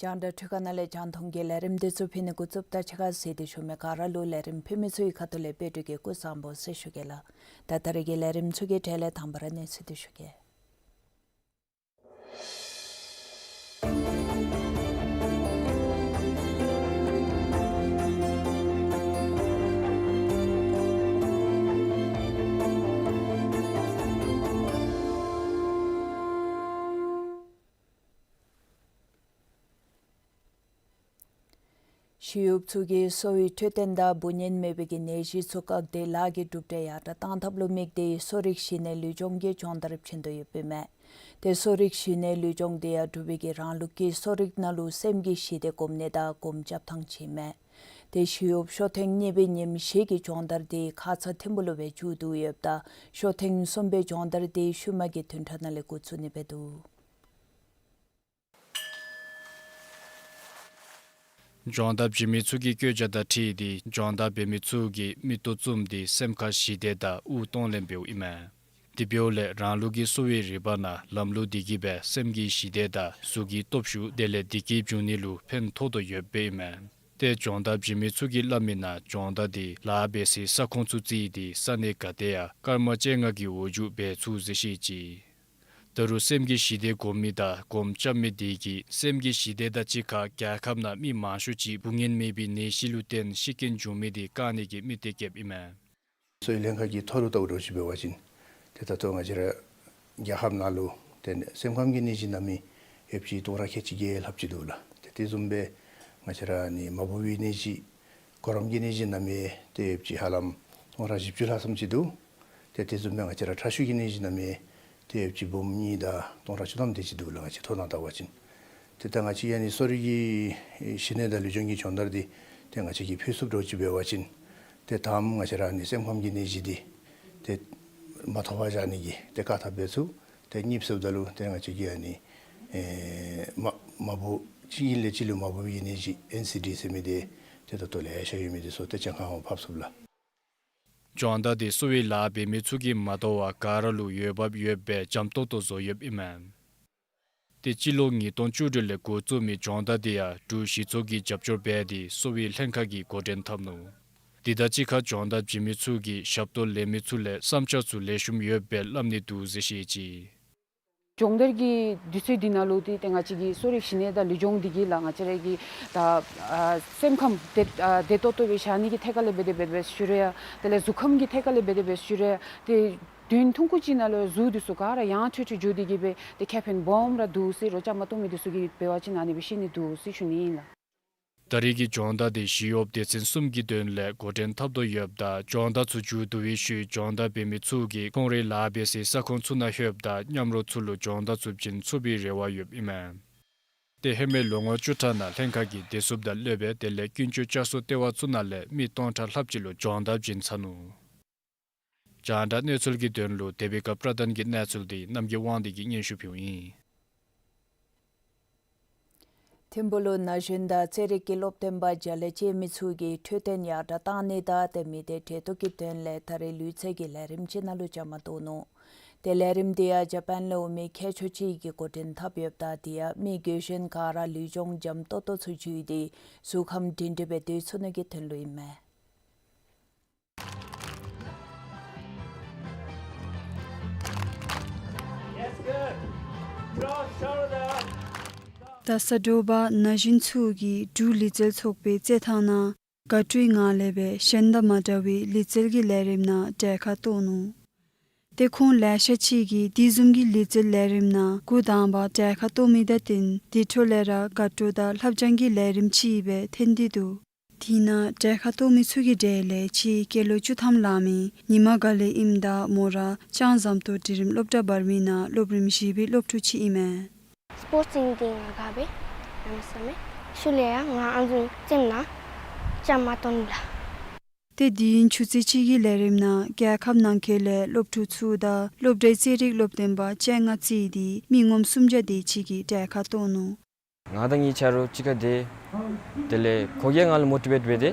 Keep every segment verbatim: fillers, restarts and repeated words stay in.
རྒྱང་བསྒྲགས་འཕྲུལ་ཁང་ནང་ལས་རྒྱང་མཐོང་གི་ལས་རིམ་འདི་ཚུ་ཕུལ་ནི་འགོ་བཙུགསཔ་ད་ཕྱི་ཁར་གཟིགས་ཏེ་བཞུགས་མི་ག་ར་ལུ་ལས་རིམ་ཕུལ་མི་ཚུ་གི་ཁ་ཐུག་ལས་དཔལ་སྤྲུལ་གྱིས་སྐུ་གཟུགས་བཟང་པོ་ཟེར་ཞུ་གེ་ལགས། ད་ད་རེས་ཀྱི་ལས་རིམ་ཚུ་གི་གྲས་ལས་དང་པ་ར་གནས་ཚུལ་འདི་ཞུ་གེ། ཞི་གཡོགཔ་ཚུ་གིས་གསོ་བའི་འཕྲོད་བསྟེན་དང་འབུ་ངན་མེད་པའི་གི་ནད་གཞི་ཚུ་བཀག་སྟེ་ལཱ་གི་གྲུབ་འབྲས་ཡར་དྲག་གཏང་ཐབས་ལུ་དམིགས་ཏེ་གསོ་རིག་གཞི་གནས་ལུས་སྦྱོང་གི་སྦྱོང་བརྡར་བྱིན་དོ་ཡོདཔ་ཨིན་མས། ཏེ་གསོ་རིག་གཞི་གནས་ལུས་སྦྱོང་འདི་ཡང་འབྲུག་པའི་གི་རང་ལུགས་ཀྱི་གསོ་རིག་ནང་ལུ་སེམས་ཀྱི་ཞི་བདེ་སྒོམ་ནི་དང་སྒོམ་རྐྱབ་ཐངས་ཅིག་ཨིན་མས། ཏེ་ཞི་གཡོགཔ་ཤོ་ཐེངས་གཉིས་པའི་ཉིནམ་བཞེས་ཀྱི་སྦྱོང་བརྡར་འདི་ཁ་ཙ་ཐིམ་ཕུ་ལུ་སྦེ་མཇུག་བསྡུ་ཡོདཔ་ད་ཤོ་ཐེངས་གསུམ་པའི་སྦྱོང་བརྡར་འདི་ཤུལ་མ་གི་བདུན་ཕྲག་ནང་ལས་འགོ་བཙུགས་ནི་སྦེ་འདུག། སྦྱོང་བརྡར་བྱིན་མི་ཚུ་གིས་བཀོད་རྒྱ་དང་འཁྲིལ་ཏེ་སྦྱོང་བརྡར་འབད་མི་ཚུ་གིས་མིག་ཏོ་བཙུམས་ཏེ་སེམས་ཁར་ཞི་བདེ་དང་དབུགས་གཏོང་ལེན་འབདཝ་ཨིན་མས། དེ་འབདཝ་ལས་རང་ལུགས་ཀྱི་གསོ་བའི་རིག་པ་ནང་ལམ་ལུགས་འདི་གིས་སྦེ་སེམས་ཀྱི་ཞི་བདེ་དང་གཟུགས་ཀྱི་སྟོབས་ཤུགས་དེ་ལས་བདེ་སྐྱིད་འབྱུང་ནི་ལུ་ཕན་ཐོགས་དོ་ཡོདཔ་ཨིན་མས། ཏེ་སྦྱོང་བརྡར་བྱིན་མི་ཚུ་གིས་སླབ་མི་ནང་སྦྱོང་བརྡར་འདི་ལཱ་འབད་སའི་ས་ཁོངས་ཚུ་བརྩིས་ཏེ་ས་གནས་ག་ཏེ་ཡང་སྐར་མ་བཅོ་ལྔ་གི་འོག་འཇུག་འབད་ཚུགས་ཟེར་བཤད་ཅི། ད་རུང་སེམས་ཀྱི་ཞི་བདེ་སྒོམ་མི་དང་སྒོམ་རྐྱབ་མི་འདི་གིས་སེམས་ཀྱི་ཞི་བདེ་དང་གཅིག་ཁར་རྒྱལ་ཁབ་ནང་མི་མང་ཤོས་ཅིག་འབུ་ངན་མེད་པའི་ནད་གཞི་ལུ་བརྟེན་ཤི་རྐྱེན་འབྱུང་མི་འདི་བཀག་ནི་གི་དམིགས་གཏད་བསྐྱེདཔ་ཨིན་མས། གསོ་བའི་ལྷན་ཁག་གི་ཐོག་ལུ་བལྟཝ་འདྲཝ་ཅིག་འབད་བ་ཅིན་ཏེ་ད་ལྟོ་ང་བཅས་ར་རྒྱལ་ཁབ་ནང་ལུ་ཏེ་སེམས་ཁམས་ཀྱི་ནད་གཞི་ན་མི་ཡོདཔ་ཅིག་སྟོང་ཕྲག་ཁལ་གཅིག་བརྒྱད་ལྷགཔ་ཅིག་འདུག་ལགས། ཏེ་དེ་བཟུམ་སྦེ་ང་བཅས་ར་ནི་མ་བུ་བའི་ནད་གཞི་གོ་རམས་ཀྱི་ནད་གཞི་ན་མི་ཏེ་ཡོདཔ་ཅིག་ཧ་ལམ་སྟོང་ཕྲག་བཞི་བཅུ་ལྷག་ཙམ་ཅིག་འདུག། ཏེ་དེ་བཟུམ་སྦེ་ང་བཅས་ར་ཁྲག་ཤུགས་ཀྱི་ནད་གཞི་ན་མི་ཏེ་ཡོདཔ་ཅིག་འབུམ་གཉིས་དང་སྟོང་ཕྲག་བཅུ་ཐམ་དེ་ཅིག་འདུག་ལགས། ང་བཅས་ཐོ་ནང་བལྟ་བ་ཅིན་ཏེ་ད་ང་བཅས་ཡང་ནི་གསོ་རིག་གི་གཞི་གནས་དང་ལུས་སྦྱོང་གི་སྦྱོང་བརྡར་འདི་ཏེ་ང་བཅས་ཀྱིས་ཕུལ་ཚུགསཔ་འདྲཝ་ཅིག་འབད་བ་ཅིན་ཏེ་ད་ང་བཅས་ར་ནི་སེམས་ཁམས་ཀྱི་ནད་གཞི་འདི་ཏེ་མ་ཐོབ་པར་བཞག་ནི་གི་ཏེ་བཀག་ཐབས་འབད་ཚུགས། ཏེ་གཉིས་པ་ཟེརཝ་ད་ལུ་ཏེ་ང་བཅས་ཀྱིས་ཡང་ནི་ཨེ་མ་མ་བུ་གཅིག་གི་ལས་གཅིག་ལུ་མ་བུ་བའི་ནད་གཞི་ཨེན་སི་ཌི་ཟེར་མི་འདི་ཏེ་ད་ལྟོ་ལེ་ཤ་ཡོད་མི་འདི་ཚུ་ཏེ་གྱངས་ཁ་མ་ཕབ་ཚུགས་ལགས། སྦྱོང་བརྡར་འདི་གསོ་བའི་ལཱ་འབད་མི་ཚུ་གིས་མ་དོ་བར་ག་ར་ལུ་འོས་འབབ་ཡོདཔ་སྦེ་འཇམ་ཏོག་ཏོ་བཟོ་ཡོདཔ་ཨིན་མས། ཏེ་སྤྱི་ལོ་ཉིས་སྟོང་བཅུ་དྲུག་ལས་འགོ་བཙུགས་མི་སྦྱོང་བརྡར་འདི་ཡང་འབྲུག་གཞི་ཚོགས་ཀྱིས་རྒྱབ་སྐྱོར་འབད་དེ་གསོ་བའི་ལྷན་ཁག་གིས་འགོ་འདྲེན་འཐབ་ནུག། འདི་དང་གཅིག་ཁར་སྦྱོང་བརྡར་བྱིན་མི་ཚུ་གིས་ཞབས་ཏོག་ལེན་མི་ཚུ་ལས་བསམ་འཆར་ཚུ་ལེགས་ཤོམ་ཡོདཔ་སྦེ་སླབ་ནི་འདུག་ཟེར་བཤད་ཅི། སྦྱོང་བརྡར་གྱི་དུས་ཚོད་འདི་ནང་ལུ་ཏེ་ཏེ་ང་བཅས་ཀྱི་གསོ་རིག་གཞི་གནས་དང་ལུས་སྦྱོང་འདི་གིས་ལགས་ང་བཅས་ར་གི་ད་ཨ་སེམས་ཁམས་བདེ་ཨ་བདེ་ཏོག་ཏོ་སྦེ་བཞག་ནི་གི་ཐད་ཁར་ལས་འབད་དེ་འབད་དེ་འབད་ཞུ་རུང་ཡང་དེ་ལས་གཟུགས་ཁམས་ཀྱི་ཐད་ཁར་ལས་འབད་དེ་འབད་ཞུ་རུང་ཡང་ཏེ་བདུན་ཐུང་ཀུ་ཅིག་ནང་ལུ་གཟུགས་འདི་ཚུ་ག་ར་ཡང་ཁྲོལ་ཁྲོལ་འགྱོ་དེ་གིས་སྦེ་ཏེ་ཁེ་ཕན་སྦོམ་ར་འདུག་ཟེར་རོགས་བཅའ་མར་གཏོགས་མི་འདི་ཚུ་གིས་འབད་བ་ཅིན་ཨ་ནི་སྦེ་ཤེས་ནི་འདུག་ཟེར་ཞུ་ནི་ཨིན་ལགས། ད་རེས་ཀྱི་སྦྱོང་བརྡར་འདི་ཞི་གཡོགཔ་སྡེ་ཚན་གསུམ་གྱི་དོན་ལས་འགོ་འདྲེན་འཐབ་དོ་ཡོདཔ་ད་སྦྱོང་བརྡར་ཚུ་མཇུག་བསྡུ་བའི་ཤུལ་སྦྱོང་བརྡར་འབད་མི་ཚུ་གིས་ཁོང་རའི་ལཱ་འབད་སའི་ས་ཁོངས་ཚུ་ནང་ལྷོདཔ་ད་མཉམ་རོགས་ཚུ་ལུ་སྦྱོང་བརྡར་ཚུ་བྱིན་ཚུགས་པའི་རེ་བ་ཡོདཔ་ཨིན་མས། ཏེ་ཧེ་མའི་ལོ་ངོ་བཅུ་ཕྲག་ནང་ལྷན་ཁག་གིས་བདེ་སྲུངཔ་དང་སློབ་དཔོན་དེ་ལས་ཀུན་སྤྱོད་བསྐྱར་གསོ་ལྟེ་བ་ཚུ་ནང་ལས་མི་སྟོང་ཕྲག་ལྷགཔ་ཅིག་ལུ་སྦྱོང་བརྡར་བྱིན་ཚར་ནུག། རྒྱང་བསྒྲགས་གནས་ཚུལ་གྱི་དོན་ལུ་དེ་བི་ཀ་པྲ་དཱན་གྱི་གནས་ཚུལ་འདི་རྣམ་རྒྱལ་དབང་འདུས་ཀྱིས་སྙན་ཞུ་ཕུལཝ་ཨིན། ཐིམ་ཕུག་ལུ་ན་གཞོན་དང་རྩེད་རིགས་ཀྱི་སློབ་སྟོན་པ་བརྒྱ་ལས་བཅད་མི་ཚུ་གིས་འཕྲོད་བསྟེན་ཡར་དྲག་གཏང་ནི་དང་དེ་མི་སྡེ་འབྲེལ་གཏུག་གི་དོན་ལས་ད་རིས་ལུས་རྩལ་གྱི་ལས་རིམ་ཅིག་ནང་ལུ་བཅའ་མར་གཏོགས་ནུག། དེ་ལས་རིམ་འདི་ཡང་ཇ་པཱན་ལས་འོང་མི་མཁས་མཆོག་ཅིག་གིས་འགོ་འདྲེན་འཐབ་ཡོདཔ་ད་དེ་ཡང་མི་རྒས་གཞོན་ག་ར་ལུས་སྦྱོང་འཇམ་ཏོག་ཏོ་ཚུ་བྱུང་སྟེ་གཟུགས་ཁམས་སྒྲིང་སྒྲི་སྦེ་སྡོད་ཚུགས་ནི་གི་དོན་ལུ་ཨིན་མས། རྡ་ས་དྲོ་པ་ན་གཞོན་ཚུ་གིས་འབྲུག་ལུས་རྩལ་ཚོགས་པའི་རྩེད་ཐང་ནང་དགའ་སྤྲོའི་ངང་ལས་སྦེ་གཞན་དང་མ་འདྲ་བའི་ལུས་རྩལ་གྱི་ལས་རིམ་ནང་གྲལ་ཁར་གཏོགས་ནུག། ཏེ་ཁོང་ལེ་ཤ་ཅིག་གིས་དེ་བཟུམ་གྱི་ལུས་རྩལ་ལས་རིམ་ནང་འགོ་དང་པ་གྲལ་ཁར་གཏོགས་མི་དང་བསྟུན་དེ་འཕྲོ་ལས་ར་དགའ་སྤྲོ་དང་ལྷབ་སྦྱང་གི་ལས་རིམ་ཅིག་སྦེ་འཐོན་ཏེ་འདུག། དེ་ནང་གྲལ་ཁར་གཏོགས་མི་ཚུ་གི་གྲས་ལས་གཅིག་སྐྱེས་ལོ་བཅུ་ཐམ་ལང་མི་ཉི་མ་དགའ་ལེགས་ཨིནམ་ད་མོ་ར་ལྕང་ཟམ་ཏོག་འབྲིང་རིམ་སློབ་གྲྭ་བར་མི་ནང་སློབ་རིམ་བཞི་པའི་སློབ་ཕྲུག་ཅིག་ཨིན་མས། སི་པོརཊསི་ཨིན་ཏེ་ང་དགའ་བས་ཡང་ན་བསམ་མས། ཤུལ་ལས་ཡང་ང་ཨ་ནི་བཟུམ་རྩེདམོ་ནང་བཅའ་མར་གཏོགས་ནུག་ལགས། ཏེ་དུས་ཡུན་ཆུ་ཚོད་གཅིག་གི་ལས་རིམ་ནང་རྒྱལ་ཁབ་ནང་འཁོད་ལས་སློབ་ཕྲུག་ཚུ་དང་སློབ་གྲྭའི་རྩེད་རིགས་སློབ་སྟོན་པ་བཅོ་ལྔ་བརྩིས་ཏེ་མི་ངོམ་སུམ་བརྒྱ་དེ་ཅིག་གིས་གྲལ་ཁར་གཏོགས་ནུག། ང་དང་ངེའི་ཆ་རོགས་གཅིག་ཁར་སྡོད། དེ་ལས་ཁོ་གིས་ང་ལུ་མོ་ཊི་ཝེཊ་འབད་དེ།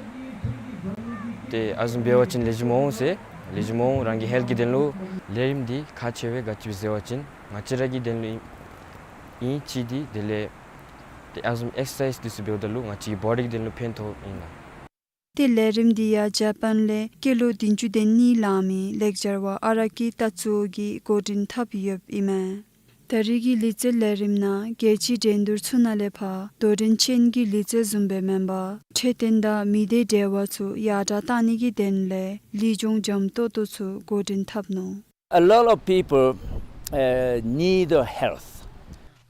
ཏེ་ཨ་ནི་བཟུམ་འབད་བ་ཅིན་ལེགས་ཤོམ་འོང་ཟེར། ལེགས་ཤོམ་འོང་རང་གི་ཧེལཐ་གི་དོན་ལུ། ལས་རིམ་འདི་ཁག་ཆེ་བས་ག་ཅི་སྦེ་ཟེར་བ་ཅིན་ང་བཅས་ར་གི་དོན་ལུ་ཨིན་ཅི། ཏེ་དེ་ལས་ཏེ་ཨ་ནི་བཟུམ་ཨེག་སར་སའིཛ་འདི་ཚུ་འབདཝ་ད་ལུ་ང་བཅས་ཀྱི་བོ་ཌི་གི་དོན་ལུ་ཕན་ཐོགས་ཨིན་ལགས། ཏེ་ལས་རིམ་འདི་ཡང་ཇ་པཱན་ལས་སྐྱེས་ལོ་བདུན་ཅུ་དོན་གཉིས་ལང་མི་ལེགས་སྦྱར་བ་ཨ་ར་ཀི་ཏ་ཙོ་གིས་འགོ་འདྲེན་འཐབ་ཡོདཔ་ཨིན་མས། ད་རིས་ཀྱི་ལུས་རྩལ་ལས་རིམ་ནང་རྒྱལ་སྤྱིའི་འགྲན་བསྡུར་ཚུ་ནང་ལས་ཕར་དོ་འགྲན་ཅན་གྱི་ལུས་རྩལ་བཟུམ་སྦེ་མེན་པར་འཕྲོད་བསྟེན་དང་མི་སྡེ་འབྲེལ་བ་ཚུ་ཡར་དྲག་གཏང་ནི་གི་དོན་ལས་ལུས་སྦྱོང་འཇམ་ཏོག་ཏོ་ཚུ་འགོ་འདྲེན་འཐབ་ནུག། A lot of people, uh, need health.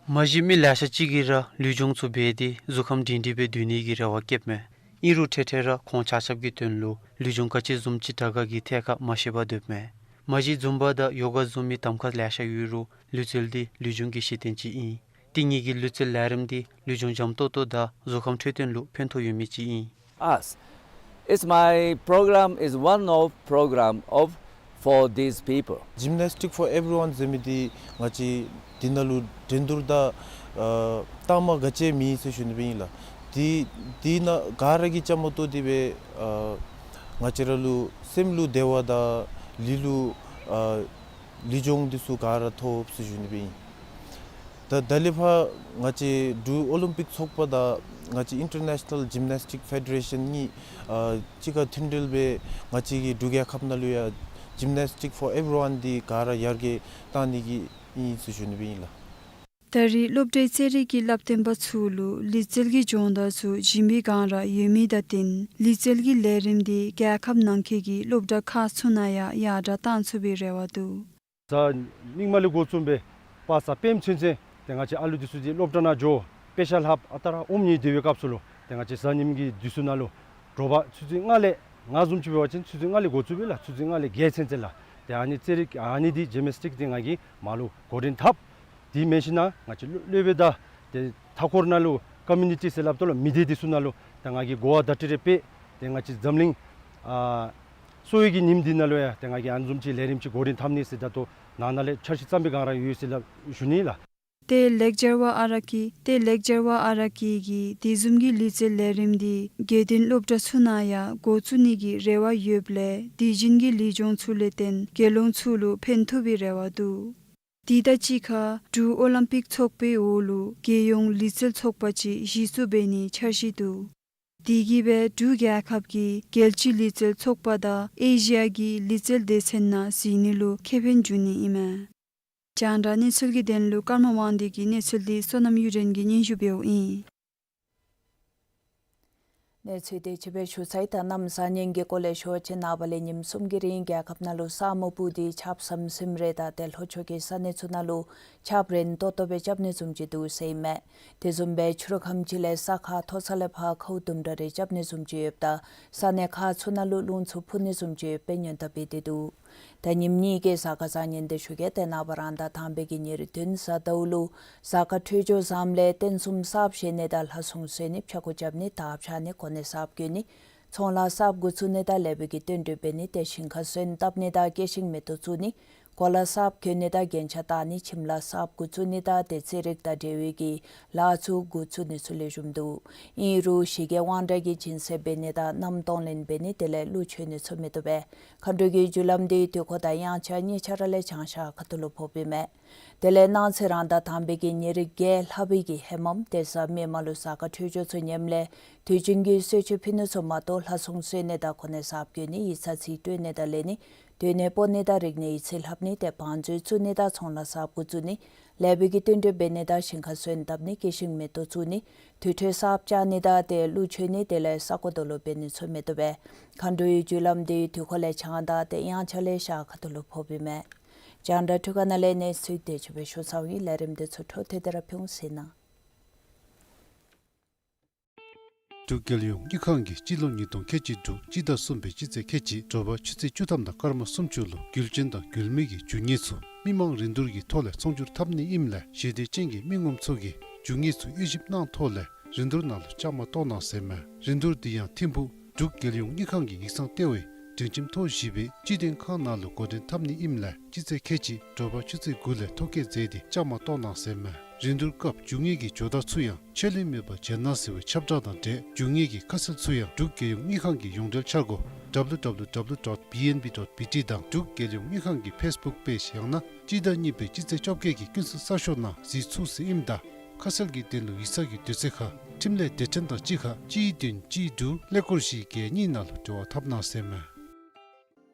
མ་གཞི་མི་ལེ་ཤ་ཅིག་གིས་ར་ལུས་སྦྱོང་ཚུ་འབད་དེ་གཟུགས་ཁམས་སྒྲིང་སྒྲི་སྦེ་སྡོད་ནི་གི་རེ་བ་བསྐྱེདཔ་མས། ཨིན་རུང་ཐད་ཐད་ར་ཁོང་ཆ་ཁྱབ་ཀྱི་དོན་ལུ་ལུས་སྦྱོང་ག་ཅི་བཟུམ་ཅིག་དྲག་ག་གི་ཐད་ཁར་མ་ཤེས་པར་སྡོདཔ་མས། མ་གཞི་ཛུམ་བ་དང་ཡོ་ག་བཟུམ་མའི་གདམ་ཁ་ལེ་ཤ་ཡོད་རུང་ལུས་རྩལ་འདི་ལུས་སྦྱོང་གི་གཞི་རྟེན་ཅིག་ཨིན། ཏེ་ངེ་གི་ལུས་རྩལ་ལས་རིམ་འདི་ལུས་སྦྱོང་འཇམ་ཏོག་ཏོ་དང་གཟུགས་ཁམས་འཕྲོད་བསྟེན་ལུ་ཕན་ཐོགས་ཡོད་མི་ཅིག་ཨིན། Us. It's my program is one of program of for these people. Gymnastic for everyone ཟེར་མི་འདི་ང་བཅས་འདི་ནང་ལུ་འགྲན་བསྡུར་དང་ཨ་གཏང་མ་ག་ཅི་མེད་ཟེར་ཞུ་ནི་སྦེ་ཨིན་ལགས། འདི་འདི་ནང་ག་ར་གིས་བཅའ་མར་གཏོགས་ཏེ་སྦེ་ཨ་ང་བཅས་ར་ལུ་སེམས་ལུ་བདེ་བ་དང་ལུས་ལུ་ཨ་ལུས་སྦྱོང་འདི་ཚུ་ག་ར་ཐོབ་ཟེར་ཞུ་ནི་སྦེ་ཨིན། ད་ད་ལས་ཕར་ང་བཅས་འབྲུག་ཨོ་ལིམ་པིག་ཚོགས་པ་དང་ང་བཅས་ཨིན་ཊར་ནེ་ཤ་ནཱལ་ཇིམ་ནེསི་ཊིཀ་ཕེ་ཌེ་རེ་ཤཱན་གཉིས་ཨ་གཅིག་ཁར་མཐུན་འབྲེལ་སྦེ་ང་བཅས་ཀྱི་འབྲུག་རྒྱལ་ཁབ་ནང་ལུ་ཡང་Gymnastic for Everyone འདི་ག་ར་ཡར་རྒྱས་གཏང་ནི་གི་ཨིན་ཟེར་ཞུ་ནི་སྦེ་ཨིན་ལགས། ད་རིས་སློབ་གྲྭའི་རྩེད་རིགས་ཀྱི་བསླབ་སྟོན་པ་ཚུ་ལུ་ལུས་རྩལ་གྱི་སྦྱོང་བརྡར་ཚུ་བྱིན་པའི་སྒང་ར་ཡོད་མི་དང་བསྟུན་ལུས་རྩལ་གྱི་ལས་རིམ་འདི་རྒྱལ་ཁབ་ནང་འཁོད་ཀྱི་སློབ་གྲྭ་ཁག་ཚུ་ནང་ཡང་ཡར་དྲག་གཏང་ཚུགས་པའི་རེ་བ་འདུག། གཟའ་མིག་དམར་ལས་འགོ་བཙུགས་སྦེ་པ་གཟའ་སྤེནམ་ཚུན་ཚོད་ཏེ་ང་བཅས་ཨ་ལུ་འདི་ཚུ་འདི་སློབ་གྲྭ་ནང་འགྱོ་དཔེ་ཆ་ལྷབ་ཨ་རྟག་ར་ཨོམ་ཉལ་སྡོད་པའི་སྐབས་སུ་ལུ་ཏེ་ང་བཅས་གཟའ་ཉིམ་གྱི་དུས་སུ་ནང་ལུ་དྲོ་པ་ཆུ་ཚོད་ལྔ་ལས་ང་བཟུམ་ཅིག་འབད་བ་ཅིན་ཆུ་ཚོད་ལྔ་ལས་འགོ་བཙུགས་སྦེ་ལགས་ཆུ་ཚོད་ལྔ་ལས་བརྒྱད་ཚུན་ཚོད་ལགས། ཏེ་ཨ་ནི་རྩེད་རིགས་ཨ་ནི་འདི་ཇིམ་ནེསི་ཊིཀ་འདི་ང་གིས་མར་ལུ་འགོ་འདྲེན་འཐབ། དེ་མེན་ཞིན་ན་ང་བཅས་སློབ་དཔོན་དང་ཏེ་མཐའ་འཁོར་ནང་ལུ་ཀོམ་མུ་ནི་ཊི་ཟེར་སླབ་དོ་ལགས་མི་སྡེ་འདི་ཚུ་ནང་ལུ་ཏེ་ང་གིས་གོ་བ་བརྡ་སྤྲོད་རེ་འབད། ཏེ་ང་བཅས་འཛམ་གླིང་ཨ་གསོ་བའི་གི་ཉིནམ་འདི་ནང་ལུ་ཡང་ཏེ་ང་གིས་ཨ་ནི་བཟུམ་ཅིག་ལས་རིམ་ཅིག་འགོ་འདྲེན་འཐབ་ནི་ཟེར་ད་ལྟོ་ནང་ན་ལས་འཆར་གཞི་བརྩམས་པའི་སྒང་ར་ཡོད་ཟེར་སླབ་ཞུ་ནི་ལགས། ཏེ་ལེགས་སྦྱར་བ་ཨ་ར་ཀི་ཏེ་ལེགས་སྦྱར་བ་ཨ་ར་ཀི་གིས་དེ་བཟུམ་གྱི་ལུས་རྩལ་ལས་རིམ་འདི་དགེ་འདུན་སློབ་གྲྭ་ཚུ་ནང་ཡང་འགོ་བཙུགས་ནི་གི་རེ་བ་ཡོདཔ་ལས་དུས་རྒྱུན་གྱི་ལུས་སྦྱོང་ཚུ་ལས་བརྟེན་དགེ་སློང་ཚུ་ལུ་ཕན་ཐོགས་པའི་རེ་བ་འདུག། དེ་དང་གཅིག་ཁར་འབྲུག་ཨོ་ལིམ་པིག་ཚོགས་པའི་འོག་ལུ་རྒྱལ་ཡོངས་ལུས་རྩལ་ཚོགས་པ་ཅིག་གཞི་བཙུགས་འབད་ནིའི་འཆར་གཞི་འདུག། དེ་གིས་སྦེ་འབྲུག་རྒྱལ་ཁབ་ཀྱི་རྒྱལ་སྤྱིའི་ལུས་རྩལ་ཚོགས་པ་དང་ཨེ་ཤི་ཡ་གི་ལུས་རྩལ་སྡེ་ཚན་ནང་གཟིགས་ནི་ལུ་ཁེ་ཕན་འབྱུང་ནི་ཨིན་མས། རྒྱང་བསྒྲགས་གནས་ཚུལ་གྱི་དོན་ལུ་ཀརྨ་དབང་འདུས་ཀྱི་གནས་ཚུལ་འདི་བསོད་ནམས་གཡུ་སྒྲོན་གྱིས་སྙན་ཞུ་འབདཝ་ཨིན། གནས་ཚུལ་དེ་ཅིག་སྦེ་ཞུ་ཚར་ཡི། ད་གནམ་གཤིས་ཉེན་ཁའི་སྐོར་ལས་ཞུ་བ་ཅིན་ནངས་པ་ལས་ཉིནམ་གསུམ་གྱི་རིང་རྒྱལ་ཁབ་ནང་ལུ་ས་སྨུག་སྤུབས་ཏེ་ཆརཔ་ཟམ་ཟིམ་རེ་དང་ཏེ་ལྷོ་ཕྱོགས་ཀྱི་ས་གནས་ཚུ་ནང་ལུ་ཆརཔ་རན་ཏོག་ཏོ་སྦེ་རྐྱབ་ནི་བཟུམ་ཅིག་འདུག་ཟེར་ཨིན་མས། དེ་བཟུམ་སྦེ་ཕྱི་རུ་ཁམས་ཅིག་ལས་ས་ཁ་མཐོ་ས་ལས་ཕར་ཁཝ་དུམ་གྲ་རེ་རྐྱབ་ནི་བཟུམ་ཅིག་ཡོདཔ་ད་ས་གནས་ཁག་ཚུ་ནང་ལུ་རླུང་འཚུབ་འཕུ་ནི་བཟུམ་ཅིག་ཡོདཔ་སྦེ་སྔོན་བརྡ་འབད་དེ་འདུག། ད་ཉིནམ་གཉིས་ཀྱི་གཟའ་སྐར་བཟང་ངན་དེ་ཞུ་གེ། ཏེ་ནངས་པ་རང་ཟླ་དང་པའི་གི་ཉེར་བདུན་གཟའ་ཟླཝ་ལུ་གཟའ་སྐར་འཕྲོད་སྦྱོར་བཟངམ་ལས་རྟེན་གསུམ་གསརཔ་བཞེངས་ནི་དང་ལྷ་སྲུང་གསོལ་ནི་ཕྱྭ་འགུགས་རྐྱབ་ནི་དར་འཕྱར་ནི་གོ་གནས་གསརཔ་བསྐོ་ནི་ ཚོང་ལཱ་གསརཔ་འགོ་བཙུགས་ནི་དང་ལས་བྱེད་ཀྱི་བསྟུན་གྲོས་འབད་ནི་དེ་ལས་ཞིང་ཁར་སོན་བཏབ་ནི་དང་སྐྱེད་ཤིང་མེ་ཏོག་བཙུགས་ནི། གོ་ལ་གསརཔ་གྱོན་ནི་དང་རྒྱན་ཆ་བཏགས་ནི། ཁྱིམ་ལཱ་གསརཔ་འགོ་བཙུགས་ནི་དང་དེ་རྩེད་རིགས་དང་འབྲེལ་བའི་གི་ལཱ་ཚུ་འགོ་བཙུགས་ནི་ཚུ་ལེགས་ཤོམ་འདུག། ཨིན་རུང་གཞི་རྒྱ་དབང་གྲགས་ཀྱི་སྦྱིན་སྲེག་འབད་ནི་དང་མནའམ་གཏོང་ལེན་འབད་ནི་དེ་ལས་གླུ་མཆོད་ནི་ཚུ་མི་བཏུབ་པས། མཁའ་འགྲོ་གི་རྒྱུ་ལམ་འདི་དུས་འཁོར་དང་དབྱངས་འཆར་གཉིས་ཆ་ར་ལས་བྱང་ཤར་ཁ་ཐུག་ལུ་ཕོགཔ་ཨིན་མས། དེ་ལས་གནངས་ཚེ་རང་ཟླ་དང་པའི་གི་ཉེར་བརྒྱད་ལྷག་པའི་གི་ཧེ་མམ་དེ་གཟའ་མིག་དམར་ལུ་གཟའ་སྐར་འཕྲོད་སྦྱོར་ཚུ་ཉམས་ལས་དུས་རྒྱུན་གྱི་གསོལ་མཆོད་ཕུལ་ནི་ཚུ་མ་གཏོགས་ལྷ་སྲུང་གསོལ་ནི་དང་གོ་གནས་གསརཔ་གྱོན་ནི། ཡིག་ཚང་རྩིས་སྤྲོད་ནི་དང་ལེན་ནི། སྡོད་གནས་སྤོ་ནི་དང་རིག་གནས་ཡིག་རྩིས་ལྷབ་ནི། དེ་བང་མཛོད་བཙུགས་ནི་དང་ཚོང་ལཱ་གསརཔ་འགོ་བཙུགས་ནི། ལས་བྱེད་ཀྱི་བསྟུན་གྲོས་འབད་ནི་དང་ཞིང་ཁར་སོན་བཏབ་ནི། སྐྱེད་ཤིང་མེ་ཏོག་བཙུགས་ནི། དུར་ཁྲོད་གསརཔ་བཅག་ནི་དང་དེ་གླུ་མཆོད་ནི་དེ་ལས་ས་གོ་རྡོ་ལུ་འབད་ནི་ཚུ་མི་བཏུབ་པས། མཁའ་འགྲོའི་རྒྱུ་ལམ་འདི་དུས་འཁོར་ལས་བྱང་དང་དེ་དབྱངས་འཆར་ལས་ཤར་ཁ་ཐུག་ལུ་ཕོགཔ་ཨིན་མས། རྒྱང་བསྒྲགས་འཕྲུལ་ཁང་ནང་ལས་གནས་ཚུལ་དེ་ཅིག་སྦེ་ཞུ་ཚརཝ་ཨིན། ལས་རིམ་འདི་ཚུ་འཕྲོ་མཐུད་དེ་ར་ཕུལ་ཟེར་ན། འབྲུག་རྒྱལ་ཡོངས་དངུལ་ཁང་གིས་སྤྱི་ལོ་ཉིས་སྟོང་ཁལ་གཅིག་དྲུག་སྤྱི་ཟླ་གསུམ་པའི་སྤྱི་ཚེས་ཁལ་གཅིག་དྲོ་པ་ཆུ་ཚོད་བཅུ་ཐམ་དང་སྐར་མ་སུམ་ཅུ་ལུ་རྒྱུ་རྐྱེན་དང་རྒྱུ་མེད་ཀྱི་རྒྱུ་དངོས་ཚུ་མི་མང་རིན་བསྡུར་གྱི་ཐོག་ལས་ཚོང་སྒྱུར་འཐབ་ནི་ཨིནམ་ལས་ཞི་བདེ་ཅན་གྱི་མི་ངོམ་ཚུ་གིས་རྒྱུ་དངོས་ཚུ་དབྱེ་ཞིབ་གནང་ཐོག་ལས་རིན་བསྡུར་ནང་ལུ་བཅའ་མར་གཏོགས་གནང་ཟེར་མས། རིན་བསྡུར་འདི་ཡང་ཐིམ་ཕུག་འབྲུག་རྒྱལ་ཡོངས་དངུལ་ཁང་གི་ཡིག་ཚང་ལྟེ་བའི་སྒྲིག་ཁྲིམས་ཐོ་བཞི་པའི་སྤྱི་དོན་ཁང་ནང་ལུ་འགོ་འདྲེན་འཐབ་ནི་ཨིནམ་ལས་སྤྱི་ཚེས་ཁལ་གཅིག་དྲོ་པ་ཆུ་ཚོད་དགུ་ལས་ཐོ་བཀོད་མཛད་དེ་བཅའ་མར་གཏོགས་གནང་ཟེར་མས། རིན་བསྡུར་སྐབས་རྒྱུ་དངོས་ཀྱི་ཇོ་བདག་ཚུ་ཡང་ཆད་ལུས་མེད་པར་མཇལ་གནང་ཟེར་བའི་ཁྱབ་བསྒྲགས་དང་འབྲེལ་རྒྱུ་དངོས་ཀྱི་ཁ་གསལ་ཚུ་ཡང་འབྲུག་རྒྱལ་ཡོངས་དངུལ་ཁང་གི་ཡོངས་འབྲེལ་འཆར་སྒོ་W W W dot B N B dot B T དང་འབྲུག་རྒྱལ་ཡོངས་དངུལ་ཁང་གི་ཕེསི་བུཀ་པེཇ་ཡང་ན་སྤྱི་ཟླ་གཉིས་པའི་སྤྱི་ཚེས་བཅོ་བརྒྱད་ཀྱི་ཀུན་གསལ་གསར་ཤོག་ནང་གཟིགས་ཚུགས་ཟེར་ཨིནམ་ད་ཁ་གསལ་གྱི་དོན་ལུ་ཡིག་ཚང་གི་དུས་ཚོད་ཁར་འཕྲིན་ལས་སྡེ་ཚན་དང་གཅིག་ཁར་གཅིག་བདུན་གཅིག་དྲུག་ཀླད་ཀོར་བཞི་བརྒྱད་གཉིས་ནང་ལུ་འབྲེལ་བ་འཐབ་གནང་ཟེར་མས།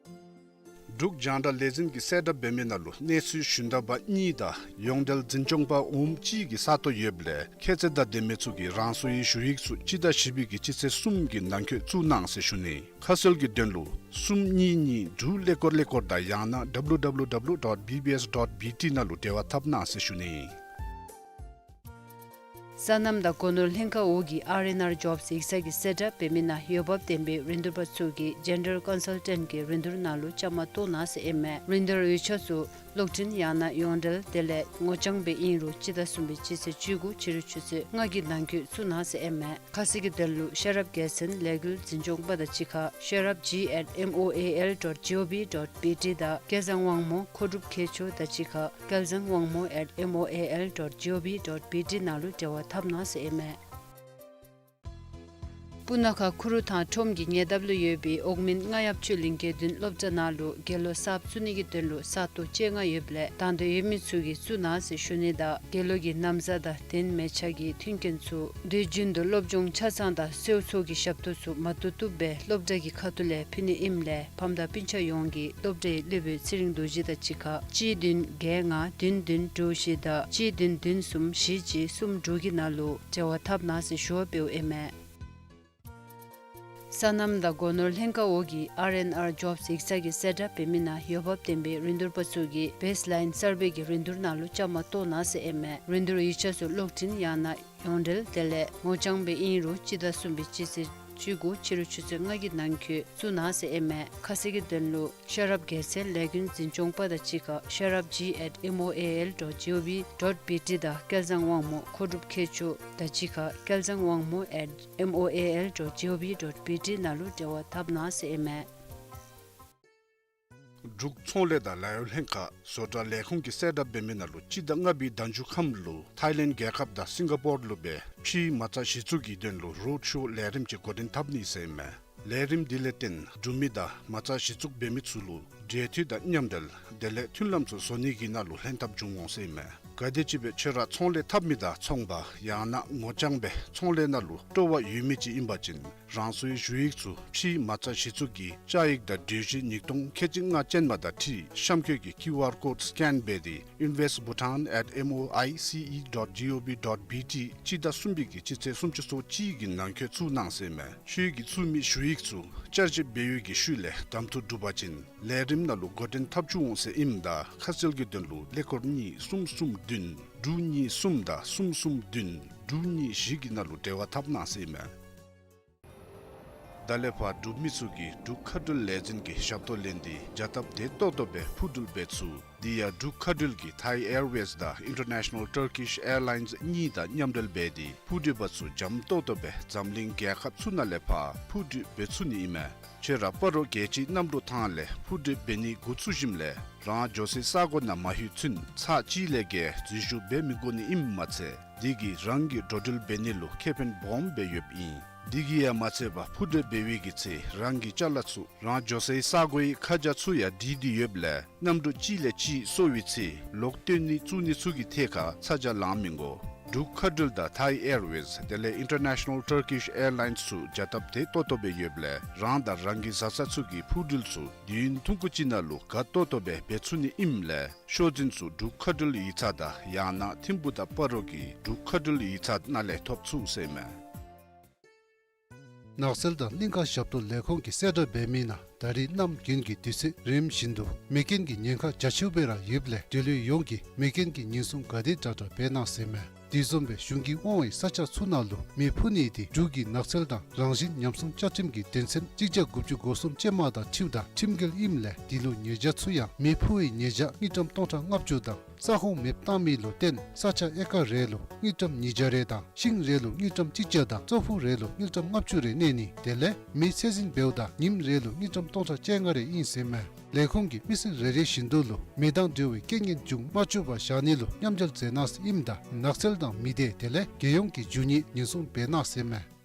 འབྲུག་རྒྱང་བསྒྲགས་ལས་འཛིན་གྱིས་གསལ་བསྒྲགས་འབད་མི་ནང་ལུ་གནས་ཚུལ་ཞུན་དག་པ་གཉིས་དང་ཡོངས་འབྲེལ་འཛིན་སྐྱོང་པ་འོགམ་གཅིག་གི་ས་སྟོང་ཡོདཔ་ལས་ཁྱད་ཚད་དང་ལྡན་མི་ཚུ་གིས་རང་སོའི་ཞུ་ཡིག་ཚུ་སྤྱི་ཟླ་བཞི་པའི་གི་སྤྱི་ཚེས་གསུམ་གྱི་ནང་འཁོད་བཙུགས་གནང་ཟེར་ཞུ་ནི། ཁ་གསལ་གྱི་དོན་ལུ་གསུམ་གཉིས་གཉིས་དྲུག་ཀླད་ཀོར་ཀླད་ཀོར་དང་ཡང་ན་W W W dot B B S dot B T ནང་ལུ་འབྲེལ་བ་འཐབ་གནང་ཟེར་ཞུ་ནི། སོ་ནམ་དང་སྒོ་ནོར་ལྷན་ཁག་འོག་གི་R and R Jobs ཡིག་ཚང་གིས་གསལ་བསྒྲགས་འབད་མི་ནང་འོས་འབབ་ལྡན་པའི་རིན་བསྡུར་པ་ཚུ་གིས་General Consultant གི་རིན་བསྡུར་ནང་ལུ་བཅའ་མར་གཏོགས་གནང་ཟེར་ཨིན་མས། རིན་བསྡུར་འོས་ཆ་ཚུ་གློག་འཕྲིན་ཡང་ན་ཡོངས་འབྲེལ་དེ་ལས་ངོ་རྐྱང་སྦེ་ཨིན་རུང་སྤྱི་ཟླ་གསུམ་པའི་སྤྱི་ཚེས་བཅུ་དགུ་ཕྱི་རུ་ཆུ་ཚོད་ལྔ་གི་ནང་འཁོད་བཙུགས་གནང་ཟེར་ཨིན་མས། ཁ་གསལ་གྱི་དོན་ལུ་ཤེས་རབ་རྒྱལ་མཚན་ལས་འགུལ་འཛིན་སྐྱོང་པ་དང་གཅིག་ཁར་ཤེས་རབ་G at M O A L dot G O V dot B T དང་སྐལ་བཟང་དབང་མོ་མཁོ་སྒྲུབ་མཁས་མཆོག་དང་གཅིག་ཁར་སྐལ་བཟང་དབང་མོ་at M O A L dot G O V dot B T ནང་ལུ་འབྲེལ་བ་འཐབ་གནང་ཟེར་ཨིན་མས། སྤུ་ན་ཁ་ཁུ་རུ་ཐང་ཁྲོམ་གྱི་ཉེ་འདབས་ལུ་ཡོད་པའི་འོག་མིན་རྔ་ཡབ་ཆོས་གླིང་དགེ་འདུན་སློབ་གྲྭ་ནང་ལུ་དགེ་སློབ་གསརཔ་བཙུགས་ནི་གི་དོན་ལུ་ས་སྟོང་བཅོ་ལྔ་ཡོདཔ་ལས་དང་འདོད་ཡོད་མི་ཚུ་གིས་བཙུགས་གནང་ཟེར་ཞུ་ནི་དང་དགེ་སློབ་ཀྱི་ན་བཟའ་དང་གདན་མལ་ཆ་གི་མཐུན་རྐྱེན་ཚུ་དུས་རྒྱུན་དུ་སློབ་སྦྱོང་ཆ་ཚང་དང་སོ་སོ་གི་ཞབས་ཏོག་ཚུ་མ་བཏུབ་བཏུབ་སྦེ་སློབ་གྲྭ་གི་ཁ་ཐུག་ལས་ཕུལ་ནི་ཨིནམ་ལས་ཕམ་དང་སྤུན་ཆ་ཡོངས་ཀྱིས་སློབ་གྲྭའི་སློབ་དཔོན་ཚེ་རིང་རྡོ་རྗེ་དང་གཅིག་ཁར་གཅིག་བདུན་བརྒྱད་ལྔ་བདུན་བདུན་དྲུག་བཞི་དང་གཅིག་བདུན་བདུན་གསུམ་བཞི་གཅིག་གསུམ་དྲུག་གི་ནང་ལུ་འབྲེལ་བ་འཐབ་གནང་ཟེར་ཞུ་བ་འབདཝ་ཨིན་མས། སོ་ནམ་དང་སྒོ་ནོར་ལྷན་ཁག་འོག་གི་R and R Jobs ཡིག་ཚང་གིས་གསལ་བསྒྲགས་འབད་མི་ནང་འོས་འབབ་ལྡན་པའི་རིན་བསྡུར་པ་ཚུ་གིས་བེསི་ལའིན་གསར་པའི་གི་རིན་བསྡུར་ནང་ལུ་བཅའ་མར་གཏོགས་གནང་ཟེར་ཨིན་མས། རིན་བསྡུར་ཡིག་ཆ་ཚུ་གློག་འཕྲིན་ཡང་ན་ཡོངས་འབྲེལ་དེ་ལས་ངོ་རྐྱང་སྦེ་ཨིན་རུང་སྤྱི་ཟླ་གསུམ་པའི་སྤྱི་ཚེས་བཅུ་དགུ་ཕྱི་རུ་ཆུ་ཚོད་ལྔ་གི་ནང་འཁོད་བཙུགས་གནང་ཟེར་ཨིན་མས། ཁ་གསལ་གྱི་དོན་ལུ་ཤེས་རབ་རྒྱལ་མཚན་ལས་འགུལ་འཛིན་སྐྱོང་པ་དང་གཅིག་ཁར་ཤེས་རབ་G at M O A L dot G O V dot B T དང་སྐལ་བཟང་དབང་མོ་མཁོ་སྒྲུབ་མཁས་མཆོག་དང་གཅིག་ཁར་སྐལ་བཟང་དབང་མོ་at M O A L dot G O V dot B T ནང་ལུ་འབྲེལ་བ་འཐབ་གནང་ཟེར་ཨིན་མས། འབྲུག་ཚོང་ལས་དང་ལཱ་གཡོག་ལྷན་ཁག་བཟོ་གྲྭ་ལས་ཁུངས་ཀྱིས་གསལ་བསྒྲགས་འབད་མི་ནང་ལུ་སྤྱི་ཟླ་ལྔ་པའི་ཟླ་མཇུག་ཁམས་ལུ་ཐཱའི་ལེནཌ་རྒྱལ་ཁབ་དང་སིང་ག་པོར་ལུ་སྦེ་ཕྱིའི་མ་རྩ་གཞི་བཙུགས་ཀྱི་དོན་ལུ་རོཌ་ཤོ་ལས་རིམ་ཅིག་འགོ་འདྲེན་འཐབ་ནི་ཟེར་ཨིན་མས། ལས་རིམ་འདི་ལས་བརྟེན་འབྲུག་མི་དང་མ་རྩ་གཞི་བཙུགས་འབད་མི་ཚུ་ལུ་འབྲེལ་མཐུད་དང་མཉམ་འབྲེལ་དེ་ལས་མཐུན་ལམ་ཚུ་བཟོ་ནི་གི་ནང་ལུ་ལྷན་ཐབས་འབྱུང་འོང་ཟེར་ཨིན་མས། ག་དེམ་ཅིག་སྦེ་ཁྱོད་ར་ཚོང་ལས་འཐབ་མི་དང་ཚོང་པ་ཡང་ན་ངོ་རྐྱང་སྦེ་ཚོང་ལས་ནང་ལུ་སྤྲོ་བ་ཡོད་མི་ཅིག་ཨིན་པ་ཅིན་རང་སོའི་ཞུ་ཡིག་ཚུ་ཕྱིའི་མ་རྩ་གཞི་བཙུགས་ཀྱི་བཅའ་ཡིག་དང་གྲོས་གཞི་ཉིས་སྟོང་ཁལ་གཅིག་ལྔ་ཅན་མ་དང་འཁྲིལ་གཤམ་འཁོད་ཀྱི་ཀིའུ་ཨར་ཀོཌ་སི་ཀེན་འབད་དེ་invest Bhutan at M O I C E dot G O V dot B T སྤྱི་ཟླ་གསུམ་པའི་གི་སྤྱི་ཚེས་སུམ་ཅུ་སོ་གཅིག་གི་ནང་འཁོད་བཙུགས་གནང་ཟེར་ཨིན་མས། ཁྱོད་ཀྱིས་བཙུགས་མི་ཞུ་ཡིག་ཚུ་བསྐྱར་ཞིབ་འབད་བའི་གི་ཤུལ་ལས་གདམ་འཐུ་གྲུབ་པ་ཅིན་ལས་རིམ་ནང་ལུ་འགོ་འདྲེན་འཐབ་བཅུག་འོང་ཟེར་ཨིནམ་ད་ཁ་གསལ་གྱི་དོན་ལུ་ཀླད་ཀོར་གཉིས་གསུམ་གསུམ་བདུན་དྲུག་གཉིས་གསུམ་དང་གསུམ་གསུམ་བདུན་དྲུག་གཉིས་བཞི་གི་ནང་ལུ་འབྲེལ་བ་འཐབ་གནང་ཟེར་ཨིན་མས། ད་ལས་ཕར་འབྲུག་མི་ཚུ་གིས་འབྲུག་མཁའ་འགྲུལ་ལས་འཛིན་གྱི་ཞབས་ཏོག་ལེན་ཏེ་བྱ་སྟབས་བདེ་ཏོག་ཏོ་སྦེ་འཕུར་འགྲུལ་འབད་ཚུགས། དེ་ཡང་འབྲུག་མཁའ་འགྲུལ་གྱིས་Thai Airways དང་International Turkish Airlines གཉིས་དང་མཉམ་འབྲེལ་འབད་དེ་འཕུར་འགྲུལ་པ་ཚུ་འཇམ་ཏོག་ཏོ་སྦེ་འཛམ་གླིང་རྒྱལ་ཁབ་ཚུ་ནང་ལས་ཕར་འཕུར་འགྲུལ་འབད་ཚུགས་ནི་ཨིན་མས། ཁྱོད་ར་སྤ་རོ་རྒྱལ་སྤྱིའི་གནམ་གྲུ་ཐང་ལས་འཕུར་འགྲུལ་འབད་ནི་འགོ་བཙུགས་ཞིནམ་ལས་རང་འགྱོ་སའི་ས་གོ་ནང་མ་ལྷོད་ཚུན་ཚར་གཅིག་ལས་བརྒལ་འཛུལ་ཞུགས་འབད་མི་དགོ་ནི་ཨིནམ་མ་ཚད་དེ་གིས་རང་གི་འགྲོ་འགྲུལ་འབད་ནི་ལུ་ཁེ་ཕན་སྦོམ་སྦེ་ཡོདཔ་ཨིན། དེ་གིས་ཡང་མ་ཚད་པར་འཕུར་འགྲུལ་འབད་བའི་གི་ཚེ་རང་གི་ཅ་ལ་ཚུ་རང་འགྱོ་སའི་ས་གོའི་ཁ་བྱང་ཚུ་ཡང་བྲིས་ཏེ་ཡོདཔ་ལས་གནམ་གྲུ་གཅིག་ལས་གཅིག་སོར་བའི་ཚེ་ལོག་བཏོན་ནི་བཙུགས་ནི་ཚུ་གི་ཐད་ཁར་ཚ་གྱང་ལང་མི་དགོ། འབྲུག་མཁའ་འགྲུལ་དང་Thai Airways དེ་ལས་International Turkish Airlines ཚུ་བྱ་སྟབས་བདེ་ཏོག་ཏོ་སྦེ་ཡོདཔ་ལས་རང་དང་རང་གི་བཟའ་ཚང་ཚུ་གིས་འཕུར་འགྲུལ་ཚུ་དུས་ཡུན་ཐུང་ཀུ་ཅིག་ནང་ལུ་དགའ་ཏོག་ཏོ་སྦེ་འབད་ཚུགས་ནི་ཨིནམ་ལས་ཤོག་འཛིན་ཚུ་འབྲུག་མཁའ་འགྲུལ་ཡིག་ཚང་དང་ཡང་ན་ཐིམ་ཕུག་དང་སྤ་རོ་གི་འབྲུག་མཁའ་འགྲུལ་ཡིག་ཚང་ནང་ལས་ཐོབ་ཚུགས་ཟེར་མས། ནགས་ཚལ་དང་གླིང་ཀ་ཞབས་ཏོག་ལས་ཁུངས་ཀྱིས་གསལ་བསྒྲགས་འབད་མི་ནང་ད་རིས་གནམ་དགུན་གྱི་དུས་ཚོད་རནམ་བཞིན་དུ་མེ་རྐྱེན་གྱི་ཉེན་ཁ་རྒྱ་ཆེཝ་སྦེ་ར་ཡོདཔ་ལས་འབྲེལ་ཡོད་ཡོངས་ཀྱིས་མེ་རྐྱེན་གྱི་ཉེན་སྲུང་ག་དེ་དྲག་དྲག་འབད་གནང་ཟེར་མས། དེ་བཟུམ་སྦེ་གཞུང་གིས་དབང་བའི་ས་ཆ་ཚུ་ནང་ལུ་མེ་འཕུ་ནི་དེ་འབྲུག་གི་ནགས་ཚལ་དང་རང་བཞིན་ཉམས་སྲུང་བཅའ་ཁྲིམས་ཀྱི་དོན་ཚན་གཅིག་བརྒྱ་དགུ་བཅུ་གོ་གསུམ་ཅན་མ་དང་འཁྲིལཝ་ད་ཁྲིམས་འགལ་ཨིནམ་ལས་དེ་ལུ་ཉེས་བྱ་ཚུ་ཡང་མེ་འཕུ་བའི་ཉེས་བྱ་དངུལ་ཀྲམ་སྟོང་ཕྲག་ལྔ་བཅུ་དང་ས་ཁོངས་མེདཔ་བཏང་མི་ལུ་བརྟེན་ས་ཆ་ཨེ་ཀར་རེ་ལུ་དངུལ་ཀྲམ་ཉིས་བརྒྱ་རེ་དང་ཤིང་རེ་ལུ་དངུལ་ཀྲམ་གཅིག་བརྒྱ་དང་ཙོག་ཕུག་རེ་ལུ་དངུལ་ཀྲམ་ལྔ་བཅུ་རེ་གནས་ནི་དེ་ལས་མེ་ཚད་འཛིན་འབདཝ་ད་ཉིནམ་རེ་ལུ་དངུལ་ཀྲམ་སྟོང་ཕྲག་བཅོ་ལྔ་རེ་ཨིན་ཟེར་མས། ལས་ཁུངས་ཀྱིས་མི་ཚེ་རེ་རེ་བཞིན་དུ་ལུ་མེ་དང་འབྲེལ་བའི་རྐྱེན་ངན་འབྱུང་མ་བཅུག་པར་བཞག་ནི་ལུ་མཉམ་འབྲེལ་མཛད་གནང་ཟེར་ཨིནམ་ད་ནགས་ཚལ་དང་མི་སྡེ་དེ་ལས་རྒྱལ་ཡོངས་ཀྱི་རྒྱུ་དངོས་ཉེན་སྲུང་འབད་གནང་ཟེར་མས།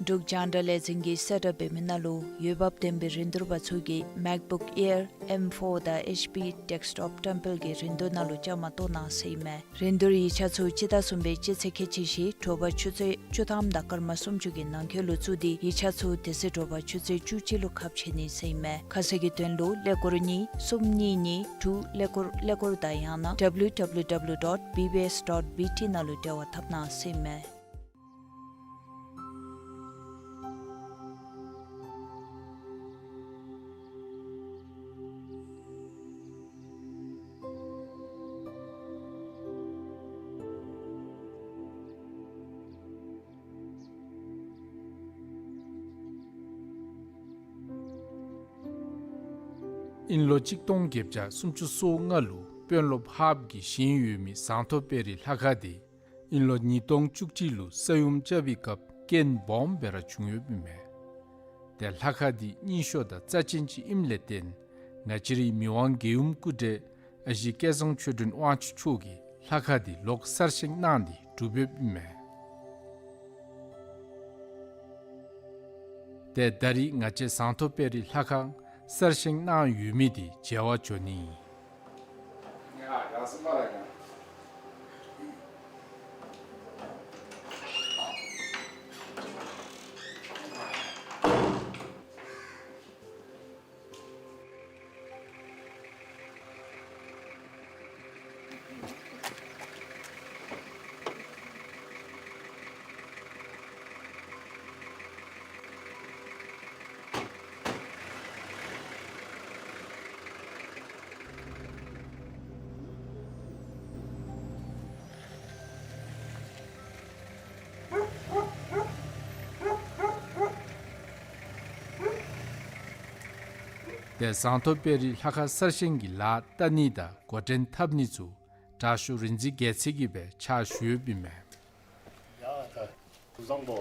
འབྲུག་རྒྱང་བསྒྲགས་ལས་འཛིན་གྱིས་གསལ་བསྒྲགས་འབད་མི་ནང་ལུ་འོས་འབབ་ལྡན་པའི་རིན་བསྡུར་པ་ཚུ་གིས་MacBook Air M four དང་HP Desktop བཀྲམ་སྤེལ་གྱི་རིན་བསྡུར་ནང་ལུ་བཅའ་མར་གཏོགས་གནང་ཟེར་ཨིན་མས། རིན་བསྡུར་ཡིག་ཆ་ཚུ་སྤྱི་ཟླ་གསུམ་པའི་སྤྱི་ཚེས་ཁལ་གཅིག་བཞི་དྲོ་པ་ཆུ་ཚོད་བཅུ་ཐམ་དང་སྐར་མ་སུམ་ཅུ་གི་ནང་འཁོད་ལུ་བཙུགས་ཏེ་ཡིག་ཆ་ཚུ་དེ་ཚེ་དྲོ་པ་ཆུ་ཚོད་བཅུ་གཅིག་ལུ་ཁ་ཕྱེ་ནི་ཟེར་ཨིན་མས། ཁ་གསལ་གྱི་དོན་ལུ་ཀླད་ཀོར་གཉིས་གསུམ་གཉིས་གཉིས་དྲུག་ཀླད་ཀོར་ཀླད་ཀོར་དང་ཡང་ན་W W W dot B B S dot B T ནང་ལུ་འབྲེལ་བ་འཐབ་གནང་ཟེར་ཨིན་མས། དབྱིན་ལོ་གཅིག་སྟོང་བརྒྱད་བརྒྱ་སུམ་ཅུ་སོ་ལྔ་ལུ་དཔོན་སློབ་ཧཱཔ་གིས་བཞེངས་ཡོད་མི་ཟངས་མཐོ་དཔལ་རི་ལྷ་ཁང་དེ་དབྱིན་ལོ་ཉིས་སྟོང་བཅུ་གཅིག་ལུ་ས་ཡོམ་རྐྱབ་པའི་སྐབས་རྐྱེན་སྦོམ་སྦེ་ར་བྱུང་ཡོདཔ་ཨིན་མས། ཏེ་ལྷ་ཁང་དེ་རྙིང་ཤོས་དང་རྩ་ཅན་ཅིག་ཨིནམ་ལས་བརྟེན་ང་བཅས་རའི་མི་དབང་རྒྱལ་ཡུམ་སྐུ་བགྲེས་ཨ་ཞེ་སྐལ་བཟང་ཆོས་སྒྲོན་དབང་ཕྱུག་མཆོག་གིས་ལྷ་ཁང་དེ་ལོག་གསར་བཞེངས་གནང་སྟེ་གྲུབ་ཡོདཔ་ཨིན་མས། ཏེ་ད་རིས་ང་བཅས་ཟངས་མཐོ་དཔལ་རི་ལྷ་ཁང་གསར་བཞེངས་གནང་ཡོད་མི་དེ་མཇལ་བར་འགྱོ་ནི་ཨིན། ཏེ་ཟངས་མཐོ་དཔལ་རི་ལྷ་ཁང་གསར་བཞེངས་ཀྱི་ལཱ་བསྟར་ནི་དང་འགོ་འདྲེན་འཐབ་ནི་ཚུ་དྲག་ཤོས་རིག་འཛིན་རྒྱལ་མཚན་གྱིས་སྦེ་ཕྱག་ཞུ་ཡོདཔ་ཨིན་མས། ཡ་ད་སྐུ་གཟུགས་བཟང་པོ།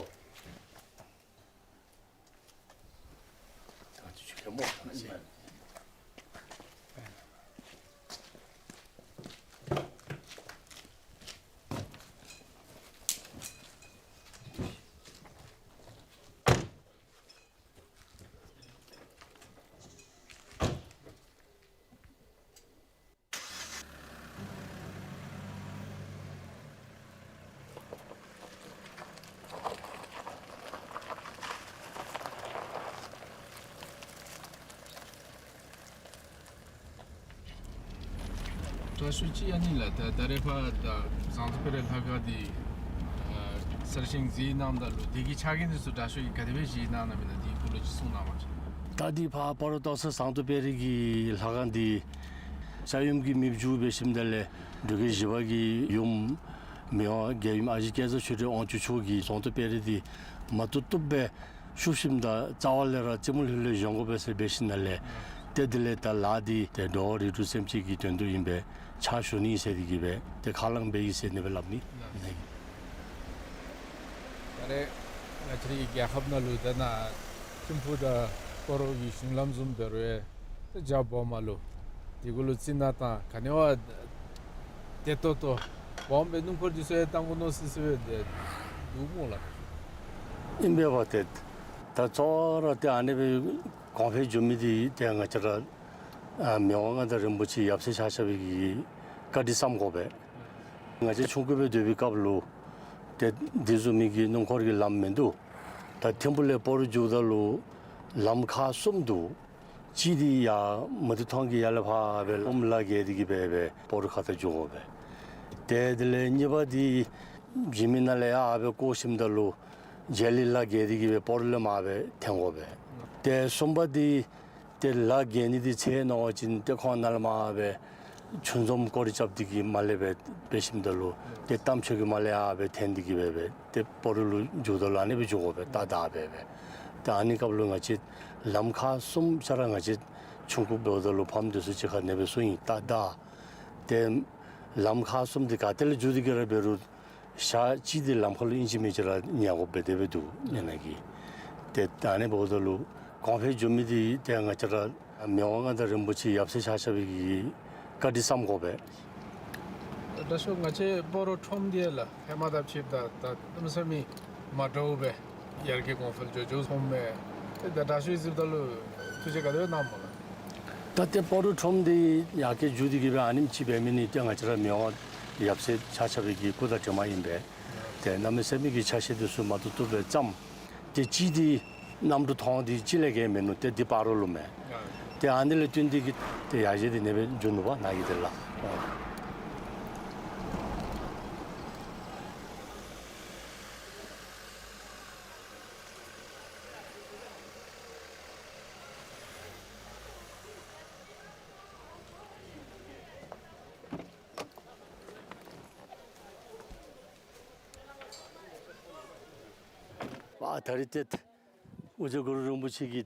དྲག་ཤོས་ཅིག་ཨ་ནི་ལགས། ད་ད་རེས་ཕར་ད་ཟངས་མཐོ་དཔལ་རི་ལྷ་ཁང་འདི་ཨ་གསར་བཞེངས་མཛད་གནངམ་ད་ལུ་དེ་གི་ཕྱག་འགན་འདི་ཚུ་དྲག་ཤོས་ཀྱིས་ག་དེ་སྦེ་བཞེས་གནང་གནངམ་ཨིན་ན་དེ་གི་སྐོར་ལུ་ཅིག་གསུང་གནང་པ་ཅིན། ད་འདི་ཕར་སྤ་རོ་སྟག་འཚེར་ཟངས་མཐོ་དཔལ་རི་གི་ལྷ་ཁང་འདི་ས་ཡོམ་གྱིས་མེདཔ་བཅུག་འབད་ཞིནམ་ད་ལས་འབྲུག་རྒྱལ་བཞི་པ་གི་ཡུམ་མི་དབང་རྒྱལ་ཡུམ་ཨ་ཞེ་སྐལ་བཟང་ཆོས་སྒྲོན་དབང་ཕྱུག་མཆོག་གིས་ཟངས་མཐོ་དཔལ་རི་འདི་མ་བཏུབ་བཏུབ་སྦེ་ ཤུགས་ཞིམ་དང་རྩ་བ་ལས་ར་རྩེ་མོ་ལྷོད་ལྷོད་བཞེངས་དགོ་པས་ཟེར་འབད་ཞིནམ་ལས། ཏེ་དེ་ལས་ད་ལཱ་འདི་ཏེ་འགྲོ་བ་རིགས་དྲུག་སེམས་ཅན་གྱི་དོན་དུ་ཨིན་པས། ཕྱག་ཞུ་ནི་ཟེར་དེ་གིས་སྦེ་ཏེ་ཁས་བླངས་འབད་ཡི་ཟེར་ཨ་ནི་སྦེ་སླབ་ནི་ཨིན། ད་རེས་ང་བཅས་རའི་རྒྱལ་ཁབ་ནང་ལུ་ད་ནཱ་ཐིམ་ཕུག་དང་སྤ་རོ་གི་གཞུང་ལམ་བཟུམ་འབད་རུང་ཡང་ཏེ་རྒྱ་སྦོམ་ལུ་དེ་གུ་ལུ་རྩི་ནག་དང་ག་ནི་བ་བདེ་ཏོག་ཏོ་སྦོམ་སྦེ་སྣུམ་འཁོར་འདི་ཚུ་ཡང་གཏང་དགོ་མནོ་སི་སི་སྦེ་འདུག་སྨོ་ལགས། ཨིན་པས་པ། ཏེ་ད་གཙོ་བོ་ར་ཏེ་ཨ་ནི་སྦེ་གོང་འཕེལ་འགྱོ་མི་འདི་ཏེ་ང་བཅས་ར་ཨ་མི་དབང་མངའ་བདག་རིན་པོ་ཆེ་ཡབ་སྲས་ཆ་ཁྱབ་ཀྱི་བཀའ་དྲིན་བསམ་དགོ་པས། ང་བཅས་ཆུང་ཀུ་སྦེ་སྡོད་པའི་སྐབས་ལུ་ཏེ་འདི་བཟུམ་མའི་གི་སྣུམ་འཁོར་གྱི་ལམ་མིན་འདུག། ད་ཐིམ་ཕུག་ལས་སྤ་རོ་འགྱོཝ་ད་ལུ་ལམ་ཁག་གསུམ་འདུག། གཅིག་འདི་ཡར་མུ་ཏིག་ཐང་གི་ཡར་ལས་ཕར་སྦེ་ཨོམ་ལ་བརྒལ་ཏེ་གིས་སྦེ་སྦེ་སྤ་རོ་ཁ་ཐུག་འགྱོ་དགོ་པས། ཏེ་དེ་ལས་གཉིས་པ་འདི་འཇིགས་མེད་ནང་ལས་ཡར་སྦེ་བསྐོར་ཞིནམ་ད་ལུ་རྗེས་ལི་ལ་བརྒལ་ཏེ་གིས་སྦེ་སྤ་རོ་ལས་མར་སྦེ་འཐེན་དགོ་པས། ཏེ་གསུམ་པ་འདི་ཏེ་ལ་བརྒལ་ནི་འདི་ཚེ་ནང་བ་ཅིན་ཏེ་ཁོང་ནཱ་ལས་མར་སྦེ་ཆུ་འཛོམས་སྐོར་ར་རྐྱབ་སྟེ་གིས་མར་ལས་སྦེ་འབད་ཞིནམ་ད་ལུ་ཏེ་རྟ་མཆོག་གི་མར་ལས་ཡར་སྦེ་འཐེན་ཏེ་གིས་སྦེ་སྦེ་ཏེ་སྤ་རོ་ལུ་འགྱོཝ་ད་ལུ་ཨ་ནི་སྦེ་འགྱོ་དགོ་པས། ཏ་ཏ་སྦེ་སྦེ། ཏེ་ཨ་ནི་སྐབས་ལུ་ང་བཅས་ལམ་ཁག་གསུམ་ཆ་ར་ང་བཅས་ཆུང་ཀུ་འབདཝ་ད་ལུ་ཕམ་འདི་ཚུ་གཅིག་ཁར་ཨ་ནི་སྦེ་གསུངས་ཡི། ཏ་ཏ་ཏེ་ལམ་ཁག་གསུམ་འདི་ག་ཏེ་ལས་འགྱོ་སྟེ་གིས་ར་འབད་རུང་ཞག་གཅིག་འདི་ལམ་ཁར་ལུ་ཨིན་ཅི་མིན་ཅི་ར་ཉལ་དགོཔ་སྦེ་དེ་སྦེ་འདུག་ཨ་ནཱ་གི། ཏེ་ད་ཨ་ནི་འབདཝ་ད་ལུ་གོང་འཕེལ་འགྱོ་མི་འདི་ཏེ་ང་བཅས་ར་མི་དབང་མངའ་བདག་རིན་པོ་ཆེ་ཡབ་སྲས་ཆ་ཁྱབ་ཀྱི་བཀའ་དྲིན་བསམ་དགོ་པས། ད་ཤོག་ང་བཅས་སྤ་རོ་ཁྲོམ་འདི་ལགས་ཧེ་མ་དང་ཕྱདཔ་ད་ད་གནམ་མེད་ས་མེད་མ་འདྲཝ་སྦེ་ཡར་རྒྱས་གོང་འཕེལ་འགྱོ་འགྱོཝ་སོངམ་མས། ཏེ་ད་ད་ཤོག་གཟིགསཔ་ད་ལུ་ཐུགས་བཞེད་ག་དེ་སྦེ་གནངམ་སྨོ་ལགས། ད་ཏེ་སྤ་རོ་ཁྲོམ་འདི་ཡར་རྒྱས་འགྱོ་སྟེ་གིས་སྦེ་ཨ་ནེམ་ཅིག་འབད་མི་འདི་ཏེ་ང་བཅས་ར་མི་དབང་ཡབ་སྲས་ཆ་ཁྱབ་ཀྱི་སྐུ་དྲིན་ཨིནམ་ཨིན་པས། ཏེ་གནམ་མེད་ས་མེད་ཀྱི་ཆ་ཤས་འདི་ཚུ་མ་བཏུབ་བཏུབ་སྦེ་བརྩམས། ཏེ་གཅིག་འདི་གནམ་གྲུ་ཐོག་འདི་གཅིག་ལས་བརྒལ་མིན་ནུག། ཏེ་འདི་སྤ་རོ་ལུ་མས། ཏེ་ཨ་ནི་ལས་བརྟེན་ཏེ་གིས་ཏེ་ཡར་རྒྱས་འདི་ཨ་ནེ་སྦེ་འགྱོ་ནུག་པ་ནཱ་གི་འདི་ལགས། ཨ་ད་རིས་ཏེ་ཨོ་རྒྱན་གུ་རུ་རིན་པོ་ཆེ་གི་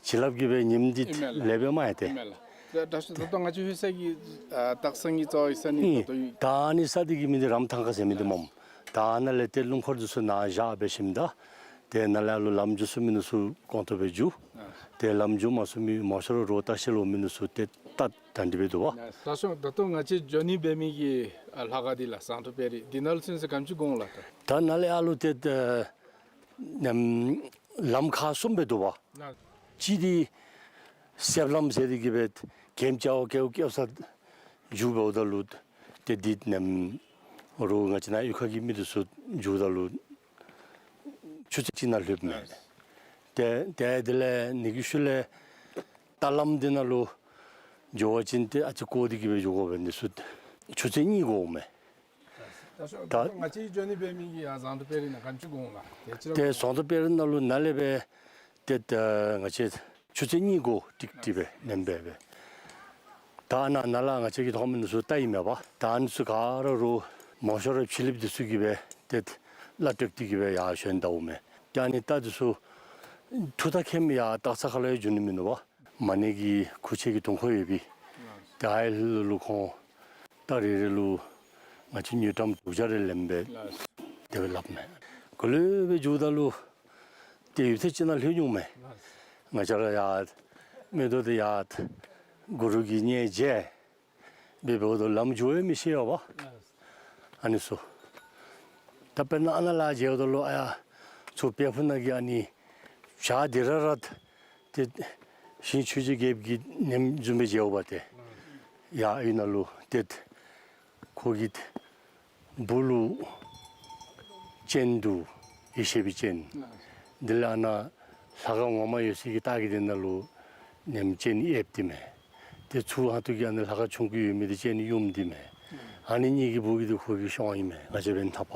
བྱིན་རླབས་ཀྱིས་སྦེ་ཉིནམ་འདི་ཨིན་མས་ལགས། ལེགས་སྦེ་མ་ཡ་སྟེ། ཨིན་མས་ལགས། ད་ད་ད་ལྟོ་ང་བཅས་ལྷོད་ས་གི་ཨ་སྟག་ཚང་གི་རྩ་བའི་ས་གནས་ཨིན། ད་ལྟོ་ཡོད། ད་ཨ་ནི་ས་འདི་གི་མིང་འདི་རམ་ཐང་ཁ་ཟེར་མི་འདི་སྨོ། ད་ཨ་ནཱ་ལས་ཏེ་སྣུམ་འཁོར་འདི་ཚུ་ནཱ་བཞག་འབད་ཞིནམ་ད་ཏེ་ནཱ་ལས་ཨ་ལོ་ལམ་འགྱོ་ཚུགས་མི་འདི་ཚུ་གོང་ཐུབ་སྦེ་འགྱོ། ཏེ་ལམ་འགྱོ་མ་ཚུགས་མི་མང་ཤོས་ར་རོགས་ལྟ་བཤལ་འོང་མི་འདི་ཚུ་ཏེ་ད་ད་འདི་སྦེ་འདུག་པ། ད་ཤོག་ད་ལྟོ་ང་བཅས་འགྱོ་ནི་འབད་མི་གི་ཨ་ལྷ་ཁང་འདི་ལགས་ཟངས་མདོག་དཔལ་རི་འདི་ནང་ལུ་ཚུན་ཚོད་ག་དེམ་ཅིག་འགོར་འོང་ལགས། ད་ད་ནཱ་ལས་ཨ་ལོ་ཏེ་ཨ་ནེམ་ལམ་ཁག་གསུམ་སྦེ་འདུག་པ། ལགས། གཅིག་འདི་གསེབ་ལམ་ཟེར་ཏེ་གིས་སྦེ་གེམ་ཅ་བ་ཀེའུ་ཀེའུ་ས་འགྱོ་འབདཝ་ད་ལུ་ཏེ་འདི་ཨ་ནེམ་རོགས་ང་བཅས་ནཱ་གཡུས་ཁ་གི་མི་འདི་ཚུ་འགྱོཝ་ད་ལུ་ཆུ་ཚོད་གཅིག་ནང་ལྷོདཔ་མས། ལགས། ཏེ་ཏེ་དེ་ལས་ཨ་ནི་གི་ཤུལ་ལས་རྟ་ལམ་འདི་ནང་ལུ་འགྱོ་བ་ཅིན་ཏེ་ཨ་ཙི་སྐོར་ཏེ་གིས་སྦེ་འགྱོ་དགོ་པས། འདི་ཚུ་ཆུ་ཚོད་གཉིས་འགོརཝ་མས། ད་ད་ད་ད་ང་བཅས་འགྱོ་ནི་འབད་མི་གི་ཨ་ཟངས་མདོག་དཔལ་རི་ནང་ག་དེམ་ཅིག་འགོར་འོང་ལགས། ཏེ་ཅི་ར་ཏེ་ཟངས་མདོག་དཔལ་རི་ནང་ལུ་ནཱ་ལས་སྦེ་ཏེ་ད་ང་བཅས་ཆུ་ཚོད་གཉིས་འགོར་ཏིག་ཏིག་སྦེ་ཨ་ནེམ་སྦེ་སྦེ། ད་ནཱ་ནཱ་ལས་ང་བཅས་ཀྱིས་མཐོང་མི་འདི་ཚུ་རྟ་ཨིན་མས་པ། ད་ཨ་ནི་ཚུ་ག་ར་རོགས་མང་ཤོས་ར་ཕྱི་གླིངཔ་འདི་ཚུ་གིས་སྦེ་ཏེ་གླ་སྤྲོད་དེ་གིས་སྦེ་ཡར་ཞོན་ད་འོང་མས། ཏེ་ཨ་ནི་རྟ་འདི་ཚུ་ཐུག་ད་ཁེམ་ཡར་སྟག་ཚང་ཁ་ལུ་ཡང་འགྱོ་ནི་མིན་ནུག་པ། མ་ཎི་གི་ཁུག་ཆེན་གྱི་དུང་ཁོ་ཡོད་པས། ཏེ་ཨའི་ལུ་ལུ་ཁོང་རྟ་རེ་རེ་ལུ་ང་བཅས་དངུལ་ཀྲམ་དྲུག་བརྒྱ་རེ་ལེནམ་སྦེ་དེ་སྦེ་སླབ་མས། ག་ལུ་སྦེ་འགྱོཝ་ད་ལུ་ཏེ་ཡུདཔ་ཐེངས་ཅིག་ནང་ལྷོད་འོང་མས། ང་བཅས་ར་ཡར་མིག་ཏོ་འདི་ཡར་གུ་རུ་གི་གཉེར་བྱས་སྦེ་འབདཝ་ད་ལམ་འགྱོ་ཡང་མི་ཤེས་པས། ཨ་ནི་ཚུ་ད་དཔེར་ན་ཨ་ནཱ་ལས་མཇལཝ་ད་ལུ་ཨ་ཡར་ཚུར་དཔལ་ཕུག་ནང་གི་ཨ་ནི་བྱག་འདི་ར་ར་ཏེ་ཞིང་ཆོས་རྗེ་རྒྱལཔོ་གི་ནེམ་བཟུམ་སྦེ་མཇལཝ་ཏེ། ཡར་ཨའི་ནང་ལུ་ཏེ་ཁོ་གི་སྦུག་ལུ་སྤྱན་འདུག། ཡེ་ཤེས་པའི་སྤྱན། འདི་ལས་ཨ་ནཱ་ལྷ་ཁང་ངོ་མ་ཡོད་སའི་གི་ལྟག་གི་འདི་ནང་ལུ་ནེམ་སྤྱན་ཨེབ་སྟེ་མས། ཏེ་ཚུར་ཧང་ཏུ་གི་ཨ་ནི་ལྷ་ཁང་ཆུང་ཀུ་ཡོད་མི་འདི་སྤྱན་ཡུམ་སྟེ་མས། ཨ་ནི་གཉིས་ཀྱི་སྦུག་གི་འདི་ཁོ་གི་གཤོང་ཨིན་མས། ང་བཅས་འབདན་ཐག་པ།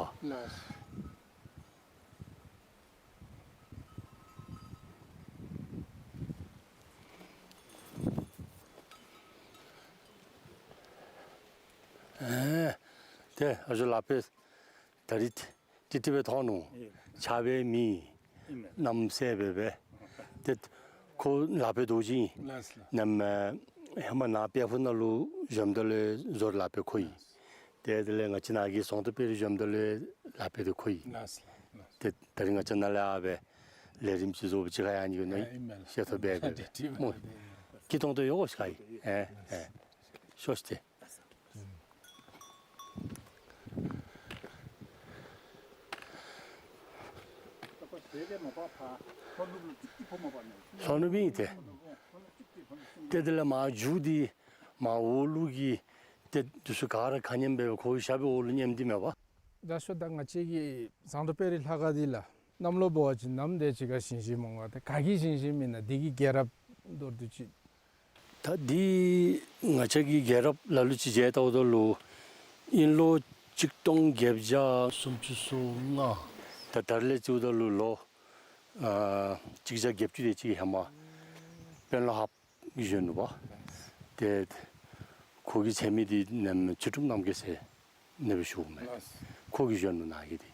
ཨེ་ཏེ་ཨ་ཞོ་ལགས་པས། ད་རིས་ཏིག་ཏིག་སྦེ་མཐོང་ནུག། ཨེ་ཆརཔ་མེད། གནམ་སྲས་སྦེ་སྦེ། ཏེ་ཁོ་ལག་པའི་རྡོ་རྗེ་ཨིན། ལགས་ལགས། ནམ་ཧེ་མ་ནཱ་དཔལ་ཕུག་ནང་ལུ་བཞུགསཔ་ད་ལུ་བཟོ་ལག་པའི་ཁོ་ཨིན། ཏེ་དེ་ལས་ང་བཅས་ནཱ་གི་ཟོང་ཏོ་དཔལ་རི་བཞུགསཔ་ད་ལུ་ལག་པའི་རྡོ་ཁོ་ཨིན། ལགས་ལགས། ཏེ་ད་རིས་ང་བཅས་ནཱ་ལས་ཨ་སྦེ་ལས་རིམ་ཅིག་བཟོ་བ་ཅིག་ཁར་ཡང་ནི་གོ་ནི་ཨ་ཨིན་མས་ལགས། ཤེས་ཐོབ་སྦེ་སྦེ་ཏེ་ཏེ་སྨོ། ཏེ་སྐྱིད་ཏོང་ཏོ་ཡོད་གོ་ཤིག་ཨིན། ཨེ་ཨེ། ཤོག་ཤིག་ཏེ། ལྷོ་ནུབ་ཨིན་ཏེ། ཏེ་དེ་ལས་མར་མཇུག་འདི་མར་འོག་ལུ་གི་ཏེ་འདི་ཚུ་ག་ར་ཁ་ཉིནམ་སྦེ་ཁོ་གི་ཞབས་པའི་འོག་ལུ་ཉམས་ཏེ་མེད་པ། ད་ཤོ་ད་ང་བཅས་ཀྱི་ཟངས་མདོག་དཔལ་རི་ལྷ་ཁང་འདི་ལགས་གནམ་ལོ་འབད་བ་ཅིན་ནམ་དེ་ཅིག་ཁར་བཞེངས་བཞེངསམ་འོང་ག། ཏེ་ག་གིས་བཞེངས་བཞེངསམ་ཨིན་ན། འདི་གི་རྒྱལ་རབས་མདོར་བསྡུས་ཅིག། ད་འདི་ང་བཅས་ཀྱི་རྒྱལ་རབས་ལ་ལུ་ཅིག་མཇལ་བལྟཝ་ད་ལུ་དབྱིན་ལོ་གཅིག་སྟོང་བརྒྱད་བརྒྱ་སུམ་ཅུ་སོ་ལྔ། ད་ད་རིས་ལས་བརྩིཝ་ད་ལུ་ལོ་ཨ་གཅིག་བརྒྱ་བརྒྱད་ཅུ་དེ་ཅིག་ཧེ་མ་དཔོན་སློབ་ཧཱཔ་གིས་བཞེངས་ནུག་པ། ཏེ་ཁོ་གི་མཚན་མི་འདི་ནམ་ཚུལ་ཁྲིམས་རྣམ་རྒྱལ་ཟེར་ཨ་ནི་སྦེ་ཞུཝ་མས། ལགས། ཁོ་གིས་བཞེངས་ནུག་ནཱ་གི་འདི།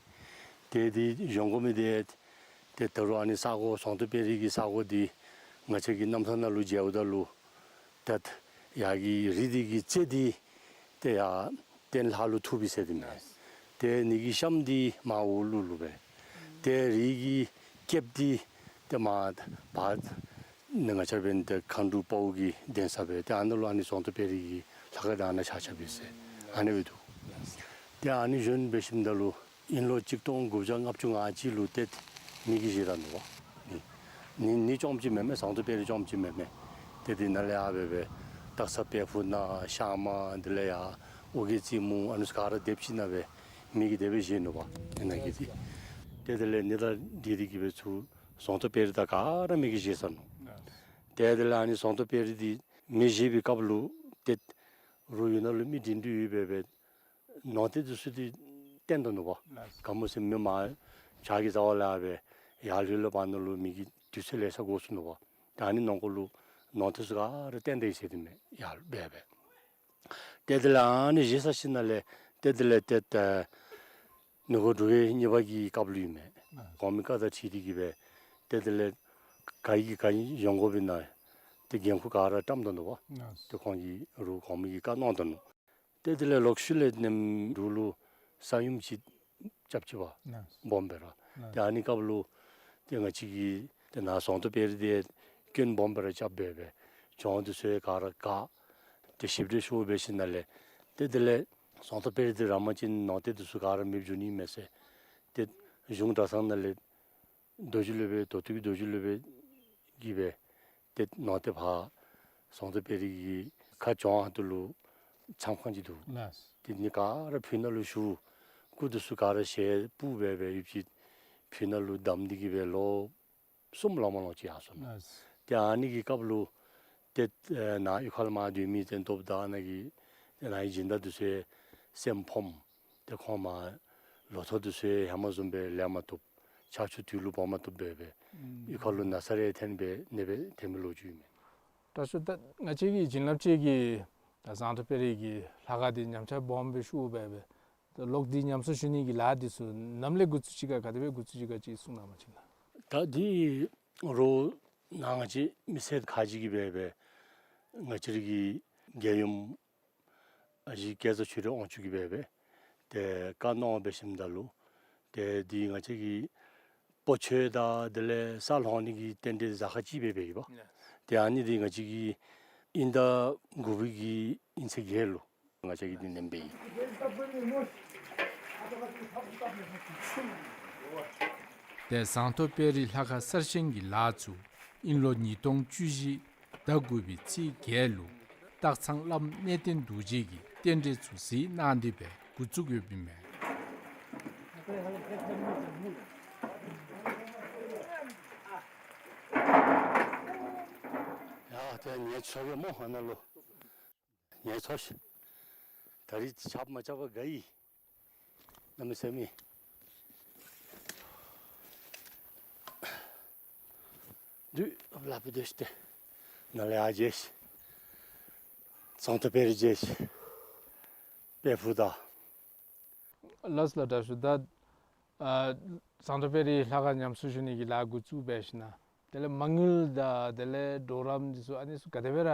ཏེ་འདི་བཞེངས་དགོ་མི་འདི་ཏེ་ད་རུང་ཨ་ནི་ས་གོ་ཟངས་མདོག་དཔལ་རི་གི་ས་གོ་འདི་ང་བཅས་ཀྱི་རྣམ་ཐར་ནང་ལུ་མཇལཝ་ད་ལུ་ད་ཡར་གྱི་རི་འདི་གི་རྩེ་འདི་ཏེ་ཡར་སྟེང་ལྷ་ལུ་ཐུག་པས་ཟེར་དེ་མས། ལགས། ཏེ་ཨ་ནི་གི་གཤམ་འདི་མར་འོག་ལུ་ལུ་སྦེ། ཏེ་རི་གི་སྐེདཔ་འདི་ཏེ་མར་བར་ནི་ང་བཅས་འབདན་ཏེ་མཁའ་འགྲོ་དཔའ་བོ་གི་གདན་ས་སྦེ་ཏེ་ཨ་ནཱ་ལུ་ཨ་ནི་ཟངས་མདོག་དཔལ་རི་གི་ལྷ་ཁང་འདི་ཨ་ནཱ་ཆགས་ཆགསཔ་ཨིན་ཟེར་ཨ་ནི་སྦེ་འདུག། ཏེ་ཨ་ནི་བཞེངས་འབད་ཞིནམ་ད་ལུ་དབྱིན་ལོ་གཅིག་སྟོང་དགུ་བརྒྱ་ལྔ་བཅུ་ང་གཅིག་ལུ་ཏེ་མེ་གིས་བཞེས་ད་ནུག་པ། ནི་ནི་ནི་རྐྱངམ་ཅིག་མེན་མས། ཟངས་མདོག་དཔལ་རི་རྐྱངམ་ཅིག་མེན་མས། ཏེ་འདི་ནང་ལས་ཡར་སྦེ་སྦེ་སྟག་ཚང་དཔལ་ཕུག་ནང་ཤར་མ་འདི་ལས་ཡར་ཨོ་རྒྱན་རྩེ་མོ་ཨ་ནི་ཚུ་ག་ར་སྡེབ་ཅིག་ནང་སྦེ་མེ་གིས་དེ་སྦེ་བཞེས་ནུག་པ། ཨ་ནཱ་གི་འདི་ཏེ་དེ་ལས་ནི་དང་འདི་འདི་གིས་སྦེ་ཚུར་ཟངས་མདོག་དཔལ་རི་དང་ག་ར་མེ་གིས་བཞེས་ཚར་ནུག། ཏེ་དེ་ལས་ཨ་ནི་ཟངས་མདོག་དཔལ་རི་འདི་མེ་བཞེས་པའི་སྐབས་ལུ་ཏེ་རོགས་ཡུལ་ནང་ལུ་མི་འདྲེན་འདྲེན་ཡོད་པས་སྦེ་ནོར་རྟེན་འདི་ཚུ་འདི་བཏོན་ད་ནུག་པ། ལགས། ག་སྨོ་ཟེར་མི་མར་བྱག་གི་རྩ་བ་ལས་སྦེ་ཡར་ལྷོད་ལྷོདཔ་ནང་ལུ་མི་གི་དུས་ཚོད་ལེ་ཤ་འགོར་སོ་ནུག་པ། ད་ཨ་ནི་ནང་འཁོད་ལུ་ནོར་རྟེན་ཚུ་ག་ར་བཏོན་ད་ཡི་ཟེར་དེ་མས་ཡར་སྦེ་སྦེ། ཏེ་དེ་ལས་ཨ་ནི་བཞེས་ཚར་ཞིནམ་ལས་ཏེ་དེ་ལས་ཏེ་ད་ནུབ་སྒོ་འབྲུག་རྒྱལ་གཉིས་པ་གི་སྐབས་ལུ་ཨིན་མས། ཨ་གོང་མའི་བཀའ་དང་འཁྲིལ་ཏེ་གིས་སྦེ་ཏེ་དེ་ལས་ག་གིས་ག་བཞེངས་དགོཔ་ཨིན་ན་ཏེ་འགན་ཁུར་ག་ར་བཀྲམ་ད་ནུག་པ། ཨ་ཏེ་ཁོང་གིས་རོགས་གོང་མ་གིས་བཀའ་གནང་ད་ནུག། ཏེ་དེ་ལས་ལོག་ཤུལ་ལས་ནམ་འབྲུག་ལུ་ས་ཡོམ་ཅིག་རྐྱབ་ཅི་པ། ཨ་སྦོམ་སྦེ་ར། ཨ་ཏེ་ཨ་ནི་སྐབས་ལུ་ཏེ་ང་བཅས་ཀྱི་ཏེ་ནཱ་ཟངས་མདོག་དཔལ་རི་འདི་སྐྱོན་སྦོམ་སྦེ་ར་རྐྱབ་སྦེ་སྦེ་གྱོང་འདི་ཚུ་ག་ར་བཀག། ཏེ་ཞིབ་འགྲེམས་ཤོར་འབད་ཞིནམ་ལས་ཏེ་དེ་ལས་ཟངས་མདོག་དཔལ་རི་འདི་ར་མ་ཅིན་ནོར་རྟེན་འདི་ཚུ་ག་ར་མེདཔ་འགྱོ་ནི་མས་ཟེར། ཏེ་གཞུང་གྲྭ་ཚང་ནང་ལས་རྡོ་རྗེ་སློབ་དཔོན་མདོ་སྟོད་ཀྱི་རྡོ་རྗེ་སློབ་དཔོན་གྱིས་སྦེ་ཏེ་ནོར་རྟེན་ཕར་ཟངས་མདོག་དཔལ་རི་གི་ཁ་བྱང་ཁ་ཐུག་ལུ་མཚམས་ཁང་ཅིག་འདུག། ལགས། ཏེ་ཨ་ནི་ག་ར་ཕུ་ནང་ལུ་ཞུ། སྐུ་འདི་ཚུ་ག་ར་ཞལ་སྤུབས་སྦེ་སྦེ་ཡོདཔ་ཅིག་ཕུ་ནང་ལུ་བསྡམས་ཏེ་གིས་སྦེ་ལོ་གསུམ་ལང་མ་ལོང་ཅིག་ཡར་སོ་ནུག། ལགས། ཏེ་ཨ་ནི་གི་སྐབས་ལུ་ཏེ་ཨེ་ནཱ་གཡུས་ཁ་ལུ་མར་སྡོད་མི་ཏེ་མདོ་དང་ནཱ་གི་ཏེ་ནཱ་གི་སྦྱིན་བདག་འདི་ཚུ་སེམས་ཕམ། ཏེ་ཁོང་མར་ལོ་ཐོག་འདི་ཚུ་ཧེ་མ་བཟུམ་སྦེ་ལེན་མ་བཏུབ། ཆར་ཆུ་དུས་ལུ་འབབ་མ་བཏུབ་སྦེ་སྦེ་ཨུམ་གཡུས་ཁ་ལུ་ན་ཚ་རེ་ཐོན་སྦེ་ནདཔ་སྦེ་ཐོན་མི་ལོ་རྒྱུས་ཨིན་མས། དྲག་ཤོས་ད་ང་བཅས་ཀྱི་བྱིན་རླབས་ཅན་གྱི་ད་ཟངས་མདོག་དཔལ་རི་གི་ལྷ་ཁང་འདི་ཉམས་ཆག་སྦོམ་སྦེ་ཤོར་སྦེ་སྦེ་ད་ལོག་སྟེ་ཉམས་གསོ་ཞུ་ནི་གི་ལཱ་འདི་ཚུ་ནམ་ལས་འགོ་བཙུགས་ཅི་ག་ག་དེ་སྦེ་འགོ་བཙུགས་ཅི་ག་ཅིག་གསུང་གནང་བ་ཅིན་ལགས། ད་འདི་རོགས་ནཱ་ང་བཅས་མི་སེར་ཁག་ཅིག་གིས་སྦེ་སྦེ་ང་བཅས་རའི་གི་རྒྱལ་ཡུམ་ཨ་ཞེ་སྐལ་བཟང་ཆོས་སྒྲོན་དབང་ཕྱུག་གིས་སྦེ་སྦེ་ཏེ་བཀའ་གནང་འབད་ཞིནམ་ད་ལུ་ཏེ་འདི་ང་བཅས་ཀྱི་སྤོ་ཆོས་དང་དེ་ལས་ས་སློང་ནི་གི་རྟེན་འབྲེལ་གཟའ་སྐར་ཅིག་སྦེ་འབད་ཡི་པ། ཡ། ཏེ་ཨ་ནི་འདི་ང་བཅས་ཀྱིས་དབྱིན་ཟླ་དགུ་པའི་གི་དབྱིན་ཚེས་བརྒྱད་ལུ་ང་བཅས་ཀྱིས་འདི་ནེམ་འབད་ཡི། ཏེ་ཟངས་མདོག་དཔལ་རི་ལྷ་ཁང་གསར་བཞེངས་ཀྱི་ལཱ་ཚུ་དབྱིན་ལོ་ཉིས་སྟོང་བཅུ་བཞི་ཟླ་དགུ་པའི་ཚེས་བརྒྱད་ལུ་སྟག་ཚང་བླམ་གནས་བརྟན་རྡོ་རྗེ་གིས་རྟེན་འབྲེལ་ཚུ་གཟིགས་གནང་སྟེ་སྦེ་འགོ་བཙུགས་ཡོདཔ་ཨིན་མས། ཡ་ཏེ་ངལ་འཚོ་གེ་སྨོ་ཨ་ནཱ་ལུ། ངལ་འཚོ་ཤིག། ད་རིས་རྐྱབ་མ་རྐྱབ་པར་དགའ་ཡི། གནམ་མེད་ས་མེད། དུས་ལ་ཕུད་དེ་ཤི་སྟེ་ནཱ་ལས་ཡར་མཇལ་ཤིག། ཟངས་མདོག་དཔལ་རི་མཇལ་ཤིག། དཔལ་ཕུག་དང་། ལགས་ལགས་དྲག་ཤོས་ད་ཨ་ ཟངས་མདོག་དཔལ་རི་ལྷ་ཁང་ཉམས་གསོ་ཞུ་ནི་གི་ལཱ་འགོ་བཙུགས་འབད་ཞིནམ་ལས་དེ་ལས་མ་དངུལ་དང་དེ་ལས་གྲོགས་རམ་འདི་ཚུ་ཨ་ནི་ཚུ་ག་དེ་སྦེ་ར་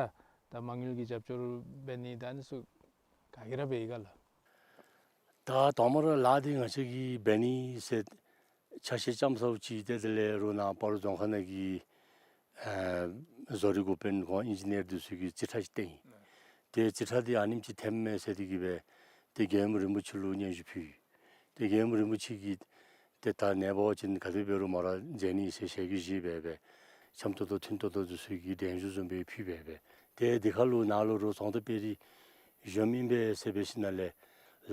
ད་མ་དངུལ་གྱི་རྒྱབ་སྐྱོར་འབད་ནི་དང་ཨ་ནི་ཚུ་ག་གིས་ར་འབད་ཡི་ག་ལགས། ད་དང་པ་ར་ལཱ་འདི་ང་བཅས་ཀྱིས་འབད་ནི་ཟེར་ཆ་ཤས་ཙམ་ཟཝ་ཅིག་ཏེ་དེ་ལས་རོགས་ནཱ་སྤ་རོ་རྫོང་ཁག་ནང་གི་ཨ་བཟོ་རིག་འགོ་དཔོན་ཁོང་ཨིན་ཇི་ནི་ཡར་འདི་ཚུ་གིས་རྩིས་ཁྲ་ཅིག་བཏོན་ཡི། ཏེ་རྩིས་ཁྲ་འདི་ཨ་ནེམ་ཅིག་འཐེནམ་མས་ཟེར་ཏེ་གིས་སྦེ་ཏེ་རྒྱལ་ཡུམ་རིན་པོ་ཆེ་ལུ་སྙན་ཞུ་ཕུལ་ཡི། ཏེ་རྒྱལ་ཡུམ་རིན་པོ་ཆེ་གིས་ཏེ་ད་ནངས་པ་ཅིན་ག་དེ་འབད་རུང་མོ་ར་མཛད་ནི་ཟེར་ཞལ་གྱིས་བཞེས་སྦེ་སྦེ་འཆམ་ཏོག་ཏོ་མཐུན་ཏོག་ཏོ་འདི་ཚུ་གི་གདན་ཞུ་བཟུམ་སྦེ་ཕུལ་སྦེ་སྦེ། ཏེ་འདི་ཁར་ལུ་ནཱ་ལུ་རོགས་ཟངས་མདོག་དཔལ་རི་གཞོནམ་ཨིན་པས་ཟེར་འབད་ཞིནམ་ལས་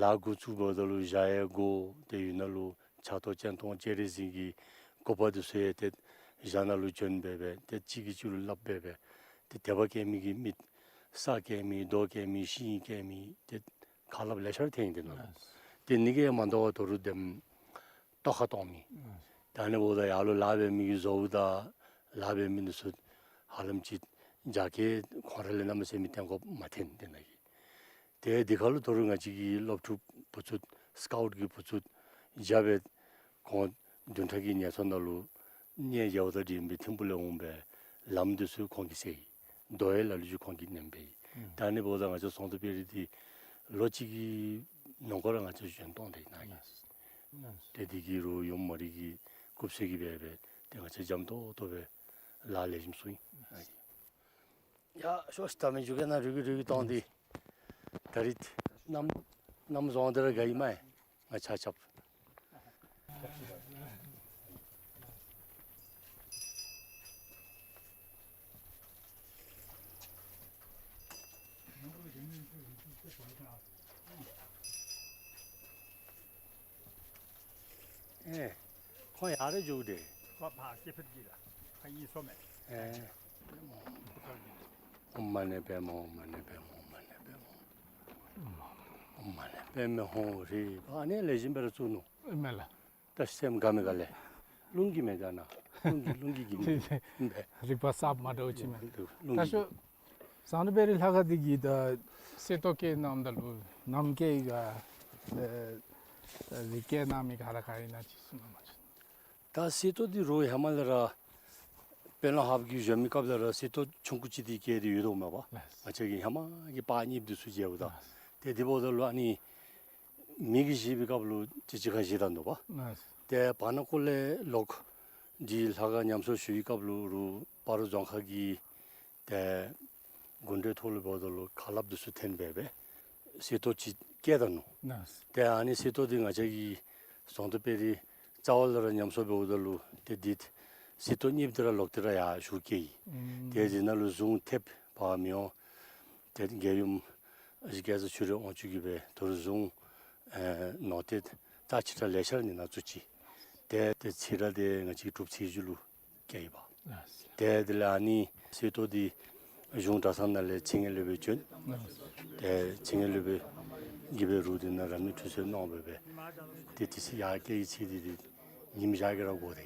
ལཱ་འགོ་བཙུགསཔ་ད་ལུ་ཞག་ཡང་འགོར། ཏེ་ཡུལ་ནང་ལུ་ཕྱག་ཏོ་སྤྱན་སྟོང་སྤྱན་རས་གཟིགས་ཀྱི་སྐུ་པར་འདི་ཚུ་ཡང་ཏེ་ཞག་ནང་ལུ་བྱོན་སྦེ་སྦེ་ཏེ་གཅིག་གིས་གཅིག་ལུ་སླབ་སྦེ་སྦེ་ཏེ་དད་པ་བསྐྱེད་མི་གི་མི་ས་བསྐྱེད་མི་རྡོ་བསྐྱེད་མི་ཤིང་བསྐྱེད་མི་ཏེ་ཁ་སླབ་ལེ་ཤ་ར་ཐོན་ཡི་ཏེ་ནཱ་ལུ། ཏེ་ཨ་ནི་གིས་མ་དོ་བར་ད་རུང་དེམ་ཏོག་ཁ་གཏོང་མི། ད་ཨ་ནི་འབདཝ་ད་ཡར་ལུ་ལཱ་འབད་མི་གི་བཟོཝ་ད་ལཱ་འབད་མི་འདི་ཚུ་ཧ་ལམ་ཅིག་རྒྱ་སྐྱེད་ཁོང་ར་ལས་གནམ་མེད་ས་མེད་བཏོན་དགོཔ་མ་ཐོན་ཏེ་ནཱ་གི། ཏེ་འདི་ཁར་ལུ་ད་རུང་ང་བཅས་ཀྱི་སློབ་ཕྲུག་བུ་ཚུ་སི་ཀའུཊ་གི་བུ་ཚུ་རྐྱབ་སྦེ་ཁོང་བདུན་ཕྲག་གི་ངལ་འཚོ་ནང་ལུ་གནས་མཇལཝ་ད་འགྲིམ་སྦེ་ཐིམ་ཕུ་ལས་འོང་སྦེ་ལམ་འདི་ཚུ་ཁོང་གིས་བསལ་ཡི། རྡོ་ཡང་ལ་ལུ་ཅིག་ཁོང་གིས་མནན་སྦེ་ཡི། ཨུམ། ད་ཨ་ནི་འབདཝ་ད་ང་བཅས་ཟངས་མདོག་དཔལ་རི་འདི་ལོ་གཅིག་གི་ནང་འཁོད་ར་ང་བཅས་བཞེངས་གཏང་སྟེ་ནཱ་གི། ལགས། ལགས། ཏེ་འདི་གིས་རོགས་ཡུམ་མོ་རའི་གི་སྐུ་ཚེ་གི་སྦེ་སྦེ་ཏེ་ང་བཅས་འཇམ་ཏོང་ཏོ་སྦེ་ལཱ་ལེགས་ཤོམ་ཚུགས་ཡི། ཡ་ཤོག་ད་མི་འགྱོ་གེ་ནཱ་རུལ་གི་རུལ་གི་གཏང་སྟེ། ད་རིས་གནམ་གནམ་བཟང་སྟེ་ར་དགའ་ཡི་མས། ང་ཆ་ཁྱབ། ཨེ། ཁོང་ཡར་ར་འགྱོ་དེས། ཁོ་ཕར་སྐྱེ་འཕེལ་གྱི་ལ་ཁ་ཡིན་སོ་མས། ཨེ། ཨོཾ་མ་ཎི་པདྨེ་ཧཱུྃ། མ་ཎི་པདྨེ་ཧཱུྃ། མ་ཎི་པདྨེ་ཧཱུྃ། ཨོཾ་མ་ཎི་པདྨེ་ཧཱུྃ་རེ། ཨ་ནི་ལེགས་ཤོམ་སྦེ་ར་བཙུགས་ནུག། མེན་ལགས། ད་སེམས་དགའ་མི་དགའ་ལས། རླུང་གིས་མེན་ད་ནཱ། རླུང་གིས་རླུང་གིས་གིས་མེན། རིག་པ་གསརཔ་མ་འདྲཝ་ཅིག་མས། རླུང་གིས། ད་ཤོག། ཟངས་མདོག་དཔལ་རི་ལྷ་ཁང་འདི་གི་ད་གསེར་ཏོག་བཀལ་གནངམ་ད་ལུ་ནམ་བཀལ་ཡི་ག། ཨེ་རིགས་བཀལ་གནང་མི་ག་ར་ག་ཨིན་ན་ཅིག་གསུང་གནང་བ་ཅིན། ད་གསེར་ཏོག་འདི་རོགས་ཧེ་མ་ལས་ར་དཔོན་སློབ་ཧཱཔ་གི་གཞོན་མི་སྐབས་ལས་ར་གསེར་ཏོག་ཆུང་ཀུ་ཅིག་འདི་བཀལ་ཏེ་ཡོད་དོ་མས་པ། ལགས། ང་བཅས་ཀྱི་ཧེ་མ་གི་པར་རྙིངམ་འདི་ཚུ་མཇལཝ་ད། ལགས། ཏེ་འདི་འབདཝ་ད་ལུ་ཨ་ནི་མི་གིས་བཞེས་པའི་སྐབས་ལུ་ཅིག་ཅིག་ཁར་བཞེས་ད་ནུག་པ། ལགས། ཏེ་བར་ན་ཀོ་ལས་ལོག་འདི་ལྷ་ཁང་ཉམས་གསོ་ཞུ་བའི་སྐབས་ལུ་རུང་སྤ་རོ་རྫོང་ཁག་གི་ཏེ་གུང་ཁྲན་ཐོག་ལུ་འབདཝ་ད་ལུ་ཁ་སླབ་འདི་ཚུ་འཐེན་སྦེ་སྦེ་གསེར་ཏོག་ཅིག་བཀལ་ད་ནུག། ལགས། ཏེ་ཨ་ནི་གསེར་ཏོག་འདི་ང་བཅས་ཀྱི་ཟངས་མདོག་དཔལ་རི་རྩ་བ་ལས་ར་ཉམས་གསོ་འབདཝ་ད་ལུ་ཏེ་འདི་གསེར་ཏོག་རྙིངམ་འདི་ར་ལོག་སྟེ་ར་ཡར་ཞུ་བཀལ་ཡི། ཨུམ། ཏེ་འདི་ནང་ལུ་གཟུངས་ཐེབས་བ་མི་འོང་། ཏེ་རྒྱལ་ཡུམ་ཨ་ཞེ་སྐལ་བཟང་ཆོས་སྒྲོན་དབང་ཕྱུག་གིས་སྦེ་ད་རུང་གཟུངས་ཨེ་ནོར་ཏེ་རྩ་ཆེ་དྲགས་ལེ་ཤ་ར་ནི་ནང་བཙུགས་ཅི། ཏེ་ཏེ་ཚེ་ར་འདི་ང་བཅས་ཀྱི་གྲུབ་ཚེས་བཞི་ལུ་བཀལ་ཡི་པ། ལགས། ཏེ་དེ་ལས་ཨ་ནི་གསེར་ཏོག་འདི་གཞུང་གྲྭ་ཚང་ནང་ལས་མཚན་སྙན་སློབ་དཔོན་བྱོན། ལགས། ཏེ་མཚན་སྙན་སློབ་དཔོན་གྱིས་སྦེ་རོགས་འདི་ནང་རབ་གནས་ཁྲུས་གསོལ་གནང་སྦེ་སྦེ་ཏེ་དེ་ཚེ་ཡར་བཀལ་བའི་ཚེ་འདི་ཏེ་ཉིམ་ཞག་གི་ར་འགོར་ཏེ།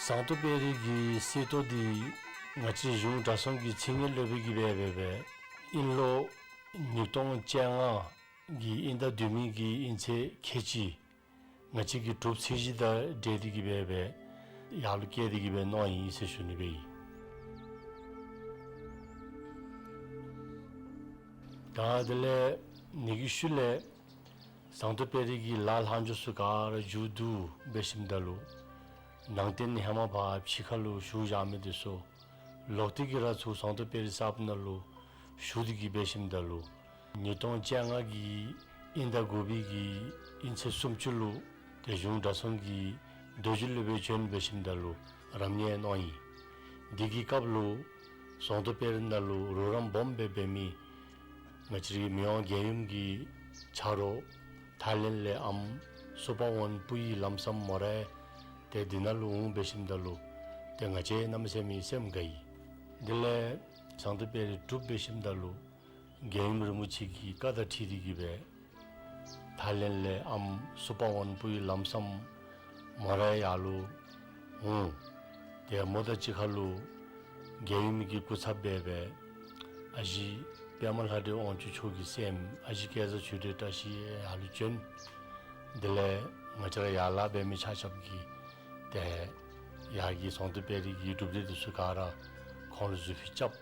ཟངས་མདོག་དཔལ་རི་གི་གསེར་ཏོག་འདི་ང་བཅས་གཞུང་གྲྭ་ཚང་གི་མཚན་སྙན་སློབ་དཔོན་གྱིས་སྦེ་སྦེ་སྦེ་དབྱིན་ལོ་ཉིས་སྟོང་བཅོ་ལྔ་གི་དབྱིན་ཟླ་བདུན་མའི་གི་དབྱིན་ཚེས་ཁལ་གཅིག་ང་བཅས་ཀྱི་གྲུབ་ཚེས་བཞི་དང་འབྲེལ་ཏེ་གིས་སྦེ་སྦེ་ཡར་ལུ་བཀལ་ཏེ་གིས་སྦེ་གནང་ཡི་ཟེར་ཞུ་ནི་སྦེ་ཨིན། ད་དེ་ལས་ཨ་ནི་གི་ཤུལ་ལས་ཟངས་མདོག་དཔལ་རི་གི་ལཱ་ལྷག་འཕྲོ་ཚུ་ག་ར་མཇུག་བསྡུ་འབད་ཞིནམ་ད་ལུ་ནང་རྟེན་ཧེ་མ་ཕར་ཕྱི་ཁ་ལུ་བཞུགས་བཞག་མི་འདི་ཚུ་ལོག་སྟེ་གིས་ར་ཚུར་ཟངས་མདོག་དཔལ་རི་གསརཔ་ནང་ལུ་བཞུགས་ཏེ་གིས་འབད་ཞིནམ་ད་ལུ་ཉིས་སྟོང་བཅོ་ལྔ་གི་དབྱིན་ཟླ་དགུ་པའི་གི་དབྱིན་ཚེས་སུམ་ཅུ་ལུ་ཏེ་གཞུང་གྲྭ་ཚང་གི་རྡོ་རྗེ་སློབ་དཔོན་བྱོན་འབད་ཞིནམ་ད་ལུ་རབ་གནས་གནང་ཡི། དེ་གི་སྐབས་ལུ་ཟངས་མདོག་དཔལ་རི་ནང་ལུ་རོགས་རམ་སྦོམ་སྦེ་འབད་མི་ང་བཅས་རའི་མི་དབང་རྒྱལ་ཡུམ་གྱི་ཆ་རོགས་ཐའི་ལེནཌ་ལས་ཨམ་སུ་པ་ཝོན་སྤུ་ཡི་ལམ་སམ་མོ་རའི་ཏེ་འདི་ནང་ལུ་འོང་འབད་ཞིནམ་ད་ལུ་ཏེ་ང་བཅས་གནམ་མེད་ས་མེད་སེམས་དགའ་ཡི། དེ་ལས་ཟངས་མདོག་དཔལ་རི་གྲུབ་འབད་ཞིནམ་ད་ལུ་རྒྱལ་ཡུམ་རིན་པོ་ཆེ་གི་བཀའ་དང་འཁྲིལ་ཏེ་གིས་སྦེ་ཐའི་ལེནཌ་ལས་ཨམ་སུ་པ་ཝོན་སྤུ་ཡི་ལམ་སམ་མོ་རའི་ཡར་ལུ་འོང་། ཏེ་མོ་དང་གཅིག་ཁར་ལུ་རྒྱལ་ཡུམ་གྱི་སྐུ་ཚབ་འབད་སྦེ་ཨ་ཞེ་པདྨ་ལྷ་འདྲེ་དབང་ཕྱུག་མཆོག་གི་སྲསམོ་ཨ་ཞེ་སྐལ་བཟང་ཆོས་སྒྲོན་བཀྲ་ཤིས་ཡར་ལུ་བྱོན། དེ་ལས་ང་བཅས་ར་ཡར་ལས་འབད་མི་ཆ་ཁྱབ་ཀྱིས་ཏེ་ཡར་གྱི་ཟངས་མདོག་དཔལ་རི་གི་གྲུབ་འབྲས་འདི་ཚུ་ག་ར་ཁོང་ལུ་གཟུགས་ཕུད་རྐྱབ་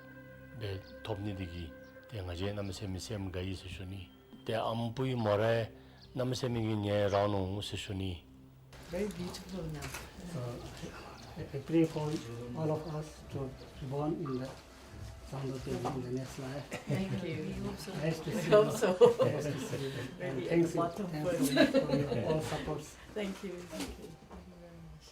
སྦེ་ཐོབ་ནི་འདི་གིས་ཏེ་ང་བཅས་གནམ་མེད་ས་མེད་སེམས་དགའ་ཡི་ཟེར་ཞུ་ནི། ཏེ་ཨམ་བུའི་མོ་ར་གནམ་མེད་ས་མེད་ཀྱི་ཉེ་རང་ནུག་ཟེར་ཞུ་ནི། Very beautiful now. So, I, I pray for all of us to be born in the Zangdo Peri in the next life. Thank you. We hope so. Nice to see you. We hope so. Nice to see you. And thanks, thanks for your, for your all supports. Thank you. Thank you. Thank you very much.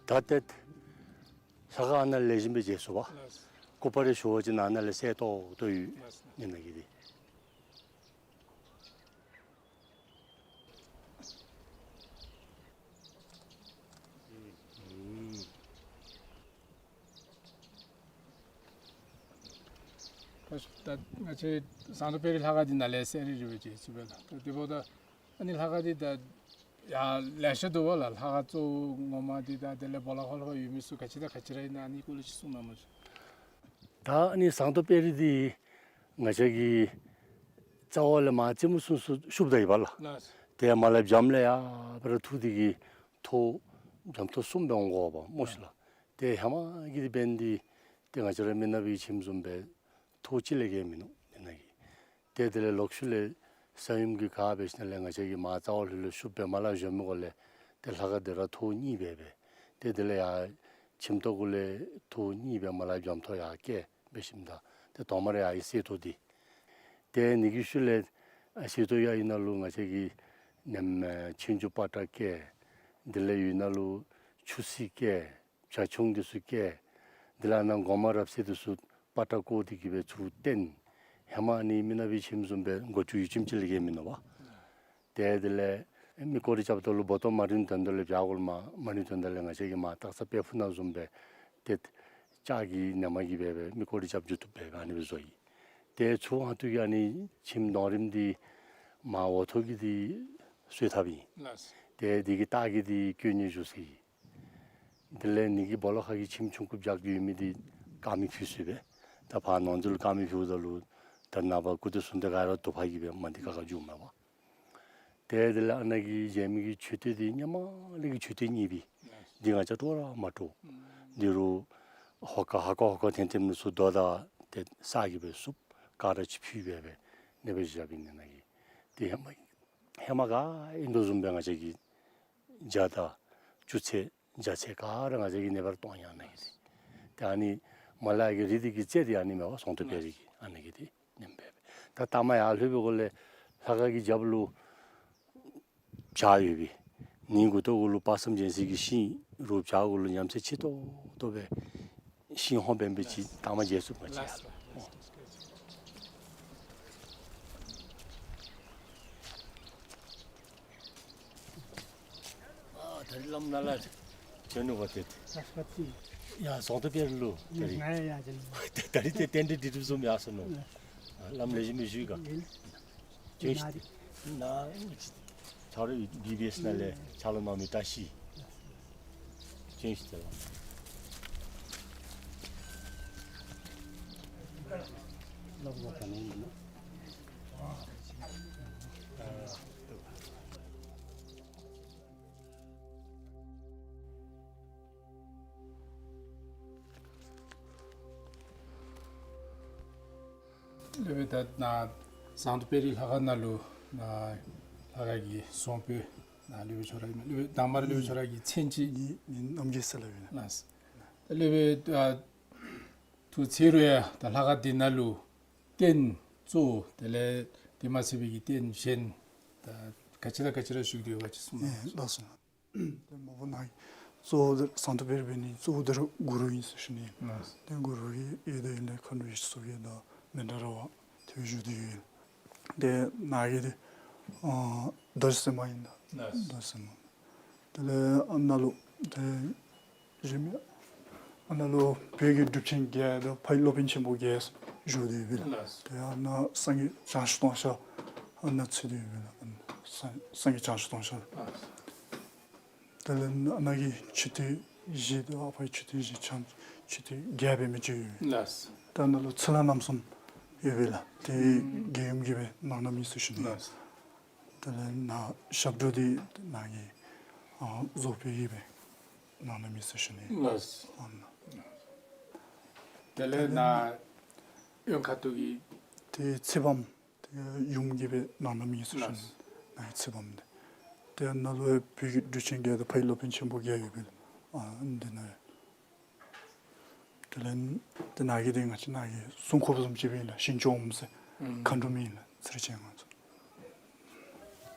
ད་ཏེ་ལྷ་ཁང་ཨ་ནཱ་ལེགས་ཤོམ་སྦེ་མཇལ་ཚུགས་པས། ལགས། སྐུ་པར་རེ་ཞུ་བ་ཅིན་ཨ་ནཱ་ལས་གསལ་ཏོག་ཏོ་ཡོད། ལགས། ཨིན་ན་གི་འདི། ད་ང་བཅས་ཟངས་མདོག་དཔལ་རི་ལྷ་ཁང་འདི་ནཱ་ལས་གསལ་རི་རི་སྦེ་མཇལ་ཚུགས་པས་ལགས། ད་དེ་འབདཝ་ད་ཨ་ནི་ལྷ་ཁང་འདི་ད་ཡར་ལེ་ཤ་འདུག་པ་ལགས། ལྷ་ཁང་གཙོ་བོ་ངོ་མ་འདི་དང་དེ་ལས་སྦོ་ལོགས་ཁར་ལྷོད་ཡོད་མི་ཚུ་ག་ཅི་དང་ག་ཅི་ར་ཨིན་ན་ཨ་ནི་སྐོར་ལས་ཅིག་གསུང་གནང་མ་ཤིག། ད་ཨ་ནི་ཟངས་མདོག་དཔལ་རི་འདི་ང་བཅས་ཀྱི་རྩ་བ་ལས་མར་རྩེ་མོ་ཚུན་ཚོད་ཤུབ་ད་ཡི་པ་ལགས། ལགས། ཏེ་མར་ལས་བྱམས་ལས་ཡར་སྦེ་ར་འཐུ་སྟེ་གི་ཐོག་བྱམས་ཐོག་གསུམ་སྦེ་འོང་དགོ་པས་སྨོ་ཤིག་ལགས། ཏེ་ཧེ་མ་གི་འདི་འབདན་འདི་ཏེ་ང་བཅས་ར་མི་ནག་པའི་ཁྱིམ་བཟུམ་སྦེ་ཐོག་གཅིག་ལས་བརྒལ་མིན་ནུག་ཨ་ནཱ་གི། ཏེ་དེ་ལས་ལོག་ཤུལ་ལས་ས་ཡོམ་གྱིས་ག་འབད་ཞིནམ་ལས་ང་བཅས་ཀྱི་མར་རྩ་བ་ལྷོད་ལྷོད་ཤུབ་སྦེ་མར་ལས་བཞོན་མི་གུ་ལས་ཏེ་ལྷ་ཁང་འདི་ར་ཐོག་གཉིས་སྦེ་སྦེ། ཏེ་དེ་ལས་ཡར་ཁྱིམ་ཐོག་གུ་ལས་ཐོག་གཉིས་སྦེ་མར་ལས་བྱམས་ཐོག་ཡར་བཀལ་འབད་ཞིནམ་ད་ཏེ་དོང་མར་ཡར་གསེར་ཐོག་འདི། ཏེ་ཨ་ནི་གི་ཤུལ་ལས་གསེར་ཐོག་ཡར་ཡོད་ནང་ལུ་ང་བཅས་ཀྱི་ནེམ་ཆོས་འབྱུང་པ་ཏྲ་བཀལ། དེ་ལས་ཡོད་ནང་ལུ་ཆུ་སྲིན་བཀལ། བྱ་ཁྱུང་འདི་ཚུ་བཀལ། དེ་ལས་ཨ་ནཱ་སྒོ་མང་རབ་གསལ་འདི་ཚུ་པ་ཏྲ་བཀོ་སྟེ་གི་སྦེ་ཚུར་བཏོན། ཧེ་མ་ཨ་ནི་མི་ནག་པའི་ཁྱིམ་བཟུམ་སྦེ་སྒོ་ཅུང་ཡུད་ཙམ་ཅིག་ལས་བརྒལ་མིན་ནུག་པ། ཏེ་དེ་ལས་མི་སྐོར་ར་རྐྱབ་ད་ལུ་སྦོ་ཏོ་མ་རིམ་དོན་དག་ལས་བྱ་གོལ་མ་མ་རིམ་དོན་དག་ལས་ང་བཅས་ཀྱི་མར་སྟག་ཚང་དཔལ་ཕུག་ནང་བཟུམ་སྦེ་ཏེ་ལྕགས་ཀྱི་ནེམ་གིས་སྦེ་སྦེ་མི་སྐོར་ར་རྐྱབ་འགྱོ་བཏུབ་སྦེ་ཨ་ནི་སྦེ་བཟོ་ཡི། ཏེ་ཚུར་ཨ་ཐུར་གྱི་ཨ་ནི་ཁྱིམ་གདོང་རིམ་འདི་མར་འོག་ཐོག་གི་འདི་གསོལ་ཐབ་ཨིན། ལགས། ཏེ་འདི་གི་ལྟག་གི་འདི་གྱོད་ནི་བཞུགས་ས་ཨིན། དེ་ལས་ཨ་ནི་གི་སྦོ་ལོགས་ཁ་གི་ཁྱིམ་ཆུང་ཀུ་བརྒྱད་ཅུ་ཡོད་མི་འདི་དཀར་མེ་ཕུལ་སོང་པས། ད་ཕར་ནང་འཛུལ་དཀར་མེ་ཕུལཝ་ད་ལུ་ད་ནངས་པ་སྐུ་ཚེ་གསུམ་དེ་ག་ར་དུ་པ་གིས་སྦེ་མ་འདི་ཁ་ཁ་འགྱོཝ་མས་པ། ཏེ་དེ་ལས་ཨ་ནཱ་གི་མཇལ་མི་གི་མཆོད་རྟེན་འདི་སྔོན་མ་ལས་ཀྱི་མཆོད་རྟེན་རྙིང་པའི་འདི་ང་བཅས་སྤྲོ་ར་མ་སྤྲོ། འདི་རུ་ཧོ་ཀ་ཧ་ཀ་ཧོ་ཀ་ཐེམ་ཐེམ་ནི་ཚུ་རྡོ་དང་ཏེ་ས་གིས་སྦེ་བསུབ་ཀ་ར་ཅིག་ཕུལ་སྦེ་སྦེ་ཨ་ནི་སྦེ་བཞགཔ་ཨིན་ན་གི། ཏེ་ཧེ་མ་ཧེ་མ་ག་ཨིན་དོ་བཟུམ་སྦེ་ང་བཅས་ཀྱི་ཇ་དང་ཅུ་ཚད་ཇ་ཚད་ག་ར་ང་བཅས་ཀྱིས་ཨ་ནི་སྦེ་ར་བཏོན་ཡི་ཨ་ནཱ་གི་འདི། ཏེ་ཨ་ནི་མར་ལས་ཀྱི་རི་འདི་གི་རྩེ་འདི་ཨ་ནི་མས་པ། ཟངས་མདོག་དཔལ་རི་གི་ཨ་ནཱ་གི་འདི་ཨིན་པས། ད་ལྟ་མར་ཡར་ལྷོད་པའི་གུ་ལས་ལྷ་ཁང་གི་རྒྱབ་ལུ་བྱག་ཡོད་པས། ཨ་ནི་མགུ་ཏོ་གུ་ལུ་དཔག་བསམ་རྒྱལ་མཚན་གྱི་ཤིང་རུ་བྱག་གུ་ལུ་ཉམས་ཚད་ཆེ་ཏོག་ཏོ་སྦེ་ཤིང་ཧོང་འབད་འབད་ཅིག་ལྟ་མར་མཇལ་ཚུགས་པ་ཅིན། ལགས་སོ། ཨ་ད་རིས་བླམ་ནཱ་ལས་བྱོན་ནུག་པ་ཏེ། ཡ་ཟངས་མདོག་དཔལ་རི་ལུ་ད་རིས། ང་ཡ་ཡ་བྱོན་ནུག། ད་རིས་ཏེ་རྟེན་འབྲེལ་འགྲིག་འགྲིགཔ་བཟུམ་ཡར་སོང་ནུག། ཨ་བླམ་ལེགས་ཤོམ་སྦེ་བཞུགས་ག། བྱོན་ཤིག། ནཱ་ཆ་རོགས་བི་བི་ཨེསི་ནང་ལས་ཕྱག་ལཱ་གནང་མི་བཀྲ་ཤིས། བྱོན་ཤིག་ཏེ་ལགས། སློབ་དཔོན་ད་ནཱ་ཟངས་མདོག་དཔལ་རི་ལྷ་ཁང་ནང་ལུ་ནཱ་ལྷ་ཁང་གི་བཟང་པོ་ནཱ་སློབ་དཔོན་ཁྱོད་ར་ཨིན་མས། སློབ་དཔོན་དང་པ་ར་སློབ་དཔོན་ཁྱོད་ར་གི་མཚན་ཅིག། ངེའི་ངེའི་རྣམ་རྒྱལ་ཟེར་སླབ་ཨིན། ལགས། ད་སློབ་དཔོན་ཨ་ཐུགས་ཚེ་རུ་ཡང་ད་ལྷ་ཁང་འདི་ནང་ལུ་རྟེན་གཙོ་བོ་དེ་ལས་དེ་མ་ཚད་པའི་གི་རྟེན་གཞན་ད་ག་ཅི་དང་ག་ཅི་ར་བཞུགས་ཏེ་ཡོད་ག་ཅིག་གསུངས་གནང་། ལགས་སོ། ཏེ་མ་པ་ནཱ་གི་གཙོ་བོ་འདི་ཟངས་མདོག་དཔལ་རི་འབད་ནི་གཙོ་བོ་འདི་ར་གུ་རུ་ཨིན་ཟེར་ཞུ་ནི། ལགས། ཏེ་གུ་རུ་གི་ཡོད་དོ་ཡོད་ལས་མཁའ་འགྲོ་ཡེ་ཤེས་མཚོ་རྒྱལ་དང་མཎྜལ་ར་བ་ཏེ་བཞུགས་ཏེ་ཡོད། ཏེ་ནཱ་གི་འདི་ཨ་རྡོ་རྗེ་སེམས་དཔའ་ཨིན་ད། ལགས། རྡོ་རྗེ་སེམས་དཔའ། དེ་ལས་ཨ་ནཱ་ལུ་ཏེ་གཞན་མི་ཨ་ནཱ་ལུ་བོད་ཀྱི་གྲུབ་ཆེན་བརྒྱད་དང་ཕ་ཡི་སློབ་དཔོན་ཆེན་པོ་བརྒྱད་བཞུགས་ཏེ་ཡོད་པས་ལགས། ལགས། ཏེ་ཨ་ནཱ་སངས་རྒྱས་བྱང་ཆུབ་ཏུང་ཤ་ཨ་ནཱ་ཚུད་དེ་ཡོད་པས་ལགས། ཨ་ནཱ་སངས་སངས་རྒྱས་བྱང་ཆུབ་ཏུང་ཤ། ལགས། དེ་ལས་ཨ་ནཱ་གི་མཆོད་རྟེན་བཞི་དང་ཨ་ཕ་གི་མཆོད་རྟེན་བཞི་ཕྱག་མཆོད་རྟེན་བརྒྱད་འབད་མི་ཅིག་ཡོད། ལགས། ཏེ་ཨ་ནཱ་ལུ་ཚུར་ལྷ་རྣམ་གསུམ་ཡོད་པས་ལགས། ཏེ་རྒྱལ་ཡུམ་གྱིས་སྦེ་གནང་གནངམ་ཨིན་ཟེར་ཞུ་ནི། ལགས། དེ་ལས་ནཱ་ཞབས་དྲུང་འདི་ནཱ་གི་ཨ་རྫོགས་པའི་གིས་སྦེ་གནང་གནངམ་ཨིན་ཟེར་ཞུ་ནི། ལགས། ཨ་ནཱ། དེ་ལས་ནཱ་གཡོན་ཁ་ཐུག་གི་ཏེ་ཚེ་བམ་ཏེ་ཡུམ་གྱིས་སྦེ་གནང་གནངམ་ཨིན་ཟེར་ཞུ་ནི། ལགས། ནཱ་གི་ཚེ་བམ་འདི། ཏེ་ནཱ་ལུ་བོད་ཀྱི་གྲུབ་ཆེན་བརྒྱད་དང་ཕ་ཡི་སློབ་དཔོན་ཆེན་པོ་བརྒྱད་ཡོད་པས་ལགས། ཨ་འདི་ནང་། དེ་ལས་ཏེ་ནཱ་གི་འདི་ང་བཅས་ནཱ་གི་སྲུང་འཁོརཔ་བཟུམ་ཅིག་སྦེ་ཨིན་ལགས། ཞིང་སྐྱོང་འོགམ་ཟེར་ཨུམ་མཁའ་འགྲོ་མི་ཨིན་ལགས། ཚེ་རིང་ཅན་ང་ཚོ།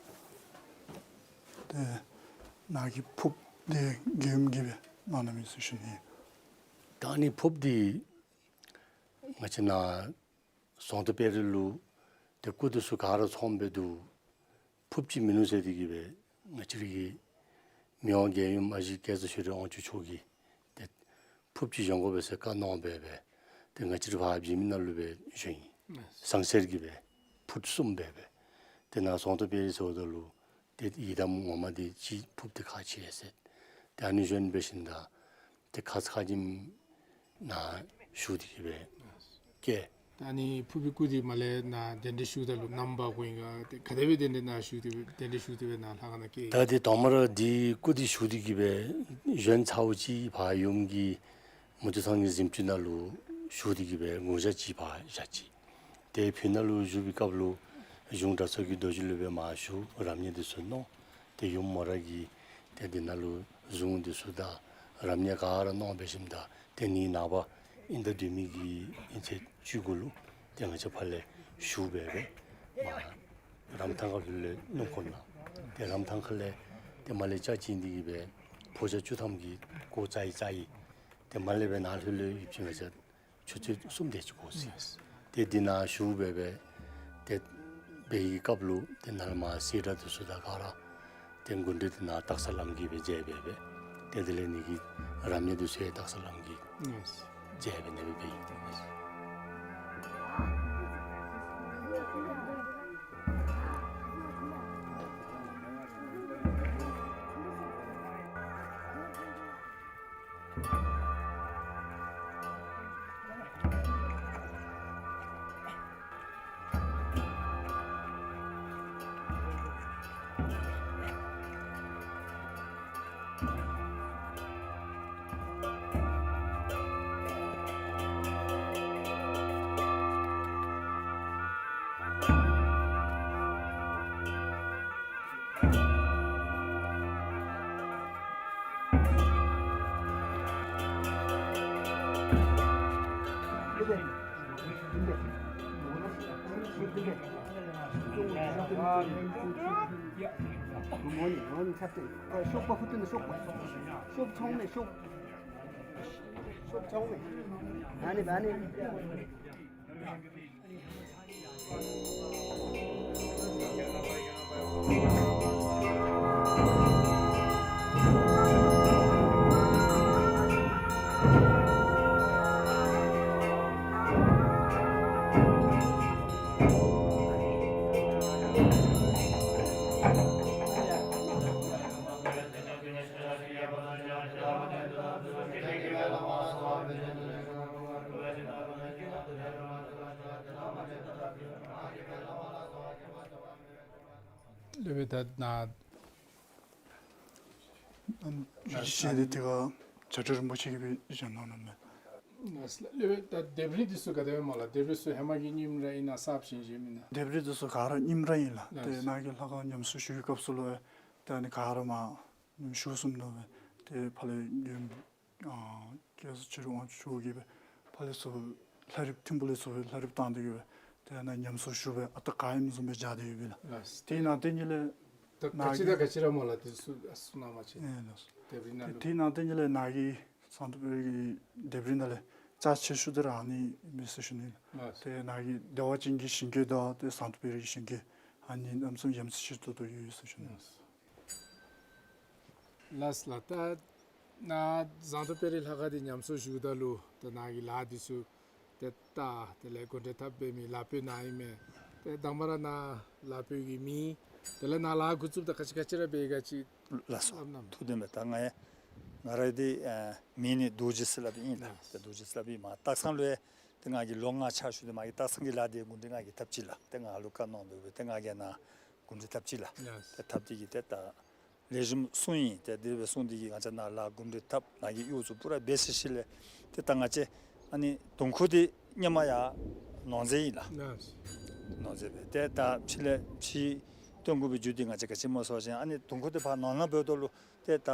ཏེ་ནཱ་གི་ཕོརཔ་འདི་རྒྱལ་ཡུམ་གྱིས་སྦེ་གནང་གནངམ་ཨིན་ཟེར་ཞུ་ནི། ད་ཨ་ནི་ཕོརཔ་འདི་ང་བཅས་ནཱ་ཟངས་མདོག་དཔལ་རི་ལུ་ཏེ་སྐུ་འདི་ཚུ་ག་ར་ཚངམ་སྦེ་འདུག། ཕོརཔ་ཅིག་མིན་ནུག་ཟེར་ཏེ་གིས་སྦེ་ང་བཅས་ར་གི་མི་དབང་རྒྱལ་ཡུམ་ཨ་ཞེ་རྒྱ་མཚོ་ཆོས་སྒྲོན་དབང་ཕྱུག་མཆོག་གིས་ཏེ་ཕོརཔ་ཅིག་བཞེངས་དགོ་པས་ཟེར་བཀའ་གནང་སྦེ་སྦེ་ཏེ་ང་བཅས་ར་ཕར་བྱེ་མི་ནང་ལུ་སྦེ་བཞེངས་ཡི། ལགས། ཟངས་གསེར་གྱི་སྦེ་ཕུཊ་གསུམ་སྦེ་སྦེ། ཏེ་ནཱ་ཟངས་མདོག་དཔལ་རི་ཟེརཝ་ད་ལུ་ཏེ་ཡི་དམ་ངོ་མ་འདི་ཅིག་ཕོརཔ་འདི་ཁག་ཆེ་ཟེར། ཏེ་ཨ་ནི་བཞེངས་འབད་ཞིནམ་ད་ཏེ་ཁ་ཙ་ཁ་ཉིནམ་ནཱ་བཞུགས་ཏེ་གིས་སྦེ་བསྐྱལ། ད་ཨ་ནི་ཕོར་བུའི་སྐུ་འདི་མར་ལས་ནཱ་གདན་འདྲེན་ཞུཝ་ད་ལུ་ནམ་འབག་དགོ་ཨིན་ག། ཏེ་ག་དེ་སྦེ་གདན་འདྲེན་ནཱ་ཞུ་སྟེ་གདན་འདྲེན་ཞུ་སྟེ་སྦེ་ནཱ་ལྷ་ཁང་ནང་བསྐྱལ་ཡི། ད་ཏེ་དང་པ་ར་འདི་སྐུ་འདི་བཞུགས་ཏེ་གིས་སྦེ་བཞེངས་ཚརཝ་ཅིག་ཕར་ཡུམ་གྱི་མུ་ཏིག་ཚང་གི་གཟིམ་ཅུང་ནང་ལུ་བཞུགས་ཏེ་གིས་སྦེ་དགུང་ཞག་གཅིག་ཕར་བཞག་ཅི། ཏེ་ཕུག་ནང་ལུ་བཞུགས་པའི་སྐབས་ལུ་གཞུང་གྲྭ་ཚང་གི་རྡོ་རྗེ་ལུ་སྦེ་མར་ཞུ་རབ་གནས་འདི་ཚུ་གནང་། ཏེ་ཡུམ་མོ་ར་གིས་ཏེ་འདི་ནང་ལུ་གཟུངས་འདི་ཚུ་དང་རབ་གནས་ག་ར་གནང་འབད་ཞིནམ་ད་ཏེ་ནི་ནངས་པ་ཨིན་ཟླ་བདུན་མའི་གི་ཨིན་ཚེས་བཅུ་དགུ་ལུ་ཏེ་ང་བཅས་ཕར་ལས་ཞུ་སྦེ་སྦེ་མར་རམ་ཐང་ཁ་ལྷོད་ལས་སྣུམ་འཁོར་ནང་ཏེ་རམ་ཐང་ཁ་ལས་ཏེ་མར་ལས་ལྕགས་བྱིན་ཏེ་གིས་སྦེ་ཕོ་རྒྱས་བཅུ་ཐམ་གྱིས་སྒོ་བཅག་ཡི་བཅག་ཡི། ཏེ་མར་ལས་སྦེ་ནཱ་ལྷོད་ལས་ཡུདཔ་ཅིག་ང་བཅས་ཆུ་ཚོད་གསུམ་དེ་ཅིག་འགོར་ཅི། ཏེ་འདི་ནང་ཞུ་སྦེ་སྦེ་ཏེ་འབད་བའི་སྐབས་ལུ་ཏེ་ནཱ་ལས་མར་སེར་སྒྲེང་འདི་ཚུ་དང་ག་ར་ཏེ་མགུ་འདྲེན་འདི་ནཱ་སྟག་ཚང་བླམ་གིས་སྦེ་མཛད་སྦེ་སྦེ་ཏེ་དེ་ལས་ནི་གི་རབ་གནས་འདི་ཚུ་ཡང་སྟག་ཚང་བླམ་གིས་མཛད་སྦེ་ནི་སྦེ་འབད་ཡི། སློབ་དཔོན་ད་ནཱ་ཨམ་ཞལ་འདི་ཏེ་ག་བྱ་སྒྲོ་རིན་པོ་ཆེ་གིས་སྦེ་བཞེངས་གནང་ནུག་མས། ལགས་སོ་ལགས། ད་ལྡེབས་རིས་འདི་ཚུ་ག་དེ་སྦེ་སྨོ་ལགས། ལྡེབས་རིས་ཚུ་ཧེ་མ་གི་རྙིངམ་ར་ཨིན་ན་གསརཔ་བཞེངས་བཞེངསམ་ཨིན་ན། ལྡེབས་རིས་འདི་ཚུ་ག་ར་རྙིངམ་ར་ཨིན་ལགས། ལགས་སོ། ཏེ་ནཱ་གི་ལྷ་ཁང་ཉམས་གསོ་ཞུ་བའི་སྐབས་སུ་ལུ་ཏེ་ཨ་ནི་ག་ར་མར་ཉམས་གསོ་ཞུ་སོངམ་ད་སྦེ་ཏེ་ཕར་ལས་ཡུམ་ཨ་སྐལ་བཟང་ཆོས་སྒྲོན་དབང་ཕྱུག་གིས་སྦེ་ཕར་ལས་ཚུར་ལྷ་རིཔ་ཐིམ་ཕུག་ལས་ཚུར་ལྷ་རིཔ་བཏང་སྟེ་གིས་སྦེ་ཏེ་ནཱ་ཉམས་གསོ་ཞུ་སྦེ་ཨ་རྟག་ག་ཨིནམ་བཟུམ་སྦེ་སྦྱར་ཏེ་ཡོད་པས་ལགས། ལགས་སོ། ཏེ་ནཱ་ཏེ་ཉིད་ལས་ད་ག་ཅི་དང་ག་ཅི་ར་སྨོ་ལགས། ཏེ་ཚུ་གསུང་གནང་བ་ཅིན། ཨེ་ལགས་སོ། ལྡེབས་རིས་ནང་ལུ། ཏེ་ནཱ་ཏེ་ཉིད་ལས་ནཱ་གི་ཟངས་མདོག་དཔལ་རི་གི་ལྡེབས་རིས་ནང་ལས་རྩ་ཆེ་ཤོས་འདི་ར་ཨ་ནི་ཨིན་མས་ཟེར་ཞུ་ནི། ལགས་སོ། ཏེ་ནཱ་གི་བདེ་བ་ཅན་གྱི་ཞིང་གི་དང་ཏེ་ཟངས་མདོག་དཔལ་རི་གི་ཞིང་གི་ཨ་ནི་གནམ་མེད་ས་མེད་ཡ་མཚན་ཆེ་ཏོག་ཏོ་ཡོད་ཟེར་ཞུ་ནི། ལགས་སོ། ལགས་སོ་ལགས། ད་ནཱ་ཟངས་མདོག་དཔལ་རི་ལྷ་ཁང་འདི་ཉམས་གསོ་ཞུཝ་ད་ལུ་ད་ནཱ་གི་ལཱ་འདི་ཚུ་ཏེ་ད་དེ་ལས་སྒོ་འདྲེན་འཐབ་འབད་མི་ལཱ་དཔོན་ནཱ་ཨིན་མས། ཏེ་དང་པ་ར་ནཱ་ལཱ་དཔོན་གྱི་མིང་དེ་ལས་ནཱ་ལཱ་འགོ་བཙུགསཔ་ད་ག་ཅི་ག་ཅི་ར་འབད་ག་ཅི། ལགས་སོ། སླབ་གནང་། ཐུགས་བདེན་པས། ད་ང་ཡང་ང་རའི་འདི་ཨ་མིང་ནི་རྡོ་རྗེ་ཟེར་སླབ་ཨིན་ལགས། ལགས། ཏེ་རྡོ་རྗེ་ཟེར་སླབ་ཨིན་མས། སྟག་ཚང་ལུ་ཡང་ཏེ་ང་གིས་ལོ་ལྔ་ཕྱག་ཞུ་སྟེ་མ་གི་སྟག་ཚང་གི་ལཱ་འདི་འགོ་འདྲེན་ང་གིས་འཐབ་ཅི་ལགས། ཏེ་ང་ལུ་བཀའ་གནང་དོ་སྦེ་ཏེ་ང་གིས་ནཱ་འགོ་འདྲེན་འཐབ་ཅི་ལགས། ལགས། ཏེ་འཐབ་སྟེ་གིས་ཏེ་ད་ལེགས་ཤོམ་སོང་ཡི། ཏེ་དེ་སྦེ་སོང་སྟེ་གིས་ང་བཅས་ནཱ་ལཱ་འགོ་འདྲེན་འཐབ་ནཱ་གི་གཡོག་ཚུ་པུ་ར་འབད་ཚར་ཞིནམ་ལས་ཏེ་ད་ང་བཅས་ཨ་ནི་དུང་ཁོག་འདི་སྔོན་མ་ཡར་ནོར་རྫས་ཨིན་ལགས། ལགས། ནོར་རྫས་སྦེ་ཏེ་ད་ཕྱི་ལས་ཕྱི་བཏོན་དགོ་པའི་རྒྱུ་འདི་ང་བཅས་ག་ཅི་སྨོ་ཟེར་བ་ཅིན་ཨ་ནི་དུང་ཁོག་འདི་ཕར་ནོར་ནང་འབདཝ་ད་ལུ་ཏེ་ད་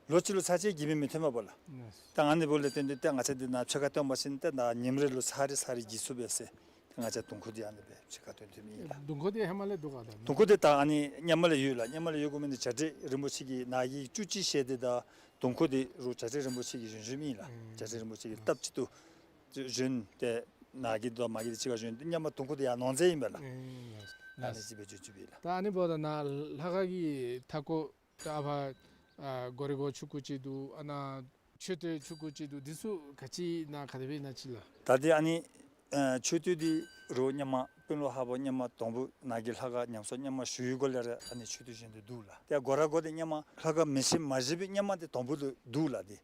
ལོ་གཅིག་ལུ་ཚར་གཅིག་གིས་མི་མི་ཐོན་པས་ལགས། ལགས། ད་ཨ་ནི་འབདཝ་ལས་བརྟེན་ཏེ་ཏེ་ང་བཅས་འདི་ནཱ་ཕྱི་ཁར་བཏོན་པ་ཅིན་ཏེ་ད་ཉིནམ་རེ་ལུ་ཚར་རེ་ཚར་རེ་གིས་ཚུགས་པས་ཟེར། ང་བཅས་དུང་ཁོག་འདི་ཨ་ནི་སྦེ་ཕྱི་ཁར་བཏོན་བཏོནམ་ཨིན་ལགས། དུང་ཁོག་འདི་ཧེ་མ་ལས་འདུག་ག་ད། དུང་ཁོག་འདི་ད་ཨ་ནི་སྔོན་མ་ལས་ཡོད་ལགས། སྔོན་མ་ལས་ཡོད་དགོ་མི་འདི་བྱ་བྲལ་རིན་པོ་ཆེ་གིས་ནཱ་གི་བཅུད་ཅིག་བཞེས་ཏེ་ད་དུང་ཁོག་འདི་རུང་བྱ་བྲལ་རིན་པོ་ཆེ་གིས་བཞེངས་བཞེངསམ་ཨིན་ལགས། ཨུམ། བྱ་བྲལ་རིན་པོ་ཆེ་གིས་སྟབས་གཅིག་ཏུ་བཞེངས་ཏེ་ནཱ་གི་དང་མ་གི་འདི་གཅིག་ཁར་བཞེངས་ཏེ་སྔོན་མ་དུང་ཁོག་འདི་ཡར་ནོར་རྫས་ཨིན་པས་ལགས། ཨུམ། ཨ་ནི་ཅིག་སྦེ་བྱུང་བྱུངམ་ཨིན་ལགས། ད་ཨ་ནི་འབདཝ་ད་ནཱ་ལྷ་ཁང་གི་མཐའ་སྐོར་ད་ཨ་ཕར་ཨ་སྒོ་རའི་སྒོ་ཆུང་ཀུ་ཅིག་འདུག། ཨ་ནཱ་མཆོད་རྟེན་ཆུང་ཀུ་ཅིག་འདུག། འདི་ཚུ་ག་ཅི་ནཱ་ག་དེ་སྦེ་ཨིན་ན་ཅིག་ལགས། ད་འདི་ཨ་ནི་ཨ་མཆོད་རྟེན་འདི་རུང་སྔོན་མ་དཔོན་སློབ་ཧ་བོ་སྔོན་མ་དང་པོ་ནཱ་གི་ལྷ་ཁང་ཉམས་གསོ་སྔོན་མ་ཞུ་བའི་སྒང་ལས་ར་ཨ་ནི་མཆོད་རྟེན་བཞེངས་ཏེ་འདུག་ལགས། ཏེ་སྒོ་ར་སྒོ་འདི་སྔོན་མ་ལྷ་ཁང་མེ་ཆེན་མ་བཞེངས་པའི་སྔོན་མ་འདི་དང་པོ་ལུ་འདུག་ལགས། འདི་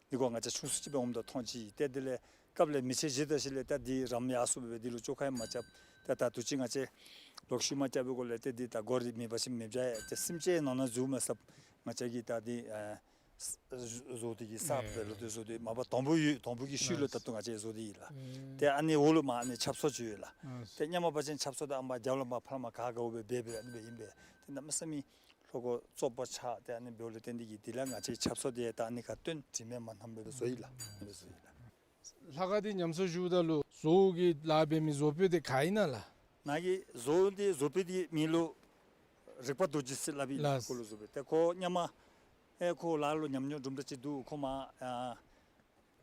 འདི་ཁོ་ང་བཅས་ཆུང་སུ་ཅིག་སྦེ་འོངམ་ད་མཐོང་ཅི། ཏེ་དེ་ལས་སྐབས་ལས་མེ་ཆེན་བཞེངས་ད་ཞིནམ་ལས་ད་འདི་རམ་ཡར་སོངམ་སྦེ་འདི་ལུ་བཅོ་ཁ་ཡང་མ་རྐྱབ། ཏེ་ད་དུས་ཅི་ང་བཅས་ལོག་ཤུལ་མ་རྐྱབ་པའི་སྒང་ལས་ཏེ་འདི་ད་སྒོ་ར་མེད་པ་ཅིན་མེདཔ་བྱ་ཡི། ཏེ་སེམས་ཅན་ནང་ན་འཛུལ་མ་ཚུགསཔ་ང་བཅས་ཀྱིས་ད་འདི་ཨ་བཟོ་སྟེ་གིས་གསརཔ་སྦེ་ལོག་སྟེ་བཟོ་སྟེ་མ་པ་དང་པོ་ཡོད། དང་པོ་གི་ཤུལ་ལུ་ད་ལྟོ་ང་བཅས་བཟོ་སྟེ་ཡོད་ལགས། ཨུམ། ཏེ་ཨ་ནི་འོག་ལུ་མར་ཨ་ནི་ཆབ་གསང་ཅིག་ཡོད་ལགས། ཨུམ། ཏེ་སྔོན་མ་འབད་བ་ཅིན་ཆབ་གསང་འདི་ཨ་མར་རྒྱབ་ལུ་མར་ཕར་མར་ག་ག་འོང་སྦེ་འབད་འབད་ཨ་ནི་སྦེ་ཨིན་པས། ཏེ་གནམ་མེད་ས་མེད་ལྷོ་སྒོ་བཙོག་པ་ཆགས། ཏེ་ཨ་ནི་འབདཝ་ལས་བརྟེན་ཏེ་གིས་དེ་ལས་ང་བཅས་ཆབ་གསང་འདི་ད་ཨ་ནི་ཁར་བཏོན། དྲི་མེད་མ་ནམ་སྦེ་བཟོ་ཡི་ལགས། ཨ་ནི་སྦེ་བཟོ་ཡི་ལགས། ལྷ་ཁང་འདི་ཉམས་གསོ་ཞུཝ་ད་ལུ་བཟོ་བོ་གིས་ལཱ་འབད་མི་བཟོ་དཔོན་འདི་ག་ཨིན་ན་ལགས། ནཱ་གི་བཟོ་བོ་འདི་བཟོ་དཔོན་འདི་མིང་ལུ་རིག་པ་རྡོ་རྗེ་ཟེར་སླབ་ཨིན་ལགས། ལགས། ཁོ་ལུ་བཟོ་དཔོན། ཏེ་ཁོ་སྔོན་མ་ཨེ་ཁོ་ལཱ་ལུ་ཉམས་མྱོང་དུམ་གྲ་ཅིག་འདུག། ཁོ་མར་ཨ་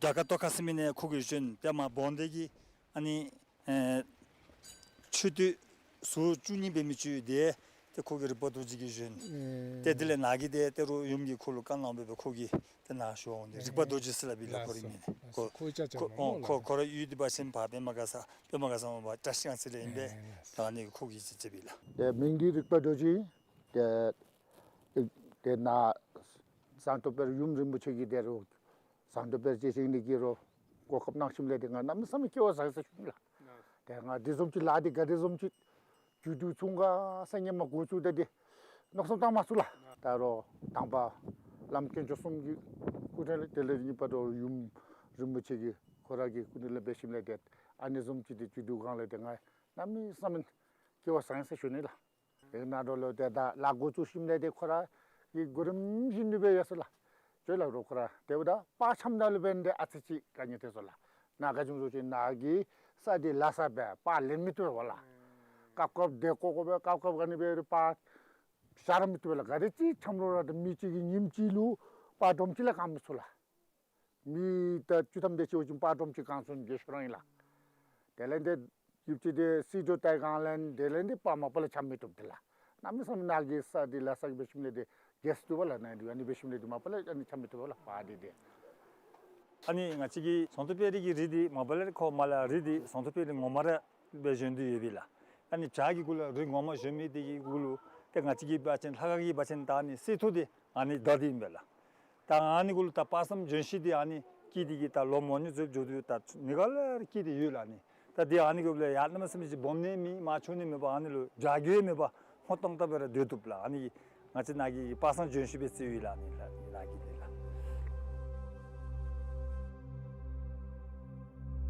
རྒྱ་གར་ཏོག་ཁ་ཟེར་མི་ནང་ཁོ་གིས་བཞེངས། ཏེ་མར་བོན་སྡེ་གི་ཨ་ནི་ཨེ་མཆོད་རྟེན་ཟུར་བཅུ་གཉིས་འབད་མི་ཅིག་ཡོད། ཏེ་ཏེ་ཁོ་གིས་རིག་པ་རྡོ་རྗེ་གིས་བཞེངས། ཨེ། ཏེ་དེ་ལས་ནཱ་གི་ཏེ་ད་རུང་ཡུམ་གྱིས་ཁོ་ལུ་བཀའ་གནང་སྦེ་སྦེ་ཁོ་གིས་ཏེ་ནཱ་ཞུ་འོང་། ཏེ་ཨེ་རིག་པ་རྡོ་རྗེ་ཟེར་སླབ་ཨིན་ལགས། ལགས་ཁོ་རའི་མིང་ནི། ལགས། ཁོ་ཁོ་ཁོ་ཁོ་ཨོ་ཁོ་ཁོ་ར་ཡུལ་འདི་འབད་བ་ཅིན་ཕར་པདྨ་དགའ་ས་པདྨ་དགའ་ས་མར་བཀྲ་ཤིས་སྒང་ཚང་ལས་ཨིན་པས། ཨེ་ལགས། ད་ཨ་ནི་ཁོ་གིས་ཅིག་མཛད་པས་ལགས། ཏེ་མིང་འདི་རིག་པ་རྡོ་རྗེ། ཏེ་ཏེ་ནཱ་ཟངས་མདོག་དཔལ་ཡུམ་རིན་པོ་ཆེ་གིས་ད་རུང་ཟངས་མདོག་དཔལ་རྗེ་བཞེངས་ནི་གི་རུང་གོ་སྐབས་གནང་ཞིནམ་ལས་ཏེ་ང་གནམ་མེད་ས་མེད་སྐལ་བ་བཟང་ཡི་ཟེར་ཞུ་ནི་ལགས། ཏེ་ང་འདི་བཟུམ་ཅིག་ལཱ་འདི་ག་དེ་བཟུམ་ཅིག་མཇུག་བསྡུ་ཚུགས་ག་ཟེར་སྔོན་མ་འགོ་བཙུགས་ད་འདི་མནོ་བསམ་བཏང་མ་ཚུགས་ལགས། ད་རུང་དང་པ་བླམ་དཀོན་མཆོག་གསུམ་གྱི་སྐུ་དྲིན་ལས་དེ་ལས་གཉིས་པ་ད་རུང་ཡུམ་རིན་པོ་ཆེ་གི་ཁོ་ར་གི་སྐུ་དྲིན་ལས་འབད་ཞིནམ་ལས་ཏེ་ཨ་ནི་བཟུམ་ཅིག་འདི་མཇུག་བསྡུ་གང་ལས་ཏེ་ང་གནམ་མེད་ས་མེད་སྐལ་བ་བཟང་ཡི་ཟེར་ཞུ་ནི་ལགས། ཨེ་ནཱ་འགྱོ་ལོ་ཏེ་ད་ལཱ་འགོ་བཙུགས་ཞིནམ་ལས་ཏེ་ཁོ་ར་གི་གོ་རིམ་བཞིན་དུ་སྦེ་ཡོད་ཟེར་ལགས། ཅོག་ལ་རོགས་ཁོ་ར་ཏེ་འབདཝ་ད་པར་འཆམ་ད་ལུ་འབདན་ཏེ་ཨ་ཙི་ཅིག་དཀའ་ངལ་ཐོན་སོང་ལགས། ནཱ་ག་ཅི་སྨོ་ཟེར་བ་ཅིན་ནཱ་གི་ས་འདི་ལ་ས་སྦེ་པར་ལེན་མི་བཏུབ་པས་ལགས། སྐབས་སྐབས་ཏེ་ཀོ་ཀོ་སྦེ་སྐབས་སྐབས་ག་ནི་སྦེ་རུང་པར་བཞག་ར་མི་བཏུབ་པས་ལགས། ག་དེ་ཅིག་འཆམ་རུང་ར་ཏེ་མི་གཅིག་གིས་ཉིནམ་གཅིག་ལུ་པར་སྒྲོམ་གཅིག་ལས་གང་མི་ཚུགས་ལགས། མི་ད་བཅུ་ཐམ་དེ་ཅིག་འོང་ཅི་པར་སྒྲོམ་གཅིག་གང་ཚུགས་ནི་གི་ཤོ་རང་ཨིན་ལགས། དེ་ལས་ཏེ་ཡུདཔ་ཅིག་ཏེ་སིལ་ཏོག་བཏབ་གང་ལས་དེ་ལས་ཏེ་པར་མ་པ་ལས་འཆམ་མི་བཏུབ་དེ་ལགས། གནམ་མེད་ས་མེད་ནཱ་གི་ས་འདི་ལ་ས་གི་འབད་ཞིནམ་ལས་ཏེ་གེས་བཏུབ་པས་ལགས། ནཱ་འདི་ཨ་ནི་འབད་ཞིནམ་ལས་ཏེ་མ་པ་ལས་ཨ་ནི་འཆམ་མི་བཏུབ་པས་ལགས་པར་འདི་ཏེ། ཨ་ནི་ང་བཅས་ཀྱི་ཟངས་མདོག་དཔལ་རི་གི་རི་འདི་མ་པ་ལས་ཁོ་མར་ལས་རི་འདི་ཟངས་མདོག་དཔལ་རི་ངོ་མ་ར་སྦེ་བཞེངས་ཏེ་ཡོད་པས་ལགས། ཨ་ནི་བྱག་གི་གུ་ལུ་རི་ངོ་མ་བཞེངས་མི་འདི་གི་གུ་ལུ་ཏེ་ང་བཅས་ཀྱི་འབད་བ་ཅིན་ལྷ་ཁང་གི་འབད་བ་ཅིན་ད་ཨ་ནི་གསེར་ཐུར་འདི་ཨ་ནི་བདའ་སྟེ་ཨིན་པས་ལགས། ད་ཨ་ནི་གུ་ལུ་ད་དཔག་བསམ་ལྗོན་ཤིང་འདི་ཨ་ནི་སྐྱེས་ཏེ་གིས་ད་ལོ་མང་ཉུང་ཚུ་འགྱོ་དོ་ད་ནི་ག་ལས་སྐྱེས་ཏེ་ཡོད་ལགས་ཨ་ནི། ད་འདི་ཨ་ནི་གུ་ལུ་ཡང་གནམ་མེད་ས་མེད་ཅིག་སྦོམ་ནི་མེད་མང་ཆུང་ནི་མེད་པར་ཨ་ནི་ལུ་བྱ་རྒོད་མེད་པར་སྔོ་ཏོང་ཏོ་སྦེ་ར་སྡོད་བཏུབ་ལགས། ཨ་ནི་ང་བཅས་ནཱ་གི་དཔག་བསམ་ལྗོན་ཤིང་སྦེ་བརྩིཝ་ཨིན་ལགས་ཨ་ནི་ལགས་ནཱ་གི་འདི་ལགས།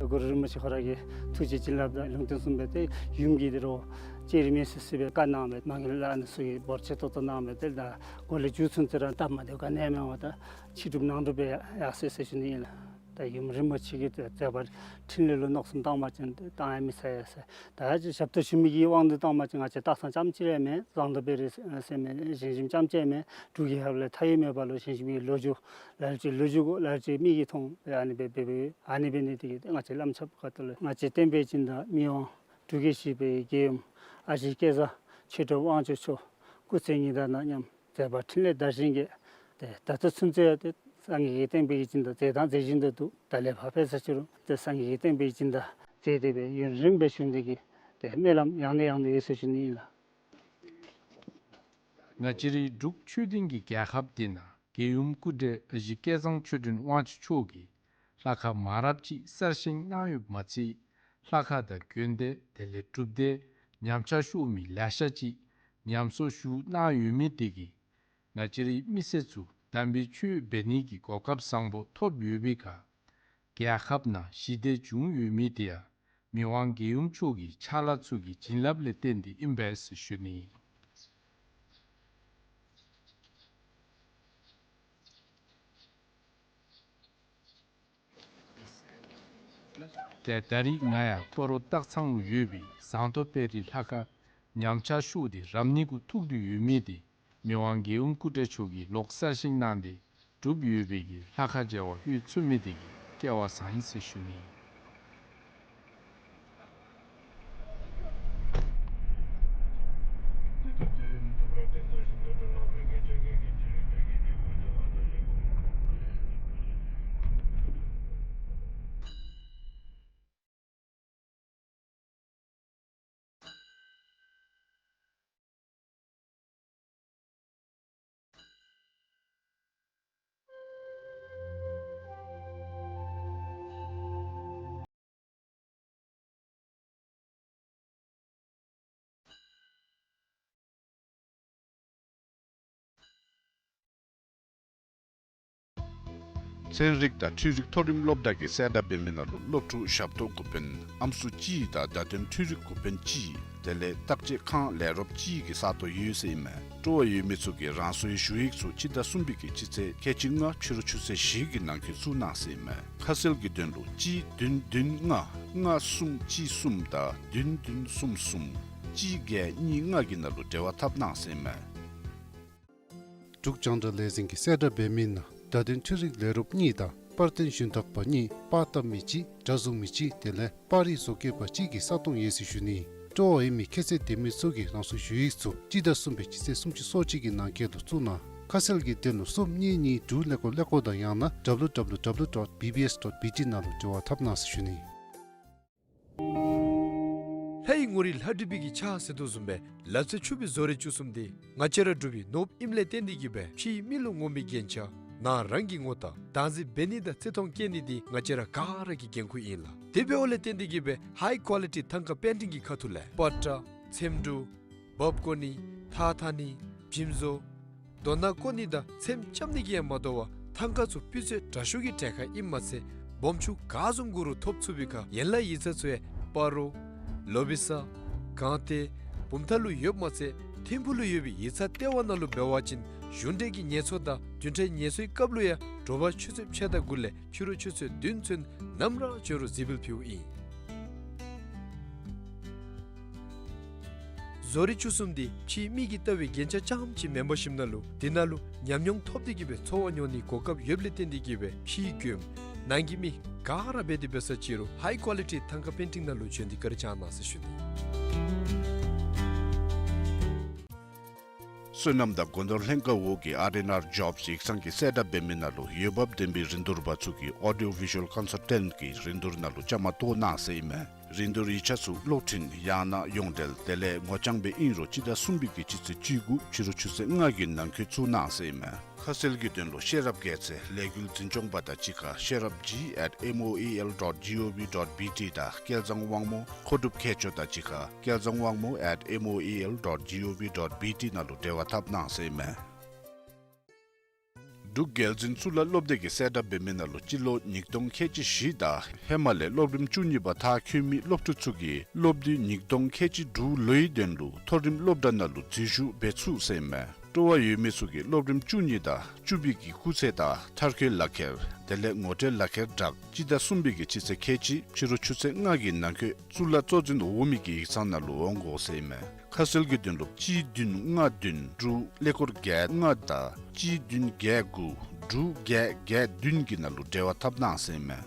གུ་རུ་རིན་པོ་ཆེ་ཁོ་ར་གི་ཐུགས་རྗེ་བྱིན་རླབས་དང་ལུང་བསྟན་གསུངས་པའི་ཏེ་ཡུམ་གྱིས་ཏེ་རོགས་ཅེ་རི་མེ་སི་སི་སྦེ་བཀའ་གནང་བའི་མ་གི་ལ་ཨ་ནི་ཚུ་གིས་འབོར་ཆེ་ཏོག་ཏོ་གནང་བའི་ཏེ་ད་གོ་ལེ་མཇུག་ཚུན་ཚོད་ར་སྟབས་མ་བདེཝ་ག་ནི་ཡང་མེད་པར་ད་ཕྱི་སྒྲུབ་ནང་སྒྲུབ་སྦེ་ཡར་སོ་ཡི་ཟེར་ཞུ་ནི་ཨིན་ལགས། ད་ཡུམ་རིན་པོ་ཆེ་གི་མཛད་པ་འཕྲིན་ལས་ལུ་མནོ་བསམ་བཏང་བ་ཅིན་ཏེ་བཏང་ཡང་མི་ཚར་ཡ་ཟེར། ད་ཅི་ཞབས་ཏོག་ཞུ་མི་གི་དབང་དུ་བཏང་བ་ཅིན་ང་བཅས་སྟག་ཚང་རྐྱངམ་གཅིག་ར་མེན། ཟངས་མདོག་དཔལ་རི་ཟེར་མི་ཞིང་ཆེན་རྐྱངམ་གཅིག་མེན། འབྲུག་གི་ཧབ་ལས་མཐའ་ཡས་མེད་པ་ལུ་ཞིང་ཆེན་གྱི་ལོ་རྒྱུས་ལ་ལུ་ཅིག་ལོ་རྒྱུས་གུ་ལ་ལུ་ཅིག་མིག་གིས་མཐོང་སྦེ་ཨ་ནི་སྦེ་འབད་འབདཝ་ཨ་ནི་འབད་ནི་དེ་གིས་ང་བཅས་བླམ་ཆབ་ཁ་ཐུག་ལས་ང་བཅས་བསྟན་པའི་སྦྱིན་བདག་མི་དབང་འབྲུག་རྒྱལ་བཞི་པའི་རྒྱལ་ཡུམ་ཨ་ཞེ་སྐལ་བཟང་ཆོས་གྲུབ་དབང་ཕྱུག་མཆོག་སྐུ་ཚེ་ཉི་ཟླ་ནང་མཉམ་མཛད་པ་འཕྲིན་ལས་དར་ཞིང་རྒྱས། ཏེ་ད་ལྟོ་ཚུན་ཚོད་ཡང་ཏེ་སངས་རྒྱས་ཀྱི་བསྟན་པའི་སྦྱིན་བདག་མཛད་དང་མཛད་བཞིན་དུ་འདུག། ད་ལས་ཕར་འབད་ས་ཅི་རུང་ཏེ་སངས་རྒྱས་ཀྱི་བསྟན་པའི་སྦྱིན་བདག་མཛད་དེ་སྦེ་ཡུན་རིངམོ་སྦེ་བཞུགས་ནི་དེ་གི་ཏེ་སྨོན་ལམ་ཡང་ནས་ཡང་དུ་ཡོད་ཟེར་ཞུ་ནི་ཨིན་ལགས། ང་བཅས་རའི་འབྲུག་ཆོས་ལྡན་གྱི་རྒྱལ་ཁབ་འདི་ནང་རྒྱལ་ཡུམ་སྐུ་བགྲེས་ཨ་ཞེ་སྐལ་བཟང་ཆོས་སྒྲོན་དབང་ཕྱུག་མཆོག་གིས་ལྷ་ཁང་མང་རབས་ཅིག་གསར་བཞེངས་གནང་ཡོདཔ་མ་ཚད་ལྷ་ཁང་དང་དགོན་སྡེ་དེ་ལས་སྒྲུབ་སྡེ་ཉམས་ཆག་ཤོར་མི་ལེ་ཤ་ཅིག་ཉམས་གསོ་ཞུ་གནང་ཡོད་མི་དེ་གིས་ང་བཅས་རའི་མི་སེར་ཚུ་དམ་པའི་ཆོས་འབད་ནི་གི་གོ་སྐབས་བཟང་པོ་ཐོབ་ཡོད་པའི་ཁར་རྒྱལ་ཁབ་ནང་ཞི་བདེ་བྱུང་ཡོད་མི་དེ་ཡང་མི་དབང་རྒྱལ་ཡུམ་མཆོག་གི་ཕྱག་ལཱ་ཚུ་གི་བྱིན་རླབས་ལས་བརྟེན་ཏེ་ཨིན་པས་ཟེར་ཞུ་ནི། ཏེ་ད་རིས་ང་ཡང་སྤ་རོ་སྟག་ཚང་ལུ་ཡོད་པའི་ཟངས་མདོག་དཔལ་རི་ལྷ་ཁང་ཉམས་ཆག་ཤོར་ཏེ་རབ་གནས་གུ་ཐུག་སྟེ་ཡོད་མི་དེ་མི་དབང་རྒྱལ་ཡུམ་སྐུ་བགྲེས་མཆོག་གིས་ལོག་གསར་བཞེངས་གནང་སྟེ་གྲུབ་ཡོད་པའི་གི་ལྷ་ཁང་མཇལ་བར་ལྷོད་ཚུགས་མི་དེ་གིས་སྐལ་བ་བཟང་ཡི་ཟེར་ཞུ་ནི། ཚན་རིག་དང་འཕྲུལ་རིག་མཐོ་རིམ་སློབ་གྲྭ་གིས་གསལ་བསྒྲགས་འབད་མི་ནང་ལུ་སློབ་ཕྲུག་ཞབས་ཏོག་འགོ་དཔོན་ཨམ་སྲུ་གཅིག་དང་བརྡ་དོན་འཕྲུལ་རིག་འགོ་དཔོན་གཅིག་དེ་ལས་བརྟག་དཔྱད་ཁང་ལས་རོགསཔ་གཅིག་གི་ས་སྟོང་ཡོད་ཟེར་ཨིན་མས། སྤྲོ་བ་ཡོད་མི་ཚུ་གིས་རང་སོའི་ཞུ་ཡིག་ཚུ་སྤྱི་ཟླ་གསུམ་པའི་གི་སྤྱི་ཚེས་ཁལ་གཅིག་ལྔ་ཕྱི་རུ་ཆུ་ཚོད་བཞི་གི་ནང་འཁོད་བཙུགས་གནང་ཟེར་ཨིན་མས། ཁ་གསལ་གྱི་དོན་ལུ་གཅིག་བདུན་བདུན་ལྔ་ལྔ་གསུམ་གཅིག་གསུམ་དང་བདུན་བདུན་གསུམ་གསུམ་གཅིག་བརྒྱད་གཉིས་ལྔ་གི་ནང་ལུ་འབྲེལ་བ་འཐབ་གནང་ཟེར་ཨིན་མས། འབྲུག་རྒྱང་བསྒྲགས་ལས་འཛིན་གྱིས་གསལ་བསྒྲགས་འབད་མི་ནང་བརྡ་དོན་འཕྲུལ་རིག་ལས་རོགསཔ་གཉིས་དང་པར་སྟོན་ཞུན་དག་པ་གཉིས་པར་བཏབ་མི་གཅིག་སྒྲ་བཟུང་མི་གཅིག་དེ་ལས་པར་རིས་བཟོ་མཁས་པ་གཅིག་གི་ས་སྟོང་ཡོད་ཟེར་ཞུ་ནི། སྤྲོ་བ་ཡོད་མི་ཁྱད་ཚད་ལྡན་མི་ཚུ་གིས་རང་སོའི་ཞུ་ཡིག་ཚུ་སྤྱི་ཟླ་གསུམ་པའི་སྤྱི་ཚེས་སུམ་ཅུ་སོ་གཅིག་གི་ནང་འཁོད་དུ་བཙུགས་གནང་། ཁ་གསལ་གྱི་དོན་ལུ་གསུམ་གཉིས་གཉིས་དྲུག་ཀླད་ཀོར་ཀླད་ཀོར་དང་ཡང་ན་W W W dot B B S dot B T ནང་ལུ་འབྲེལ་བ་འཐབ་གནང་ཟེར་ཞུ་ནི། ལྷ་ཡི་ངོ་རིས་ལྷ་བྲིས་པའི་གི་ཕྱག་ཟེར་དོ་བཟུམ་སྦེ་ལག་རྩལ་ཕྱུག་པའི་བཟོ་རིག་བཅུ་གསུམ་འདི་ང་བཅས་ར་འབྲུག་པའི་ནོར་བུ་ཨིནམ་ལས་བརྟེན་ཏེ་གིས་སྦེ་ཕྱིའི་མི་ལུ་ངོམ་པའི་རྒྱན་ཆ་ནང་རང་གི་ངོ་རྟགས་བདག་འཛིན་འབད་ནི་དང་བརྩི་མཐོང་བསྐྱེད་ནི་འདི་ང་བཅས་ར་ག་ར་གི་འགན་ཁུར་ཨིན་ལགས། དེ་འབདཝ་ལས་བརྟེན་ཏེ་གིས་སྦེ་ཧའི་ཀོ་ལི་ཊི་ཐང་ཀ་པེན་ཊིང་གི་ཁ་ཐུག་ལས་པ་ཏྲ་ཚེམ་དྲུབ་འབག་བཀོ་ནི་ཐགས་འཐག་ནི་འཇིམ་བཟོ་རྡོ་ནག་བརྐོ་ནི་དང་ཚེམ་རྐྱབ་ནི་གིས་ཡང་མ་དོ་བར་ཐང་ཀ་ཚུ་སྤུས་ཚད་དྲག་ཤོས་ཀྱི་གྲལ་ཁར་ཨིནམ་མ་ཚད་སྦོམ་ཆུང་ག་བཟུམ་གུ་རུ་ཐོབ་ཚུགས་པའི་ཁར་ཡན་ལག་ཡིག་ཚང་ཚུ་ཡང་སྤ་རོ་ལོ་བི་ས་སྒང་སྟེང་བུམ་ཐང་ལུ་ཡོདཔ་མ་ཚད་ཐིམ་ཕུག་ལུ་ཡོད་པའི་ཡིག་ཚང་ལྟེ་བ་ནང་ལུ་འབད་བ་ཅིན་གཞུང་འབྲེལ་གྱི་ངལ་གསོ་དང་བདུན་ཕྲག་ངལ་གསོའི་སྐབས་ལུ་ཡང་དྲོ་པ་ཆུ་ཚོད་ཕྱེད་དང་དགུ་ལས་ཕྱི་རུ་ཆུ་ཚོད་བདུན་ཚུན་ནམ་ར་འབྱོན་རུང་གཟིགས་འབུལ་ཕུལཝ་ཨིན། བཟོ་རིག་བཅུ་གསུམ་འདི་ཕྱིའི་མིག་གིས་བལྟ་བའི་རྒྱན་ཆ་རྐྱངམ་ཅིག་མེན་པར་ཞིནམ་ན་ལུ་འདི་ནང་ལུ་ཉམས་མྱོང་ཐོབ་སྟེ་གིས་སྦེ་འཚོ་བ་མྱོང་ནིའི་གོ་སྐབས་ཡོདཔ་ལས་བརྟེན་ཏེ་གིས་སྦེ་ཕྱིའི་མགྱོནམ་ནང་གི་མི་ག་ར་འབད་དེ་འབད་ས་ཅི་རུང་ཧའི་ཀོ་ལི་ཊི་ཐང་ཀ་པེན་ཊིང་ནང་ལུ་བྱོན་ཏེ་བཀའ་དྲིན་བསྐྱང་གནང་ཟེར་ཞུ་ནི། སོ་ནམ་དང་སྒོ་ནོར་ལྷན་ཁག་འོག་གི་ཨར་ཨེན་ཨར་ཇོབསི་ཡིག་ཚང་གིས་གསལ་བསྒྲགས་འབད་མི་ནང་ལུ་འོས་འབབ་ལྡན་པའི་རིན་བསྡུར་པ་ཚུ་གིས་ཨོ་ཌི་ཡོ་བི་ཞུ་ཝལ་ཀོན་སལ་ཊེནཊ་གི་རིན་བསྡུར་ནང་ལུ་བཅའ་མར་གཏོགས་གནང་ཟེར་ཨིན་མས། རིན་བསྡུར་ཡིག་ཆ་ཚུ་གློག་འཕྲིན་ཡང་ན་ཡོངས་འབྲེལ་དེ་ལས་ངོ་རྐྱང་སྦེ་ཨིན་རུང་སྤྱི་ཟླ་གསུམ་པའི་གི་སྤྱི་ཚེས་བཅུ་དགུ་ཕྱི་རུ་ཆུ་ཚོད་ལྔ་གི་ནང་འཁོད་བཙུགས་གནང་ཟེར་ཨིན་མས། ཁ་གསལ་གྱི་དོན་ལུ་ཤེས་རབ་རྒྱལ་མཚན་ལས་འགུལ་འཛིན་སྐྱོང་པ་དང་གཅིག་ཁར་ཤེས་རབ་ཇི་at M O E L dot G O V dot B T དང་སྐལ་བཟང་དབང་མོ་མཁོ་སྒྲུབ་མཁས་མཆོག་དང་གཅིག་ཁར་སྐལ་བཟང་དབང་མོ་at M O E L dot G O V dot B T ནང་ལུ་འབྲེལ་བ་འཐབ་གནང་ཟེར་ཨིན་མས། འབྲུག་རྒྱལ་འཛིན་གཙུག་ལག་སློབ་སྡེ་གིས་གསལ་བསྒྲགས་འབད་མི་ནང་ལུ་སྤྱི་ལོ་ཉིས་སྟོང་ཁལ་གཅིག་བཞི་དང་ཧེ་མ་ལས་སློབ་རིམ་བཅུ་གཉིས་པ་མཐར་འཁྱོལ་མི་སློབ་ཕྲུག་ཚུ་གིས་སློབ་དུས་ཉིས་སྟོང་ཁལ་གཅིག་དྲུག་ལོའི་དོན་ལུ་མཐོ་རིམ་སློབ་གྲྭ་ནང་ལུ་འཛུལ་ཞུགས་འབད་ཚུགས་ཟེར་ཨིན་མས། སྤྲོ་བ་ཡོད་མི་ཚུ་གིས་སློབ་རིམ་བཅུ་གཉིས་དང་བཅུ་པའི་གི་སྐུགས་ཚད་དང་མཐར་འཁྱོལ་ལག་ཁྱེར་དེ་ལས་ངོ་སྤྲོད་ལག་ཁྱེར་བསྒྲགས་སྤྱི་ཟླ་གསུམ་པའི་གི་སྤྱི་ཚེས་ཁལ་གཅིག་ཕྱི་རུ་ཆུ་ཚོད་ལྔ་གི་ནང་འཁོད་གཙུག་ལག་གཙོ་འཛིན་འོག་མའི་གི་ཡིག་ཚང་ནང་ལུ་འོང་དགོ་ཟེར་ཨིན་མས། ཁ་གསལ་གྱི་དོན་ལུ་གཅིག་བདུན་ལྔ་བདུན་དྲུག་ཀླད་ཀོར་བརྒྱད་ལྔ་དང་གཅིག་བདུན་བརྒྱད་དགུ་དྲུག་བརྒྱད་བརྒྱད་བདུན་གྱི་ནང་ལུ་འབྲེལ་བ་འཐབ་གནང་ཟེར་ཨིན་མས།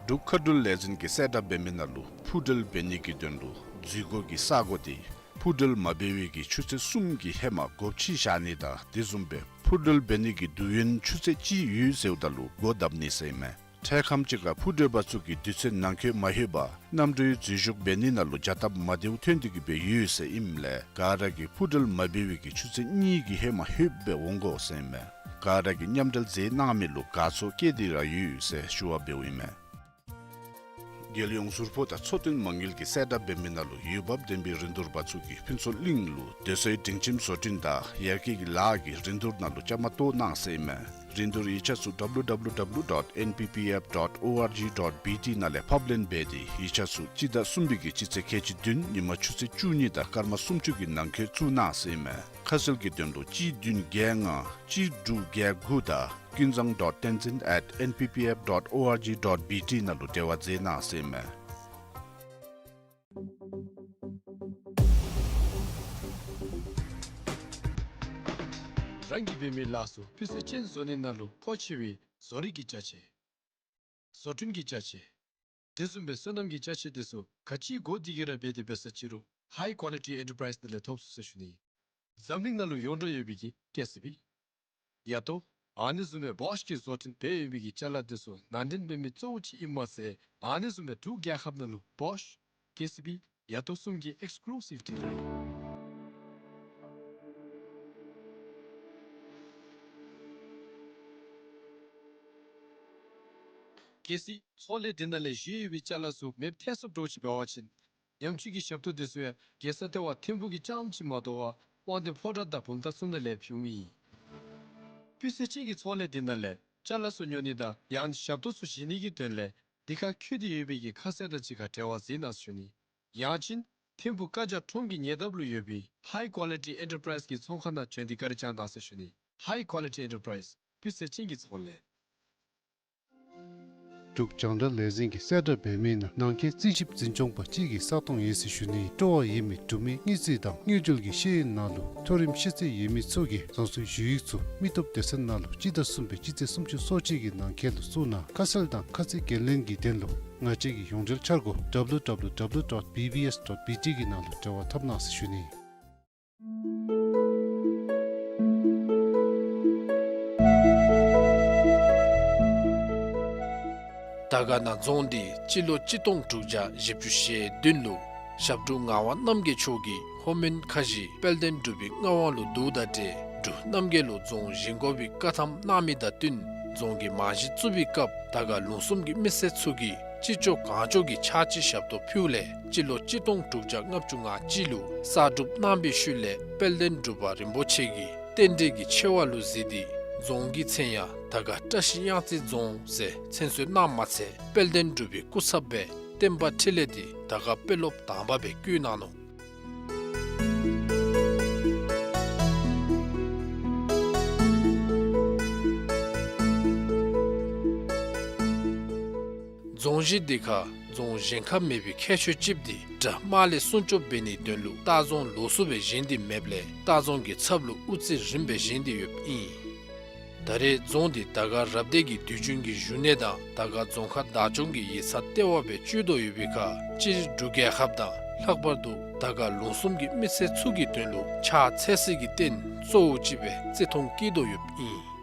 འབྲུག་མཁའ་འགྲུལ་ལས་འཛིན་གྱིས་གསལ་བསྒྲགས་འབད་མི་ནང་ལུ་འཕུར་འགྲུལ་འབད་ནི་གི་དོན་ལུ་འཛུལ་སྒོ་གི་ས་གོ་དེ་འཕུར་འགྲུལ་མ་འབད་བའི་གི་ཆུ་ཚོད་གསུམ་གྱི་ཧེ་མ་སྒོ་ཕྱེ་བཞག་ནི་དང་དེ་བཟུམ་སྦེ་འཕུར་འགྲུལ་འབད་ནི་གི་དུས་ཡུན་ཆུ་ཚོད་གཅིག་ཡོད་ཟེརཝ་ད་ལུ་སྒོ་བརྡབ་ནི་ཟེར་ཨིན་མས། འཕྲལ་ཁམས་ཅིག་ཁར་འཕུར་འགྲུལ་པ་ཚུ་གིས་དུས་ཚོད་ནང་འཁོད་མ་ལྷོད་པར་གནམ་གྲུའི་འཛུལ་ཞུགས་འབད་ནི་ནང་ལུ་བྱ་སྟབས་མ་བདེཝ་ཐོན་ཏེ་གི་སྦེ་ཡོད་ཟེར་ཨིནམ་ལས་ག་ར་གིས་འཕུར་འགྲུལ་མ་འབད་བའི་གི་ཆུ་ཚོད་གཉིས་ཀྱི་ཧེ་མ་ལྷོད་སྦེ་འོང་དགོ་ཟེར་ཨིན་མས། ག་ར་གིས་མཉམ་འབྲེལ་མཛད་གནང་མི་ལུ་དགའ་ཚོར་བསྐྱེད་དེ་ར་ཡོད་ཟེར་ཞུ་བ་འབདཝ་ཨིན་མས། རྒྱལ་ཡོངས་ཟུར་ཕོགས་དང་ཚོང་དོན་མ་དངུལ་གྱིས་གསལ་བསྒྲགས་འབད་མི་ནང་ལུ་འོས་འབབ་ལྡན་པའི་རིན་བསྡུར་པ་ཚུ་གིས་ཕུན་ཚོགས་གླིང་ལུ་སྡོད་སའི་སྒྲིང་ཁྱིམ་བཟོ་སྐྲུན་དང་ཡར་རྒྱས་ཀྱི་ལཱ་གི་རིན་བསྡུར་ནང་ལུ་བཅའ་མར་གཏོགས་གནང་ཟེར་ཨིན་མས། རིན་བསྡུར་ཡིག་ཆ་ཚུ་W W W dot N P P F dot O R G dot B T ནང་ལས་ཕབ་ལེན་འབད་དེ་ཡིག་ཆ་ཚུ་སྤྱི་ཟླ་གསུམ་པའི་གི་སྤྱི་ཚེས་ཁལ་གཅིག་བདུན་ཉིན་མ་ཆུ་ཚོད་བཅུ་གཉིས་དང་སྐར་མ་སུམ་ཅུ་གི་ནང་འཁོད་བཙུགས་གནང་ཟེར་ཨིན་མས། ཁ་གསལ་གྱི་དོན་ལུ་གཅིག་བདུན་བརྒྱད་ལྔ་གཅིག་དྲུག་བརྒྱད་དགུ་དང་ཀུན་བཟང་dot tenzin at N P P F dot O R G dot B T ནང་ལུ་འབྲེལ་བ་མཛད་གནང་ཟེར་ཨིན་མས། རང་གིས་འབད་མི་ལཱ་ཚུ་སྤུས་ཚད་ཅན་བཟོ་ནི་ནང་ལུ་མཁོ་ཆེ་བའི་བཟོ་རིག་གི་ཅ་ཆས། བཟོ་སྐྲུན་གྱི་ཅ་ཆས། དེ་བཟུམ་སྦེ་སོ་ནམ་གྱི་ཅ་ཆས་དེ་ཚུ་ག་ཅི་དགོ་དེ་གིས་ར་འབད་དེ་འབད་ས་ཅི་རུང་High Quality Enterprise ནང་ལས་ཐོབ་ཚུགས་ཟེར་ཞུ་ནི། འཛམ་གླིང་ནང་ལུ་ཡོངས་གྲགས་ཡོད་པའི་གི་ཀེ་སི་བི། ཡ་ཏོ། ཨ་ནི་བཟུམ་སྦེ་བོཤ་གིས་བཟོ་སྐྲུན་འབད་ཡོད་པའི་གི་ཅ་ལ་དེ་ཚུ་ནང་འདྲེན་འབད་མི་གཙོ་བོ་ཅིག་ཨིནམ་མ་ཚད་ཨ་ནི་བཟུམ་སྦེ་འབྲུག་རྒྱལ་ཁབ་ནང་ལུ་བོཤ་ཀེ་སི་བི་ཡ་ཏོ་གསུམ་གྱི་ཨེགསི་ཀུ་ལུ་སིབ་ཌི་ལར། གལ་སྲིད་ཚོང་ལས་འདི་ནང་ལས་བཞེས་ཡོད་པའི་ཅ་ལ་ཚུ་མེདཔ་ཐལ་སོངམ་འདྲཝ་ཅིག་འབད་བ་ཅིན་ཉམས་བཅོས་ཀྱི་ཞབས་ཏོག་དེ་ཚུ་ཡང་རྒྱལ་ས་ལྟེ་བ་ཐིམ་ཕུག་གི་རྐྱངམ་ཅིག་མ་དོ་བར་དབང་འདུས་ཕོ་བྲང་དང་བུམ་ཐང་གསུམ་ནང་ལས་ཕུལཝ་ཨིན། སྤུས་ཚད་ཅན་གྱི་ཚོང་ལས་འདི་ནང་ལས་ཅ་ལ་ཚུ་ཉོ་ནི་དང་ཡང་ཞབས་ཏོག་ཚུ་བཞེས་ནི་གི་དོན་ལས་འདི་ཁར་བཀོད་དེ་ཡོད་པའི་གི་ཁ་གསལ་དང་གཅིག་ཁར་འབྲེལ་བ་མཛད་གནང་ཟེར་ཞུ་ནི། ཡང་ཅིན་ཐིམ་ཕུག་བཀའ་རྒྱ་ཁྲོམ་གྱི་ཉེ་འདབས་ལུ་ཡོད་པའི་High Quality Enterprise གི་ཚོང་ཁང་ནང་བྱོན་ཏེ་བཀའ་དྲིན་བསྐྱང་གནང་ཟེར་ཞུ་ནི། High Quality Enterprise སྤུས་ཚད་ཅན་གྱི་ཚོང་ལས། འབྲུག་རྒྱང་བསྒྲགས་ལས་འཛིན་གྱིས་གསལ་བསྒྲགས་འབད་མི་ནང་ནང་འཁོད་རྩིས་ཞིབ་འཛིན་སྐྱོང་པ་གཅིག་གི་ས་སྟོང་ཡོད་ཟེར་ཞུ་ནི། སྤྲོ་བ་ཡོད་མི་འབྲུག་མི་དངུལ་རྩིས་དང་དངུལ་འབྲེལ་གྱི་ཤེས་ཡོན་ནང་ལུ་མཐོ་རིམ་ཤེས་ཚད་ཡོད་མི་ཚུ་གིས་རང་སོའི་ཞུ་ཡིག་ཚུ་མི་སྟོབས་སྡེ་ཚན་ནང་ལུ་སྤྱི་ཟླ་གསུམ་པའི་སྤྱི་ཚེས་སུམ་ཅུ་སོ་གཅིག་གི་ནང་འཁོད་ལུ་བཙུགས་གནང་། ཁ་གསལ་དང་ཁ་ཚིག་འགན་ལེན་གྱི་དོན་ལུ་ང་བཅས་ཀྱི་ཡོངས་འབྲེལ་འཆར་སྒོ་W W W dot B B S dot B T གི་ནང་ལུ་འབྲེལ་བ་འཐབ་གནང་ཟེར་ཞུ་ནི། དར་དཀར་ན་རྫོང་འདི་སྤྱི་ལོ་གཅིག་སྟོང་དྲུག་བརྒྱ་བཞི་བཅུ་ཞེ་བདུན་ལུ་ཞབས་དྲུང་ངག་དབང་རྣམ་རྒྱལ་མཆོག་གིས་ལྷོ་མོན་ཁ་བཞི་དཔལ་ལྡན་འབྲུག་པའི་མངའ་དབང་ལུ་བསྡུཝ་དང་འབྲེལ་འབྲུག་རྣམ་རྒྱལ་ལུ་རྫོང་བཞེངས་དགོ་པའི་བཀའ་ཐམ་གནང་མི་དང་བསྟུན་རྫོང་གི་རྨང་གཞི་བཙུགས་པའི་སྐབས་དར་དཀར་ལུང་གསུམ་གྱི་མི་སེར་ཚུ་གིས་ཅི་ལྕོགས་གང་ལྕོགས་ཀྱི་ཕྱག་ཕྱི་ཞབས་ཏོག་ཕུལཝ་ལས་སྤྱི་ལོ་གཅིག་སྟོང་དྲུག་བརྒྱ་ལྔ་བཅུ་ང་གཅིག་ལུ་གསར་སྒྲུབ་གནང་བའི་ཤུལ་ལས་དཔལ་ལྡན་འབྲུག་པ་རིན་པོ་ཆེ་གིས་རྟེན་འབྲེལ་གྱི་ཆེ་བ་ལུ་གཟིགས་ཏེ་རྫོང་གི་མཚན་ཡང་དར་དཀར་བཀྲ་ཤིས་གཡང་རྩེ་རྫོང་ཟེར་མཚན་གསོལ་གནངམ་མ་ཚད་དཔལ་ལྡན་འབྲུག་པའི་སྐུ་ཚབ་སྦེ་བསྟན་པ་འཕྲིན་ལས་འདི་དར་དཀར་དཔོན་སློབ་དང་པ་སྦེ་བསྐོ་གནང་ནུག། རྫོང་གཞི་འདི་ཁར་རྫོང་གཞན་ཁར་མེད་པའི་ཁྱད་ཆོས་ཅིག་འདི་དགྲ་དམག་ལས་སྲུང་སྐྱོབ་འབད་ནིའི་དོན་ལུ་ལྟ་རྫོང་ལོགས་སུ་སྦེ་བཞེངས་ཏེ་མེདཔ་ལས་ལྟ་རྫོང་གི་ཚབ་ལུ་དབུ་རྩེ་རིམ་པས་བཞེངས་ཏེ་ཡོདཔ་ཨིན། ད་རེས་རྫོང་འདི་དར་དཀར་རབ་སྡེ་གི་དུས་རྒྱུན་གྱི་བཞུགས་གནས་དང་དར་དཀར་རྫོང་ཁག་བདག་སྐྱོང་གི་ཡིག་ཚང་ལྟེ་བ་སྦེ་སྤྱོད་དོ་ཡོད་པའི་ཁར་སྤྱིར་འབྲུག་རྒྱལ་ཁབ་དང་ལྷག་པར་དུ་དར་དཀར་ལུང་གསུམ་གྱི་མི་སེར་ཚུ་གི་དོན་ལུ་ཕྱག་འཚལ་སའི་གི་རྟེན་གཙོ་བོ་ཅིག་སྦེ་བརྩི་མཐོང་བསྐྱེད་དོ་ཡོདཔ་ཨིན།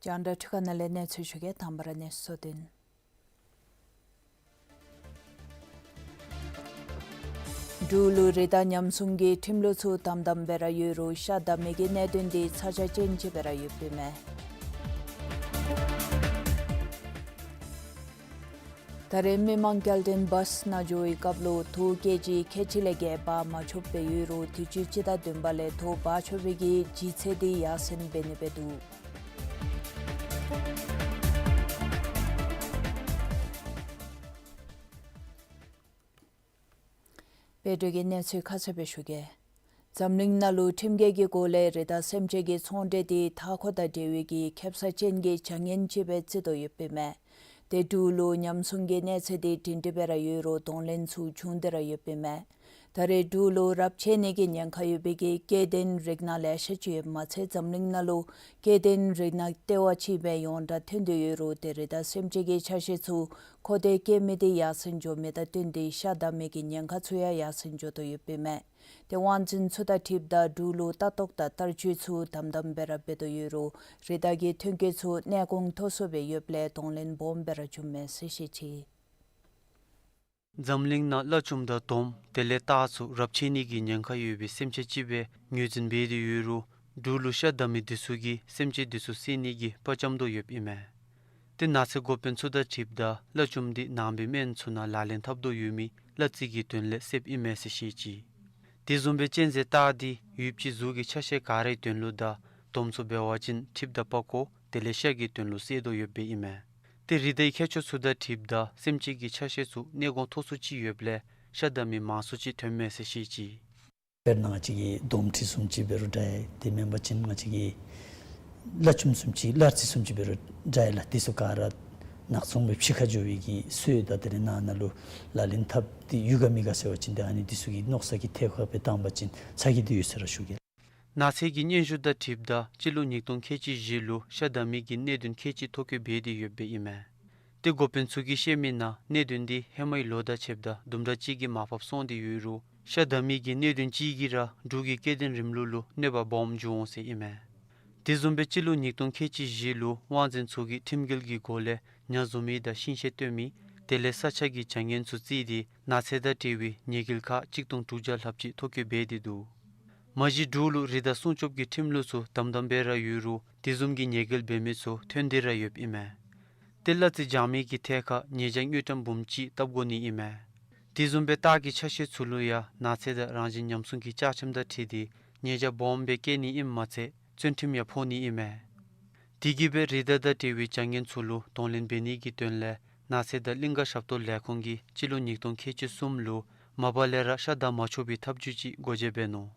རྒྱང་བསྒྲགས་འཕྲུལ་ཁང་ནང་ལས་གནས་ཚུལ་ཞུ་གེ། དང་པ་ར་གནས་ཚུལ་གཙོ་དོན། འབྲུག་ལུ་རི་དྭགས་ཉམས་སྲུང་གི་ཁྲིམས་ལུགས་ཚུ་དམ་དམ་སྦེ་ར་ཡོད་རུང་ཤ་བདའ་མི་གི་གནད་དོན་འདི་ཚ་གྱང་ཅན་ཅིག་སྦེ་ར་ཡོདཔ་ཨིན་མས། ད་རེས་མི་མང་སྐྱེལ་འདྲེན་བཱསི་ནང་འགྱོ་བའི་སྐབས་ལུ་དོས་ཀེ་ཇི་ཁལ་གཅིག་ལས་བརྒལ་འབག་མ་ཆོགཔ་སྦེ་ཡོད་རུང་དུས་ཅི་སྤྱི་ཟླ་བདུན་པ་ལས་དོས་འབག་ཆོག་པའི་གི་ལྗིད་ཚད་འདི་ཡར་སེང་འབད་ནི་སྦེ་འདུག། དཔལ་སྒྲོན་གྱིས་གནས་ཚུལ་ཁ་གསལ་སྦེ་ཞུ་གེ། འཛམ་གླིང་ནང་ལུ་ཁྲིམས་འགལ་གྱི་སྒོ་ལས་རི་དྭགས་སེམས་ཅན་གྱི་ཚོང་འབྲེལ་འདི་མཐའ་འཁོར་དང་འབྲེལ་བའི་གི་ཁེབ་ས་ཅན་གྱི་བྱ་ངན་ཅིག་སྦེ་བརྩི་དོ་ཡོདཔ་ཨིན་མས། ཏེ་འབྲུག་ལུ་ཉམས་སྲུང་གི་གནས་ཚད་འདི་སྒྲིང་སྒྲི་སྦེ་ར་ཡོད་རུང་གདོང་ལེན་ཚུ་བྱུང་སྟེ་ར་ཡོདཔ་ཨིན་མས། ད་རེས་འབྲུག་ལུ་རབས་ཆད་ནི་གི་ཉེན་ཁ་ཡོད་པའི་གི་སྐྱེ་ལྡན་རིགས་སྣ་ལེ་ཤ་ཅིག་ཡོདཔ་མ་ཚད་འཛམ་གླིང་ནང་ལུ་སྐྱེ་ལྡན་རིགས་སྣ་ལྟེ་བ་ཅིག་སྦེ་ཡོངས་གྲགས་ཐོན་ཏེ་ཡོད་རུང་ཏེ་རི་དྭགས་སེམས་ཅན་གྱི་ཆ་ཤས་ཚུ་མཁོ་འདོད་བསྐྱེད་མི་འདི་ཡར་སེང་འགྱོ་མི་དང་བསྟུན་ཏེ་ཤ་བདའ་མི་གི་ཉེན་ཁ་ཚུ་ཡང་ཡར་སེང་འགྱོ་དོ་ཡོདཔ་ཨིན་མས། ཏེ་དབང་འཛིན་ཚུ་དང་འཁྲིལཝ་ད་འབྲུག་ལུ་ལྟ་རྟོག་དང་བསྟར་སྤྱོད་ཚུ་དམ་དམ་སྦེ་ར་འབད་དོ་ཡོད་རུང་རི་དྭགས་ཀྱི་ཐོན་སྐྱེད་ཚུ་གནས་གོང་མཐོ་སུ་སྦེ་ཡོདཔ་ལས་གདོང་ལེན་སྦོམ་སྦེ་ར་བྱུངམ་མས་ཟེར་བཤད་ཅི། འཛམ་གླིང་ནང་གླ་བྱུམ་དང་དོམ་དེ་ལས་སྟག་ཚུ་རབས་ཆད་ནི་གི་ཉེན་ཁ་ཡོད་པའི་སེམས་ཅན་ཅིག་སྦེ་ངོས་འཛིན་འབད་དེ་ཡོད་རུང་འབྲུག་ལུ་ཤ་བདའ་མི་འདི་ཚུ་གིས་སེམས་ཅན་འདི་ཚུ་བསད་ནི་གི་དཔའ་བཅམ་དོ་ཡོདཔ་ཨིན་མས། ཏེ་ནགས་ཚལ་འགོ་དཔོན་ཚུ་དང་འཁྲིལཝ་ད་གླ་བྱུམ་འདི་ནང་པའི་སྨན་ཚུ་ནང་ལག་ལེན་འཐབ་དོ་ཡོད་མི་གླ་རྩི་གི་དོན་ལས་བསདཔ་ཨིན་མས་ཟེར་བཤད་ཅི། དེ་བཟུམ་སྦེ་གཅན་གཟན་སྟག་འདི་ཡུདཔ་ཅིག་གཟུགས་ཀྱི་ཆ་ཤས་ག་རའི་དོན་ལུ་དང་དོམ་ཚུ་འབད་བ་ཅིན་འཁྲིགཔ་དང་པགས་ཀོ་དེ་ལས་ཤ་གི་དོན་ལུ་བསད་དོ་ཡོདཔ་ཨིན་མས། ཏེ་རི་དྭགས་ཁྱད་ཆོས་ཚུ་དང་འཁྲིལཝ་ད་སེམས་ཅན་གྱི་ཆ་ཤས་ཚུ་གནས་གོང་མཐོ་སུ་ཅིག་ཡོདཔ་ལས་ཤ་བདའ་མི་མང་སུ་ཅིག་ཐོནམ་མས་ཟེར་བཤད་ཅི། དཔེར་ན་ང་བཅས་ཀྱི་དོམ་ཁྲི་བཟུམ་ཅིག་འབད་རུང་འདྲ་ཡི། དེ་མེན་པ་ཅིན་ང་བཅས་ཀྱི་གླ་བྱུམ་བཟུམ་ཅིག་གླ་རྩི་བཟུམ་ཅིག་འབད་རུང་འདྲ་ཡི་ལགས། དེ་ཚུ་ག་ར་ནག་ཚོང་སྦེ་ཕྱི་ཁར་འགྱོ་བའི་གི་སོ་དང་དེ་ལས་ནང་ན་ལུ་ལག་ལེན་འཐབ་སྟེ་ཡོད་ག་མེད་ག་ཟེར་བ་ཅིན་ཏེ་ཨ་ནི་དེ་ཚུ་གི་མནོ་བསམ་གྱི་ཐད་ཁར་སྦེ་བཏང་པ་ཅིན་ཚ་གྱང་འདི་ཡོད་ཟེར་ར་ཞུ་གེ། ནགས་ཚལ་གྱི་སྙན་ཞུ་དང་འཁྲིལཝ་ད་སྤྱི་ལོ་ཉིས་སྟོང་ཁལ་གཅིག་བཞི་ལུ་ཤ་བདའ་མི་གི་གནད་དོན་ཁལ་གཅིག་ཐོ་བཀོད་འབད་དེ་ཡོདཔ་ཨིན་མས། ཏེ་འགོ་དཔོན་ཚུ་གིས་བཤད་མི་ནང་གནད་དོན་འདི་ཧེ་མའི་ལོ་དང་ཕྱདཔ་ད་དུམ་གྲ་ཅིག་གིས་མར་ཕབ་སོང་སྟེ་ཡོད་རུང་ཤ་བདའ་མི་གི་གནད་དོན་ཅིག་གིས་ར་འབྲུག་གི་སྐྱེ་ལྡན་རིམ་ལུགས་ལུ་གནོད་པ་སྦོམ་བྱུང་འོང་ཟེར་ཨིན་མས། དེ་བཟུམ་སྦེ་སྤྱི་ལོ་ཉིས་སྟོང་ཁལ་གཅིག་བཞི་ལུ་དབང་འཛིན་ཚུ་གིས་ཁྲིམས་འགལ་གྱི་སྒོ་ལས་ཉ་བཟུང་མི་དང་ཤིང་བཤལ་བཏོན་མི་དེ་ལས་ས་ཆ་གི་བྱ་ངན་ཚུ་བརྩིས་ཏེ་ནགས་ཚལ་དང་འབྲེལ་བའི་ཉེས་འགེལ་ཁག་གཅིག་སྟོང་དྲུག་བརྒྱ་ལྷགཔ་ཅིག་ཐོ་བཀོད་འབད་དེ་འདུག། མ་གཞི་འབྲུག་ལུ་རི་དྭགས་སྲུང་སྐྱོབ་ཀྱི་ཁྲིམས་ལུགས་ཚུ་དམ་དམ་སྦེ་ར་ཡོད་རུང་དེ་བཟུམ་གྱི་ཉེས་འགེལ་འབད་མི་ཚུ་ཐོན་ཏེ་ར་ཡོདཔ་ཨིན་མས། ཏེ་གླ་རྩི་འཇལ་མི་གི་ཐད་ཁར་ཉེས་བྱ་དངུལ་ཀྲམ་འབུམ་གཅིག་བཏབ་དགོ་ནི་ཨིན་མས། དེ་བཟུམ་སྦེ་སྟག་གི་ཆ་ཤས་ཚུ་ལུ་ཡང་ནགས་ཚལ་དང་རང་བཞིན་ཉམས་སྲུང་གི་བཅའ་ཁྲིམས་དང་འཁྲིལ་ཏེ་ཉེས་བྱ་སྦོམ་སྦེ་བཀལ་ནི་ཨིནམ་མ་ཚད་བཙོན་ཁྲིམས་ཡང་ཕོག་ནི་ཨིན་མས། དེ་གིས་སྦེ་རི་དྭགས་དང་འབྲེལ་བའི་བྱ་ངན་ཚུ་ལུ་གདོང་ལེན་འབད་ནི་གི་དོན་ལས་ནགས་ཚལ་དང་གླིང་ག་ཞབས་ཏོག་ལས་ཁུངས་ཀྱིས་སྤྱི་ལོ་ཉིས་སྟོང་ཁལ་གཅིག་གསུམ་ལུ་མ་པ་ལས་ར་ཤ་བདའ་མ་ཆོག་པའི་ཐབས་བྱུས་ཅིག་སྒོ་འབྱེད་འབད་ནུག།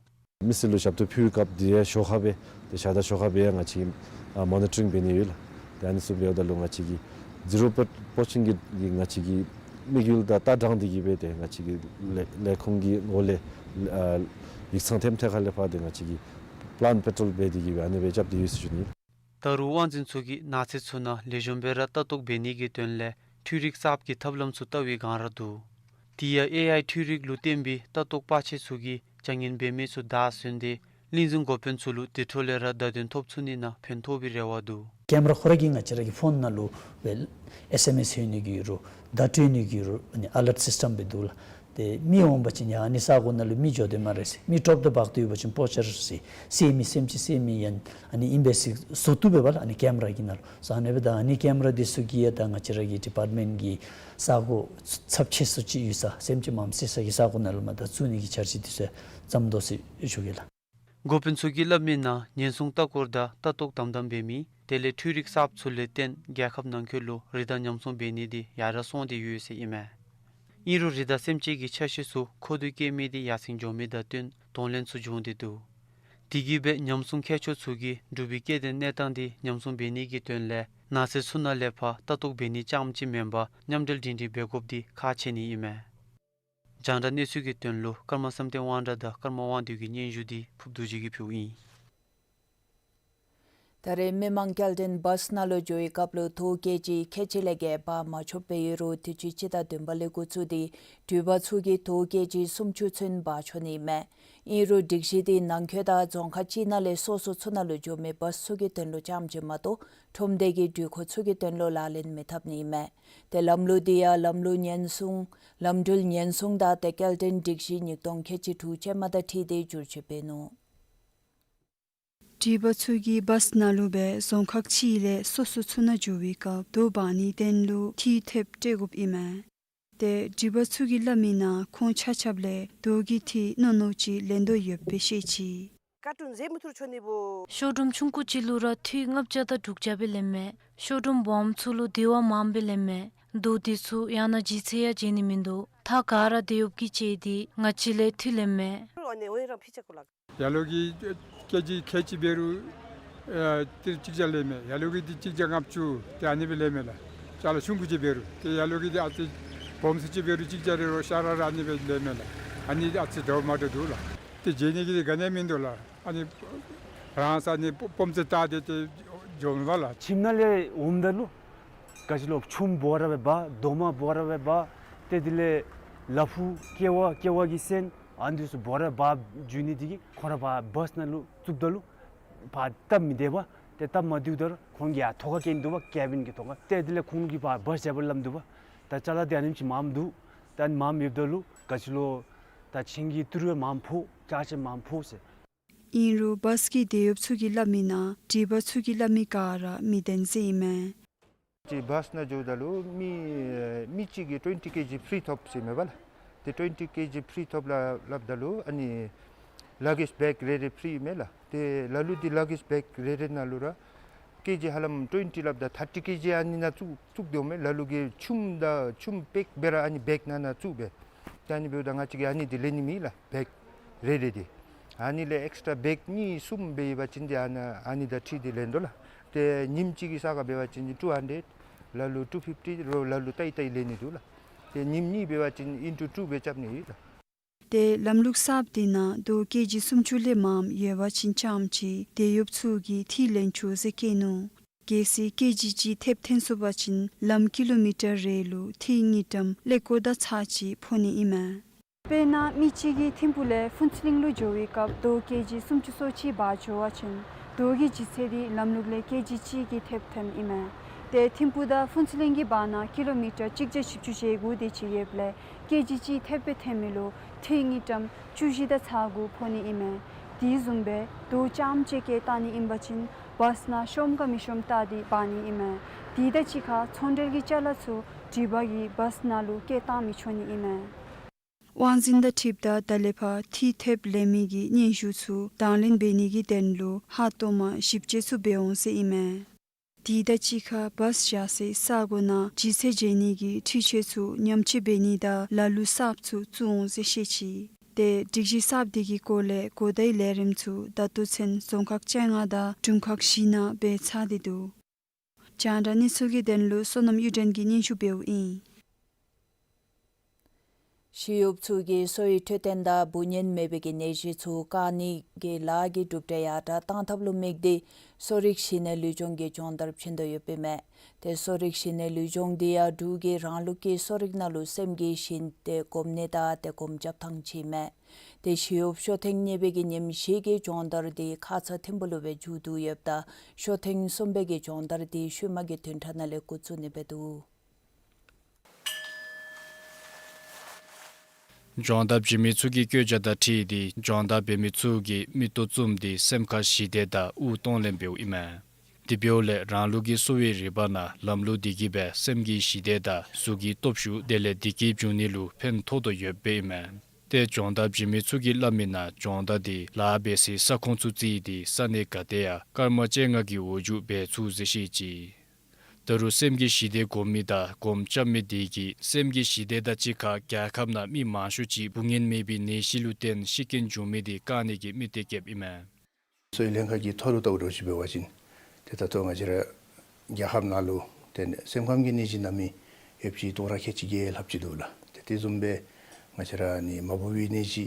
མི་སེར་ལུ་ཞབས་ཏོག་ཕུལ་བའི་སྐབས་དེ་ཡང་ཞོར་ཁར་སྦེ་ཏེ་ཞག་དང་ཞོར་ཁར་སྦེ་ཡང་ང་བཅས་ཀྱིས་ཨ་མོ་ནི་ཊ་རིང་འབད་ནི་ཡོད་ལགས། ཏེ་ཨ་ནི་ཚུ་འབདཝ་ད་ལུ་ང་བཅས་ཀྱིས་ཛི་རོ་པོ་སི་ཊིང་གི་ང་བཅས་ཀྱི་དམིགས་ཡུལ་དང་ལྟ་སྟངས་འདི་གིས་སྦེ་ཏེ་ང་བཅས་ཀྱི་ལས་ལས་ཁུངས་ཀྱི་འོག་ལས་ཨ་ཡིག་ཚང་ཐེམ་ཐད་ཁ་ལས་ཕར་ཏེ་ང་བཅས་ཀྱིས་པི་ལཱནཊ་པེ་ཊོལ་འབད་དེ་གིས་སྦེ་ཨ་ནི་སྦེ་རྐྱབ་སྟེ་ཡོད་ཟེར་ཞུ་ནི། ད་རུང་དབང་འཛིན་ཚུ་གིས་ནགས་ཚལ་ཚུ་ནང་ལེགས་ཤོམ་སྦེ་ར་ལྟ་རྟོག་འབད་ནི་གི་དོན་ལས་འཕྲུལ་རིག་གསརཔ་གི་ཐབས་ལམ་ཚུ་བལྟ་བའི་སྒང་ར་འདུག། དེ་ཡང་ཨེ་ཨའི་འཕྲུལ་རིག་ལུ་བརྟེན་པའི་ལྟ་རྟོག་པ་ཆས་ཚུ་གིས་བྱ་ངན་འབད་མི་ཚུ་བདའ་ཟུན་ཏེ་གླིང་འཛིན་འགོ་དཔོན་ཚུ་ལུ་དེ་འཕྲོ་ལས་ར་བརྡ་དོན་ཐོབ་ཚུགས་ནི་ནང་ཕན་ཐོགས་པའི་རེ་བ་འདུག། ཀེམ་ར་ཁོ་ར་གིས་ང་བཅས་ར་གི་ཕོན་ནང་ལུ་སྦེ་ཨེསི་ཨེམ་ཨེསི་ཡོད་ནི་གི་རུང་བརྡ་སྤྲོད་ནི་གི་རུང་ཨ་ནི་ཨ་ལརཊ་སིསི་ཊེམ་སྦེ་འདུག་ལགས། ཏེ་མི་འོང་པ་ཅིན་ཡང་ཨ་ནི་ས་གོ་ནང་ལུ་མི་འགྱོ་དོ་སྨ་རེ་ཟེར། མི་འདྲོགཔ་ད་འབག་སྟེ་ཡོད་པ་ཅིན་སྤོ་ཆར་ཟེར། བསད་མི་སེམས་ཅན་བསད་མི་ཡང་ཨ་ནི་ཨིན་པས་ཟེར་བཟོ་བཏུབ་པས་ལགས། ཨ་ནི་ཀེམ་ར་གི་ནང་ལུ་ཟེར་ཨ་ནི་སྦེ་ད་ཨ་ནི་ཀེམ་ར་འདི་ཚུ་གིས་ཡང་ད་ང་བཅས་ར་གི་ཌི་པཱརཊ་མེནཊ་གི་ས་གོ་ཚབས་ཆེ་སུ་ཅིག་ཡོད་ས་སེམས་ཅན་མངམ་བསད་ས་གི་ས་གོ་ནང་ལུ་མ་ད་བཙུགས་ནི་གི་འཆར་གཞི་འདི་ཚུ་བརྩམ་དོ་ཟེར་ཞུ་གེ་ལགས། འགོ་དཔོན་ཚུ་གིས་སླབ་མི་ནང་ཉེན་སྲུང་ལྟ་སྐོར་དང་ལྟ་རྟོག་དམ་དམ་འབད་མི་དེ་ལས་འཕྲུལ་རིག་གསརཔ་ཚུ་ལས་བརྟེན་རྒྱལ་ཁབ་ནང་འཁོད་ལུ་རི་དྭགས་ཉམས་སྲུང་འབད་ནི་འདི་ཡར་ར་སོང་སྟེ་ཡོད་ཟེར་ཨིན་མས། ཨིན་རུང་རི་དྭགས་སེམས་ཅན་གྱི་ཆ་ཤས་ཚུ་མཁོ་འདོད་བསྐྱེད་མི་འདི་ཡར་སེང་འགྱོ་མི་དང་བསྟུན་གདོང་ལེན་ཚུ་བྱུང་སྟེ་འདུག། དེ་གིས་སྦེ་ཉམས་སྲུང་མཁས་མཆོག་ཚུ་གིས་འབྲུག་པའི་སྐྱེ་ལྡན་གནས་སྟངས་འདི་ཉམས་སྲུང་འབད་ནི་གི་དོན་ལས་ནགས་ཚལ་ཚུ་ནང་ལས་ཕར་ལྟ་རྟོག་འབད་ནི་རྐྱངམ་ཅིག་མེན་པར་མཉམ་འབྲེལ་སྒྲིང་སྒྲིང་འབད་དགོཔ་འདི་ཁག་ཆེ་ནི་ཨིན་མས། རྒྱང་བསྒྲགས་གནས་ཚུལ་གྱི་དོན་ལུ་ཀརྨ་བསམ་གཏན་དབང་གྲགས་དང་ཀརྨ་དབང་འདུས་ཀྱི་སྙན་ཞུ་འདི་ཕུརཔ་རྡོ་རྗེ་གིས་ཕུལཝ་ཨིན། ད་རེས་མི་མང་སྐྱེལ་འདྲེན་བཱསི་ནང་ལུ་འགྱོ་བའི་སྐབས་ལུ་དོ་ཀེ་ཇི་ཁལ་གཅིག་ལས་བརྒལ་འབག་མ་ཆོགཔ་སྦེ་ཡོད་རུང་དུས་ཅི་སྤྱི་ཟླ་བདུན་པ་ལས་འགོ་བཙུགས་ཏེ་འགྲུལ་པ་ཚུ་གིས་དོ་ཀེ་ཇི་སུམ་ཅུ་ཚུན་འབག་ཆོག་ནི་ཨིན་མས། ཨིན་རུང་སྒྲིག་གཞི་དེ་ནང་འཁོད་དང་རྫོང་ཁག་གཅིག་ནང་ལས་སོ་སོ་ཚུ་ནང་ལུ་འགྱོ་མི་བཱསི་ཚུ་གི་དོན་ལུ་རྐྱངམ་ཅིག་མ་གཏོགས་ཁྲོམ་སྡེ་གི་འགྲུལ་འཁོར་ཚུ་གི་དོན་ལུ་ལག་ལེན་མི་འཐབ་ནི་ཨིན་མས། ཏེ་ལམ་ལུགས་དེ་ཡང་ལམ་ལུགས་ཉེན་སྲུང་ལམ་འགྲུལ་ཉེན་སྲུང་དང་ཏེ་སྐྱེལ་འདྲེན་སྒྲིག་གཞི་ཉིས་སྟོང་ཁལ་གཅིག་དྲུག་ཅན་མ་དང་འཁྲིལ་ཏེ་བསྒྱུར་བཅོས་འབད་ནུག། འགྲུལ་པ་ཚུ་གིས་བཱསི་ནང་ལུ་སྦེ་རྫོང་ཁག་གཅིག་ལས་སོ་སོ་ཚུ་ནང་འགྱོ་བའི་སྐབས་དོ་འབག་ནིའི་དོན་ལུ་ཐིག་ཐེབས་སྤྲོད་དགོཔ་ཨིན་མས། ཏེ་འགྲུལ་པ་ཚུ་གིས་སླབ་མིའི་ནང་ཁོང་ཆ་ཁྱབ་ལས་དོ་གི་ཐིག་རྣོ་རྣོ་ཅིག་ལེན་དོ་ཡོདཔ་སྦེ་བཤད་ཅི། ཀར་ཊུན་ཟེ་མུ་ཐུར་ཆོ་ནི་བོ། ཤོ་རུམ་ཆུང་ཀུ་ཅིག་ལུ་ར་ཐིག་ལྔ་བརྒྱ་དང་དྲུག་བརྒྱ་སྦེ་ལེནམ་མས། ཤོ་རུམ་སྦོམ་ཚུ་ལུ་དེ་བ་མངམ་སྦེ་ལེནམ་མས། དོ་དེ་ཚུ་ཡང་ན་ལྗིད་ཚད་ཡང་འཇལ་ནི་མིན་འདུག། ཐག་ག་ར་དེ་ཡོདཔ་གིས་བཅད་དེ་ང་བཅས་ལས་ཐིག་ལེནམ་མས། ཡར་ལུ་གི་ཀེ་ཇི་ཁལ་གཅིག་འབད་རུང་ཨ་ཏི་རུ་གཅིག་བརྒྱ་ལེནམ་མས། ཡར་ལུ་གི་འདི་གཅིག་བརྒྱ་ལྔ་བཅུ་ཏེ་ཨ་ནི་སྦེ་ལེནམ་མས་ལགས། ཅ་ལ་ཆུང་ཀུ་ཅིག་འབད་རུང་ཏེ་ཡར་ལུ་གི་འདི་ཨ་ཙི་སྦོམ་སུ་ཅིག་འབད་རུང་གཅིག་བརྒྱ་རེ་རོགས་ཤ་ར་ར་ཨ་ནི་སྦེ་ལེནམ་མས་ལགས། ཨ་ནི་ཨ་ཙི་འདྲཝ་མ་འདྲཝ་འདུག་ལགས། ཏེ་འཇལ་ནི་གི་འདི་ག་ནི་ཡང་མིན་འདུག་ལགས། ཨ་ནི་རང་ས་ནི་སྦོམ་ཙེ་བཏགས་ཏེ་ཏེ་འགྱོཝ་ཨིན་པས་ལགས། ཁྱིམ་ནང་ལས་འོངམ་ད་ལུ་ག་ཅི་ལོ་ཆུམ་འབོ་ར་སྦེ་འབག། རྡོག་མ་འབོ་ར་སྦེ་འབག། ཏེ་དེ་ལས་ལ་ཕུག་ཀེ་བ་ཀེ་བ་གི་སོན་ཨ་ནི་ཚུ་འབོ་ར་འབག་འགྱོ་ནི་དེ་གིས་ཁོང་ར་ཕར་བཱསི་ནང་ལུ་བཙུགསཔ་ད་ལུ་ཕར་སྟབས་མི་བདེ་བས། ཏེ་སྟབས་མ་བདེཝ་ད་ར་ཁོང་གིས་ཡར་ཐོག་ཁར་བཀལ་ནི་འདུག་པ། ཀེ་བིན་གྱི་ཐོག་ཁར། ཏེ་དེ་ལས་ཁོང་གིས་ཕར་བཱསི་བྱ་བར་སླབ་འདུག་པ། ད་ཅ་ལ་དེ་ཨ་ནེམ་ཅིག་མངམ་འདུག། ད་ཨ་ནི་མངམ་ཡོདཔ་ད་ལུ་ག་ཅི་ལོ་ད་ཆིངས་ཀྱི་ཏི་རུ་ཡང་མངམ་ཕོག། ཅ་ཆས་མངམ་ཕོག་ཟེར། ཨིན་རུང་བཱསི་གི་དེད་གཡོགཔ་ཚུ་གིས་སླབ་མིའི་ནང་འགྲུལ་པ་ཚུ་གིས་སླབ་མི་ག་ར་མི་བདེན་ཟེར་ཨིན་མས། ཏེ་བཱསི་ནང་འགྱོཝ་ད་ལུ་མི་མི་གཅིག་གིས་ཊུ་ཝེན་ཊི་ཀེ་ཇི་ཕི་རི་ཐོབ་ཟེར་མས་པ་ལགས། ཏེ་ཊུ་ཝེན་ཊི་ཀེ་ཇི་ཕི་རི་ཐོབ་ལགས་སླབ་ད་ལུ་ཨ་ནི་ལ་གེཇ་བེག་རེ་རེ་ཕི་རི་མས་ལགས། ཏེ་ལ་ལུ་འདི་ལ་གེཇ་བེག་རེ་རེ་ནང་ལུ་ར་ཀེ་ཇི་ཧ་ལམ་ཊུ་ཝེན་ཊི་སླབ་ད་ཐར་ཊི་ཀེ་ཇི་ཨ་ནི་ནང་བཙུགས་བཙུགས་དོ་མས། ལ་ལུ་གིས་ཆུམ་དང་ཆུམ་པེཀ་སྦེ་ར་ཨ་ནི་བེག་ནང་ན་བཙུགས་སྦེ། ཏེ་ཨ་ནི་འབདཝ་ད་ང་བཅས་ཀྱིས་ཨ་ནི་འདི་ལེན་ནི་མེད་ལགས། བེག་རེ་རེ་འདི། ཨ་ནི་ལས་ཨེགསི་ཊ་ར་བེག་གཉིས་གསུམ་འབད་བ་ཅིན་འདི་ཨ་ནི་ཨ་ནི་དང་འཁྲིལ་ཏེ་ལེན་དོ་ལགས། ཏེ་ཉིནམ་གཅིག་གི་ས་ཁར་འབད་བ་ཅིན་ཊུ་ཧན་ཌེཌ་ལ་ལུ་ཊུ་ཕིཕ་ཊི་རོགས་ལ་ལུ་ལྟ་ཡི་ལྟ་ཡི་ལེན་ནི་འདུག་ལགས། ཏེ་ཉིནམ་གཉིས་འབད་བ་ཅིན་ཨིན་ཊུ་ཊུ་སྦེ་རྐྱབ་ནི་ཡོད་ལགས། ཏེ་ལམ་ལུགས་གསརཔ་དེ་ནང་དོ་ཀེ་ཇི་སུམ་ཅུ་ལས་མངམ་ཡོད་པ་ཅིན་རྐྱངམ་ཅིག་དེད་གཡོགཔ་ཚུ་གིས་ཐིག་ལེན་ཆོག་ཟེར་བཀོད་ནུག། གལ་སྲིད་ཀེ་ཇི་གཅིག་ཐེབས་འཐེན་སོང་པ་ཅིན་ལམ་ཀི་ལོ་མི་ཊར་རེ་ལུ་ཐིག་དངུལ་ཀྲམ་ཀླད་ཀོར་དང་ཚག་ཅིག་ཕོག་ནི་ཨིན་མས། དཔེར་ན་མི་གཅིག་གིས་ཐིམ་ཕུག་ལས་ཕུན་ཚོགས་གླིང་ལུ་འགྱོ་བའི་སྐབས་དོ་ཀེ་ཇི་སུམ་ཅུ་སོ་གཅིག་འབག་འགྱོ་བ་ཅིན་དོ་གི་ལྗིད་ཚད་འདི་ལམ་ལུགས་ལས་ཀེ་ཇི་གཅིག་གིས་ཐེབས་འཐེནམ་ཨིན་མས། ཏེ་ཐིམ་ཕུག་དང་ཕུན་ཚོགས་གླིང་གི་བར་ན་ཀི་ལོ་མི་ཊར་གཅིག་བརྒྱ་བཞི་བཅུ་ཞེ་དགུ་དེ་ཅིག་ཡོདཔ་ལས་ཀེ་ཇི་གཅིག་ཐེབས་སྦེ་འཐེན་མི་ལུ་ཐིག་དངུལ་ཀྲམ་བཅུ་བཞི་དང་ཚག་དགུ་ཕོག་ནི་ཨིན་མས། དེ་བཟུམ་སྦེ་དོ་རྐྱངམ་ཅིག་བཀལ་བཏང་ནི་ཨིན་པ་ཅིན་བཱསི་ནང་ཤོངམ་ག་མི་ཤོངམ་བལྟ་སྟེ་འབག་ནི་ཨིན་མས། དེ་དང་གཅིག་ཁར་ཚོང་འབྲེལ་གྱི་ཅ་ལ་ཚུ་འགྲུལ་པ་གིས་བཱསི་ནང་ལུ་བཀལ་བཏང་མི་ཆོག་ནི་ཨིན་མས། དབང་འཛིན་དང་འཁྲིལཝ་ད་ད་ལས་ཕར་ཐིག་ཐེབས་ལེན་མི་གི་སྙན་ཞུ་ཚུ་དང་ལེན་འབད་ནི་གི་དོན་ལུ་ཧ་ཏོག་མ་ཞིབ་དཔྱད་ཚུ་འབད་འོང་ཟེར་ཨིན་མས། དེ་དང་གཅིག་ཁར་བཱསི་བཞག་སའི་ས་གོ་ནང་ལྗིད་ཚད་འཇལ་ནི་གི་འཕྲུལ་ཆས་ཚུ་ཉམས་བཅོས་འབད་ནི་དང་ལ་ལུ་གསརཔ་ཚུ་བཙུགས་འོང་ཟེར་བཤད་ཅི། ཏེ་སྒྲིག་གཞི་གསརཔ་དེ་གི་སྐོར་ལས་གོ་བརྡའི་ལས་རིམ་ཚུ་ད་ལྟོ་ཚུན་རྫོང་ཁག་བཅོ་ལྔ་དང་དྲུང་ཁག་བཞི་ནང་འབད་ཚར་ཏེ་འདུག། རྒྱང་བསྒྲགས་གནས་ཚུལ་གྱི་དོན་ལུ་བསོད་ནམས་གཡུ་སྒྲོན་གྱིས་སྙན་ཞུ་འབདཝ་ཨིན། ཞི་གཡོགཔ་ཚུ་གིས་གསོ་བའི་འཕྲོད་བསྟེན་དང་འབུ་གཉན་མེད་པའི་གི་ནད་གཞི་ཚུ་བཀག་ནི་གི་ལཱ་གི་གྲུབ་འབྲས་ཡར་དྲག་གཏང་ཐབས་ལུ་དམིགས་ཏེ་གསོ་རིག་གཞི་གནས་ལུས་སྦྱོང་གི་སྦྱོང་བརྡར་བྱིན་དོ་ཡོདཔ་ཨིན་མས། ཏེ་གསོ་རིག་གཞི་གནས་ལུས་སྦྱོང་འདི་ཡང་འབྲུག་གི་རང་ལུགས་ཀྱི་གསོ་རིག་ནང་ལུ་སེམས་ཀྱི་ཞི་བདེ་སྒོམ་ནི་དང་ཏེ་སྒོམ་རྐྱབ་ཐངས་ཅིག་ཨིན་མས། ཏེ་ཞི་གཡོགཔ་ཤོ་ཐེངས་གཉིས་པའི་གི་ཉིནམ་བཞི་གི་སྦྱོང་བརྡར་འདི་ཁ་ཙ་ཐིམ་ཕུག་ལུ་སྦེ་མཇུག་བསྡུ་ཡོདཔ་ད་ཤོ་ཐེངས་གསུམ་པའི་གི་སྦྱོང་བརྡར་འདི་ཤུལ་མ་གི་བདུན་ཕྲག་ནང་ལས་འགོ་བཙུགས་ནི་སྦེ་འདུག། སྦྱོང་བརྡར་བྱིན་མི་ཚུ་གིས་བཀོད་རྒྱ་དང་འཁྲིལ་ཏེ་སྦྱོང་བརྡར་འབད་མི་ཚུ་གིས་མིག་ཏོ་བཙུམས་ཏེ་སེམས་ཁར་ཞི་བདེ་དང་དབུགས་གཏོང་ལེན་འབདཝ་ཨིན་མས། དེ་འབདཝ་ལས་རང་ལུགས་ཀྱི་གསོ་བའི་རིག་པ་ནང་ལམ་ལུགས་འདི་གིས་སྦེ་སེམས་ཀྱི་ཞི་བདེ་དང་གཟུགས་ཀྱི་སྟོབས་ཤུགས་དེ་ལས་བདེ་སྐྱིད་འབྱུང་ནི་ལུ་ཕན་ཐོགས་དོ་ཡོདཔ་ཨིན་མས། ཏེ་སྦྱོང་བརྡར་བྱིན་མི་ཚུ་གིས་སླབ་མིའི་ནང་སྦྱོང་བརྡར་འདི་ལཱ་འབད་སའི་ས་ཁོངས་ཚུ་བརྩིས་ཏེ་ས་གནས་ག་ཏེ་ཡང་སྐར་མ་བཅོ་ལྔ་གི་འོག་འཇུག་འབད་ཚུགས་ཟེར་བཤད་ཅི། ད་རུང་སེམས་ཀྱི་ཞི་བདེ་སྒོམ་མི་དང་སྒོམ་རྐྱབ་མི་དེ་གིས་སེམས་ཀྱི་ཞི་བདེ་དང་གཅིག་ཁར་རྒྱལ་ཁབ་ནང་མི་མང་ཤོས་ཅིག་འབུ་གཉན་མེད་པའི་ནད་གཞི་ལུ་བརྟེན་ཤི་རྐྱེན་འབྱུང་མི་དེ་བཀག་ནི་གི་དམིགས་གཏད་བསྐྱེདཔ་ཨིན་མས། གསོ་བའི་ལྷན་ཁག་གི་ཐོག་ལུ་ལྟ་བུ་ར་ཅིག་འབད་བ་ཅིན་ཏེ་ད་ལྟོ་ང་བཅས་ར་རྒྱལ་ཁབ་ནང་ལུ་ཏེ་སེམས་ཁམས་ཀྱི་ནད་གཞི་ནང་མི་ཡོདཔ་ཅིག་སྟོང་ཕྲག་ཁལ་གཅིག་བརྒྱད་ལྷགཔ་ཅིག་འདུག་ལགས། ཏེ་དེ་བཟུམ་སྦེ་ང་བཅས་ར་ཨ་ནི་མ་བུ་བའི་ནད་གཞི་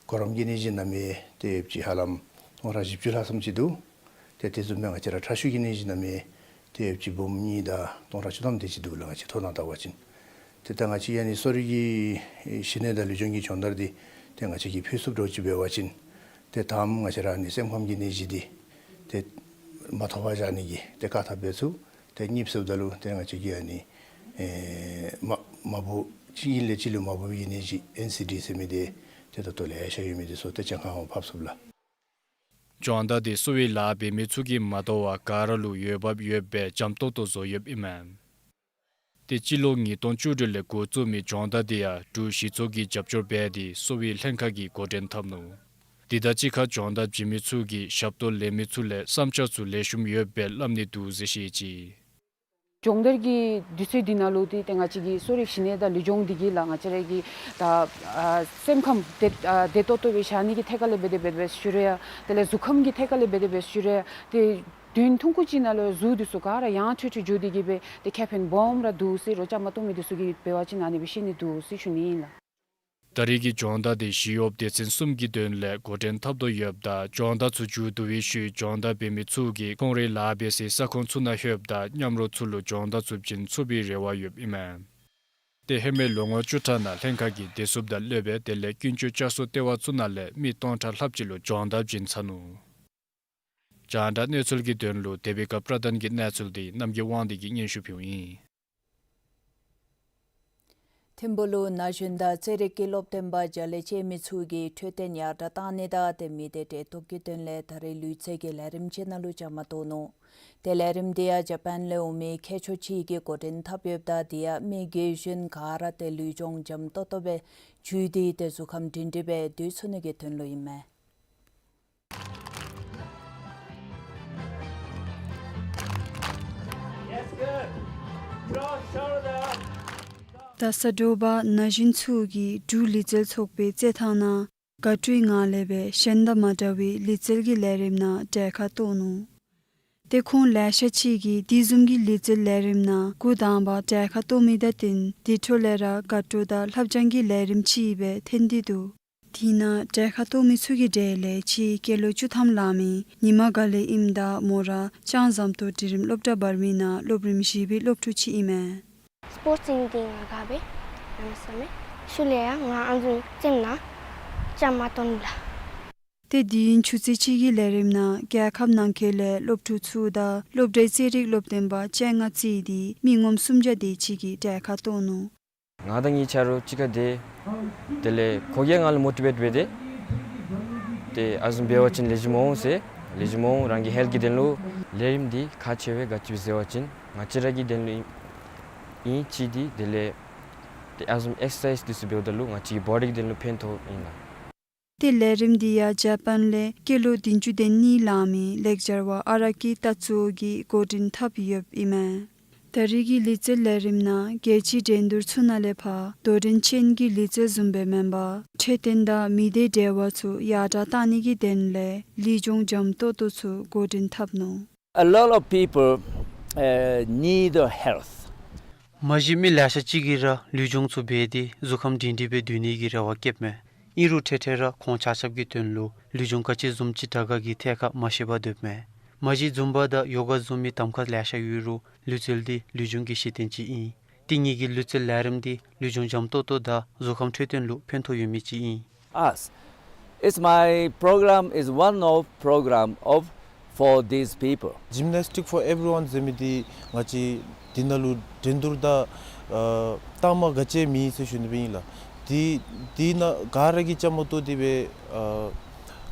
གོ་རམས་ཀྱི་ནད་གཞི་ནང་མི་ཏེ་ཡོདཔ་ཅིག་ཧ་ལམ་སྟོང་ཕྲག་བཞི་བཅུ་ལྷག་ཙམ་ཅིག་འདུག། ཏེ་དེ་བཟུམ་སྦེ་ང་བཅས་ར་ཁྲག་ཤུགས་ཀྱི་ནད་གཞི་ནང་མི་ཏེ་ཡོདཔ་ཅིག་སྦོམ་གཉིས་དང་སྟོང་ཕྲག་བཅུ་ཐམ་དེ་ཅིག་འདུག་ལགས། ང་བཅས་ཐོ་ནང་བལྟ་བ་ཅིན་ཏེ་ད་ང་བཅས་ཨ་ནི་གསོ་རིག་གི་ཨེ་གཞི་གནས་དང་ལུས་སྦྱོང་གི་སྦྱོང་བརྡར་འདི་ཏེ་ང་བཅས་ཀྱིས་ཕུལ་ཚུགསཔ་འདྲཝ་ཅིག་འབད་བ་ཅིན་ཏེ་ད་ང་བཅས་ར་ཨ་ནི་སེམས་ཁམས་ཀྱི་ནད་གཞི་འདི་ཏེ་མ་ཐོབ་པར་བཞག་ནི་གི་ཏེ་བཀག་ཐབས་འབད་ཚུགས། ཏེ་གཉིས་པ་ཟེརཝ་ད་ལུ་ཏེ་ང་བཅས་ཀྱིས་ཨ་ནི་ཨེ་མ་མ་འབོ་གཅིག་གིས་གཅིག་ལུ་མ་འབོ་བའི་ནད་གཞི་ཨེན་སི་ཌི་ཟེར་མི་འདི་ཏེ་ད་ལྟོ་ལེ་ཤ་ཡོད་མི་འདི་ཚུ་ཏེ་གྱངས་ཁ་ཕབ་ཚུགས་ལགས། སྦྱོང་བརྡར་འདི་གསོ་བའི་ལཱ་འབད་མི་ཚུ་གིས་མ་དོ་བར་ག་ར་ལུ་འོས་འབབ་ཡོདཔ་སྦེ་འཇམ་ཏོང་ཏོ་བཟོ་ཡོདཔ་ཨིན་མས། ཏེ་སྤྱི་ལོ་ཉིས་སྟོང་བཅུ་དྲུག་ལས་འགོ་བཙུགས་མི་སྦྱོང་བརྡར་འདི་ཡང་འབྲུག་གཞི་ཚོགས་ཀྱིས་རྒྱབ་སྐྱོར་འབད་དེ་གསོ་བའི་ལྷན་ཁག་གིས་འགོ་འདྲེན་འཐབ་ནུག། འདི་དང་གཅིག་ཁར་སྦྱོང་བརྡར་བྱིན་མི་ཚུ་གིས་ཞབས་ཏོག་ལེན་མི་ཚུ་ལས་བསམ་འཆར་ཚུ་ལེགས་ཤོམ་ཡོདཔ་སྦེ་སླབ་ནི་འདུག་ཟེར་བཤད་ཅི། སྦྱོང་བརྡར་གྱི་དུས་ཚོད་འདི་ནང་ལུ་ཏེ་ཏེ་ང་བཅས་ཀྱི་གསོ་རིག་གཞི་གནས་དང་ལུས་སྦྱོང་འདི་གིས་ལགས་ང་བཅས་ར་གི་ད་ཨ་སེམས་ཁམས་བདེ་ཨ་བདེ་ཏོག་ཏོ་སྦེ་བཞག་ནི་གི་ཐད་ཁར་ལས་འབད་དེ་འབད་འབད་ཞུ་རུང་ཡང་དེ་ལས་གཟུགས་ཁམས་ཀྱི་ཐད་ཁར་ལས་འབད་དེ་འབད་ཞུ་རུང་ཡང་ཏེ་བདུན་ཐུང་ཀུ་ཅིག་ནང་ལུ་གཟུགས་འདི་ཚུ་ག་ར་ཡང་ཁྲོལ་ཁྲོལ་འགྱོ་སྟེ་གི་སྦེ་ཏེ་ཁེ་ཕན་སྦོམ་ར་འདུག་ཟེར་རོགས་བཅའ་མར་གཏོགས་མི་འདི་ཚུ་གིས་འབད་བ་ཅིན་ཨ་ནི་སྦེ་ཤེས་ནི་འདུག་ཟེར་ཞུ་ནི་ཨིན་ལགས། ད་རེས་ཀྱི་སྦྱོང་བརྡར་འདི་ཞི་གཡོགཔ་སྡེ་ཚན་གསུམ་གྱི་དོན་ལས་འགོ་འདྲེན་འཐབ་དོ་ཡོདཔ་ད་སྦྱོང་བརྡར་ཚུ་མཇུག་བསྡུ་བའི་ཤུལ་སྦྱོང་བརྡར་འབད་མི་ཚུ་གིས་ཁོང་རའི་ལཱ་འབད་སའི་ས་ཁོངས་ཚུ་ནང་ལྷོདཔ་ད་མཉམ་རོགས་ཚུ་ལུ་སྦྱོང་བརྡར་ཚུ་བྱིན་ཚུགས་པའི་རེ་བ་ཡོདཔ་ཨིན་མས། ཏེ་ཧེ་མའི་ལོ་ངོ་བཅུ་ཕྲག་ནང་ལྷན་ཁག་གིས་བདེ་སྲུངཔ་དང་སློབ་དཔོན་དེ་ལས་ཀུན་སྤྱོད་བསྐྱར་གསོ་ལྟེ་བ་ཚུ་ནང་ལས་མི་སྟོང་ཕྲག་ལྷགཔ་ཅིག་ལུ་སྦྱོང་བརྡར་བྱིན་ཚར་ནུག། རྒྱང་བསྒྲགས་གནས་ཚུལ་གྱི་དོན་ལུ་དེ་བི་ཀ་པྲ་དན་གྱི་གནས་ཚུལ་འདི་རྣམ་རྒྱལ་དབང་འདུས་ཀྱིས་སྙན་ཞུ་ཕུལཝ་ཨིན། ཐིམ་ཕུག་ལུ་ན་གཞོན་དང་རྩེད་རིགས་ཀྱི་སློབ་སྟོན་པ་བརྒྱ་ལས་བཅད་མི་ཚུ་གིས་འཕྲོད་བསྟེན་ཡར་དྲག་གཏང་ནི་དང་ཏེ་མི་སྡེ་འབྲེལ་གཏོགས་ཀྱི་དོན་ལས་ད་རེས་ལུས་རྩལ་གྱི་ལས་རིམ་ཅིག་ནང་ལུ་བཅའ་མར་གཏོགས་ནུག། ཏེ་ལས་རིམ་འདི་ཡང་ཇ་པཱན་ལས་འོང་མི་མཁས་མཆོག་ཅིག་གིས་འགོ་འདྲེན་འཐབ་ཡོདཔ་ད་འདི་ཡང་མི་རྒས་གཞོན་ག་ར་ཏེ་ལུས་སྦྱོང་འཇམ་ཏོག་ཏོ་སྦེ་འཇུས་ཏེ་ཏེ་གཟུགས་ཁམས་སྒྲིང་སྒྲིང་སྦེ་སྡོད་ཚུགས་ནི་གི་དོན་ལུ་ཨིན་མས། རྡ་ས་དྲོ་པ་ན་གཞོན་ཚུ་གིས་འབྲུག་ལུས་རྩལ་ཚོགས་པའི་རྩེད་ཐང་ནང་དགའ་སྤྲོའི་ངང་ལས་སྦེ་གཞན་དང་མ་འདྲ་བའི་ལུས་རྩལ་གྱི་ལས་རིམ་ནང་གྲལ་ཁར་གཏོགས་ནུག། ཏེ་ཁོང་ལེ་ཤ་ཅིག་གིས་དེ་བཟུམ་གྱི་ལུས་རྩལ་ལས་རིམ་ནང་འགོ་དང་པ་གྲལ་ཁར་གཏོགས་མི་དང་བསྟུན་དེ་འཕྲོ་ལས་ར་དགའ་སྤྲོ་དང་ལྷབ་སྦྱང་གི་ལས་རིམ་ཅིག་སྦེ་འཐོན་ཏེ་འདུག། དེ་ནང་གྲལ་ཁར་གཏོགས་མི་ཚུ་གི་གྲས་ལས་གཅིག་སྐྱེས་ལོ་བཅུ་ཐམ་ལང་མི་ཉི་མ་དགའ་ལེགས་ཨིནམ་ད་མོ་ར་ལྕང་ཟམ་ཏོག་འབྲིང་རིམ་སློབ་གྲྭ་བར་མི་ནང་སློབ་རིམ་བཞི་པའི་སློབ་ཕྲུག་ཅིག་ཨིན་མས། སི་པོརཊ་ཨིན་ཏེ་ང་དགའ་བས་གནམ་མེད་ས་མེད། ཤུལ་ལས་ཡང་ང་ཨ་ནི་བཟུམ་རྩེདམོ་ནང་བཅའ་མར་གཏོགས་ནུག་ལགས། ཏེ་དུས་ཡུན་ཆུ་ཚོད་གཅིག་གི་ལས་རིམ་ནང་རྒྱལ་ཁབ་ནང་འཁོད་ལས་སློབ་ཕྲུག་ཚུ་དང་སློབ་གྲྭའི་རྩེད་རིགས་སློབ་སྟོན་པ་བཅོ་ལྔ་བརྩིས་ཏེ་མི་ངོམ་སུམ་བརྒྱ་དེ་ཅིག་གིས་གྲལ་ཁར་གཏོགས་ནུག། ང་དང་ངེའི་ཆ་རོགས་གཅིག་ཁར་སྡོད། དེ་ལས་ཁོ་གིས་ང་ལུ་མོ་ཊི་ཝེཊ་འབད་དེ། ཏེ་ཨ་ནི་བཟུམ་འབད་བ་ཅིན་ལེགས་ཤོམ་འོང་ཟེར། ལེགས་ཤོམ་འོང་རང་གི་ཧེལཐ་གི་དོན་ལུ། ལས་རིམ་འདི་ཁག་ཆེ་བས། ག་ཅི་སྦེ་ཟེར་བ་ཅིན་ང་བཅས་ར་གི་དོན་ལུ་ཨིན་ཅི་འདི་དེ་ལས་ཏེ་ཨ་ནི་བཟུམ་ཨེག་སར་སའིཛ་འདི་ཚུ་འབདཝ་ད་ལུ་ང་བཅས་ཀྱི་བོ་ཌི་གི་དོན་ལུ་ཕན་ཐོགས་ཨིན་ལགས། ཏེ་ལས་རིམ་འདི་ཡང་ཇ་པཱན་ལས་སྐྱེས་ལོ་བདུན་ཅུ་དོན་གཉིས་ལང་མི་ལེགས་སྦྱར་བ་ཨ་ར་ཀི་ཏ་ཙུའོ་གིས་འགོ་འདྲེན་འཐབ་ཡོདཔ་ཨིན་མས། ད་རེས་ཀྱི་ལུས་རྩལ་ལས་རིམ་ནང་རྒྱལ་སྤྱིའི་འགྲན་བསྡུར་ཚུ་ནང་ལས་ཕར་དོ་འགྲན་ཅན་གྱི་ལུས་རྩལ་བཟུམ་སྦེ་མེན་པར་འཕྲོད་བསྟེན་དང་མི་སྡེ་འབྲེལ་བ་ཚུ་ཡར་དྲག་གཏང་ནི་གི་དོན་ལས་ལུས་སྦྱོང་འཇམ་ཏོག་ཏོ་ཚུ་འགོ་འདྲེན་འཐབ་ནུག། A lot of people, uh, need health. མ་གཞི་མི་ལེ་ཤ་ཅིག་གིས་ར་ལུས་སྦྱོང་ཚུ་འབད་དེ་གཟུགས་ཁམས་སྒྲིང་སྒྲིང་སྦེ་སྡོད་ནི་གི་རེ་བ་བསྐྱེདཔ་མས། ཨིན་རུང་ཐད་ཐད་ར་ཁོང་ཆ་ཁྱབ་ཀྱི་དོན་ལུ་ལུས་སྦྱོང་ག་ཅི་བཟུམ་ཅིག་དྲག་ག་གི་ཐད་ཁར་མ་ཤེས་པར་སྡོདཔ་མས། མ་གཞི་ཛུམ་བ་དང་ཡོ་ག་བཟུམ་མའི་གདམ་ཁ་ལེ་ཤ་ཡོད་རུང་ལུས་རྩལ་འདི་ལུས་སྦྱོང་གི་གཞི་རྟེན་ཅིག་ཨིན། ཏེ་ངེ་གི་ལུས་རྩལ་ལས་རིམ་འདི་ལུས་སྦྱོང་འཇམ་ཏོག་ཏོ་དང་གཟུགས་ཁམས་འཕྲོད་བསྟེན་ལུ་ཕན་ཐོགས་ཡོད་མི་ཅིག་ཨིན། Us. It's my program is one of program of for these people. Gymnastic for everyone ཟེར་མི་འདི་ང་བཅས་འདི་ནང་ལུ་འགྲན་བསྡུར་དང་ཨ་གཏང་མ་ག་ཅི་མེད་ཟེར་ཞུ་ནི་སྦེ་ཨིན་ལགས། འདི་འདི་ནང་ག་ར་གིས་བཅའ་མར་གཏོགས་ཏེ་སྦེ་ཨ་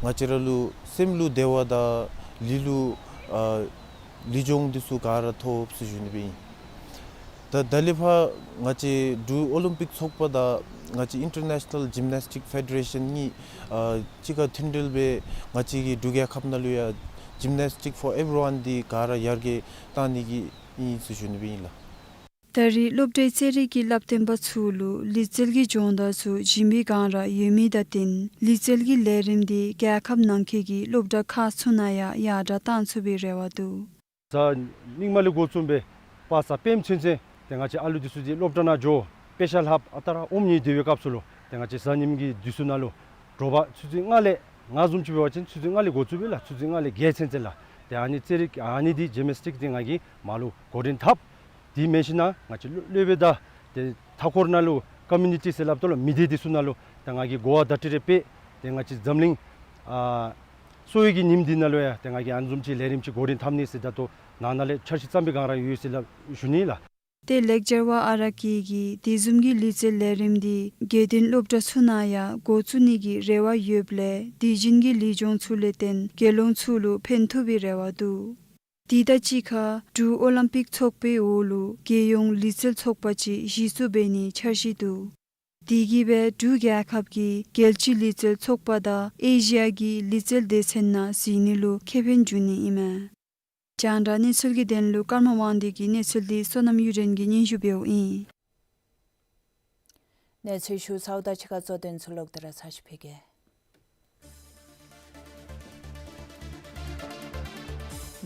ང་བཅས་ར་ལུ་སེམས་ལུ་བདེ་བ་དང་ལུས་ལུ་ཨ་ལུས་སྦྱོང་འདི་ཚུ་ག་ར་ཐོབ་ཟེར་ཞུ་ནི་སྦེ་ཨིན། ད་ད་ལས་ཕར་ང་བཅས་འབྲུག་ཨོ་ལིམ་པིག་ཚོགས་པ་དང་ང་བཅས་ཨིན་ཊར་ནེ་ཤ་ནཱལ་ཇིམ་ནེ་སི་ཊིག་ཕེ་ཌེ་རེ་ཤཱན་གཉིས་ཨ་གཅིག་ཁར་མཐུན་འབྲེལ་སྦེ་ང་བཅས་ཀྱི་འབྲུག་རྒྱལ་ཁབ་ནང་ལུ་ཡང་Gymnastic for Everyone འདི་ག་ར་ཡར་རྒྱས་གཏང་ནི་གི་ཨིན་ཟེར་ཞུ་ནི་སྦེ་ཨིན་ལགས། ད་རེས་སློབ་གྲྭའི་རྩེད་རིགས་ཀྱི་བསླབ་སྟོན་པ་ཚུ་ལུ་ལུས་རྩལ་གྱི་སྦྱོང་བརྡར་ཚུ་བྱིན་པའི་སྒང་ར་ཡོད་མི་དང་བསྟུན་ལུས་རྩལ་གྱི་ལས་རིམ་འདི་རྒྱལ་ཁབ་ནང་འཁོད་ཀྱི་སློབ་གྲྭ་ཁག་ཚུ་ནང་ཡང་ཡར་དྲག་གཏང་ཚུགས་པའི་རེ་བ་འདུག། གཟའ་རྙིང་མ་ལས་འགོ་བཙུགས་སྦེ་བར་ས་སྤེནམ་ཚུན་ཚོད་ཏེ་ང་བཅས་ཨ་ལུ་འདི་ཚུ་གིས་སློབ་གྲྭ་ནང་འགྱོ་དཔེ་ཆ་ལྷབ་ཨ་རྟག་ར་ཨོམ་ཉལ་སྡོད་པའི་སྐབས་སུ་ལུ་ཏེ་ང་བཅས་གཟའ་ཉིམ་གྱི་དུས་སུ་ནང་ལུ་དྲོ་པ་ཆུ་ཚོད་ལྔ་ལས་ང་བཟུམ་ཅིག་འབད་བ་ཅིན་ཆུ་ཚོད་ལྔ་ལས་བརྒྱད་ཚུན་ཚོད་ལགས། ཏེ་ཨ་ནི་རྩེད་རིགས་ཨ་ནི་འདི་ཇི་མེ་སི་ཊིཀ་འདི་ང་གིས་མར་ལུ་འགོ་འདྲེན་འཐབ། དེ་མེན་ཞིན་ན་ང་བཅས་སློབ་དཔོན་དང་ཏེ་མཐའ་འཁོར་ནང་ལུ་ཀོ་མིའུ་ནི་ཊི་ཟེར་སླབ་དོ་ལགས། མི་སྡེ་འདི་ཚུ་ནང་ལུ་ད་ང་གིས་གོ་བ་བརྡ་སྤྲོད་རེ་འབད། ཏེ་ང་བཅས་འཛམ་གླིང་ཨ་གསོ་བའི་གི་ཉིནམ་འདི་ནང་ལུ་ཡང་ཏེ་ང་གིས་ཨ་ནི་བཟུམ་ཅིག་ལས་རིམ་ཅིག་འགོ་འདྲེན་འཐབ་ནི་ཟེར་ད་ལྟོ་ནང་ན་ལས་འཆར་གཞི་བརྩམ་པའི་སྒང་ར་ཡོད་ཟེར་སླབ་ཞུ་ནི་ལགས། ཏེ་ལེགས་སྦྱར་བ་ཨ་ར་ཀི་གིས་དེ་བཟུམ་གྱི་ལུས་རྩལ་ལས་རིམ་འདི་དགེ་འདུན་སློབ་གྲྭ་ཚུ་ནང་ཡང་འགོ་བཙུགས་ནི་གི་རེ་བ་ཡོདཔ་ལས་དེ་བཞིན་གྱི་ལུས་སྦྱོང་ཚུ་ལས་བརྟེན་དགེ་སློང་ཚུ་ལུ་ཕན་ཐོགས་པའི་རེ་བ་འདུག། དེ་དང་གཅིག་ཁར་འབྲུག་ཨོ་ལིམ་པིག་ཚོགས་པའི་འོག་ལུ་རྒྱལ་ཡོངས་ལུས་རྩལ་ཚོགས་པ་ཅིག་གཞི་བཙུགས་འབད་ནིའི་འཆར་གཞི་འདུག། དེ་གིས་སྦེ་འབྲུག་རྒྱལ་ཁབ་ཀྱི་རྒྱལ་སྤྱིའི་ལུས་རྩལ་ཚོགས་པ་དང་ཨེ་ཤི་ཡ་གི་ལུས་རྩལ་སྡེ་ཚན་ནང་གཟིགས་ནི་ལུ་ཁེ་ཕན་འབྱུང་ནི་ཨིན་མས། རྒྱང་བསྒྲགས་གནས་ཚུལ་གྱི་དོན་ལུ་ཀརྨ་དབང་འདུས་ཀྱི་གནས་ཚུལ་འདི་བསོད་ནམས་གཡུ་སྒྲོན་གྱིས་སྙན་ཞུ་འབདཝ་ཨིན། གནས་ཚུལ་ཞུ་ཚརཝ་དང་གཅིག་ཁར་གཙོ་དོན་ཚུ་ལོག་སྟེ་ར་ཚར་ཅིག་ཕུལ་གེ།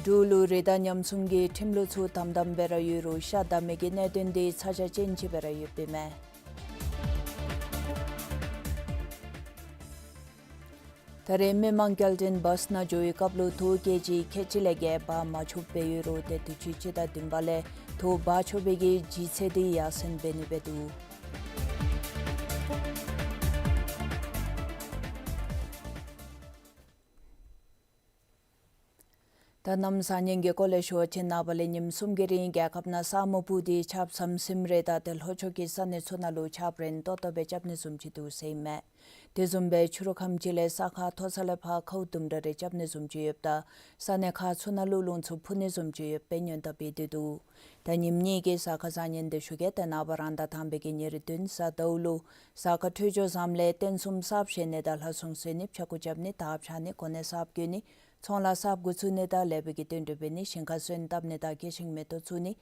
འབྲུག་ལུ་རི་དྭགས་ཉམས་སྲུང་གི་ཁྲིམས་ལུགས་ཚུ་དམ་དམ་སྦེ་ར་ཡོད་རུང་ཤ་བདའ་མི་གི་གནད་དོན་འདི་ཚ་གྱང་ཅན་ཅིག་སྦེ་ར་ཡོདཔ་ཨིན་མས། ད་རེས་མི་མང་སྐྱེལ་འདྲེན་བཱསི་ནང་འགྱོ་བའི་སྐབས་ལུ་དོས་ཀེ་ཇི་ཁལ་གཅིག་ལས་བརྒལ་འབག་མ་ཆོགཔ་སྦེ་ཡོད་རུང་ཏེ་དུས་ཅི་སྤྱི་ཟླ་བདུན་པ་ལས་དོས་འབག་ཆོག་པའི་གི་ལྗིད་ཚད་འདི་ཡར་སེང་འབད་ནི་སྦེ་འདུག། ད་གནམ་བཟང་ངན་གྱི་སྐོར་ལས་ཞུ་བ་ཅིན་ནངས་པ་ལས་ཉིནམ་གསུམ་གྱི་རིང་རྒྱལ་ཁབ་ནང་ས་སྨུག་སྤུབས་ཏེ་ཆརཔ་ཟམ་ཟིམ་རེ་དང་ཏེ་ལྷོ་ཕྱོགས་ཀྱི་ས་གནས་ཚུ་ནང་ལུ་ཆརཔ་རན་ཏོག་ཏོ་སྦེ་རྐྱབ་ནི་བཟུམ་ཅིག་འདུག་ཟེར་ཨིན་མས། དེ་བཟུམ་སྦེ་ཕྱི་རུ་ཁམས་ཅིག་ལས་ས་ཁ་མཐོ་ས་ལས་ཕར་ཁཝ་དུམ་གྲ་རེ་རྐྱབ་ནི་བཟུམ་ཅིག་ཡོདཔ་ད་ས་གནས་ཁག་ཚུ་ནང་ལུ་རླུང་འཚུབ་འཕུ་ནི་བཟུམ་ཅིག་ཡོདཔ་སྦེ་སྔོན་བརྡ་འབད་དེ་འདུག། ད་ཉིནམ་གཉིས་ཀྱི་གཟའ་སྐར་བཟང་ངན་འདི་ཞུ་གེ། ཏེ་ནངས་པ་རང་ཟླ་དང་པའི་གི་ཉེར་བདུན་གཟའ་ཟླཝ་ལུ་གཟའ་སྐར་འཕྲོད་སྦྱོར་བཟངམ་ལས་རྟེན་གསུམ་གསརཔ་བཞེངས་ནི་དང་ལྷ་སྲུང་གསོལ་ནི་ཕྱྭ་འགུགས་རྐྱབ་ནི་དར་འཕྱར་ནི་གོ་གནས་གསརཔ་བསྐོ་ནི་ཚོང་ལཱ་གསརཔ་འགོ་བཙུགས་ནི་དང་ལེགས་པའི་གི་བསྟུན་གྲོས་འབད་ནི་ཞིང་ཁར་སོན་བཏབ་ནི་དང་སྐྱེད་ཤིང་མེ་ཏོག་བཙུགས་ནི་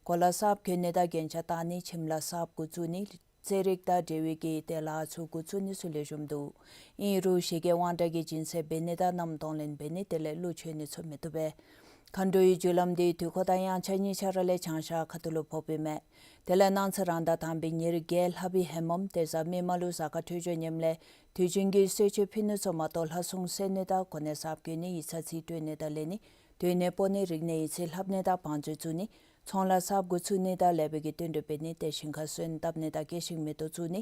གོ་ལ་གསརཔ་གྱོན་ནི་དང་རྒྱན་ཆ་བཏགས་ནི་ཁྱིམ་ལཱ་གསརཔ་འགོ་བཙུགས་ནི་རྩེད་རིགས་དང་འབྲེལ་བའི་གི་ཏེ་ལཱ་ཚུ་འགོ་བཙུགས་ནི་ཚུ་ལེགས་ཤོམ་འདུག། ཨིན་རུང་ཞི་རྒོལ་དབང་དྲག་གི་སྦྱིན་སྲེག་འབད་ནི་དང་མནའམ་གདོང་ལེན་འབད་ནི་དེ་ལས་གླུ་མཆོད་ནི་ཚུ་མི་བཏུབ་པས། མཁའ་འགྲོའི་རྒྱུ་ལམ་འདི་དུས་འཁོར་དང་དབྱངས་འཆར་གཉིས་ཆ་ར་ལས་བྱང་ཤར་ཁ་ཐུག་ལུ་ཕོགཔ་ཨིན་མས། དེ་ལས་གནངས་ཚེ་རང་ཟླ་དང་པའི་ཉེར་བརྒྱད་ལྷག་པའི་ཧེ་མམ་ཏེ་གཟའ་མིག་དམར་ལུ་གཟའ་སྐར་འཕྲོད་སྦྱོར་ངནམ་ལས་དུས་རྒྱུན་གྱི་གསོལ་མཆོད་ཕུལ་ནི་ཚུ་མ་གཏོགས་ལྷ་སྲུང་གསོལ་ནི་དང་གོ་གནས་གསརཔ་གྱོན་ནི་ཡིག་ཚང་རྩིས་སྤྲོད་ནི་དང་ལེན་ནི་སྡོད་གནས་སྤོ་ནི་རིག་གནས་ཡིག་ཚང་ལྷབ་ནི་དང་བང་མཛོད་བཙུགས་ནི་ཚོང་ལཱ་གསརཔ་འགོ་བཙུགས་ནི་དང་ལེགས་པའི་གི་བསྟུན་གྲོས་འབད་ནི་ཏེ་ཞིང་ཁར་སོན་བཏབ་ནི་དང་སྐྱེད་ཤིང་མེ་ཏོག་བཙུགས་ནི་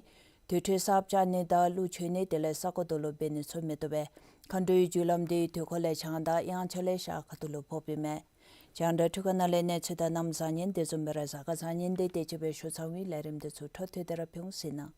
དུར་ཁྲོད་གསརཔ་བཅག་ནི་དང་གླུ་མཆོད་ནི་དེ་ལས་ས་རྐོ་རྡོ་སློག་འབད་ནི་ཚུ་མི་བཏུབ་པས། མཁའ་འགྲོའི་རྒྱུ་ལམ་འདི་དུས་འཁོར་ལས་བྱང་དང་དབྱངས་འཆར་ལས་ཤར་ཁ་ཐུག་ལུ་ཕོགཔ་ཨིན་མས། རྒྱང་བསྒྲགས་འཕྲུལ་ཁང་ནང་ལས་གནས་ཚུལ་དང་གནམ་བཟང་ངན་དེ་བཟུམ་སྦེ་ར་གཟའ་སྐར་བཟང་ངན་འདི་དེ་ཅིག་སྦེ་ཞུ་ཚར་ཡི། ལས་རིམ་འདི་ཚུ་འཕྲོ་མཐུད་དེ་ར་ཕུལ་འོང་ཟེར་ཨིན།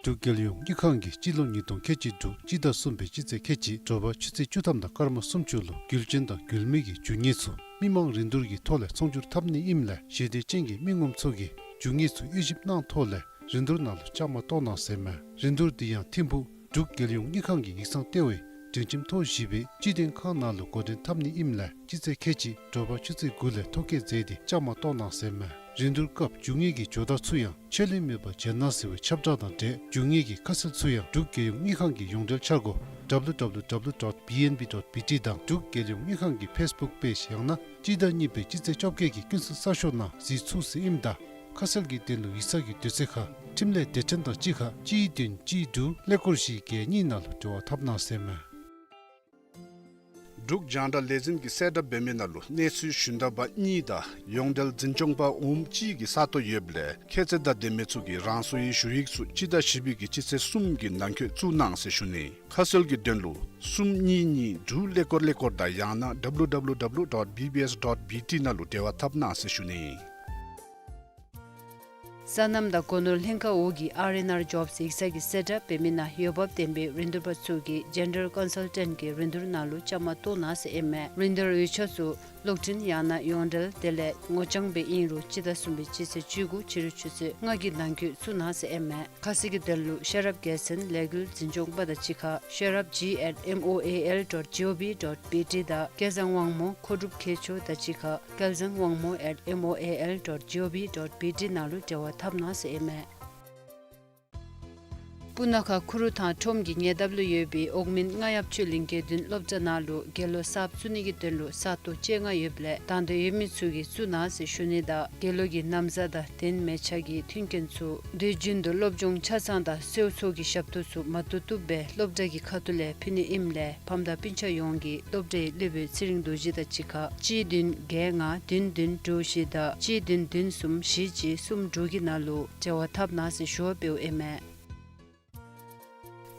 འབྲུག་རྒྱལ་ཡོངས་དངུལ་ཁང་གིས་སྤྱི་ལོ་ཉིས་སྟོང་ཁལ་གཅིག་དྲུག་སྤྱི་ཟླ་གསུམ་པའི་སྤྱི་ཚེས་ཁལ་གཅིག་དྲོ་པ་ཆུ་ཚོད་བཅུ་ཐམ་དང་སྐར་མ་སུམ་ཅུ་ལུ་རྒྱུ་ཅན་དང་རྒྱུ་མེད་ཀྱི་རྒྱུ་དངོས་ཚུ་མི་མང་རིན་བསྡུར་གྱི་ཐོག་ལས་ཚོང་སྒྱུར་འཐབ་ནི་ཨིནམ་ལས་ཞི་བདེ་ཅན་གྱི་མི་ངོམ་ཚུ་གིས་རྒྱུ་དངོས་ཚུ་དབྱེ་ཞིབ་གནང་ཐོག་ལས་རིན་བསྡུར་ནང་ལུ་བཅའ་མར་གཏོགས་གནང་ཟེར་མས། རིན་བསྡུར་འདི་ཡང་ཐིམ་ཕུག་འབྲུག་རྒྱལ་ཡོངས་དངུལ་ཁང་གི་ཡིག་ཚང་ལྟེ་བའི་སྒྲིང་ཁྱིམ་ཐོག་བཞི་པའི་སྤྱི་དོན་ཁང་ནང་ལུ་འགོ་འདྲེན་འཐབ་ནི་ཨིནམ་ལས་སྤྱི་ཚེས་ཁལ་གཅིག་དྲོ་པ་ཆུ་ཚོད་དགུ་ལས་ཐོ་བཀོད་མཛད་དེ་བཅའ་མར་གཏོགས་གནང་ཟེར་མས། རིན་བསྡུར་སྐབས་རྒྱུ་དངོས་ཀྱི་ཇོ་བདག་ཚུ་ཡང་ཆད་ལུས་མེད་པར་མཇལ་གནང་ཟེར་བའི་ཁྱབ་བསྒྲགས་དང་འབྲེལ་རྒྱུ་དངོས་ཀྱི་ཁ་གསལ་ཚུ་ཡང་འབྲུག་རྒྱལ་ཡོངས་དངུལ་ཁང་གི་ཡོངས་འབྲེལ་འཆར་སྒོ་W W W dot B N B dot B T དང་འབྲུག་རྒྱལ་ཡོངས་དངུལ་ཁང་གི་ཕེསི་བུཀ་པེཇ་ཡང་ན་སྤྱི་ཟླ་གཉིས་པའི་སྤྱི་ཚེས་བཅོ་བརྒྱད་ཀྱི་ཀུན་གསལ་གསར་ཤོག་ནང་གཟིགས་ཚུགས་ཟེར་ཨིནམ་ད་ཁ་གསལ་གྱི་དོན་ལུ་ཡིག་ཚང་གི་དུས་ཚོད་ཁར་འཕྲིན་ལས་སྡེ་ཚན་དང་གཅིག་ཁར་གཅིག་བདུན་གཅིག་དྲུག་ཀླད་ཀོར་བཞི་བརྒྱད་གཉིས་ནང་ལུ་འབྲེལ་བ་འཐབ་གནང་ཟེར་མས། འབྲུག་རྒྱང་བསྒྲགས་ལས་འཛིན་གྱིས་གསལ་བསྒྲགས་འབད་མི་ནང་ལུ་གནས་ཚུལ་ཞུན་དག་པ་གཉིས་དང་ཡོངས་འབྲེལ་འཛིན་སྐྱོང་པ་འོགམ་གཅིག་གི་ས་སྟོང་ཡོདཔ་ལས་ཁྱད་ཚད་དང་ལྡན་མི་ཚུ་གིས་རང་སོའི་ཞུ་ཡིག་ཚུ་སྤྱི་ཟླ་བཞི་པའི་གི་སྤྱི་ཚེས་གསུམ་གྱི་ནང་འཁོད་བཙུགས་གནང་ཟེར་ཞུ་ནི། ཁ་གསལ་གྱི་དོན་ལུ་གསུམ་གཉིས་གཉིས་དྲུག་ཀླད་ཀོར་ཀླད་ཀོར་དང་ཡང་ན་W W W dot B B S dot B T ནང་ལུ་འབྲེལ་བ་འཐབ་གནང་ཟེར་ཞུ་ནི། སོ་ནམ་དང་སྒོ་ནོར་ལྷན་ཁག་འོག་གི་R and R Jobs ཡིག་ཚང་གིས་གསལ་བསྒྲགས་འབད་མི་ནང་འོས་འབབ་ལྡན་པའི་རིན་བསྡུར་པ་ཚུ་གིས་General Consultant གི་རིན་བསྡུར་ནང་ལུ་བཅའ་མར་གཏོགས་གནང་ཟེར་ཨིན་མས། རིན་བསྡུར་འོས་ཆ་ཚུ་གློག་འཕྲིན་ཡང་ན་ཡོངས་འབྲེལ་དེ་ལས་ངོ་རྐྱང་སྦེ་ཨིན་རུང་སྤྱི་ཟླ་གསུམ་པའི་སྤྱི་ཚེས་བཅུ་དགུ་ཕྱི་རུ་ཆུ་ཚོད་ལྔ་གི་ནང་འཁོད་བཙུགས་གནང་ཟེར་ཨིན་མས། ཁ་གསལ་གྱི་དོན་ལུ་ཤེས་རབ་རྒྱལ་མཚན་ལས་འགུལ་འཛིན་སྐྱོང་པ་དང་གཅིག་ཁར་ཤེས་རབ་G at M O A L dot G O V dot B T དང་སྐལ་བཟང་དབང་མོ་མཁོ་སྒྲུབ་མཁས་མཆོག་དང་གཅིག་ཁར་སྐལ་བཟང་དབང་མོ at M O A L dot G O V dot B T ནང་ལུ་འབྲེལ་བ་འཐབ་གནང་ཟེར་ཨིན་མས། སྤུ་ན་ཁ་ཁུ་རུ་ཐང་ཁྲོམ་གྱི་ཉེ་འདབས་ལུ་ཡོད་པའི་འོག་མིན་རྔ་ཡབ་ཆོས་གླིང་དགེ་འདུན་སློབ་གྲྭ་ནང་ལུ་དགེ་སློང་གསརཔ་བཙུགས་ནི་གི་དོན་ལུ་ས་སྟོང་བཅོ་ལྔ་ཡོདཔ་ལས་དང་འདོད་ཡོད་མི་ཚུ་གིས་བཙུགས་གནང་ཟེར་ཞུ་ནི་དང་དགེ་སློང་གི་ན་བཟའ་དང་གདན་མལ་ཆ་གི་མཐུན་རྐྱེན་ཚུ་དུས་རྒྱུན་དུ་སློབ་སྦྱོང་ཆ་ཚང་དང་གསོལ་ཚོགས་ཀྱི་ཞབས་ཏོག་ཚུ་མ་ཐུབ་ཐུབ་སྦེ་སློབ་གྲྭ་གི་ཁ་ཐུག་ལས་ཕུལ་ནི་ཨིནམ་ལས་ཕམ་དང་སྤུན་ཆ་ཡོངས་ཀྱིས་སློབ་གྲྭའི་སློབ་དཔོན་ཚེ་རིང་རྡོ་རྗེ་དང་གཅིག་ཁར་གཅིག་བདུན་བརྒྱད་ལྔ་བདུན་བདུན་དྲུག་བཞི་དང་གཅིག་བདུན་བདུན་གསུམ་བཞི་གཅིག་གསུམ་དྲུག་གི་ནང་ལུ་འབྲེལ་བ་འཐབ་གནང་ཟེར་ཞུ་བ་འབདཝ་ཨིན་མས།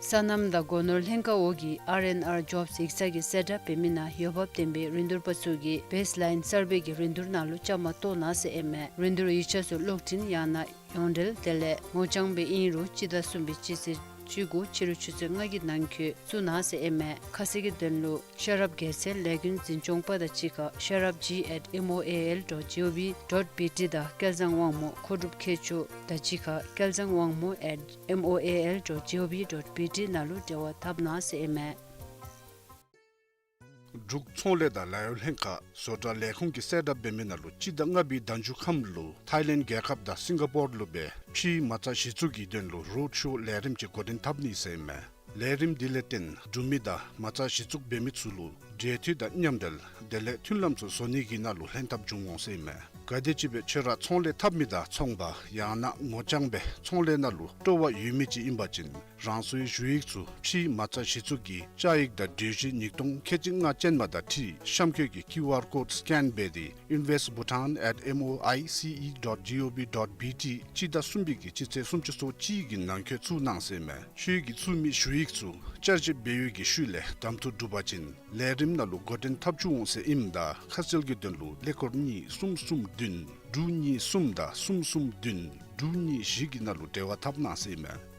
སོ་ནམ་དང་སྒོ་ནོར་ལྷན་ཁག་འོག་གི་R and R Jobs ཡིག་ཚང་གིས་གསལ་བསྒྲགས་འབད་མི་ནང་འོས་འབབ་ལྡན་པའི་རིན་བསྡུར་པ་ཚུ་གིས་Baseline Survey གི་རིན་བསྡུར་ནང་ལུ་བཅའ་མར་གཏོགས་གནང་ཟེར་ཨིན་མས། རིན་བསྡུར་འོས་ཆ་ཚུ་གློག་འཕྲིན་ཡང་ན་ཡོངས་འབྲེལ་དེ་ལས་ངོ་རྐྱང་སྦེ་ཨིན་རུང་སྤྱི་ཟླ་གསུམ་པའི་སྤྱི་ཚེས་བཅུ་དགུ་ཕྱི་རུ་ཆུ་ཚོད་ལྔ་གི་ནང་འཁོད་བཙུགས་གནང་ཟེར་ཨིན་མས། ཁ་གསལ་གྱི་དོན་ལུ་ཤེས་རབ་རྒྱལ་མཚན་ལས་འགུལ་འཛིན་སྐྱོང་པ་དང་གཅིག་ཁར་ཤེས་རབ་G at M O A L dot G O V dot B T དང་སྐལ་བཟང་དབང་མོ་མཁོ་སྒྲུབ་མཁས་མཆོག་དང་གཅིག་ཁར་སྐལ་བཟང་དབང་མོ་at M O A L dot G O V dot B T ནང་ལུ་འབྲེལ་བ་འཐབ་གནང་ཟེར་ཨིན་མས། འབྲུག་ཚོང་ལས་དང་ལཱ་གཡོག་ལྷན་ཁག་བཟོ་གྲྭ་ལས་ཁུངས་ཀྱིས་གསལ་བསྒྲགས་འབད་མི་ནང་ལུ་སྤྱི་ཟླ་ལྔ་པའི་ཟླ་མཇུག་ཁམས་ལུ་ཐཱའི་ལེནཌ་རྒྱལ་ཁབ་དང་སིང་ག་པོར་ལུ་སྦེ་ཕྱིའི་མ་རྩ་གཞི་བཙུགས་ཀྱི་དོན་ལུ་རོཌ་ཤོ་ལས་རིམ་ཅིག་འགོ་འདྲེན་འཐབ་ནི་ཟེར་ཨིན་མས། ལས་རིམ་འདི་ལས་བརྟེན་འབྲུག་མི་དང་མ་རྩ་གཞི་བཙུགས་འབད་མི་ཚུ་ལུ་འབྲེལ་མཐུད་དང་མཉམ་འབྲེལ་དེ་ལས་མཐུན་ལམ་ཚུ་བཟོ་ནི་གི་ནང་ལུ་ལྷན་ཐབས་འབྱུང་འོང་ཟེར་ཨིན་མས། ག་དེམ་ཅིག་སྦེ་ཁྱོད་ར་ཚོང་ལས་འཐབ་མི་དང་ཚོང་པ་ཡང་ན་ངོ་རྐྱང་སྦེ་ཚོང་ལས་ནང་ལུ་སྤྲོ་བ་ཡོད་མི་ཅིག་ཨིན་པ་ཅིན་རང་སོའི་ཞུ་ཡིག་ཚུ་ཕྱིའི་མ་རྩ་གཞི་བཙུགས་ཀྱི་བཅའ་ཡིག་དང་གྲོས་གཞི་ཉིས་སྟོང་ཁལ་གཅིག་ལྔ་ཅན་མ་དང་འཁྲིལ་གཤམ་འཁོད་ཀྱི་QR code scan འབད་དེ་invest bhutan at M O I C E dot G O V dot B T སྤྱི་ཟླ་གསུམ་པའི་གི་སྤྱི་ཚེས་སུམ་ཅུ་སོ་གཅིག་གི་ནང་འཁོད་བཙུགས་གནང་ཟེར་ཨིན་མས། ཁྱོད་ཀྱིས་བཙུགས་མི་ཞུ་ཡིག་ཚུ་བསྐྱར་ཞིབ་འབད་བའི་གི་ཤུལ་ལས་གདམ་འཐུ་གྲུབ་པ་ཅིན་ལས་རིམ་ནང་ལུ་འགོ་འདྲེན་འཐབ་བཅུག་འོང་ཟེར་ཨིནམ་ད་ཁ་གསལ་གྱི་དོན་ལུ་ཀླད་ཀོར་གཉིས་གསུམ་གསུམ་བདུན་དྲུག་གཉིས་གསུམ་དང་གསུམ་གསུམ་བདུན་དྲུག་གཉིས་བཞི་གི་ནང་ལུ་འབྲེལ་བ་འཐབ་གནང་ཟེར་ཨིན་མས།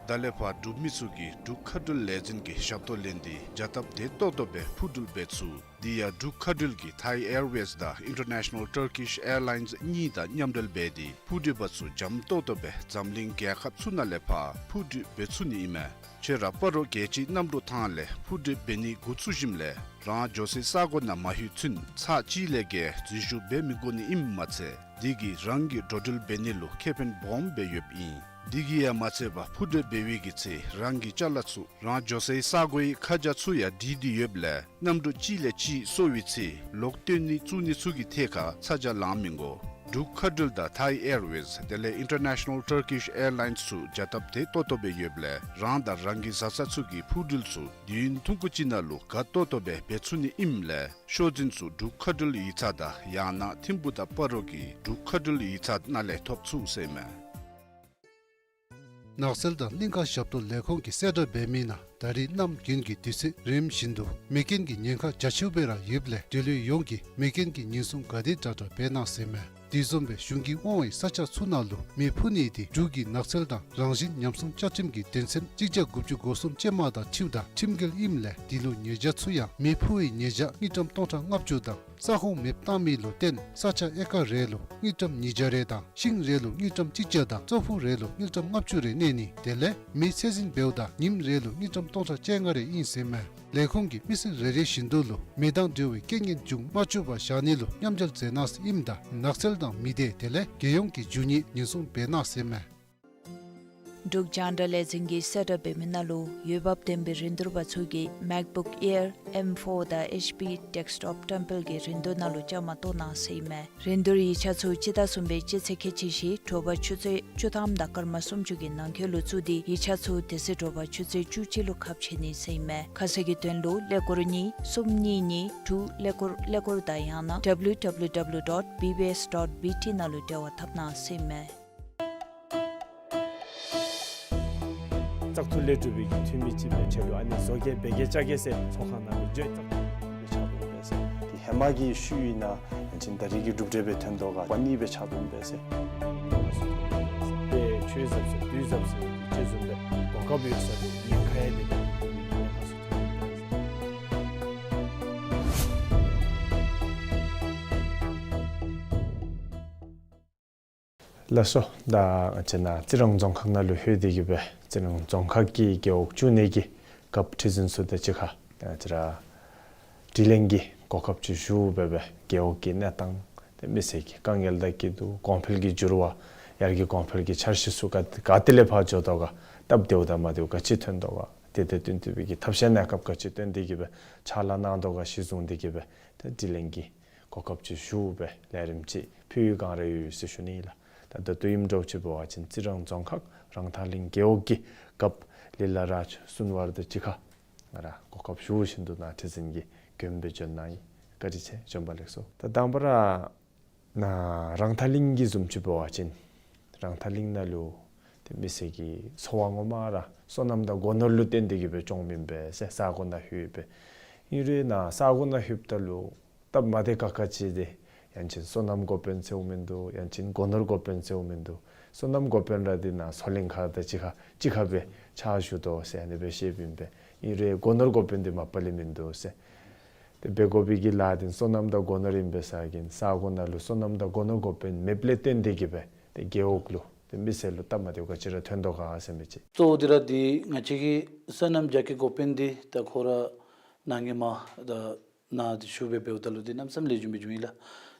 ད་ལས་ཕར་འབྲུག་མི་ཚུ་གིས་འབྲུག་མཁའ་འགྲུལ་ལས་འཛིན་གྱི་ཞབས་ཏོག་ལེན་ཏེ་བྱ་སྟབས་བདེ་ཏོག་ཏོ་སྦེ་འཕུར་འགྲུལ་འབད་ཚུགས། དེ་ཡང་འབྲུག་མཁའ་འགྲུལ་གྱིས་Thai Airways དང་International Turkish Airlines གཉིས་དང་མཉམ་འབྲེལ་འབད་དེ་འཕུར་འགྲུལ་པ་ཚུ་འཇམ་ཏོག་ཏོ་སྦེ་འཛམ་གླིང་རྒྱལ་ཁབ་ཚུ་ནང་ལས་ཕར་འཕུར་འགྲུལ་འབད་ཚུགས་ནི་ཨིན་མས། ཁྱོད་ར་སྤ་རོ་རྒྱལ་སྤྱིའི་གནམ་གྲུ་ཐང་ལས་འཕུར་འགྲུལ་འབད་ནི་འགོ་བཙུགས་ཞིནམ་ལས་རང་འགྱོ་སའི་ས་གོ་ནང་མ་ལྷོད་ཚུན་ཚར་གཅིག་ལས་བརྒལ་འཛུལ་ཞུགས་འབད་མི་དགོ་ནི་ཨིནམ་མ་ཚད་དེ་གིས་རང་གི་འགྲོ་འགྲུལ་འབད་ནི་ལུ་ཁེ་ཕན་སྦོམ་སྦེ་ཡོདཔ་ཨིན། དེ་གིས་ཡང་མ་ཚད་པར་འཕུར་འགྲུལ་འབད་བའི་གི་ཚེ་རང་གི་ཅ་ལ་ཚུ་རང་འགྱོ་སའི་ས་གོའི་ཁ་བྱང་ཚུ་ཡང་བྲིས་ཏེ་ཡོདཔ་ལས་གནམ་གྲུ་གཅིག་ལས་གཅིག་སོར་བའི་ཚེ་ལོག་བཏོན་ནི་བཙུགས་ནི་ཚུ་གི་ཐད་ཁར་ཚ་གྱང་ལང་མི་དགོ། འབྲུག་མཁའ་འགྲུལ་དང་Thai Airways དེ་ལས་International Turkish Airlines ཚུ་བྱ་སྟབས་བདེ་ཏོག་ཏོ་སྦེ་ཡོདཔ་ལས་རང་དང་རང་གི་བཟའ་ཚང་ཚུ་གི་འཕུར་འགྲུལ་ཚུ་དུས་ཡུན་ཐུང་ཀུ་ཅིག་ནང་ལུ་དགའ་ཏོག་ཏོ་སྦེ་འབད་ཚུགས་ནི་ཨིནམ་ལས་ཤོག་འཛིན་ཚུ་འབྲུག་མཁའ་འགྲུལ་ཡིག་ཚང་དང་ཡང་ན་ཐིམ་ཕུ་དང་སྤ་རོ་གི་འབྲུག་མཁའ་འགྲུལ་ཡིག་ཚང་ནང་ལས་ཐོབ་ཚུགས་ཟེར་ཨིན་མས། ནགས་ཚལ་དང་གླིང་ཁ་ཞབས་ཏོག་ལས་ཁུངས་ཀྱིས་གསལ་བསྒྲགས་འབད་མི་ནང་ད་རིས་གནམ་དགུན་གྱི་དུས་ཚོད་རནམ་བཞིན་དུ་མེ་རྐྱེན་གྱི་ཉེན་ཁ་རྒྱ་ཆེཝ་སྦེ་ར་ཡོདཔ་ལས་འབྲེལ་ཡོད་ཡོངས་ཀྱིས་མེ་རྐྱེན་གྱི་ཉེན་སྲུང་ག་དེ་དྲག་དྲག་འབད་གནང་ཟེར་ཨིན་མས། དེ་བཟུམ་སྦེ་གཞུང་གིས་དབང་བའི་ས་ཆ་ཚུ་ནང་ལུ་མེ་འཕུ་ནི་དེ་འབྲུག་གི་ནགས་ཚལ་དང་རང་བཞིན་ཉམས་སྲུང་བཅའ་ཁྲིམས་ཀྱི་དོན་ཚན་གཅིག་བརྒྱ་དགུ་བཅུ་གོ་གསུམ་ཅན་མ་དང་འཁྲིལཝ་ད་ཁྲིམས་འགལ་ཨིནམ་ལས་དེ་ལུ་ཉེས་བྱ་ཚུད་ཡང་མེ་འཕུ་བའི་ཉེས་བྱ་དངུལ་ཀྲམ་སྟོང་ཕྲག་ལྔ་བཅུ་དང་ས་ཁོངས་མེདཔ་བཏང་མི་ལུ་བརྟེན་ས་ཆ་ཨེ་ཀར་རེ་ལུ་དངུལ་ཀྲམ་ཉིས་བརྒྱ་རེ་དང་ཤིང་རེ་ལུ་དངུལ་ཀྲམ་གཅིག་བརྒྱ་དང་ཙོག་ཕུག་རེ་ལུ་དངུལ་ཀྲམ་ལྔ་བཅུ་རེ་གནས་ནི་དེ་ལས་མེ་ཚད་འཛིན་འབདཝ་ད་ཉིནམ་རེ་ལུ་དངུལ་ཀྲམ་སྟོང་ཕྲག་བཅོ་ལྔ་རེ་ཨིན་ཟེར་ཨིན་མས། ལས་ཁུངས་ཀྱིས་མི་སེར་རེ་རེ་བཞིན་དུ་ལུ་མེ་དང་འབྲེལ་བའི་རྐྱེན་ངན་འབྱུང་མ་བཅུག་པར་བཞག་ནི་ལུ་མཉམ་འབྲེལ་མཛད་གནང་ཟེར་ཨིནམ་ད་ནགས་ཚལ་དང་མི་སྡེ་དེ་ལས་རྒྱལ་ཡོངས་ཀྱི་རྒྱུ་དངོས་ཉེན་སྲུང་འབད་གནང་ཟེར་ཨིན་མས། འབྲུག་རྒྱང་བསྒྲགས་ལས་འཛིན་གྱིས་གསལ་བསྒྲགས་འབད་མི་ནང་ལུ་འོས་འབབ་ལྡན་པའི་རིན་བསྡུར་པ་ཚུ་གིས་MacBook Air M four དང་HP desktop བཀྲམ་སྤེལ་གྱི་རིན་བསྡུར་ནང་ལུ་བཅའ་མར་གཏོགས་གནང་ཟེར་ཨིན་མས། རིན་བསྡུར་ཡིག་ཆ་ཚུ་སྤྱི་ཟླ་གསུམ་པའི་སྤྱི་ཚེས་ཁལ་གཅིག་བཞི་དྲོ་པ་ཆུ་ཚོད་བཅུ་ཐམ་དང་སྐར་མ་སུམ་ཅུ་གི་ནང་འཁོད་ལུ་བཙུགས་ཏེ་ཡིག་ཆ་ཚུ་དེ་ཚེ་དྲོ་པ་ཆུ་ཚོད་བཅུ་གཅིག་ལུ་ཁ་ཕྱེ་ནི་ཟེར་ཨིན་མས། ཁ་གསལ་གྱི་དོན་ལུ་ཀླད་ཀོར་གཉིས་གསུམ་གཉིས་གཉིས་དྲུག་ཀླད་ཀོར་ཀླད་ཀོར་དང་ཡང་ན་W W W dot B B S dot B T ནང་ལུ་འབྲེལ་བ་འཐབ་གནང་ཟེར་ཨིན་མས། བཙག་འཐུ་ལས་གྲུབ་པའི་གི་འཐུས་མི་ཅིག་སྦེ་ཆ་ལུ་ཨ་ནི་བཟོ་གེ་འབད་གེ་བཅའ་གེ་ཟེར་ཚོགས་ཁང་ནང་ལུ་འགྱོ་བཙག་འཐུ་ལས་ཆ་བུ་སྦེ་ཟེར། དེ་ཧེ་མ་གི་ཤུལ་ཨིན་ན་ཡང་ཅིན་ད་རིས་ཀྱི་གྲུབ་འབྲས་སྦེ་ཐོན་དོ་ག་པ་ནི་སྦེ་ཆ་བུ་སྦེ་ཟེར། དཔེ་ཆོས་ཟབ་ཟེར་དུས་ཟབ་ཟེར་ཅིག་བཟུམ་སྦེ་གོ་སྐབས་ཡོད་ས་དེ་ཉེན་ཁ་ཡང་དེ་ལས་ཉེན་ཁ་སུ་ཐོན་ལགས་སོ། ད་ང་བཅས་ནཱ་རྩི་རང་རྫོང་ཁག་ནང་ལུ་ལྷོད་དེ་གི་སྦེ་རྩི་རང་རྫོང་ཁག་གི་རྒེད་འོག་བཅུ་གཉིས་ཀྱི་རྒཔོ་ཁྲི་འཛིན་ཚུ་དང་གཅིག་ཁར་ང་བཅས་ར་དྲི་ལན་གྱི་གོ་སྐབས་ཅིག་ཞུ་སྦེ་སྦེ་རྒེད་འོག་གི་གནས་སྟངས་དེ་མི་སེར་གྱི་དཀའ་ངལ་དང་སྐྱིད་སྡུག་གོང་འཕེལ་གྱི་འགྱུར་བ་ཡར་རྒྱས་གོང་འཕེལ་གྱི་འཆར་གཞི་ཚུ་ག་ག་ཏེ་ལས་ཕར་འགྱོ་དོ་ག་སྟབས་བདེཝ་དང་མ་བདེཝ་ག་ཅི་ཐོན་དོ་ག་དེ་དང་བསྟུན་ཏེ་སྦེ་གི་ཐབས་ཤེས་གནས་སྐབས་ག་ཅི་བཏོན་ཏེ་གི་སྦེ་ཕྱག་ལཱ་གནང་དོ་ག་གཞི་བཟུང་སྟེ་གི་སྦེ་ད་དྲི་ལན་གྱི་གོ་སྐབས་ཅིག་ཞུ་སྦེ་ལས་རིམ་ཅིག་ཕུལ་བའི་བསྒང་ར་ཡོད་ཡོད་ཟེར་ཞུ་ནི་ལགས། ད་ད་ལྟོ་ཨིནམ་འདྲཝ་ཅིག་འབད་བ་ཅིན་རྩི་རང་རྫོང་ཁག་རང་ཐང་གླིང་རྒེད་འོག་གི་རྒཔོ་ལི་ལ་རཱཇ་སུན་ཝར་དང་གཅིག་ཁར་ང་ར་གོ་སྐབས་ཞུ་བཞིན་དུ་ནཱ་ཁྲི་འཛིན་གྱིས་མགྱོནམ་སྦེ་བྱོན་གནང་ཡི། བཀའ་དྲིན་ཆེ། བྱོན་པ་ལེགས་སོ། ད་དང་པ་ར་ནཱ་རང་ཐང་གླིང་གི་བཟུམ་ཅིག་འབད་བ་ཅིན་རང་ཐང་གླིང་ནང་ལུ་ཏེ་མི་སེར་གྱི་འཚོ་བ་ངོ་མ་ར་སོ་ནམ་དང་སྒོ་ནོར་ལུ་བརྟེན་ཏེ་གི་སྦེ་སྐྱོང་མི་ཨིན་པས་ཟེར། ས་གོ་ནང་ལྷོད་པས། ཨིན་རུང་ནཱ་ས་གོ་ནང་ལྷོདཔ་ད་ལུ་སྟབས་མ་བདེ་ཁག་ཁ་ཅིག་དེ་ཡང་ཅིན་སོ་ནམ་འགོ་དཔོན་ཟེརཝ་མིན་འདུག། ཡང་ཅིན་སྒོ་ནོར་འགོ་དཔོན་ཟེརཝ་མིན་འདུག། སོ་ནམ་འགོ་དཔོན་ར་འདི་ནཱ་མཚོ་གླིང་མཁར་དང་གཅིག་ཁར་གཅིག་ཁར་སྦེ་ཕྱག་ཞུ་དོ་ཟེར་ཨ་ནི་སྦེ་བཤདཔ་ཨིན་པས། ཨིན་རུང་སྒོ་ནོར་འགོ་དཔོན་འདི་མ་པ་ལས་མིན་འདུག་ཟེར། ཏེ་འབད་དགོ་པའི་གི་ལཱ་འདི་སོ་ནམ་དང་སྒོ་ནོར་ཨིན་པས་ཟེར་གིས་ས་གོ་ནང་ལུ་སོ་ནམ་དང་སྒོ་ནོར་འགོ་དཔོན་མེདཔ་ལས་བརྟེན་ཏེ་གི་སྦེ་ཏེ་རྒེད་འོག་ལུ་ཏེ་མི་སེར་ལུ་སྟབས་མ་བདེཝ་ག་ཅི་ར་ཐོན་དོ་ག་ཟེར་མི་ཅིག། གཙོ་བོ་འདི་ར་འདི་ང་བཅས་ཀྱི་སོ་ནམ་རྒྱ་སྐྱེད་འགོ་དཔོན་འདི་ད་ཁོ་ར་ནཱ་ཧེ་མ་ད་ནཱ་འདི་ཞུ་སྦེ་འབདཝ་ད་ལུ་འདི་གནམ་མེད་ས་མེད་ལེགས་ཤོམ་སྦེ་བྱུང་ཡི་ལགས།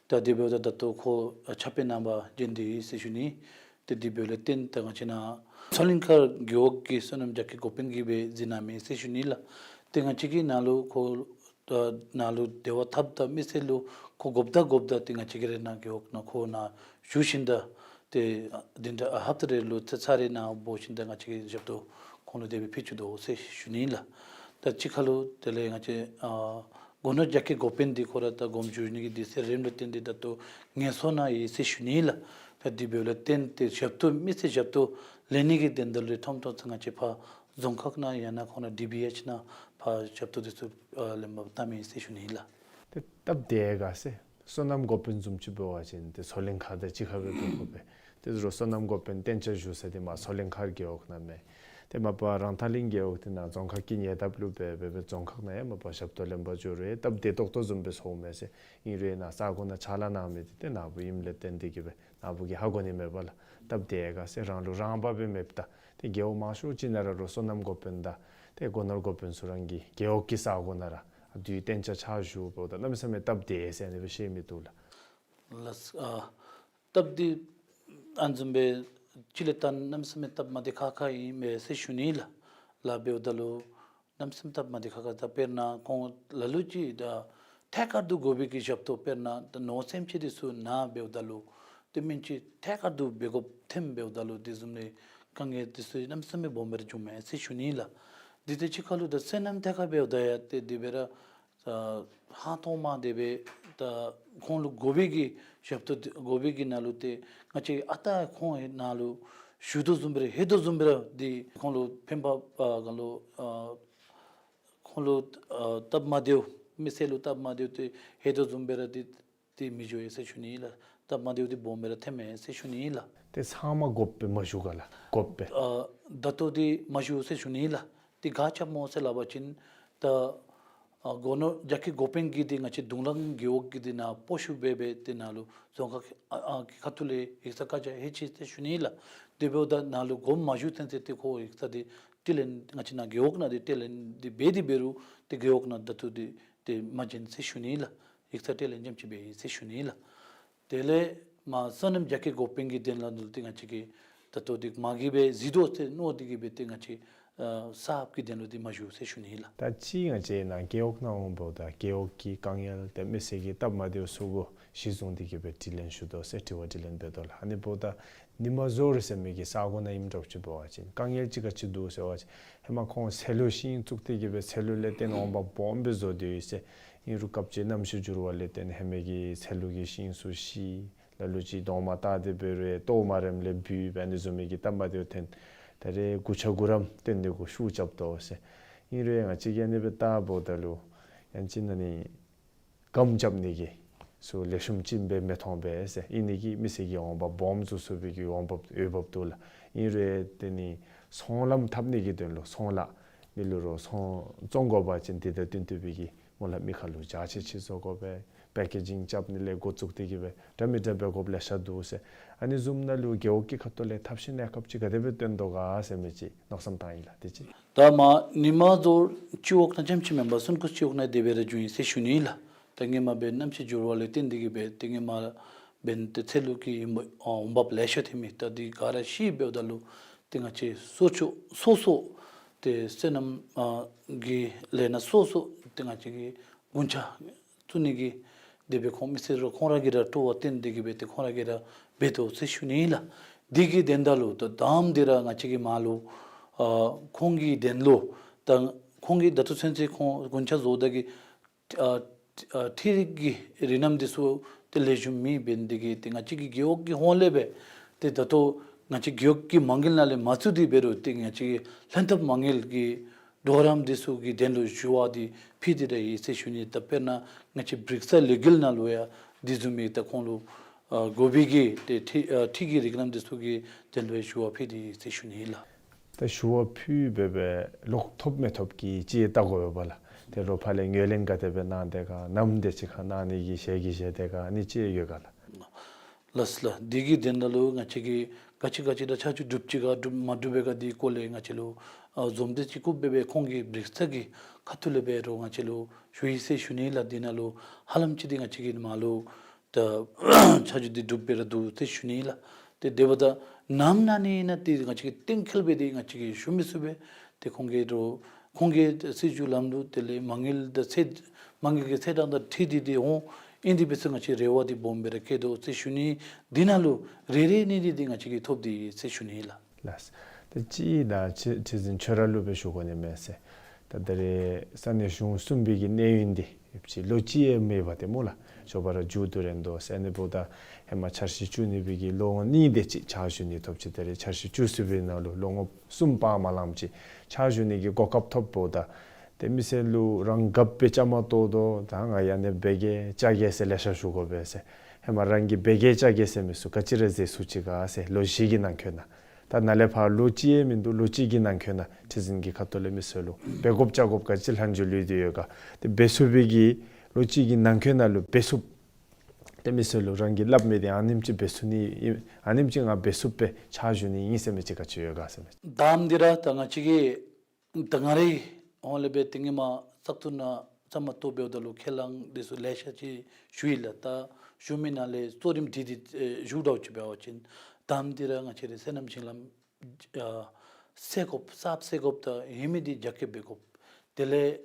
ད་འདི་འབདཝ་ད་ད་ལྟོ་ཁོ་ཕྱག་དཔེ་གནང་བ་བྱོན་ཏེ་ཡོད་ཟེར་ཞུ་ནི། ཏེ་འདི་འབདཝ་ལས་བརྟེན་ད་ང་བཅས་ནཱ་མཚོ་གླིང་མཁར་རྒེད་འོག་གི་སོ་ནམ་རྒྱ་སྐྱེད་འགོ་དཔོན་གྱིས་སྦེ་འཛིན་གནང་མི་ཟེར་ཞུ་ནི་ལགས། ཏེ་ང་བཅས་ཀྱིས་ནཱ་ལུ་ཁོ་ད་ནཱ་ལུ་འབྲེལ་བ་འཐབ་ད་མི་སེར་ལུ་ཁོ་དགོཔ་ད་དགོཔ་ད་ཏེ་ང་བཅས་ཀྱིས་ར་ནཱ་རྒེད་འོག་ནང་ཁོ་ནཱ་བཞུགས་ཞིནམ་ད་ཏེ་འདི་འདྲ་ཨ་ཧབ་ཏ་རེ་ལུ་ཚར་ཚར་རེ་ནཱ་འབོ་ཞིནམ་ད་ང་བཅས་ཀྱིས་ཞབས་ཏོག་ཁོང་ལུ་དེ་སྦེ་ཕུལ་བཅུག་དོ་ཟེར་ཞུ་ནི་ལགས། ད་གཅིག་ཁར་ལུ་དེ་ལས་ང་བཅས་ཨ་སྒོ་ནོར་རྒྱ་སྐྱེད་འགོ་དཔོན་འདི་ཁོ་ར་ད་དགོངསམ་ཞུ་ནི་གི་དུས་ཚོད་རནམ་ལས་བརྟེན་ཏེ་ད་ལྟོ་ངལ་གསོ་ནང་ཡོད་ཟེར་ཞུ་ནི་ལགས། ད་འདི་འབདཝ་ལས་བརྟེན་ཏེ་ཞབས་ཏོག་མི་སེར་ཞབས་ཏོག་ལེན་ནི་གི་དོན་དག་ལུ་ཐོམ་ཐོམ་ཚུ་ང་བཅས་ཕར་རྫོང་ཁག་ནང་ཡང་ན་ཁོང་ར་ཌི་བི་ཨེཆ་ནང་ཕར་ཞབས་ཏོག་འདི་ཚུ་ཨ་ལེན་པར་བཏང་མི་ཨིན་ཟེར་ཞུ་ནི་ལགས། ཏེ་སྟབས་བདེ་ག་ཟེར་སོ་ནམ་འགོ་དཔོན་བཟུམ་ཅིག་འབད་བ་ཅིན་ཏེ་མཚོ་གླིང་མཁར་དང་གཅིག་ཁར་སྦེ་འབད་དགོ་པས། ཏེ་རུང་སོ་ནམ་འགོ་དཔོན་གཏན་འཇགས་ཞུ་ས་འདི་མར་མཚོ་གླིང་མཁར་རྒེད་འོག་ནང་མས། ཏེ་མ་པ་རང་ཐང་གླིང་རྒེད་འོག་འདི་ནཱ་རྫོང་ཁག་གི་ཉེ་འདབས་ལུ་འབད་འབད་སྦེ་རྫོང་ཁག་ནང་ཡང་མ་པ་ཞབས་ཏོག་ལེན་པར་འགྱོ་རུང་ཡང་སྟབས་བདེ་ཏོག་ཏོ་བཟུམ་སྦེ་ཚོརཝ་མས་ཟེར། ཨིན་རུང་ནཱ་ས་གོ་ནང་ཕྱག་ལཱ་གནང་མི་འདི་ཏེ་ནཱ་བུ་ཨིནམ་ལས་བརྟེན་ཏེ་གི་སྦེ་ནཱ་བུ་གིས་ཧ་གོ་ནི་མས་པ་ལགས། སྟབས་བདེ་ག་ཟེར་རང་ལུ་རང་དབང་སྦེ་མེདཔ་ད་ཏེ་རྒེད་འོག་མང་ཤོས་ཅིག་ནང་ར་རུང་སོ་ནམ་འགོ་དཔོན་དང་ཏེ་སྒོ་ནོར་འགོ་དཔོན་ཚུ་རང་གི་རྒེད་འོག་གི་ས་གོ་ནང་ར་དུས་གཏན་འཇགས་ཕྱག་ཞུ་འབདཝ་ད་གནམ་མེད་ས་མེད་སྟབས་བདེ་ཟེར་ཨ་ནི་སྦེ་བཤད་མི་འདུག་ལགས། ལགས། ཨ་སྟབས་བདེ་ཨ་ནི་བཟུམ་སྦེ་ཅིག་ལས་ད་གནམ་མེད་ས་མེད་སྟབས་མ་བདེ་ཁག་ཁ་ཨིན་མས་ཟེར་ཞུ་ནི་ལགས། ལཱ་འབདཝ་ད་ལུ་གནམ་མེད་ས་མེད་སྟབས་མ་བདེ་ཁག་ཁ། ད་དཔེར་ན་ཁོང་ལ་ལུ་ཅིག་ད་ཐད་ཀར་དུ་དགོ་པའི་གི་ཞབས་ཏོག་དཔེར་ན་ད་ནོར་སེམས་ཅན་འདི་ཚུ་ན་འབདཝ་ད་ལུ་ཏེ་སྨན་བཅོས་ཐད་ཀར་དུ་འབད་དགོཔ་ཐོནམ་འབདཝ་ད་ལུ་དེ་བཟུམ་ལས་དཀའ་ངལ་འདི་ཚུ་གནམ་མེད་ས་མེད་སྦོམ་སྦེ་ར་བྱུངམ་མས་ཟེར་ཞུ་ནི་ལགས། དེ་དང་གཅིག་ཁར་ལུ་ད་སོ་ནམ་ཐད་ཁར་འབདཝ་ད་ཡང་ཏེ་དེ་སྦེ་ར་ད་ཧང་སྟོང་མ་དེ་སྦེ་ད་ཁོང་ལུ་དགོ་པའི་གི་ཞབས་ཏོག་དེ་དགོ་པའི་གི་ནང་ལུ་ཏེ་ང་བཅས་ཨ་རྟག་ཁོང་ནཱ་ལུ་བཞུགས་དོ་བཟུམ་སྦེ་ར་ལྷོད་དོ་བཟུམ་སྦེ་ར་འདི་ཁོང་ལུ་ཕན་པ་ཨ་ག་ལུ་ཨ་ཁོང་ལུ་ཨ་སྟབས་མ་བདེཝ་མི་སེར་ལུ་སྟབས་མ་བདེཝ་ཏེ་ལྷོད་དོ་བཟུམ་སྦེ་ར་འདི་ཏེ་མི་འགྱོ་ཡི་ཟེར་ཞུ་ནི་ལགས། སྟབས་མ་བདེཝ་འདི་སྦོམ་སྦེ་ར་ཐོནམ་མས་ཟེར་ཞུ་ནི་ལགས། ཏེ་ཚང་མ་དགོཔ་སྦེ་མ་བཞུགས་ག་ལགས། དགོཔ་སྦེ། ཨ་ད་ལྟོ་འདི་མ་བཞུགས་ཟེར་ཞུ་ནི་ལགས། ཏེ་ག་ཅི་སྨོ་ཟེར་སླབ་པ་ཅིན་ད་ཨ་སྒོ་ནོར་རྒྱ་སྐྱེད་འགོ་དཔོན་གྱིས་འདི་ང་བཅས་དུང་རང་རྒེད་འོག་གི་འདི་ནང་སྤོ་བཤུད་འབད་འབད་འདི་ནང་ལུ་རྫོང་ཁག་ཨ་ཨ་གི་ཁ་ཐུག་ལས་ཡིག་ཚང་བཀའ་རྒྱ་ཕུལ་ཅི་ཟེར་ཞུ་ནི་ལགས། དེ་འབདཝ་ད་ནཱ་ལུ་དགོངསམ་མ་ཞུ་ཚུན་ཚོད་ཏེ་ཁོ་ཡིག་ཚང་འདི་དྲི་ལན་ང་བཅས་ནཱ་རྒེད་འོག་ནང་འདི་དྲི་ལན་འདི་འབད་དེ་འབད་རུང་ཏེ་རྒེད་འོག་ནང་ད་ལྟོ་འདི་ཏེ་མ་བྱོན་ཟེར་ཞུ་ནི་ལགས། ཡིག་ཚང་དྲི་ལན་རྐྱངམ་ཅིག་འབད་ཡི་ཟེར་ཞུ་ནི་ལགས། དེ་ལས་མར་སོ་ནམ་རྒྱ་སྐྱེད་འགོ་དཔོན་གྱི་དོན་ལུ་འདི་ང་བཅས་ཀྱིས་ད་ ད་ལྟོ་འདི་མ་གི་སྦེ་གཟིགས་དོ་ཟེར་མནོ་སྟེ་གི་སྦེ་ཏེ་ང་བཅས་ཨ་གསརཔ་གི་དོན་ལུ་འདི་མ་ཞུ་ཟེར་ཞུ་ནི་ཨིན་ལགས། ད་ཅི་ང་བཅས་ནཱ་རྒེད་འོག་ནང་འོང་འབདཝ་ད་རྒེད་འོག་གི་དཀའ་ངལ་ཏེ་མི་སེར་གྱི་སྟབས་མ་བདེཝ་ཚུ་གུ་གཞི་བཟུང་སྟེ་གི་སྦེ་དྲི་ལན་ཞུ་དོ་ཟེར་དྲི་བ་དྲིས་ལན་འབད་དོ་ལགས། ཨ་ནི་འབདཝ་ད་ནི་མ་ཟོར་ཟེར་མི་གི་ས་གོ་ནང་ཨིནམ་འདྲཝ་ཅིག་འབད་བ་ཅིན་དཀའ་ངལ་ཅིག་ག་ཅི་འདུག་ཟེར་བ་ཅིན་ཧེ་མ་ཁོང་ཚལ་ལུ་ཤིང་བཙུགས་ཏེ་གི་སྦེ་ཚལ་ལུ་ལས་བརྟེན་འོང་འབབ་སྦོམ་སྦེ་བཟོ་སྟེ་ཡོད་ཟེར། ཨིན་རུང་སྐབས་ཅིག་གནམ་གཤིས་འགྱུར་བ་ལས་བརྟེན་ཧེ་མའི་གི་ཚལ་ལུ་གི་ཤིང་ཚུ་ཤི། ལ་ལུ་ཅིག་གདོང་མ་བལྟ་སྟེ་འབད་རུང་ལྟོ་མ་རནམ་ལས་བུད་སྦེ་ཨ་ནི་བཟུམ་མའི་གི་སྟབས་མ་བདེཝ་ཐོན། ད་རེས་དགུ་ཆ་དགུ་རམ་བཏོན་ཏེ་གུ་ཤུགས་རྐྱབ་དོ་ཟེར། ཨིན་རུང་ང་བཅས་ཀྱིས་ཨ་ནི་སྦེ་བལྟ་འབདཝ་ད་ལུ་ཡང་ཅིན་ཨ་ནི་སྒམ་རྐྱབ་ནི་གི་ཚུ་ལེགས་ཤོམ་ཅིག་སྦེ་མི་མཐོང་པས་ཟེར། ཨིན་ནི་གིས་མི་སེར་གྱི་འོང་འབབ་སྦོམ་བཟོ་ཚུགས་པའི་གི་འོང་འབབ་འོས་འབབ་འདུག་ལགས། ཨིན་རུང་ཏེ་ནི་ཚོང་ལམ་འཐབ་ནི་གི་དོན་ལུ་ཚོང་ལཱ་མི་ལུ་རོགས་ཚོང་བཙོང་དགོ་པ་ཅིན་དེ་དང་བསྟུན་ཏེ་སྦེ་གི་སྨོན་ལམ་མི་ཁ་ལུ་འཇའ་ཆི་ཆི་བཟོ་དགོ་པས། པེ་ཀེ་ཇིང་རྐྱབ་ནི་ལས་འགོ་བཙུགས་ཏེ་གི་སྦེ་འདྲ་མི་འདྲ་འབད་དགོཔ་ལེ་ཤ་འདུག་ཟེར། ཨ་ནི་བཟུམ་ནང་ལུ་རྒེད་འོག་གི་ཁ་ཐུག་ལས་ཐབས་ཤེས་གནས་སྐབས་ཅིག་ག་དེ་སྦེ་བཏོན་དོ་ག་ཟེར་མི་ཅིག་མནོ་བསམ་བཏང་ཡི་ལགས། དེ་ཅིག། ད་མ་ནི་མ་ཟོར་སྤྱི་འོག་ནང་རྐྱངམ་ཅིག་མེན་པར་སུན་ཀུ་སྤྱི་འོག་ནང་དེ་སྦེ་ར་བྱུང་ཡི་ཟེར་ཞུ་ནི་ལགས། ད་སྔོན་མ་སྦེ་གནམ་གཤིས་འགྱུར་བ་ལས་བརྟེན་ཏེ་གི་སྦེ་ཏེ་སྔོན་མ་འབདན་ཏེ་ཚལ་ལུ་གི་འོང་འབབ་ལེ་ཤ་ཐོན་མི་ད་འདི་ག་ར་ཤི་འབདཝ་ད་ལུ་ཏེ་ང་བཅས་སོ་སོ་སོ་སོ་ཏེ་སོ་ནམ་ཨ་གི་ལས་ནང་སོ་སོ་ཏེ་ང་བཅས་ཀྱི་རྒུན་ཆ་བཙུགས་ནི་གི་དེ་སྦེ་ཁོང་མི་སེར་ར་ཁོང་ར་གིས་ར་སྤྲོ་བ་བཏོན་ཏེ་གི་སྦེ་ཏེ་ཁོང་ར་གིས་ར་འབད་དོ་ཟེར་ཞུ་ནི་ལགས། འདི་གི་དོན་དག་ལུ་ད་དང་པ་འདི་ར་ང་བཅས་ཀྱིས་མར་ལུ་ཨ་ཁོང་གི་དོན་ལུ་ད་ཁོང་གིས་ད་ལྟོ་ཚུན་ཚོད་ཁོང་རྒུན་ཆ་བཟོཝ་ད་གི་ཨ་ཨ་འཕྲུལ་རིག་གི་རིགས་རྣམ་འདི་ཚུ་ཏེ་ལེགས་ཤོམ་མེད་འབད་ནི་དེ་གིས་ཏེ་ང་བཅས་ཀྱི་རྒེད་འོག་གི་ཧོངས་ལས་སྦེ་ཏེ་ད་ལྟོ་ང་བཅས་རྒེད་འོག་གི་མ་དངུལ་ནང་ལས་མ་ཚུད་དེ་འབད་རུང་ཏེ་ང་བཅས་ཀྱི་ལྷན་ཐབས་མ་དངུལ་གྱི་གྲོགས་རམ་འདི་ཚུ་གི་དོན་ལུ་ཞུ་བ་འདི་ཕུལ་ཏེ་ར་ཡོད་ཟེར་ཞུ་ནི། ད་དཔེར་ན་ང་བཅས་བྲེག་ས་ལས་འགུལ་ནང་ལུ་ཡང་འདི་བཟུམ་མའི་ད་ཁོང་ལུ་ཨ་དགོ་པའི་གི་ཏེ་འཕྲུལ་ཨ་འཕྲུལ་གྱི་རིགས་རྣམ་འདི་ཚུ་གི་དོན་ལུ་ཡང་ཞུ་བ་ཕུལ་ཏེ་ཡོད་ཟེར་ཞུ་ནི་ལགས། ད་ཞུ་བ་ཕུལ་སྦེ་སྦེ་ལོག་ཐོབ་མི་ཐོབ་ཀྱི་ཅིག་བལྟ་དགོ་པས་ལགས། ཏེ་རོགས་ཕར་ལས་ངོས་ལེན་ག་དེ་སྦེ་གནང་དེས་ག་ནམ་དེ་ཅིག་ཁར་གནང་ནི་གི་ཞལ་གྱིས་བཞེས་དེས་ག་ཨ་ནི་ཅིག་ཡོད་ག་ལགས། ལགས་ལགས། འདི་གི་དོན་དག་ལུ་ང་བཅས་ཀྱིས་ག་ཅི་ག་ཅི་ད་ཆ་འཇོག་གྲུབ་ཅི་ག་གྲུབ་མ་གྲུབ་པས་ག་འདི་སྐོར་ལས་ང་བཅས་ལུ་ཨ་འཛོམས་ཏེ་ཅིག་བཀོད་སྦེ་སྦེ་ཁོང་གི་བྲེག་ས་གི་ཁ་ཐུག་ལས་འབད་རུང་ང་བཅས་ལུ་ཞུ་ཡི་ཟེར་ཞུ་ནི་ལགས། འདི་ནང་ལུ་ཧ་ལམ་ཅིག་འདི་ང་བཅས་ཀྱིས་མར་ལུ་ད་ཆ་འཇོག་འདི་གྲུབ་སྦེ་ར་འདུག་ཟེར་ཞུ་ནི་ལགས། ཏེ་དེ་འབདཝ་ད་ནམ་ན་ནི་ན་ཏེ་ང་བཅས་ཀྱིས་གཏན་འཁེལ་སྦེ་ཏེ་ང་བཅས་ཀྱིས་ཞུ་མི་ཚུགས་པས། ཏེ་ཁོང་གིས་རོགས་ཁོང་གིས་སྲིད་བྱུས་ལམ་ལུགས་དེ་ལས་མ་དངུལ་དང་ཚད་མ་དངུལ་གྱི་ཚད་གྲངས་དང་འཁྲིལ་ཏེ་ཏེ་འོང་ཨིན། དེ་འབད་ཚེ་ང་བཅས་རེ་བ་འདི་སྦོམ་སྦེ་ར་བསྐྱེད་དོ་ཟེར་ཞུ་ནི། འདི་ནང་ལུ་རེ་རེ་གཉིས་གཉིས་འདི་ང་བཅས་ཀྱིས་ཐོབ་སྟེ་ཡོད་ཟེར་ཞུ་ནི་ལགས། ལགས། ཏེ་ཅིག་ད་ཁྲི་ཁྲི་འཛིན་ཁྱོད་ར་ལུ་སྦེ་ཞུ་དགོ་ནི་མས་ཟེར། ད་ད་རེས་ས་གནས་གཞུང་གསུམ་པའི་གི་གནས་ཡུན་འདི་ཡོདཔ་ཅིག་ལོ་གཅིག་ཡང་མེད་པར་ཏེ་སྨོ་ལགས། ཞོར་པ་ར་མཇུག་བསྡུ་རན་དོ་ཟེར། ཨ་ནི་འབདཝ་ད་ཧེ་མ་འཆར་གཞི་བཅུ་གཉིས་པའི་གི་ལོ་ངོ་གཉིས་དེ་ཅིག་ཕྱག་ཞུ་ནི་ཐོབ་ཅི། ད་རེས་འཆར་གཞི་བཅུ་གསུམ་པའི་ནང་ལུ་ལོ་ངོ་གསུམ་སྤང་མ་ལངམ་ཅིག་ཕྱག་ཞུ་ནི་གི་གོ་སྐབས་ཐོབ་འབདཝ་ད་ཏེ་མི་སེར་ལུ་རང་རྒཔོ་སྦེ་བཅའ་མར་གཏོགས་དོ། ད་ང་ཡང་ནི་འབད་གེ་བཅའ་གེ་ཟེར་ལེ་ཤ་ཞུ་དགོ་པས་ཟེར། ཧེ་མ་རང་གིས་འབད་གེ་བཅའ་གེ་ཟེར་མི་ཚུ་ག་ཅི་ར་མཛད་ཚུགས་ཅི་ག་ཟེར་ལོ་བཞི་གི་ནང་འཁོད་ནང་། ད་ནཱ་ལས་ཕར་ལོ་གཅིག་ཡང་མིན་འདུག། ལོ་གཅིག་གི་ནང་འཁོད་ནང་ཁྲི་འཛིན་གྱི་ཁ་ཐུག་ལས་མི་སེར་ལུ་འབད་དགོཔ་བཅའ་དགོཔ་ག་ཅི་ལྷག་ཅིག་ལུས་ཏེ་ཡོད་ག། ཏེ་འབད་ཚུགས་པའི་གི་ལོ་གཅིག་གི་ནང་འཁོད་ནང་ལུ་འབད་ཚུགསཔ་ཏེ་མི་སེར་ལུ་རང་གིས་སླབ་མི་འདི་ཨ་ནེམ་ཅིག་འབད་ཚུགས་ནི་ཨིན། ཨ་ནེམ་ཅིག་ང་འབད་ཚུགསཔ་སྦེ་ཕྱག་ཞུ་ནི་ཨིན་ཟེར་མི་ཅིག་ག་ཅི་ཡོད་ག་ཟེར་མི། ད་ཨ་ནི་འདི་ར་ད་ང་བཅས་ཀྱིས་ད་ང་རའི་ཧོངས་ལས་སྦེ་ཏེ་ཧེ་མ་བཙག་འཐུ་ནང་བཙག་མར་གཏོགས་འབདཝ་ད་ལུ་ཁས་བླངས་འདི་ཚུ་ལེ་ཤ་ཅིག་ཞུ་ཡི་ལགས། ད་ཞུ་མི་ནང་ལས་གཙོ་རིམ་འདི་འདི་ཨེ་ཞུ་འདྲཝ་ཅིག་འབད་བ་ཅིན་ད་ཨ་ནི་འདི་ར་ང་བཅས་རའི་སོ་ནམ་ཞིང་ལམ་ཨ་སེལ་དགོཔ་གསརཔ་སེལ་དགོཔ་ད་ཧེ་མའི་འདི་རྒྱ་སྐྱེད་འབད་དགོཔ། དེ་ལས་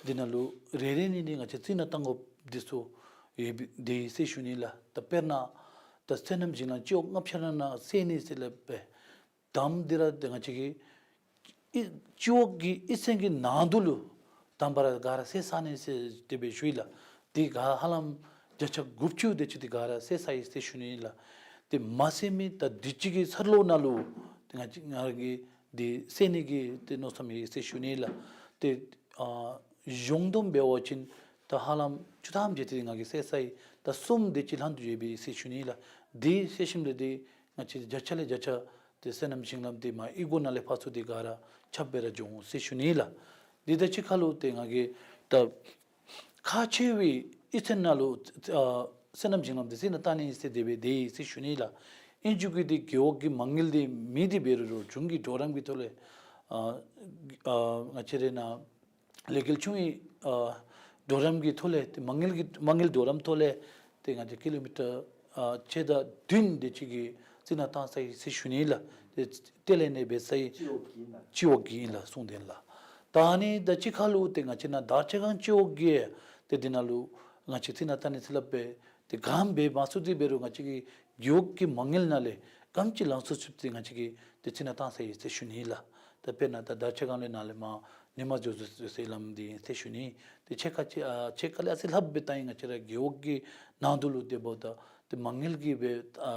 འདི་ནང་ལུ་རེ་རེ་གཉིས་གཉིས་ང་བཅས་རྩིས་ནང་བཏང་དགོཔ་འདི་ཚུ་ཡོད་པའི་འདི་ཟེར་ཞུ་ནི་ལགས། ད་དཔེར་ན་ད་སོ་ནམ་ཞིང་ལམ་སྤྱི་འོག་ལྔ་ཆ་ནང་ན་སེལ་ནི་ཟེར་སླབ་པས། ད་ཨ་ནི་འདི་ར་ཏེ་ང་བཅས་ཀྱིས་ཨི་སྤྱི་འོག་གི་ཨི་ཚན་གྱི་ནང་དུ་ལུ་དང་པ་ར་ག་ར་སེལ་ཚར་ནི་ཟེར་དེ་སྦེ་ཞུ་ཡི་ལགས། འདི་ག་ཧ་ལམ་བརྒྱ་ཆ་དགུ་བཅུ་དེ་ཅིག་འདི་ག་ར་སེལ་ཚར་ཡི་ཟེར་ཞུ་ནི་ལགས། ཏེ་མ་སེལ་མི་ད་དུས་ཅི་གི་འཚར་ལོངས་ནང་ལུ་ཏེ་ང་བཅས་ང་ར་གིས་འདི་སེལ་ནི་གི་ཏེ་མནོ་བསམ་ཡོད་ཟེར་ཞུ་ནི་ལགས། ཏེ་ཨ་གཞུང་དོན་འབད་བ་ཅིན་ད་ཧ་ལམ་བཅུ་ཐམ་ཅིག་འདི་ང་གིས་སེལ་ཚར་ཡི། ད་གསུམ་དེ་ཅིག་ལྷག་སྟེ་ཡོད་པས་ཟེར་ཞུ་ནི་ལགས། འདི་སེལ་ཞིནམ་ལས་འདི་ང་བཅས་བརྒྱ་ཆ་ལས་བརྒྱ་ཆ་ཏེ་སོ་ནམ་ཞིང་ལམ་འདི་མར་གཡུས་སྒོ་ནང་ལས་ཕར་ཚུར་འདི་ག་ར་ཁྱབ་སྦེ་ར་འགྱོ་འོང་ཟེར་ཞུ་ནི་ལགས། འདི་དང་གཅིག་ཁར་ལུ་ཏེ་ང་གིས་ད་ཁག་ཆེ་བའི་ཨི་ཚན་ནང་ལུ་ཨ་སོ་ནམ་ཞིང་ལམ་འདི་རྩིས་ནང་བཏང་ནི་ཟེར་དེ་སྦེ་དེ་ཟེར་ཞུ་ནི་ལགས། ཨིན་རུང་གི་འདི་རྒེད་འོག་གི་མ་དངུལ་འདི་མེད། དེ་འབད་རུང་རོགས་གཞུང་གི་གྲོགས་རམ་གྱི་ཐོག་ལས་ཨ་ཨ་ང་བཅས་རའི་ནཱ་ལས་འགུལ་ཆུང་བའི་ཨ་གྲོགས་རམ་གྱི་ཐོག་ལས་ཏེ་མ་དངུལ་གྱི་མ་དངུལ་གྲོགས་རམ་ཐོག་ལས་ཏེ་ང་བཅས་ཀི་ལོ་མི་ཊར་ཨ་ཕྱེད་དང་བདུན་དེ་ཅིག་གི་ རྩི་ནག་བཏང་ས་ཨིན་ཟེར་ཞུ་ནི་ལགས། ཏེ་ཏེ་ལས་ནི་འབད་ས་ཨིན། སྤྱི་འོག་གི་ཨིན་ལགས། སྤྱི་འོག་གི་ཨིན་ལགས་གསུངས་དེ་ལགས། ད་ཨ་ནི་ད་ཅི་ཁ་ལུ་ཏེ་ང་བཅས་ནཱ་དར་ཆ་སྒང་སྤྱི་འོག་གི་ཏེ་འདི་ནང་ལུ་ང་བཅས་རྩི་ནག་བཏང་ནི་ཟེར་སླབ་སྦེ་ཏེ་ག་དེམ་འབད་མ་ཚུགས་ཏེ་འབད་རུང་ང་བཅས་ཀྱི་རྒེད་འོག་གི་མ་དངུལ་ནང་ལས་ག་དེམ་ཅིག་ལང་ཚུ་ཚུདཔ་ཏེ་ང་བཅས་ཀྱིས་ཏེ་རྩི་ནག་བཏང་ས་ཨིན་ཟེར་ཞུ་ནི་ལགས། ད་དཔེར་ན་ད་དར་ཆ་སྒང་ལས་ནཱ་ལས་མར་ཉི་མ་འགྱོ་འགྱོ་ས་ལམ་འདི་ཨིན་ཟེར་ཞུ་ནི། ཏེ་ཕྱེད་ཀ་ཅིག་ཨ་ཕྱེད་ཀ་ལས་ཨ་ཙི་ལྷགཔ་སྦེ་བཏང་ཡི། ང་བཅས་ར་རྒེད་འོག་གི་ནང་དུ་ལུ་ཏེ་འབདཝ་ད་ཏེ་མ་དངུལ་གྱི་སྦེ་ཨ་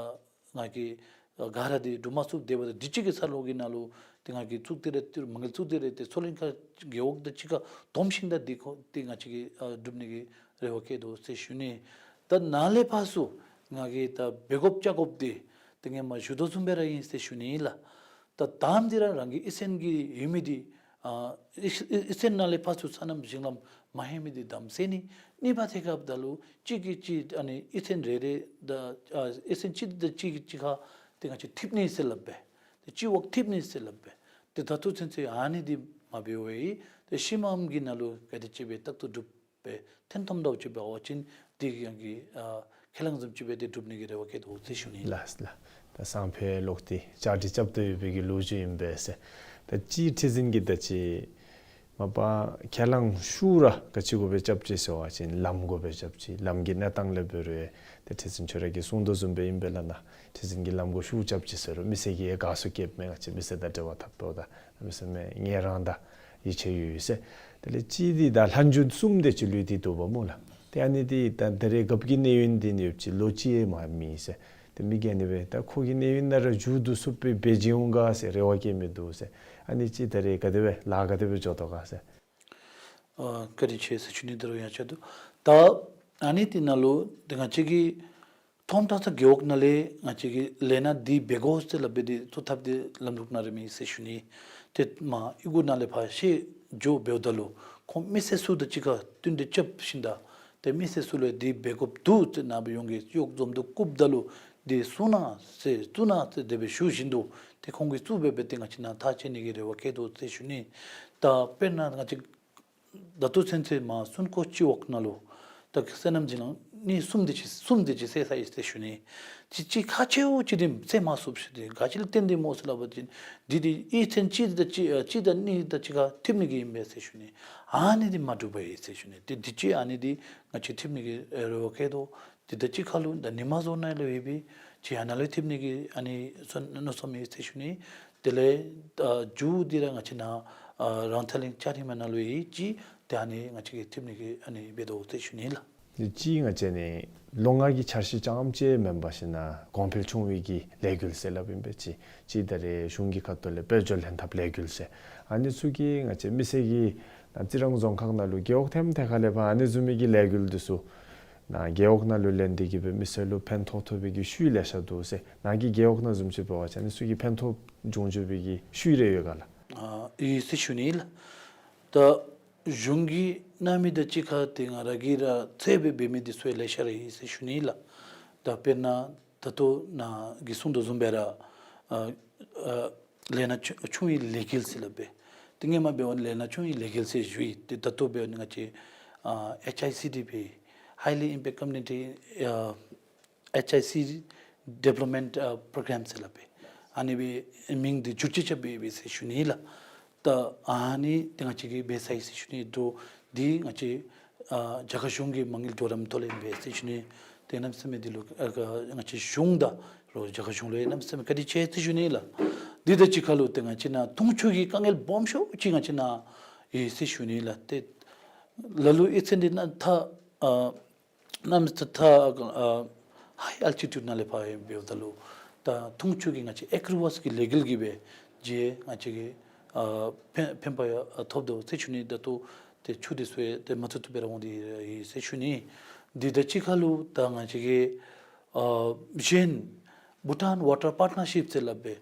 ང་གིས་ཨ་ག་ར་འདི་སྒྲུབ་མ་ཚུགས། དེ་འབདཝ་ད་དུས་ཅི་གི་ས་ལོགས་ཀྱི་ནང་ལུ་ཏེ་ང་གིས་བཙུགས་ཏེ་ར་ཏེ་མ་དངུལ་བཙུགས་ཏེ་ར་ཏེ་མཚོ་གླིང་ཁ་རྒེད་འོག་དང་གཅིག་ཁར་བསྡོམས་ཞིནམ་ད་འདི་ཁོ་ཏེ་ང་བཅས་ཀྱིས་ཨ་སྒྲུབ་ནི་གི་རེ་བ་བསྐྱེད་དོ་ཟེར་ཞུ་ནི། ད་ནཱ་ལས་ཕར་ཚུར་ང་གིས་ད་འབད་དགོཔ་བཅའ་དགོཔ་འདི་ཏེ་ངོ་མ་ཞུ་དོ་བཟུམ་སྦེ་ར་ཨིན་ཟེར་ཞུ་ནི་ལགས། ད་དང་པ་འདི་ར་རང་གི་ཨི་ཚན་གྱི་ཡོད་མི་འདི་ཨ་ཨི་ཨི་ཨི་ཚན་ནང་ལས་ཕར་ཚུར་སོ་ནམ་ཞིང་ལམ་མ་ལྷོད་མི་འདི་དམ་ཟེར་ནི། གཉིས་པ་ཐད་ཁར་འབདཝ་ད་ལུ་གཅིག་གིས་གཅིག་ཨ་ནི་ཨི་ཚན་རེ་རེ་དང་ཨ་ཨི་ཚན་གཅིག་དང་གཅིག་གིས་གཅིག་ཁར་ཏེ་ང་བཅས་འཐདཔ་ནི་ཟེར་སླབ་སྦེ་ཏེ་སྤྱི་འོག་འཐདཔ་ནི་ཟེར་སླབ་སྦེ་ཏེ་ད་ལྟོ་ཚུན་ཚོད་ཨ་ནི་འདི་མ་འབད་བར་ཏེ་ཤུལ་མམ་གྱི་ནང་ལུ་ག་དེ་ཅིག་སྦེ་རྟག་ཏུ་སྒྲུབ་སྦེ་ཐོན་ཐོནམ་འདྲཝ་ཅིག་འབད་བ་ཅིན་འདི་ཡང་གི་ཨ་ཁས་བླངས་བཟུམ་ཅིག་སྦེ་ཏེ་སྒྲུབ་ནི་གི་རེ་བ་བསྐྱེད་དོ་ཟེར་ཞུ་ནི། ལགས་ལགས། ད་སང་ཕོད་ལོག་སྟེ་བཅའ་སྒྲིག་རྐྱབ་སྟེ་ཡོད་པའི་གི་ལོ་རྒྱུས་ཨིན་པས་ཟེར། ད་ཅིག་ཁྲི་འཛིན་གྱིས་ད་ཅི་མ་པ་ཁས་བླངས་ཞུ་ར་ག་ཅི་དགོ་པའི་རྐྱབ་ཅི་ཟེར་བ་ཅིན་ལམ་དགོ་པའི་རྐྱབ་ཅི། ལམ་གྱི་གནས་སྟངས་ལས་འབད་རུང་ཏེ་ཁྲི་འཛིན་ཁྱོད་ར་གིས་གསུང་དོ་བཟུམ་སྦེ་ཨིན་པས་ལགས། ནཱ་ཁྲི་འཛིན་གྱིས་ལམ་དགོ་ཞུ་རྐྱབ་ཅི་ཟེར་རུང་མི་སེར་གྱིས་ཡང་དགའ་ཚོར་བསྐྱེདཔ་མས། ང་བཅས་མི་སེར་དང་འབྲེལ་བ་འཐབ་དོ་ད་མི་སེར་མས་ངལ་རངས་དང་ཡིད་ཆེས་ཡོད་ཡོད་ཟེར། དེ་ལས་གཅིག་འདི་ད་ལྷག་འཇུག་གསུམ་དེ་ཅིག་ལུས་ཏེ་འདུག་པ་སྨོ་ལགས། ཏེ་ཨ་ནི་འདི་ད་ད་རེས་རྒཔོ་གི་གནས་ཡུན་འདི་ནི་ཡོདཔ་ཅིག་ལོ་གཅིག་ཡང་མ་མེད་ཟེར། ཏེ་མི་གིས་ཨ་ནི་སྦེ་ད་ཁོ་གི་གནས་ཡུན་ནང་ར་མཇུག་བསྡུ་ཚུགསཔ་སྦེ་འབད་འོང་ག་ཟེར་རེ་བ་བསྐྱེད་མི་འདུག་ཟེར། ཨ་ནི་ཅིག་ད་རེས་ག་དེ་སྦེ་ལཱ་ག་དེ་སྦེ་འགྱོ་དོ་ག་ཟེར། ཨ་བཀའ་དྲིན་ཆེ་ཟེར་ཞུ་ནི། ད་རུང་ཡང་བཤད་དོ། ད་ཨ་ནི་འདི་ནང་ལུ་ཏེ་ང་བཅས་ཀྱི་ཐོག་མཐའ་ས་རྒེད་འོག་ནང་ལས་ང་བཅས་ཀྱི་ལས་སྣ་འདི་འབད་དགོ་ཟེར་སླབ་སྦེ་ཏེ་གཙོ་བཏབ་སྟེ་ལམ་ལུགས་ནང་ར་མེད་ཟེར་ཞུ་ནི། ཏེ་མར་གཡུས་སྒོ་ནང་ལས་ཕར་བཤལ་འགྱོ་འབདཝ་ད་ལུ་ཁོང་མི་སེར་ཚུ་དང་གཅིག་ཁར་བསྟུན་ཏེ་རྐྱབ་ཞིནམ་ད་ཏེ་མི་སེར་ཚུ་ལུ་འདི་འབད་དགོཔ་འདུག་ཟེར་ནཱ་སྦེ་ཡོངས་ཀྱི་གཡོག་འཛོམས་འདུ་བཀུགཔ་ད་ལུ་འདི་གསུང་གནང་ཟེར་གསུང་གནང་ཟེར་དེ་སྦེ་ཞུ་བཞིན་དུ་ཏེ་ཁོང་གིས་གཙོ་སྦེ་འབད་དེ་ང་བཅས་ནཱ་ཐག་བཅད་ནི་གི་རེ་བ་བསྐྱེད་དོ་ཟེར་ཞུ་ནི། ད་དཔེར་ན་ང་བཅས་ད་ལྟོ་ཚུན་ཚོད་མར་སུན་ཀོ་སྤྱི་འོག་ནང་ལུ་ད་སོ་ནམ་ཞིང་ལམ་གནས་གསུམ་དེ་ཅིག་གསུམ་དེ་ཅིག་སེལ་ཚར་ཡི་ཟེར་ཞུ་ནི། གཅིག་གཅིག་ཁག་ཆེཝ་ཅིག་དེ་སེལ་མ་ཚུགས་ཟེར། དེ་ག་ཅི་ལས་བརྟེན་ཏེ་སྨོ་ཟེར་སླབ་པ་ཅིན་འདི་འདི་ཨི་ཚན་གཅིག་དང་གཅིག་ཨ་གཅིག་དང་གཉིས་དང་གཅིག་ཁར་འཐདཔ་ནི་གི་ཨིན་པས་ཟེར་ཞུ་ནི། ཨ་ནི་འདི་མ་འགྲུབ་པས་ཟེར་ཞུ་ནི། དེ་འདི་ཅིག་ཨ་ནི་འདི་ང་བཅས་འཐདཔ་ནི་གི་རེ་བ་བསྐྱེད་དོ། དེ་དང་གཅིག་ཁར་ལུ་ད་ཉི་མ་བཟོ་ནང་ལུ་ཡོད་པའི་ཅིག་ཨ་ནཱ་ལུ་འཐདཔ་ནི་གི་ཨ་ནི་སོ་མནོ་བསམ་ཡོད་ཟེར་ཞུ་ནི། དེ་ལས་ཨ་མཇུག་འདི་ར་ང་བཅས་ནཱ་ཨ་རང་ཐང་གླིང་ལྕགས་རི་མ་ནང་ལུ་ཡོད་ཅི། ཏེ་ཨ་ནི་ང་བཅས་ཀྱིས་འཐདཔ་ནི་གི་ཨ་ནི་འབད་དོ་ཟེར་ཞུ་ནི་ལགས། དེ་གཅིག་ང་བཅས་ནི་ལོ་ལྔ་གི་འཆར་གཞི་རྐྱངམ་ཅིག་མེན་པར་ཞིན་ན་གོང་འཕེལ་ཆུང་བའི་གི་ལས་འགུལ་ཟེར་སླབ་ཨིན་པས། གཅིག་གཅིག་ད་རེས་གཞུང་གི་ཁ་ཐུག་ལས་དཔལ་འབྱོར་ལྷན་ཐབས་ལས་འགུལ་ཟེར་ཨ་ནི་ཚུ་གིས་ང་བཅས་མི་སེར་གྱིས་ནཱ་རྩི་རང་རྫོང་ཁག་ནང་ལུ་རྒེད་འོག་ཐེམ་ཐད་ཁ་ལས་ཕར་ཨ་ནི་བཟུམ་མའི་གི་ལས་འགུལ་འདི་ཚུ་ནཱ་རྒེད་འོག་ནང་ལུ་ལེན་ཏེ་གིས་སྦེ་མི་སེར་ལུ་ཕན་ཐོགས་ཐོགས་པའི་གི་ཤུལ་ལེ་ཤ་འདུག་ཟེར། ནཱ་གི་རྒེད་འོག་ནང་བཟུམ་ཅིག་འབད་བ་ཅིན་ཨ་ནི་ཚུ་གིས་ཕན་ཐོགས་འབྱུང་འགྱོ་བའི་གི་ཤུལ་རེ་ཡོད་ག་ལགས། ཨ་ཡོད་ཟེར་ཞུ་ནི་ལགས། ད་གཞུང་གིས་གནང་མི་དང་གཅིག་ཁར་ཏེ་ང་ར་གིས་ར་ཚོད་སྦེ་འབད་མི་འདི་ཚུ་ཡང་ལེ་ཤ་ར་ཡོད་ཟེར་ཞུ་ནི་ལགས། ད་དཔེར་ན་ད་ལྟོ་ནཱ་གིས་གསུངས་དོ་བཟུམ་སྦེ་ར་ཨ་ཨ་ལས་སྣ་ཆུང་ཆུང་བའི་ལས་འགུལ་ཟེར་སླབ་སྦེ། ཏེ་སྔོན་མ་འབདཝ་ལས་སྣ་ཆུང་བའི་ལས་འགུལ་ཟེར་ཞུ་ཡི། ཏེ་ད་ལྟོ་འབདཝ་ང་བཅས་ཨ་ཨེཆ་ཨའི་སི་ཌི་པི་Highly Impact Community ཨ་ཨེཆ་ཨའི་སི་Development ཨ་Program ཟེར་སླབ་སྦེ་ཨ་ནི་སྦེ་མིང་འདི་བསྒྱུར་བཅོས་རྐྱབ་སྦེ་ཡོད་པས་ཟེར་ཞུ་ནི་ལགས། ད་ཨ་ནི་ཏེ་ང་བཅས་ཀྱིས་འབད་ཚར་ཡི་ཟེར་ཞུ་ནི། ད་འདི་ང་བཅས་ཨ་རྒྱ་གར་གཞུང་གི་མ་དངུལ་འགྱོ་རམ་ཐོག་ལས་ཨིན་པས་ཟེར་ཞུ་ནི། ཏེ་གནམ་མེད་ས་མེད་འདི་ལུ་ཨ་ང་བཅས་གཞུང་དང་རོགས་རྒྱ་གར་གཞུང་ལུ་ཡང་གནམ་མེད་ས་མེད་བཀའ་དྲིན་ཆེ་ཟེར་ཞུ་ནི་ལགས། འདི་དང་གཅིག་ཁར་ལུ་ཏེ་ང་བཅས་ནཱ་འཐུང་ཆུ་གི་དཀའ་ངལ་སྦོམ་ཤོས་ཅིག་ང་བཅས་ནཱ་ཡོད་ཟེར་ཞུ་ནི་ལགས། ཏེ་ལ་ལུ་ཨི་ཚན་འདི་ནཱ་ད་ཨ་གནམ་མེད་ས་མེད་ཨ་high altitude ནང་ལས་ཕར་ཡང་འབདཝ་ད་ལུ་ད་འཐུང་ཆུ་གི་ང་བཅས་ཨེ་གྲུ་ཝཱས་ཀྱི་ལས་འགུལ་གྱིས་སྦེ་ཅིག་ང་བཅས་ཀྱི་ཨ་ཕན་ཕན་པ་ཡང་ཐོབ་དོ་ཟེར་ཞུ་ནི། ད་ལྟོ་ཏེ་ཆུ་འདི་ཚུ་ཡང་ཏེ་མ་ཐུབ་ཐུབ་སྦེ་ར་འོང་སྟེ་ཡོད་ཟེར་ཞུ་ནི། འདི་དང་གཅིག་ཁར་ལུ་ད་ང་བཅས་ཀྱི་ཨ་གཞན་Bhutan Water Partnership ཟེར་སླབ་སྦེ་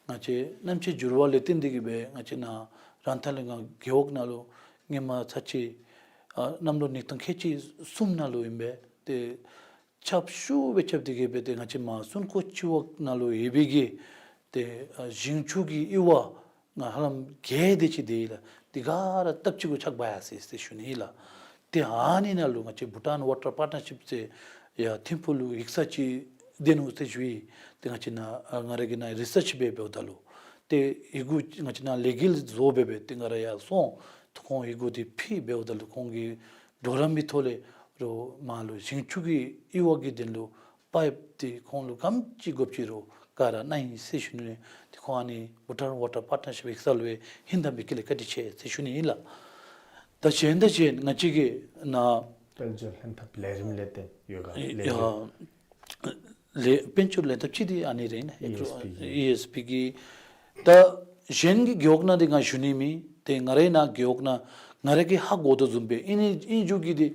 ང་བཅས་གནམ་གཤིས་འགྱུར་བ་ལས་བརྟེན་ཏེ་གིས་སྦེ་ང་བཅས་ནཱ་རང་ཐང་གླིང་རྒེད་འོག་ནང་ལུ་སྔོན་མ་ཚར་གཅིག་ཨ་གནམ་ལོ་ཉིས་སྟོང་ཁལ་གཅིག་གསུམ་ནང་ལུ་ཨིན་པས། ཏེ་ཆརཔ་ཤུགས་སྦེ་རྐྱབ་སྟེ་གིས་སྦེ་ཏེ་ང་བཅས་མར་སུན་ཀོ་སྤྱི་འོག་ནང་ལུ་ཡོད་པའི་གི་ཏེ་ཨ་ཞིང་ཆུ་གི་ཡུར་བ་ང་ཧ་ལམ་བརྒལ་ཏེ་ཅིག་སྡོད་ཡི་ལགས། འདི་ག་ར་སྟབས་གཅིག་གུ་ཆག་འབག་ཡར་སོ་ཡི་ཟེར་ཞུ་ནི་ལགས། ཏེ་ཨ་ནི་ནང་ལུ་ང་བཅས་Bhutan Water Partnership ཟེར་ཡར་ཐིམ་ཕུག་ལུ་ཡིག་ཚང་ཅིག་འདི་ནུག་ཟེར་ཞུ་ཡི། ཏེ་ང་བཅས་ནཱ་ཨ་ང་ར་གིས་ནཱ་རི་སརཆ་འབད་འབདཝ་ད་ལུ་ཏེ་ཡི་གུ་ང་བཅས་ནཱ་ལས་འགུལ་བཟོ་སྦེ་སྦེ་ཏེ་ང་ར་ཡར་སོང་། ཁོང་ཡི་གུ་འདི་ཕུལ་འབདཝ་ད་ལུ་ཁོང་གི་གྲོགས་རམ་གྱི་ཐོག་ལས་རོགས་མར་ལུ་ཞིང་ཆུ་གི་ཨི་བ་གི་དོན་ལུ་པའིཔ་འདི་ཁོང་ལུ་ག་དེམ་ཅིག་དགོཔ་ཅིག་རུང་ག་ར་གནང་ཡི་ཟེར་ཞུ་ནི། ཏེ་ཁོང་ཨ་ནི་Water Water Partnership ཡིག་ཚང་ལུ་ཧིང་དྭངས་པའི་དཀྱིལ་ལས་བཀའ་དྲིན་ཆེ་ཟེར་ཞུ་ནི་ཨིན་ལགས། ད་གཞན་དང་གཞན་ང་བཅས་ཀྱི་ནཱ་དཔལ་འབྱོར་ལྷན་ཐབས་ལས་རིམ་ལས་བརྟེན་ཡོད་ག་ལས་ཡ་འགུལ། ལས་དཔལ་འབྱོར་ལྷན་ཐབས་ཅིག་འདི་ཨ་ནི་རེ་ཨིན་ན། ཨི་ཨེསི་པི་གི་ཨི་ཨེསི་པི་གི། ད་གཞན་གྱི་རྒེད་འོག་ནང་འདི་ང་ཞུ་ནི་མེད། ཏེ་ང་རའི་ནཱ་རྒེད་འོག་ནང་ང་ར་གིས་ཧ་གོ་དོ་བཟུམ་སྦེ་ཨིན་ནི་ཨིན་རྒྱུ་གི་འདི་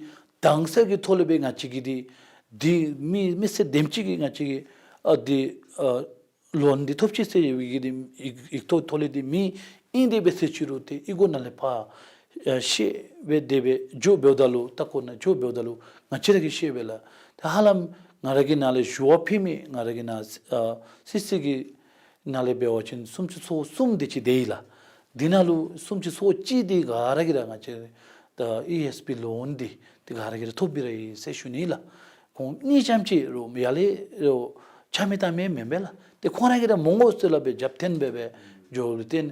དྭངས་གསལ་གྱི་ཐོག་ལས་སྦེ་ང་བཅས་ཀྱིས་འདི་འདི་མི་མི་སེར་དེམ་ཅིག་གིས་ང་བཅས་ཀྱིས་ཨ་འདི་ཨ་ལོན་འདི་ཐོབ་ཅི་ཟེར་ཡོད་པའི་གི་འདི་ཡིག་ཡིག་ཐོག་ཐོག་ལས་འདི་མེད། ཨིན་དེ་སྦེ་ཟེར་ཅི་རུང་ཏེ་ཨི་གོ་ནང་ལས་ཕར་ཨ་བཤད་སྦེ་དེ་སྦེ་འགྱོ་འབདཝ་ད་ལུ་ད་ཁོ་ནཱ་འགྱོ་འབདཝ་ད་ལུ་ང་བཅས་ར་གིས་བཤད་པས་ལགས། ད་ཧ་ལམ་ང་ར་གི་ནཱ་ལས་ཞུ་བ་ཕུལ་མི་ང་ར་གི་ནཱ་ཨ་སི་སི་གི་ནང་ལས་འབད་བ་ཅིན་སུམ་ཅུ་སོ་གསུམ་དེ་ཅིག་དེ་ཡི་ལགས། འདི་ནང་ལུ་སུམ་ཅུ་སོ་གཅིག་འདི་ག་ར་གིས་ར་ང་བཅས་ད་ཨི་ཨེསི་པི་ལོན་འདི་ཏེ་ག་ར་གིས་ར་ཐོབ་པའི་ར་ཨིན་ཟེར་ཞུ་ནི་ལགས། ཁོང་གཉིས་ཙམ་ཅིག་རོགས་ཡར་ལས་རོགས་ཆ་མེད་གཏང་མི་མེན་པས་ལགས། ཏེ་ཁོང་ར་གིས་ར་མི་དགོ་ཟེར་སླབ་སྦེ་རྒྱབ་འཐེན་འབད་སྦེ་འགྱོ་ལུ་བརྟེན་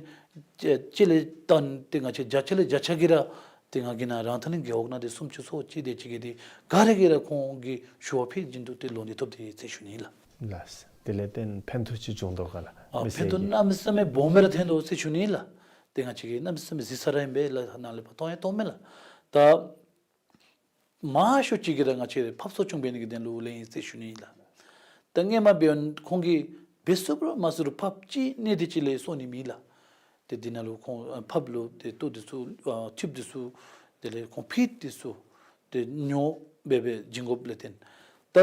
ཅིག་གཅིག་ལས་བཏོན་ཏེ་ང་བཅས་བརྒྱ་ཆ་ལས་བརྒྱ་ཆ་གིས་ར་ཏེ་ང་གིས་ནཱ་རང་ཐང་གླིང་རྒེད་འོག་ནང་འདི་སུམ་ཅུ་སོ་གཅིག་དེ་ཅིག་གིས་འདི་ག་ར་གིས་ར་ཁོང་གི་ཞུ་བ་ཕུལ་བཞིན་དུ་ཏེ་ལོན་འདི་ཐོབ་སྟེ་ཡོད་ཟེར་ཞུ་ནི་ལགས། ལགས། དེ་ལས་བརྟེན་ཕན་ཐོགས་ཅིག་བྱུང་དོ་ག་ལགས། ཨ་མི་སེར་ཕན་ཐོགས་གྱི་གནམ་མེད་ས་མེད་སྦོམ་སྦེ་ར་ཐོན་དོ་ཟེར་ཞུ་ནི་ལགས། ཏེ་ང་བཅས་ཀྱིས་གནམ་མེད་ས་མེད་གཟིགས་ས་ར་ཨིན་པས་ལགས། ནཱ་ལས་ཕར་མཐོང་ཡང་མཐོང་མས་ལགས། ད་མང་ཤོས་ཅིག་གིས་ར་ང་བཅས་ར་ཕགཔ་གསོ་སྐྱོང་འབད་ནི་གི་དོན་ལུ་ལེན་ཡི་ཟེར་ཞུ་ནི་ལགས། ད་སྔོན་མ་འབདན་ཁོང་གིས་འབད་ཚུགས་རུང་མ་ཚུགས་རུང་ཕགཔ་གཅིག་གནས་དེ་ཅིག་ལས་གསོ་ནི་མེད་ལགས། ཏེ་འདི་ནང་ལུ་ཁོང་ཨ་ཕགཔ་ལུ་ཏེ་ལྟོ་འདི་ཚུ་ཨ་ཐིབས་འདི་ཚུ་དེ་ལས་ཁོང་ཕིཌ་འདི་ཚུ་ཏེ་ཉོ་སྦེ་སྦེ་བྱིན་དགོཔ་ལས་བརྟེན། ད་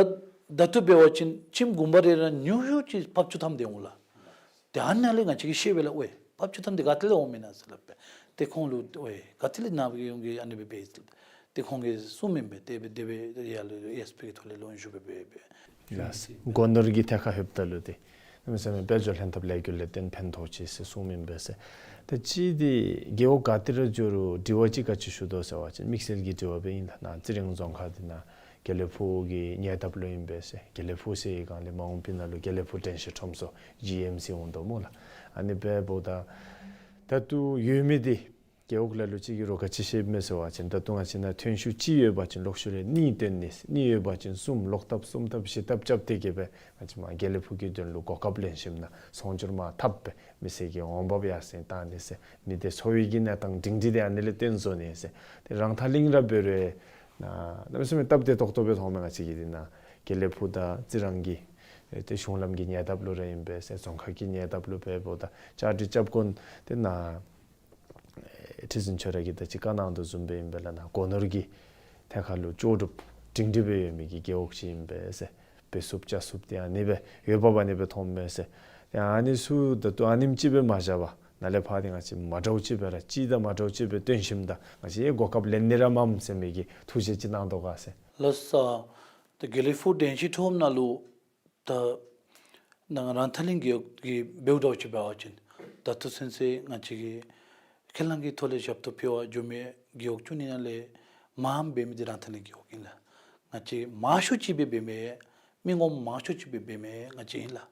ད་ལྟོ་འབད་བ་ཅིན་ཁྱིམ་གུང་པ་རེ་ར་ཉུང་ཤོས་ཅིག་ཕགཔ་བཅུ་ཐམ་དེ་འོང་ལགས། ཏེ་ཨ་ནཱ་ལས་ང་བཅས་ཀྱིས་བཤད་པས་ལགས། ཨོའི་ཕགཔ་བཅུ་ཐམ་འདི་ག་ཏེ་ལས་འོང་མི་ཨིན་ན་ཟེར་སླབ་སྦེ། ཏེ་ཁོང་ལུ་ཨོའི་ག་ཏེ་ལས་ནཱ་གི་ཡོང་གི་ཨ་ནི་སྦེ་སྦེ་ཏེ་ཁོང་གིས་གསུངམ་ཨིན་པས། དེ་སྦེ་དེ་སྦེ་ཡར་ལུ་ཨེསི་པི་གི་ཐོག་ལས་ལོན་ཞུ་སྦེ་སྦེ་སྦེ། ལགས། སྒོ་ནོར་གྱི་ཐད་ཁར་ལྷོདཔ་ད་ལུ་ཏེ་གནམ་མེད་ས་མེད་དཔལ་འབྱོར་ལྷན་ཐབས་ལས་འགུལ་ལས་བརྟེན་ཕན་ཐོགས་ཅི་ཟེར་གསུངམ་ཨིན་པས་ཟེར། ད་ཅི་འདི་རྒེད་འོག་ག་ཏེ་ར་འགྱོ་རུང་དྲི་བ་ཅིག་ག་ཅི་ཞུ་དོ་ཟེར་བ་ཅིན་དམིགས་བསལ་གྱི་དྲི་བ་སྦེ་ཨིན་ལགས། ནཱ་རྩི་རང་རྫོང་ཁག་འདི་ནང་དགེ་ལེགས་ཕུག་གི་ཉེ་འདབས་ལུ་ཨིན་པས་ཟེར། དགེ་ལེགས་ཕུག་ཟེར་བའི་སྒང་ལས་མ་འོངས་པའི་ནང་ལུ་དགེ་ལེགས་ཕུག་དྲན་ཤེས་ཁྲོམ་ཚོགས་ཇི་ཨེམ་སི་འོང་དོ་སྨོ་ལགས། ཨ་ནི་འབདཝ་ད་ད་ལྟོ་ཡོད་མི་འདི་རྒེད་འོག་ལ་ལུ་ཅིག་གིས་རོགས་ག་ཅི་བཤདཔ་མས་ཟེར་བ་ཅིན་ད་ལྟོ་ང་བཅས་ནཱ་ཐོན་ཤུགས་གཅིག་ཡོད་པ་ཅིན་ལོག་ཤུལ་ལས་གཉིས་བཏོན་ནི་ཟེར། གཉིས་ཡོད་པ་ཅིན་གསུམ། ལོག་ལྟབ་གསུམ་ལྟབ་བཞི་ལྟབ་རྐྱབ་སྟེ་གི་སྦེ་ང་བཅས་མར་དགེ་ལེགས་ཕུག་གི་དོན་ལུ་གོ་སྐབས་ལེན་ཞིནམ་ན་ཚོང་སྒྱུར་མར་འཐབ་སྦེ་མི་སེར་གྱི་འོང་འབབ་ཡར་སེང་བཏང་ནི་ཟེར། མི་སྡེ་འཚོ་བའི་གི་གནས་སྟངས་སྒྲིང་སྒྲི་འདི་ཨ་ནི་ལས་བརྟེན་བཟོ་ནི་ཟེར། ཏེ་རང་ཐང་གླིང་ར་འབད་རུང་ནཱ་གནམ་མེད་ས་མེད་སྟབས་བདེ་ཏོག་ཏོ་སྦེ་མཐོངམ་མས། ང་བཅས་ཀྱི་འདི་ནཱ་དགེ་ལེགས་ཕུག་དང་རྩི་རང་གི་ཨེ་ཏེ་གཞུང་ལམ་གྱི་ཉེ་འདབས་ལུ་ར་ཨིན་པས་ཟེར། རྫོང་ཁག་གི་ཉེ་འདབས་ལུ་འབདཝ་ད་བཅའ་སྒྲིག་རྐྱབ་དགོ་ནི་འདི་ནཱ་ཁྲི་འཛིན་ཁྱོད་ར་གིས་ད་ཅི་བཀའ་གནང་དོ་བཟུམ་སྦེ་ཨིན་པས་ལགས། ནཱ་སྒོ་ནོར་གྱི་ཐད་ཁར་ལུ་ལྕོགས་གྲུབ་སྒྲིང་སྒྲི་སྦེ་ཡོད་མི་གི་རྒེད་འོག་ཅིག་ཨིན་པས་ཟེར། འབད་ཚུགསཔ་བཅའ་ཚུགསཔ་འདི་ཨ་ནི་སྦེ་འོས་འབབ་ཨ་ནི་སྦེ་མཐོངམ་མས་ཟེར། ཏེ་ཨ་ནི་ཚུ་ད་ལྟོ་ཨ་ནེམ་ཅིག་སྦེ་མ་བཞག་པར་ནཱ་ལས་ཕར་འདི་ང་བཅས་མ་འདྲཝ་ཅིག་སྦེ་ར་ཅིག་དང་མ་འདྲཝ་ཅིག་སྦེ་བཏོན་ཞིནམ་ད་ང་བཅས་ཡང་གོ་སྐབས་ལེན་ནི་ར་མས་ཟེར་མི་གི་ཐུགས་བཞེད་ཅིག་གནང་དོ་ག་ཟེར། ལགས་སོ། ད་དགེ་ལེགས་ཕུག་དྲན་ཤེས་ཁྲོམ་ནང་ལུ་ད་ནཱ་རང་ཐང་གླིང་རྒེད་འོག་གི་འབདཝ་འདྲཝ་ཅིག་འབད་བ་ཅིན་ད་ལྟོ་ཚུན་ཚོད་ང་བཅས་ཀྱིས་ཁས་བླངས་ཀྱི་ཐོག་ལས་ཞབས་ཏོག་ཕུལ་བར་འགྱོ་མི་རྒེད་འོག་བཅུ་གཉིས་ནང་ལས་མངམ་འབད་མི་འདི་རང་ཐང་གླིང་རྒེད་འོག་ཨིན་ལགས། ང་བཅས་མང་ཤོས་ཅིག་སྦེ་འབད་མི་མི་ངོམ་མང་ཤོས་ཅིག་སྦེ་འབད་མི་ང་བཅས་ཨིན་ལགས།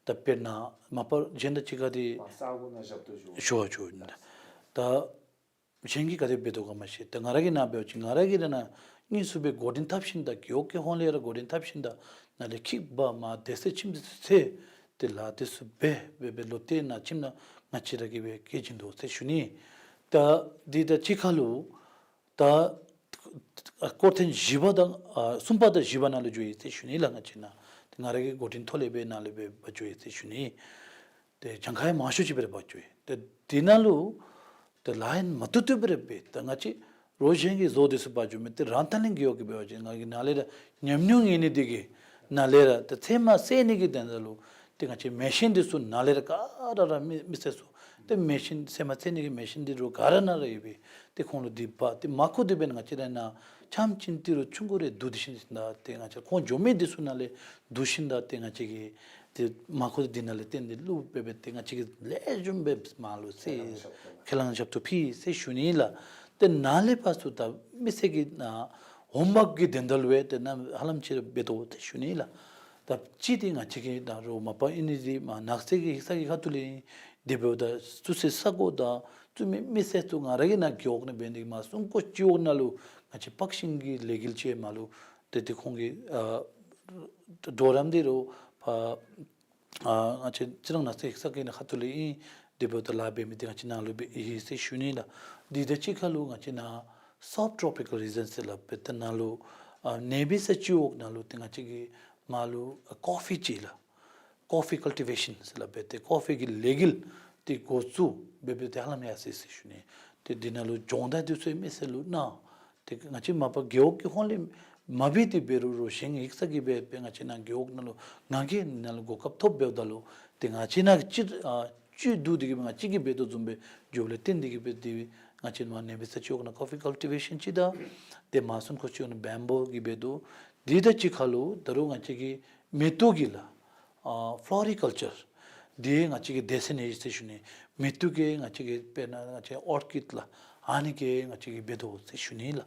ད་དཔེར་ན་མ་པ་གཞན་དང་གཅིག་ཁར་འདི་མ་ས་གོ་ནང་ཞབས་ཏོག་ཞུ་ཞུ་བར་འགྱོ་ཨིན་ལགས། ད་གཞན་གྱིས་ག་དེ་འབད་དོ་ག་མ་ཤེས། ད་ང་ར་གིས་ནཱ་འབད་བ་ཅིན་ང་ར་གིས་ར་ནཱ་དངོས་སུ་སྦེ་འགོ་འདྲེན་འཐབ་ཞིནམ་ད་རྒེད་འོག་གི་ཧོངས་ལས་ར་འགོ་འདྲེན་འཐབ་ཞིནམ་ད་ནཱ་ལས་ཁྱིད་པ་མར་དེ་ཚེ་ཁྱིམ་དེ་ཚེ་དེ་ལཱ་དེ་ཚུ་འབད་འབད་འབད་ལོག་སྟེ་ནཱ་ཁྱིམ་ནང་ང་བཅས་ར་གིས་སྦེ་བསྐྱལ་བྱིན་དོ་ཟེར་ཞུ་ནི། ད་འདི་དང་གཅིག་ཁར་ལུ་ད་སྐོར་ཐེངས་བཞི་པ་དང་ཨ་གསུམ་པ་དང་བཞི་པ་ནང་ལུ་འགྱོ་ཡི་ཟེར་ཞུ་ནི་ལགས། ང་བཅས་ནཱ་ཏེ་ང་ར་གི་འགོ་འདྲེན་ཐོག་ལས་སྦེ་ནཱ་ལས་སྦེ་འབག་འགྱོ་ཡི་ཟེར་ཞུ་ནི། ཏེ་གྱངས་ཁ་ཡང་མང་ཤོས་ཅིག་སྦེ་ར་འབག་འགྱོ་ཡི། ཏེ་དེ་ནང་ལུ་ཏེ་ལཱ་ཡང་མ་བཏུབ་བཏུབ་སྦེ་ར་འབད། ད་ང་བཅས་རོགས་གཞན་གྱིས་བཟོ་དེ་ཚུ་འབག་འགྱོ་མི་འདི་རང་ཐང་གླིང་རྒེད་འོག་གིས་འབད་བ་ཅིན་ང་གིས་ནཱ་ལས་ར་ཉམས་མྱོང་ངེས་ནི་འདི་གིས་ནཱ་ལས་ར་ཏེ་ཚེར་མ་བསལ་ནི་གི་དོན་དག་ལུ་ཏེ་ང་བཅས་མེ་ཤིན་འདི་ཚུ་ནཱ་ལས་ར་ག་ར་ར་མི་མི་སེར་ཚུ་ཏེ་མེ་ཤིན་ཚེར་མ་བསལ་ནི་གི་མེ་ཤིན་འདི་རོགས་ག་ར་ནཱ་ར་ཡོད་པས། ཏེ་ཁོང་ལུ་འདི་འབག་ཏེ་མ་མཁོ་དེ་འབདན་ང་བཅས་ར་ནཱ་ཆམ་ཅིག་ཏི་རུ་ཆུང་ཀུ་རེ་བསྡུ་སྟེ་ཞིནམ་ད་ཏེ་ང་བཅས་ཁོང་འགྱོ་མི་འདི་ཚུ་ནཱ་ལས་བསྡུ་ཞིནམ་ད་ཏེ་ང་བཅས་ཀྱིས་ཏེ་མ་མཁོ་དེ་འདི་ནང་ལས་བཏོན་ཏེ་བླུག་སྦེ་སྦེ་ཏེ་ང་བཅས་ཀྱིས་ལེགས་ཤོམ་སྦེ་མར་ལུ་ཟེར་ཁས་བླངས་ཞབས་ཏོག་ཕུལ་ཟེར་ཞུ་ནི་ལགས། ཏེ་ནཱ་ལས་ཕར་ཚུར་ད་མི་སེར་གྱི་ནཱ་འོང་འབབ་ཀྱི་དོན་དག་ལུ་ཡང་ཏེ་ནཱ་ཧ་ལམ་ཅིག་ར་འབད་དོ་ཟེར་ཞུ་ནི་ལགས། ད་ཅི་འདི་ང་བཅས་ཀྱི་ད་རུང་མ་པ་ཨིན་ནི་འདི་མ་ནགས་ཚལ་གྱི་ཡིག་ཚང་གི་ཁ་ཐུག་ལས་ཨིན། དེ་འབདཝ་ད་བཙུགས་སའི་ས་གོ་དང་བཙུགས་མི་མི་སེར་ཚུ་ང་ར་གི་ནཱ་རྒེད་འོག་ནང་འབད་ནི་འདི་མ་གསུམ་སྐོར་སྤྱི་འོག་ནང་ལུ་ང་བཅས་པག་ཤིང་གི་ལས་འགུལ་ཅིག་མ་ལུ་ཏེ་དེ་ཁོང་གི་ཨ་གྲོགས་རམ་འདི་རུང་ཕར་ཨ་ང་བཅས་རྩི་རང་ནགས་ཚལ་ཡིག་ཚང་གི་ནང་ཁ་ཐུག་ལས་ཨིན། དེ་འབདཝ་ད་ལཱ་འབད་མི་འདི་ང་བཅས་ནཱ་ལུ་འབད་ཡི་ཟེར་ཞུ་ནི་ལགས། འདི་དང་གཅིག་ཁར་ལུ་ང་བཅས་ནཱ་Sub Tropical Region ཟེར་སླབ་སྦེ་ཏེ་ནཱ་ལུ་ཨ་གནས་པའི་ས་སྤྱི་འོག་ནང་ལུ་ཏེ་ང་བཅས་ཀྱི་མ་ལུ་ཨ་ཀོ་ཕི་ཅིག་ལགས། Coffee cultivation ཟེར་སླབ་སྦེ་ཏེ་ཀོ་ཕི་གི་ལས་འགུལ་འདི་འགོ་བཙུགས་འབད་འབད་དེ་ཧ་ལམ་ཡར་སོ་ཡི་ཟེར་ཞུ་ནི། ཏེ་འདི་ནང་ལུ་སྦྱོང་བརྡར་འདི་ཚུ་མི་སེར་ལུ་གནང་། ཏེ་ང་བཅས་མ་པ་རྒེད་འོག་གི་ཧོངས་ལས་མ་འབད་དེ་འབད་རུང་རུང་གཞན་ཡིག་ཚང་གིས་འབད་འབད་ང་བཅས་ནཱ་རྒེད་འོག་ནང་ལུ་ང་གིས་ནཱ་ལུ་གོ་སྐབས་ཐོབ་འབདཝ་ད་ལུ་ཏེ་ང་བཅས་ནཱ་གི་སྤྱི་ཨ་སྤྱི་འདུས་འདི་གིས་ང་བཅས་ཀྱིས་འབད་དོ་བཟུམ་སྦེ་འགྱོཝ་ལས་བརྟེན་འདི་གིས་འབད་དེ་ང་བཅས་མར་གནས་པའི་ས་སྤྱི་འོག་ནང་ཀོ་ཕི་ཀལ་ཊི་བེ་ཤཱན་ཅིག་དང་ཏེ་མར་གསུམ་སྐོར་སྤྱི་འོག་ནང་བེམ་བུ་གི་འབད་དོ། འདི་དང་གཅིག་ཁར་ལུ་ད་རུང་ང་བཅས་ཀྱི་མེ་ཏོག་གི་ལགས། ཨ་ཕློ་རི་ཀལ་ཅར། འདི་ང་བཅས་ཀྱི་སྡེ་ཚན་ཨིན་ཟེར་ཞུ་ནི། མེ་ཏོག་གི་ང་བཅས་ཀྱི་དཔེར་ན་ང་བཅས་ཨོར་ཀིཌ་ལགས། ཨ་ནི་གི་ང་བཅས་ཀྱིས་འབད་དོ་ཟེར་ཞུ་ནི་ལགས།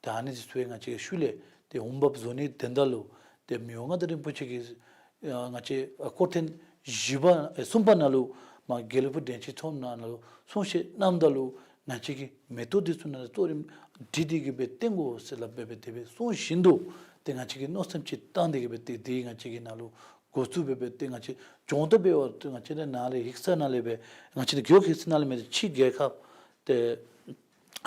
ཏེ་ཨ་ནི་འདི་ཚུ་ང་བཅས་ཀྱི་ཤུལ་ལས་ཏེ་འོང་འབབ་བཟོ་ནི་དོན་དག་ལུ་ཏེ་མི་དབང་མངའ་བདག་རིན་པོ་ཆེ་གིས་ཨ་ང་བཅས་ཨ་སྐོར་ཐེངས་བཞི་པ་ཨེ་གསུམ་པ་ནང་ལུ་མར་དགེ་ལེགས་ཕུག་དྲན་ཤེས་མཐོངམ་ནང་ལུ་གསུང་བཤད་གནངམ་ད་ལུ་ང་བཅས་ཀྱིས་མེ་ཏོག་འདི་ཚུ་ནང་ལུ་གཙོ་རིམ་སྒྲིག་སྟེ་གི་སྦེ་བཏོན་དགོ་ཟེར་སླབ་སྦེ་སྦེ་དེ་སྦེ་གསུངས་བཞིན་དུ་ཏེ་ང་བཅས་ཀྱིས་མནོ་བསམ་ཅིག་བཏང་སྟེ་གི་སྦེ་ཏེ་འདི་ང་བཅས་ཀྱིས་ནཱ་ལུ་འགོ་བཙུགས་སྦེ་སྦེ་ཏེ་ང་བཅས་སྦྱོང་བརྡར་འབད་བར་ཏེ་ང་བཅས་ནཱ་ལས་ཡིག་ཚང་ནང་ལས་སྦེ་ང་བཅས་ནཱ་རྒེད་འོག་ཡིག་ཚང་ནང་ལས་མེན་ཏེ་ཕྱི་རྒྱལ་ཁབ་ཏེ་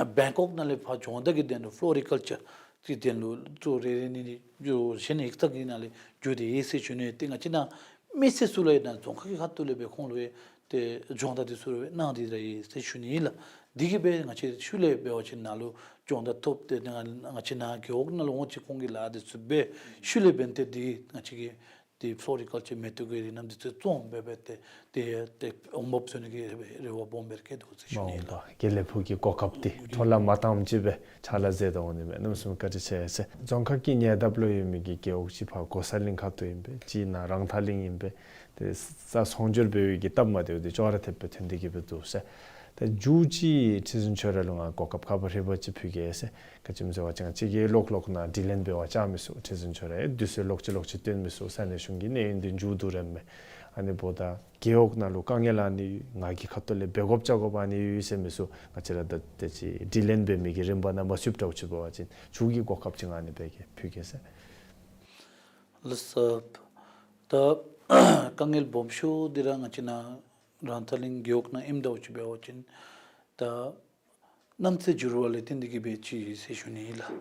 ཨ་བེང་ཀོག་ནང་ལས་ཕར་སྦྱོང་བརྡར་གྱི་དོན་ལུ་ཕློ་རི་ཀལ་ཅར་གྱི་དོན་ལུ་གཙོ་རེ་རེ་ནི་ནི་འགྱོ་གཞན་ཡིག་ཚང་གི་ནང་ལས་འགྱོ་སྟེ་ཡོད་ཟེར་ཞུ་ནི། ཏེ་ང་བཅས་ནཱ་མི་སེར་ཚུ་ལུ་ཡང་ནཱ་རྫོང་ཁག་གི་ཁ་ཐུག་ལས་སྦེ་ཁོང་ལུ་ཡང་ཏེ་སྦྱོང་བརྡར་འདི་ཚུ་གནང་སྟེ་ར་ཡོད་ཟེར་ཞུ་ནི་ཨིན་ལགས། འདི་གིས་སྦེ་ང་བཅས་ཤུལ་ལས་འབད་བ་ཅིན་ནཱ་ལུ་སྦྱོང་བརྡར་ཐོབ་སྟེ་ང་ང་བཅས་ནཱ་རྒེད་འོག་ནང་ལུ་འོང་ཅི་ཁོང་གིས་ལཱ་འདི་ཚུ་འབད་ཤུལ་ལས་འབདན་ཏེ་འདི་ང་བཅས་ཀྱི་ཏེ་ཕློ་རི་ཀལ་ཅར་མེ་ཏོག་གི་རིགས་རྣམས་འདི་ཚུ་བཙོང་འབད་སྦེ་ཏེ་ཏེ་ཏེ་འོང་འབབ་བཟོ་ནི་གི་རེ་བ་སྦོམ་སྦེ་ར་བསྐྱེད་དོ་ཟེར་ཞུ་ནི་ཨིན་ལགས། དགེ་ལེགས་ཕུག་གི་གོ་སྐབས་འདི་འཕྲོ་བརླག་མ་བཏངམ་ཅིག་སྦེ་ཕྱག་ལཱ་མཛད་དོ་འོང་ནི་མས། གནམ་མེད་ས་མེད་བཀའ་དྲིན་ཆེ་ཟེར། རྫོང་ཁག་གི་ཉེ་འདབས་ལུ་ཡོད་མི་གི་རྒེད་འོག་ཅིག་ཕར་གོ་ས་གླིང་ཁ་ཐུག་ཨིན་པས། ཅིག་ནཱ་རང་ཐང་གླིང་ཨིན་པས། ཏེ་ས་ཚོང་སྒྱུར་འབད་བའི་གི་སྟབས་མ་བདེཝ་འདི་ཅོག་ར་འཐདཔ་སྦེ་ཐོན་ཏེ་གི་སྦེ་འདུག་ཟེར། ད་མཇུག་ཅིག་ཁྲི་འཛིན་ཁྱོད་ར་ལུ་ང་གོ་སྐབས་ཁག་པོ་རེ་བ་ཅིག་ཕུལ་གེ་ཟེར། ག་ཅི་སྨོ་ཟེར་བ་ཅིན་ང་བཅས་ཀྱིས་ལོག་ལོག་ནཱ་དྲི་ལན་འབད་བར་བཅར་མི་ཚུགས། ཁྲི་འཛིན་ཁྱོད་ར་ཡང་དུས་ཚོད་ལོག་ཅི་ལོག་ཅི་སྟོན་མི་ཚུགས། ས་གནས་གཞུང་གི་གནས་ཡུན་འདི་མཇུག་བསྡུ་རནམ་མས། ཨ་ནི་འབདཝ་ད་རྒེད་འོག་ནང་ལུ་དཀའ་ངལ་ཨ་ནི་ང་གི་ཁ་ཐུག་ལས་འབད་དགོཔ་བཅའ་དགོཔ་ཨ་ནི་ཡོད་ཟེར་མི་ཚུ་ང་བཅས་ར་ད་ཏེ་ཅིག་དྲི་ལན་འབད་མི་གི་རིམ་པ་ནང་མ་ཚུདཔ་འདྲཝ་ཅིག་འབད་བ་ཅིན་མཇུག་གི་གོ་སྐབས་ཅིག་ང་ཨ་ནི་འབད་གེ་ཕུལ་གེ་ཟེར། ལགས་སོ། ད་དཀའ་ངལ་སྦོམ་ཤོས་འདི་ར་ང་བཅས་ནཱ་རང་ཐང་གླིང་རྒེད་འོག་ནང་ཨིནམ་འདྲཝ་ཅིག་འབད་བ་ཅིན་ད་གནམ་ཚད་འགྱུར་བ་ལས་བརྟེན་ཏེ་གི་སྦེ་ཅིག་ཡོད་ཟེར་ཞུ་ནི་ཨིན་ལགས།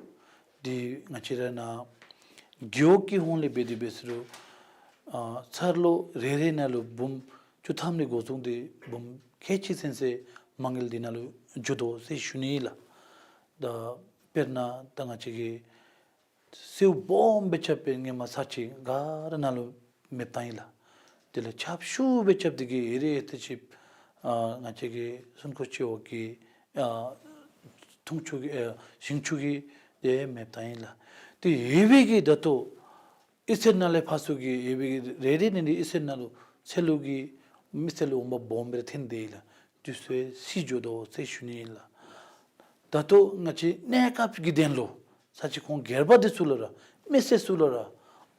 འདི་ང་བཅས་ར་ནཱ་རྒེད་འོག་གི་ཧོངས་ལས་འབད་དེ་འབད་ཟེར་རུང་ཨ་འཚར་ལོ་རེ་རེ་ནང་ལུ་འབུམ་བཅུ་ཐམ་ལས་འགོ་བཟུང་སྟེ་འབུམ་ཁལ་གཅིག་ཚུན་ཚོད་མ་དངུལ་འདི་ནང་ལུ་འགྱོ་དོ་ཟེར་ཞུ་ནི་ཨིན་ལགས། ད་དཔེར་ན་ད་ང་བཅས་ཀྱི་སེརཝ་སྦོམ་སྦེ་རྐྱབ་སྦེ་སྔོན་མ་ས་ཆ་ག་ར་ནང་ལུ་མེདཔ་བཏང་ཡི་ལགས། དེ་ལས་ཆརཔ་ཤུགས་སྦེ་རྐྱབ་སྟེ་གི་ཨེ་རེ་ཨེ་ཏེ་ཅིག་ཨ་ང་བཅས་ཀྱི་སུན་ཁོ་སྤྱི་འོག་གི་ཨ་འཐུང་ཆུ་གི་ཨ་ཞིང་ཆུ་གི་དེ་མེདཔ་བཏང་ཡི་ལགས། ཏེ་ཨེ་བའི་གི་ད་ལྟོ་ཨི་སེར་ནང་ལས་ཕར་ཚུར་གྱི་ཨེ་བའི་གི་རེ་རེ་ནི་ནི་ཨི་སེར་ནང་ལུ་ཚལ་ལུ་གི་མི་ཚལ་ལུ་འོང་འབབ་སྦོམ་སྦེ་ར་ཐོན་ཏེ་ཡི་ལགས། དུས་ཚོད་སྲིད་འགྱོ་དོ་ཟེར་ཞུ་ནི་ཨིན་ལགས། ད་ལྟོ་ང་བཅས་གནས་སྐབས་ཀྱི་དོན་ལུ་ས་ཆ་ཁོང་སྒེར་པ་འདི་ཚུ་ལུ་ར་མི་སེར་ཚུ་ལུ་ར་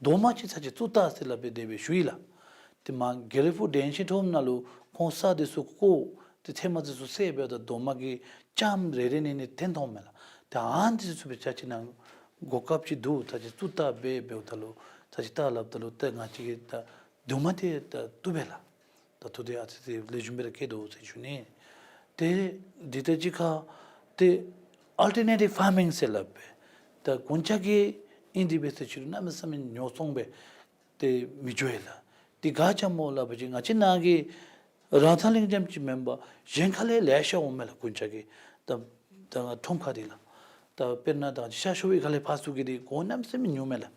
རྡོག་མ་ཅིག་ས་ཆ་བཙུགས་ད་ཟེར་སླབ་སྦེ་དེ་སྦེ་ཞུ་ཡི་ལགས། ཏེ་མར་དགེ་ལེགས་ཕུག་དྲན་ཤེས་མཐོངམ་ནང་ལུ་ཁོང་ས་འདི་ཚུ་བརྐོ་ཏེ་ཚལ་མ་འདི་ཚུ་བསལ་འབདཝ་ད་རྡོག་མ་གི་ལྕངམ་རེ་རེ་ནི་ནི་ཐོན་འོངམ་མས་ལགས། ཏེ་ཨ་ནི་འདི་ཚུ་སྦེ་ཆ་ཅིག་ནང་གོ་སྐབས་ཅིག་འདུག། ད་ཅི་བཙུགས་ད་སྦེ་འབདཝ་ད་ལུ་ད་ཅི་ད་སླབ་ད་ལུ་ཏེ་ང་བཅས་ཀྱིས་ད་དུ་མ་ཏེ་ད་བཏུབ་པས་ལགས། ད་ཐུགས་འདི་ཨ་ཙི་ཙི་ལེགས་ཤོམ་སྦེ་ར་བསྐྱེད་དོ་ཟེར་ཞུ་ནི། ཏེ་འདི་ད་ཅི་ཁ་ཏེ་ཨལ་ཊར་ནེ་ཊིབ་ཕར་མིང་ཟེར་སླབ་སྦེ་ད་གུང་ཅག་གི་ཨིན་དེ་སྦེ་ཟེར་ཞུ་རུང་གནམ་མེད་ས་མེད་ཉོ་ཚོང་སྦེ་ཏེ་མི་འགྱོ་ཡི་ལགས། ཏེ་ག་ཅི་སྨོ་སླབ་པ་ཅིན་ང་བཅས་ནཱ་གི་རང་ཐང་གླིང་རྐྱངམ་ཅིག་མེན་པར་གཞན་ཁ་ལས་ལེ་ཤ་འོངམ་མས་ལགས། གུང་ཅག་གི་ད་ད་ཁྲོམ་ཁ་འདི་ལགས། ད་དཔེར་ན་ད་ཤར་ཕྱོགས་པའི་ཁ་ལས་ཕར་ཚུར་གྱི་འདི་གོང་གནམ་མེད་ས་མེད་ཉུང་མས་ལགས།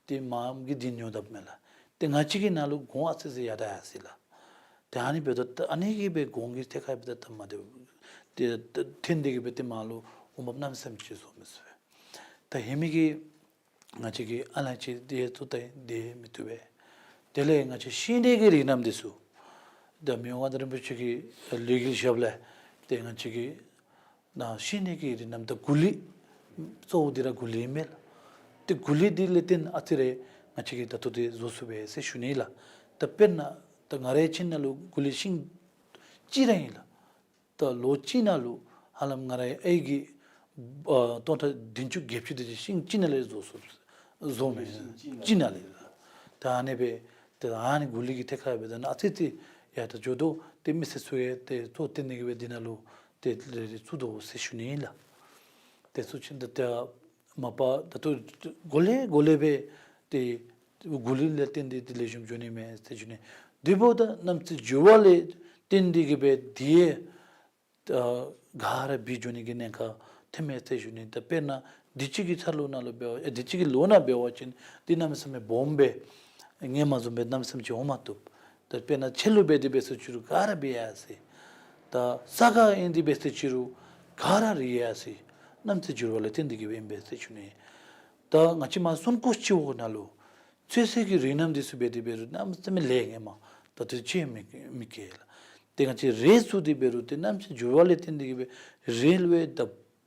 ཏེ་མངམ་གིས་འདི་ཉོ་དཔ་མས་ལགས། ཏེ་ང་བཅས་ཀྱི་ནཱ་ལུ་གོང་ཨ་ཙི་ཙི་ཡར་ད་ཡར་སོ་ཡི་ལགས། ཏེ་ཨ་ནི་འབདཝ་ད་ཨ་ནི་གིས་སྦེ་གོང་གི་ཐད་ཁར་འབདཝ་ད་ད་མ་དེ་ཏེ་ཐོན་ཏེ་གི་སྦེ་ཏེ་མར་ལུ་འོང་འབབ་གནམ་མེད་ས་མེད་ཅིག་བཟོ་མི་ཚུགས་པས། ད་ཧེ་མ་གི་ང་བཅས་ཀྱི་ཨ་ལ་ཅིག་དེ་ཚུ་ད་དེ་མི་བཏུབ་པས། དེ་ལས་ང་བཅས་ཤིང་འབྲས་ཀྱི་རིགས་རྣམས་འདི་ཚུ་ད་མི་དབང་མངའ་བདག་རིན་པོ་ཆེ་གིས་ལས་འགུལ་བཞགཔ་ལས་ཏེ་ང་བཅས་ཀྱི་ནཱ་ཤིང་འབྲས་ཀྱི་རིགས་རྣམས་ད་གུ་ལི་གཙོ་བོ་འདི་ར་གུ་ལི་མས་ལགས། ཏེ་གུ་ལི་འདི་ལས་བརྟེན་ཨ་ཙི་རེ་ ང་བཅས་ཀྱིས་ད་ལྟོ་འདི་བཟོ་ཚུགས་པས་ཟེར་ཞུ་ནི་ལགས། ད་དཔེར་ན་ད་ང་རའི་ཁྱིམ་ནང་ལུ་གུ་ལི་ཤིང་གཅིག་ར་ཨིན་ལགས། ད་ལོ་གཅིག་ནང་ལུ་ཧ་ལམ་ང་རའི་ཨའི་གིས་ཨ་སྟོང་ཕྲག་བདུན་ཅུ་བརྒྱད་ཅུ་དེ་ཅིག་ཤིང་གཅིག་ནང་ལས་བཟོ་ཚུགས། བཟོ་མི་གཅིག་ནང་ལས་ལགས། ད་ཨ་ནི་སྦེ་ད་ཨ་ནི་གུ་ལི་གི་ཐད་ཁར་འབདཝ་ད་ཨ་ཙི་ཅིག་ཡར་ད་འགྱོ་དོ། ཏེ་མི་སེར་ཚུ་ཡང་ཏེ་གཙོ་བཏོན་ཏེ་གི་སྦེ་འདི་ནང་ལུ་ཏེ་ལས་རིགས་བཙུགས་དོ་ཟེར་ཞུ་ནི་ཨིན་ལགས། ཏེ་ཚུ་ཅིག་ད་ད་མ་པ་ད་ལྟོ་གོ་ལེ་གོ་ལེ་སྦེ་ཏེ་གུ་ལི་ལས་བརྟེན་ཏེ་ཏེ་ལེགས་ཤོམ་འགྱོ་ནི་མས་ཟེར་ཞུ་ནི། དེ་འབདཝ་ད་གནམ་མེད་ས་མེད་འགྱུར་བ་ལས་བརྟེན་ཏེ་གི་སྦེ་དེ་ཡང་ད་ག་ར་བུད་འགྱོ་ནི་གི་ཉེན་ཁ་ཐོནམ་མས་ཟེར་ཞུ་ནི། ད་དཔེར་ན་དུས་ཅི་གི་ཚར་ལོ་ནང་ལུ་འབད་བ་ཨེ་དུས་ཅི་གི་ལོ་ནང་འབད་བ་ཅིན་ཏེ་གནམ་མེད་ས་མེད་སྦོམ་སྦེ་སྔོན་མ་བཟུམ་སྦེ་གནམ་མེད་ས་མེད་ཅིག་འོང་མ་བཏུབ། ད་དཔེར་ན་ཆར་ལུ་འབད་དེ་འབད་ཟེར་ཅི་རུང་ག་ར་འབད་ཡར་སོ་ཡི། ད་ས་ཁ་ཨིན་ཏེ་འབད་ཟེར་ཅི་རུང་ག་ར་རི་ཡར་སོ་ཡི། གནམ་མེད་ས་མེད་འགྱུར་བ་ལས་བརྟེན་ཏེ་གི་སྦེ་ཨིན་པས་ཟེར་ཞུ་ནི། ད་ང་བཅས་མར་སོན་ཀོ་སྤྱི་འོག་ནང་ལུ་ཚོད་བསྲེ་གི་རིགས་སྣ་འདི་ཚུ་འབད་དེ་འབད་རུང་གནམ་མེད་ས་མེད་ལེགས་ངོ་མ་ད་ལྟོ་ཅིག་མི་མི་སྐྱེ་ལགས། ཏེ་ང་བཅས་རེད་ཚུགས་ཏེ་འབད་རུང་ཏེ་གནམ་མེད་ས་མེད་འགྱུར་བ་ལས་བརྟེན་ཏེ་གི་སྦེ་རེད་ལུ་ད་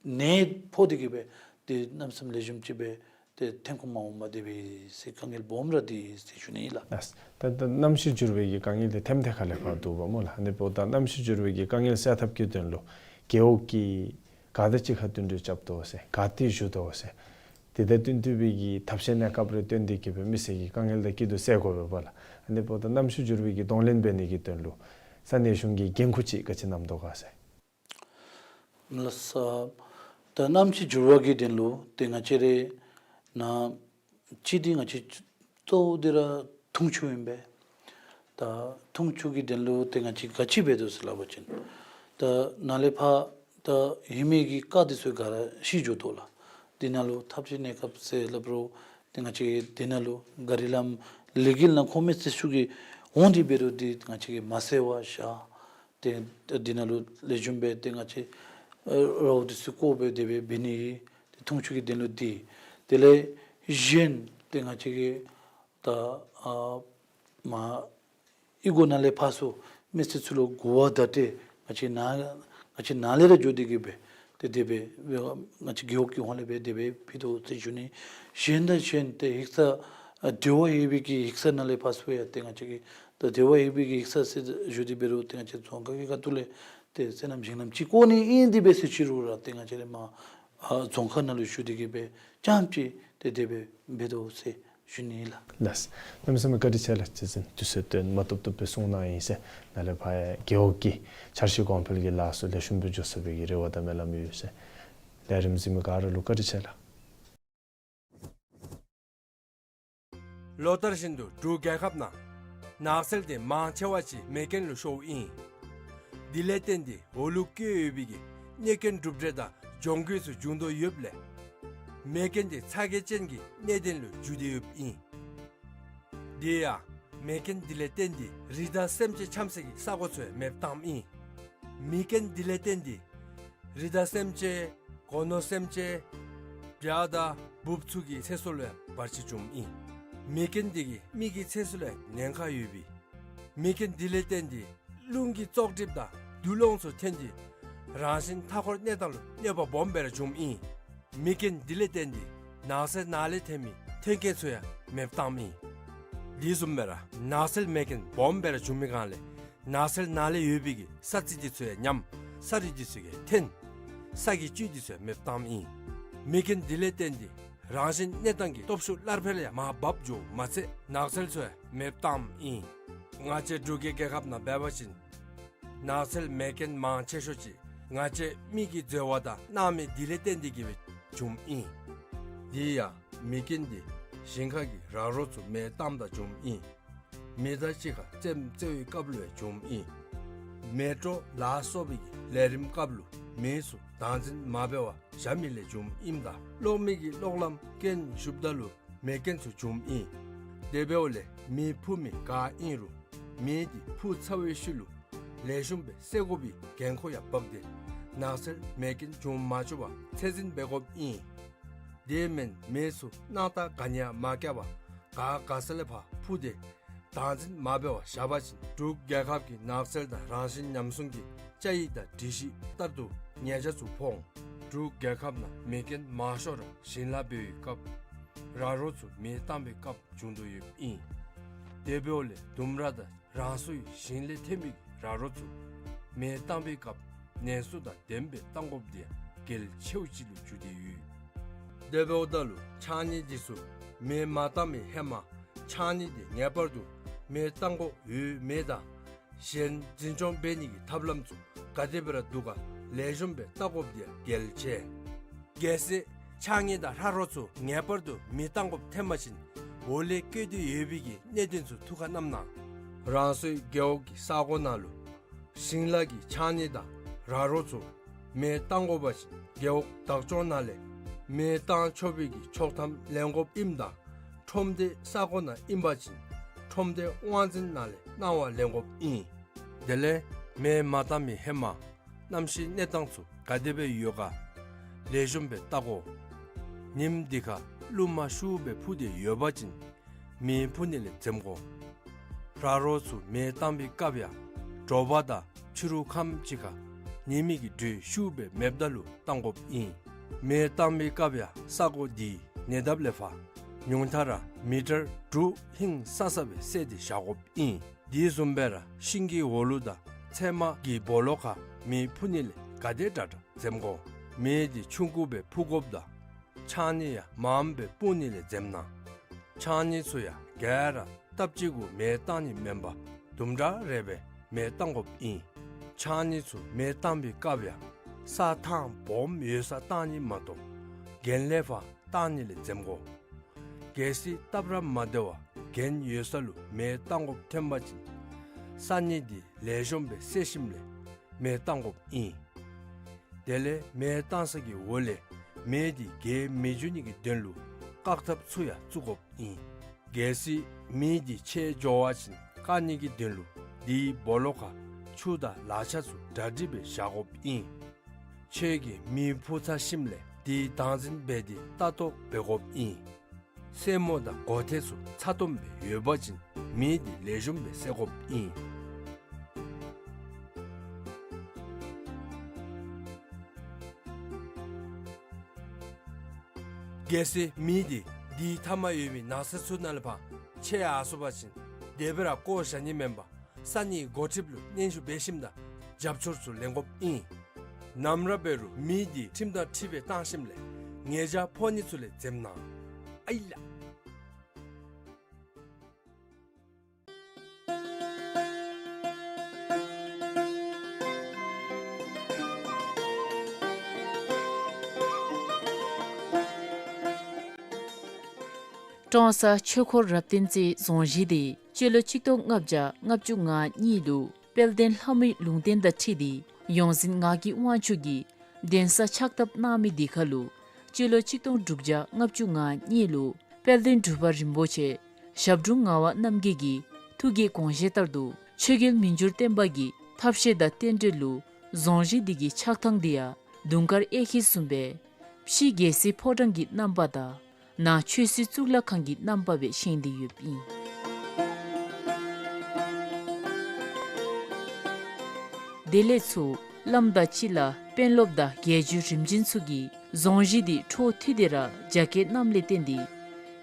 ནད་ཕོག་སྟེ་གི་སྦེ་ཏེ་གནམ་མེད་ས་མེད་ལེགས་ཤོམ་ཅིག་སྦེ་ཏེ་ཐོན་ཁུངས་མ་འོང་པར་དེ་སྦེ་ཟེར་དཀའ་ངལ་སྦོམ་ར་འདི་ཟེར་ཞུ་ནི་ལགས། ལགས། ད་ད་གནམ་གཤིས་འགྱུར་བའི་གི་དཀའ་ངལ་འདི་ཐེམ་ཐེ་ཁ་ལས་ཕར་འདུག་པ་སྨོ་ལགས། ཨ་ནི་འབདཝ་ད་གནམ་གཤིས་འགྱུར་བའི་གི་དཀའ་ངལ་སེལ་ཐབས་ཀྱི་དོན་ལུ་རྒེད་འོག་གིས་ག་དང་གཅིག་ཁར་བསྟུན་གྲོས་རྐྱབ་དོ་ཟེར་ག་ཏེ་ཞུ་དོ་ཟེར་དེ་དང་བསྟུན་ཐུབ་པའི་གི་ཐབས་ཤེས་གནས་སྐབས་རེ་བཏོན་ཏེ་གི་སྦེ་མི་སེར་གྱི་དཀའ་ངལ་དང་སྐྱིད་སྡུག་སེལ་དགོ་པས་པ་ལགས། ཨ་ནི་འབདཝ་ད་གནམ་གཤིས་འགྱུར་བའི་གི་གདོང་ལེན་འབད་ནི་གི་དོན་ལུ་ས་གནས་གཞུང་གི་འགན་ཁུར་ཅིག་ག་ཅི་བསྣམས་དོ་ག་ཟེར། ལགས་སོ། ད་གནམ་གཤིས་འགྱུར་བ་གི་དོན་ལུ་ཏེ་ང་བཅས་ར་ནཱ་གཅིག་འདི་ང་བཅས་གཙོ་བོ་འདི་ར་འཐུང་ཆུ་ཨིན་པས། ད་འཐུང་ཆུ་གི་དོན་ལུ་ཏེ་ང་བཅས་ག་ཅི་འབད་དོ་ཟེར་སླབ་པ་ཅིན་ད་ནཱ་ལས་ཕར་ད་ཧེ་མའི་གི་རྐ་འདི་ཚུ་ག་ར་ཤི་འགྱོ་དོ་ལགས། འདི་ནང་ལུ་ཐབས་ཤེས་གནས་སྐབས་ཟེར་སླབ་རུང་ཏེ་ང་བཅས་འདི་ནང་ལུ་ག་རི་ལམ་ལས་འགུལ་ནང་ཁོ་མི་སེར་ཚུ་གིས་འོང་སྟེ་འབད་རུང་ཏེ་ང་བཅས་ཀྱིས་མ་བསལ་བར་བཞག། ཏེ་འདི་ནང་ལུ་ལེགས་ཤོམ་སྦེ་ཏེ་ང་བཅས་ཨ་རཝ་འདི་ཚུ་བཀོག་སྦེ་དེ་སྦེ་འབད་ནི། ཏེ་འཐུང་ཆུ་གི་དོན་ལུ་འདི། དེ་ལས་གཞན་ཏེ་ང་བཅས་ཀྱིས་ད་ཨ་མར་གཡུས་སྒོ་ནང་ལས་ཕར་ཚུར་མི་སེར་ཚུ་ལུ་གོ་བརྡ་སྤྲོད་ང་བཅས་ནཱ་ང་བཅས་ནཱ་ལས་ར་འགྱོ་སྟེ་གི་སྦེ་ཏེ་དེ་སྦེ་ང་བཅས་རྒེད་འོག་གི་ཧོངས་ལས་སྦེ་དེ་སྦེ་ཕུལ་དོ་ཟེར་ཞུ་ནི། གཞན་དང་གཞན་ཏེ་ཡིག་ཚང་ཨ་འབྲེལ་བ་ཡོད་པའི་གི་ཡིག་ཚང་ནང་ལས་ཕར་ཚུར་ཡང་ཏེ་ང་བཅས་ཀྱིས་ད་འབྲེལ་བ་ཡོད་པའི་གི་ཡིག་ཚང་ཟེར་ཞུ་སྟེ་འབད་རུང་ཏེ་ང་བཅས་རྫོང་ཁག་གི་ཁ་ཐུག་ལས་ཏེ་སོ་ནམ་ཞིང་ལམ་ཅིག་བཀོད་ནི་ཨིན་ཏེ་འབད་ཟེར་ཅི་རུང་ར་ཏེ་ང་བཅས་ར་མར་ཨ་རྫོང་ཁག་ནང་ལུ་ཞུ་སྟེ་གི་སྦེ་རྐྱངམ་ཅིག་ཏེ་དེ་སྦེ་འབད་དོ་ཟེར་ཞུ་ནི་ལགས། ལགས། གནམ་མེད་ས་མེད་བཀའ་དྲིན་ཆེ་ལགས། རྗེ་བཙུན་དུས་ཚོད་དོན་མ་ཐུབ་ཐུབ་སྦེ་གསུང་གནང་ཡི་ཟེར། ནཱ་ལས་ཕར་རྒེད་འོག་གི་འཆར་གཞི་གོང་འཕེལ་གྱི་ལཱ་ཚུ་ལེགས་ཤོམ་སྦེ་འགྱོ་ཚུགས་པའི་གི་རེ་བ་དང་སྨོན་ལམ་ཡོད་ཟེར། ལས་རིམ་གཟིགས་མི་ག་ར་ལུ་བཀའ་དྲིན་ཆེ་ལགས། ལོ་ལྟར་བཞིན་དུ་འབྲུག་རྒྱལ་ཁབ་ནང་ནགས་ཚལ་དེ་མང་ཆེ་བ་ཅིག་མེ་རྐྱེན་ལུ་ཤོརཝ་ཨིན། དེ་ལས་བརྟེན་ཏེ་འོག་ལུ་བཀོད་ཡོད་པའི་གི་གནོད་སྐྱོན་གྲུབ་འབྲས་དང་གྱོང་གུད་ཚུ་འབྱུང་དོ་ཡོདཔ་ལས་མེ་རྐྱེན་དེ་ཚ་གྱང་ཅན་གྱི་གནད་དོན་ལུ་འགྱུར་ཏེ་ཡོདཔ་ཨིན། དེ་ཡང་མེ་རྐྱེན་དེ་ལས་བརྟེན་ཏེ་རི་དྭགས་སེམས་ཅན་འཁྱམ་སའི་གི་ས་གོ་ཚུ་ཡང་མེདཔ་བཏངམ་ཨིན། མེ་རྐྱེན་དེ་ལས་བརྟེན་ཏེ་རི་དྭགས་སེམས་ཅན་སྒོ་ནོར་སེམས་ཅན་བྱ་དང་འབུཔ་ཚུ་གི་ཚེ་སྲོག་ལུ་ཡང་བར་ཆད་བྱུངམ་ཨིན། མེ་རྐྱེན་དེ་གིས་མི་གི་ཚེ་སྲོག་ལུ་ཡང་ཉེན་ཁ་ཡོད་པས། མེ་རྐྱེན་དེ་ལས་བརྟེན་ཏེ་རླུང་གི་བཙོག་གྲིབ་དང་རྡུལ་སློང་ཚུ་ཐོན་ཏེ་རང་བཞིན་མཐའ་འཁོར་གནས་སྟངས་ལུ་གནོད་པ་སྦོམ་སྦེ་ར་བྱུངམ་ཨིན། མེ་རྐྱེན་དེ་ལས་བརྟེན་ཏེ་ནགས་ཚལ་ནང་ལས་ཐོན་མི་ཐོན་སྐྱེད་ཚུ་ཡང་མེདཔ་བཏངམ་ཨིན། དེ་བཟུམ་སྦེ་ར་ནགས་ཚལ་མེ་རྐྱེན་སྦོམ་སྦེ་ར་བྱུང་མི་སྒང་ལས་ནགས་ཚལ་ནང་ལས་ཡོད་པའི་གི་ས་རྩི་དེ་ཚུ་ཡང་ཉམས། ས་རུད་དེ་ཚུ་ཡང་འཐོན། ས་གི་བཅུད་དེ་ཚུ་ཡང་མེདཔ་བཏངམ་ཨིན། མེ་རྐྱེན་དེ་ལས་བརྟེན་ཏེ་རང་བཞིན་གནས་སྟངས་ཀྱི་སྟོབས་ཤུགས་སླར་འཕེལ་ཡང་མར་བབས་འགྱོཝ་མ་ཚད་ནགས་ཚལ་ཚུ་ཡང་མེདཔ་བཏངམ་ཨིན། ང་བཅས་འབྲུག་གི་རྒྱལ་ཁབ་ནང་འབད་བ་ཅིན་ནགས་ཚལ་མེ་རྐྱེན་མང་ཆེ་ཤོས་ཅིག་ང་བཅས་མི་གི་འཛོལ་བ་དང་སྣང་མེད་དེ་ལས་བརྟེན་ཏེ་གི་སྦེ་བྱུངམ་ཨིན། དེ་ཡང་མེ་རྐྱེན་དེ་ཞིང་ཁ་གི་ར་རོ་ཚུ་མེ་བཏངམ་ད་བྱུངམ་ཨིན། མི་དང་གཅིག་ཁར་རྩེདམོ་རྩེ་བའི་སྐབས་ལུ་ཡང་བྱུངམ་ཨིན། མེ་སྤྲོ་ལ་སོགས་པའི་གི་ལས་རིམ་སྐབས་ལུ་མི་ཚུ་བདག་འཛིན་མ་འབད་བར་བཞག་མི་ལས་བྱུངམ་ཨིནམ་ད་གློག་མེ་གི་གློག་ལམ་རྐྱེན་ཞུགསཔ་ད་ལུ་མེ་རྐྱེན་ཚུ་བྱུངམ་ཨིན། དེ་འབདཝ་ལས་མེ་ཕུ་མི་ག་ཨིན་རུང་མེ་དེ་ཕུ་ཚར་བའི་ཤུལ་ལུ་ལེགས་ཤོམ་སྦེ་བསལ་དགོ་པའི་འགན་ཁུར་ཡང་འབག་སྟེ་ནགས་ཚལ་མེ་རྐྱེན་བྱུང་མ་བཅུག་པར་ཚད་འཛིན་འབད་དགོཔ་ཨིན། དེ་མེན་མེ་ཚུ་སྣང་ཐག་ག་ནི་ཡང་མ་བཀལ་བར་ག་ག་ས་ལས་ཕར་ཕུ་སྟེ་བདག་འཛིན་མ་འབད་བར་བཞག་པ་ཅིན་འབྲུག་རྒྱལ་ཁབ་ཀྱི་ནགས་ཚལ་དང་རང་བཞིན་ཉམས་སྲུང་གི་བཅའ་ཡིག་དང་སྒྲིག་གཞི་ལྟར་དུ་ཉེས་ཆད་ཚུ་ཕོག་འོང་། འབྲུག་རྒྱལ་ཁབ་ནང་མེ་རྐྱེན་མང་ཤོས་ར་ཞིང་ལཱ་འབད་བའི་སྐབས་ ར་རོ་ཚུ་མེ་བཏང་པའི་སྐབས་བྱུང་དོ་ཡོདཔ་ཨིན། དེ་འབདཝ་ལས་ལྡུམ་ར་དང་རང་སོའི་ཞིང་ལས་ཐོན་མི་གི་ར་རོ་ཚུ་མེ་བཏང་པའི་སྐབས་ནན་སོ་དང་ལྡནམ་སྦེ་བཏང་དགོཔ་དེ་གལ་ཆེཝ་ཅིག་ལུ་གྱུར་ཏེ་ཡོད། དེ་འབདཝ་ད་ལུ་ཕྱགས་སྙིགས་འདི་ཚུ་མེ་མ་བཏང་མི་ཧེ་མ་ཕྱགས་སྙིགས་འདི་ངེས་པར་དུ་མེ་བཏང་དགོཔ་ཡོད་མེད་དང་གཞན་འཛིན་སྐྱོང་འབད་ནི་གི་ཐབས་ལམ་ཚུ་ག་དེ་སྦེ་ར་འདུག་ག་ལེགས་ཤོམ་སྦེ་བལྟ་དགོཔ་དེ་གལ་ཆེ། གལ་སྲིད་ཕྱགས་སྙིགས་དང་ར་རོ་ཚུ་ངེས་པར་དུ་མེ་བཏང་དགོཔ་ཐོན་པ་ཅིན་འོག་ལས་བཀོད་དེ་ཡོད་པའི་གི་གནད་དོན་ཚུ་ཐུགས་ཁར་བསྣམ་གནང་། རང་སོའི་རྒེད་འོག་གི་ས་གོ་ནང་ལུ་ཞིང་ལཱ་གི་ཕྱགས་སྙིགས་དང་ར་རོ་ཚུ་མེ་བཏང་དགོ་པ་ཅིན་རྒེད་འོག་བདག་སྐྱོང་ནང་ལས་མེ་བཏང་ཆོག་པའི་གི་ཆོག་ཐམ་ལེན་དགོཔ་ཨིནམ་དང་ཁྲོམ་སྡེ་ས་གོ་ནང་ཨིན་པ་ཅིན་ཁྲོམ་སྡེ་དབང་འཛིན་ནང་ལས་གནང་བ་ལེན་དགོཔ་ཨིན། དེ་ལས་མེ་མ་བཏང་མི་ཧེ་མ་གནམ་གཤིས་གནས་སྟངས་ཚུ་ག་དེ་སྦེ་ཡོད་ག་ལེགས་ཤོམ་སྦེ་བལྟ་དགོ། ཉིམ་འདི་ཁར་རླུང་མ་ཤུགས་སྦེ་འཕུ་སྟེ་ཡོད་པ་ཅིན་མེ་འཕུ་ནི་ལས་འཛེམ་དགོ། ར་རོ་ཚུ་མེ་བཏང་པའི་སྐབས་ཡང་དྲོ་པ་དང་ཕྱི་རུ་ཁམས་ཅིག་ཁར་ཉི་མའི་གི་དྲོད་ཤུགས་སྦེ་མེདཔ་ད་ལུ་བཏང་དགོཔ་ཨིན། མེ་བཏང་པའི་སྐབས་ཡང་ས་གོ་འདི་ཉེ་འདབས་ལས་ཕར་ཉུང་མཐའ་ར་མི་ཊར་དྲུག་ཧིང་སང་ས་སྦེ་བསལ་ཏེ་བཞག་དགོཔ་ཨིན། དེ་བཟུམ་སྦེ་ར་ཤིང་གི་འོག་ལུ་དང་ཚལ་མ་གི་སྦོ་ལོགས་ཁར་མེ་འཕུ་ནི་ལས་ག་དེ་དྲག་དྲག་འཛེམ་དགོ། མེ་འདི་ཆུང་ཀུ་སྦེ་འཕུ་དགོཔ་དང་ཕྱགས་སྙིགས་ཡང་མངམ་སྦེ་སྤུངས་ནི་ལས་འཛེམ་གནང་། ཕྱགས་སྙིགས་ཚུ་ཡང་ག་ར་སྟབས་གཅིག་གུ་མེ་བཏང་ནི་མེན་པར་དུམ་གྲ་རེ་སྦེ་མེ་བཏང་དགོཔ་ཨིན། ཕྱགས་སྙིགས་ཚུ་མེ་བཏང་པའི་སྐབས་ཡང་ས་ཐང་སྦོམ་ཡོད་སར་བཏང་ནི་མ་གཏོགས་གྱེན་ལས་ཕར་བཏང་ནི་ལས་འཛེམ་དགོ། གལ་སྲིད་སྟབས་ར་མ་བདེ་བར་གྱེན་ཡོད་ས་ལུ་མེ་བཏང་དགོཔ་ཐོན་པ་ཅིན་ས་སྙིགས་འདི་ལེགས་ཤོམ་སྦེ་བསལ་ཞིནམ་ལས་མེ་བཏང་དགོཔ་ཨིན། དེ་ལས་མེ་བཏང་ས་གི་འོག་ལས་མེ་འདི་རྒྱས་མི་འགྱོ་ནི་གི་དོན་ལུ་བཀག་ཐབས་ཚུ་ཡང་བཙུགས་དགོཔ་ཨིན། གལ་སྲིད་མེ་འདི་ཆད་འགྱོ་བ་ཅིན་བཀག་ནི་གི་དོན་ལུ་དེའི་སྦོ་ལོགས་ཁར་ཆུ་དང་ལག་ཆ་ཚུ་གྲ་སྒྲིག་སྦེ་བཞག་དགོཔ་ཨིན། ཁྱོད་ཀྱིས་མེ་འཕུ་ཚར་ཞིནམ་ལས་དེའི་བདག་འཛིན་འབད་དེ་ལྟ་རྟོག་འབད་དགོཔ་ཨིན། སེན་མོ་དང་སྒོ་ཐེལ་ཚུ་ཚ་ཏོམ་སྦེ་ཡོད་པ་ཅིན་མེ་འདི་ལེགས་ཤོམ་སྦེ་བསད་དགོཔ་ཨིན། གལ་སྲིད་མེ་འདི་དེའི་མཐའ་མར་ཡོད་པའི་ནགས་ཚལ་ཚུ་ནང་ལས་ཕར་ཆད་ཡར་སོང་པ་ཅིན་དེ་སྦེ་ར་བཀོ་བཞག་ནི་མེན་པར་ས་གནས་འགོ་ཁྲིདཔ་ལུ་སྙན་ཞུ་འབད་ཞིནམ་དང་རྒྱབ་སྐྱོར་ཚུ་ལེན་དགོཔ་ཨིན། ནམ་ར་འབད་རུང་མེ་འདི་ཁྲིམས་དང་འཁྲིལ་སྦེ་བཏང་ཞིནམ་ལས་ཉེས་བྱ་ཕོག་ནི་ཚུ་ལས་འཛེམ་གནང་། ཨའི་ལགས། ཀྲོང་གསར་ཆོས་འཁོར་རབ་བརྟན་རྩེའི་རྫོང་གཞིས་འདི་སྤྱི་ལོ་ཆིག་སྟོང་ལྔ་བརྒྱ་ལྔ་བཅུ་ང་གཉིས་ལུ་དཔལ་ལྡན་ལྷ་མོའི་ལུང་བསྟན་དང་འཁྲིལ་ཏེ་ཡོངས་འཛིན་ངག་གི་དབང་ཕྱུག་གིས་གདན་ས་ཕྱག་བཏབ་གནང་མི་འདི་ཁར་ལུ་སྤྱི་ལོ་ཆིག་སྟོང་དྲུག་བརྒྱ་ལྔ་བཅུ་ང་གཉིས་ལུ་དཔལ་ལྡན་འབྲུག་པ་རིན་པོ་ཆེ་ཞབས་དྲུང་ངག་དབང་རྣམ་རྒྱལ་གྱི་ཐུགས་ཀྱི་དགོངས་བཞེད་ལྟར་དུ་ཆོས་རྒྱལ་མི་འགྱུར་བརྟན་པ་གི་ཐབས་ཤེས་དང་རྟེན་འབྲེལ་ལུ་རྫོང་གཞིས་འདི་གི་ཆགས་ཐངས་འདི་ཡང་དུང་དཀར་གཡས་འཁྱིལ་བཟུམ་སྦེ་ཕྱི་རྒྱལ་སྲིད་ཕོ་བྲང་གི་རྣམ་པ་དང་ནང་ཆོས་སྲིད་གཙུག་ལག་ཁང་གི་རྣམ་པ་སྦེ་བཞེངས་ཏེ་ཡོདཔ་ཨིན། དེ་ལས་ཚུར་བླམ་དང་གཅིག་ཁར་དཔོན་སློབ་དང་རྒྱལ་བརྒྱུད་རིམ་བྱོན་ཚུ་གིས་རྫོང་གཞིས་འདི་འཕྲོ་མཐུད་དེ་ར་རྒྱ་སྐྱེད་གནངམ་ལས་བརྟེན་ཏེ་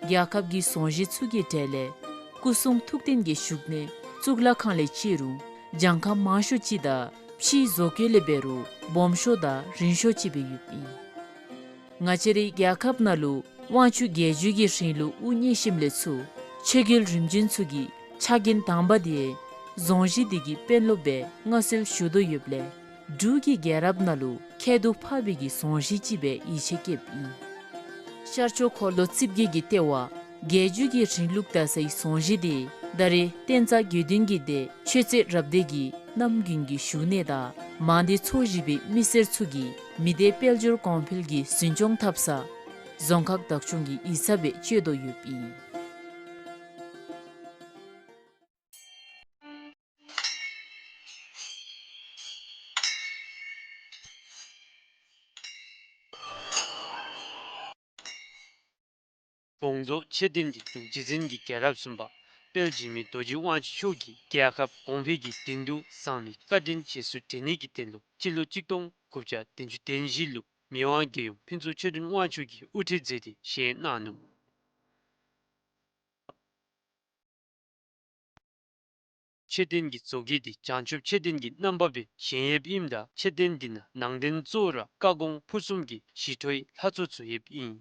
རྒྱལ་ཁབ་ཀྱི་རྫོང་གཞིས་ཚུ་གི་གྲས་ལས་སྐུ་གསུང་ཐུགས་རྟེན་གྱི་བཞུགས་གནས་གཙུག་ལག་ཁང་ལས་བརྩི་རུང་གྱངས་ཁ་མང་ཤོས་ཅིག་དང་ཕྱིའི་བཟོ་བཀོད་ལས་འབད་རུང་སྦོམ་ཤོས་དང་རིང་ཤོས་ཅིག་སྦེ་ཡོདཔ་ཨིན། ང་བཅས་རའི་རྒྱལ་ཁབ་ནང་ལུ་དབང་ཕྱུག་རྒྱལ་བརྒྱུད་ཀྱི་རིང་ལུགས་དབུ་བརྙེས་ཞིནམ་ལས་ཚུར་ཆོས་རྒྱལ་རིམ་བྱོན་ཚུ་གི་ཕྱག་འགན་དང་པ་འདི་རྫོང་གཞིས་འདི་གི་དཔོན་སློབ་སྦེ་མངའ་གསོལ་ཞུ་དོ་ཡོདཔ་ལས་འབྲུག་གི་རྒྱལ་རབས་ནང་ལུ་ཁྱད་དུ་འཕགས་པའི་གི་རྫོང་གཞིས་ཅིག་སྦེ་ཡིད་ཆེས་བསྐྱེདཔ་ཨིན། ཤར་ཕྱོགས་འཁོར་ལོ་རྩིབས་བརྒྱད་ཀྱི་ལྟེ་བ་རྒྱལ་བརྒྱུད་ཀྱི་རིང་ལུགས་དར་སའི་རྫོང་གཞིས་འདི་ད་རེས་བསྟན་རྩ་དགེ་འདུན་གྱི་སྡེ་ཆོས་རྩེ་རབ་སྡེ་གི་རྣམ་རྒྱུན་གྱི་བཞུགས་གནས་དང་མང་སྡེ་ཚོ་བཞི་པའི་མི་སེར་ཚུ་གིས་མི་སྡེ་དཔལ་འབྱོར་གོང་འཕེལ་གྱི་འཛིན་སྐྱོང་འཐབ་ས་རྫོང་ཁག་བདག་སྐྱོང་གི་ཡིག་ཚང་སྦེ་སྤྱོད་དོ་ཡོདཔ་ཨིན། བོང་རྫོང་ཆོས་སྡིངས་ཀྱི་འབྲུག་རྗེ་བཙུན་གྱི་རྒྱལ་རབས་གསུམ་པ་དཔལ་འཇིགས་མེད་རྡོ་རྗེ་དབང་ཕྱུག་མཆོག་གིས་རྒྱལ་ཁབ་གོང་འཕེལ་གྱི་དོན་དུ་བཟང་ལས་བཀའ་དྲིན་རྗེས་སུ་དྲན་ནི་གི་དོན་ལུ་སྤྱི་ལོ་གཅིག་སྟོང་དགུ་བརྒྱ་བདུན་ཅུ་དོན་བཞི་ལུ་མི་དབང་རྒྱལ་ཡུམ་ཕུན་ཚོགས་ཆོས་སྒྲོན་དབང་ཕྱུག་གིས་དབུ་ཁྲིད་མཛད་དེ་བཞེངས་གནང་ནུག། མཆོད་རྟེན་གྱི་བཟོ་བཀོད་འདི་བྱང་ཆུབ་མཆོད་རྟེན་གྱི་རྣམ་པ་སྦེ་བཞེངས་ཡོདཔ་ཨིནམ་ད་མཆོད་རྟེན་འདི་ནང་ནང་རྟེན་གཙོ་བོ་ར་བཀའ་དགོངས་ཕུར་གསུམ་གྱི་ཞི་ཁྲོའི་ལྷ་ཚོགས་ཚུ་ཡོདཔ་ཨིན།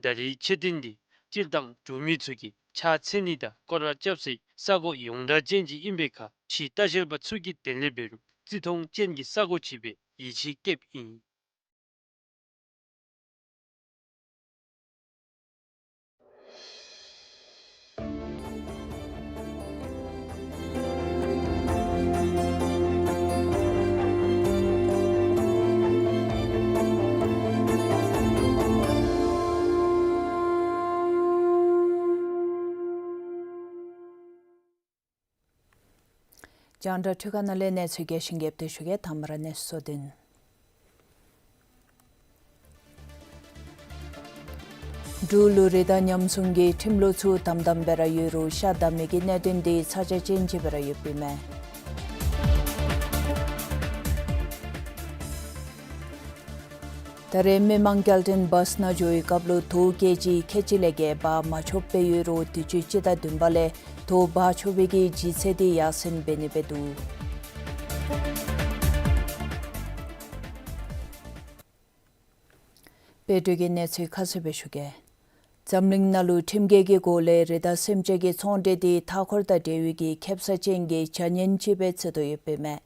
ད་རེས་མཆོད་རྟེན་འདི་སྤྱིར་བཏང་འབྲུག་མི་ཚུ་གིས་ཕྱག་འཚལ་ནི་དང་སྐོར་ར་རྐྱབ་སའི་ས་གོ་ཡོངས་གྲགས་ཅན་ཅིག་ཨིན་པའི་ཁར་ཕྱི་ལྟ་བཤལ་པ་ཚུ་གིས་དེ་ལས་འབད་རུང་བརྩི་མཐོང་ཅན་གྱི་ས་གོ་ཅིག་སྦེ་ཡིད་ཆེས་བསྐྱེདཔ་ཨིན། རྒྱང་བསྒྲགས་འཕྲུལ་ཁང་ནང་ལས་གནས་ཚུལ་རྒྱས་ཤིང་རྒྱས་པ་ཞུ་གེ། དང་པ་ར་གནས་ཚུལ་གཙོ་དོན། འབྲུག་ལུ་རི་དྭགས་ཉམས་སྲུང་གི་ཁྲིམས་ལུགས་ཚུ་དམ་དམ་སྦེ་ར་ཡོད་རུང་ཤ་བདའ་མི་གི་གནད་དོན་འདི་ཚ་གྱང་ཅན་ཅིག་སྦེ་ར་ཡོདཔ་ཨིན་མས། ད་རེས་མི་མང་སྐྱེལ་འདྲེན་བཱསི་ནང་འགྱོ་བའི་སྐབས་ལུ་དོས་ཀེ་ཇི་ཁལ་གཅིག་ལས་བརྒལ་འབག་མ་ཆོགཔ་སྦེ་ཡོད་རུང་དུས་ཅི་སྤྱི་ཟླ་བདུན་པ་ལས་དོས་འབག་ཆོག་པའི་གི་ལྗིད་ཚད་འདི་ཡར་སེང་འབད་ནི་སྦེ་འདུག། དཔལ་འབྱོར་གྱི་གནས་ཚུལ་ཁ་གསལ་སྦེ་ཞུ་གེ། འཛམ་གླིང་ནང་ལུ་ཁྲིམས་འགལ་གྱི་སྒོ་ལས་རི་དྭགས་སེམས་ཅན་གྱི་ཚོང་འབྲེལ་འདི་མཐའ་འཁོར་དང་འབྲེལ་བའི་གི་ཁེབ་ས་ཅན་གྱི་བྱ་ངན་ཅིག་སྦེ་བརྩི་དོ་ཡོདཔ་ཨིན་མས།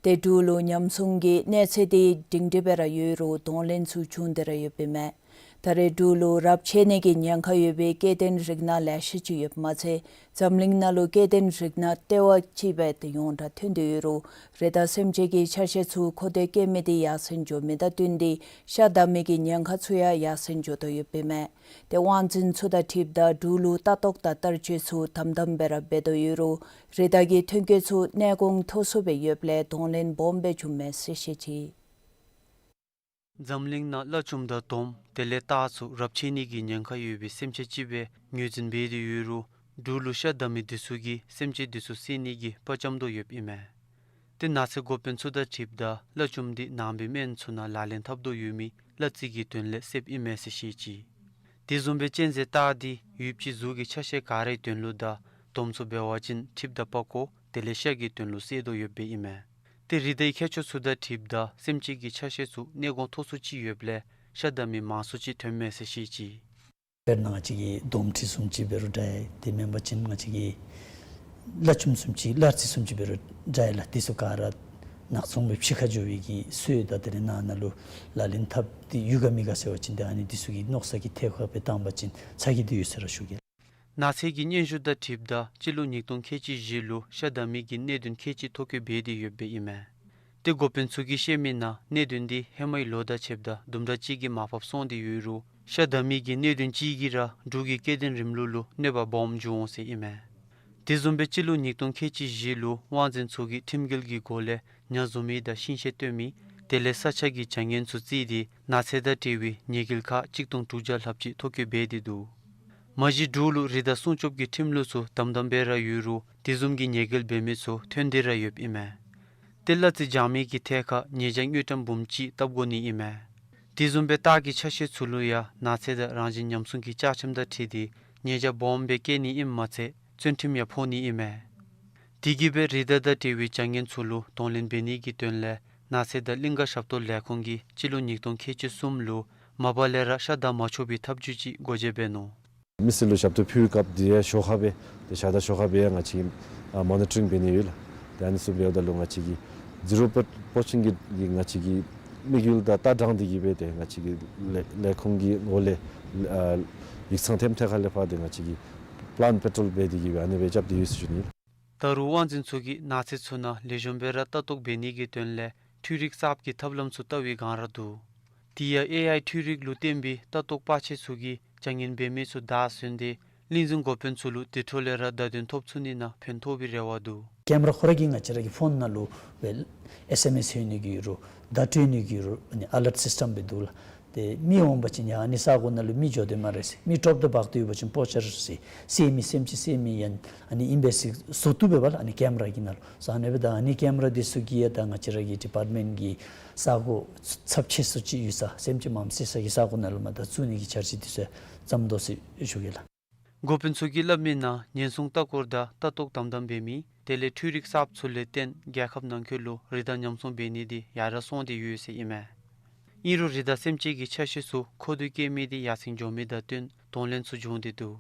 ཏེ་འབྲུག་ལུ་ཉམས་སྲུང་གི་གནས་ཚད་འདི་སྒྲིང་སྒྲི་སྦེ་ར་ཡོད་རུང་གདོང་ལེན་ཚུ་བྱུང་སྟེ་ར་ཡོདཔ་ཨིན་མས། ད་རེས་འབྲུག་ལུ་རབས་ཆད་ནི་གི་ཉེན་ཁ་ཡོད་པའི་སྐྱེ་ལྡན་རིགས་སྣ་ལེ་ཤ་ཅིག་ཡོདཔ་མ་ཚད་འཛམ་གླིང་ནང་ལུ་སྐྱེ་ལྡན་རིགས་སྣ་ལྟེ་བ་ཅིག་སྦེ་ཏེ་ཡོངས་གྲགས་ཐོན་ཏེ་ཡོད་རུང་རི་དྭགས་སེམས་ཅན་གྱི་ཆ་ཤས་ཚུ་མཁོ་འདོད་བསྐྱེད་མི་འདི་ཡར་སེང་འགྱོ་མི་དང་བསྟུན་ཏེ་ཤ་བདའ་མི་གི་ཉེན་ཁ་ཚུ་ཡང་ཡར་སེང་འགྱོ་དོ་ཡོདཔ་ཨིན་མས། ཏེ་དབང་འཛིན་ཚུ་དང་འཁྲིལཝ་ད་འབྲུག་ལུ་ལྟ་རྟོག་དང་བསྟར་སྤྱོད་ཚུ་དམ་དམ་སྦེ་ར་འབད་དོ་ཡོད་རུང་རི་དྭགས་ཀྱི་ཐོན་སྐྱེད་ཚུ་གནས་གོང་མཐོ་སུ་སྦེ་ཡོདཔ་ལས་གདོང་ལེན་སྦོམ་སྦེ་བྱུངམ་མས་ཟེར་བཤད་ཅི། འཛམ་གླིང་ནང་གླ་ཆུམ་དང་དོམ་དེ་ལས་སྟག་ཚུ་རབས་ཆད་ནི་གི་ཉེན་ཁ་ཡོད་པའི་སེམས་ཅན་ཅིག་སྦེ་ངོས་འཛིན་འབད་དེ་ཡོད་རུང་འབྲུག་ལུ་ཤ་བདའ་མི་འདི་ཚུ་གིས་སེམས་ཅན་འདི་ཚུ་བསད་ནི་གི་དཔའ་བཅམ་དོ་ཡོདཔ་ཨིན་མས། ཏེ་ནགས་ཚལ་འགོ་དཔོན་ཚུ་དང་འཁྲིལཝ་ད་གླ་ཆུམ་འདི་ནང་པའི་སྨན་ཚུ་ནང་ལག་ལེན་འཐབ་དོ་ཡོད་མི་གླ་རྩི་གི་དོན་ལས་བསདཔ་ཨིན་མས་ཟེར་བཤད་ཅི། དེ་བཟུམ་སྦེ་གཅན་གཟན་སྟག་འདི་ཡུདཔ་ཅིག་གཟུགས་ཀྱི་ཆ་ཤས་ག་རའི་དོན་ལུ་དང་དོམ་ཚུ་འབད་བ་ཅིན་འཁྲིགཔ་དང་པགས་ཀོ་དེ་ལས་ཤ་གི་དོན་ལུ་བསད་དོ་ཡོདཔ་ཨིན་མས། ཏེ་རི་དྭགས་ཀྱི་ཁྱད་ཆོས་ཚུ་དང་འཁྲིལཝ་ད་སེམས་ཅན་གྱི་ཆ་ཤས་ཚུ་གནས་གོང་མཐོ་སུ་ཅིག་ཡོདཔ་ལས་ཤ་བདའ་མི་མང་སུ་ཅིག་ཐོནམ་མས་ཟེར་བཤད་ཅི། དཔེར་ན་ང་བཅས་ཀྱི་དོམ་ཁྲི་བཟུམ་ཅིག་འབད་རུང་འདྲ་ཡི། དེ་མེན་པ་ཅིན་ང་བཅས་ཀྱི་གླ་ཆུམ་བཟུམ་ཅིག་གླ་རྩི་བཟུམ་ཅིག་འབད་རུང་འདྲ་ཡི་ལགས། དེ་ཚུ་ག་ར་ནགས་ཚོང་སྦེ་ཕྱི་ཁར་འགྱོ་བའི་གི་སྲོལ་དང་དེ་ལས་ནང་ན་ལུ་ལག་ལེན་འཐབ་སྟེ་ཡོད་ག་མེད་ག་ཟེར་བ་ཅིན་ཏེ་ཨ་ནི་དེ་ཚུ་གི་མནོ་བསམ་གྱི་ཐད་ཁར་སྦེ་བཏང་བ་ཅིན་ཚ་གྱང་འདི་ཡོད་ཟེར་ར་ཞུ་གེ། ནགས་ཚལ་གྱི་སྙན་ཞུ་དང་འཁྲིལཝ་ད་སྤྱི་ལོ་ཉིས་སྟོང་ཁལ་གཅིག་བཞི་ལུ་ཤ་བདའ་མི་གི་གནད་དོན་ཁལ་གཅིག་ཐོ་བཀོད་འབད་དེ་ཡོདཔ་ཨིན་མས། ཏེ་འགོ་དཔོན་ཚུ་གིས་བཤད་མི་ནང་གནད་དོན་འདི་ཧེ་མའི་ལོ་དང་ཕྱདཔ་ད་དུམ་གྲ་ཅིག་གིས་མར་ཕབ་སོང་སྟེ་ཡོད་རུང་ཤ་བདའ་མི་གི་གནད་དོན་ཅིག་གིས་ར་འབྲུག་གི་སྐྱེ་ལྡན་རིམ་ལུགས་ལུ་གནོད་པ་སྦོམ་འབྱུང་འོང་ཟེར་ཨིན་མས། དེ་བཟུམ་སྦེ་སྤྱི་ལོ་ཉིས་སྟོང་ཁལ་གཅིག་བཞི་ལུ་དབང་འཛིན་ཚུ་གིས་ཁྲིམས་འགལ་གྱི་སྒོ་ལས་ཉ་བཟུང་མི་དང་ཤིང་གཤེད་བཏོན་མི་དེ་ལས་ས་ཆ་གི་བྱ་ངན་ཚུ་བརྩིས་ཏེ་ནགས་ཚལ་དང་འབྲེལ་བའི་ཉེས་འགེལ་ཁག་གཅིག་སྟོང་དྲུག་བརྒྱ་ལྷགཔ་ཅིག་ཐོ་བཀོད་འབད་དེ་འདུག། མ་གཞི་འབྲུག་ལུ་རི་དྭགས་སྲུང་སྐྱོབ་ཀྱི་ཁྲིམས་ལུགས་ཚུ་དམ་དམ་སྦེ་ར་ཡོད་རུང་དེ་བཟུམ་གྱི་ཉེས་འགེལ་འབད་མི་ཚུ་ཐོན་ཏེ་ར་ཡོདཔ་ཨིན་མས། ཏེ་གླ་རྩི་འཇལ་མི་གི་ཐད་ཁར་ཉེས་བྱ་དངུལ་ཀྲམ་འབུམ་གཅིག་བཏབ་དགོ་ནི་ཨིན་མས། དེ་བཟུམ་སྦེ་སྟག་གི་ཆ་ཤས་ཚུ་ལུ་ཡང་ནགས་ཚལ་དང་རང་བཞིན་ཉམས་སྲུང་གི་བཅའ་ཁྲིམས་དང་འཁྲིལ་ཏེ་ཉེས་བྱ་སྦོམ་སྦེ་བཀལ་ནི་ཨིནམ་མ་ཚད་བཙོན་ཁྲིམས་ཡང་ཕོག་ནི་ཨིན་མས། དེ་གིས་སྦེ་རི་དྭགས་དང་འབྲེལ་བའི་བྱ་ངན་ཚུ་ལུ་གདོང་ལེན་འབད་ནི་གི་དོན་ལས་ནགས་ཚལ་དང་གླིང་ཀ་ཞབས་ཏོག་ལས་ཁུངས་ཀྱིས་སྤྱི་ལོ་ཉིས་སྟོང་ཁལ་གཅིག་གསུམ་ལུ་མ་པ་ལས་ར་ཤ་བདའ་མ་ཆོག་པའི་ཐབས་བྱུས་ཅིག་སྒོ་འབྱེད་འབད་ནུག། མི་སེར་ལུ་ཞབས་ཏོག་ཕུལ་བའི་སྐབས་དེ་ཡང་ཞོར་ཁར་སྦེ་ཏེ་ཤ་བདའ་ཞོར་ཁར་སྦེ་ཡང་ང་བཅས་ཀྱིས་ཨ་མོ་ནི་ཊ་རིང་འབད་ནི་ཡོད་ལགས། ཏེ་ཨ་ནི་ཚུ་འབདཝ་ད་ལུ་ང་བཅས་ཀྱིས་ཛི་རོ་པོ་ཆིང་གི་གི་ང་བཅས་ཀྱི་དམིགས་ཡུལ་དང་ལྟ་སྟངས་འདི་གིས་སྦེ་ཏེ་ང་བཅས་ཀྱི་ལས་ལས་ཁུངས་ཀྱི་འོག་ལས་ཨ་ཡིག་ཚང་ཐེམ་ཐད་ཁ་ལས་ཕར་ཏེ་ང་བཅས་ཀྱིས་པ་ལཱནཊ་པེ་ཊོལ་འབད་དེ་གིས་སྦེ་ཨ་ནི་སྦེ་རྐྱབ་སྟེ་ཡོད་ཟེར་ཞུ་ནི་ལགས། ད་རུང་དབང་འཛིན་ཚུ་གིས་ནགས་ཚལ་ཚུ་ནང་ལེགས་ཤོམ་སྦེ་ར་ལྟ་རྟོག་འབད་ནི་གི་དོན་ལས་འཕྲུལ་རིག་གསརཔ་གི་ཐབས་ལམ་ཚུ་བལྟ་བའི་སྒང་ར་འདུག། དེ་ཡང་ཨེ་ཨའི་འཕྲུལ་རིག་ལུ་བརྟེན་པའི་ལྟ་རྟོག་པ་ཆེ་ཚུ་གིས་བྱ་ངན་འབད་མི་ཚུ་བདའ་ཟུན་ཏེ་གླིང་འཛིན་འགོ་དཔོན་ཚུ་ལུ་དེ་འཕྲོ་ལས་ར་བརྡ་དོན་ཐོབ་ཚུགས་ནི་ནང་ཕན་ཐོགས་པའི་རེ་བ་འདུག། ཀེམ་ར་ཁོ་ར་གིས་ང་བཅས་ར་གི་ཕོན་ནང་ལུ་སྦེ་ཨེསི་ཨེམ་ཨེསི་ལྷོད་ནི་གི་རུང་བརྡ་སྤྲོད་ནི་གི་རུང་ཨ་ནི་ཨ་ལརཊ་སིསི་ཊེམ་སྦེ་འདུག་ལགས། ཏེ་མི་འོང་པ་ཅིན་ཡང་ཨ་ནི་ས་གོ་ནང་ལུ་མི་འགྱོ་དོ་སྨ་རེ་ཟེར། མི་ཀྲོབ་དང་འབག་སྟེ་ཡོད་པ་ཅིན་པོ་ཅར་ཟེར་བསད་མི་སེམས་ཅན་བསད་མི་ཡང་ཨ་ནི་ཨིན་པས་ཟེར་བཟོ་བཏུབ་པས་ལགས། ཨ་ནི་ཀེམ་ར་གི་ནང་ལུ་ཟེར་ཨ་ནི་སྦེ་ད་ཨ་ནི་ཀེམ་ར་འདི་ཚུ་གིས་ཡང་ད་ང་བཅས་ར་གི་ཌི་པཱརཊ་མེནཊ་གི་ས་གོ་ཚབས་ཆེ་སུ་ཅིག་ཡོད་ས་སེམས་ཅན་མངམ་བསད་ས་གི་ས་གོ་ནང་ལུ་མ་ད་བཙུགས་ནི་གི་འཆར་གཞི་འདི་ཚུ་བརྩམ་དོ་ཟེར་ཞུ་གེ་ལགས། འགོ་དཔོན་ཚུ་གིས་སླབ་མི་ནང་ཉེན་སྲུང་ལྟ་སྐོར་དང་ལྟ་རྟོག་དམ་དམ་འབད་མི་ དེ་ལས་འཕྲུལ་རིག་གསརཔ་ཚུ་ལས་བརྟེན་རྒྱལ་ཁབ་ནང་འཁོད་ལུ་རི་དྭགས་ཉམས་སྲུང་འབད་ནི་འདི་ཡར་སོང་སྟེ་ཡོད་ཟེར་ཨིན་མས། ཨིན་རུང་རི་དྭགས་སེམས་ཅན་གྱི་ཆ་ཤས་ཚུ་མཁོ་འདོད་བསྐྱེད་མི་འདི་ཡར་སེང་འགྱོ་མི་དང་བསྟུན་གདོང་ལེན་ཚུ་འབྱུང་སྟེ་འདུག།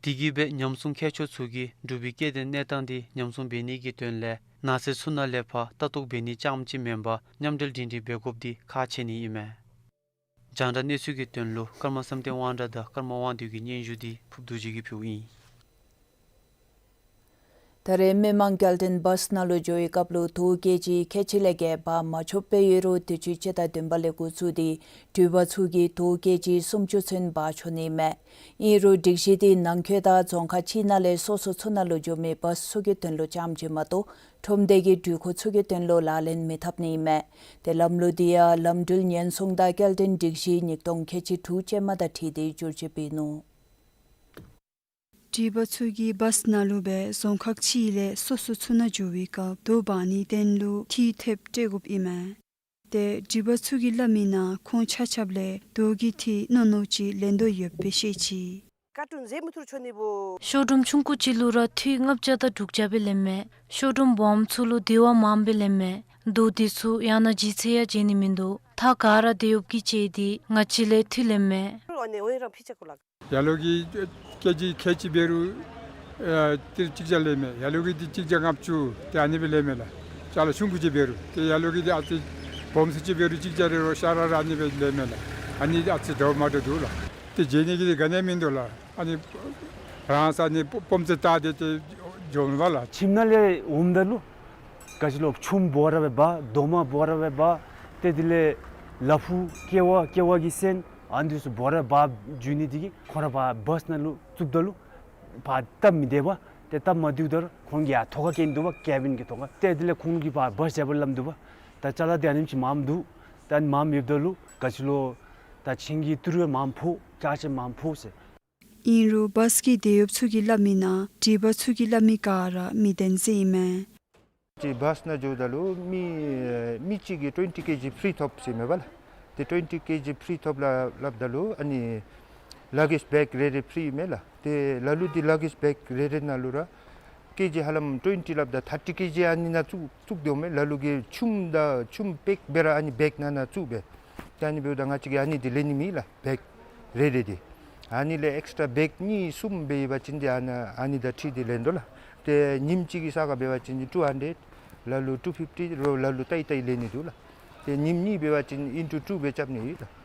དེ་གིས་སྦེ་ཉམས་སྲུང་མཁས་མཆོག་ཚུ་གིས་འབྲུག་པའི་སྐྱེ་ལྡན་གནས་སྟངས་འདི་ཉམས་སྲུང་འབད་ནི་གི་དོན་ལས་ནགས་ཚལ་ཚུ་ནང་ལས་ཕར་ལྟ་རྟོག་འབད་ནི་རྐྱངམ་ཅིག་མེན་པར་མཉམ་འབྲེལ་སྒྲིང་སྒྲིང་འབད་དགོཔ་འདི་ཁག་ཆེ་ནི་ཨིན་མས། རྒྱང་བསྒྲགས་གནས་ཚུལ་གྱི་དོན་ལུ་ཀརྨ་བསམ་གཏན་དབང་གྲགས་དང་ཀརྨ་དབང་འདུས་ཀྱི་སྙན་ཞུ་འདི་ཕུབ་རྡོ་རྗེ་གིས་ཕུལཝ་ཨིན། ད་རེས་མི་མང་སྐྱེལ་འདྲེན་བཱསི་ནང་ལུ་འགྱོ་བའི་སྐབས་ལུ་རྡོ་ཀེ་ཇི་ཁལ་གཅིག་ལས་བརྒལ་འབག་མ་ཆོགཔ་སྦེ་ཡོད་རུང་དུས་ཅི་སྤྱི་ཟླ་བདུན་པ་ལས་འགོ་བཙུགས་ཏེ་འགྲུལ་པ་ཚུ་གིས་རྡོ་ཀེ་ཇི་སུམ་ཅུ་ཚུན་འབག་ཆོག་ནི་མས། ཨིན་རུང་སྒྲིག་གཞི་འདི་ནང་འཁོད་དང་རྫོང་ཁག་ཅིག་ནང་ལས་སོ་སོ་ཚུ་ནང་ལུ་འགྱོ་མི་བཱསི་ཚུ་གི་དོན་ལུ་རྐྱངམ་ཅིག་མ་གཏོགས་ཁྲོམ་སྡེ་གི་འགྲུལ་འཁོར་ཚུ་གི་དོན་ལུ་ལག་ལེན་མི་འཐབ་ནི་མས། ཏེ་ལམ་ལུགས་འདི་ཡང་ལམ་འགྲུལ་ཉེན་སྲུང་དང་སྐྱེལ་འདྲེན་སྒྲིག་གཞི་ཉིས་སྟོང་ཁལ་གཅིག་དྲུག་ཅན་མ་དང་འཁྲིལ་ཏེ་བསྒྱུར་བཅོས་འབད་ནུག། འགྲུལ་པ་ཚུ་གིས་བཱསི་ནང་ལུ་སྦེ་རྫོང་ཁག་ཅིག་ལས་སོ་སོ་ཚུ་ནང་འགྱོ་བའི་སྐབས་རྡོ་འབག་ནིའི་དོན་ལུ་ཐིག་ཐེབས་སྤྲོད་དགོཔ་ཨིན་མས། ཏེ་འགྲུལ་པ་ཚུ་གིས་སླབ་མིའི་ནང་ཁོང་ཆ་ཁྱབ་ལས་རྡོ་གི་ཐིག་རྣོ་རྣོ་ཅིག་ལེན་དོ་ཡོདཔ་སྦེ་བཤད་ཅི། ཤོ་རུམ་ཆུང་ཀུ་ཅིག་ལུ་ར་ཐིག་ལྔ་བརྒྱ་དང་དྲུག་བརྒྱ་སྦེ་ལེནམ་མས། ཤོ་རུམ་སྦོམ་ཚུ་ལུ་དེ་བ་མངམ་སྦེ་ལེནམ་མས། རྡོ་འདི་ཚུ་ཡང་ན་ལྗིད་ཚད་ཡང་བརྗེད་ནི་མིན་འདུག། ཐག་ག་ར་དེ་ཡོདཔ་གི་ཅིག་འདི་ང་བཅས་ལས་ཐིག་ལེནམ་མས། ཡར་ལུ་གི་ཀེ་ཇི་ཁལ་གཅིག་འབད་རུང་ཨ་ཏི་རུ་གཅིག་བརྒྱ་ལེནམ་མས། ཡར་ལུ་གི་འདི་གཅིག་བརྒྱ་ལྔ་བཅུ་ཏེ་ཨ་ནི་སྦེ་ལེནམ་མས་ལགས། ཅ་ལ་ཆུང་ཀུ་ཅིག་འབད་རུང་ཏེ་ཡར་ལུ་གི་འདི་ཨ་ཙི་སྦོམ་སུ་ཅིག་འབད་རུང་གཅིག་བརྒྱ་རེ་རོགས་ཤ་ར་ར་ཨ་ནི་སྦེ་ལེནམ་མས་ལགས། ཨ་ནི་ཨ་ཙི་འདྲཝ་མ་འདྲཝ་འདུག་ལགས། ཏེ་བརྗེད་ནི་གི་འདི་ག་ནི་མིན་འདུག་ལགས། ཨ་ནི་རང་ས་ནི་སྦོམ་ཚད་བལྟ་སྟེ་ཏེ་འགྱོཝ་མས་ལགས། ཁྱིམ་ནང་ལས་འོངམ་ད་ལུ་ག་ཅི་ལོ་ཆུམ་འབོ་ར་སྦེ་འབག། རྡོག་མ་འབོ་ར་སྦེ་འབག། ཏེ་དེ་ལས་ལ་ཕུག་ཀེ་བ་ཀེ་བ་གི་སོན་ཨ་ནི་ཚུ་འབོ་ར་འབག་འགྱོ་ནི་འདི་གིས་ཁོང་ར་ཕར་བཱསི་ནང་ལུ་བཙུགསཔ་ད་ལུ་ཕར་སྟབས་མི་བདེ་བར་ཏེ་སྟབས་མ་བདེཝ་ད་ཁོང་གིས་ཡར་ཐོག་ཁར་བཀལ་ནི་འདུག་པ། ཀེ་བིན་གྱི་ཐོག་ཁར། ཏེ་དེ་ལས་ཁོང་གིས་ཕར་བཱསི་བཞག་པར་སླབ་འདུག་པ། ད་ཅ་ལ་འདི་ཨ་ནེམ་ཅིག་མངམ་འདུག། ད་ཨ་ནི་མངམ་ཡོདཔ་ད་ལུ་ག་ཅི་ལོ་ད་ཁྱིམ་གྱི་ཏི་རུ་ཡང་མངམ་ཕོག། ཅ་ཆས་མངམ་ཕོག་ཟེར། ཨིན་རུང་བཱསི་གི་དེད་གཡོགཔ་ཚུ་གིས་སླབ་མིའི་ནང་འགྲུལ་པ་ཚུ་གིས་སླབ་མི་ག་ར་མི་བདེན་ཟེར་ཨིན་མས། ཏེ་བཱསི་ནང་འགྱོཝ་ད་ལུ་མི་མི་གཅིག་གིས་ཊུ་ཝེན་ཊི་ཀེ་ཇི་ཕི་རི་ཐོབ་ཟེར་མས་པ་ལགས། ཏེ་ཊུ་ཝེན་ཊི་ཀེ་ཇི་ཕི་རི་ཐོབ་ལགས་སླབ་ད་ལུ་ཨ་ནི་ལ་གེཇ་བེག་རེ་རེ་ཕི་རི་མས་ལགས། ཏེ་ལ་ལུ་འདི་ལ་གེཇ་བེག་རེ་རེ་ནང་ལུ་ར་ཀེ་ཇི་ཧ་ལམ་ཊུ་ཝེན་ཊི་ལྷགཔ་དང་ཐར་ཊི་ཀེ་ཇི་ཨ་ནི་ནང་བཙུགས་བཙུགས་དོ་མས། ལ་ལུ་གིས་ཆུམ་དང་ཆུམ་པེཀ་འབད་ར་ཨ་ནི་བེག་ནང་ན་བཙུགས་སྦེ། ཏེ་ཨ་ནི་འབདཝ་ད་ང་བཅས་ཀྱིས་ཨ་ནི་འདི་ལེན་ནི་མེད་ལགས། བེག་རེ་རེ་འདི་ཨ་ནི་ལས་ཨེགསི་ཊ་ར་བེག་གཉིས་གསུམ་འབད་བ་ཅིན་འདི་ཨ་ནི་ཨ་ནི་དང་འཁྲིལ་ཏེ་ལེན་དོ་ལགས། ཏེ་ཉིནམ་གཅིག་གི་ས་ཁར་འབད་བ་ཅིན་འདི་ཊུ་ཧན་ཌེཌ་ལ་ལུ་ཊུ་ཕིཕ་ཊི་རོགས་ལ་ལུ་ཏའི་ཏའི་ལེན་ནི་འདུག་ལགས། ཏེ་ཉིནམ་གཉིས་འབད་བ་ཅིན་ཨིན་ཊུ་ཊུ་སྦེ་རྐྱབ་ནི་ཨིན་ལགས།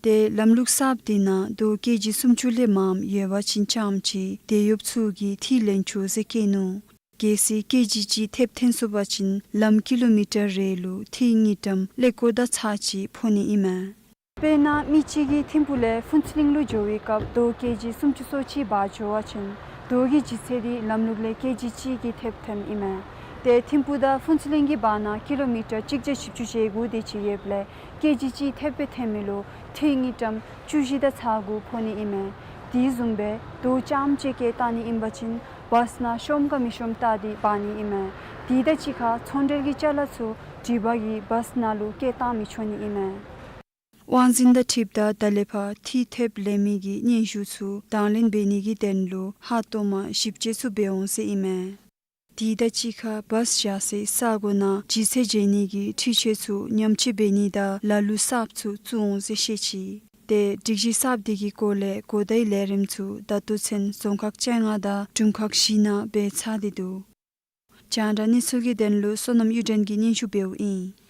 ཏེ་ལམ་ལུགས་གསརཔ་འདི་ནང་རྡོ་ཀེ་ཇི་སུམ་ཅུ་ལས་མངམ་ཡོད་པ་ཅིན་རྐྱངམ་ཅིག་དེད་གཡོགཔ་ཚུ་གིས་ཐིག་ལེན་ཆོག་ཟེར་བཀོད་ནུག། གལ་སྲིད་ཀེ་ཇི་གཅིག་ཐེབས་འཐེན་སོང་པ་ཅིན་ལམ་ཀི་ལོ་མི་ཊར་རེ་ལུ་ཐིག་གཉིས་ཀྲམ་ཀླད་ཀོར་དང་ཚག་ཅིག་ཕོག་ནི་ཨིན་མས། དཔེར་ན་མི་གཅིག་གིས་ཐིམ་ཕུག་ལས་ཕུན་ཚོགས་གླིང་ལུ་འགྱོ་བའི་སྐབས་རྡོ་ཀེ་ཇི་སུམ་ཅུ་སོ་གཅིག་འབག་འགྱོ་བ་ཅིན་རྡོ་གི་ལྗིད་ཚད་འདི་ལམ་ལུགས་ལས་ཀེ་ཇི་གཅིག་གིས་ཐེབས་འཐེནམ་ཨིན་མས། ཏེ་ཐིམ་ཕུག་དང་ཕུན་ཚོགས་གླིང་གི་བར་ན་ཀི་ལོ་མི་ཊར་གཅིག་བརྒྱ་བཞི་བཅུ་ཞེ་དགུ་དེ་ཅིག་ཡོདཔ་ལས་ཀེ་ཇི་གཅིག་ཐེབས་སྦེ་འཐེན་མི་ལུ་ཐིག་གཉིས་ཀྲམ་བཅུ་བཞི་དང་ཚག་དགུ་ཕོག་ནི་ཨིན་མས། དེ་བཟུམ་སྦེ་རྡོ་རྐྱངམ་ཅིག་བཀལ་བཏང་ནི་ཨིན་པ་ཅིན་བཱསི་ནང་ཤོངམ་ག་མི་ཤོངམ་བལྟ་སྟེ་འབག་ནི་ཨིན་མས། དེ་དང་གཅིག་ཁར་ཚོང་འབྲེལ་གྱི་ཅ་ལ་ཚུ་འགྲུལ་པ་གིས་བཱསི་ནང་ལུ་བཀལ་བཏང་མི་ཆོག་ནི་ཨིན་མས། དབང་འཛིན་དང་འཁྲིལཝ་ད་ད་ལས་ཕར་ཐིག་ཐེབས་ལེན་མི་གི་སྙན་ཞུ་ཚུ་དང་ལེན་འབད་ནི་གི་དོན་ལུ་ཧ་ཏོག་མ་ཞིབ་དཔྱད་ཚུ་འབད་འོང་ཟེར་ཨིན་མས། དེ་དང་གཅིག་ཁར་བཱསི་བཞག་སའི་ས་གོ་ནང་ལྗིད་ཚད་འཇལ་ནི་གི་འཕྲུལ་ཆས་ཚུ་ཉམས་བཅོས་འབད་ནི་དང་ལ་ལུ་གསརཔ་ཚུ་བཙུགས་འོང་ཟེར་བཤད་ཅི། ཏེ་སྒྲིག་གཞི་གསརཔ་དེ་གི་སྐོར་ལས་གོ་བརྡའི་ལས་རིམ་ཚུ་ད་ལྟོ་ཚུན་རྫོང་ཁག་བཅོ་ལྔ་དང་དྲུང་ཁག་བཞི་ནང་འབད་ཚར་ཏེ་འདུག། རྒྱང་བསྒྲགས་གནས་ཚུལ་གྱི་དོན་ལུ་བསོད་ནམས་གཡུ་སྒྲོན་གྱིས་སྙན་ཞུ་འབདཝ་ཨིན།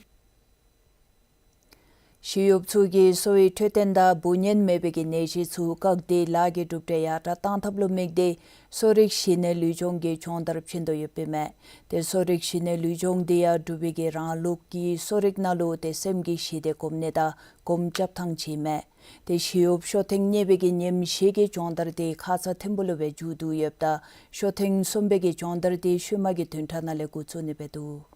ཞི་གཡོགཔ་ཚུ་གིས་གསོ་བའི་འཕྲོད་བསྟེན་དང་འབུ་གཉན་མེད་པའི་གི་ནད་གཞི་ཚུ་བཀག་སྟེ་ལཱ་གི་གྲུབ་འབྲས་ཡར་དྲག་གཏང་ཐབས་ལུ་དམིགས་ཏེ་གསོ་རིག་གཞི་གནས་ལུས་སྦྱོང་གི་སྦྱོང་བརྡར་བྱིན་དོ་ཡོདཔ་ཨིན་མས། ཏེ་གསོ་རིག་གཞི་གནས་ལུས་སྦྱོང་འདི་ཡང་འབྲུག་པའི་གི་རང་ལུགས་ཀྱི་གསོ་རིག་ནང་ལུ་ཏེ་སེམས་ཀྱི་ཞི་བདེ་སྒོམ་ནི་དང་སྒོམ་རྐྱབ་ཐངས་ཅིག་ཨིན་མས། ཏེ་ཞི་གཡོགཔ་ཤོ་ཐེངས་གཉིས་པའི་གི་ཉིནམ་བཞི་གི་སྦྱོང་བརྡར་དེ་ཁ་ཙ་ཐིམ་ཕུག་ལུ་སྦེ་མཇུག་བསྡུ་ཡོདཔ་ད་ཤོ་ཐེངས་གསུམ་པའི་གི་སྦྱོང་བརྡར་དེ་ཤུལ་མ་གི་བདུན་ཕྲག་ནང་ལས་འགོ་བཙུགས་ནི་སྦེ་འདུག།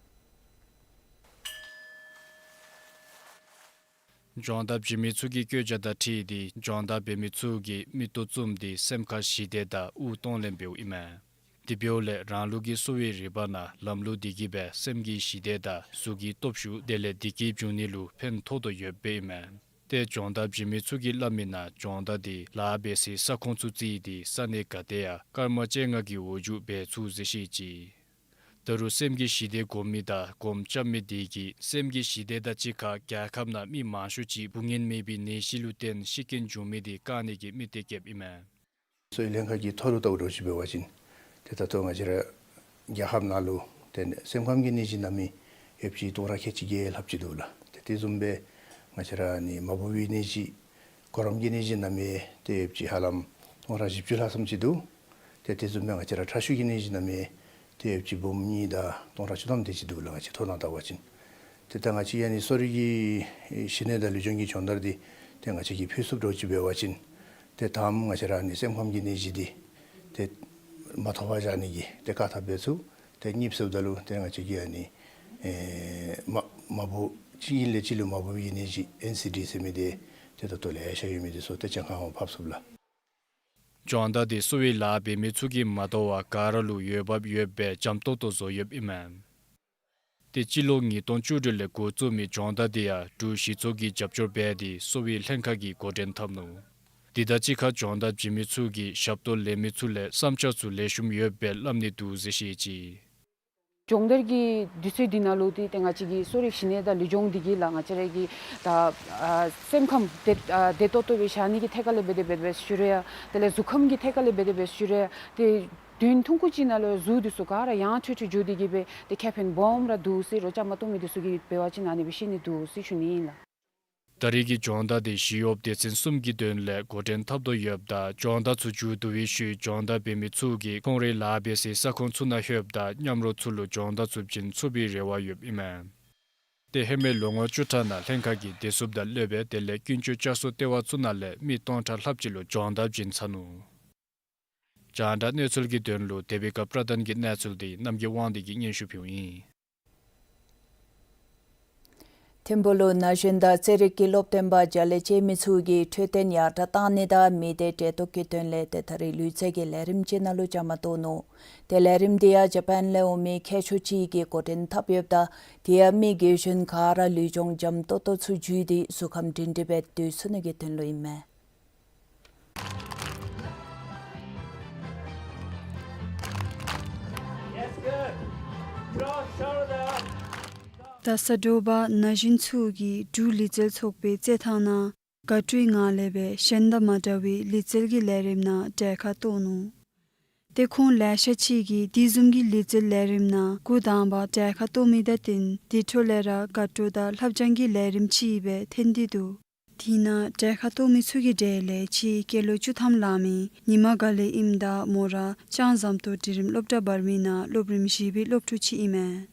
སྦྱོང་བརྡར་བྱིན་མི་ཚུ་གི་བཀོད་རྒྱ་དང་འཁྲིལ་ཏེ་སྦྱོང་བརྡར་འབད་མི་ཚུ་གིས་མིག་ཏོ་བཙུམས་ཏེ་སེམས་ཁར་ཞི་བདེ་དང་དབུགས་གཏོང་ལེན་འབདཝ་ཨིན་མས། དེ་འབདཝ་ལས་རང་ལུགས་ཀྱི་གསོ་བའི་རིག་པ་ནང་ལམ་ལུགས་དེ་གིས་སྦེ་སེམས་ཀྱི་ཞི་བདེ་དང་གཟུགས་ཀྱི་སྟོབས་ཤུགས་དེ་ལས་བདེ་སྐྱིད་འབྱུང་ནི་ལུ་ཕན་ཐོགས་དོ་ཡོདཔ་ཨིན་མས། ཏེ་སྦྱོང་བརྡར་བྱིན་མི་ཚུ་གིས་སླབ་མིའི་ནང་སྦྱོང་བརྡར་དེ་ལཱ་འབད་སའི་ས་ཁོངས་ཚུ་བརྩིས་ཏེ་ས་གནས་ག་ཏེ་ཡང་སྐར་མ་བཅོ་ལྔ་གི་འོག་འཇུག་འབད་ཚུགས་ཟེར་བཤད་ཅི། ད་རུང་སེམས་ཀྱི་ཞི་བདེ་སྒོམ་མི་དང་སྒོམ་རྐྱབ་མི་དེ་གིས་སེམས་ཀྱི་ཞི་བདེ་དང་གཅིག་ཁར་རྒྱལ་ཁབ་ནང་མི་མང་ཤོས་ཅིག་འབུ་ངན་མེད་པའི་ནད་གཞི་ལུ་བརྟེན་ཤི་རྐྱེན་བྱུང་མི་དེ་བཀག་ནི་གི་དམིགས་གཏད་བསྐྱེདཔ་ཨིན་མས། གསོ་བའི་ལྷན་ཁག་གི་ཐོག་ལུ་བལྟཝ་ད་ཅིག་འབད་བ་ཅིན་ཏེ་ད་ལྟོ་ང་བཅས་ར་རྒྱལ་ཁབ་ནང་ལུ་ཏེ་སེམས་ཁམས་ཀྱི་ནད་གཞི་ན་མི་ཡོདཔ་ཅིག་སྟོང་ཕྲག་ཁལ་གཅིག་བརྒྱད་ལྷགཔ་ཅིག་འདུག་ལགས། ཏེ་དེ་བཟུམ་སྦེ་ང་བཅས་ར་ནི་མ་བུ་བའི་ནད་གཞི་གོ་རམས་ཀྱི་ནད་གཞི་ན་མི་ཏེ་ཡོདཔ་ཅིག་ཧ་ལམ་སྟོང་ཕྲག་བཞི་བཅུ་ལྷག་ཙམ་ཅིག་འདུག། ཏེ་དེ་བཟུམ་སྦེ་ང་བཅས་ར་ཁྲག་ཤུགས་ཀྱི་ནད་གཞི་ན་མི་ཏེ་ཡོདཔ་ཅིག་འབུམ་གཉིས་དང་སྟོང་ཕྲག་བཅུ་ཐམ་དེ་ཅིག་འདུག་ལགས། ང་བཅས་ཐོ་ནང་བལྟ་བ་ཅིན། ཏེ་ད་ང་བཅས་ཡང་ནི་གསོ་རིག་གི་ཞི་གནས་དང་ལུས་སྦྱོང་གི་སྦྱོང་བརྡར་འདི་ཏེ་ང་བཅས་ཀྱིས་ཕུལ་ཚུགསཔ་འདྲཝ་ཅིག་འབད་བ་ཅིན་ཏེ་ད་ང་བཅས་ར་ནི་སེམས་ཁམས་ཀྱི་ནད་གཞི་འདི་ཏེ་མ་ཐོབ་པར་བཞག་ནི་གི་ཏེ་བཀག་ཐབས་འབད་ཚུགས། ཏེ་གཉིས་པ་ཟེརཝ་ད་ལུ་ཏེ་ང་བཅས་ཀྱིས་ཡང་ནི་ཨེ་མ་མ་བུ་གཅིག་གིས་གཅིག་ལུ་མ་བུ་བའི་ནད་གཞི་ཨེན་སི་ཌི་ཟེར་མི་འདི་ཏེ་ད་ལྟོ་ལེ་ཤ་ཡོད་མི་འདི་ཚུ་ཏེ་གྱངས་ཁ་ཡང་ཕབ་ཚུགས་ལགས། སྦྱོང་བརྡར་འདི་གསོ་བའི་ལཱ་འབད་མི་ཚུ་གིས་མ་དོ་བར་ག་ར་ལུ་འོས་འབབ་ཡོདཔ་སྦེ་འཇམ་ཏོག་ཏོ་བཟོ་ཡོདཔ་ཨིན་མས། ཏེ་སྤྱི་ལོ་ཉིས་སྟོང་བཅུ་དྲུག་ལས་འགོ་བཙུགས་མི་སྦྱོང་བརྡར་འདི་ཡང་འབྲུག་གཞི་ཚོགས་ཀྱིས་རྒྱབ་སྐྱོར་འབད་དེ་གསོ་བའི་ལྷན་ཁག་གིས་འགོ་འདྲེན་འཐབ་ནུག། དེ་དང་གཅིག་ཁར་སྦྱོང་བརྡར་བྱིན་མི་ཚུ་གིས་ཞབས་ཏོག་ལེན་མི་ཚུ་ལས་བསམ་འཆར་ཚུ་ལེགས་ཤོམ་ཡོདཔ་སྦེ་སླབ་ནི་འདུག་ཟེར་བཤད་ཅི། སྦྱོང་བརྡར་གྱི་དུས་ཚོད་འདི་ནང་ལུ་ཏེ་ཏེ་ང་བཅས་ཀྱི་གསོ་རིག་ཞི་གནས་དང་ལུས་སྦྱོང་འདི་གིས་ལགས་ང་བཅས་ར་གི་ད་ཨ་སེམས་ཁམས་བདེ་ཨ་བདེ་ཏོག་ཏོ་སྦེ་བཞག་ནི་གི་ཐད་ཁར་ལས་འབད་དེ་འབད་དེ་འབད་ཞུ་རུང་ཡང་དེ་ལས་གཟུགས་ཁམས་ཀྱི་ཐད་ཁར་ལས་འབད་དེ་འབད་ཞུ་རུང་ཡང་ཏེ་བདུན་ཐུང་ཀུ་ཅིག་ནང་ལུ་གཟུགས་འདི་ཚུ་ག་ར་ཡང་ཁྲོལ་ཁྲོལ་འགྱོ་སྟེ་གིས་སྦེ་ཏེ་ཁེ་ཕན་སྦོམ་ར་འདུག་ཟེར་རོགས་བཅའ་མར་གཏོགས་མི་འདི་ཚུ་གིས་འབད་བ་ཅིན་ཨ་ནི་སྦེ་ཤེས་ནི་འདུག་ཟེར་ཞུ་ནི་ཨིན་ལགས། ད་རེས་ཀྱི་སྦྱོང་བརྡར་འདི་ཞི་གཡོགཔ་སྡེ་ཚན་གསུམ་གྱི་དོན་ལས་འགོ་འདྲེན་འཐབ་དོ་ཡོདཔ་ད་སྦྱོང་བརྡར་ཚུ་མཇུག་བསྡུ་བའི་ཤུལ་སྦྱོང་བརྡར་འབད་མི་ཚུ་གིས་ཁོང་རའི་ལཱ་འབད་སའི་ས་ཁོངས་ཚུ་ནང་ལྷོདཔ་ད་མཉམ་རོགས་ཚུ་ལུ་སྦྱོང་བརྡར་ཚུ་བྱིན་ཚུགས་པའི་རེ་བ་ཡོདཔ་ཨིན་མས། ཏེ་ཧེ་མའི་ལོ་ངོ་བཅུ་ཕྲག་ནང་ལྷན་ཁག་གིས་བདེ་སྲུངཔ་དང་སློབ་དཔོན་དེ་ལས་ཀུན་སྤྱོད་བསྐྱར་གསོ་ལྟེ་བ་ཚུ་ནང་ལས་མི་སྟོང་ཕྲག་ལྷགཔ་ཅིག་ལུ་སྦྱོང་བརྡར་བྱིན་ཚར་ནུག། རྒྱང་བསྒྲགས་གནས་ཚུལ་གྱི་དོན་ལུ་དེ་བི་ཀ་པྲ་དཱན་གྱི་གནས་ཚུལ་འདི་རྣམ་རྒྱལ་དབང་འདུས་ཀྱིས་སྙན་ཞུ་ཕུལཝ་ཨིན། ཐིམ་ཕུག་ལུ་ན་གཞོན་དང་རྩེད་རིགས་ཀྱི་སློབ་སྟོན་པ་བརྒྱ་ལས་བཅད་མི་ཚུ་གིས་འཕྲོད་བསྟེན་ཡར་དྲག་བཏང་ནི་དང་མི་སྡེ་འབྲེལ་གཏོགས་ཀྱི་དོན་ལས་ཏེ་ད་རེས་ལུས་རྩལ་གྱི་ལས་རིམ་ཅིག་ནང་ལུ་བཅའ་མར་གཏོགས་ནུག། ཏེ་ལས་རིམ་འདི་ཡང་ཇ་པཱན་ལས་འོང་མི་མཁས་མཆོག་ཅིག་གིས་འགོ་འདྲེན་འཐབ་ཡོདཔ་ད་དེ་ཡང་མི་རྒས་གཞོན་ག་ར་ལུས་སྦྱོང་འཇམ་ཏོག་ཏོ་ཚུ་འཇུས་ཏེ་གཟུགས་ཁམས་སྒྲིང་སྒྲིང་སྦེ་སྡོད་ཚུགས་ནི་གི་དོན་ལུ་ཨིན་མས། རྡ་ས་དྲོ་པ་ན་གཞོན་ཚུ་གིས་འབྲུག་ལུས་རྩལ་ཚོགས་པའི་རྩེད་ཐང་ནང་དགའ་སྤྲོའི་ངང་ལས་སྦེ་གཞན་དང་མ་འདྲ་བའི་ལུས་རྩལ་གྱི་ལས་རིམ་ནང་གྲལ་ཁར་གཏོགས་ནུག། ཏེ་ཁོང་ལེ་ཤ་ཅིག་གིས་དེ་བཟུམ་གྱི་ལུས་རྩལ་ལས་རིམ་ནང་འགོ་དང་པ་གྲལ་ཁར་གཏོགས་མི་དང་བསྟུན་དེ་འཕྲོ་ལས་ར་དགའ་སྤྲོ་དང་ལྷབ་སྦྱང་གི་ལས་རིམ་ཅིག་སྦེ་ཐོན་ཏེ་འདུག། དེ་ནང་གྲལ་ཁར་གཏོགས་མི་ཚུ་གི་གྲས་ལས་གཅིག་སྐྱེས་ལོ་བཅུ་ཐམ་ལང་མི་ཉི་མ་དགའ་ལེགས་ཨིནམ་ད་མོ་ར་ལྕང་ཟམ་ཏོག་འབྲིང་རིམ་སློབ་གྲྭ་བར་མི་ནང་སློབ་རིམ་བཞི་པའི་སློབ་ཕྲུག་ཅིག་ཨིན་མས།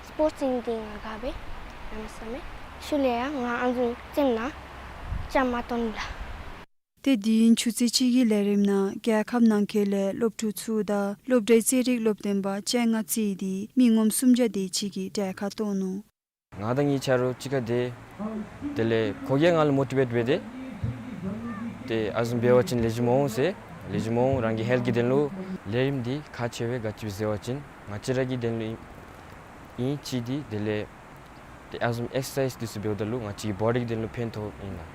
སི་པོརཊ་ཨིན་ཏེ་ང་དགའ་བས་ཨ་ནི་བསམ་མས། ཤུལ་ལས་ཡང་ང་ཨ་ནི་བཟུམ་རྩེདམོ་ནང་བཅའ་མར་གཏོགས་ནི་ལགས། ཏེ་དུས་ཡུན་ཆུ་ཚོད་གཅིག་གི་ལས་རིམ་ནང་རྒྱལ་ཁབ་ནང་འཁོད་ལས་སློབ་ཕྲུག་ཚུ་དང་སློབ་གྲྭའི་རྩེད་རིགས་སློབ་སྟོན་པ་བཅོ་ལྔ་བརྩིས་ཏེ་མི་ངོམ་སུམ་བརྒྱ་དེ་ཅིག་གིས་གྲལ་ཁར་གཏོགས་ནུག། ང་དང་ངེའི་ཆ་རོགས་གཅིག་ཁར་ཏེ་དེ་ལས་ཁོ་གིས་ང་ལུ་མོ་ཊི་ཝེཊ་འབད་དེ་ཏེ་ཨ་བཟུམ་འབད་བ་ཅིན་ལེགས་ཤོམ་འོང་ཟེར། ལེགས་ཤོམ་འོང་རང་གི་ཧེལཐ་གི་དོན་ལུ། ལས་རིམ་འདི་ཁག་ཆེ་བས། ག་ཅི་སྦེ་ཟེར་བ་ཅིན་ང་བཅས་ར་གི་དོན་ལུ་ཨིན་ཨིན་ཅི་དེ་དེ་ལས་ཏེ་ཨ་བཟུམ་ཨེག་སར་སའིཛ་འདི་ཚུ་འབདཝ་ད་ལུ་ང་བཅས་ཀྱི་བོ་ཌི་གི་དོན་ལུ་ཕན་ཐོགས་ཨིན་ལགས།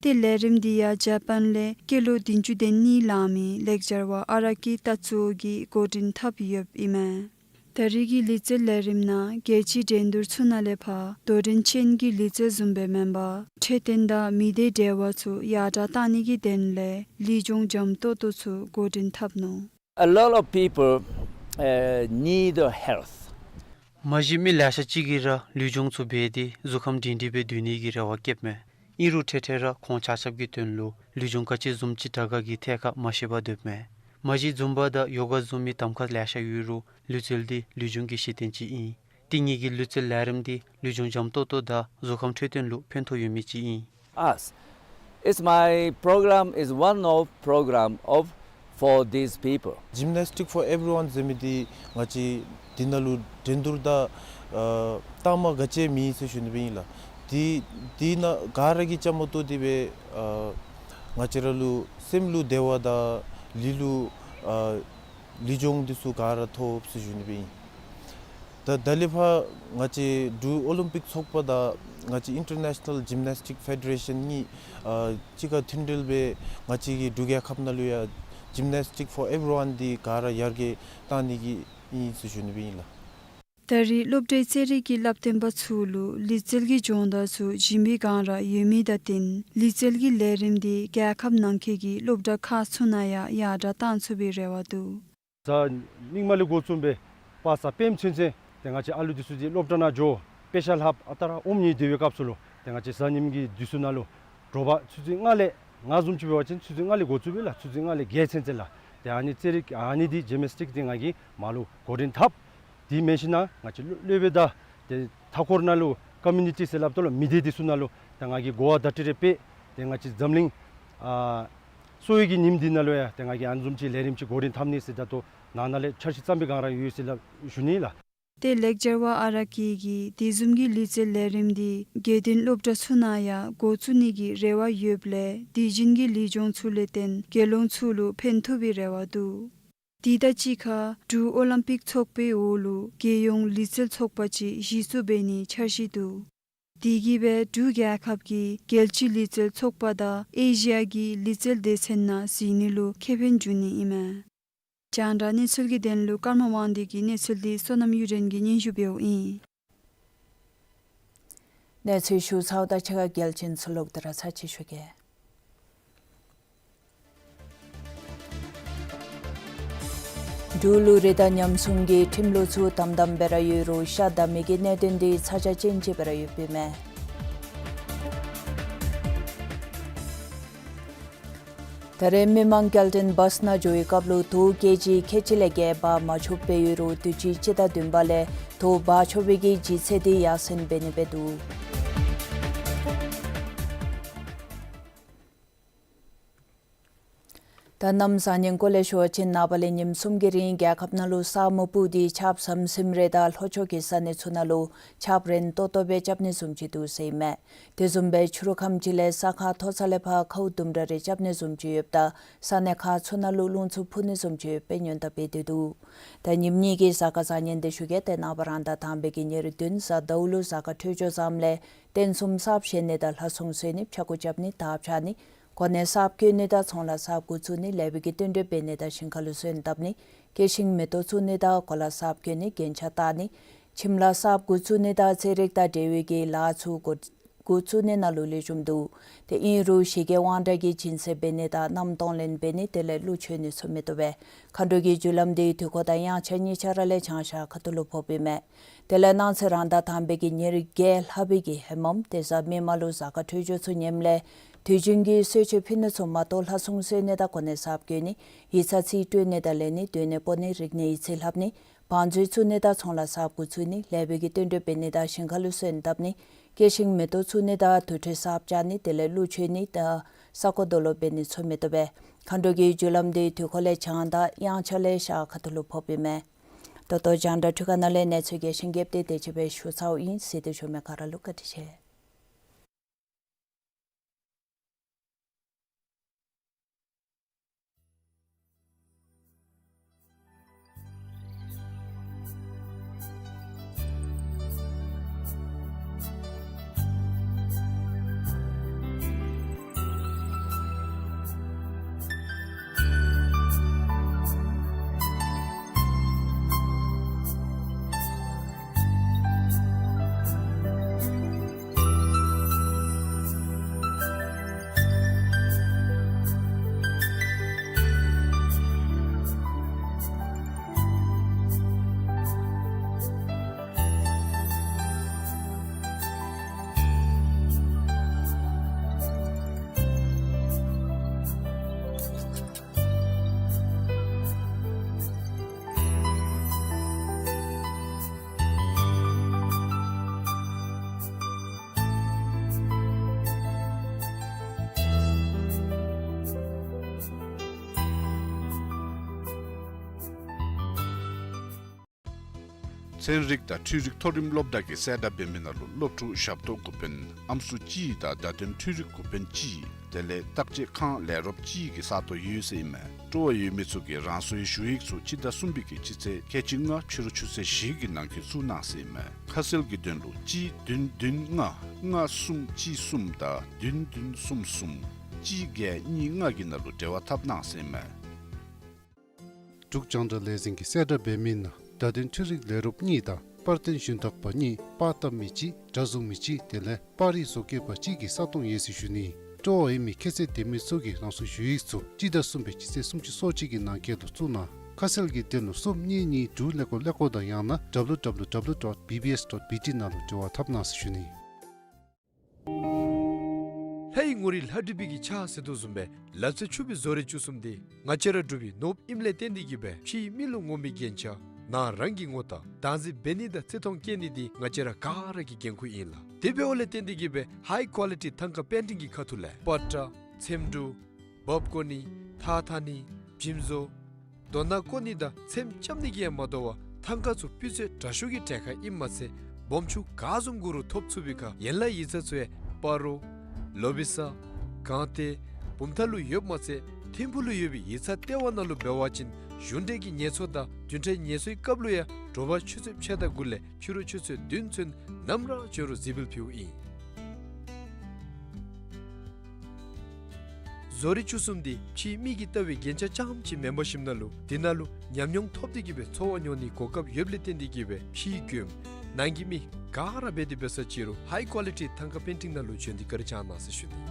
ཏེ་ལས་རིམ་འདི་ཡང་ཇ་པཱན་ལས་སྐྱེས་ལོ་བདུན་ཅུ་དོན་གཉིས་ལང་མི་ལེགས་སྦྱར་བ་ཨ་ར་ཀི་ཏ་ཙོ་གིས་འགོ་འདྲེན་འཐབ་ཡོདཔ་ཨིན་མས། ད་རེས་ཀྱི་ལུས་རྩལ་ལས་རིམ་ནང་རྒྱལ་སྤྱིའི་འགྲན་བསྡུར་ཚུ་ནང་ལས་ཕར་དོ་འགྲན་ཅན་གྱི་ལུས་རྩལ་བཟུམ་སྦེ་མེན་པར་འཕྲོད་བསྟེན་དང་མི་སྡེ་འབྲེལ་བ་ཚུ་ཡར་དྲག་བཏང་ནི་གི་དོན་ལས་ལུས་སྦྱོང་འཇམ་ཏོག་ཏོ་ཚུ་འགོ་འདྲེན་འཐབ་ནུག། A lot of people, uh, need health. མ་གཞི་མི་ལེ་ཤ་ཅིག་གིས་ར་ལུས་སྦྱོང་ཚུ་འབད་དེ་གཟུགས་ཁམས་སྒྲིང་སྒྲིང་སྦེ་སྡོད་ནི་གི་རེ་བ་བསྐྱེདཔ་མས། ཨིན་རུང་འཕྲལ་འཕྲལ་ར་ཁོང་ཆ་ཁྱབ་ཀྱི་དོན་ལུ་ལུས་སྦྱོང་ག་ཅི་བཟུམ་ཅིག་དྲག་ག་གི་ཐད་ཁར་མ་ཤེས་པར་སྡོདཔ་མས། མ་གཞི་ཛུམ་བ་དང་ཡོ་ག་བཟུམ་མའི་གདམ་ཁ་ལེ་ཤ་ཡོད་རུང་ལུས་རྩལ་འདི་ལུས་སྦྱོང་གི་གཞི་རྟེན་ཅིག་ཨིན། ཏེ་ངེ་གི་ལུས་རྩལ་ལས་རིམ་འདི་ལུས་སྦྱོང་འཇམ་ཏོག་ཏོ་དང་གཟུགས་ཁམས་འཕྲོད་བསྟེན་ལུ་ཕན་ཐོགས་ཡོད་མི་ཅིག་ཨིན། Us. It's my program is one of program of for these people. Gymnastic for everyone ཟེར་མི་འདི་ང་བཅས་འདི་ནང་ལུ་འགྲན་བསྡུར་དང་ཨ་རྟགས་མ་ག་ཅི་མེད་ཟེར་ཞུ་ནི་སྦེ་ཨིན་ལགས། འདི་འདི་ནང་ག་ར་གིས་བཅའ་མར་གཏོགས་ཏེ་སྦེ་ཨ་ང་བཅས་ར་ལུ་སེམས་ལུ་བདེ་བ་དང་ལུས་ལུ་ཨ་ལུས་སྦྱོང་འདི་ཚུ་ག་ར་ཐོབ་ཟེར་ཞུ་ནི་སྦེ་ཨིན། ད་ད་ལས་ཕར་ང་བཅས་འབྲུག་ཨོ་ལིམ་པིག་ཚོགས་པ་དང་ང་བཅས་ཨིན་ཊར་ནེ་ཤ་ནལ་ཇིམ་ནེ་སི་ཊིཀ་ཕེ་ཌེ་རེ་ཤཱན་གཉིས་ཨ་གཅིག་ཁར་མཐུན་འབྲེལ་སྦེ་ང་བཅས་ཀྱི་འབྲུག་རྒྱལ་ཁབ་ནང་ལུ་ཡང་Gymnastic for Everyone འདི་ག་ར་ཡར་རྒྱས་བཏང་ནི་གི་ཨིན་ཟེར་ཞུ་ནི་སྦེ་ཨིན་ལགས། ད་རེས་སློབ་གྲྭའི་རྩེད་རིགས་ཀྱི་བསླབ་སྟོན་པ་ཚུ་ལུ་ལུས་རྩལ་གྱི་སྦྱོང་བརྡར་ཚུ་བྱིན་པའི་སྒང་ར་ཡོད་མི་དང་བསྟུན་ལུས་རྩལ་གྱི་ལས་རིམ་འདི་རྒྱལ་ཁབ་ནང་འཁོད་ཀྱི་སློབ་གྲྭ་ཁག་ཚུ་ནང་ཡང་ཡར་དྲག་བཏང་ཚུགས་པའི་རེ་བ་འདུག། གཟའ་མིག་དམར་ལས་འགོ་བཙུགས་སྦེ་དཔག་བསམ་དཔེམ་ཚུན་ཚོད་ཏེ་ང་བཅས་ཨ་ལུ་འདི་ཚུ་འདི་སློབ་གྲྭ་ནང་འགྱོ་དཔེ་ཆ་ལྷབ་ཨ་རྟག་ར་ཨོམ་ཉལ་སྡོད་པའི་སྐབས་སུ་ལུ་ཏེ་ང་བཅས་གཟའ་ཉིམ་གྱི་དུས་སུ་ནང་ལུ་དྲོ་པ་ཆུ་ཚོད་ལྔ་ལས་ང་བཟུམ་ཅིག་འབད་བ་ཅིན་ཆུ་ཚོད་ལྔ་ལས་འགོ་བཙུགས་སྦེ་ལགས་ཆུ་ཚོད་ལྔ་ལས་བརྒྱད་ཚུན་ཚོད་ལགས། ཏེ་ཨ་ནི་རྩེད་རིགས་ཨ་ནི་འདི་ཇི་མེ་སི་ཊིཀ་འདི་ང་གིས་མར་ལུ་འགོ་འདྲེན་འཐབ། དེ་མེན་ཞིན་ན་ང་བཅས་སློབ་དཔོན་དང་ཏེ་མཐའ་འཁོར་ནང་ལུ་ཀོ་མིའུ་ནི་ཊི་ཟེར་སླབ་དོ་ལགས་མི་སྡེ་འདི་ཚུ་ནང་ལུ་ཏེ་ང་གིས་གོ་བ་བརྡ་སྤྲོད་རེ་འབད། ཏེ་ང་བཅས་འཛམ་གླིང་ཨ་གསོ་བའི་གི་ཉིནམ་འདི་ནང་ལུ་ཡང་ཏེ་ང་གིས་ཨ་ནི་བཟུམ་ཅིག་ལས་རིམ་ཅིག་འགོ་འདྲེན་འཐབ་ནི་ཟེར་ད་ལྟོ་ནང་ན་ལས་འཆར་གཞི་བརྩམས་པའི་སྒང་ར་ཡོད་ཟེར་སླབ་ཞུ་ནི་ལགས། ཏེ་ལེགས་སྦྱར་བ་ཨ་ར་གི་གིས་དེ་བཟུམ་གྱི་ལུས་རྩལ་ལས་རིམ་འདི་དགེ་འདུན་སློབ་གྲྭ་ཚུ་ནང་ཡང་འགོ་བཙུགས་ནི་གི་རེ་བ་ཡོདཔ་ལས་དེ་བཞིན་གྱི་ལུས་སྦྱོང་ཚུ་ལས་བརྟེན་དགེ་སློང་ཚུ་ལུ་ཕན་ཐོགས་པའི་རེ་བ་འདུག། དེ་དང་གཅིག་ཁར་འབྲུག་ཨོ་ལིམ་པིག་ཚོགས་པའི་འོག་ལུ་རྒྱལ་ཡོངས་ལུས་རྩལ་ཚོགས་པ་ཅིག་གཞི་བཙུགས་འབད་ནིའི་འཆར་གཞི་འདུག། དེ་གིས་སྦེ་འབྲུག་རྒྱལ་ཁབ་ཀྱི་རྒྱལ་སྤྱིའི་ལུས་རྩལ་ཚོགས་པ་དང་ཨེ་ཤི་ཡ་གི་ལུས་རྩལ་སྡེ་ཚན་ནང་གཟིགས་ནི་ལུ་ཁེ་ཕན་འབྱུང་ནི་ཨིན་མས། རྒྱང་བསྒྲགས་གནས་ཚུལ་གྱི་དོན་ལུ་ཀརྨ་དབང་འདུས་ཀྱི་གནས་ཚུལ་འདི་བསོད་ནམས་གཡུ་སྒྲོན་གྱིས་སྙན་ཞུ་འབདཝ་ཨིན། གནས་ཚུལ་ཞུ་ཚརཝ་དང་གཅིག་ཁར་གལ་ཆེན་ཚུ་ལོག་སྟེ་ར་ཚར་གཅིག་ཞུ་གེ། འབྲུག་ལུ་རི་དྭགས་ཉམས་སྲུང་གི་ཁྲིམས་ལུགས་ཚུ་དམ་དམ་སྦེ་ར་ཡོད་རུང་ཤ་བདའ་མི་གི་གནད་དོན་འདི་ཚ་གྱང་ཅན་ཅིག་སྦེ་ར་ཡོདཔ་ཨིན་མས། ད་རེས་མི་མང་སྐྱེལ་འདྲེན་བཱསི་ནང་འགྱོ་བའི་སྐབས་ལུ་དོས་ཀེ་ཇི་ཁལ་གཅིག་ལས་བརྒལ་འབག་མ་ཆོགཔ་སྦེ་ཡོད་རུང་དུས་ཅི་སྤྱི་ཟླ་བདུན་པ་ལས་དོས་འབག་ཆོག་པའི་གི་ལྗིད་ཚད་འདི་ཡར་སེང་འབད་ནི་སྦེ་འདུག། ད་གནམ་བཟང་ངན་སྐོར་ལས་ཞུ་བ་ཅིན་ནངས་པ་ལས་ཉིནམ་གསུམ་གྱི་རིང་རྒྱལ་ཁབ་ནང་ལུ་ས་སྨུག་སྤུབས་ཏེ་ཆརཔ་ཟམ་ཟིམ་རེ་དང་ལྷོ་ཕྱོགས་ཀྱི་ས་གནས་ཚུ་ནང་ལུ་ཆརཔ་རན་ཏོག་ཏོ་སྦེ་རྐྱབ་ནི་བཟུམ་ཅིག་འདུག་ཟེར་ཨིན་མས། དེ་བཟུམ་སྦེ་ཕྱི་རུ་ཁམས་ཅིག་ལས་ས་ཁ་མཐོ་ས་ལས་ཕར་ཁཝ་ལྡུམ་ར་རེ་རྐྱབ་ནི་བཟུམ་ཅིག་ཡོདཔ་ད་ས་གནས་ཁག་ཚུ་ནང་ལུ་རླུང་འཚུབ་འཕུ་ནི་བཟུམ་ཅིག་ཡོདཔ་སྦེ་ཉེན་བརྡ་འབད་དེ་འདུག། ད་ཉིནམ་གཉིས་ཀྱི་གཟའ་སྐར་བཟང་ངན་འདི་ཞུ་གེ། ཏེ་ནངས་པ་རང་ཟླ་དང་པའི་གི་ཉེར་བདུན་གཟའ་ཟླཝ་ལུ་གཟའ་སྐར་འཕྲོད་སྦྱོར་བཟངམ་ལས་རྟེན་གསུམ་གསརཔ་བཞེངས་ནི་དང་ལྷ་སྲུང་གསོལ་ནི་ཕྱྭ་འགུགས་རྐྱབ་ནི་དར་འཕྱར་ནི་གོ་གནས་གསརཔ་བསྐོ་ནི་དང་ཚོང་ལཱ་གསརཔ་འགོ་བཙུགས་ནི་ལེགས་པའི་གི་བསྟུན་གྲོས་འབད་ནི་དང་ཞིང་ཁ་ལུ་སོན་བཏབ་ནི་སྐྱེད་ཤིང་མེ་ཏོག་བཙུགས་ནི་དང་གོ་ལ་གསརཔ་བསྐོ་ནི་རྒྱན་ཆ་བཏགས་ནི་ཁྱིམ་ལཱ་གསརཔ་འགོ་བཙུགས་ནི་དང་རྩེད་རིགས་དང་འབྲེལ་བའི་གི་ལཱ་ཚུ་འགོ་འགོ་བཙུགས་ནི་ནང་ལུ་ལེགས་ཤོམ་འདུག། ཏེ་ཨིན་རུང་ཞི་རྒོལ་དབང་དྲག་གི་སྦྱིན་སྲེག་འབད་ནི་དང་མནའམ་གཏོང་ལེན་འབད་ནི་དེ་ལས་གླུ་མཆོད་ནི་ཚུ་མི་བཏུབ་པས། མཁའ་འགྲོ་གི་རྒྱུ་ལམ་འདི་དུས་འཁོར་དང་དབྱངས་འཆར་གཉིས་ཆ་ར་ལས་བྱང་ཤར་ཁ་ཐུག་ལུ་ཕོགཔ་ཨིན་མས། དེ་ལས་གནངས་ཚེ་རང་ཟླ་དང་པའི་གི་ཉེར་བརྒྱད་ལྷག་པའི་གི་ཧེ་མམ་ཏེ་གཟའ་མིག་དམར་ལུ་གཟའ་སྐར་འཕྲོད་སྦྱོར་ཚུ་ངནམ་ལས་དུས་རྒྱུན་གྱི་གསོལ་མཆོད་ཕུལ་ནི་ཚུ་མ་གཏོགས་ལྷ་སྲུང་གསོལ་ནི་དང་གོ་གནས་གསརཔ་བསྐོ་ནི་ཡིག་ཚང་རྩིས་སྤྲོད་ནི་དང་ལེན་ནི་སྡོད་གནས་སྤོ་ནི་རིག་གནས་ཡིག་རྩིས་ལྷབ་ནི་བང་མཛོད་བཙུགས་ནི་དང་ཚོང་ལཱ་གསརཔ་འགོ་བཙུགས་ནི་ལེགས་པའི་གི་བསྟུན་གྲོས་འབད་ནི་དང་ཞིང་ཁ་ལུ་སོན་བཏབ་ནི་སྐྱེད་ཤིང་མེ་ཏོག་བཙུགས་ནི་དང་དུར་ཁྲོད་གསརཔ་རྐྱབ་ནི་དེ་ལས་གླུ་མཆོད་ནི་དང་ས་རྐོ་རྡོ་སློག་འབད་ནི་ཚུ་མི་བཏུབ་པས། མཁའ་འགྲོ་གི་རྒྱུ་ལམ་འདི་དུས་འཁོར་ལས་བྱང་དང་དབྱངས་འཆར་ལས་ཤར་ཁ་ཐུག་ལུ་ཕོགཔ་ཨིན་མས། ད་ལྟོ་རྒྱང་བསྒྲགས་འཕྲུལ་ཁང་ནང་ལས་གནས་ཚུལ་རྒྱས་ཤིང་རྒྱསཔ་འདི་དེ་ཅིག་སྦེ་ཞུ་ཚརཝ་ཨིན། གཟིགས་ཏེ་བཞུགས་མི་ག་ར་ལུ་བཀའ་དྲིན་ཆེ། ཚན་རིག་དང་འཕྲུལ་རིག་མཐོ་རིམ་སློབ་གྲྭ་གིས་གསལ་བསྒྲགས་འབད་མི་ནང་ལུ་སློབ་ཕྲུག་ཞབས་ཏོག་འགོ་དཔོན་ཨམ་སྲུ་གཅིག་དང་བརྡ་དོན་འཕྲུལ་རིག་འགོ་དཔོན་གཅིག་དེ་ལས་བརྟག་དཔྱད་ཁང་ལས་རོགསཔ་གཅིག་གི་ས་སྟོང་ཡོད་ཟེར་ཨིན་མས། སྤྲོ་བ་ཡོད་མི་ཚུ་གིས་རང་སོའི་ཞུ་ཡིག་ཚུ་སྤྱི་ཟླ་གསུམ་པའི་གི་སྤྱི་ཚེས་ཁལ་གཅིག་ལྔ་ཕྱི་རུ་ཆུ་ཚོད་བཞི་གི་ནང་འཁོད་བཙུགས་གནང་ཟེར་ཨིན་མས། ཁ་གསལ་གྱི་དོན་ལུ་གཅིག་བདུན་བདུན་ལྔ་ལྔ་གསུམ་གཅིག་གསུམ་དང་བདུན་བདུན་གསུམ་གསུམ་གཅིག་བརྒྱད་གཉིས་ལྔ་གི་ནང་ལུ་འབྲེལ་བ་འཐབ་གནང་ཟེར་ཨིན་མས། འབྲུག་རྒྱང་བསྒྲགས་ལས་འཛིན་གྱིས་གསལ་བསྒྲགས་འབད་མི་ནང་བརྡ་དོན་འཕྲུལ་རིག་ལས་རོགསཔ་གཉིས་དང་ པར་སྟོན་ཞུན་དག་པ་གཉིས། པར་བཏབ་མི་གཅིག། སྒྲ་བཟུང་མི་གཅིག། དེ་ལས་པར་རིས་བཟོ་མཁས་པ་གཅིག་གིས་ས་སྟོང་ཡོད་ཟེར་ཞུ་ནི། སྤྲོ་བ་ཡོད་མི་ཁྱད་ཚད་ལྡན་མི་ཚུ་གིས་རང་སོའི་ཞུ་ཡིག་ཚུ་སྤྱི་ཟླ་གསུམ་པའི་སྤྱི་ཚེས་སུམ་ཅུ་སོ་གཅིག་གི་ནང་འཁོད་དུ་བཙུགས་གནང་། ཁ་གསལ་གྱི་དོན་ལུ་གསུམ་གཉིས་གཉིས་དྲུག་ཀླད་ཀོར་ཀླད་ཀོར་དང་ཡང་ན་W W W dot B B S dot B T ནང་ལུ་འབྲེལ་བ་འཐབ་གནང་ཟེར་ཞུ་ནི། ལྷའི་ངོ་རིས་ལྷ་བྲིས་པའི་གི་ཕྱག་ཟེར་དོ་བཟུམ་སྦེ་ལག་རྩལ་ཕྱུག་པའི་བཟོ་རིག་བཅུ་གསུམ་འདི་ང་བཅས་ར་འབྲུག་པའི་ནོར་བུ་ཨིནམ་ལས་བརྟེན་ཏེ་གིས་སྦེ་ཕྱིའི་མི་ལུ་ངོམ་པའི་རྒྱན་ཆ་ནང་རང་གི་ངོ་རྟགས་བདག་འཛིན་འབད་ནི་དང་བརྩི་མཐོང་བསྐྱེད་ནི་འདི་ང་བཅས་ར་ག་ར་གི་འགན་ཁུར་ཨིན་ལགས། དེ་འབདཝ་ལས་བརྟེན་ཏེ་གིས་སྦེ་ཧའི་ཀོ་ལི་ཊི་ཐང་ཀ་པེན་ཊིང་གི་ཁ་ཐུག་ལས་པ་ཏྲ་ཚེམ་དྲུབ་འབག་བཀོ་ནི་ཐགས་འཐག་ནི་འཇིམ་བཟོ་རྡོ་ནང་བརྐོ་ནི་དང་ཚེམ་རྐྱབ་ནི་གིས་ཡང་མ་དོ་བར་ཐང་ཀ་ཚུ་སྤུས་ཚད་དྲག་ཤོས་ཀྱི་གྲལ་ཁར་ཨིནམ་མ་ཚད་སྦོམ་ཆུང་ག་བཟུམ་དགོ་རུང་ཐོབ་ཚུགས་པའི་ཁར་ཡན་ལག་ཡིག་ཚང་ཚུ་ཡང་སྤ་རོ་ལོ་བི་ས་སྒང་སྟེང་བུམ་ཐང་ལུ་ཡོདཔ་མ་ཚད་ཐིམ་ཕུག་ལུ་ཡོད་པའི་ཡིག་ཚང་ལྟེ་བ་ནང་ལུ་འབད་བ་ཅིན་གཞུང་འབྲེལ་གྱི་ངལ་གསོ་དང་བདུན་ཕྲག་ངལ་གསོའི་སྐབས་ལུ་ཡང་དྲོ་པ་ཆུ་ཚོད་ཕྱེད་དང་དགུ་ལས་ཕྱི་རུ་ཆུ་ཚོད་བདུན་ཚུན་ནམ་ར་འབྱོན་རུང་གཟིགས་འབུལ་ཕུལཝ་ཨིན། བཟོ་རིག་བཅུ་གསུམ་འདི་ཕྱིའི་མི་གིས་བལྟ་བའི་རྒྱན་ཆ་རྐྱངམ་ཅིག་མེན་པར་ཞིནམ་ལས་འདི་ནང་ལུ་ཉམས་མྱོང་ཐོབ་སྟེ་གིས་སྦེ་འཚོ་བ་མྱོང་ནིའི་གོ་སྐབས་ཡོདཔ་ལས་བརྟེན་ཏེ་གིས་སྦེ་ཕྱིའི་མགྱོནམ་ནང་གི་མི་ག་ར་འབད་དེ་འབད་ས་ཅི་རུང་ཧའི་ཀོ་ལི་ཊི་ཐང་ཀ་པེན་ཊིང་ནང་ལུ་བྱོན་ཏེ་བཀའ་དྲིན་བསྐྱང་གནང་ཟེར་ཞུ་ནི།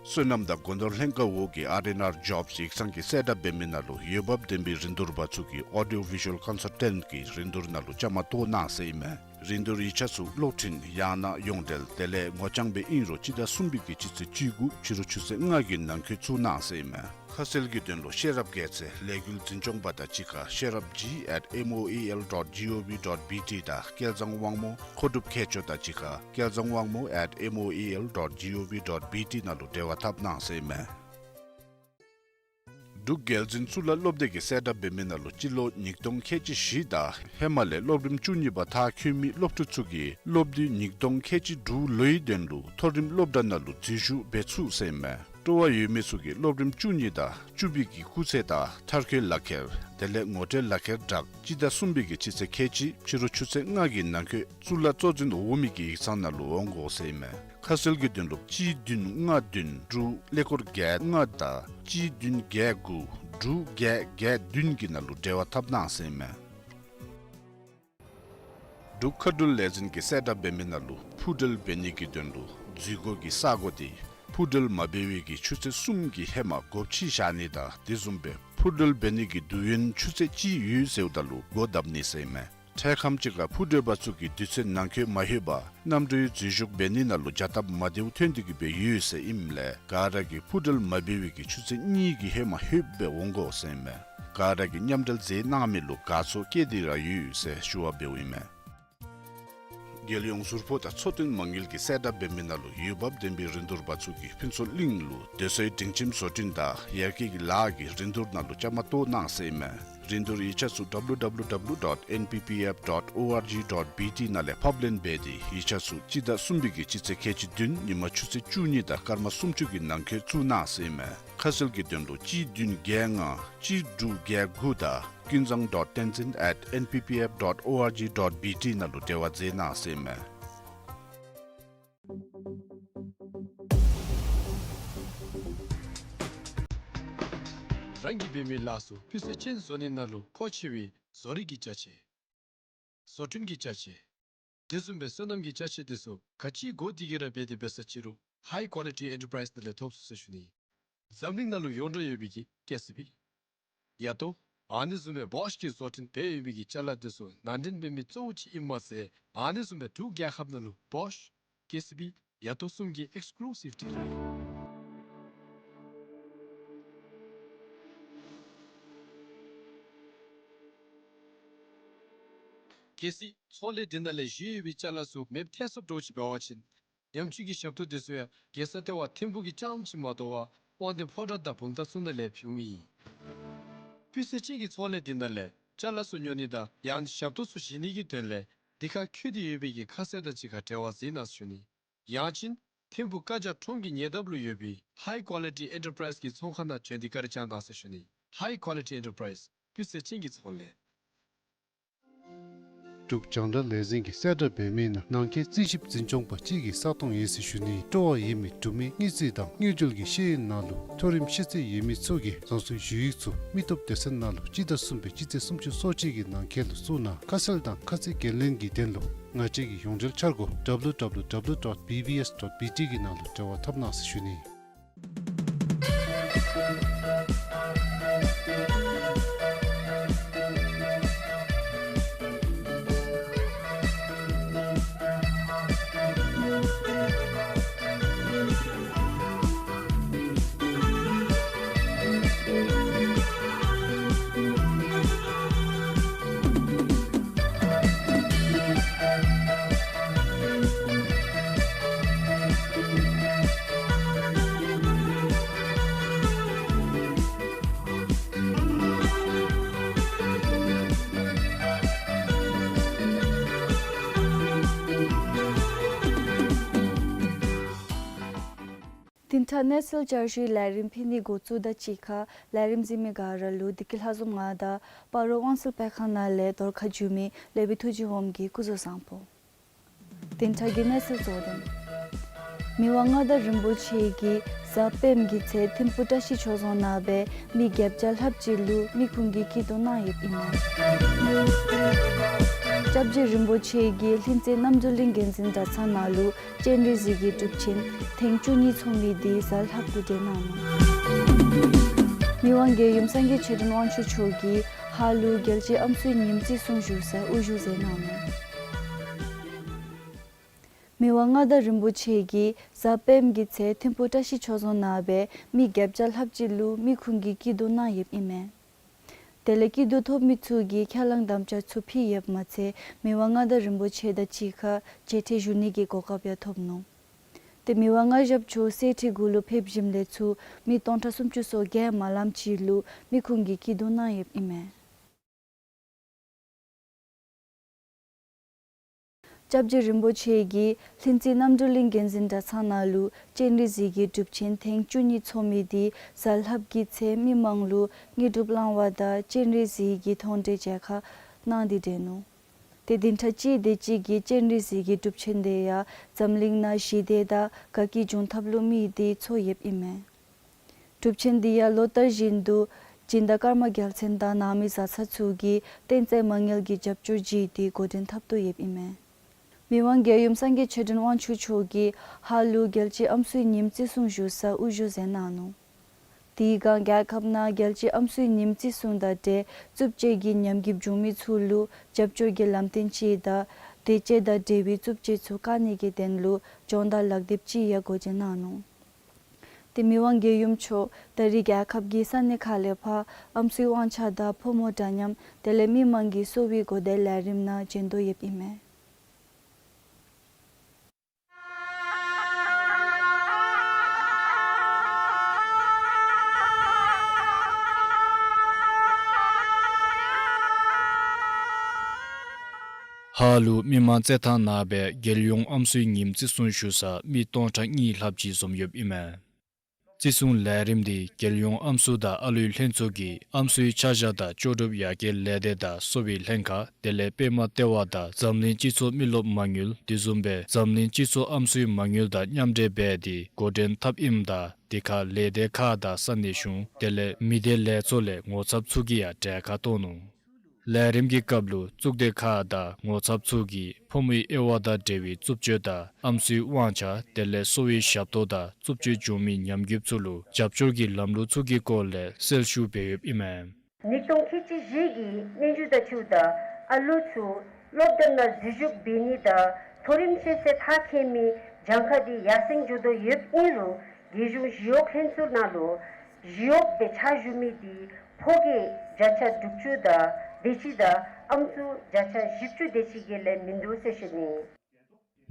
བསོད་ནམས་དང་སྒོ་ནོར་ལྷན་ཁག་འོག་གི་ཨར་ཨེན་ཨར་ཇོབས་ཡིག་ཚང་གིས་གསལ་བསྒྲགས་འབད་མི་ནང་ལུ་འོས་འབབ་ལྡན་པའི་རིན་བསྡུར་པ་ཚུ་གིས་ཨོ་ཌི་ཡོ་བི་ཞུ་ཨལ་ཀོན་སཱལ་ཊེནཊ་གི་རིན་བསྡུར་ནང་ལུ་བཅའ་མར་གཏོགས་གནང་ཟེར་ཨིན་མས། རིན་བསྡུར་ཡིག་ཆ་ཚུ་གློག་འཕྲིན་ཡང་ན་ཡོངས་འབྲེལ་དེ་ལས་ངོ་རྐྱང་སྦེ་ཨིན་རུང་སྤྱི་ཟླ་གསུམ་པའི་གི་སྤྱི་ཚེས་བཅུ་དགུ་ཕྱི་རུ་ཆུ་ཚོད་ལྔ་གི་ནང་འཁོད་བཙུགས་གནང་ཟེར་ཨིན་མས། ཁ་གསལ་གྱི་དོན་ལུ་ཤེས་རབ་རྒྱལ་མཚན་ལས་འགུལ་འཛིན་སྐྱོང་པ་དང་གཅིག་ཁར་ཤེས་རབ་ཇི་at M O E L dot G O V dot B T དང་སྐལ་བཟང་དབང་མོ་མཁོ་སྒྲུབ་མཁས་མཆོག་དང་གཅིག་ཁར་སྐལ་བཟང་དབང་མོ་at M O E L dot G O V dot B T ནང་ལུ་འབྲེལ་བ་འཐབ་གནང་ཟེར་ཨིན་མས། འབྲུག་རྒྱལ་འཛིན་གཙུག་ལག་སློབ་སྡེ་གིས་གསལ་བསྒྲགས་འབད་མི་ནང་ལུ་སྤྱི་ལོ་ཉིས་སྟོང་ཁལ་གཅིག་བཞི་དང་ཧེ་མ་ལས་སློབ་རིམ་བཅུ་གཉིས་པ་མཐར་འཁྱོལ་མི་སློབ་ཕྲུག་ཚུ་གིས་སློབ་དུས་ཉིས་སྟོང་ཁལ་གཅིག་དྲུག་ལོའི་དོན་ལུ་མཐོ་རིམ་སློབ་གྲྭ་ནང་ལུ་འཛུལ་ཞུགས་འབད་ཚུགས་ཟེར་ཨིན་མས། སྤྲོ་བ་ཡོད་མི་ཚུ་གིས་སློབ་རིམ་བཅུ་གཉིས་དང་བཅུ་པའི་གི་སྐུགས་ཚད་དང་མཐར་འཁྱོལ་ལག་ཁྱེར་དེ་ལས་ངོ་སྤྲོད་ལག་ཁྱེར་བསྒྲགས་སྤྱི་ཟླ་གསུམ་པའི་གི་སྤྱི་ཚེས་ཁལ་གཅིག་ཕྱི་རུ་ཆུ་ཚོད་ལྔ་གི་ནང་འཁོད་གཙུག་ལག་གཙོ་འཛིན་འོག་མའི་གི་ཡིག་ཚང་ནང་ལུ་འོང་དགོ་ཟེར་ཨིན་མས། ཁ་གསལ་གྱི་དོན་ལུ་གཅིག་བདུན་ལྔ་བདུན་དྲུག་ཀླད་ཀོར་བརྒྱད་ལྔ་དང་གཅིག་བདུན་བརྒྱད་དགུ་དྲུག་བརྒྱད་བརྒྱད་བདུན་གྱི་ནང་ལུ་འབྲེལ་བ་འཐབ་གནང་ཟེར་ཨིན་མས། འབྲུག་མཁའ་འགྲུལ་ལས་འཛིན་གྱིས་གསལ་བསྒྲགས་འབད་མི་ནང་ལུ་འཕུར་འགྲུལ་འབད་ནི་གི་དོན་ལུ་འཛུལ་སྒོ་གི་ས་གོ་འདི་འཕུར་འགྲུལ་མ་འབད་བའི་གི་ཆུ་ཚོད་གསུམ་གྱི་ཧེ་མ་སྒོ་ཕྱེ་བཞག་ནི་དང་དེ་བཟུམ་སྦེ་འཕུར་འགྲུལ་འབད་ནི་གི་དུས་ཡུན་ཆུ་ཚོད་གཅིག་ཡོད་ཟེརཝ་ད་ལུ་སྒོ་བརྡབ་ནི་ཟེར་ཨིན་མས། འཕྲལ་ཁམས་ཅིག་ཁར་འཕུར་འགྲུལ་པ་ཚུ་གིས་དུས་ཚོད་ནང་འཁོད་མ་ལྷོད་པར་གནམ་གྲུའི་འཛུལ་ཞུགས་འབད་ནི་ནང་ལུ་བྱ་སྟབས་མ་བདེཝ་ཐོན་ཏེ་གི་སྦེ་ཡོད་ཟེར་ཨིནམ་ལས་ག་ར་གིས་འཕུར་འགྲུལ་མ་འབད་བའི་གི་ཆུ་ཚོད་གཉིས་ཀྱི་ཧེ་མ་ལྷོདཔ་སྦེ་འོང་དགོ་ཟེར་ཨིན་མས། ག་ར་གིས་མཉམ་འབྲེལ་མཛད་གནང་མི་ལུ་དགའ་ཚོར་བསྐྱེད་དེ་ར་ཡོད་ཟེར་ཞུ་བ་འབདཝ་ཨིན་མས། རྒྱལ་ཡོངས་ཟུར་ཕོགས་དང་འཚོ་རྟེན་མ་དངུལ་གྱིས་གསལ་བསྒྲགས་འབད་མི་ནང་ལུ་འོས་འབབ་ལྡན་པའི་རིན་བསྡུར་པ་ཚུ་གིས་ཕུན་ཚོགས་གླིང་ལུ་སྡོད་སའི་སྒྲིང་ཁྱིམ་བཟོ་སྐྲུན་དང་ཡར་རྒྱས་ཀྱི་ལཱ་གི་རིན་བསྡུར་ནང་ལུ་བཅའ་མར་གཏོགས་གནང་ཟེར་ཨིན་མས། རིན་བསྡུར་ཡིག་ཆ་ཚུ་W W W dot N P P F dot O R G dot B T ནང་ལས་ཕབ་ལེན་འབད་དེ་ཡིག་ཆ་ཚུ་སྤྱི་ཟླ་གསུམ་པའི་གི་སྤྱི་ཚེས་ཁལ་གཅིག་བདུན་ཉིན་མ་ཆུ་ཚོད་བཅུ་གཉིས་དང་སྐར་མ་སུམ་ཅུ་གི་ནང་འཁོད་བཙུགས་གནང་ཟེར་ཨིན་མས། ཁ་གསལ་གྱི་དོན་ལུ་གཅིག་བདུན་བརྒྱད་ལྔ་གཅིག་དྲུག་བརྒྱད་དགུ་དང་ཀུན་བཟང་dot Tenzin at N P P F dot O R G dot B T ནང་ལུ་འབྲེལ་བ་མཛད་གནང་ཟེར་ཨིན་མས། རང་གིས་འབད་མི་ལཱ་ཚུ་སྤུས་ཚད་ཅན་བཟོ་ནི་ནང་ལུ་མཁོ་ཆེ་བའི་བཟོ་རིག་གི་ཅ་ཆས། བཟོ་སྐྲུན་གྱི་ཅ་ཆས། དེ་བཟུམ་སྦེ་སོ་ནམ་གྱི་ཅ་ཆས་དེ་ཚུ་ག་ཅི་དགོ་དེ་གིས་ར་འབད་དེ་འབད་ས་ཅི་རུང་High Quality Enterprise ནང་ལས་ཐོབ་ཚུགས་ཟེར་ཞུ་ནི། འཛམ་གླིང་ནང་ལུ་ཡོངས་གྲགས་ཡོད་པའི་གི་ཀེ་སི་བི། ཡ་ཏོ། ཨ་ནི་བཟུམ་སྦེ་བོཤ་གིས་བཟོ་སྐྲུན་འབད་ཡོད་པའི་གི་ཅ་ལ་དེ་ཚུ་ནང་འདྲེན་འབད་མི་གཙོ་བོ་ཅིག་ཨིནམ་མ་ཚད་ཨ་ནི་བཟུམ་སྦེ་འབྲུག་རྒྱལ་ཁབ་ནང་ལུ་བོཤ་ཀེ་སི་བི་ཡ་ཏོ་གསུམ་གྱི་ཨེགསི་ཀུ་ལུ་སིབ་ཊི་རེད། གལ་སྲིད་ཚོང་ལས་འདི་ནང་ལས་བཞེས་ཡོད་པའི་ཅ་ལ་ཚུ་མེདཔ་ཐལ་སོངམ་འདྲཝ་ཅིག་འབད་བ་ཅིན་ཉམས་བཅོས་ཀྱི་ཞབས་ཏོག་དེ་ཚུ་ཡང་རྒྱལ་ས་ལྟེ་བ་ཐིམ་ཕུག་གི་རྐྱངམ་ཅིག་མ་དོ་བར་དབང་འདུས་ཕོ་བྲང་དང་བུམ་ཐང་ཚུ་ནང་ལས་ཕུལཝ་ཨིན། སྤུས་ཚད་ཅན་གྱི་ཚོང་ལས་འདི་ནང་ལས་ཅ་ལ་ཚུ་ཉོ་ནི་དང་ཡང་ཞབས་ཏོག་ཚུ་བཞེས་ནི་གི་དོན་ལས་འདི་ཁར་འཁོད་དེ་ཡོད་པའི་གི་ཁ་གསལ་དང་གཅིག་ཁར་འབྲེལ་བ་མཛད་གནང་ཟེར་ཞུ་ནི། ཡང་ཅིན་ཐིམ་ཕུག་ཀ་ཇ་ཁྲོམ་གྱི་ཉེ་འདབས་ལུ་ཡོད་པའི་High Quality Enterprise གི་ཚོང་ཁང་ནང་བྱོན་ཏེ་བཀའ་དྲིན་བསྐྱང་གནང་ཟེར་ཞུ་ནི། High Quality Enterprise སྤུས་ཚད་ཅན་གྱི་ཚོང་ལས། འབྲུག་རྒྱང་བསྒྲགས་ལས་འཛིན་གྱིས་གསལ་བསྒྲགས་འབད་མི་ནང་ནང་འཁོད་རྩིས་ཞིབ་འཛིན་སྐྱོང་པ་གཅིག་གི་ས་སྟོང་ཡོད་ཟེར་ཞུ་ནི། སྤྲོ་བ་ཡོད་མི་འབྲུག་མི་དངུལ་རྩིས་དང་དངུལ་འབྲེལ་གྱི་ཤེས་ཡོན་ནང་ལུ་མཐོ་རིམ་ཤེས་ཚད་ཡོད་མི་ཚུ་གིས་རང་སོའི་ཞུ་ཡིག་ཚུ་མི་སྟོབས་སྡེ་ཚན་ནང་ལུ་སྤྱི་ཟླ་གསུམ་པའི་སྤྱི་ཚེས་སུམ་ཅུ་སོ་གཅིག་གི་ནང་འཁོད་ལུ་བཙུགས་གནང་། ཁ་གསལ་དང་ཁ་ཚིག་འགན་ལེན་གྱི་དོན་ལུ་ང་བཅས་ཀྱི་ཡོངས་འབྲེལ་འཆར་སྒོ་W W W dot B B S dot B T གི་ནང་ལུ་འབྲེལ་བ་འཐབ་གནང་ཟེར་ཞུ་ནི། བདུན་ཕྲག་གནས་ཚུལ་བསྐྱར་ཞུའི་ལས་རིམ་ཕུལ་ནི་འགོ་བཙུགས་དང་གཅིག་ཁར་ལས་རིམ་གཟིགས་མི་ག་ར་ལུ་བདེ་སྐྱིད་ལྷ་འཛོམས་ང་དང་སྤ་རོ་དབང་གསལ་སྤེལ་ཁང་ནང་ལས་བརྡ་ཁ་བསྒྱུར་མི་ལེགས་པའི་ཐུགས་རྗེ་འོགམ་གིས་སྐུ་གཟུགས་བཟང་པོ། བདུན་ཕྲག་གི་གནས་ཚུལ་གཙོ་དོན། མི་དབང་མངའ་བདག་རིན་པོ་ཆེ་གིས་གཟའ་སྤེནམ་གི་ཚེ་ཐིམ་ཕུག་བཀྲ་ཤིས་ཆོས་རྫོང་ནང་སྦེ་མི་བརྒྱད་བརྒྱ་ལྷགཔ་ཅིག་ལུ་མི་ཁུངས་ཀྱི་སྐྱིད་སྡུག་གནང་ཡོདཔ་ཨིན་མས། སྐྱབས་རྗེ་རིན་པོ་ཆེ་གིས་ལྷུན་རྩེ་རྣམ་གྲོལ་གླིང་མགོན་འཛིན་གྲྭ་ཚང་ནང་ལུ་སྤྱན་རས་གཟིགས་ཀྱི་སྒྲུབ་ཆེན་ཐེངས་བཅུ་གཉིས་ཚོགས་མི་དེ་གཟའ་ལྷགཔ་གུ་གྲོལ་གནང་ནུག། མི་དབང་རྒྱལ་ཡུམ་སངས་རྒྱས་ཆོས་སྒྲོན་དབང་ཕྱུག་མཆོག་གིས་ཧཱ་ལུ་རྒྱལ་སྤྱིའི་ཨམ་སྲུའི་ཉིནམ་བརྩི་སྲུང་ཞུ་སར་དབུ་བཞུགས་མཛད་གནང་ནུག། མི་དབང་མངའ་བདག་རིན་པོ་ཆེ་གིས་གཟའ་སྤེནམ་གི་ཚེ་ཐིམ་ཕུག་བཀྲ་ཤིས་ཆོས་རྫོང་ནང་སྦེ་མི་བརྒྱད་བརྒྱ་ལྷགཔ་ཅིག་ལུ་མི་ཁུངས་ཀྱི་སྐྱིད་སྡུག་གནང་ཡོདཔ་ཨིན་མས། དེ་ལས་སྐྱིད་སྡུག་ཐོབ་མི་ཚུ་གིས་ཁས་བླངས་དམ་བཅའ་ཚུ་ཕུལ་ཡོདཔ་མ་ཚད་མི་དབང་མངའ་བདག་རིན་པོ་ཆེ་དང་གཅིག་ཁར་མཇལ་འཕྲད་ཞུ་ནི་གི་གོ་སྐབས་ཡང་ཐོབ་ནུག། ཏེ་མི་དབང་མངའ་ཞབས་མཆོག་གསེར་ཁྲི་གུ་ལུ་ཕེབས་ཞིནམ་ལས་ཚུར་མི་སྟོང་ཕྲག་སུམ་ཅུ་སོ་བརྒྱད་མ་ལངམ་ཅིག་ལུ་མི་ཁུངས་ཀྱི་སྐྱིད་སྡུག་གནང་ཡོདཔ་ཨིན་མས། སྐྱབས་རྗེ་རིན་པོ་ཆེ་གིས་ལྷུན་རྩེ་རྣམ་གྲོལ་གླིང་མགོན་འཛིན་གྲྭ་ཚང་ནང་ལུ་སྤྱན་རས་གཟིགས་ཀྱི་སྒྲུབ་ཆེན་ཐེངས་བཅུ་གཉིས་ཚོགས་མི་དེ་གཟའ་ལྷགཔ་གི་ཚེ་མི་མང་ལུ་དངོས་གྲུབ་བླང་བ་དང་སྤྱན་རས་གཟིགས་ཀྱི་མཐོང་གྲོལ་མཇལ་ཁ་གནང་སྟེ་གྲོལ་ནུག། ཏེ་བདུན་ཕྲག་གཅིག་དེ་ཅིག་གི་སྤྱན་རས་གཟིགས་ཀྱི་སྒྲུབ་ཆེན་དེ་ཡང་འཛམ་གླིང་ནང་ཞི་བདེ་དང་དགའ་སྐྱིད་འབྱུང་ཐབས་ལུ་དམིགས་ཏེ་ཚོགས་ཡོདཔ་ཨིན་མས། སྒྲུབ་ཆེན་འདི་ཡང་ལོ་ལྟར་བཞིན་དུ་སྦྱིན་བདག་ཀརྨ་རྒྱལ་མཚན་དང་ནང་མི་བཟའ་ཚང་ཚུ་གིས་བསྟན་རྩིས་མ་དངུལ་གྱི་རྒྱབ་སྐྱོར་བགྱིས་ཏེ་འགོ་འདྲེན་འཐབ་དོ་ཡོདཔ་ཨིན་མས། མི་དབང་རྒྱལ་ཡུམ་སངས་རྒྱས་ཆོས་སྒྲོན་དབང་ཕྱུག་མཆོག་གིས་ཧཱ་ལུ་རྒྱལ་སྤྱིའི་ཨམ་སྲུའི་ཉིནམ་བརྩི་སྲུང་ཞུ་སར་དབུ་བཞུགས་མཛད་གནང་ནུག། དེའི་སྒང་རྒྱལ་ཁབ་ནང་རྒྱལ་སྤྱིའི་ཨམ་སྲུའི་ཉིནམ་བརྩི་སྲུང་དང་འབྲེལ་རྩུབ་སྤྱོད་ཀྱི་ཉམས་རྒུདཔ་བྱུང་མི་ཚུ་ལུ་རྒྱབ་སྐྱོར་གྱི་ལམ་སྟོན་ཅིག་དང་དེ་བཅས་དང་འབྲེལ་བའི་རྩུབ་སྤྱོད་ཚུ་བཀག་ནི་གི་དོན་ལུ་སྦྱོང་བརྡར་ལག་དེབ་ཅིག་ཡང་འགོ་འབྱེད་གནང་ནུག། ཏེ་མི་དབང་རྒྱལ་ཡུམ་མཆོག་ད་རེས་རྒྱལ་ཁབ་ཀྱི་ས་གནས་ཁག་ལས་ཕར་ཨམ་སྲུའི་དབང་ཆ་དང་ཕོ་མོ་འདྲ་མཉམ་དེ་ལས་མི་མང་གི་གསོ་བའི་གོ་བརྡའི་ལས་རིམ་ནང་བྱོན་དོ་ཡོདཔ་ཨིན་མས། ཧཱ་ལུ་མི་མང་རྩེད་ཐང་ནང་སྦེ་རྒྱལ་ཡོངས་ཨམ་སྲུའི་ཉིནམ་བརྩི་སྲུང་ཞུ་སར་མི་སྟོང་ཕྲག་གཉིས་ལྷགཔ་ཅིག་འཛོམས་ཡོདཔ་ཨིན་མས། བརྩི་སྲུང་ལས་རིམ་འདི་རྒྱལ་ཡོངས་ཨམ་སྲུ་དང་ཨ་ལུའི་ལྷན་ཚོགས་ཀྱིས་ཨམ་སྲུའི་ཆ་བཞག་དང་ལྕོགས་གྲུབ་ཡར་རྒྱས་ལས་སྡེ་དང་གསོ་བའི་ལྷན་ཁག་དེ་ལས་པདྨ་ལྟེ་བ་དང་འཛམ་གླིང་སྤྱི་ཚོགས་མི་རློབས་མ་དངུལ་དེ་བཟུམ་སྦེ་འཛམ་གླིང་སྤྱི་ཚོགས་ཨམ་སྲུའི་མ་དངུལ་དང་མཉམ་འབྲེལ་འབད་དེ་འགོ་འདྲེན་འཐབ་ཨིནམ་ད་དེ་ཁར་ལས་སྡེ་ཁག་དང་ས་གནས་གཞུང་དེ་ལས་མི་སྡེ་ལས་ཚོགས་ལས་ངོ་ཚབ་ཚུ་གིས་ཡང་གྲལ་ཁར་གཏོགས་ནུག། ལས་རིམ་གྱི་སྐབས་ལུ་གཙུག་སྡེ་ཁག་དང་ངོ་ཚབ་ཚུ་གིས་ཕོ་མོའི་དབྱེ་བ་དང་འབྲེལ་བའི་རྩུབ་སྤྱོད་དང་ཨམ་སྲུའི་དབང་ཆ་དེ་ལས་གསོ་བའི་ཞབས་ཏོག་དང་རྩུབ་སྤྱོད་བྱུང་མི་ཉམས་རྒུདཔ་ཚུ་ལུ་རྒྱབ་སྐྱོར་གྱི་ལམ་ལུགས་ཚུ་གི་སྐོར་ལས་གསལ་ཞུ་འབད་ཡོདཔ་ཨིན་མས། ཉིས་སྟོང་ཁལ་གཅིག་བཞི་གི་སྨན་བཅོས་དང་འཁྲིལཝ་ད་ཨ་ལུ་ཚུ་སློབ་གྲྭ་ནང་འཛུལ་ཞུགས་འབད་ནི་དང་མཐོ་རིམ་ཤེས་ཚད་མཐར་འཁྱོལ་མི་གྱངས་ཁ་དེ་ཡར་སེང་འགྱོ་དོ་ཡོདཔ་ཨིན་རུང་རྒྱལ་གཞུང་ཞི་གཡོག་ལྷན་ཚོགས་ནང་ལུ་ཞི་གཡོགཔ་སྦེ་ཕྱག་ཞུ་མི་དེ་ཕོ་སྐྱེས་བརྒྱ་ཆ་དྲུག་ཅུ་དང་དེ་ཅིག་དང་ཨམ་སྲུ་བརྒྱ་ཆ་བཞི་བཅུ་དེ་ཅིག་གི་ལས་མིན་འདུག་ཟེར་ཞུ་ནི།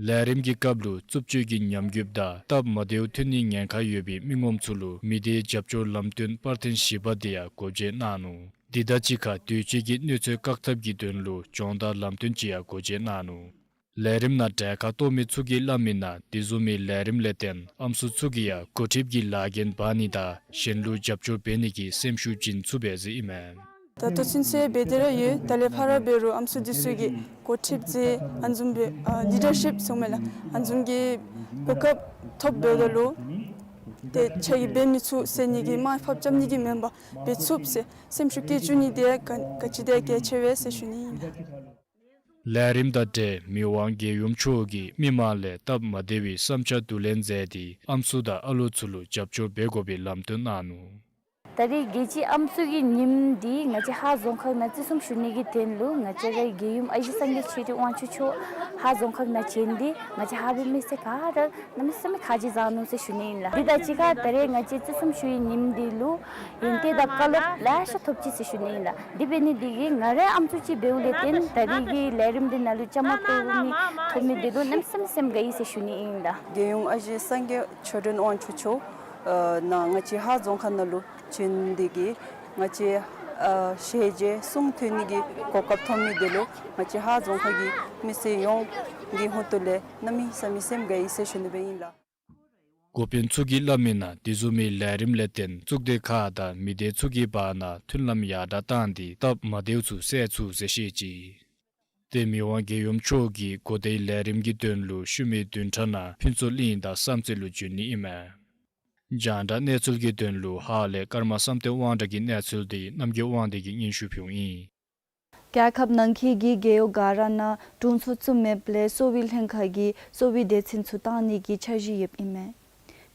ལས་རིམ་གྱི་སྐབས་ལུ་རྩུབ་སྤྱོད་ཀྱི་ཉམས་རྒུདཔ་དང་སྟབས་མ་བདེཝ་ཐོན་ནིའི་ཉེན་ཁ་ཡོད་པའི་མི་ངོམ་ཚུ་ལུ་མི་སྡེའི་རྒྱབ་སྐྱོར་ལམ་སྟོན་པར་ཐེངས་བཞི་པ་དེ་ཡང་འགོ་འབྱེད་གནང་ནུག། དེ་དང་གཅིག་ཁར་དུས་ཅི་གི་གནོད་འཚེ་བཀག་ཐབས་ཀྱི་དོན་ལུ་སྦྱོང་བརྡར་ལམ་སྟོན་ཅིག་ཡང་འགོ་འབྱེད་གནང་ནུག། ལས་རིམ་ནང་གྲལ་ཁར་གཏོགས་མི་ཚུ་གིས་སླབ་མི་ནང་དེ་བཟུམ་མའི་ལས་རིམ་ལས་བརྟེན་ཨམ་སྲུ་ཚུ་གིས་ཡང་འགོ་ཁྲིདཔ་གི་ལཱ་འགན་འབག་ནི་དང་གཞན་ལུ་རྒྱབ་སྐྱོར་འབད་ནི་གི་སེམས་ཤུགས་བྱིན་ཚུགས་པས་ཟེར་ཨིན་མས། ད་ལྟོ་ཚུན་ཚོད་འབད་དེ་ར་ཡོད། ད་ལས་ཕར་འབད་རུང་ཨམ་སྲུ་འདི་ཚུ་གིས་འགོ་ཁྲིདཔ་ཟེར་ཨ་ནི་བཟུམ་སྦེ་ཨ་ལི་ཌར་ཤིཔ་ཟེར་མས་ལགས། ཨ་ནི་བཟུམ་གྱི་གོ་སྐབས་ཐོབ་འབདཝ་ད་ལུ་ཏེ་ཁྱོད་ཀྱིས་འབད་མི་ཚུགས་ཟེར་ནི་གི་དམའ་ཕབ་རྐྱབ་ནི་གི་མེན་པར་འབད་ཚུགསཔ་ཟེར་སེམས་ཤུགས་བསྐྱེད་བཅུག་ནི་དེ་ག་ག་ཅི་དེ་གལ་ཆེ་བས་ཟེར་ཞུ་ནི་ཨིན་ལགས། ལས་རིམ་དང་འབྲེལ་མི་དབང་རྒྱལ་ཡུམ་མཆོག་གིས་མི་མང་ལས་སྟབས་མ་བདེ་བའི་བསམ་འཆར་བསྡུ་ལེན་མཛད་དེ་ཨམ་སྲུ་དང་ཨ་ལོ་ཚུ་ལུ་རྒྱབ་སྐྱོར་འབད་དགོ་པའི་ལམ་སྟོན་གནང་ནུག། ད་རེས་རྒྱལ་སྤྱིའི་ཨམ་སྲུ་གི་ཉིནམ་འདི་ང་བཅས་ཧཱ་རྫོང་ཁག་ནང་བརྩི་སྲུང་ཞུ་ནི་གི་དོན་ལུ་ང་བཅས་རའི་རྒྱལ་ཡུམ་ཨ་ཞེ་སངས་རྒྱས་ཆོས་སྒྲོན་དབང་ཕྱུག་མཆོག་ཧཱ་རྫོང་ཁག་ནང་བྱོན་ཏེ་ང་བཅས་ཧཱ་པའི་མི་སེར་ག་ར་གནམ་མེད་ས་མེད་ཁ་རྗེ་བཟང་ནུག་ཟེར་ཞུ་ནི་ཨིན་ལགས། འདི་དང་གཅིག་ཁར་ད་རེས་ང་བཅས་བརྩི་སྲུང་ཞུ་བའི་ཉིནམ་འདི་ལུ་ཡོན་ཏན་དང་བཀའ་སློབ་ལེ་ཤ་ཐོབ་ཅི་ཟེར་ཞུ་ནི་ཨིན་ལགས། འདི་འབད་ནི་འདི་གིས་ང་རའི་ཨམ་སྲུ་ཅིག་འབདཝ་ལས་བརྟེན་ད་རེས་ཀྱི་ལས་རིམ་འདི་ནང་ལུ་བཅའ་མར་གཏོགས་མི་ཐོབ་མི་འདི་ལུ་གནམ་མེད་ས་མེད་སེམས་དགའ་ཡི་ཟེར་ཞུ་ནི་ཨིན་ལགས། རྒྱལ་ཡུམ་ཨ་ཞེ་སངས་རྒྱས་ཆོས་སྒྲོན་དབང་ཕྱུག་མཆོག་ཨ་ནཱ་ང་བཅས་ཧཱ་རྫོང་ཁག་ནང་ལུ་བྱོན་ནི་འདི་གིས་ང་བཅས་ཨ་ཞལ་མཇལ་གསུང་ཐོས་ནི་གི་གོ་སྐབས་ཐོབ་མི་འདི་ལུ་ང་བཅས་ཧཱ་རྫོང་ཁག་གི་མི་སེར་ཡོངས་ཀྱི་ཧོངས་ལས་གནམ་མེད་ས་མེད་སེམས་དགའ་ཡི་ཟེར་ཞུ་ནི་སྦེ་ཨིན་ལགས། འགོ་དཔོན་ཚུ་གིས་སླབ་མིའི་ནང་དེ་བཟུམ་མའི་ལས་རིམ་ལས་བརྟེན་གཙུག་སྡེ་ཁག་དང་མི་སྡེ་ཚུ་གི་བར་ན་མཐུན་ལམ་ཡར་དྲགས་བཏང་སྟེ་སྟབས་མ་བདེཝ་ཚུ་བསལ་ཚུགས་ཟེར་བཤད་ཅི། ཏེ་མི་དབང་རྒྱལ་ཡུམ་མཆོག་གིས་གོ་བརྡའི་ལས་རིམ་གྱི་དོན་ལུ་ཤུལ་མའི་བདུན་ཕྲག་ནང་ཕུན་ཚོགས་གླིང་དང་བསམ་རྩེ་ལུ་འབྱོན་ནི་ཨིན་མས། རྒྱང་བསྒྲགས་གནས་ཚུལ་གྱི་དོན་ལུ་ཧཱ་ལས་ཀརྨ་བསམ་གཏན་དབང་གྲགས་ཀྱི་གནས་ཚུལ་འདི་རྣམ་རྒྱལ་དབང་འདུས་ཀྱིས་སྙན་ཞུ་ཕུལཝ་ཨིན། རྒྱལ་ཁབ་ནང་འཁོད་ཀྱི་རྒེད་འོག་ག་ར་ནང་དྲུང་འཚོ་བཙུགས་མེདཔ་ལས་གསོ་བའི་ལྷན་ཁག་གིས་གསོ་བའི་སྡེ་ཚན་ཚུ་བཏང་ནི་གི་འཆར་གཞི་ཡོདཔ་ཨིན་མས།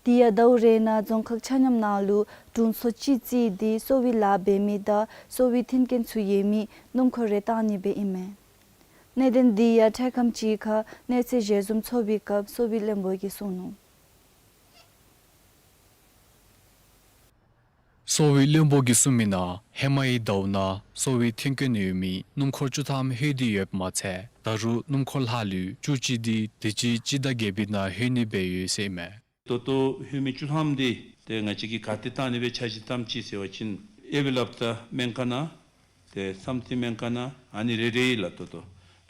དེ་ཡང་ཟླཝ་རེ་ནང་རྫོང་ཁག་ཆ་མཉམ་ནང་ལུ་དྲུང་འཚོ་གཅིག་བརྩིས་ཏེ་གསོ་བའི་ལཱ་འབད་མི་དང་གསོ་བའི་མཐུན་རྐྱེན་ཚུ་ཡོད་མི་སྣུམ་འཁོར་རེ་བཏང་ནི་སྦེ་ཨིན་མས། གནད་དོན་འདི་ཡང་འཕྲལ་ཁམས་ཅིག་ཁར་གནས་ཚུལ་ཞལ་འཛོམས་ཚོགས་པའི་སྐབས་གསོ་བའི་བློན་པོ་གིས་གསུངས་ནུག། གསོ་བའི་བློན་པོ་གིས་གསུངས་མིའི་ནང་ཧེ་མའི་ཟླཝ་ནང་གསོ་བའི་མཐུན་རྐྱེན་ཡོད་མི་སྣུམ་འཁོར་བཅུ་ཐམ་ལྷོད་དེ་ཡོདཔ་མ་ཚད་ད་རུང་སྣུམ་འཁོར་ལྷག་ལུས་བཅུ་གཅིག་འདི་དུས་ཅི་སྤྱི་ཟླ་བརྒྱད་པའི་ནང་ལྷོད་ནི་སྦེ་ཡོད་ཟེར་ཨིན་མས། ད་ལྟོ་ལྷོད་མི་བཅུ་ཐམ་འདི་ཏེ་ང་བཅས་ཀྱིས་ག་ཏེ་བཏང་ནི་སྦེ་འཆར་གཞི་བཏངམ་ཅིག་ཟེར་བ་ཅིན་ཨེ་བི་ལབ་ད་སྨན་ཁང་ནང་ཏེ་བསམ་རྩེ་སྨན་ཁང་ནང་ཨ་ནི་རེ་རེ་ལགས། ད་ལྟོ་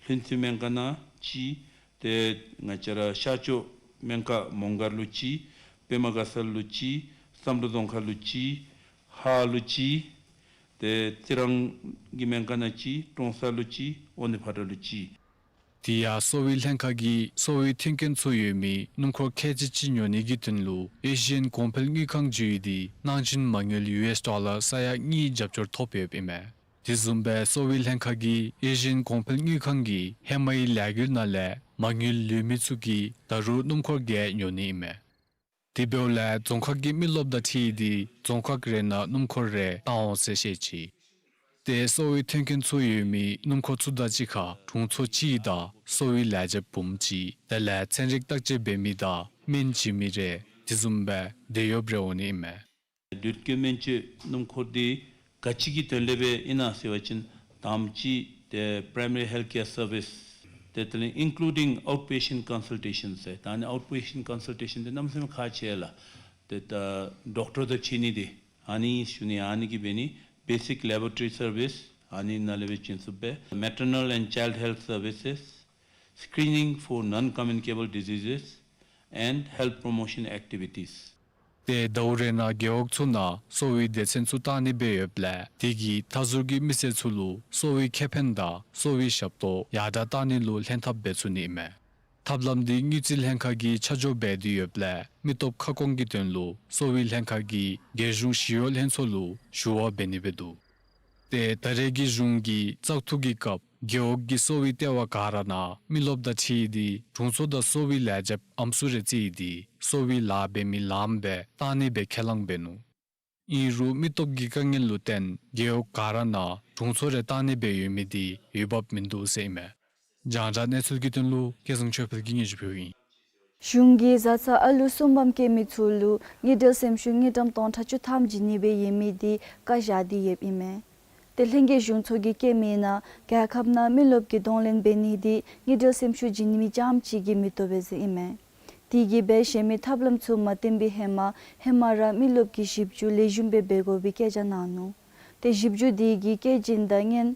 ལྷུན་རྩེ་སྨན་ཁང་ནང་གཅིག། ཏེ་ང་བཅས་ར་ཤར་ཕྱོགས་སྨན་ཁང་མོང་སྒར་ལུ་གཅིག། པདྨ་དགའ་ཚལ་ལུ་གཅིག། བསམ་གྲུབ་རྫོང་ཁག་ལུ་གཅིག། ཧཱ་ལུ་གཅིག། ཏེ་རྩི་རང་གི་སྨན་ཁང་ནང་གཅིག། ཀྲོང་གསར་ལུ་གཅིག། ཨོ་ནི་ཕ་ཏྲ་ལུ་གཅིག། དེ་ཡང་གསོ་བའི་ལྷན་ཁག་གིས་གསོ་བའི་མཐུན་རྐྱེན་ཚུ་ཡོད་མི་སྣུམ་འཁོར་ཁལ་གཅིག་ཅིག་ཉོ་ནི་གི་དོན་ལུ་ཨེ་ཤི་ཡན་གོང་འཕེལ་དངུལ་ཁང་བརྒྱུད་དེ་གནང་སྦྱིན་མ་དངུལ་ཡུ་ཨེསི་ཌོ་ལར་ས་ཡ་གཉིས་རྒྱབ་སྐྱོར་ཐོབ་ཡོདཔ་ཨིན་མས། དེ་བཟུམ་སྦེ་གསོ་བའི་ལྷན་ཁག་གིས་ཨེ་ཤི་ཡན་གོང་འཕེལ་དངུལ་ཁང་གི་ཧེ་མའི་ལས་འགུལ་ནང་ལས་མ་དངུལ་ལུས་མི་ཚུ་གིས་ད་རུང་སྣུམ་འཁོར་བརྒྱད་ཉོ་ནི་ཨིན་མས། དེ་འབདཝ་ལས་རྫོང་ཁག་གི་མི་རློབས་དང་འཁྲིལ་ཏེ་རྫོང་ཁག་རེ་ནང་སྣུམ་འཁོར་རེ་བཏང་འོང་ཟེར་བཤད་ཅི། ཏེ་གསོ་བའི་མཐུན་རྐྱེན་ཚུ་ཡོད་མི་སྣུམ་འཁོར་ཚུ་དང་གཅིག་ཁར་དྲུང་འཚོ་གཅིག་དང་གསོ་བའི་ལས་བྱེདཔ་འབུམ་གཅིག་དེ་ལས་ཚན་རིག་བརྟག་དཔྱད་འབད་མི་དང་སྨན་བྱིན་མི་རེ་དེ་བཟུམ་སྦེ་དེད་གཡོགཔ་རེ་འོང་ནི་ཨིན་མས། དུས་ཀྱི་སྨན་བཅོས་སྣུམ་འཁོར་འདི་ག་ཅི་གི་དོན་ལས་སྦེ་ཨིན་ན་ཟེར་བ་ཅིན་དང་པ་ཅིག་ཏེ་པ་རའི་མ་རི་ཧེལཐ་ཀེར་སར་བིསི་ཏེ་དེ་ལས་ཨིན་ཀ་ལུ་ཌིང་ཨའུཊ་པེ་ཤེནཊ་ཀོན་སཱལ་ཊེ་ཤཱན་ཟེར། ད་ཨ་ནི་ཨའུཊ་པེ་ཤེནཊ་ཀོན་སཱལ་ཊེ་ཤཱན་འདི་གནམ་མེད་ས་མེད་ཁག་ཆེ་ལགས། ཏེ་ད་ཌོག་ཊར་དང་འཁྲིལ་ནི་འདི་ཨ་ནི་ཞུ་ནི། ཨ་ནི་གིས་འབད་ནི་བེ་སིཀ་ལེ་བོ་ར་ཊོ་རི་སར་བིསི་ཨ་ནི་ནང་ལས་སྦེ་བྱིན་ཚུགསཔ་སྦེ་མེ་ཊར་ནཱལ་ཨེནཌ་ཅའིལཌ་ཧེལཐ་སར་བིསེས། Screening for non-communicable diseases and health promotion activities ཏེ་ཟླཝ་རེ་ནང་རྒེད་འོག་ཚུ་ནང་གསོ་བའི་སྡེ་ཚན་ཚུ་བཏང་ནི་སྦེ་ཡོདཔ་ལས་དེ་གིས་མཐའ་ཟུར་གྱི་མི་སེར་ཚུ་ལུ་གསོ་བའི་ཁེ་ཕན་དང་གསོ་བའི་ཞབས་ཏོག་ཡར་དྲགས་བཏང་ནི་ལུ་ལྷན་ཐབས་འབད་ཚུགས་ནི་ཨིན་མས། ཐབས་ལམ་འདི་དངུལ་རྩིས་ལྷན་ཁག་གིས་ཆ་འཇོག་འབད་དེ་ཡོདཔ་ལས་མི་སྟོབས་ཁ་སྐོང་གི་དོན་ལུ་གསོ་བའི་ལྷན་ཁག་གིས་རྒྱལ་གཞུང་ཞི་གཡོག་ལྷན་ཚོགས་ལུ་ཞུ་བ་འབད་ནི་སྦེ་འདུག། ཏེ་ད་རེས་ཀྱི་གཞུང་གི་བཙག་འཐུ་གི་སྐབས་རྒེད་འོག་གི་གསོ་བའི་ལྟེ་བ་ག་ར་ནང་མི་རློབས་དང་འཁྲིལ་ཏེ་དྲུང་འཚོ་དང་གསོ་བའི་ལས་བྱེདཔ་ཨམ་སྲུ་རེ་བརྩིས་ཏེ་གསོ་བའི་ལཱ་འབད་མི་ལངམ་སྦེ་བཏང་ནི་སྦེ་ཁས་བླངས་འབད་ནུག། ཨིན་རུང་མི་སྟོབས་ཀྱི་དཀའ་ངལ་ལུ་བརྟེན་རྒེད་འོག་ག་ར་ནང་དྲུང་འཚོ་རེ་བཏང་ནི་སྦེ་ཡོད་མི་འདི་འོས་འབབ་མིན་འདུག་ཟེར་ཨིན་མས། རྒྱང་བསྒྲགས་གནས་ཚུལ་གྱི་དོན་ལུ་སྐལ་བཟང་ཆོས་འཕེལ་གྱིས་སྙན་ཞུ་ཕུལཝ་ཨིན། གཞུང་གིས་བཟའ་ཚང་ཨ་ལུ་གསུམ་པམ་སྐྱེས་མི་ཚུ་ལུ་དངུལ་འབྲེལ་སེམས་ཤུགས་དངུལ་ཀྲམ་སྟོང་ཕྲག་བཅུ་ཐམ་བྱིན་ནི་སྦེ་ཡོད་མི་འདི་བཀའ་བཞག་སྟེ་ཡོདཔ་ཨིན་མས། ཏེ་ལྷན་རྒྱས་གཞུང་ཚོགས་ཀྱིས་བཀོད་མིའི་ནང་རྒྱལ་ཁབ་ནང་མི་རློབས་ཀྱི་གདོང་ལེན་འབད་ནི་འདི་དངུལ་འབྲེལ་སེམས་ཤུགས་བྱིན་མི་རྐྱངམ་གཅིག་གིས་མི་བཏུབ་པས་ཟེར་ཨིན་མས། དེ་གིས་འབད་གཞན་མི་ཐབས་ལམ་ཚུ་མ་བཏོན་པའི་ཧེ་མ་ཧེ་མ་ར་མི་རློབས་ཀྱི་ཞིབ་འཇུག་ལེགས་ཤོམ་སྦེ་འབད་དགོ་པའི་བཀའ་རྒྱ་གནང་ནུག། ཏེ་ཞིབ་འཇུག་དེ་གིས་སྐྱེ་རྒྱུན་དང་གཉན་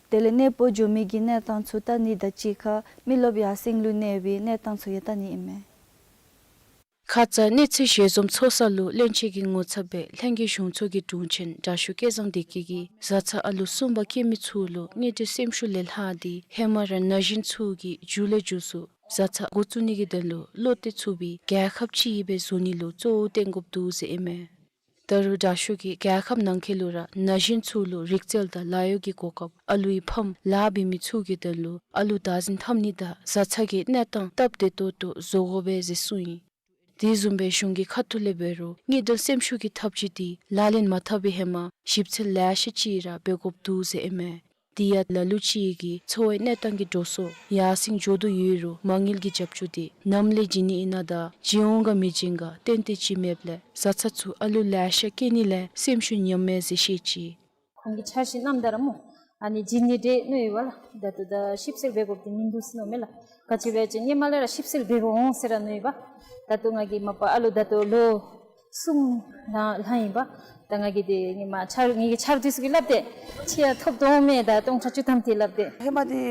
དེ་ལས་གནས་སྤོ་འགྱོ་མི་གི་གནས་སྟངས་ཚུ་བལྟ་ནི་དང་གཅིག་ཁར་མི་རློབས་ཡར་སེང་ལུ་གནས་པའི་གནས་སྟངས་ཚུ་ཡང་བལྟ་ནི་ཨིན་མས། ཁ་ཙ་གནས་ཚུལ་ཞལ་འཛོམས་ཚོགས་ས་ལུ་བློན་ཆེན་གྱི་ངོ་ཚབ་སྦེ་ལྷན་རྒྱས་གཞུང་ཚོགས་ཀྱི་དྲུང་ཆེན་དྲག་ཤོས་སྐལ་བཟང་བདེ་སྐྱིད་ཀྱིས་བཟའ་ཚང་ཨ་ལུ་གསུམ་པ་སྐྱེས་མི་ཚུ་ལུ་དངུལ་འབྲེལ་སེམས་ཤུགས་ལས་ལྷག་སྟེ་ཧེ་མ་ར་ན་གཞོན་ཚུ་གི་རྒྱུད་ལས་རྒྱུད་སུ་བཟའ་ཚང་འགོ་བཙུགས་ནི་གི་དོན་ལུ་བློ་གཏད་ཚུགས་པའི་རྒྱལ་ཁབ་ཅིག་སྦེ་བཟོ་ནི་ལུ་གཙོ་བོ་བཏོན་དགོཔ་འདུག་ཟེར་ཨིན་མས། ད་རུང་དྲག་ཤོས་ཀྱིས་རྒྱལ་ཁབ་ནང་འཁོད་ལུ་ར་ན་གཞོན་ཚུ་ལུ་རིག་རྩལ་དང་ལཱ་གཡོག་གི་གོ་སྐབས་ཨ་ལུའི་ཕམ་ལཱ་འབད་མི་ཚུ་གི་དོན་ལུ་ཨ་ལུ་བདག་འཛིན་འཐབ་ནི་དང་བཟའ་ཚང་གི་གནས་སྟངས་སྟབས་བདེ་ཏོག་ཏོ་བཟོ་དགོ་པས་ཟེར་གསུངས་ཡི། དེ་བཟུམ་སྦེ་གཞུང་གི་ཁ་ཐུག་ལས་འབད་རུང་དངུལ་འབྲེལ་སེམས་ཤུགས་ཀྱི་ཐབས་ཇུས་དེ་ལག་ལེན་མ་འཐབ་པའི་ཧེ་མ་ཞིབ་འཚོལ་ལེ་ཤ་ཅིག་ར་འབད་དགོཔ་འདུག་ཟེར་ཨིན་མས། དེ་ཡང་ལ་ལུ་ཅིག་གིས་འཚོ་བའི་གནས་སྟངས་ཀྱི་འགྲོ་སོང་ཡར་སེང་འགྱོ་དོ་ཡོད་རུང་མ་དངུལ་གྱི་རྒྱབ་སྐྱོར་དེ་ནམ་ལས་བྱིན་ནི་ཨིན་ན་དང་བྱིན་འོང་ག་མི་བྱིན་ག་ཏན་ཏན་ཅིག་མེདཔ་ལས་བཟའ་ཚང་ཚུ་ཨ་ལུ་ལེ་ཤ་སྐྱེ་ནི་ལས་སེམས་ཤུགས་ཉམས་མས་ཟེར་བཤད་ཅི། ཁོང་གི་འཆར་གཞི་བསྣམ་ད་ར་སྨོ། ཨ་ནི་བྱིན་ནི་འདྲས་མནོ་ཡི་བ་ལགས། ད་ལྟོ་ད་ཞིབ་འཚོལ་འབད་དགོཔ་དེ་མིན་འདུག་ཟེར་མནོཝ་མས་ལགས། ག་ཅི་སྦེ་ཅིན་ཧེ་མ་ལས་ར་ཞིབ་འཚོལ་འབད་དགོཔ་འོང་ཟེར་ར་མནོ་ཡི་བ། ད་ལྟོ་ང་གི་མ་པ་ཨ་ལུ་ད་ལྟོ་ལོ་གསུམ་ལང་ལང་ཡི་བ། ད་ང་གིས་དེ་ཧེ་མ་འཆར་ངེ་གི་འཆར་དུས་སུ་གི་སླབ་སྟེ་ཁྱོད་ཡང་ཐོབ་དོ་མས་ད་སྟོང་ཕྲག་བཅུ་ཐམ་དེ་སླབ་སྟེ། ཧེ་མ་དེ་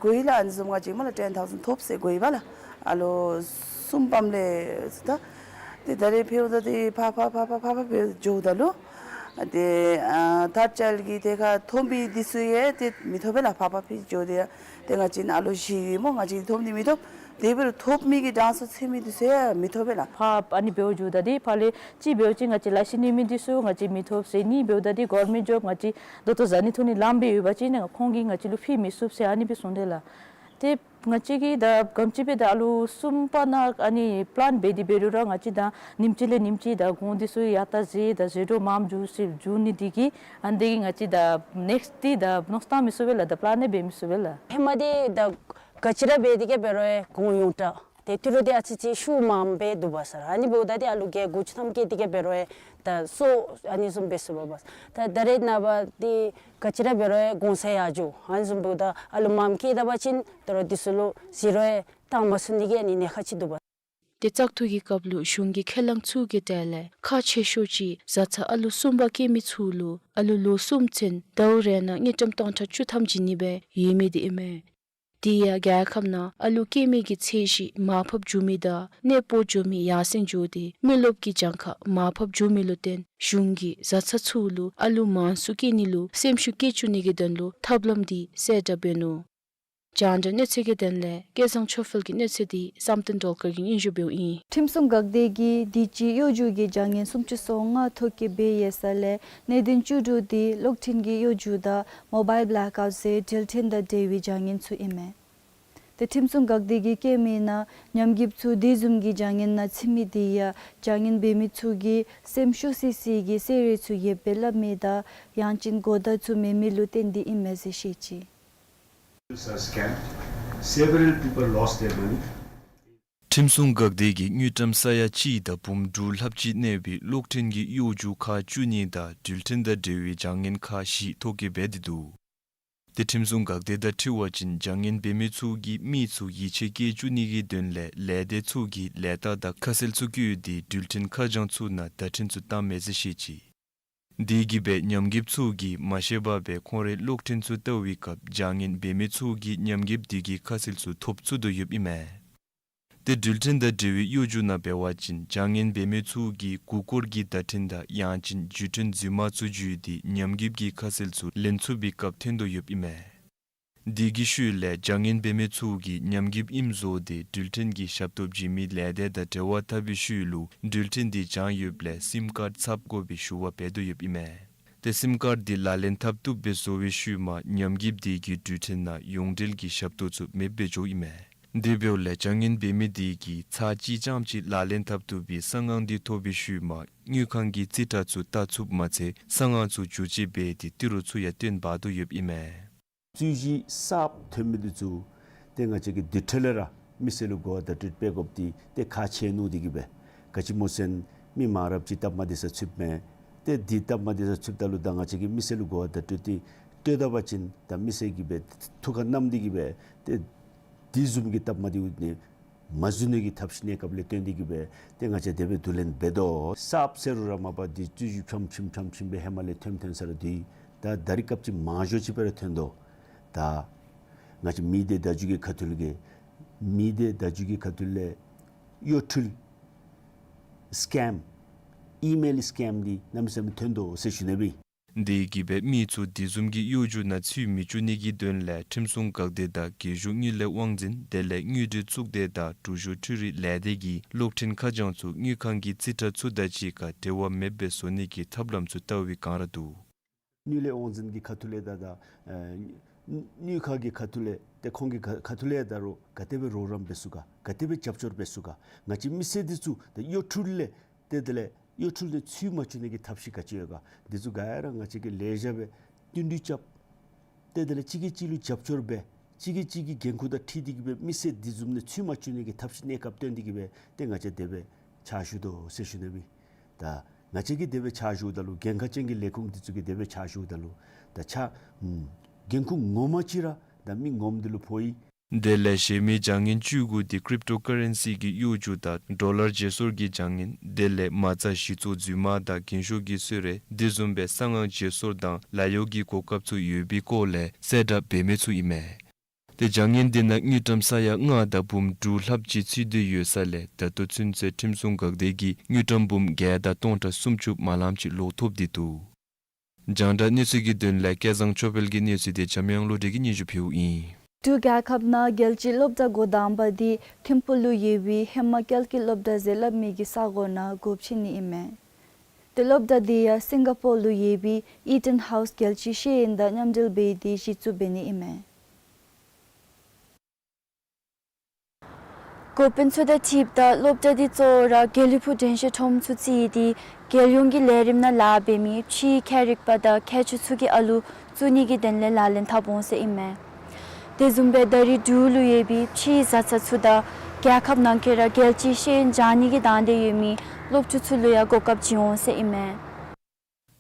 གོ་ཡི་ལགས། ཨ་ནི་བཟུམ་ང་བཅས་མ་ལགས་ཊེན་ཐའུ་ཟེན་ཐོབ་ཟེར་གོ་ཡི་བ་ལགས། ཨ་ལོ་གསུམ་པམ་ལས་ད་དེ་ད་རེས་ཕར་འོང་ད་དེ་ཕར་ཕར་ཕར་ཕར་ཕར་ཕར་འགྱོཝ་ད་ལུ་དེ་ཨ་ཐརཌ་ཅཱའིལཌ་གི་དེ་ཁར་ཐོབ་མི་དེ་ཚུ་ཡང་དེ་མི་ཐོབ་པས་ལགས། ཕར་ཕར་ཕར་འགྱོཝ་ད་ཡང་དེ་ང་བཅས་ཨ་ལོ་བཞི་ཡོད་སྨོ། ང་བཅས་ཐོབ་ནི་མི་ཐོབ། དེ་འབད་རུང་ཐོབ་མི་གི་གྲངས་སུ་ཚུད་མི་དེ་ཚུ་ཡང་མི་ཐོབ་པས་ལགས། ཕར་ཨ་ནི་འབདཝ་འགྱོཝ་ད་དེ་ཕར་ལས་གཅིག་འབདཝ་ཅིན་ང་བཅས་ལཱ་ཤེས་ནི་མི་དེ་ཚུ་ང་བཅས་མི་ཐོབ་ཟེར། གཉིས་འབདཝ་ད་དེ་གོ་ཝར་མེནཊ་ཇོབ་ང་བཅས་ད་ལྟོ་བཟའ་ནི་འཐུང་ནི་ལངམ་སྦེ་ཡོད་པ་ཅིན་ཁོང་གིས་ང་བཅས་ལུ་ཕུལ་མི་ཚུགས་ཟེར་ཨ་ནི་སྦེ་གསུངས་དེས་ལགས། དེ་ང་བཅས་ཀྱིས་ད་ག་དེམ་ཅིག་སྦེ་ད་ཨ་ལོ་གསུམ་པ་ནང་ཨ་ནི་པི་ལཱན་འབད་དེ་འབད་རུང་ར་ང་བཅས་ད་ཉིནམ་གཅིག་ལས་ཉིནམ་གཅིག་ད་གོང་དེ་ཚུ་ཡར་ལྟ་འཛེགས་ད་ཟད་འགྲོ་མངམ་འགྱོ་ཟེར་འགྱོ་ནི་དེ་གིས་ཨ་ནི་དེ་གིས་ང་བཅས་ད་ནེགསཊ་དེ་ད་མནོ་བསམ་བཏང་མི་ཚུགས་པས་ལགས། ད་པི་ལཱན་ཡང་འབད་མི་ཚུགས་པས་ལགས། ཧེ་མ་དེ་ད་ག་ཅི་ར་འབད་དེ་གིས་འབད་རུང་ཡང་གོང་ཡོངས་གྲགས་ཏེ་ཏི་རུ་དེ་ཨ་ཙི་ཅིག་ཤུགས་མངམ་སྦེ་འདུག་པ་ས་ར། ཨ་ནི་འབདཝ་ད་དེ་ཨ་ལོ་བརྒྱད་དགུ་བཅུ་ཐམ་སྐྱེས་དེ་གིས་འབད་རུང་ཡང་ད་གསོ་ཨ་ནི་བཟུམ་འབད་ཚུགས་པས། ད་ད་རེས་ནངས་པ་དེ་ག་ཅི་ར་འབད་རུང་ཡང་གོང་ཚད་ཡར་འགྱོ། ཨ་ནི་བཟུམ་འབདཝ་ད་ཨ་ལོ་མངམ་སྐྱེས་ད་པ་ཅིན་ད་རུང་དེ་ཚུ་ལུ་ཟད་འགྲོ་ཡང་བཏང་མ་ཚུགས་ནི་གི་ཨ་ནི་ཉེན་ཁ་ཅིག་འདུག་པ། དེ་བཙག་འཐུ་གི་སྐབས་ལུ་གཞུང་གི་ཁས་བླངས་ཚུ་གི་གྲས་ལས་ཁག་ཆེ་ཤོས་ཅིག་བཟའ་ཚང་ཨ་ལོ་གསུམ་པ་སྐྱེས་མི་ཚུ་ལུ་ཨ་ལོ་ལོ་གསུམ་ཚུན་ཟླཝ་རེ་ནང་དངུལ་ཀྲམ་སྟོང་ཕྲག་བཅུ་ཐམ་བྱིན་ནི་སྦེ་ཡོད་མི་དེ་ཨིན་མས། དེ་ཡང་རྒྱལ་ཁབ་ནང་ཨ་ལོ་སྐྱེ་མི་གི་ཚད་གཞི་མར་ཕབ་འགྱོ་མི་དང་གནས་སྤོ་འགྱོ་མི་ཡར་སེང་འགྱོ་སྟེ་མི་རློབས་ཀྱི་གྱངས་ཁ་མར་ཕབ་འགྱོ་མི་ལུ་བརྟེན་གཞུང་གིས་བཟའ་ཚང་ཚུ་ལུ་ཨ་ལོ་མང་སུ་སྐྱེ་ནི་ལུ་སེམས་ཤུགས་བསྐྱེད་བཅུག་ནི་གི་དོན་ལུ་ཐབས་ལམ་དེ་གསལ་བསྒྲགས་འབད་ནུག། རྒྱང་བསྒྲགས་གནས་ཚུལ་གྱི་དོན་ལས་སྐལ་བཟང་ཆོས་འཕེལ་གྱི་གནས་ཚུལ་དེ་བསམ་གཏན་སྒྲོལ་དཀར་གྱིས་སྙན་ཞུ་འབདཝ་ཨིན། ཁྲིམས་སྲུང་འགག་སྡེ་གིས་དུས་ཅི་གཡོ་སྒྱུ་གི་བྱ་ངན་སུམ་ཅུ་སོ་ལྔ་ཐོ་བཀོད་འབད་ཡོད་ས་ལས་གནད་དོན་བཅུ་དྲུག་དེ་གློག་འཕྲིན་གྱི་གཡོ་སྒྱུ་དང་མོ་བཱའིལ་བེ་ལེཀ་ཨའུཊ་ཟེར་འགྲུལ་འཕྲིན་དང་འབྲེལ་བའི་བྱ་ངན་ཚུ་ཨིན་མས། དེ་ཁྲིམས་སྲུང་འགག་སྡེ་གིས་བཀོད་མི་ནང་ཉམས་རྒུདཔ་ཚུ་དེ་བཟུམ་གྱི་བྱ་ངན་ནང་ཚུད་མི་དེ་ཡང་བྱ་ངན་འབད་མི་ཚུ་གིས་སེམས་ཤོར་སི་སི་གི་ཟེར་རེ་ཚུ་ཡོདཔ་སྦེ་སླབ་མི་དང་ཡང་ཅིན་གོ་བརྡ་ཚུ་མེད་མི་ལུ་བརྟེན་ཏེ་ཨིན་མས་ཟེར་བཤད་ཅི། Are scammed. Several people lost their money. ཁྲིམས་སྲུང་འགག་སྡེ་གིས་དངུལ་ཀྲམ་ས་ཡ་གཅིག་དང་འབུམ་དྲུག་ལྷགཔ་ཅིག་གནས་པའི་གློག་འཕྲིན་གྱི་གཡོ་སྒྱུ་ཁག་བཅུ་གཉིས་དང་འགྲུལ་འཕྲིན་དང་འབྲེལ་བའི་བྱ་ངན་ཁག་བཞི་ཐོ་བཀོད་འབད་དེ་འདུག། དེ་ཁྲིམས་སྲུང་འགག་སྡེ་དང་འཁྲིལ་བ་ཅིན་བྱ་ངན་འབད་མི་ཚུ་གིས་མི་ཚུ་ཡིད་ཆེས་བསྐྱེད་བཅུག་ནི་གི་དོན་ལས་ལས་སྡེ་ཚུ་གིས་ལས་རྟགས་དང་ཁ་གསལ་ཚུ་བཀོད་དེ་འགྲུལ་འཕྲིན་ཁ་བྱང་ཚུ་ནང་བརྡ་འཕྲིན་ཚུ་བཏང་མས་ཟེར་བཤད་ཅི། དེ་གིས་སྦེ་ཉམས་རྒུདཔ་ཚུ་གིས་མ་ཤེས་པར་སྦེ་ཁོང་རའི་གློག་འཕྲིན་ཚུ་བལྟ་བའི་སྐབས་བྱ་ངན་འབད་མི་ཚུ་གིས་ཉམས་རྒུདཔ་དེ་གི་ཁ་གསལ་ཚུ་ཐོབ་ཚུགས་དོ་ཡོདཔ་ཨིན་མས། དེ་འགྲུལ་འཕྲིན་དང་འབྲེལ་བའི་གཡོ་སྒྱུ་ནང་འབད་བ་ཅིན་བྱ་ངན་འབད་མི་ཚུ་གིས་མགུ་སྐོར་གྱི་བརྡ་འཕྲིན་དང་ཡང་ཅིན་བརྒྱུད་འཕྲིན་རྫུན་མ་ཚུ་བརྒྱུད་དེ་ཉམས་རྒུདཔ་གི་ཁ་གསལ་ཚུ་ལེན་ཚུགས་པའི་སྐབས་ཐོན་དོ་ཡོདཔ་ཨིན་མས། དེ་གི་ཤུལ་ལས་བྱ་ངན་འབད་མི་ཚུ་གིས་ཉམས་རྒུདཔ་ཨིནམ་བཟོ་སྟེ་འགྲུལ་འཕྲིན་གྱི་ཞབས་ཏོག་བྱིན་མི་ལས་སྡེ་དང་འབྲེལ་བ་འཐབ་པའི་ཤུལ་ལུ་འགྲུལ་འཕྲིན་དེ་བྱང་ཡོདཔ་ལས་སིམ་ཀཱརཌ་ཚབ་དགོ་པའི་ཞུ་བ་འབད་དོ་ཡོདཔ་ཨིན་མས། དེ་སིམ་ཀཱརཌ་དེ་ལག་ལེན་འཐབ་བཏུབ་སྦེ་བཟོ་བའི་ཤུལ་མ་ཉམས་རྒུདཔ་དེ་གིས་འགྲུལ་འཕྲིན་ནང་ཡོངས་འབྲེལ་གྱི་ཞབས་ཏོག་ཚུ་མེདཔ་སྦེ་འགྱོཝ་ཨིན་མས། དེ་འབདཝ་ལས་བྱ་ངན་འབད་མི་དེ་གིས་ཚར་གཅིག་རྐྱངམ་ཅིག་ལག་ལེན་འཐབ་བཏུབ་པའི་གསང་ཧང་དེ་ཐོབ་པའི་ཤུལ་མ་དངུལ་ཁང་གི་རྩིས་ཁྲ་ཚུ་བལྟ་ཚུགསཔ་མ་ཚད་གསང་ཧང་ཚུ་བསྒྱུར་བཅོས་འབད་དེ་ཏི་རུ་ཚུ་ཡང་བཏོན་འབག་དོ་ཡོདཔ་ཨིན་མས། རྩོད་གཞི་གསརཔ་ཐོན་མི་དེ་ཚུ་ཏེ་ང་བཅས་ཀྱིས་དེ་འཕྲོ་ལས་ར་མི་སེར་ལུ་གོ་བ་བརྡ་སྤྲོད་འབད་དགོཔ་དེ་ཏེ་ཁག་ཆེ་ནུག། དེ་གིས་སྦེ་ག་ཅི་སྨོ་ཟེར་མི་མང་རབས་ཅིག་སྟབས་མ་བདེ་སར་ཚུདཔ་མས། ཏེ་དེ་སྟབས་མ་བདེ་སར་ཚུདཔ་ད་ལུ་ད་ང་བཅས་ཀྱིས་མི་སེར་ལུ་གོ་བ་བརྡ་སྤྲོད་དེ་སྤྲོད་ད་པ་ཅིན་ད་མི་སེར་གྱིས་སྦེ་ཐུགས་ཁར་བསྣམས་ཏེ་གིས་སྦེ་ཏེ་དེ་བཟུམ་གྱི་སྟབས་མ་བདེཝ་ནི་མ་བཟོ་ནི་གི་ཐབས་ཤེས་གནས་སྐབས་ལས་བརྟེན་ཏེ་གིས་སྦེ་ཏེ་ང་བཅས་དེ་སྦེ་བསྡུ་ལེན་འབད་དོ། གསརཔ་ཟེར་རུང་ར་མ་པ་དེ་རྩོད་གཞི་ཕྱམ་ཕྱིམ་ཕྱམ་ཕྱིམ་སྦེ་ཧེ་མ་ལས་ཐོནམ་ཐོན་ས་ར་དེ་ད་ད་རིས་སྐབས་ཅིག་མང་ཤོས་ཅིག་སྦེ་ར་ཐོན་དོ། ད་ང་བཅས་མི་སྡེ་བརྡ་བརྒྱུད་ཀྱི་ཁ་ཐུག་ལས་མི་སྡེ་བརྡ་བརྒྱུད་ཀྱི་ཁ་ཐུག་ལས་གཡོ་འཕྲུལ་ སི་ཀེམ་ཨི་མེལ་སི་ཀེམ་འདི་གནམ་མེད་ས་མེད་ཐོན་དོ་ཟེར་ཞུ་ནི་སྦེ། དེ་གིས་སྦེ་མི་ཚུ་དེ་བཟུམ་གྱི་གཡོ་སྒྱུ་ནང་ཚུད་མི་བཅུག་ནི་གི་དོན་ལས་ཁྲིམས་སྲུང་འགག་སྡེ་དང་རྒྱལ་གཞུང་དངུལ་ལས་དབང་འཛིན་དེ་ལས་དངུལ་འབྲེལ་གཙུག་སྡེ་དང་འབྲུག་གཞུང་འཕྲུལ་རིག་ལས་སྡེ་གིས་གློག་འཕྲིན་ཁ་བྱང་ཚུ་དངུལ་ཁང་གི་རྩིས་ཁྲ་ཚུ་དང་གཅིག་ཁར་འབྲེལ་བ་མེདཔ་སྦེ་བཟོ་ནི་གི་ཐབས་ལམ་ཚུ་བལྟ་བའི་བསྒང་ར་འདུག། དངུལ་ལས་དབང་འཛིན་གྱི་ཁ་ཐུག་ལས་ད་ད་ཨ་དངུལ་ཁང་གི་ཁ་ཐུག་ལས་ཏེ་ཁོང་གི་ཁ་ཁ་ཐུག་ལས་ད་རུང་ག་དེ་སྦེ་རོགས་རམ་འབད་ཚུགས་ག་ག་དེ་སྦེ་རྒྱབ་སྐྱོར་འབད་ཚུགས་ག། ང་བཅས་མི་སེར་འདི་ཚུ་ད་གཡོ་འཕྲུལ་ལས་ཏེ་དེ་ལས་གཡོ་འཕྲུལ་ལས་ཚུད་མ་བཅུག་ནི་གི་ཐབས་ཤེས་ག་ཅི་ཡོད་ག། འདི་ཚུ་ག་ར་ང་བཅས་ཀྱིས་ལེགས་ཤོམ་སྦེ་བསྟུན་གྲོས་རྐྱབ། ཏེ་དེ་ལས་གཅིག་གིས་གཅིག་ལུ་རྒྱབ་སྐྱོར་འབད། གཅིག་གིས་གཅིག་གི་འགན་ཁུར་དང་འཁྲིལ་ཏེ་གིས་སྦེ་མི་སེར་འདི་བཟུམ་ནང་ཚུད་མ་བཅུག་ནི་གི་ཐབས་ཤེས་གནས་སྐབས་བཏོན་ཏེ་གིས་སྦེ་ཏེ་ང་བཅས་དེ་སྦེ་ཕྱག་ཞུ་དོ་ཟེར་ཞུ་ནི་སྦེ། ད་ང་བཅས་ཀྱིས་དེ་སྦེ་ཕྱག་ཞུཝ་ད་ལུ་འགན་ཁག་ཅན་གྱི་ལས་ཁུངས་འདི་ཚུ་གིས་དེ་སྦེ་ཕྱག་ཞུཝ་ད་ལུ་ད་ཕྱག་ཨམ་འགན་ཁུར་ངོ་མ་ཅིག་ར་ད་མི་ངོམ་འདི་ལུ་ཕོག་ཡི། དེ་ལས་གཞན་མི་བྱ་ངན་བཅུ་དགུ་འདི་ཀྲིབ་ཊོ་ཀ་རེན་སི་གི་གཡོ་སྒྱུ་དང་ཌོ་ལར་བརྗེ་སོར་གྱི་བྱ་ངན་དེ་ལས་མ་རྩ་གཞི་བཙུགས་རྫུན་མ་དང་རྒན་ཤོས་ཀྱི་གསོལ་རས་དེ་བཟུམ་སྦེ་གསང་སྔགས་བརྗེ་སོར་དང་ལཱ་གཡོག་གི་གོ་སྐབས་ཚུ་ཡོད་པའི་སྐོར་ལས་གསལ་བསྒྲགས་འབད་མི་ཚུ་ཨིན་མས། ཏེ་བྱ་ངན་འདི་ནང་དངུལ་ཀྲམ་ས་ཡ་ལྔ་དང་འབུམ་དྲུག་ལྷགཔ་ཅིག་ཚུད་དེ་ཡོད་ས་ལས་ད་ལྟོ་ཚུན་ཚོད་ཁྲིམས་སྲུང་འགག་སྡེ་གིས་དངུལ་ཀྲམ་འབུམ་བརྒྱད་དང་སྟོང་ཕྲག་སུམ་ཅུ་མ་ལངམ་ཅིག་ལོག་ཐོབ་སྟེ་འདུག། རྒྱང་བསྒྲགས་གནས་ཚུལ་གྱི་དོན་ལས་སྐལ་བཟང་ཆོས་འཕེལ་གྱི་གནས་ཚུལ་དེ་འཇམ་དབྱངས་བློ་གྲོས་ཀྱིས་སྙན་ཞུ་ཕུལཝ་ཨིན། འབྲུག་རྒྱལ་ཁབ་ནང་རྒྱལ་སྤྱིའི་སློབ་གྲྭ་འགོ་དང་པ་འདི་ཐིམ་ཕུག་ལུ་ཡོད་པའི་ཧེ་མ་ཀལ་ཀི་སློབ་གྲྭ་ཟེར་སླབ་མི་གི་ས་གོ་ནང་འགོ་བཙུགས་ནི་ཨིན་མས། ཏེ་སློབ་གྲྭ་འདི་ཡང་སིང་ག་པོར་ལུ་ཡོད་པའི་ཨི་ཊོན་ཧའུས་རྒྱལ་སྤྱིའི་ཤེས་ཡོན་དང་མཉམ་འབྲེལ་འབད་དེ་གཞི་བཙུགས་འབད་ནི་ཨིན་མས། འགོ་དཔོན་ཚུ་དང་འཁྲིལཝ་ད་སློབ་གྲྭ་འདི་གཙོ་བོ་ར་དགེ་ལེགས་ཕུག་དྲན་ཤེས་ཁྲོམ་ཚུ་རྩིས་ཏེ་རྒྱལ་ཡོངས་ཀྱི་ལས་རིམ་ནང་ལཱ་འབད་མི་ཕྱིའི་ཁྱད་རིག་པ་དང་མཁས་མཆོག་ཚུ་གི་ཨ་ལུ་བཙུགས་ནི་གི་དོན་ལས་ལག་ལེན་འཐབ་འོང་ཟེར་ཨིན་མས། དེ་བཟུམ་སྦེ་ད་རིས་འབྲུག་ལུ་ཡོད་པའི་ཕྱིའི་བཟའ་ཚང་ཚུ་དང་རྒྱལ་ཁབ་ནང་འཁོད་ར་རྒྱལ་སྤྱིའི་ཤེས་ཡོན་སྦྱང་ནི་གི་དང་འདོད་ཡོད་མི་སློབ་ཕྲུག་ཚུ་ལུ་ཡང་གོ་སྐབས་བྱིན་འོང་ཟེར་ཨིན་མས།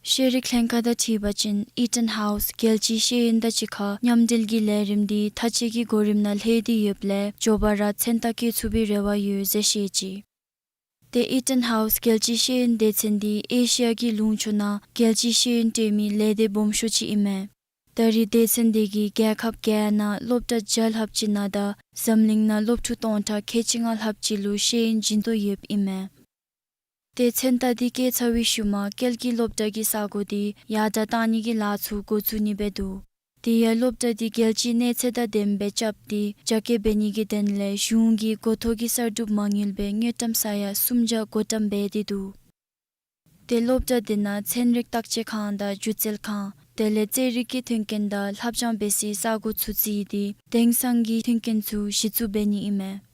ཤེས་རིག་ལྷན་ཁག་དང་འཁྲིལ་བ་ཅིན་ཨི་ཊོན་ཧའུས་རྒྱལ་སྤྱིའི་ཤེས་ཡོན་དང་གཅིག་ཁར་མཉམ་འབྲེལ་གྱི་ལས་རིམ་འདི་མཐའ་དཔྱད་ཀྱི་གོ་རིམ་ནང་ལྷོད་དེ་ཡོདཔ་ལས་མགྱོགས་པ་ར་མཚན་རྟགས་བཀོད་ཚུགས་པའི་རེ་བ་ཡོད་ཟེར་བཤད་ཅི། ཏེ་ཨི་ཊོན་ཧའུས་རྒྱལ་སྤྱིའི་ཤེས་ཡོན་སྡེ་ཚན་འདི་ཨེ་ཤི་ཡ་གི་ལུང་ཕྱོགས་ནང་རྒྱལ་སྤྱིའི་ཤེས་ཡོན་སྤྲོད་མི་ལས་སྡེ་སྦོམ་ཤོས་ཅིག་ཨིན་མས། ད་རིས་སྡེ་ཚན་འདི་གིས་རྒྱལ་ཁབ་བརྒྱད་ནང་སློབ་གྲྭ་བརྒྱ་ལྷགཔ་ཅིག་ནང་དང་འཛམ་གླིང་ནང་སློབ་ཕྲུག་སྟོང་ཕྲག་ཁལ་གཅིག་ལྔ་ལྷགཔ་ཅིག་ལུ་ཤེས་ཡོན་སྦྱིན་དོ་ཡོདཔ་ཨིན་མས། ཏེ་མཚན་རྟགས་འདི་བཀོད་ཚར་བའི་ཤུལ་མ་ཀལ་ཀི་སློབ་གྲྭ་གི་ས་གོ་འདི་ཡར་དྲག་གཏང་ནི་གི་ལཱ་ཚུ་འགོ་བཙུགས་ནི་སྦེ་འདུག། དེ་ཡང་སློབ་གྲྭ་འདི་རྒྱལ་སྤྱིའི་གནས་ཚད་དང་ལྡནམ་སྦེ་རྐྱབ་སྟེ་རྒྱ་སྐྱེད་འབད་ནི་གི་དོན་ལས་གཞུང་གིས་འགོ་ཐོག་གི་གསར་སྒྲུབ་མ་དངུལ་སྦེ་དངུལ་ཀྲམ་ས་ཡ་སུམ་བརྒྱ་བགོ་བཀྲམ་འབད་དེ་འདུག། ཏེ་སློབ་གྲྭ་འདི་ནང་ཚན་རིག་བརྟག་དཔྱད་ཁང་དང་སྒྱུ་རྩལ་ཁང་དེ་ལས་རྩེད་རིགས་ཀྱི་མཐུན་རྐྱེན་དང་ལྷབ་སྦྱང་འབད་སའི་ས་གོ་ཚུ་རྩིས་ཏེ་དེང་སང་གི་མཐུན་རྐྱེན་ཚུ་གཞི་བཙུགས་འབད་ནི་ཨིན་མས།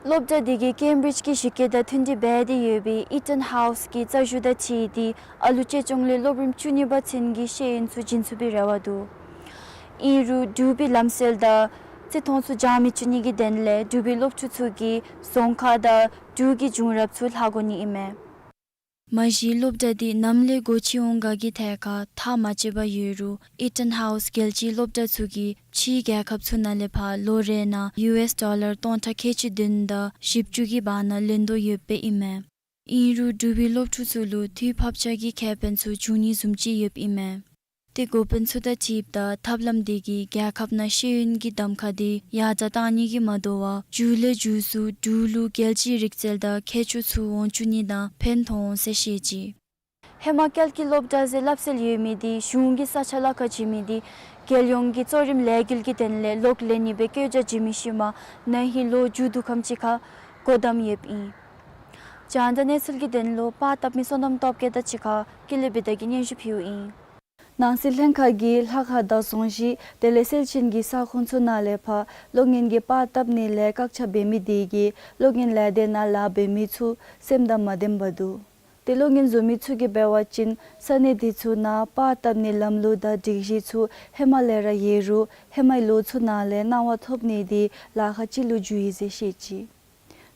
སློབ་གྲྭ་འདི་གིས་ཀེམ་བྲིཇ་གྱི་གཞི་བཀོད་དང་མཐུན་སྒྲིག་འབད་དེ་ཡོད་པའི་ཨི་ཊོན་ཧའུས་ཀྱི་རྩ་ཞུ་དང་འཁྲིལ་ཏེ་ཨ་ལུ་གཅེས་སྐྱོང་ལས་སློབ་རིམ་བཅུ་གཉིས་པ་ཚུན་གྱི་ཤེས་ཡོན་ཚུ་སྦྱིན་ཚུགས་པའི་རེ་བ་འདུག། ཨིན་རུང་འབྲུག་པའི་ལམ་སྲོལ་དང་བརྩི་མཐོང་ཚུ་སྦྱང་མི་བཅུག་ནི་གི་དོན་ལས་འབྲུག་པའི་སློབ་ཕྲུག་ཚུ་གིས་རྫོང་ཁག་དང་འབྲུག་གི་བྱུང་རབས་ཚུ་ལྷག་དགོ་ནི་ཨིན་མས། མ་གཞི་སློབ་གྲྭ་འདི་ནམ་ལས་སྒོ་ཕྱེ་འོང་ག་གི་ཐད་ཁར་ཐག་མ་བཅད་པར་ཡོད་རུང་ཨི་ཊོན་ཧའུས་རྒྱལ་སྤྱིའི་སློབ་གྲྭ་ཚུ་གིས་ཕྱིའི་རྒྱལ་ཁབ་ཚུ་ནང་ལས་ཕར་ལོ་རེ་ནང་ཡུ་ཨེས་ཌོ་ལར་སྟོང་ཕྲག་ཁལ་གཅིག་བདུན་དང་བཞི་བཅུ་གི་བར་ན་ལེན་དོ་ཡོདཔ་ཨིན་མས། ཨིན་རུང་འབྲུག་པའི་སློབ་ཕྲུག་ཚུ་ལུ་དུས་བབ་ཆགས་ཀྱི་ཁེ་ཕན་ཚུ་འབྱུང་ནི་བཟུམ་ཅིག་ཡོདཔ་ཨིན་མས། ཏེ་འགོ་དཔོན་ཚུ་དང་འཁྲིལཝ་ད་ཐབས་ལམ་འདི་གིས་རྒྱལ་ཁབ་ནང་ཤེས་ཡོན་གྱི་གདམ་ཁ་འདི་ཡར་དྲག་གཏང་ནི་གིས་མ་དོ་བར་མགྱོགས་ལས་མགྱོགས་སུ་འབྲུག་ལུ་རྒྱལ་སྤྱིའི་རིག་རྩལ་དང་མཁས་མཆོག་ཚུ་འོང་བཅུག་ནི་དང་ཕན་ཐོགས་འོང་ཟེར་བཤད་ཅི། ཧེ་མ་ཀལ་ཀི་སློབ་གྲྭ་ཟེར་སླབ་སྲོལ་ཡོད་མི་འདི་གཞུང་གིས་ས་ཆ་ལ་ཁག་བྱིན་མི་འདི་རྒྱལ་ཡོངས་ཀྱི་གཙོ་རིམ་ལས་འགུལ་གྱི་དོན་ལས་ལོག་ལེན་ནི་སྦེ་བཀོད་རྒྱ་བྱིན་མི་ཤུལ་མ་ན་ཧིང་ལོ་མཇུག་བསྡུ་ཁམས་ཅིག་ཁར་སྒོ་བསྡམས་ཡོདཔ་ཨིན། རྒྱང་བསྒྲགས་གནས་ཚུལ་གྱི་དོན་ལུ་པར་བཏབ་མི་བསོད་ནམས་སྟོབས་རྒྱས་དང་གཅིག་ཁར་ཀུན་ལེགས་བི་དྷ་གིས་སྙན་ཞུ་ཕུལཝ་ཨིན། ནང་སྲིད་ལྷན་ཁག་གིས་ལྷ་ཁང་དང་རྫོང་གཞི་དེ་ལས་སེར་ཆེན་གྱི་ས་ཁོངས་ཚུ་ནང་ལས་ཕར་གློག་བརྙན་གྱི་པར་བཏབ་ནི་ལས་བཀག་ཆ་འབད་མི་དེ་གིས་གློག་བརྙན་ལས་སྡེ་ནང་ལཱ་འབད་མི་ཚུ་སེམས་དང་མ་ལྡནམ་འདུག། ཏེ་གློག་བརྙན་བཟོ་མི་ཚུ་གིས་འབད་བ་ཅིན་ས་གནས་དེ་ཚུ་ནང་པར་བཏབ་ནིའི་ལམ་ལུགས་དང་སྒྲིག་གཞི་ཚུ་ཧེ་མ་ལས་ར་ཡོད་རུང་ཧེ་མའི་ལོ་ཚུ་ནང་ལས་གནང་བ་ཐོབ་ནི་དེ་ལཱ་ཁག་ཅིག་ལུ་འགྱུར་ཡི་ཟེར་བཤད་ཅི།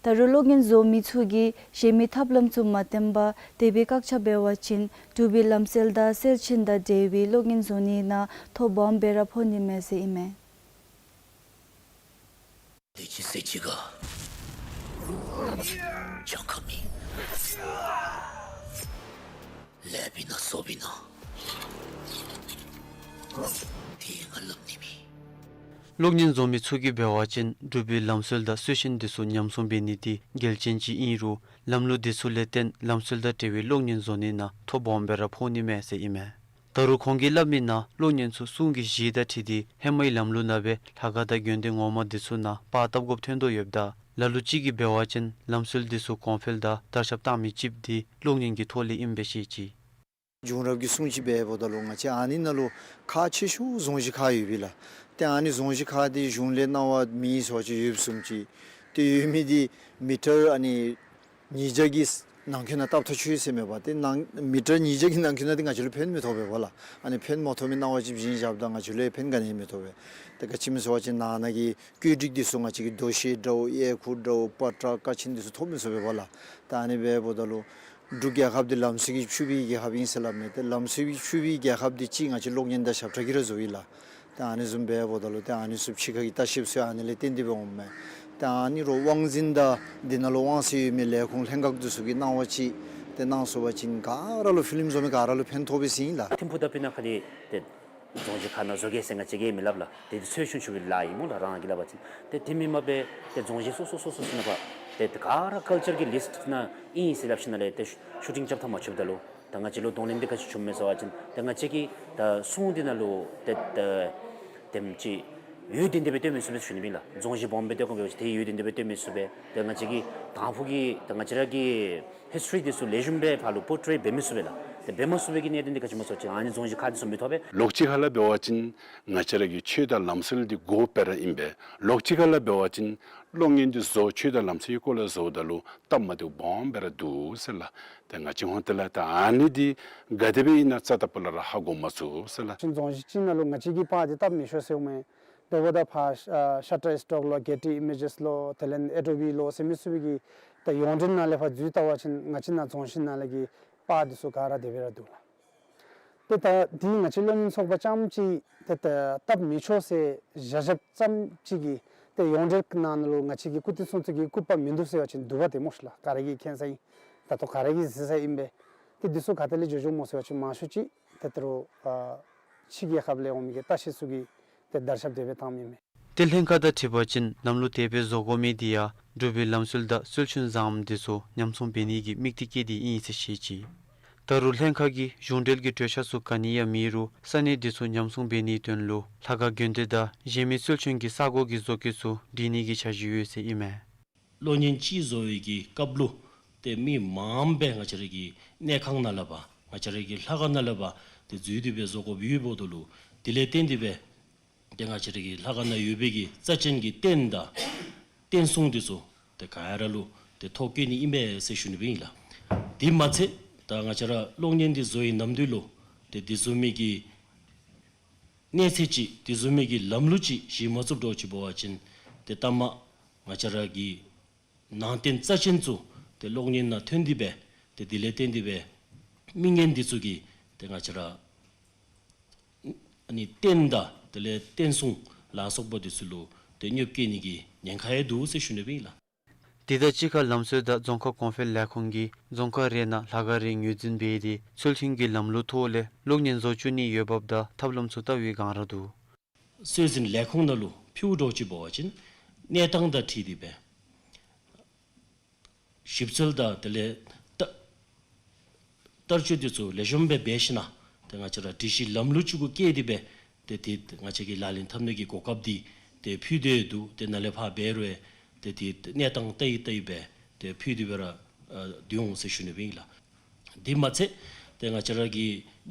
ད་རུང་གློག་བརྙན་བཟོ་མི་ཚུ་གིས་གཞན་མི་ཐབས་ལམ་ཚུ་མ་བསྟེན་པར་དེ་སྦེ་བཀག་ཆ་འབད་བ་ཅིན་འབྲུག་པའི་ལམ་སྲོལ་དང་སེར་ཆེན་དང་འབྲེལ་བའི་གློག་བརྙན་བཟོ་ནི་ནང་ཐོ་སྦོམ་སྦེ་ར་ཕོག་ནི་མས་ཟེར་ཨིན་མས། དེ་ཅི་ཟེར་ཅི་ག་ཇ་ཁ་མི་ལེ་བི་ན་སོ་བི་ན་དེ་ང་ལབ་ནི་མི། གློག་བརྙན་བཟོ་མི་ཚུ་གིས་འབད་བ་ཅིན་འབྲུག་པའི་ལམ་སྲོལ་དང་སྲོལ་རྒྱུན་འདི་ཚུ་ཉམས་སྲུང་འབད་ནི་འདི་གལ་ཅན་ཅིག་ཨིན་རུང་ལམ་ལུགས་འདི་ཚུ་ལས་བརྟེན་ལམ་སྲོལ་དང་འབྲེལ་བའི་གློག་བརྙན་བཟོ་ནི་ནང་ཐོ་སྦོམ་སྦེ་ར་ཕོག་ནི་མས་ཟེར་ཨིན་མས། ད་རུང་ཁོང་གིས་སླབ་མིའི་ནང་གློག་བརྙན་ཚུ་སྲུང་གི་གཞི་དང་འཁྲིལ་ཏེ་ཧེ་མའི་ལམ་ལུགས་ནང་སྦེ་ལྷ་ཁང་དང་དགོན་སྡེ་ངོ་མ་འདི་ཚུ་ནང་པར་བཏབ་དགོཔ་ཐོན་དོ་ཡོདཔ་ད་ལ་ལུ་ཅིག་གིས་འབད་བ་ཅིན་ལམ་སྲོལ་འདི་ཚུ་གོང་འཕེལ་དང་དར་ཁྱབ་བཏང་མི་ཅིག་འདི་གློག་བརྙན་གྱི་ཐོག་ལས་ཨིནམ་སྦེ་བཤད་ཅི། བྱུང་རབས་ཀྱི་སྲུང་ཅིག་འབདཝ་ད་ལུ་ང་བཅས་ཨ་ནི་ནང་ལུ་ཁག་ཆེ་ཤོས་རྫོང་གཞི་ཁག་ཡོད་པས་ལགས། ཏེ་ཨ་ནི་རྫོང་གཞི་ཁག་འདི་གཞུང་ལས་གནང་བ་མེད་ཟེར་བ་ཅིན་ཡོདཔ་བཟུམ་ཅིག། ཏེ་ཡོད་མི་འདི་མི་ཊར་ཨ་ནི་ཉིས་བརྒྱ་གི་ནང་འཁོད་ནང་བཏབ་ཐག་ཆོད་ཟེར་མས་པ། ཏེ་ནང་མི་ཊར་ཉིས་བརྒྱ་གི་ནང་འཁོད་ནང་འདི་ང་བཅས་ལུ་ཕན་མི་ཐོགས་པས་པ་ལགས། ཨ་ནི་ཕན་མ་ཐོགས་མི་གནང་བ་ཅིག་བྱིན་བཞགཔ་ད་ང་བཅས་ལུ་ཡང་ཕན་ག་ནི་ཡང་མི་ཐོགས་པས། ཏེ་ག་ཅི་སྨོ་ཟེར་བ་ཅིན་ནང་ན་གི་བཀོད་སྒྲིག་འདི་ཚུ་ང་བཅས་ཀྱི་འདུ་ཤེས་འདྲཝ་ཡི་གུ་འདྲཝ་པ་ཏྲ་ཀ་ཆེན་འདི་ཚུ་ཐོབ་མི་ཚུགས་པས་པ་ལགས། ད་ཨ་ནི་འབདཝ་ད་ལུ་འབྲུག་རྒྱལ་ཁབ་འདི་ལམ་སྲོལ་གྱིས་ཕྱུག་པའི་རྒྱལ་ཁབ་ཨིན་ཟེར་སླབ་མས། ཏེ་ལམ་སྲོལ་གྱིས་ཕྱུག་པའི་རྒྱལ་ཁབ་འདི་ཅིག་ང་བཅས་གློག་བརྙན་དང་ཞབས་ཁྲ་གིས་ར་བཟོ་ཡི་ལགས། ཏེ་ཨ་ནི་བཟུམ་འབདཝ་ད་ལུ་ཏེ་ཨ་ནི་ཚུ་ཕྱི་ཁ་གི་ལྟ་བཤལཔ་ཚུ་ཨ་ནི་ལས་བརྟེན་ཏེ་སྦེ་འོངམ་མས། ཏེ་ཨ་ནི་རུང་དབང་འཛིན་དང་འདི་ནང་ལུ་དབང་ཚད་ཡོད་མི་ལས་ཁུངས་ལྷན་ཁག་འདི་ཚུ་གིས་གནང་བ་ཅིན་ཏེ་གནང་ཚུགས་པ་ཅིན་ག་ར་ལུ་ཕི་ལིམ་བཟོ་མི་ག་ར་ལུ་ཕན་ཐོགས་པས་ཟེར་ཨིན་ལགས། ཐིམ་ཕུག་དང་སྤུ་ན་ཁ་འདི་ཏེ་རྫོང་གཞི་ཁག་ནང་བཟོ་གེ་ཟེར་ང་བཅས་ཀྱིས་མི་སླབ་ལགས། ཏེ་འདི་ཚུ་ཆུང་ཆུང་སྦེ་ལཱ་ཨིན་སྨོ་ལགས། རང་གིས་སླབ་པ་ཅིན་ཏེ་དེ་མེན་པར་སྦེ་ཏེ་རྫོང་གཞི་སོ་སོ་སོ་སོ་ཚུ་ནང་པ་ཏེ་ག་ར་ཀལ་ཅར་གྱི་ལིསཊ་ནང་ཨིན་ཟེར་སླབ་ཞིནམ་ལས་ཏེ་ཤུ་ཊིང་རྐྱབ་ཐངས་མ་ཆོདཔ་ད་ལུ་ད་ང་བཅས་ལུ་གདོང་ལེན་འདི་ག་ཅི་བྱུངམ་མས་ཟེར་བ་ཅིན་ཏེ་ང་བཅས་ཀྱི་ད་སྲུང་འདི་ནང་ལུ་ཏེ་ཏེ་དེམ་ཅིག་ཡོད་དེ་འདི་སྦེ་སྟོན་མི་ཚུགས་པས་ཟེར་ཞུ་ནི་ཨིན་ལགས། རྫོང་གཞི་སྦོམ་སྦེ་སྟོན་དགོ་པ་ཅིན་ཏེ་ཡོད་དེ་འདི་སྦེ་སྟོན་མི་ཚུགས་པས། ཏེ་ང་བཅས་ཀྱི་དང་ཕུ་གི་ད་ང་བཅས་ར་གི་ཧིསི་ཊོ་རི་འདི་ཚུ་ལེགས་ཤོམ་སྦེ་ཕར་ལུ་པོར་ཊྲེ་འབད་མི་ཚུགས་པས་ལགས། ཏེ་འབད་མ་ཚུགས་པའི་གི་གནད་དོན་འདི་ག་ཅི་སྨོ་ཟེར་བ་ཅིན་ཨ་ནི་རྫོང་གཞི་ཁག་འདི་ཚུ་མི་ཐོབ་པས། ལོགས་གཅིག་ཁ་ལས་འབད་བ་ཅིན་ང་བཅས་ར་གི་ཆོས་དང་ལམ་སྲོལ་འདི་དགོཔ་སྦེ་ར་ཨིན་པས། ལོགས་གཅིག་ཁ་ལས་འབད་བ་ཅིན་གློག་བརྙན་འདི་བཟོ་ཆོས་དང་ལམ་སྲོལ་གྱི་སྐོར་ལས་བཟོཝ་ད་ལུ་སྟབས་མ་བདེཝ་སྦོམ་སྦེ་ར་འདུག་ཟེར་ལགས། ཏེ་ང་བཅས་ཧོན་ཏེ་ལགས་ད་ཨ་ནི་འདི་ག་དེ་སྦེ་ཨིན་ན་རྩ་དང་པོ་ལས་ར་ཧ་གོ་མ་ཚུགས་ཟེར་ལགས། ཅིན་རྫོང་གཞི་ཅིག་ནང་ལུ་ང་བཅས་ཀྱིས་པར་འདི་བཏབ་མི་ཆོག་ཟེརཝ་མས། དེ་འབདཝ་ད་ཕར་ཨ་ཤ་ཊར་སི་ཊོཀ་ལོ་གེ་ཊི་ཨི་མེ་ཇེས་ལོ་དེ་ལས་ཨེ་ཌོ་བི་ལོ་ཟེར་མི་ཚུ་གི་ད་ཡོངས་འབྲེལ་ནང་ལས་ཕར་འཛུལ་བལྟ་བ་ཅིན་ང་བཅས་ནཱ་རྫོང་གཞི་ནང་ལས་ཀྱི་པར་འདི་ཚུ་ག་ར་དེ་སྦེ་ར་འདུག་ལགས། ཏེ་ད་འདི་ང་བཅས་གློག་བརྙན་ཚོགས་པ་རྐྱངམ་ཅིག་ཏེ་ད་བཏབ་མི་ཆོག་ཟེར་བཞག་བཞགཔ་ཙམ་ཅིག་གིས་ཏེ་ཡོངས་འབྲེལ་ནང་ལུ་ང་བཅས་ཀྱི་སྐུ་དྲིན་སྲུང་བརྩི་གི་སྐུ་པར་མིན་འདུག་ཟེར་བ་ཅིན་འདུག་པ་ཏེ་སྨོ་ཤི་ལགས། ག་ར་གིས་མཁྱེན་ས་ཨིན། ད་ལྟོ་ག་ར་གིས་གཟིགས་ས་ཨིན་པས། ཏེ་འདི་ཚུ་ག་ཏེ་ལས་འགྱོ་འགྱོཝ་སྨོ་ཟེར་བ་ཅིན་མང་ཤོས་ཅིག་ཏེ་ད་རུང་ཨ་ཕྱི་རྒྱལ་ཁབ་ལས་འོང་མི་གི་ལྟ་བཤལཔ་ཚུ་གིས་ཏེ་དར་ཁྱབ་དེ་སྦེ་བཏང་མི་མས། ཏེ་ལྷན་ཁག་དང་འཁྲིལ་བ་ཅིན་ལམ་ལུགས་དེ་སྦེ་བཟོ་དགོ་མི་འདི་ཡང་འབྲུག་པའི་ལམ་སྲོལ་དང་སྲོལ་རྒྱུན་བཟངམ་འདི་ཚུ་ཉམས་སྲུང་འབད་ནི་གི་དམིགས་གཏད་བསྐྱེད་དེ་ཨིན་ཟེར་བཤད་ཅི། ད་རུང་ལྷན་ཁག་གིས་གཞུང་འབྲེལ་གྱི་གྲོས་འཆར་ཚུ་ག་ནི་ཡང་མེད་རུང་ས་གནས་འདི་ཚུ་ཉམས་སྲུང་འབད་ནིའི་དོན་ལུ་ལྷ་ཁང་དགོན་སྡེ་དང་གཞན་མི་སྲོལ་རྒྱུན་གྱི་ས་གོ་གི་བཟོ་བཀོད་ཚུ་སྒྲིག་ནི་གི་འཆར་གཞི་ཡོད་ཟེར་ཨིན་མས། གློག་བརྙན་ཅིག་བཟོ་བའི་གི་སྐབས་ལུ་ཏེ་མི་མངམ་སྦེ་ང་བཅས་ར་གི་གནས་ཁང་ནང་ལས་ཕར་ང་བཅས་ར་གི་ལྷ་ཁང་ནང་ལས་ཕར་ཏེ་འཛུལ་ཏེ་སྦེ་བཟོ་དགོཔ་ཡོདཔ་ད་ལུ་དེ་ལས་བརྟེན་ཏེ་སྦེ་ཏེ་ང་བཅས་ར་གི་ལྷ་ཁང་ནང་ཡོད་པའི་གི་རྩ་ཅན་གྱི་རྟེན་དང་རྟེན་སྲུང་འདི་ཚུ་ཏེ་ག་ར་ལུ་ཏེ་ཐོ་བཀོད་ནི་ཨིན་པས་ཟེར་ཞུ་ནི་སྦེ་ཨིན་ལགས། དེ་མ་ཚད་ད་ང་བཅས་ར་གློག་བརྙན་འདི་བཟོ་བའི་ནམ་དུས་ལུ་ཏེ་དེ་བཟུམ་མའི་གི་གནས་ཚད་ཅིག་དེ་བཟུམ་མའི་གི་ལམ་ལུགས་ཅིག་གཞི་མ་བཙུགས་འགྱོ་ཅི་འབད་བ་ཅིན་ཏེ་ལྟ་མ་ང་བཅས་ར་གི་ནང་རྟེན་རྩ་ཅན་ཚུ་ཏེ་གློག་བརྙན་ནང་ཐོན་ཏེ་སྦེ་ཏེ་དེ་ལས་བརྟེན་ཏེ་སྦེ་མི་ངན་འདི་ཚུ་གིས་ཏེ་ང་བཅས་ར་ཨ་ནི་རྟེན་དང་དེ་ལས་རྟེན་སྲུང་ལ་སོགས་པ་འདི་ཚུ་ལུ་ཏེ་གནོདཔ་བཀལ་ནི་གི་ཉེན་ཁ་ཡང་འདུག་ཟེར་ཞུ་ནི་སྦེ་ཨིན་ལགས། དེ་དང་གཅིག་ཁར་ལམ་སྲོལ་དང་རྫོང་ཁ་གོང་འཕེལ་ལས་ཁུངས་ཀྱིས་རྫོང་ཁག་རེ་ནང་ལྷ་ཁང་རེ་ངོས་འཛིན་འབད་དེ་ཚུལ་མཐུན་གྱི་ལམ་ལུགས་ཐོག་ལས་གློག་བརྙན་བཟོ་བཅུག་ནི་ཡོད་པ་དང་ཐབས་ལམ་ཚུ་བལྟ་བའི་སྒང་ར་འདུག། སྲོལ་འཛིན་ལས་ཁུངས་ནང་ལུ་ཕུལ་འགྱོ་ཅི་འབད་བ་ཅིན་གནས་སྟངས་དང་འཁྲིལ་ཏེ་སྦེ་ཞིབ་འཚོལ་དང་དེ་ལས་བལྟ་བསྟར་སྤྱོད་འདི་ཚུ་ལེགས་ཤོམ་སྦེ་འབད་ཞིནམ་ཏེ་ང་བཅས་ར་སྒྲིག་གཞི་ལམ་ལུགས་ཅིག་གུ་བཀལ་ཏེ་སྦེ་ཏེ་ཏེ་ང་བཅས་ཀྱིས་ལག་ལེན་འཐབ་ནི་གི་གོ་སྐབས་འདི་ཏེ་ཕུལ་ཏེ་འདུག། ཏེ་ནཱ་ལས་ཕར་འབད་རུང་ཏེ་ཏེ་གནས་སྟངས་བལྟ་ཡི་བལྟ་ཡི་སྦེ་ཏེ་ཕུལ་ཏེ་སྦེ་ར་ཨ་སྡོད་འོང་ཟེར་ཞུ་ནི་སྦེ་ཨིན་ལགས། དེ་མ་ཚད་ཏེ་ང་བཅས་ར་གི་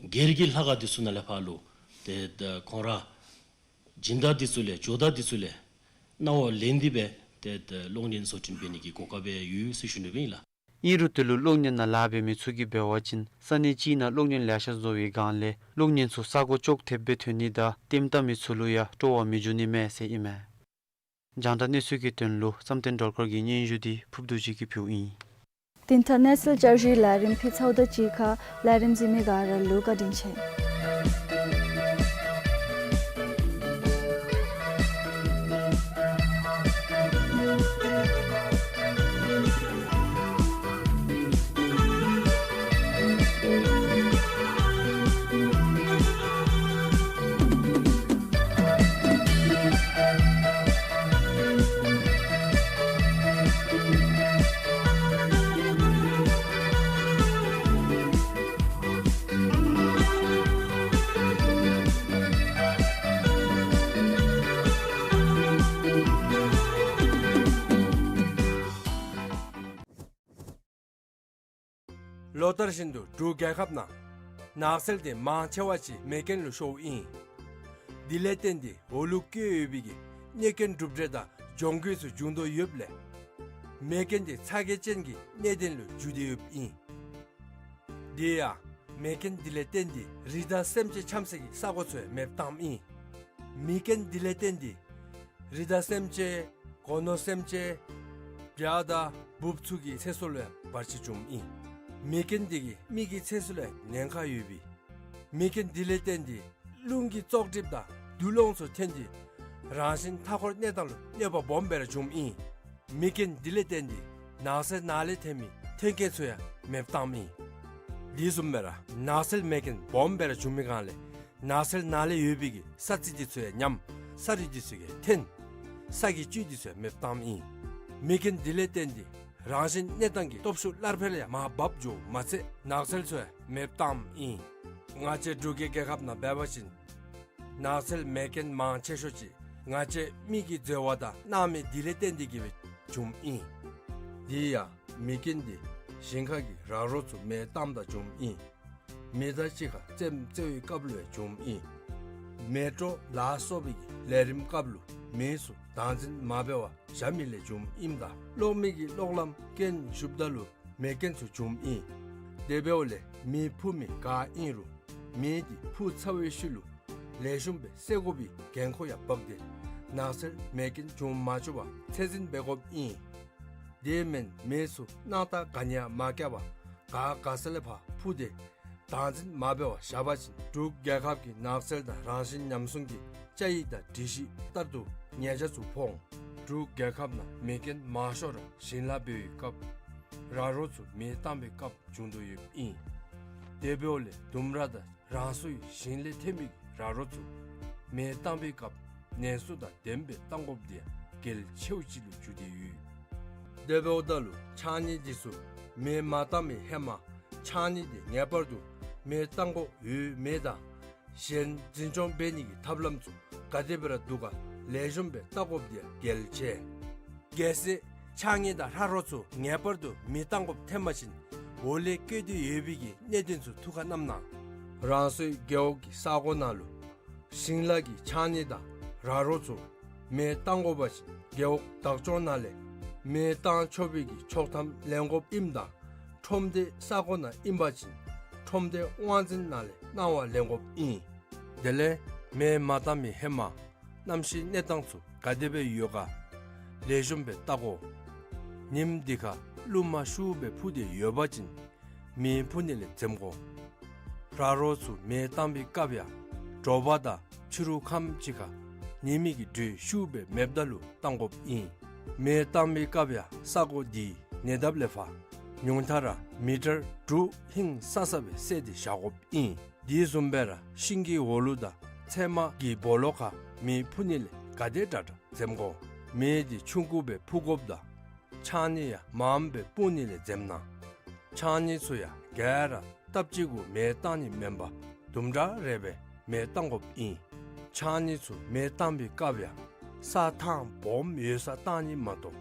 སྒེར་གྱི་ལྷ་ཁང་འདི་ཚུ་ནཱ་ལས་ཕར་ལུ་ཏེ་ཏེ་ཁོང་ར་སྦྱིན་བདག་འདི་ཚུ་ལས་ཇོ་བདག་འདི་ཚུ་ལས་གནང་བ་ལེན་ཏེ་སྦེ་ཏེ་ཏེ་གློག་བརྙན་བཟོ་སྐྲུན་འབད་ནི་གི་གོ་སྐབས་སྦེ་ཡོད་ཟེར་ཞུ་ནི་སྦེ་ཨིན་ལགས། ཨིན་རུང་དེ་ལུ་གློག་བརྙན་ནང་ལཱ་འབད་མི་ཚུ་གིས་འབད་བ་ཅིན་ས་གནས་ཅིག་ནང་གློག་བརྙན་ལེ་ཤ་བཟོ་བའི་སྒང་ལས་གློག་བརྙན་ཚུ་ས་གོ་ཅོག་འཐདཔ་སྦེ་ཐོན་ནི་དང་ལྟདམོ་བལྟ་མི་ཚུ་ལུ་ཡང་སྤྲོ་བ་མི་འབྱུང་ནི་མས་ཟེར་ཨིན་མས། རྒྱང་བསྒྲགས་གནས་ཚུལ་གྱི་དོན་ལུ་བསམ་གཏན་སྒྲོལ་དཀར་གྱི་སྙན་ཞུ་འདི་ཕུབ་རྡོ་རྗེ་གིས་ཕུལཝ་ཨིན། དེ་ལྟར་གནས་ཚུལ་བསྐྱར་ཞུའི་ལས་རིམ་ཕུལ་ཚརཝ་དང་གཅིག་ཁར་ལས་རིམ་གཟིགས་མི་ག་ར་ལུ་བཀའ་དྲིན་ཆེ། ལོ་ལྟར་བཞིན་དུ་འབྲུག་རྒྱལ་ཁབ་ནང་ནགས་ཚལ་དེ་མང་ཆེ་བ་ཅིག་མེ་རྐྱེན་ལུ་ཤོརཝ་ཨིན། དེ་ལས་བརྟེན་ཏེ་འོག་ལུ་བཀོད་ཡོད་པའི་གི་གནོད་སྐྱོན་གྲུབ་འབྲས་དང་གྱོང་གུད་ཚུ་འབྱུང་དོ་ཡོདཔ་ལས་མེ་རྐྱེན་དེ་ཚ་གྱང་ཅན་གྱི་གནད་དོན་ལུ་འགྱུར་ཏེ་ཡོདཔ་ཨིན། དེ་ཡང་མེ་རྐྱེན་དེ་ལས་བརྟེན་ཏེ་རི་དྭགས་སེམས་ཅན་འཁྱམས་སའི་གི་ས་གོ་ཚུ་ཡང་མེདཔ་བཏངམ་ཨིན། མེ་རྐྱེན་དེ་ལས་བརྟེན་ཏེ་རི་དྭགས་སེམས་ཅན་སྒོ་ནོར་སེམས་ཅན་བྱ་དང་འབུཔ་ཚུ་གི་ཚེ་སྲོག་ལུ་ཡང་བར་ཆད་བྱུངམ་ཨིན། མེ་རྐྱེན་དེ་གིས་མི་གི་ཚེ་སྲོག་ལུ་ཡང་ཉེན་ཁ་ཡོད་པས། མེ་རྐྱེན་དེ་ལས་བརྟེན་ཏེ་རླུང་གི་བཙོག་གྲིབ་དང་རྡུལ་སློང་ཚུ་ཐོན་ཏེ་རང་བཞིན་མཐའ་འཁོར་གནས་སྟངས་ལུ་གནོད་པ་སྦོམ་སྦེ་ར་བྱུངམ་ཨིན། མེ་རྐྱེན་དེ་ལས་བརྟེན་ཏེ་ནགས་ཚལ་ནང་ལས་ཐོན་མི་ཐོན་སྐྱེད་ཚུ་ཡང་མེདཔ་བཏངམ་ཨིན། དེ་བཟུམ་སྦེ་ར་ནགས་ཚལ་མེ་རྐྱེན་སྦོམ་སྦེ་ར་བྱུང་མི་སྒང་ལས་ནགས་ཚལ་ནང་ལས་ཡོད་པའི་གི་ས་རྩི་དེ་ཚུ་ཡང་ཉམས། ས་རུད་དེ་ཚུ་ཡང་ཐོན། ས་གི་བཅུད་དེ་ཚུ་ཡང་མེདཔ་བཏངམ་ཨིན། མེ་རྐྱེན་དེ་ལས་བརྟེན་ཏེ་རང་བཞིན་གནས་སྟངས་ཀྱི་སྟོབས་ཤུགས་སླར་འཕེལ་ཡང་མར་བབས་འགྱོ་མ་ཚད་ནགས་ཚལ་ཚུ་ཡང་མེདཔ་བཏངམ་ཨིན། ང་བཅས་འབྲུག་གི་རྒྱལ་ཁབ་ནང་འབད་བ་ཅིན་ནགས་ཚལ་མེ་རྐྱེན་མང་ཆེ་ཤོས་ཅིག་ང་བཅས་མི་གིས་བཟོ་བ་དང་གནང་མི་དེ་ལས་བརྟེན་ཏེ་གིས་སྦེ་བྱུངམ་ཨིན། དེ་ཡང་མེ་རྐྱེན་དེ་ཞིང་ཁ་གི་ར་རོ་ཚུ་མེ་བཏངམ་ད་བྱུངམ་ཨིན། མེ་མདའ་གཅིག་ཁར་རྩེདམོ་རྩེ་བའི་སྐབས་ལུ་ཡང་བྱུངམ་ཨིན། མེ་སྤྲོ་ལ་སོགས་པའི་གི་ལས་རིམ་སྐབས་ལུ་མེ་ཚུ་བདག་འཛིན་མ་འབད་བར་བཞག་མི་ལས་བྱུངམ་ཨིནམ་ད་གློག་མེ་གི་གློག་ལམ་རྐྱེན་ཞུགསཔ་ད་ལུ་མེ་རྐྱེན་ཚུ་བྱུངམ་ཨིན། དེ་འབདཝ་ལས་མེ་འཕུ་མི་ག་ཨིན་རུང་མེ་དེ་འཕུ་ཚར་བའི་ཤུལ་ལུ་ལེགས་ཤོམ་སྦེ་བསད་དགོ་པའི་འགན་ཁུར་ཡང་བབས་ཏེ་ནགས་ཚལ་མེ་རྐྱེན་བྱུང་མ་བཅུག་པར་ཚད་འཛིན་འབད་དགོཔ་ཨིན། དེ་མེན་མེ་ཚུ་སྣང་ཐག་ག་ནི་ཡང་མ་བཀག་པར་ག་དགའ་ས་ལས་ཕར་འཕུ་སྟེ་བདག་འཛིན་མ་འབད་བར་བཞག་པ་ཅིན་འབྲུག་རྒྱལ་ཁབ་ཀྱི་ནགས་ཚལ་དང་རང་བཞིན་ཉམས་སྲུང་གི་བཅའ་ཡིག་དང་སྒྲིག་གཞི་ལྟར་དུ་ཉེས་ཆད་ཚུ་ཕོག་འོང་། འབྲུག་རྒྱལ་ཁབ་ནང་མེ་རྐྱེན་མང་ཤོས་ར་ཞིང་ལཱ་འབད་བའི་སྐབས་ར་རོ་ཚུ་མེ་བཏང་བའི་སྐབས་བྱུང་དོ་ཡོདཔ་ཨིན། དེ་འབདཝ་ལས་ལྡུམ་ར་དང་རང་སོའི་ཞིང་ལས་ཐོན་མི་ར་རོ་ཚུ་མེ་བཏང་བའི་སྐབས་ནན་སོ་དང་ལྡནམ་སྦེ་བཏང་དགོཔ་དེ་ཡང་གལ་ཆེཝ་ཅིག་ལུ་གྱུར་ཏེ་ཡོད། དེ་འབདཝ་ད་ལུ་ཕྱགས་སྙིགས་འདི་ཚུ་མེ་མ་བཏང་མི་ཧེ་མ་ཕྱགས་སྙིགས་དེ་ངེས་པར་དུ་མེ་བཏང་དགོཔ་ཡོད་མེད་དང་གཞན་འཛིན་སྐྱོང་འབད་ནི་གི་ཐབས་ལམ་ཚུ་ག་དེ་སྦེ་ར་འདུག་ག་ལེགས་ཤོམ་སྦེ་བལྟ་དགོཔ་དེ་ཡང་གལ་ཆེ། གལ་སྲིད་ཕྱགས་སྙིགས་དང་ར་རོ་ཚུ་ངེས་པར་དུ་མེ་བཏང་དགོཔ་ཐོན་པ་ཅིན་འོག་ལས་བཀོད་དེ་ཡོད་པའི་གི་གནད་དོན་ཚུ་ཐུགས་ཁར་བསྣམ་གནང་། རང་སོའི་རྒེད་འོག་གི་ས་གོ་ནང་ལུ་ཞིང་ལཱ་གི་ཕྱགས་སྙིགས་དང་ར་རོ་ཚུ་མེ་བཏང་དགོ་པ་ཅིན་རྒེད་འོག་བདག་སྐྱོང་ནང་ལས་མེ་བཏང་ཆོག་པའི་གི་ཆོག་ཐམ་ལེན་དགོཔ་ཨིནམ་ད་ཁྲོམ་སྡེའི་ས་གོ་ནང་ཨིན་པ་ཅིན་ཁྲོམ་སྡེའི་དབང་འཛིན་ནང་ལས་གནང་བ་ལེན་དགོཔ་ཨིན། དེ་ལས་མེ་མ་བཏང་མི་ཧེ་མ་གནམ་གཤིས་གནས་སྟངས་ཚུ་ག་དེ་སྦེ་ཡོད་ག་ལེགས་ཤོམ་སྦེ་བལྟ་དགོ། ཉིནམ་འདི་ཁར་རླུང་མ་ཤུགས་སྦེ་འཕུ་སྟེ་ཡོད་པ་ཅིན་མེ་འཕུ་ནི་ལས་འཛེམ་དགོ། ར་རོ་ཚུ་མེ་བཏང་བའི་སྐབས་ཡང་དྲོ་པ་དང་ཕྱི་རུ་ཁམས་ཅིག་ཁར་ཉི་མའི་གི་དྲོད་ཤུགས་སྦེ་མེདཔ་ད་ལུ་བཏང་དགོཔ་ཨིན། མེ་བཏང་བའི་སྐབས་ཡང་ས་གོ་འདི་ཉེ་འདབས་ལས་ཕར་ཉུང་མཐའ་ར་མི་ཊར་དྲུག་ཧིང་སང་ས་སྦེ་བསལ་ཏེ་བཞག་དགོཔ་ཨིན། དེ་བཟུམ་སྦེ་ར་ཤིང་གི་འོག་ལུ་དང་ཚལ་མ་གི་སྦོ་ལོགས་ཁར་མེ་འཕུ་ནི་ལས་ག་དེ་དྲག་དྲག་འཛེམ་དགོ། མེ་འདི་ཆུང་ཀུ་སྦེ་འཕུ་དགོཔ་དང་ཕྱགས་སྙིགས་ཡང་མངམ་སྦེ་སྤུངས་ནི་ལས་འཛེམ་གནང་། ཕྱགས་སྙིགས་ཚུ་ཡང་ག་ར་སྟབས་གཅིག་གུ་མེ་བཏང་ནི་མེན་པར་དུམ་གྲ་རེ་སྦེ་མེ་བཏང་དགོཔ་ཨིན། ཕྱགས་སྙིགས་ཚུ་མེ་བཏང་བའི་སྐབས་ཡང་ས་ཐང་སྦོམ་ཡོད་སར་བཏང་ནི་མ་གཏོགས་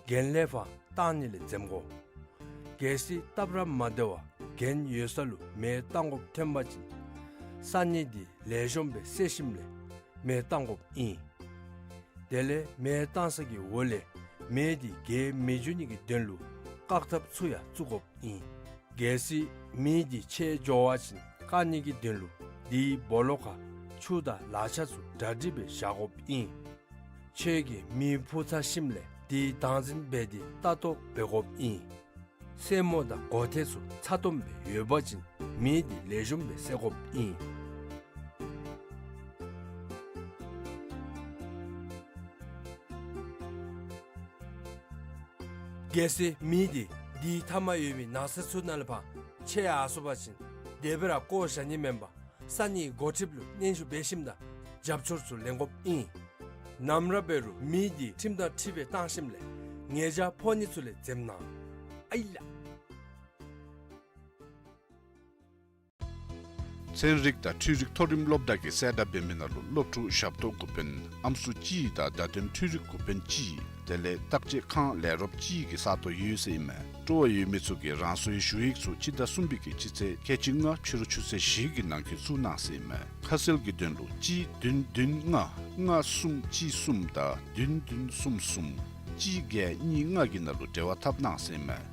གྱེན་ལས་ཕར་བཏང་ནི་ལས་འཛེམ་དགོ། གལ་སྲིད་སྟབས་ར་མ་བདེ་བར་གྱེན་ཡོད་ས་ལུ་མེ་བཏང་དགོཔ་ཐོན་པ་ཅིན་ས་སྙིགས་འདི་ལེགས་ཤོམ་སྦེ་བསལ་ཞིནམ་ལས་མེ་བཏང་དགོཔ་ཨིན། དེ་ལས་མེ་བཏང་ས་གི་འོག་ལས་མེ་འདི་རྒྱས་མི་འགྱོ་ནི་གི་དོན་ལུ་བཀག་ཐབས་ཚུ་ཡང་བཙུགས་དགོཔ་ཨིན། གལ་སྲིད་མེ་འདི་ཆད་འགྱོ་བ་ཅིན་བཀག་ནི་གི་དོན་ལུ་དེའི་སྦོ་ལོགས་ཁར་ཆུ་དང་ལག་ཆ་ཚུ་གྲ་སྒྲིག་སྦེ་བཞག་དགོཔ་ཨིན། ཁྱོད་ཀྱིས་མེ་འཕུ་ཚར་ཞིནམ་ལས་དེའི་བདག་འཛིན་འབད་དེ་ལྟ་རྟོག་འབད་དགོཔ་ཨིན། སེན་མོ་དང་སྒོ་ཐེལ་ཚུ་ཚ་ཏོམ་སྦེ་ཡོད་པ་ཅིན་མེ་འདི་ལེགས་ཤོམ་སྦེ་བསད་དགོཔ་ཨིན། གལ་སྲིད་མེ་འདི་དེའི་མཐའ་མར་ཡོད་པའི་ནགས་ཚལ་ཚུ་ནང་ལས་ཕར་ཆད་ཡར་སོང་པ་ཅིན་དེ་སྦེ་ར་བཀོ་བཞག་ནི་མེན་པར་ས་གནས་འགོ་ཁྲིདཔ་ལུ་སྙན་ཞུ་འབད་ཞིནམ་ད་རྒྱབ་སྐྱོར་ཚུ་ལེན་དགོཔ་ཨིན། ནམ་ར་འབད་རུང་མེ་འདི་ཁྲིམས་དང་འཁྲིལ་སྦེ་བཏང་ཞིནམ་ལས་ཉེས་བྱ་ཕོག་ནི་ཚུ་ལས་འཛེམ་གནང་། ཨའི་ལགས། ཚན་རིག་དང་འཕྲུལ་རིག་མཐོ་རིམ་སློབ་གྲྭ་གི་གསལ་བསྒྲགས་འབད་མི་ནང་ལུ་སློབ་ཕྲུག་ཞབས་ཏོག་འགོ་དཔོན་ཨམ་སྲུ་གཅིག་དང་བརྡ་དོན་འཕྲུལ་རིག་འགོ་དཔོན་གཅིག་དེ་ལས་བརྟག་དཔྱད་ཁང་ལས་རོགསཔ་གཅིག་གི་ས་སྟོང་ཡོད་ཟེར་ཨིན་མས། སྤྲོ་བ་ཡོད་མི་ཚུ་གིས་རང་སོའི་ཞུ་ཡིག་ཚུ་སྤྱི་ཟླ་གསུམ་པའི་གི་སྤྱི་ཚེས་ཁལ་གཅིག་ལྔ་ཕྱི་རུ་ཆུ་ཚོད་བཞི་གི་ནང་འཁོད་བཙུགས་གནང་ཟེར་ཨིན་མས། ཁ་གསལ་གྱི་དོན་ལུ་གཅིག་བདུན་བདུན་ལྔ་ལྔ་གསུམ་གཅིག་གསུམ་དང་བདུན་བདུན་གསུམ་གསུམ་གཅིག་བརྒྱད་གཉིས་ལྔ་གི་ནང་ལུ་འབྲེལ་བ་འཐབ་གནང་ཟེར་ཨིན་མས།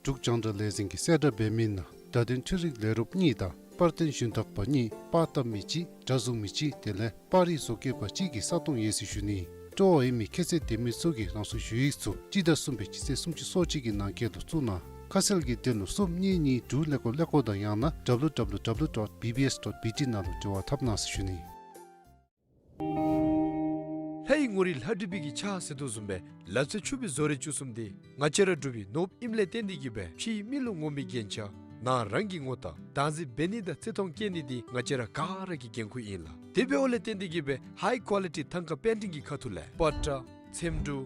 འབྲུག་རྒྱང་བསྒྲགས་ལས་འཛིན་གྱི་གསལ་བསྒྲགས་འབད་མི་ནང་བརྡ་དོན་འཕྲུལ་རིག་ལས་རོགསཔ་གཉིས་དང་པར་སྟོན་ཞུན་དག་པ་གཉིས་པར་བཏབ་མི་གཅིག་སྒྲ་བཟུང་མི་གཅིག་དེ་ལས་པར་རིས་བཟོ་བཀོད་པ་གཅིག་གི་ས་སྟོང་ཡོད་ཟེར་ཞུ་ནི། སྤྲོ་བ་ཡོད་མི་ཁྱད་ཚད་ལྡན་མི་ཚུ་གིས་རང་སོའི་ཞུ་ཡིག་ཚུ་སྤྱི་ཟླ་གསུམ་པའི་སྤྱི་ཚེས་སུམ་ཅུ་སོ་གཅིག་གི་ནང་འཁོད་དུ་བཙུགས་གནང་། ཁ་གསལ་གྱི་དོན་ལུ་གསུམ་གཉིས་གཉིས་དྲུག་ཀླད་ཀོར་ཀླད་ཀོར་དང་ཡང་ན་W W W dot B B S dot B T ནང་ལུ་འབྲེལ་བ་འཐབ་གནང་ཟེར་ཞུ་ནི། ལྷ་ཡི་ངོ་རིས་ལྷ་བྲིས་པའི་གི་ཕྱག་ཟེར་དོ་བཟུམ་སྦེ་ལ་རྩེ་ཕྱུག་པའི་བཟོ་རིག་བཅུ་གསུམ་འདི་ང་བཅས་ར་འབྲུག་པའི་ནོར་བུ་ཨིནམ་ལས་བརྟེན་ཏེ་གིས་སྦེ་ཕྱིའི་མི་ལུ་ངོམ་པའི་རྒྱན་ཆ་ནང་རང་གི་ངོ་རྟགས་བདག་འཛིན་འབད་ནི་དང་བརྩི་མཐོང་བསྐྱེད་ནི་འདི་ང་བཅས་ར་ག་ར་གི་འགན་ཁུར་ཨིན་ལགས། དེ་འབདཝ་ལས་བརྟེན་ཏེ་གིས་སྦེ་ཧའི་ཀོ་ལི་ཊི་ཐང་ཀ་པེན་ཊིང་གི་ཁ་ཐུག་ལས་པ་ཏྲ་ཚེམ་དྲུབ་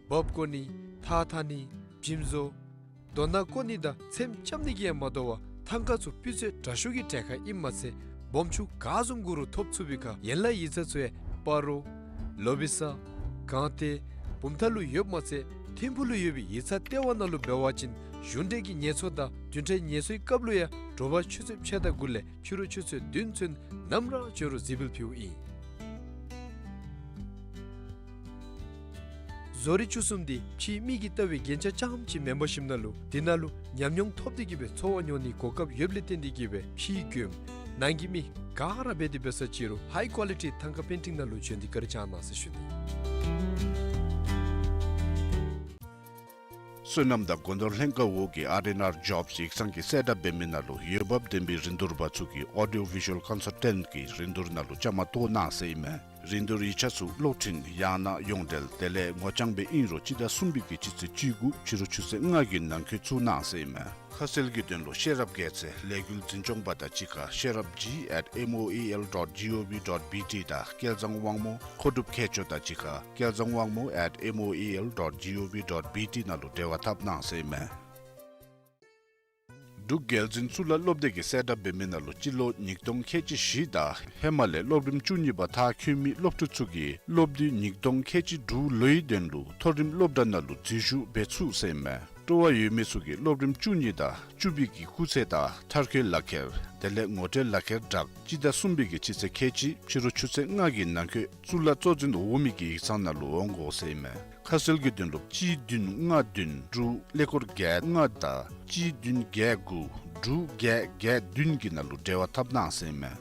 འབག་བཀོ་ནི་ཐགས་འཐག་ནི་འཇིམ་བཟོ་རྡོ་ནག་བཀོ་ནི་དང་ཚེམ་རྐྱབ་ནི་གིས་ཡང་མ་དོ་བར་ཐང་ཀ་ཚུ་སྤུས་ཚད་དྲག་ཤོས་ཀྱི་གྲལ་ཁར་ཨིནམ་མ་ཚད་སྦོམ་ཆུང་ག་བཟུམ་དགོ་རུང་ཐོབ་ཚུགས་པའི་ཁར་ཡན་ལག་ཡིག་ཚང་ཚུ་ཡང་སྤ་རོ་ལོ་བི་ས་སྒང་སྟེང་བུམ་ཐང་ལུ་ཡོདཔ་མ་ཚད་ཐིམ་ཕུག་ལུ་ཡོད་པའི་ཡིག་ཚང་ལྟེ་བ་ནང་ལུ་འབད་བ་ཅིན་གཞུང་འབྲེལ་གྱི་ངལ་གསོ་དང་བདུན་ཕྲག་ངལ་གསོའི་སྐབས་ལུ་ཡང་དྲོ་པ་ཆུ་ཚོད་ཕྱེད་དང་དགུ་ལས་ཕྱི་རུ་ཆུ་ཚོད་བདུན་ཚུན་ནམ་ར་འབྱོན་རུང་གཟིགས་འབུལ་ཕུལཝ་ཨིན། བཟོ་རིག་བཅུ་གསུམ་འདི་ཕྱིའི་མི་གིས་ལྟ་བའི་རྒྱན་ཆ་རྐྱངམ་ཅིག་མེན་པར་ཞིནམ་ན་ལུ་འདི་ནང་ལུ་ཉམས་མྱོང་ཐོབ་སྟེ་གིས་སྦེ་འཚོ་བ་མྱོང་ནིའི་གོ་སྐབས་ཡོདཔ་ལས་བརྟེན་ཏེ་གིས་སྦེ་ཕྱིའི་མགྱོནམ་ནང་གི་མི་ག་ར་འབད་དེ་འབད་ས་ཅི་རུང་ཧའི་ཀོ་ལི་ཊི་ཐང་ཀ་པེན་ཊིང་ནང་ལུ་བྱོན་ཏེ་བཀའ་དྲིན་བསྐྱང་གནང་ཟེར་ཞུ་ནི། སོ་ནམ་དང་སྒོ་ནོར་ལྷན་ཁག་འོག་གི་ཨར་ཨེན་ཨར་ཇོབསི་ཡིག་ཚང་གི་གསལ་བསྒྲགས་འབད་མི་ནང་ལུ་འོས་འབབ་ལྡན་པའི་རིན་བསྡུར་པ་ཚུ་གིས་ཨོ་ཌི་ཡོ་བི་ཞུ་ཨལ་ཀོན་སཱལ་ཊེནཊ་གི་རིན་བསྡུར་ནང་ལུ་བཅའ་མར་གཏོགས་གནང་ཟེར་ཨིན་མས། རིན་བསྡུར་ཡིག་ཆ་ཚུ་གློག་འཕྲིན་ཡང་ན་ཡོངས་འབྲེལ་དེ་ལས་ངོ་རྐྱང་སྦེ་ཨིན་རུང་སྤྱི་ཟླ་གསུམ་པའི་གི་སྤྱི་ཚེས་བཅུ་དགུ་ཕྱི་རུ་ཆུ་ཚོད་ལྔ་གི་ནང་འཁོད་བཙུགས་གནང་ཟེར་ཨིན་མས། ཁ་གསལ་གྱི་དོན་ལུ་ཤེས་རབ་རྒྱལ་མཚན་ལས་འགུལ་འཛིན་སྐྱོང་པ་དང་གཅིག་ཁར་ཤེས་རབ་ཇི་ཨེཊ་ཨེམ་ཨོ་ཨེ་ཨེལ་ཌོཊ་ཇི་ཨོ་ཝི་ཌོཊ་བི་ཊི་དང་སྐལ་བཟང་དབང་མོ་མཁོ་སྒྲུབ་མཁས་མཆོག་དང་གཅིག་ཁར་སྐལ་བཟང་དབང་མོ་ཨེཊ་ཨེམ་ཨོ་ཨེ་ཨེལ་ཌོཊ་ཇི་ཨོ་ཝི་ཌོཊ་བི་ཊི་ནང་ལུ་འབྲེལ་བ་འཐབ་གནང་ཟེར་ཨིན་མས། འབྲུག་རྒྱལ་འཛིན་གཙུག་ལག་སློབ་སྡེ་གི་གསལ་བསྒྲགས་འབད་མི་ནང་ལུ་སྤྱི་ལོ་ཉིས་སྟོང་ཁལ་གཅིག་བཞི་དང་ཧེ་མ་ལས་སློབ་རིམ་བཅུ་གཉིས་པ་མཐར་འཁྱོལ་མི་སློབ་ཕྲུག་ཚུ་གིས་སློབ་དུས་ཉིས་སྟོང་ཁལ་གཅིག་དྲུག་ལོའི་དོན་ལུ་མཐོ་རིམ་སློབ་གྲྭ་ནང་ལུ་འཛུལ་ཞུགས་འབད་ཚུགས་ཟེར་ཨིན་མས། སྤྲོ་བ་ཡོད་མི་ཚུ་གིས་སློབ་རིམ་བཅུ་གཉིས་དང་བཅུ་པའི་གི་སྐུགས་ཚད་དང་མཐར་འཁྱོལ་ལག་ཁྱེར་དེ་ལས་ངོ་སྤྲོད་ལག་ཁྱེར་དྲག་སྤྱི་ཟླ་གསུམ་པའི་གི་སྤྱི་ཚེས་ཁལ་གཅིག་ཕྱི་རུ་ཆུ་ཚོད་ལྔ་གི་ནང་འཁོད་གཙུག་ལག་གཙོ་འཛིན་འོག་མའི་གི་ཡིག་ཚང་ནང་ལུ་འོང་དགོ་ཟེར་ཨིན་མས། ཁ་གསལ་གྱི་དོན་ལུ་གཅིག་བདུན་ལྔ་བདུན་དྲུག་ཀླད་ཀོར་བརྒྱད་ལྔ་དང་གཅིག་བདུན་བརྒྱད་དགུ་དྲུག་བརྒྱད་བརྒྱད་བདུན་གྱི་ནང་ལུ་འབྲེལ་བ་འཐབ་གནང་ཟེར་ཨིན་མས།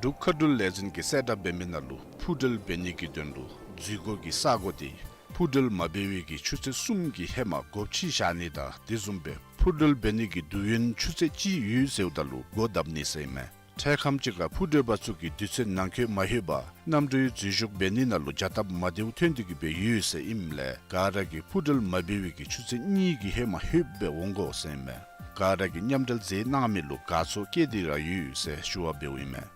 འབྲུག་མཁའ་འགྲུལ་ལས་འཛིན་གྱི་གསལ་བསྒྲགས་འབད་མི་ནང་ལུ་འཕུར་འགྲུལ་འབད་ནི་གི་དོན་ལུ་འཛུལ་སྒོ་གི་ས་སྒོ་འདི་འཕུར་འགྲུལ་མ་འབད་བའི་གི་ཆུ་ཚོད་གསུམ་གྱི་ཧེ་མ་སྒོ་ཕྱེ་བཞག་ནི་དང་དེ་བཟུམ་སྦེ་འཕུར་འགྲུལ་འབད་ནི་གི་དུས་ཡུན་ཆུ་ཚོད་གཅིག་ཡོད་ཟེརཝ་ད་ལུ་སྒོ་བརྡབ་ནི་ཟེར་ཨིན་མས། འཕྲལ་ཁམས་ཅིག་ཁར་འཕུར་འགྲུལ་པ་ཚུ་གིས་དུས་ཚོད་ནང་འཁོད་མ་ལྷོད་པར་གནམ་གྲུའི་འཛུལ་ཞུགས་འབད་ནི་ནང་ལུ་བྱ་སྟབས་མ་བདེཝ་ཐོན་ཏེ་གི་སྦེ་ཡོད་ཟེར་ཨིནམ་ལས་ག་ར་གིས་འཕུར་འགྲུལ་མ་འབད་བའི་གི་ཆུ་ཚོད་གཉིས་ཀྱི་ཧེ་མ་ལྷོདཔ་སྦེ་འོང་དགོ་ཟེར་ཨིན་མས། ག་ར་གིས་མཉམ་འབྲེལ་མཛད་གནང་མི་ལུ་དགའ་ཚོར་བསྐྱེད་དེ་ར་ཡོད་ཟེར་ཞུ་བ་འབདཝ་ཨིན་མས།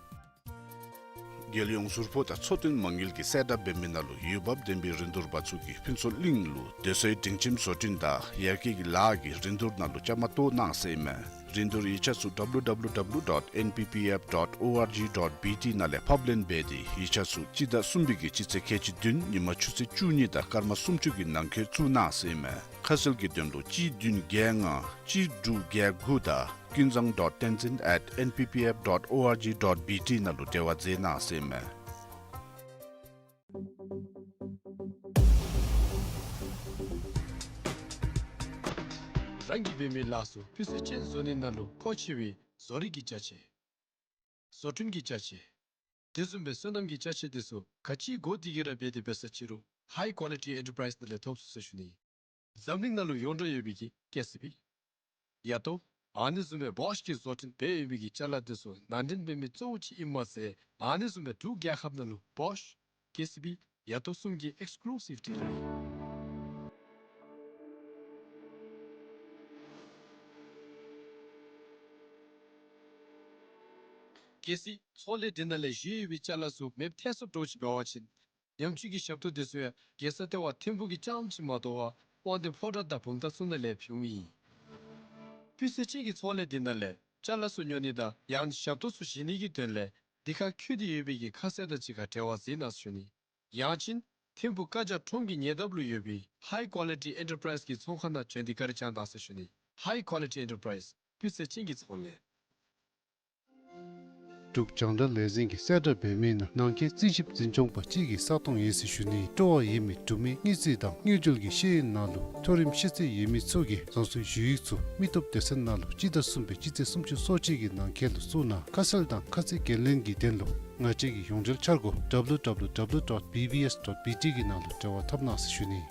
རྒྱལ་ཡོངས་ཟུར་ཕོགས་དང་འཚོ་རྟེན་མ་དངུལ་གྱི་གསལ་བསྒྲགས་འབད་མི་ནང་ལུ་འོས་འབབ་ལྡན་པའི་རིན་བསྡུར་པ་ཚུ་གིས་ཕུན་ཚོགས་གླིང་ལུ་སྡོད་སའི་སྒྲིང་ཁྱིམ་བཟོ་སྐྲུན་དང་ཡར་རྒྱས་ཀྱི་ལཱ་གི་རིན་བསྡུར་ནང་ལུ་བཅའ་མར་གཏོགས་གནང་ཟེར་ཨིན་མས། རིན་བསྡུར་ཡིག་ཆ་ཚུ་W W W dot N P P F dot O R G dot B T ནང་ལས་ཕབ་ལེན་འབད་དེ་ཡིག་ཆ་ཚུ་སྤྱི་ཟླ་གསུམ་པའི་གི་སྤྱི་ཚེས་ཁལ་གཅིག་བདུན་ཉིན་མ་ཆུ་ཚོད་བཅུ་གཉིས་དང་སྐར་མ་སུམ་ཅུ་གི་ནང་འཁོད་བཙུགས་གནང་ཟེར་ཨིན་མས། ཁ་གསལ་གྱི་དོན་ལུ་གཅིག་བདུན་བརྒྱད་ལྔ་གཅིག་དྲུག་བརྒྱད་དགུ་དང་ཀུན་བཟང་dot tenzin at N P P F dot O R G dot B T ནང་ལུ་འབྲེལ་བ་མཛད་གནང་ཟེར་ཨིན་མས། རང་གིས་འབད་མི་ལཱ་ཚུ་སྤུས་ཚད་ཅན་བཟོ་ནི་ནང་ལུ་མཁོ་ཆེ་བའི་བཟོ་རིག་གི་ཅ་ཆས། བཟོ་སྐྲུན་གྱི་ཅ་ཆས། དེ་བཟུམ་སྦེ་སོ་ནམ་གྱི་ཅ་ཆས་དེ་ཚུ་ག་ཅི་དགོ་དེ་གིས་ར་འབད་དེ་འབད་ས་ཅི་རུང་High Quality Enterprise ནང་ལས་ཐོབ་ཚུགས་ཟེར་ཞུ་ནི། འཛམ་གླིང་ནང་ལུ་ཡོངས་གྲགས་ཡོད་པའི་གི་ཀེ་སི་བི་ཡ་ཏོ་ཨ་ནི་བཟུམ་སྦེ་བོཤ་གིས་བཟོ་སྐྲུན་འབད་ཡོད་པའི་གི་ཅ་ལ་དེ་ཚུ་ནང་འདྲེན་འབད་མི་གཙོ་བོ་ཅིག་ཨིནམ་མ་ཚད་ཨ་ནི་བཟུམ་སྦེ་འབྲུག་རྒྱལ་ཁབ་ནང་ལུ་བོཤ་ཀེ་སི་བི་ཡ་ཏོ་གསུམ་གྱི་ཨེགསི་ཀུ་ལུ་སིབ་ཊི་ར་ཨིན། གལ་སྲིད་ཚོང་ལས་འདི་ནང་ལས་བཞེས་ཡོད་པའི་ཅ་ལ་ཚུ་མེདཔ་ཐལ་སོང་འདྲཝ་ཅིག་འབད་བ་ཅིན་ཉམས་བཅོས་ཀྱི་ཞབས་ཏོག་དེ་ཚུ་ཡང་རྒྱལ་ས་ལྟེ་བ་ཐིམ་ཕུག་གི་རྐྱངམ་ཅིག་མ་དོ་བར་དབང་འདུས་ཕོ་བྲང་དང་བུམ་ཐང་ཚུ་ནང་ལས་ཕུལཝ་ཨིན། སྤུས་ཚད་ཅན་གྱི་ཚོང་ལས་འདི་ནང་ལས་ཅ་ལ་ཚུ་ཉོ་ནི་དང་ཡང་ན་ཞབས་ཏོག་ཚུ་བཞེས་ནི་གི་དོན་ལས་འདི་ཁར་འཁོད་དེ་ཡོད་པའི་གི་ཁ་གསལ་དང་གཅིག་ཁར་འབྲེལ་བ་མཛད་གནང་ཟེར་ཞུ་ནི། ཡང་ཅིན་ཐིམ་ཕུག་ཀ་ཇ་ཁྲོམ་གྱི་ཉེ་འདབས་ལུ་ཡོད་པའི་High Quality Enterprise གི་ཚོང་ཁང་ནང་བྱོན་ཏེ་བཀའ་དྲིན་བསྐྱང་གནང་ཟེར་ཞུ་ནི། High Quality Enterprise སྤུས་ཚད་ཅན་གྱི་ཚོང་ལས། འབྲུག་རྒྱང་བསྒྲགས་ལས་འཛིན་གྱིས་གསལ་བསྒྲགས་འབད་མི་ནང་ནང་འཁོད་རྩིས་ཞིབ་འཛིན་སྐྱོང་པ་གཅིག་གི་ས་སྟོང་ཡིན་ཟེར་ཞུ་ནི། སྤྲོ་བ་ཡོད་མི་འབྲུག་མི་དངུལ་རྩིས་དང་དངུལ་འབྲེལ་གྱི་ཤེས་ཡོན་ནང་ལུ་མཐོ་རིམ་ཤེས་ཚད་ཡོད་མི་ཚུ་གིས་རང་སོའི་ཞུ་ཡིག་ཚུ་མི་སྟོབས་སྡེ་ཚན་ནང་ལུ་སྤྱི་ཟླ་གསུམ་པའི་སྤྱི་ཚེས་སུམ་ཅུ་སོ་གཅིག་གི་ནང་འཁོད་ལུ་བཙུགས་གནང་། ཁ་གསལ་དང་ཁ་ཚིག་འགན་ལེན་གྱི་དོན་ལུ་ང་བཅས་ཀྱི་ཡོངས་འབྲེལ་འཆར་སྒོ་W W W dot B B S dot B T གི་ནང་ལུ་འབྲེལ་བ་འཐབ་གནང་ཟེར་ཞུ་ནི།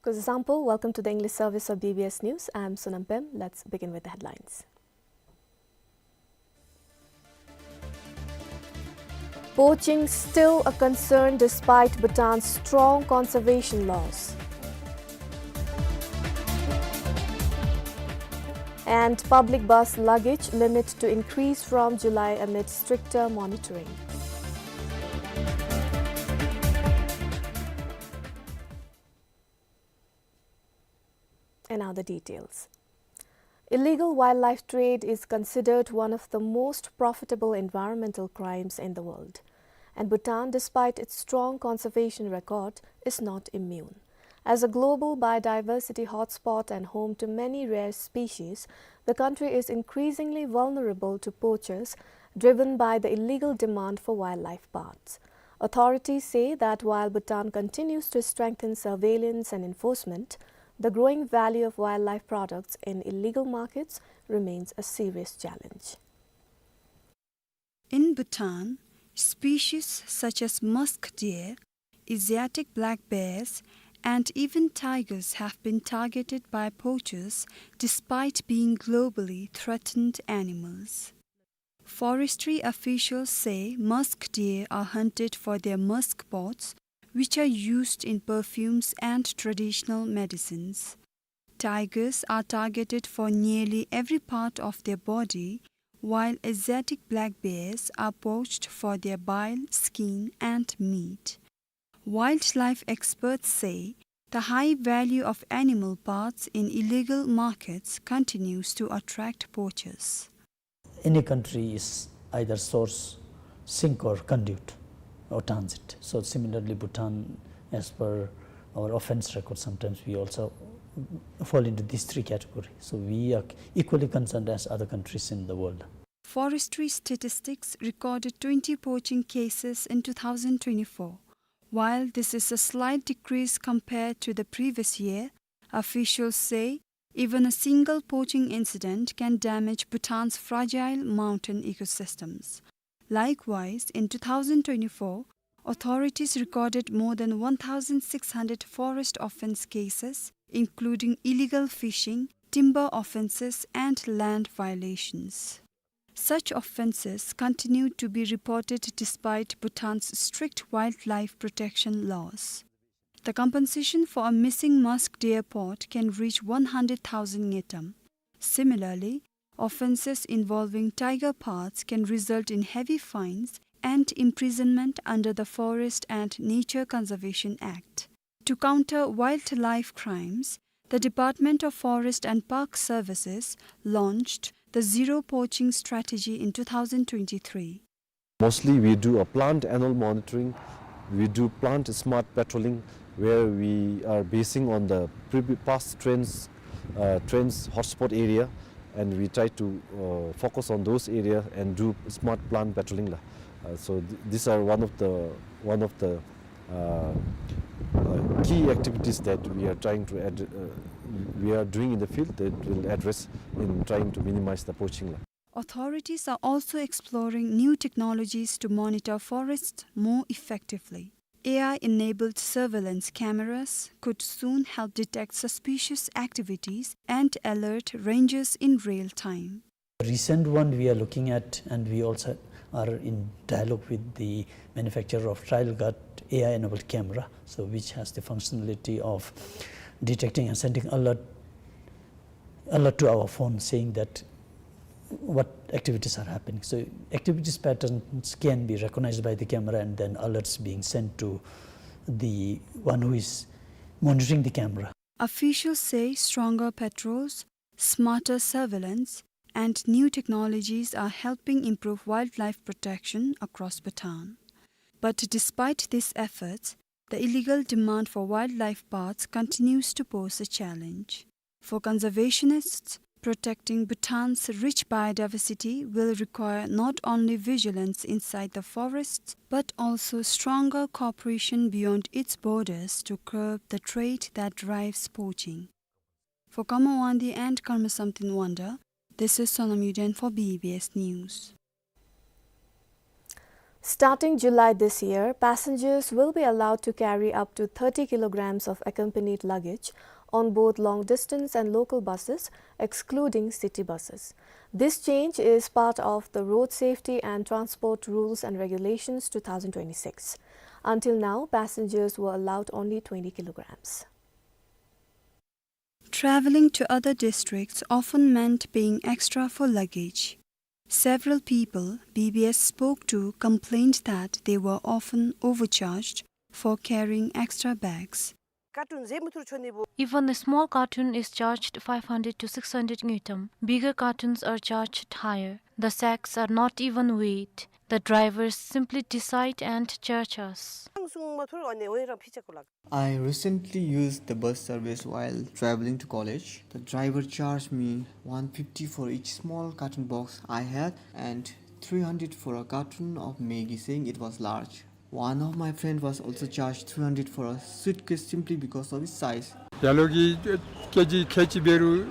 Kuzu zangpo, welcome to the English service of B B S News. I am Sonam Pem. Let's begin with the headlines. Poaching still a concern despite Bhutan's strong conservation laws. And public bus luggage limit to increase from July amid stricter monitoring. And now the details. Illegal wildlife trade is considered one of the most profitable environmental crimes in the world, and Bhutan, despite its strong conservation record, is not immune. As a global biodiversity hotspot and home to many rare species, the country is increasingly vulnerable to poachers driven by the illegal demand for wildlife parts. Authorities say that while Bhutan continues to strengthen surveillance and enforcement, the growing value of wildlife products in illegal markets remains a serious challenge. In Bhutan, species such as musk deer, Asiatic black bears, and even tigers have been targeted by poachers despite being globally threatened animals. Forestry officials say musk deer are hunted for their musk pods, which are used in perfumes and traditional medicines. Tigers are targeted for nearly every part of their body, while Asiatic black bears are poached for their bile, skin, and meat. Wildlife experts say the high value of animal parts in illegal markets continues to attract poachers. Any country is either source, sink, or conduit, or transit. So similarly, Bhutan, as per our offense record, sometimes we also fall into these three categories. So we are equally concerned as other countries in the world. Forestry statistics recorded twenty poaching cases in two thousand twenty-four. While this is a slight decrease compared to the previous year, officials say even a single poaching incident can damage Bhutan's fragile mountain ecosystems. Likewise, in two thousand twenty-four, authorities recorded more than one thousand six hundred forest offense cases, including illegal fishing, timber offenses, and land violations. Such offenses continue to be reported despite Bhutan's strict wildlife protection laws. The compensation for a missing musk deer pod can reach one hundred thousand ngultrum. Similarly, offenses involving tiger pods can result in heavy fines and imprisonment under the Forest and Nature Conservation Act. To counter wildlife crimes, the Department of Forest and Park Services launched the Zero Poaching Strategy in two thousand twenty-three. Mostly we do a plant annual monitoring, we do plant smart patrolling, where we are basing on the previ-, past trends, uh, trends hotspot area, and we try to, uh, focus on those areas and do smart plant patrolling la. Uh, so th-, these are one of the, one of the, uh, uh, key activities that we are trying to add, uh, we are doing in the field that will address in trying to minimize the poaching la. Authorities are also exploring new technologies to monitor forests more effectively. A I-enabled surveillance cameras could soon help detect suspicious activities and alert rangers in real time. The recent one we are looking at, and we also are in dialogue with the manufacturer of Trial Guard A I-enabled camera, so which has the functionality of detecting and sending alert, alert to our phone saying that what activities are happening. So activities patterns can be recognized by the camera and then alerts being sent to the one who is monitoring the camera. Officials say stronger patrols, smarter surveillance, and new technologies are helping improve wildlife protection across Bhutan. But despite these efforts, the illegal demand for wildlife parts continues to pose a challenge. For conservationists, protecting Bhutan's rich biodiversity will require not only vigilance inside the forests, but also stronger cooperation beyond its borders to curb the trade that drives poaching. For Kama Wangdi and Karma Samten Wangda, this is Sonam Yuden for B B S News. Starting July this year, passengers will be allowed to carry up to thirty kilograms of accompanied luggage on both long-distance and local buses, excluding city buses. This change is part of the Road Safety and Transport Rules and Regulations two thousand twenty-six. Until now, passengers were allowed only twenty kilograms. Traveling to other districts often meant paying extra for luggage. Several people B B S spoke to complained that they were often overcharged for carrying extra bags. Even a small carton is charged five hundred to six hundred ngultrum. Bigger cartons are charged higher. The sacks are not even weighed. The drivers simply decide and charge us. I recently used the bus service while traveling to college. The driver charged me one fifty for each small carton box I had and three hundred for a carton of Maggi, saying it was large. One of my friend was also charged three hundred for a suitcase simply because of its size. Yellow gi, eh, K G, K G beru.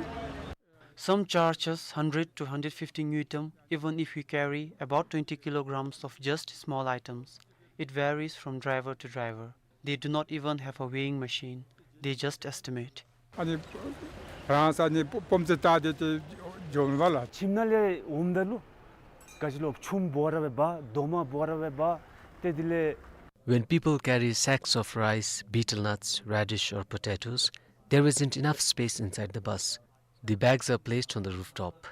Some charge us hundred to hundred fifty ngultrum, even if we carry about twenty kilograms of just small items. It varies from driver to driver. They do not even have a weighing machine. They just estimate. ཨ་ནི་རང་ས་ནི་སྤོམ་ཙེ་ལྟ་དེ་དེ་འཇོམས་པ་ལ། ཁྱིམ་ནང་ལས་འོངམ་ད་ལུ་ག་ཅི་ལོ་ཆུམ་འབོ་ར་སྦེ་འབག། རྡོག་མ་འབོ་ར་སྦེ་འབག། ཏེ་དེ་ལས། When people carry sacks of rice, betel nuts, radish or potatoes, there isn't enough space inside the bus. The bags are placed on the rooftop.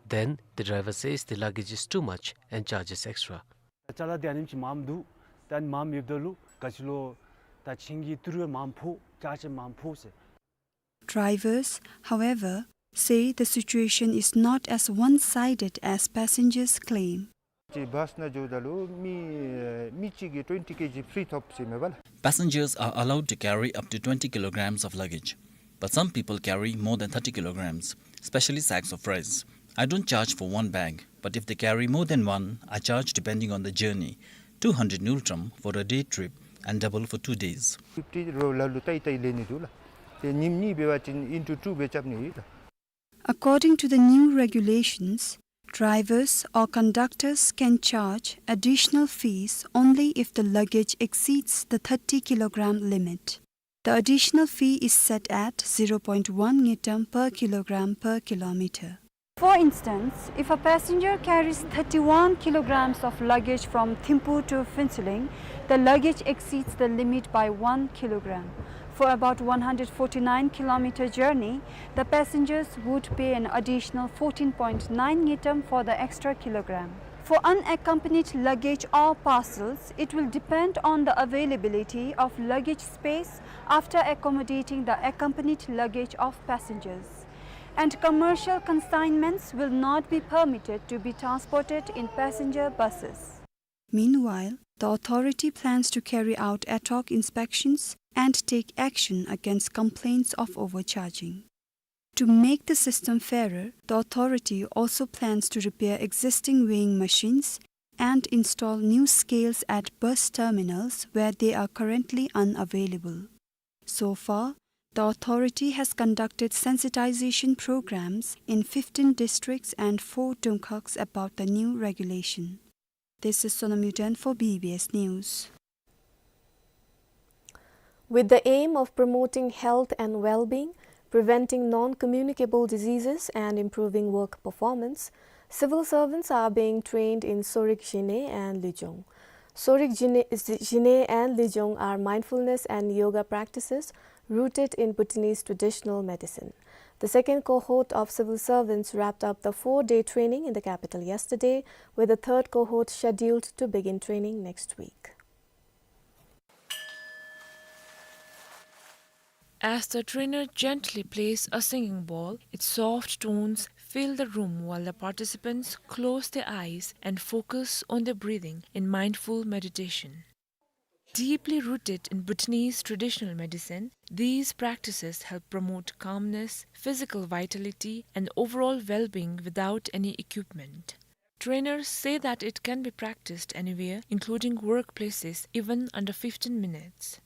Then the driver says the luggage is too much and charges extra. ད་ཅ་ལ་འདི་ཨ་ནེམ་ཅིག་མངམ་འདུག། ད་ཨ་ནི་མངམ་ཡོདཔ་ད་ལུ་ག་ཅི་ལོ་ད་ཆིངས་ཀྱི་ཏི་རུ་མངམ་ཕོག། ཅ་ཆས་མངམ་ཕོག་ཟེར། Drivers, however, say the situation is not as one-sided as passengers claim. ཅིག་བཱས་ནང་འགྱོཝ་ད་ལུ་མི་མི་གཅིག་གིས་twenty K G free ཐོབ་ཟེར་མས་པ་ལགས། Passengers are allowed to carry up to twenty kilograms of luggage, but some people carry more than thirty kilograms, especially sacks of rice. I don't charge for one bag, but if they carry more than one, I charge depending on the journey, two hundred ngultrum for a day trip and double for two days. Fifty རོགས་ལ་ལུ་ཏེ་ཏེ་ལེན་ནི་འདུག་ལགས། ཏེ་ཉིནམ་གཉིས་འབད་བ་ཅིན་into two སྦེ་རྐྱབ་ནི་ཨིན་ལགས། According to the new regulations, drivers or conductors can charge additional fees only if the luggage exceeds the thirty kilogram limit. The additional fee is set at zero point one ngultrum per kilogram per kilometer. For instance, if a passenger carries thirty-one kilograms of luggage from Thimphu to Phuentsholing, the luggage exceeds the limit by one kilogram. For about one hundred forty-nine kilometer journey, the passengers would pay an additional fourteen point nine ngultrum for the extra kilogram. For unaccompanied luggage or parcels, it will depend on the availability of luggage space after accommodating the accompanied luggage of passengers. And commercial consignments will not be permitted to be transported in passenger buses. Meanwhile, the authority plans to carry out ad hoc inspections and take action against complaints of overcharging. To make the system fairer, the authority also plans to repair existing weighing machines and install new scales at bus terminals where they are currently unavailable. So far, the authority has conducted sensitization programs in fifteen districts and four dungkaks about the new regulation. This is Sonam Yuden for B B S News. With the aim of promoting health and well-being, preventing non-communicable diseases and improving work performance, Civil servants are being trained in Sorik Jine and Lujong. Sorik Jine, Jine and Lujong are mindfulness and yoga practices rooted in Bhutanese traditional medicine. The second cohort of civil servants wrapped up the four-day training in the capital yesterday, with the third cohort scheduled to begin training next week. As the trainer gently plays a singing bowl, its soft tones fill the room while the participants close their eyes and focus on their breathing in mindful meditation. Deeply rooted in Bhutanese traditional medicine, these practices help promote calmness, physical vitality, and overall well-being without any equipment. Trainers say that it can be practiced anywhere, including workplaces, even under fifteen minutes.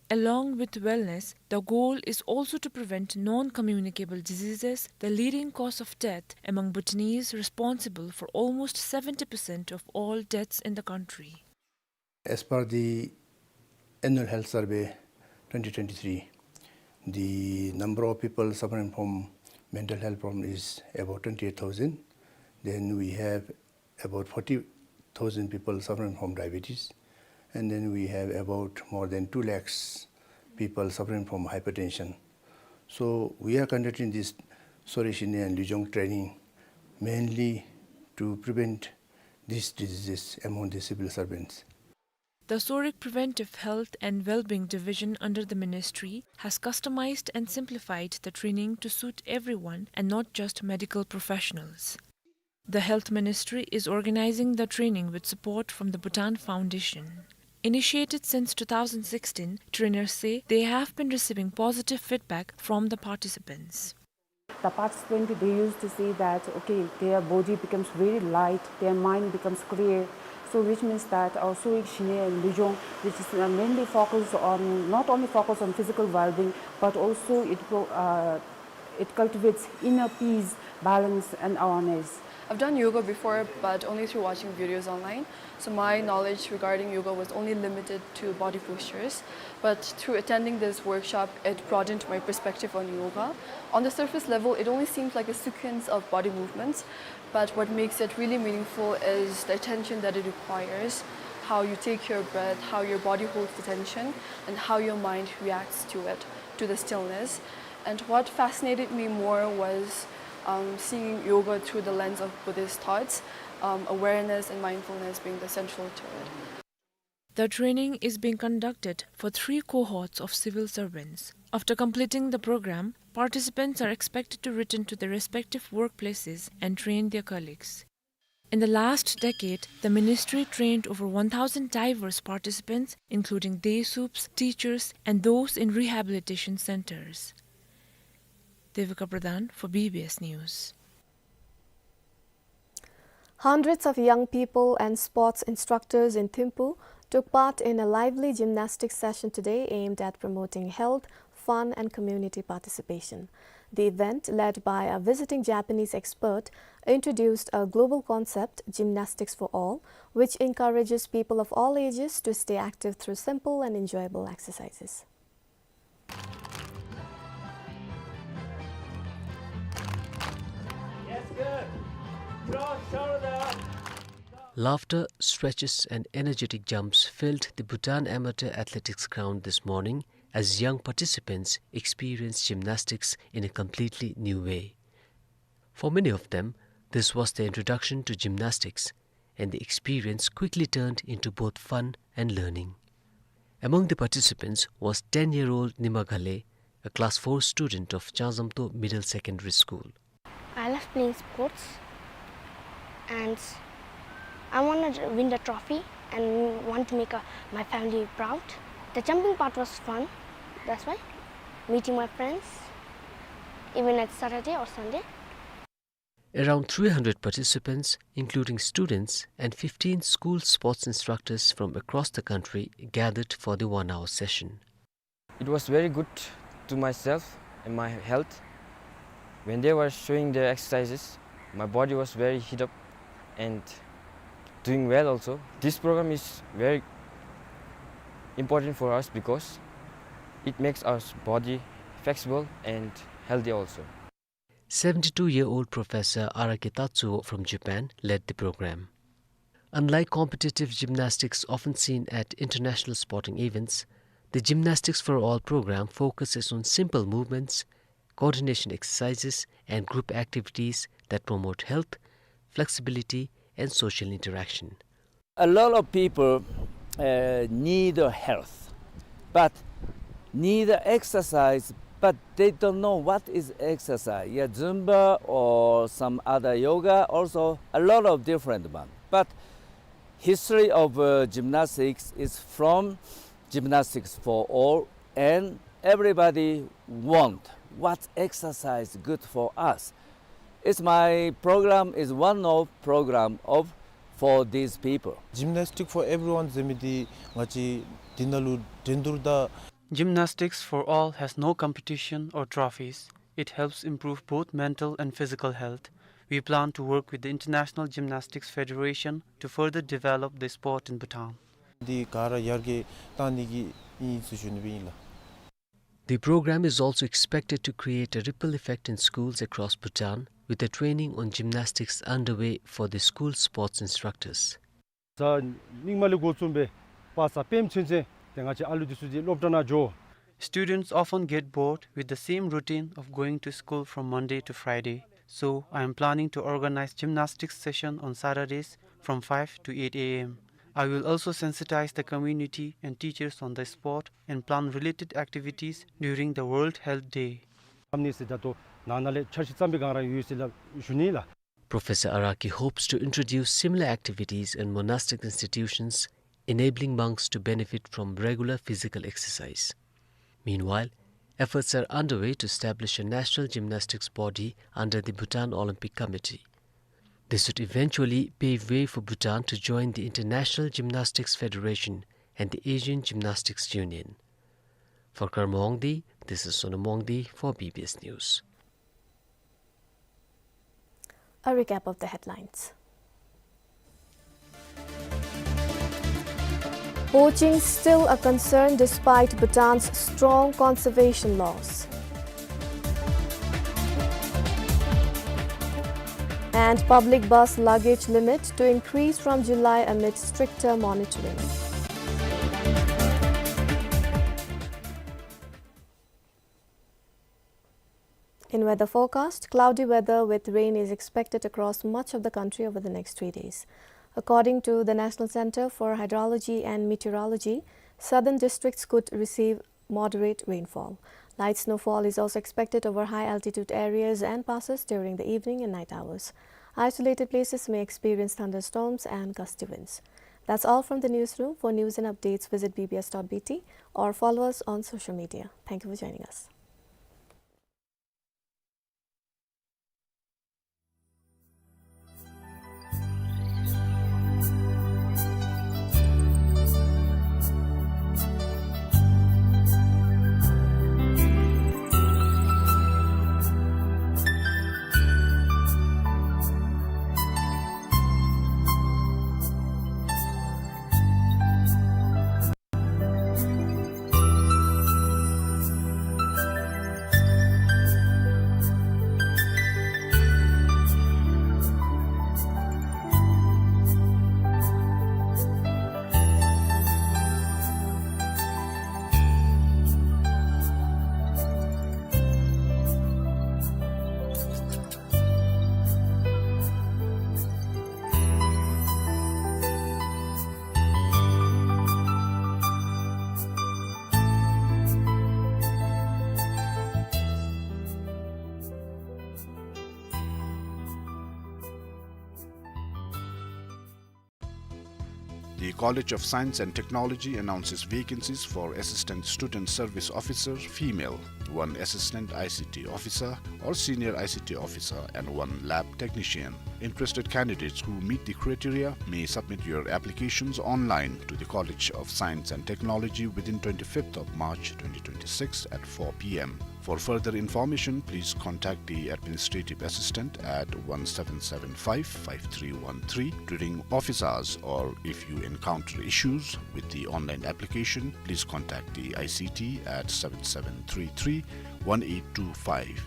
Along with wellness, the goal is also to prevent non-communicable diseases, the leading cause of death among Bhutanese, responsible for almost seventy percent of all deaths in the country. As per the annual health survey twenty twenty-three, the number of people suffering from mental health problem is about twenty-eight thousand. Then we have about forty thousand people suffering from diabetes. And then we have about more than two lakhs people suffering from hypertension. So we are conducting this Sorik Jine and Lujong training mainly to prevent these diseases among the civil servants. The Sorik Preventive Health and Wellbeing Division under the ministry has customized and simplified the training to suit everyone and not just medical professionals. The Health Ministry is organizing the training with support from the Bhutan Foundation. Initiated since two thousand sixteen, trainers say they have been receiving positive feedback from the participants. The participant, they used to say that, okay, their body becomes very light, their mind becomes clear. So which means that our Sorik Jine and Lujong, which is, uh, mainly focused on, not only focused on physical well-being, but also it pro-, uh, it cultivates inner peace, balance, and awareness. I've done yoga before, but only through watching videos online. So my knowledge regarding yoga was only limited to body postures. But through attending this workshop, it broadened my perspective on yoga. On the surface level, it only seems like a sequence of body movements, but what makes it really meaningful is the attention that it requires, how you take your breath, how your body holds the tension, and how your mind reacts to it, to the stillness. And what fascinated me more was, um, seeing yoga through the lens of Buddhist thoughts, um, awareness and mindfulness being the central to it. The training is being conducted for three cohorts of civil servants. After completing the program, participants are expected to return to their respective workplaces and train their colleagues. In the last decade, the ministry trained over one thousand diverse participants, including day soups, teachers, and those in rehabilitation centers. Devika Pradhan for B B S News. Hundreds of young people and sports instructors in Thimphu took part in a lively gymnastics session today aimed at promoting health, fun, and community participation. The event, led by a visiting Japanese expert, introduced a global concept, gymnastics for all, which encourages people of all ages to stay active through simple and enjoyable exercises. Yes, good. Cross shoulder. Laughter, stretches, and energetic jumps filled the Bhutan Amateur Athletics Ground this morning as young participants experienced gymnastics in a completely new way. For many of them, this was their introduction to gymnastics, and the experience quickly turned into both fun and learning. Among the participants was ten-year-old Nima Ghale, a class four student of Changzamto Middle Secondary School. I love playing sports, and I wanna win the trophy and want to make, uh, my family proud. The jumping part was fun, that's why meeting my friends, even at Saturday or Sunday. Around three hundred participants, including students and fifteen school sports instructors from across the country, gathered for the one-hour session. It was very good to myself and my health. When they were showing their exercises, my body was very heat up and doing well also. This program is very important for us because it makes our body flexible and healthy also. Seventy-two-year-old Professor Araki Tatsuo from Japan led the program. Unlike competitive gymnastics often seen at international sporting events, the Gymnastics for All program focuses on simple movements, coordination exercises, and group activities that promote health, flexibility, and social interaction. A lot of people, uh, need health, but need exercise, but they don't know what is exercise. Yeah, Zumba or some other yoga, also a lot of different one. But history of, uh, gymnastics is from Gymnastics for All, and everybody want what exercise good for us. It's my program is one of program of for these people. Gymnastic for Everyone ཟེར་མི་འདི་ང་བཅས་འདི་ནང་ལུ་འགྲན་བསྡུར་དང་། Gymnastics for All has no competition or trophies. It helps improve both mental and physical health. We plan to work with the International Gymnastics Federation to further develop the sport in Bhutan. འདི་ག་ར་ཡར་རྒྱས་གཏང་ནི་གི་ཨིན་ཟེར་ཞུ་ནི་སྦེ་ཨིན་ལགས། The program is also expected to create a ripple effect in schools across Bhutan, with a training on gymnastics underway for the school sports instructors. གཟའ་མིག་དམར་ལས་འགོ་བཙུགས་སྦེ་པ་གཟའ་སྤེནམ་ཚུན་ཚོད་ཏེ་ང་བཅས་ཨ་ལུ་འདི་ཚུ་འདི་སློབ་གྲྭ་ནང་འགྱོ། Students often get bored with the same routine of going to school from Monday to Friday. So, I am planning to organize gymnastics session on Saturdays from five to eight A M. I will also sensitize the community and teachers on the sport and plan related activities during the World Health Day. ཨམ་ནི་སི་ད་ལྟོ་ནང་ན་ལས་འཆར་གཞི་བརྩམས་པའི་སྒང་ར་ཡོད་ཟེར་ལགས་ཞུ་ནི་ལགས། Professor Araki hopes to introduce similar activities in monastic institutions, enabling monks to benefit from regular physical exercise. Meanwhile, efforts are underway to establish a national gymnastics body under the Bhutan Olympic Committee. This would eventually pave way for Bhutan to join the International Gymnastics Federation and the Asian Gymnastics Union. For Karma Wangdi, this is Sonam Wangdi for B B S News. A recap of the headlines. Poaching still a concern despite Bhutan's strong conservation laws. And public bus luggage limit to increase from July amid stricter monitoring. In weather forecast, cloudy weather with rain is expected across much of the country over the next three days. According to the National Center for Hydrology and Meteorology, southern districts could receive moderate rainfall. Light snowfall is also expected over high altitude areas and passes during the evening and night hours. Isolated places may experience thunderstorms and gusty winds. That's all from the newsroom. For news and updates, visit B B S dot B T or follow us on social media. Thank you for joining us. The College of Science and Technology announces vacancies for Assistant Student Service Officer, female, one Assistant I C T Officer or Senior I C T Officer, and one lab technician. Interested candidates who meet the criteria may submit your applications online to the College of Science and Technology within twenty-fifth of March twenty twenty-six at four P M. For further information, please contact the administrative assistant at one seven seven five, five three one three during office hours, or if you encounter issues with the online application, please contact the I C T at seven seven three three, one eight two five.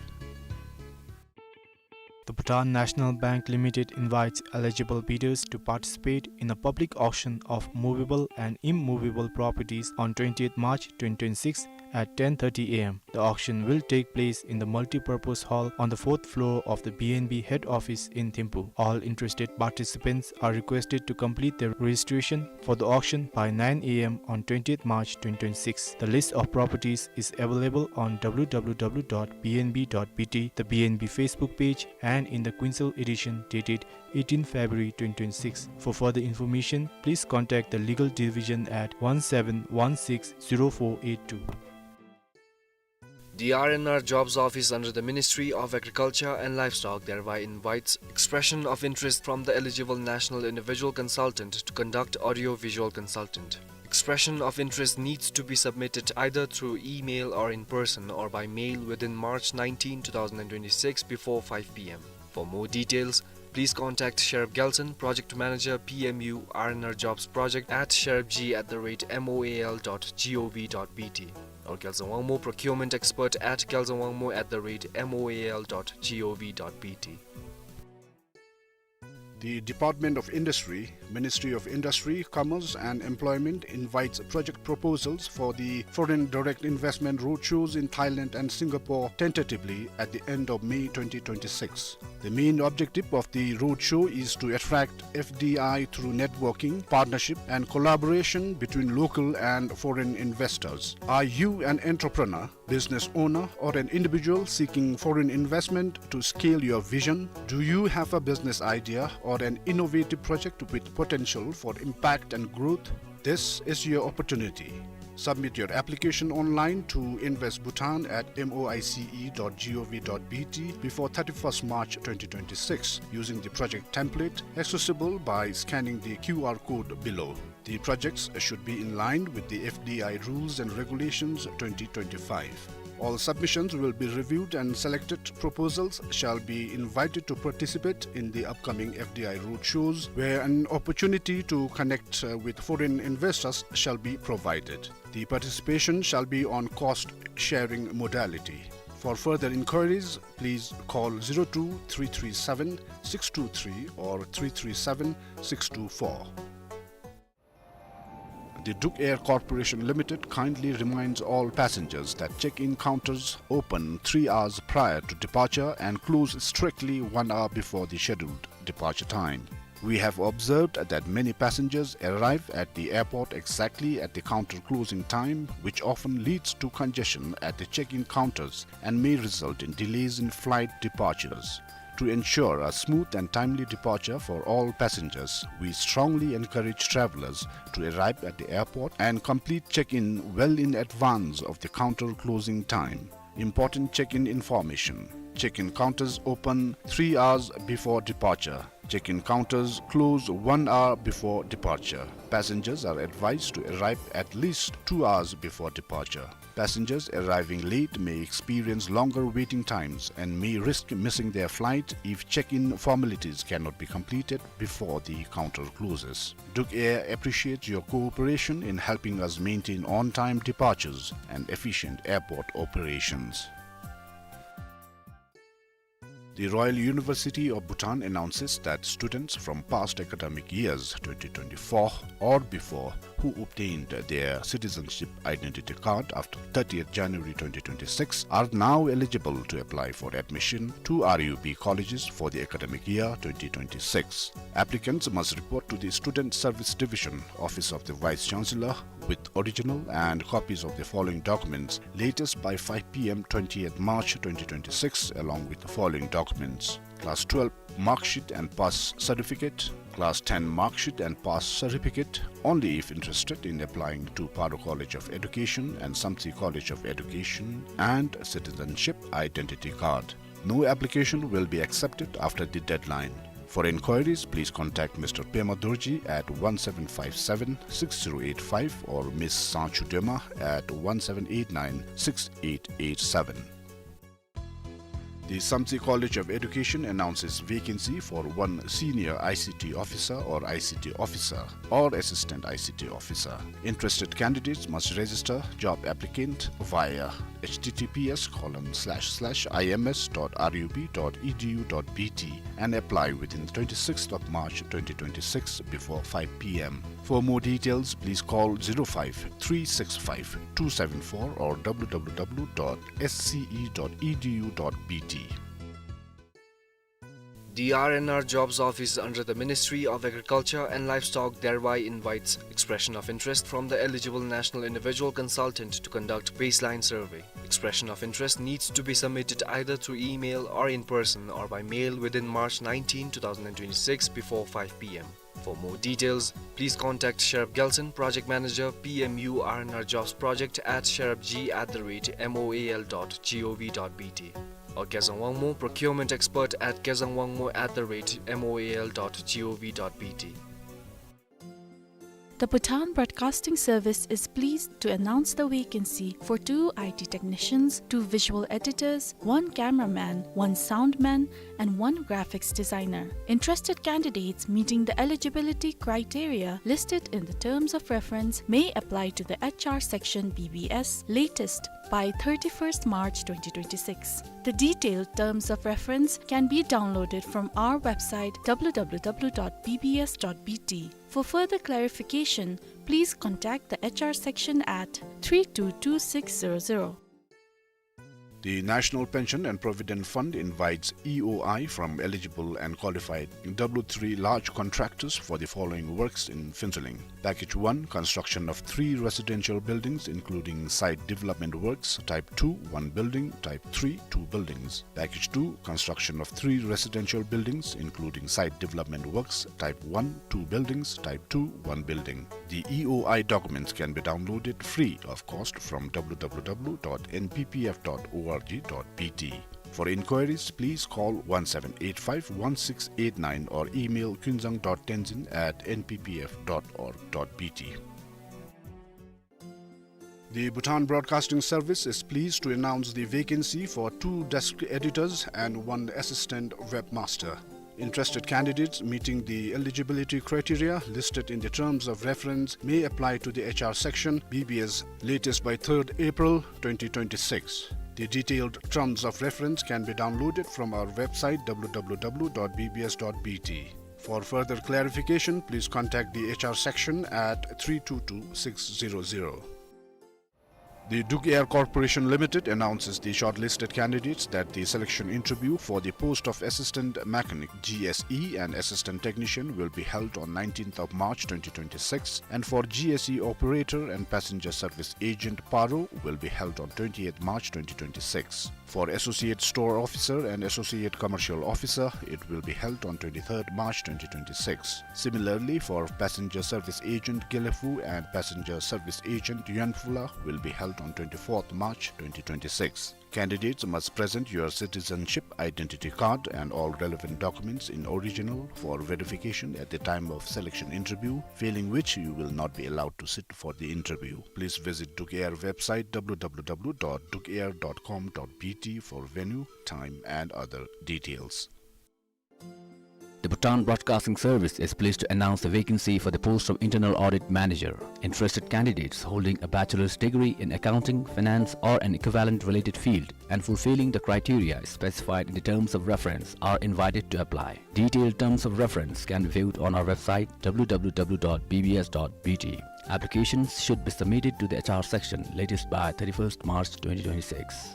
The Bhutan National Bank Limited invites eligible bidders to participate in a public auction of movable and immovable properties on twentieth March twenty twenty-six at ten thirty A M. The auction will take place in the multipurpose hall on the fourth floor of the B N B head office in Thimphu. All interested participants are requested to complete their registration for the auction by nine A M on twentieth March twenty twenty-six. The list of properties is available on W W W dot B N B dot B T, the B N B Facebook page, and in the Quinzel edition dated eighteenth February twenty twenty-six. For further information, please contact the legal division at one seven one six zero four eight two. The R and R Jobs Office under the Ministry of Agriculture and Livestock thereby invites expression of interest from the eligible national individual consultant to conduct audio-visual consultant. Expression of interest needs to be submitted either through email or in person or by mail within March nineteenth, two thousand twenty-six before five P M. For more details, please contact Sherab Gelson, Project Manager, P M U R and R Jobs Project, at sherabg at the rate moal dot gov dot B T, or Gelson Wangmo, Procurement Expert, at gelson wangmo at the rate moal dot gov dot B T. The Department of Industry, Ministry of Industry, Commerce and Employment invites project proposals for the foreign direct investment roadshows in Thailand and Singapore tentatively at the end of May twenty twenty-six. The main objective of the roadshow is to attract F D I through networking, partnership, and collaboration between local and foreign investors. Are you an entrepreneur, business owner, or an individual seeking foreign investment to scale your vision? Do you have a business idea or an innovative project with potential for impact and growth? This is your opportunity. Submit your application online to invest bhutan at moice dot gov dot B T before thirty-first March twenty twenty-six using the project template accessible by scanning the Q R code below. The projects should be in line with the F D I rules and regulations twenty twenty-five. All submissions will be reviewed and selected proposals shall be invited to participate in the upcoming F D I roadshows, where an opportunity to connect, uh, with foreign investors shall be provided. The participation shall be on cost sharing modality. For further inquiries, please call zero two three three seven six two three or three three seven six two four. The Druk Air Corporation Limited kindly reminds all passengers that check-in counters open three hours prior to departure and close strictly one hour before the scheduled departure time. We have observed that many passengers arrive at the airport exactly at the counter closing time, which often leads to congestion at the check-in counters and may result in delays in flight departures. To ensure a smooth and timely departure for all passengers, we strongly encourage travelers to arrive at the airport and complete check-in well in advance of the counter closing time. Important check-in information. Check-in counters open three hours before departure. Check-in counters close one hour before departure. Passengers are advised to arrive at least two hours before departure. Passengers arriving late may experience longer waiting times and may risk missing their flight if check-in formalities cannot be completed before the counter closes. Druk Air appreciates your cooperation in helping us maintain on-time departures and efficient airport operations. The Royal University of Bhutan announces that students from past academic years twenty twenty-four or before who obtained their citizenship identity card after thirtieth January twenty twenty-six are now eligible to apply for admission to R U B colleges for the academic year twenty twenty-six. Applicants must report to the Student Service Division, Office of the Vice Chancellor, with original and copies of the following documents latest by five P M twentieth March twenty twenty-six, along with the following documents: Class twelve mark sheet and pass certificate, Class ten mark sheet and pass certificate, only if interested in applying to Paro College of Education and Samtse College of Education, and citizenship identity card. No application will be accepted after the deadline. For inquiries, please contact Mister Pema Dorji at one seven five seven six zero eight five or Miss Sanchu Dema at one seven eight nine six eight eight seven. The Samtse College of Education announces vacancy for one senior I C T officer or I C T officer or assistant I C T officer. Interested candidates must register job applicant via H T T P S colon slash slash I M S dot R U B dot E D U dot B T and apply within twenty-sixth of March twenty twenty-six before five P M. For more details, please call zero five three six five two seven four or W W W dot S C E dot E D U dot B T. The R and R Jobs Office under the Ministry of Agriculture and Livestock thereby invites expression of interest from the eligible national individual consultant to conduct baseline survey. Expression of interest needs to be submitted either through email or in person or by mail within March nineteenth, two thousand and twenty-six before five P M. For more details, please contact Sherab Gelson, Project Manager, P M U R and R Jobs Project at sherabg at the rate M O A L dot G O V dot B T, or Kezang Wangmo, Procurement Expert at kezangwangmo at the rate M O A L dot G O V dot B T. The Bhutan Broadcasting Service is pleased to announce the vacancy for two I T technicians, two visual editors, one cameraman, one soundman, and one graphics designer. Interested candidates meeting the eligibility criteria listed in the terms of reference may apply to the H R section B B S latest by thirty-first March twenty twenty-six. The detailed terms of reference can be downloaded from our website W W W dot B B S dot B T. For further clarification, please contact the H R section at three two two six zero zero. The National Pension and Provident Fund invites E O I from eligible and qualified W three large contractors for the following works in Phuentsholing. Package one, construction of three residential buildings, including site development works, type two, one building, type three, two buildings. Package two, construction of three residential buildings, including site development works, type one, two buildings, type two, one building. The E O I documents can be downloaded free of cost from W W W dot N P P F dot O R G dot B T. For inquiries, please call one seven eight five one six eight nine or email kunzang dot tenzin at N P P F dot org dot B T. The Bhutan Broadcasting Service is pleased to announce the vacancy for two desk editors and one assistant webmaster. Interested candidates meeting the eligibility criteria listed in the terms of reference may apply to the H R section, B B S, latest by third April twenty twenty-six. The detailed terms of reference can be downloaded from our website W W W dot B B S dot B T. For further clarification, please contact the H R section at three two two six zero zero. The Duk Air Corporation Limited announces the shortlisted candidates that the selection interview for the post of Assistant Mechanic, G S E, and Assistant Technician will be held on nineteenth of March twenty twenty-six, and for G S E Operator and Passenger Service Agent, Paro, will be held on twentieth March twenty twenty-six. For Associate Store Officer and Associate Commercial Officer, it will be held on twenty-third March twenty twenty-six. Similarly, for Passenger Service Agent, Gelephu, and Passenger Service Agent, Yuanpfula, will be held on twenty-fourth March twenty twenty-six. Candidates must present your citizenship identity card and all relevant documents in original for verification at the time of selection interview, failing which you will not be allowed to sit for the interview. Please visit Duk Air website W W W dot duk air dot com dot B T for venue, time, and other details. The Bhutan Broadcasting Service is pleased to announce the vacancy for the post of Internal Audit Manager. Interested candidates holding a bachelor's degree in accounting, finance, or an equivalent related field and fulfilling the criteria specified in the terms of reference are invited to apply. Detailed terms of reference can be viewed on our website W W W dot B B S dot B T. Applications should be submitted to the H R section latest by thirty-first March twenty twenty-six.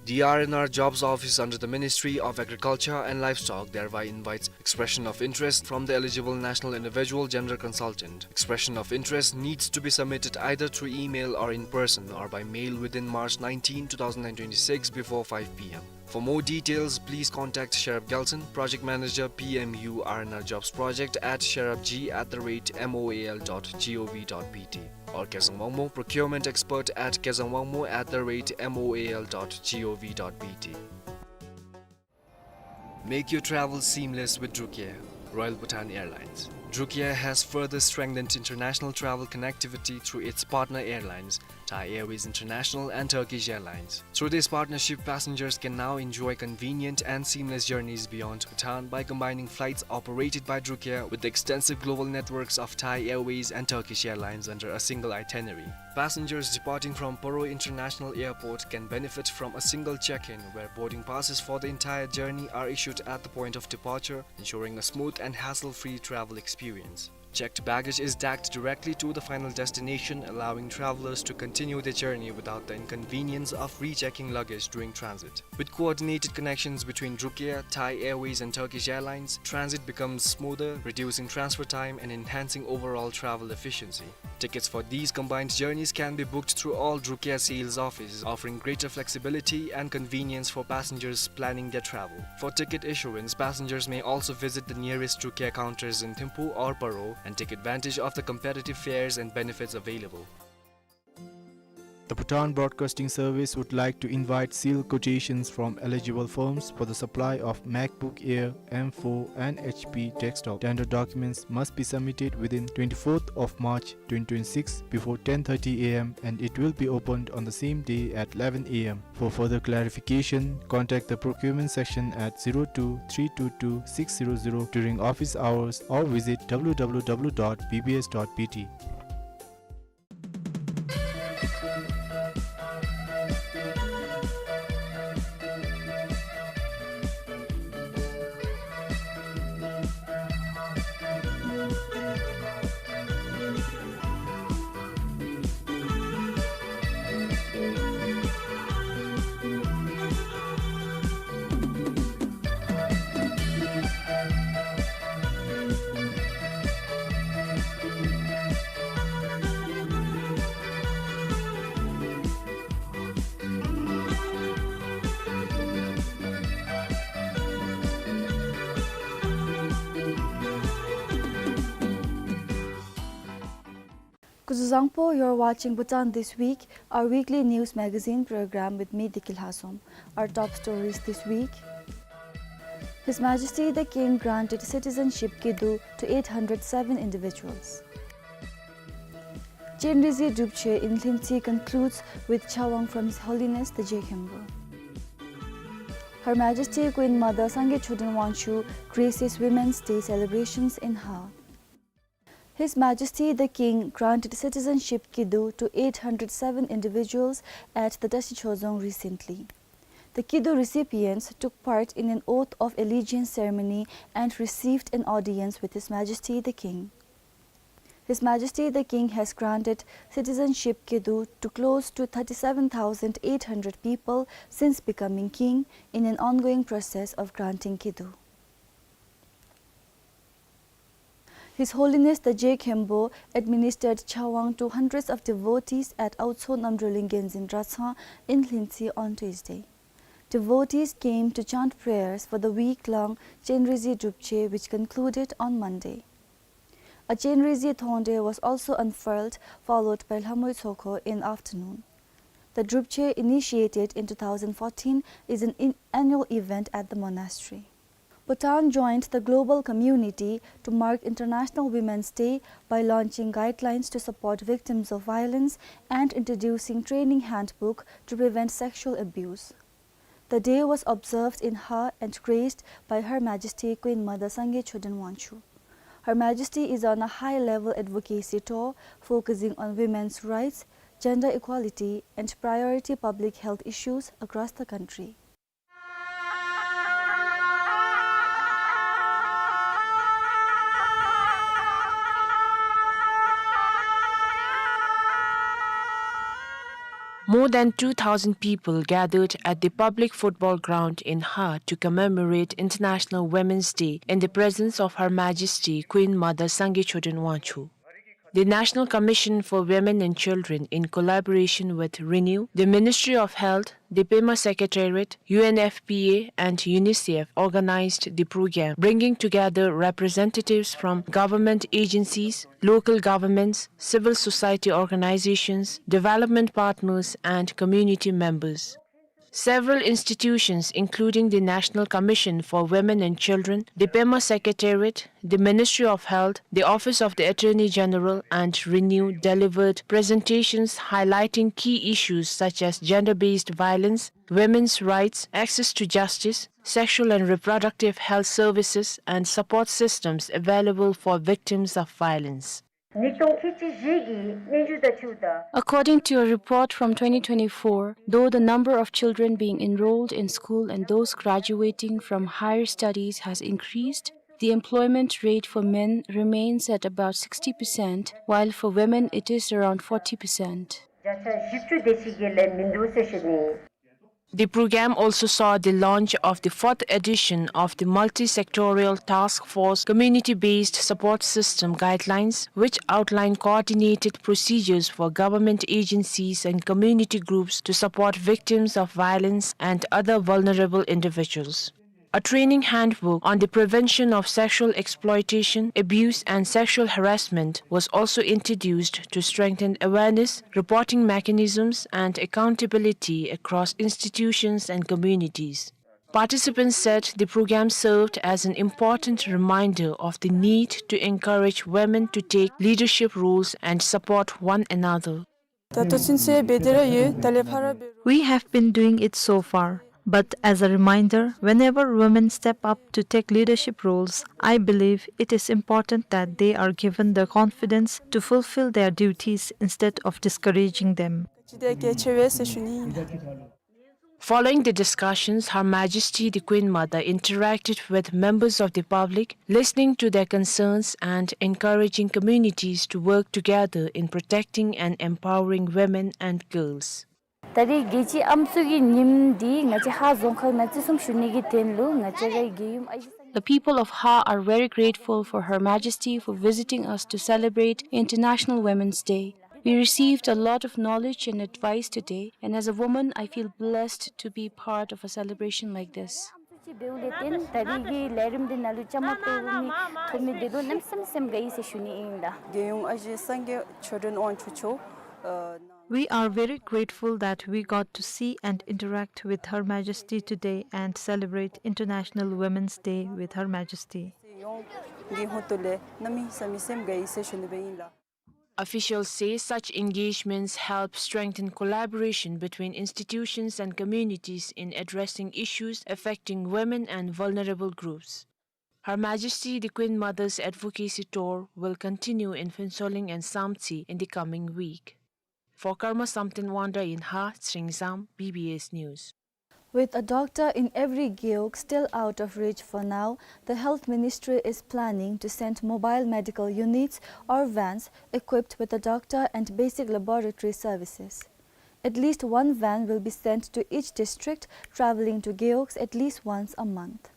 The R and R Jobs Office under the Ministry of Agriculture and Livestock thereby invites expression of interest from the eligible national individual gender consultant. Expression of interest needs to be submitted either through email or in person or by mail within March nineteenth, two thousand and twenty-six before five P M. For more details, please contact Sherab Gelson, Project Manager, P M U R and R Jobs Project at sherabg at the rate M O A L dot G O V dot B T, or Kezang Wangmo, Procurement Expert at kezangwangmo at the rate M O A L dot G O V dot B T. Make your travel seamless with Duk Air, Royal Bhutan Airlines. Druk Air has further strengthened international travel connectivity through its partner airlines, Thai Airways International and Turkish Airlines. Through this partnership, passengers can now enjoy convenient and seamless journeys beyond Bhutan by combining flights operated by Druk Air with the extensive global networks of Thai Airways and Turkish Airlines under a single itinerary. Passengers departing from Paro International Airport can benefit from a single check-in, where boarding passes for the entire journey are issued at the point of departure, ensuring a smooth and hassle-free travel experience. Checked baggage is tagged directly to the final destination, allowing travelers to continue their journey without the inconvenience of rechecking luggage during transit. With coordinated connections between Druk Air, Thai Airways, and Turkish Airlines, transit becomes smoother, reducing transfer time and enhancing overall travel efficiency. Tickets for these combined journeys can be booked through all Druk Air sales offices, offering greater flexibility and convenience for passengers planning their travel. For ticket issuance, passengers may also visit the nearest Druk Air counters in Thimphu or Paro and take advantage of the competitive fares and benefits available. The Bhutan Broadcasting Service would like to invite sealed quotations from eligible firms for the supply of MacBook Air M four and H P desktop. Tender documents must be submitted within twenty-fourth of March twenty twenty-six before ten thirty A M, and it will be opened on the same day at eleven A M. For further clarification, contact the procurement section at zero two three two two six zero zero during office hours or visit W W W dot B B S dot B T. Kuzuzangpo, you're watching Bhutan This Week, our weekly news magazine program with me, Deki Lhasum. Our top stories this week. His Majesty the King granted citizenship kidu to eight hundred seven individuals. Chenrizi Drupche in Lhintsi concludes with Chawang from His Holiness the Je Khenpo. Her Majesty Queen Mother Sangye Choden Wangchuck graces Women's Day celebrations in Har. His Majesty the King granted citizenship kidu to eight hundred seven individuals at the Tashi Chozong recently. The kidu recipients took part in an oath of allegiance ceremony and received an audience with His Majesty the King. His Majesty the King has granted citizenship kidu to close to thirty-seven thousand eight hundred people since becoming king in an ongoing process of granting kidu. His Holiness the Je Khenpo administered Chawang to hundreds of devotees at Aotso Namdrolling Genzin Dratshang in Lhintsi on Tuesday. Devotees came to chant prayers for the week-long Chenrizi Drupche, which concluded on Monday. A Chenrizi Thongde was also unfurled, followed by Lhamoi Tsokho in afternoon. The Drupche, initiated in two thousand fourteen, is an in-, annual event at the monastery. Bhutan joined the global community to mark International Women's Day by launching guidelines to support victims of violence and introducing training handbook to prevent sexual abuse. The day was observed in Har and graced by Her Majesty Queen Mother Sangye Choden Wangchuck. Her Majesty is on a high-level advocacy tour focusing on women's rights, gender equality, and priority public health issues across the country. More than two thousand people gathered at the public football ground in Har to commemorate International Women's Day in the presence of Her Majesty Queen Mother Sangye Choden Wangchuck. The National Commission for Women and Children, in collaboration with RENEW, the Ministry of Health, the Pema Secretariat, U N F P A and UNICEF, organized the program, bringing together representatives from government agencies, local governments, civil society organizations, development partners, and community members. Several institutions, including the National Commission for Women and Children, the Pema Secretariat, the Ministry of Health, the Office of the Attorney General, and Renew, delivered presentations highlighting key issues such as gender-based violence, women's rights, access to justice, sexual and reproductive health services, and support systems available for victims of violence. ཉིས་སྟོང་ཁལ་གཅིག་བཞི་གི་སྙན་ཞུ་དང་འཁྲིལཝ་ད། According to a report from twenty twenty-four, though the number of children being enrolled in school and those graduating from higher studies has increased, the employment rate for men remains at about sixty percent, while for women it is around forty percent. བརྒྱ་ཆ་བཞི་བཅུ་དེ་ཅིག་གི་ལས་མིན་འདུག་ཟེར་ཞུ་ནི། The program also saw the launch of the fourth edition of the Multi-Sectorial Task Force Community-Based Support System Guidelines, which outline coordinated procedures for government agencies and community groups to support victims of violence and other vulnerable individuals. A training handbook on the prevention of sexual exploitation, abuse, and sexual harassment was also introduced to strengthen awareness, reporting mechanisms, and accountability across institutions and communities. Participants said the program served as an important reminder of the need to encourage women to take leadership roles and support one another. ད་ལྟོ་ཚུན་ཚོད་འབད་དེ་ར་ཡོད། ད་ལས་ཕར་འབད་རུང་། We have been doing it so far, but as a reminder, whenever women step up to take leadership roles, I believe it is important that they are given the confidence to fulfill their duties instead of discouraging them. ཅི་དེ་གལ་ཆེ་བས་ཟེར་ཞུ་ནི་ཨིན། Following the discussions, Her Majesty the Queen Mother interacted with members of the public, listening to their concerns and encouraging communities to work together in protecting and empowering women and girls. ད་རེས་རྒྱལ་སྤྱིའི་ཨམ་སྲུ་གི་ཉིནམ་འདི་ང་བཅས་ཧཱ་རྫོང་ཁག་ནང་བརྩི་སྲུང་ཞུ་ནི་གི་དོན་ལུ་ང་བཅས་རའི་རྒྱལ་ཡུམ་ཨ་ཞེ། The people of Ha are very grateful for Her Majesty for visiting us to celebrate International Women's Day. We received a lot of knowledge and advice today, and as a woman, I feel blessed to be part of a celebration like this. ཅིག་འབདཝ་ལས་བརྟེན་ད་རེས་ཀྱི་ལས་རིམ་འདི་ནང་ལུ་བཅའ་མར་གཏོགས་མི་ཐོབ་མི་འདི་ལུ་གནམ་མེད་ས་མེད་སེམས་དགའ་ཡི་ཟེར་ཞུ་ནི་ཨིན་ལགས། རྒྱལ་ཡོངས་ཨ་ཞེ་སངས་རྒྱས་ཆོས་སྒྲོན་དབང་ཕྱུག་མཆོག། ཨ། We are very grateful that we got to see and interact with Her Majesty today and celebrate International Women's Day with Her Majesty. ཡོངས་ཀྱི་ཧོངས་ལས་གནམ་མེད་ས་མེད་སེམས་དགའ་ཡི་ཟེར་ཞུ་ནི་སྦེ་ཨིན་ལགས། Officials say such engagements help strengthen collaboration between institutions and communities in addressing issues affecting women and vulnerable groups. Her Majesty the Queen Mother's advocacy tour will continue in Phuentsholing and Samtse in the coming week. For Karma Samten Wangda in Ha, Tsering Zam, B B S News. With a doctor in every gewog still out of reach for now, the Health Ministry is planning to send mobile medical units or vans equipped with a doctor and basic laboratory services. At least one van will be sent to each district, travelling to gewogs at least once a month.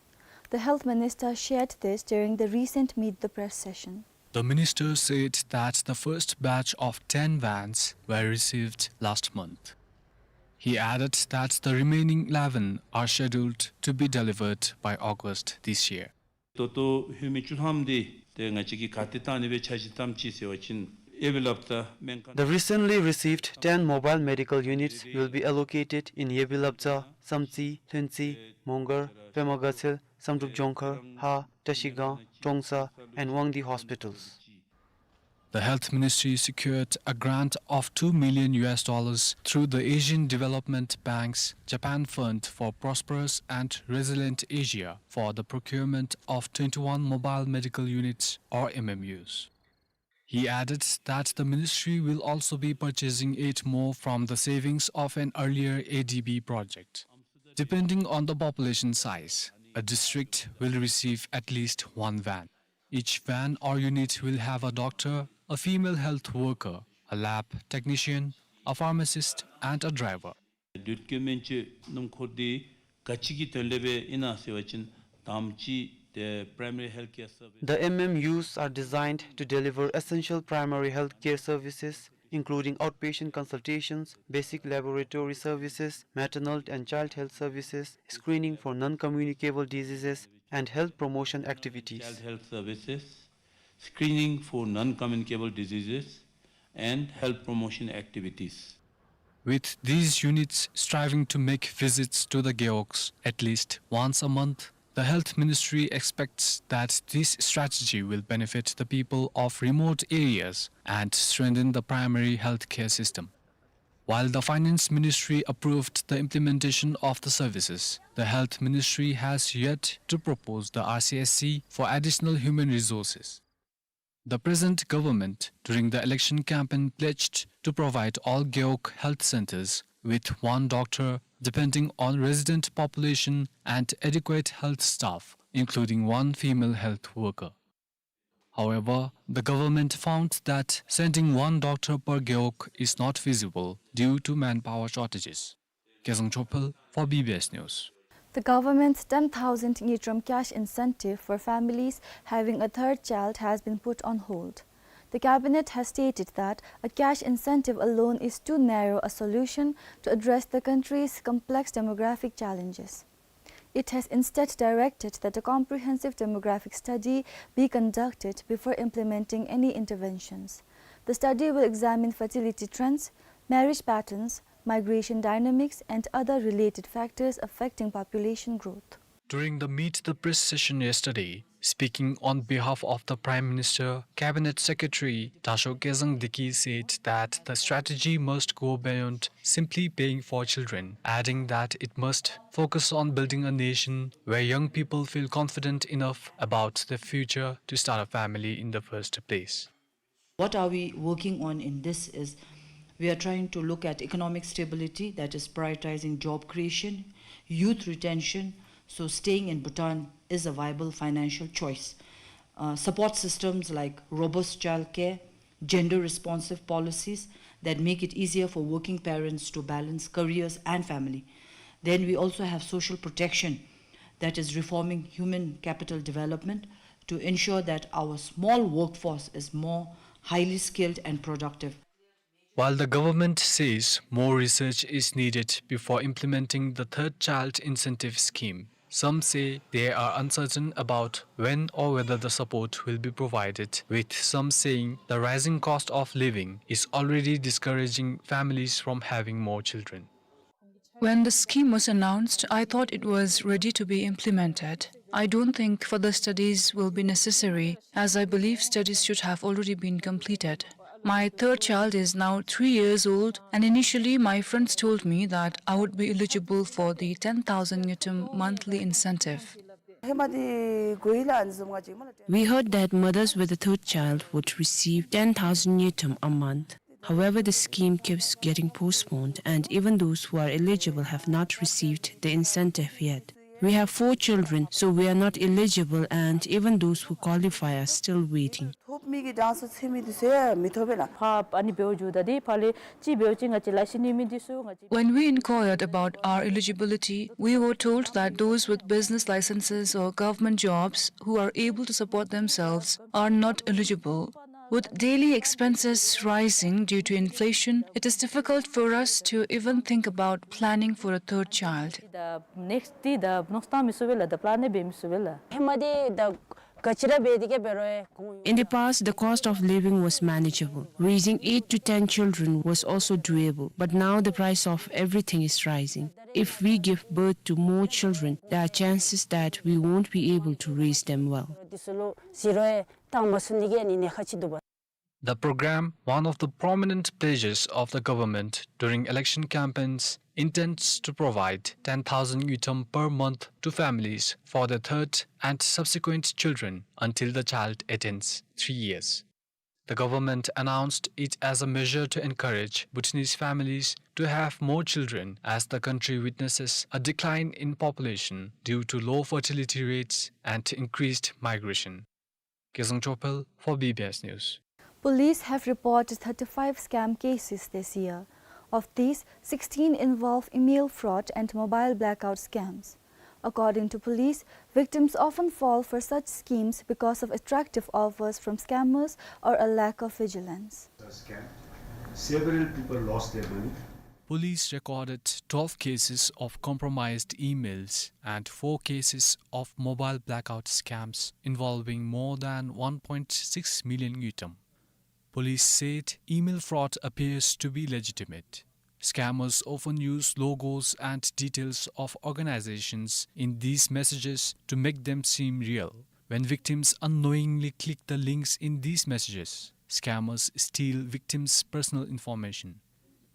The Health Minister shared this during the recent Meet the Press session. The minister said that the first batch of ten vans were received last month. He added that the remaining eleven are scheduled to be delivered by August this year. ད་ལྟོ་ལྷོད་མི་བཅུ་ཐམ་འདི་ཏེ་ང་བཅས་ཀྱིས་ག་ཏེ་བཏང་ནི་སྦེ་འཆར་གཞི་བཏངམ་ཅིག་ཟེར་བ་ཅིན་ཡེ་བི་ལབ་ཙ་སྨན་ཁང་། The recently received ten mobile medical units will be allocated in Yebilabdza, Samtse, Lhuentse, Mongar, Pema Gatshel, Samdrup Jongkhar, Ha, Trashigang, Trongsa, and Wangdue hospitals. The Health Ministry secured a grant of two million U S dollars through the Asian Development Bank's Japan Fund for Prosperous and Resilient Asia for the procurement of twenty-one mobile medical units, or M M Us. He added that the ministry will also be purchasing eight more from the savings of an earlier A D B project. Depending on the population size, a district will receive at least one van. Each van or unit will have a doctor, a female health worker, a lab technician, a pharmacist, and a driver. དུས་ཀྱི་སྨན་བཅོས་སྣུམ་འཁོར་འདི་ག་ཅི་གི་དོན་ལས་སྦེ་ཨིན་ན་ཟེར་བ་ཅིན་དང་པ་ཅིག་ཏེ་primary health care service. The M M Us are designed to deliver essential primary health care services, including outpatient consultations, basic laboratory services, maternal and child health services, screening for non-communicable diseases, and health promotion activities. Child health services, screening for non-communicable diseases, and health promotion activities. With these units striving to make visits to the gewogs at least once a month, the Health Ministry expects that this strategy will benefit the people of remote areas and strengthen the primary health care system. While the Finance Ministry approved the implementation of the services, the Health Ministry has yet to propose the R C S C for additional human resources. The present government, during the election campaign, pledged to provide all gewog health centers with one doctor, depending on resident population and adequate health staff, including one female health worker. However, the government found that sending one doctor per gewog is not feasible due to manpower shortages. Kezang Chopel for B B S News. The government's ten thousand ngultrum cash incentive for families having a third child has been put on hold. The cabinet has stated that a cash incentive alone is too narrow a solution to address the country's complex demographic challenges. It has instead directed that a comprehensive demographic study be conducted before implementing any interventions. The study will examine fertility trends, marriage patterns, migration dynamics, and other related factors affecting population growth. During the Meet the Press session yesterday, speaking on behalf of the Prime Minister, Cabinet Secretary Dasho Kezang Diki said that the strategy must go beyond simply paying for children, adding that it must focus on building a nation where young people feel confident enough about their future to start a family in the first place. What are we working on in this is we are trying to look at economic stability, that is prioritizing job creation, youth retention, so staying in Bhutan is a viable financial choice. Uh, support systems like robust childcare, gender-responsive policies that make it easier for working parents to balance careers and family. Then we also have social protection, that is reforming human capital development to ensure that our small workforce is more highly skilled and productive. While the government says more research is needed before implementing the third child incentive scheme, some say they are uncertain about when or whether the support will be provided, with some saying the rising cost of living is already discouraging families from having more children. When the scheme was announced, I thought it was ready to be implemented. I don't think further studies will be necessary, as I believe studies should have already been completed. My third child is now three years old, and initially my friends told me that I would be eligible for the ten thousand ngultrum monthly incentive. We heard that mothers with a third child would receive ten thousand ngultrum a month. However, the scheme keeps getting postponed, and even those who are eligible have not received the incentive yet. We have four children, so we are not eligible, and even those who qualify are still waiting. When we inquired about our eligibility, we were told that those with business licenses or government jobs who are able to support themselves are not eligible. With daily expenses rising due to inflation, it is difficult for us to even think about planning for a third child. In the past, the cost of living was manageable. Raising eight to ten children was also doable, but now the price of everything is rising. If we give birth to more children, there are chances that we won't be able to raise them well. The program, one of the prominent pledges of the government during election campaigns, intends to provide ten thousand ngultrum per month to families for their third and subsequent children until the child attains three years. The government announced it as a measure to encourage Bhutanese families to have more children, as the country witnesses a decline in population due to low fertility rates and increased migration. Kezang Chopel for B B S News. Police have reported thirty-five scam cases this year. Of these, sixteen involve email fraud and mobile blackout scams. According to police, victims often fall for such schemes because of attractive offers from scammers or a lack of vigilance. Scam. Several people lost their money. Police recorded twelve cases of compromised emails and four cases of mobile blackout scams involving more than one point six million ngultrum. Police said email fraud appears to be legitimate. Scammers often use logos and details of organizations in these messages to make them seem real. When victims unknowingly click the links in these messages, scammers steal victims' personal information.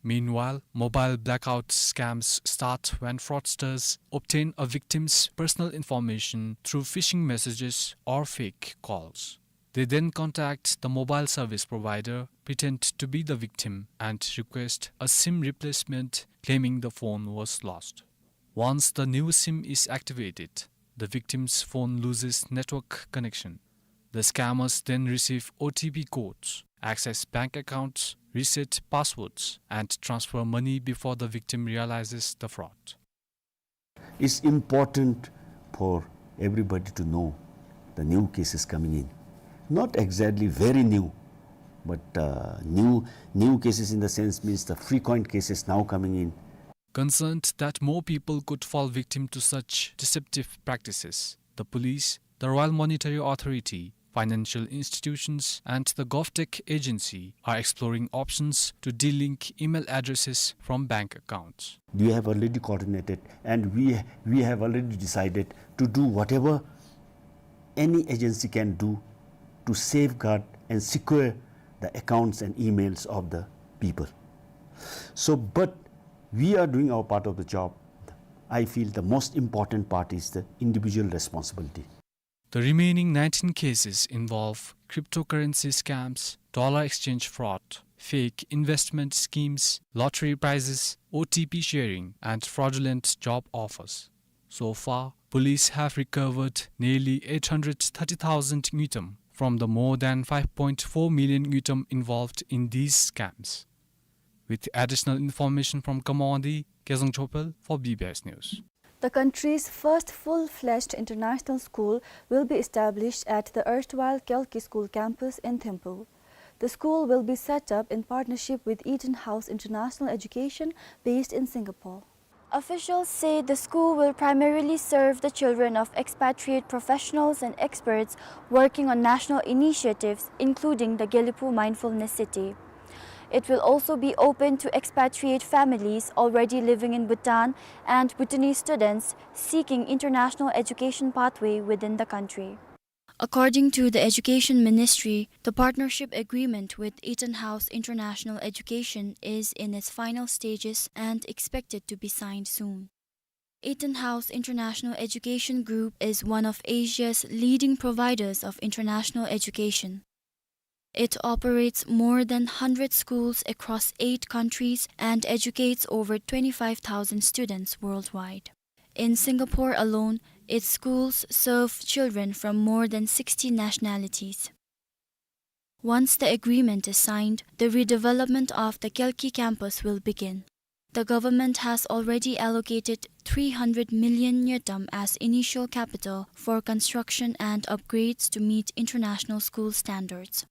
Meanwhile, mobile blackout scams start when fraudsters obtain a victim's personal information through phishing messages or fake calls. They then contact the mobile service provider, pretend to be the victim, and request a SIM replacement, claiming the phone was lost. Once the new SIM is activated, the victim's phone loses network connection. The scammers then receive O T P codes, access bank accounts, reset passwords, and transfer money before the victim realizes the fraud. It's important for everybody to know the new cases coming in. Not exactly very new, but, uh, new, new cases in the sense means the frequent cases now coming in. Concerned that more people could fall victim to such deceptive practices, the police, the Royal Monetary Authority, financial institutions, and the GovTech agency are exploring options to delink email addresses from bank accounts. We have already coordinated and we, we have already decided to do whatever any agency can do to safeguard and secure the accounts and emails of the people. So, but we are doing our part of the job. I feel the most important part is the individual responsibility. The remaining nineteen cases involve cryptocurrency scams, dollar exchange fraud, fake investment schemes, lottery prizes, O T P sharing, and fraudulent job offers. So far, police have recovered nearly eight hundred thirty thousand ngultrum from the more than five point four million ngultrum involved in these scams. With additional information from Gamawangdi, Kezang Chopel for B B S News. The country's first full-fledged international school will be established at the erstwhile Kalki School campus in Thimphu. The school will be set up in partnership with Eton House International Education, based in Singapore. Officials say the school will primarily serve the children of expatriate professionals and experts working on national initiatives, including the Gelephu Mindfulness City. It will also be open to expatriate families already living in Bhutan and Bhutanese students seeking international education pathway within the country. According to the Education Ministry, the partnership agreement with Eton House International Education is in its final stages and expected to be signed soon. Eton House International Education Group is one of Asia's leading providers of international education. It operates more than hundred schools across eight countries and educates over twenty-five thousand students worldwide. In Singapore alone, its schools serve children from more than sixty nationalities. Once the agreement is signed, the redevelopment of the Kalki campus will begin. The government has already allocated three hundred million ngultrum as initial capital for construction and upgrades to meet international school standards.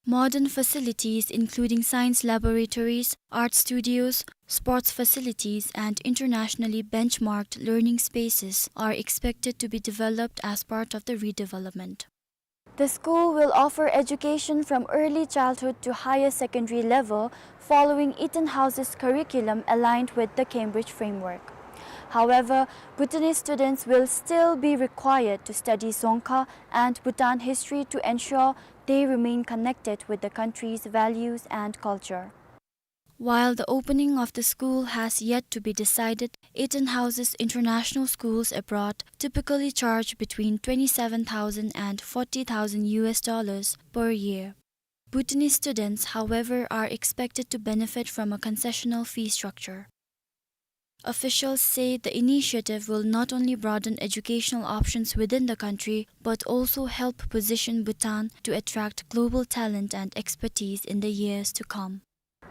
Modern facilities including science laboratories, art studios, sports facilities, and internationally benchmarked learning spaces are expected to be developed as part of the redevelopment. The school will offer education from early childhood to higher secondary level, following Eton House's curriculum aligned with the Cambridge framework. However, Bhutanese students will still be required to study Dzongkha and Bhutan history to ensure they remain connected with the country's values and culture. While the opening of the school has yet to be decided, Eton House's international schools abroad typically charge between twenty-seven thousand and forty thousand U S dollars per year. Bhutanese students, however, are expected to benefit from a concessional fee structure. Officials say the initiative will not only broaden educational options within the country, but also help position Bhutan to attract global talent and expertise in the years to come.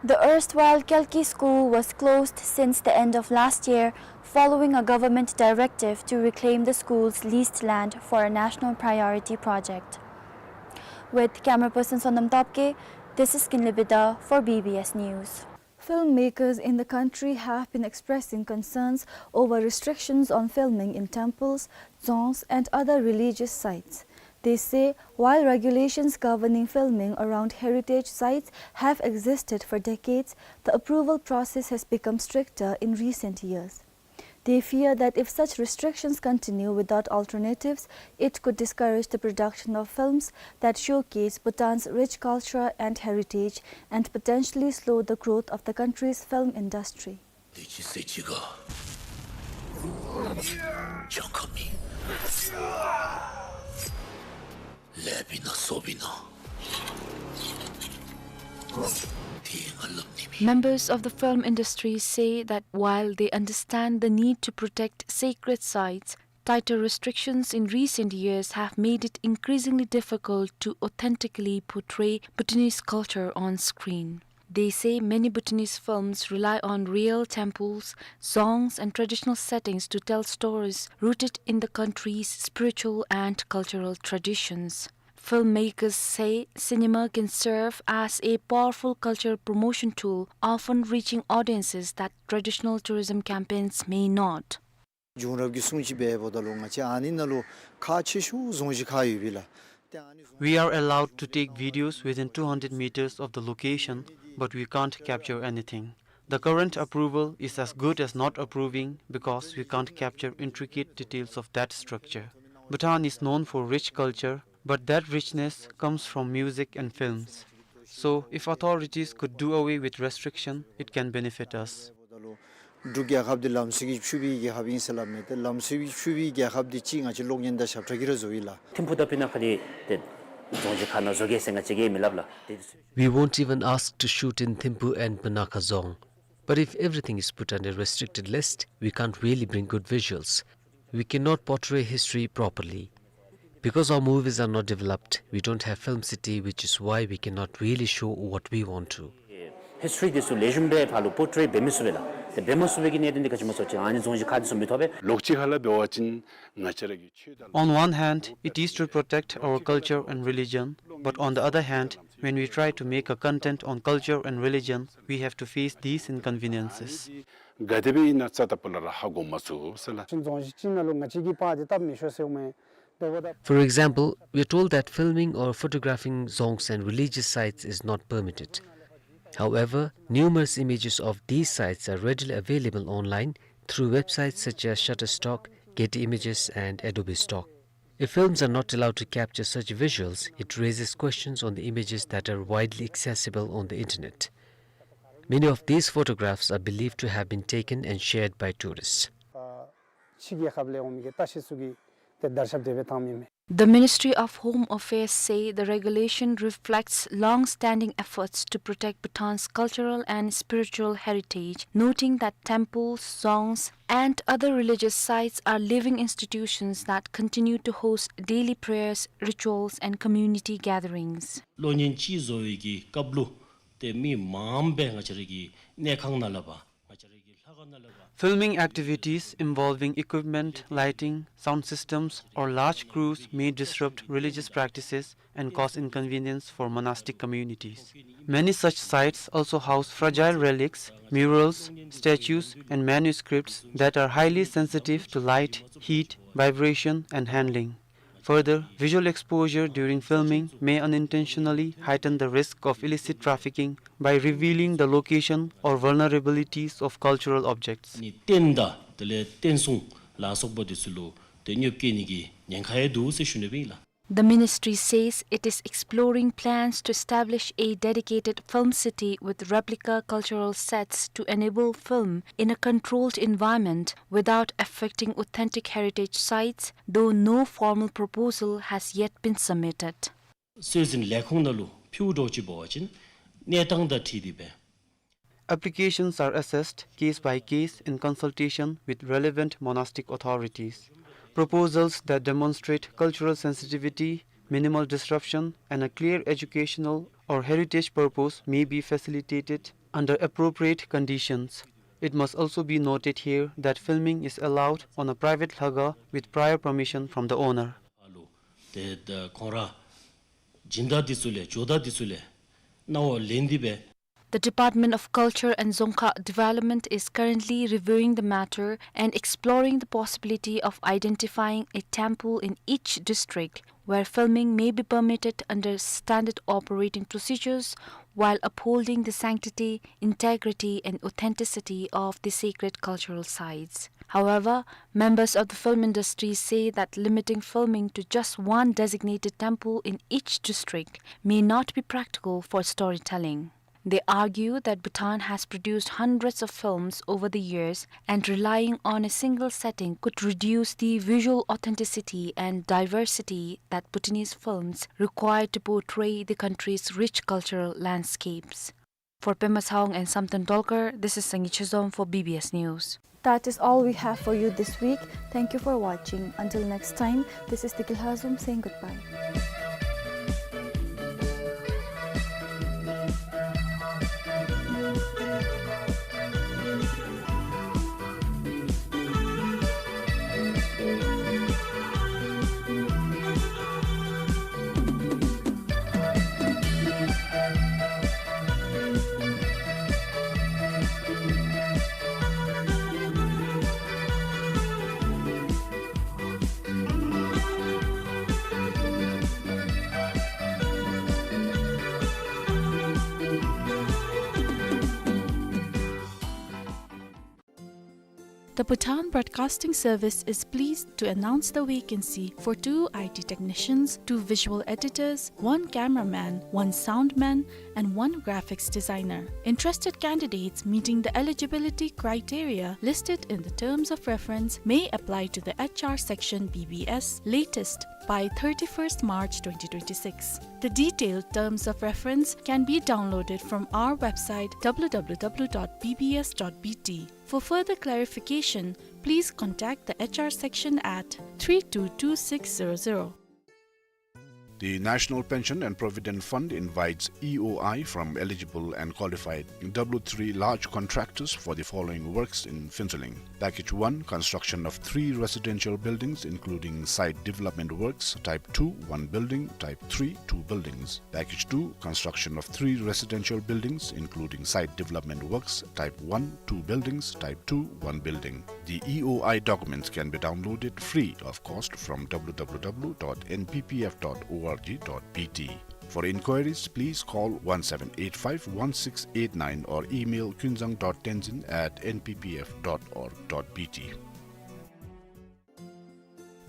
The erstwhile Kalki School was closed since the end of last year following a government directive to reclaim the school's leased land for a national priority project. With camera person Sonam Topke, this is Kinley Bida for B B S News. Filmmakers in the country have been expressing concerns over restrictions on filming in temples, dzongs, and other religious sites. They say while regulations governing filming around heritage sites have existed for decades, the approval process has become stricter in recent years. They fear that if such restrictions continue without alternatives, it could discourage the production of films that showcase Bhutan's rich culture and heritage and potentially slow the growth of the country's film industry. Members of the film industry say that while they understand the need to protect sacred sites, tighter restrictions in recent years have made it increasingly difficult to authentically portray Bhutanese culture on screen. They say many Bhutanese films rely on real temples, dzongs, and traditional settings to tell stories rooted in the country's spiritual and cultural traditions. Filmmakers say cinema can serve as a powerful cultural promotion tool, often reaching audiences that traditional tourism campaigns may not. བྱུང་རབས་ཀྱི་སྲུང་བརྩི་འབད་འབདཝ་ད་ལུ་ང་བཅས་ཨ་ནི་ནང་ལུ་ཁག་ཆེ་ཤོས་རྫོང་གཞི་ཁག་ཡོད་པས་ལགས། ཏེ་ཨ་ནི་རྫོང་We are allowed to take videos within two hundred meters of the location, but we can't capture anything. The current approval is as good as not approving because we can't capture intricate details of that structure. Bhutan is known for rich culture, but that richness comes from music and films. So, if authorities could do away with restriction, it can benefit us. འབྲུག་རྒྱལ་ཁབ་འདི་ལམ་སྲོལ་གྱིས་ཕྱུག་པའི་རྒྱལ་ཁབ་ཨིན་ཟེར་སླབ་མས། ཏེ་ལམ་སྲོལ་གྱིས་ཕྱུག་པའི་རྒྱལ་ཁབ་འདི་ཅིག་ང་བཅས་གློག་བརྙན་དང་ཞབས་ཁྲ་གིས་ར་བཟོ་ཡི་ལགས། ཐིམ་ཕུག་དང་སྤུ་ན་ཁ་འདི་ཏེ་རྫོང་གཞི་ཁག་ནང་བཟོ་གེ་ཟེར་ང་བཅས་ཀྱིས་མི་སླབ་ལགས། ཏེ་We won't even ask to shoot in Thimphu and Punakha dzong. But if everything is put under restricted list, we can't really bring good visuals. We cannot portray history properly. Because our movies are not developed, we don't have film city, which is why we cannot really show what we want to. History འདི་ཚུ་ལེགས་ཤོམ་སྦེ་ཕར་ལུ་པོར་ཊྲེ་འབད་མི་ཚུགས་པས་ལགས། ཏེ་འབད་མ་ཚུགས་པའི་གི་གནད་དོན་འདི་ག་ཅི་སྨོ་ཟེར་བ་ཅིན་ཨ་ནི་རྫོང་གཞི་ཁག་འདི་ཚུ་མི་ཐོབ་པས། ལོགས་གཅིག་ཁ་ལས་འབད་བ་ཅིན་ང་བཅས་ར་གི་ཆོས་དང་། On one hand, it is to protect our culture and religion, but on the other hand, when we try to make a content on culture and religion, we have to face these inconveniences. ག་དེ་སྦེ་ཨིན་ན་རྩ་དང་སྤུ་ལས་ར་ཧ་གོ་མ་ཚུགས་ཟེར་ལགས། རྫོང་གཞི་ཅིག་ནང་ལུ་ང་བཅས་ཀྱིས་པར་འདི་བཏབ་མི་ཆོག་ཟེརཝ་མས། For example, we are told that filming or photographing dzongs and religious sites is not permitted. However, numerous images of these sites are readily available online through websites such as Shutterstock, Getty Images, and Adobe Stock. If films are not allowed to capture such visuals, it raises questions on the images that are widely accessible on the internet. Many of these photographs are believed to have been taken and shared by tourists. ཕྱི་རྒྱལ་ཁབ་ལས་འོང་མི་གི་བརྟག་ཞིབ་ཚུ་གིས་ཏེ་བརྡར་ཤ་དེ་སྦེ་བཏང་མི་མས། The Ministry of Home Affairs say the regulation reflects long-standing efforts to protect Bhutan's cultural and spiritual heritage, noting that temples, dzongs, and other religious sites are living institutions that continue to host daily prayers, rituals, and community gatherings. གློག་བརྙན་ཅིག་བཟོ་བའི་གི་སྐབས་ལུ་ཏེ་མི་མངམ་སྦེ་ང་བཅས་ར་གི་གནས་ཁང་ནང་ལས་ཕར་ང་བཅས་ར་གི་ལྷ་ཁང་ནང་ལས་ཕར། Filming activities involving equipment, lighting, sound systems, or large crews may disrupt religious practices and cause inconvenience for monastic communities. Many such sites also house fragile relics, murals, statues, and manuscripts that are highly sensitive to light, heat, vibration, and handling. Further, visual exposure during filming may unintentionally heighten the risk of illicit trafficking by revealing the location or vulnerabilities of cultural objects. ནི་རྟེན་དང་དེ་ལས་རྟེན་གསུང་ལ་སོགས་པ་འདི་ཚུ་ལུ་ཏེ་གནོདཔ་བཀལ་ནི་གི་ཉེན་ཁ་ཡང་འདུག་ཟེར་ཞུ་ནི་སྦེ་ཨིན་ལགས། The ministry says it is exploring plans to establish a dedicated film city with replica cultural sets to enable film in a controlled environment without affecting authentic heritage sites, though no formal proposal has yet been submitted. སྲོལ་འཛིན་ལས་ཁུངས་ནང་ལུ་ཕུལཝ་འདྲཝ་ཅིག་འབད་བ་ཅིན་གནས་སྟངས་དང་འཁྲིལ་ཏེ་སྦེ། Applications are assessed case by case in consultation with relevant monastic authorities. Proposals that demonstrate cultural sensitivity, minimal disruption, and a clear educational or heritage purpose may be facilitated under appropriate conditions. It must also be noted here that filming is allowed on a private ལྷ་ཁང with prior permission from the owner. ཏེ་ད་ཁོང་ར་སྦྱིན་བདག་འདི་ཚུ་ལས་ཇོ་བདག་འདི་ཚུ་ལས་གནང་བ་ལེན་ཏེ་སྦེ། The Department of Culture and Dzongkha Development is currently reviewing the matter and exploring the possibility of identifying a temple in each district, where filming may be permitted under standard operating procedures while upholding the sanctity, integrity, and authenticity of the sacred cultural sites. However, members of the film industry say that limiting filming to just one designated temple in each district may not be practical for storytelling. They argue that Bhutan has produced hundreds of films over the years, and relying on a single setting could reduce the visual authenticity and diversity that Bhutanese films require to portray the country's rich cultural landscapes. For Pema Tshawang and Samten Dolkar, this is Sangi Chizom for B B S News. That is all we have for you this week. Thank you for watching. Until next time, this is Deki Lhazom saying goodbye. The Bhutan Broadcasting Service is pleased to announce the vacancy for two I T technicians, two visual editors, one cameraman, one soundman, and one graphics designer. Interested candidates meeting the eligibility criteria listed in the terms of reference may apply to the H R section B B S latest by thirty-first March twenty twenty-six. The detailed terms of reference can be downloaded from our website W W W dot B B S dot B T. For further clarification, please contact the H R section at three two two six zero zero. The National Pension and Provident Fund invites E O I from eligible and qualified W three large contractors for the following works in Phuentsholing. Package one, construction of three residential buildings, including site development works, type two, one building, type three, two buildings. Package two, construction of three residential buildings, including site development works, type one, two buildings, type two, one building. The E O I documents can be downloaded free of cost from W W W dot N P P F dot org dot B T. For inquiries, please call one seven eight five one six eight nine or email kunzang dot tenzin at N P P F dot org dot B T.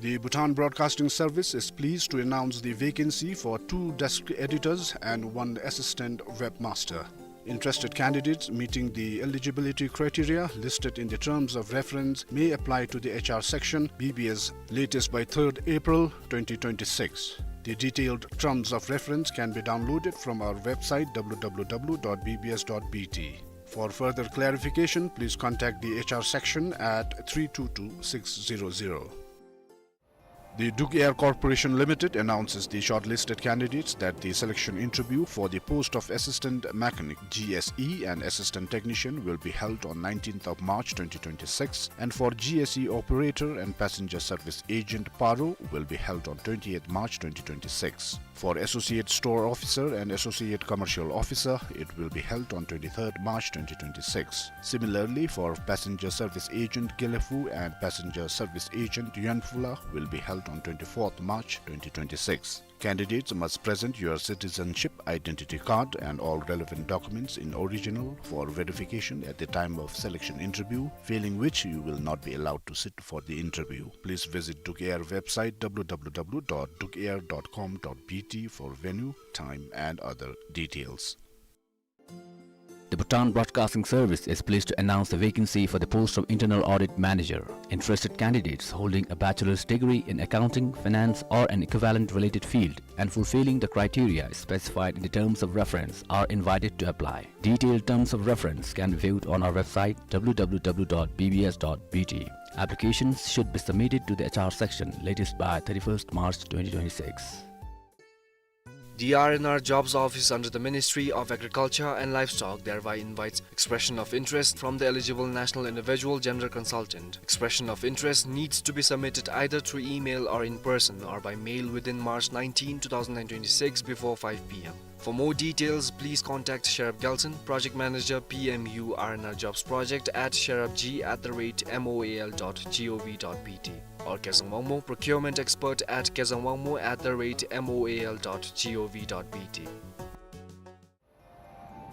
The Bhutan Broadcasting Service is pleased to announce the vacancy for two desk editors and one assistant webmaster. Interested candidates meeting the eligibility criteria listed in the terms of reference may apply to the H R section, B B S, latest by third April twenty twenty-six. The detailed terms of reference can be downloaded from our website W W W dot B B S dot B T. For further clarification, please contact the H R section at three two two six zero zero. The Duk Air Corporation Limited announces the shortlisted candidates that the selection interview for the post of Assistant Mechanic, G S E, and Assistant Technician will be held on nineteenth of March twenty twenty-six, and for G S E Operator and Passenger Service Agent, Paro, will be held on twentieth March twenty twenty-six. For Associate Store Officer and Associate Commercial Officer, it will be held on twenty-third March twenty twenty-six. Similarly, for Passenger Service Agent, Gelephu, and Passenger Service Agent, Yuanpfula, will be held on twenty-fourth March twenty twenty-six. Candidates must present your citizenship identity card and all relevant documents in original for verification at the time of selection interview, failing which you will not be allowed to sit for the interview. Please visit Duk Air website W W W dot duk air dot com dot B T for venue, time, and other details. The Bhutan Broadcasting Service is pleased to announce the vacancy for the post of Internal Audit Manager. Interested candidates holding a bachelor's degree in accounting, finance, or an equivalent related field and fulfilling the criteria specified in the terms of reference are invited to apply. Detailed terms of reference can be viewed on our website W W W dot B B S dot B T. Applications should be submitted to the H R section latest by thirty-first March twenty twenty-six. The R and R Jobs Office under the Ministry of Agriculture and Livestock thereby invites expression of interest from the eligible National Individual Gender Consultant. Expression of interest needs to be submitted either through email or in person or by mail within March nineteenth, two thousand and twenty-six before five P M. For more details, please contact Sherab Gelson, Project Manager, P M U R and R Jobs Project at sherabg at the rate moal dot gov dot B T. or Kezang Wangmo, procurement expert at kezangwangmo at the rate moal dot gov dot bt.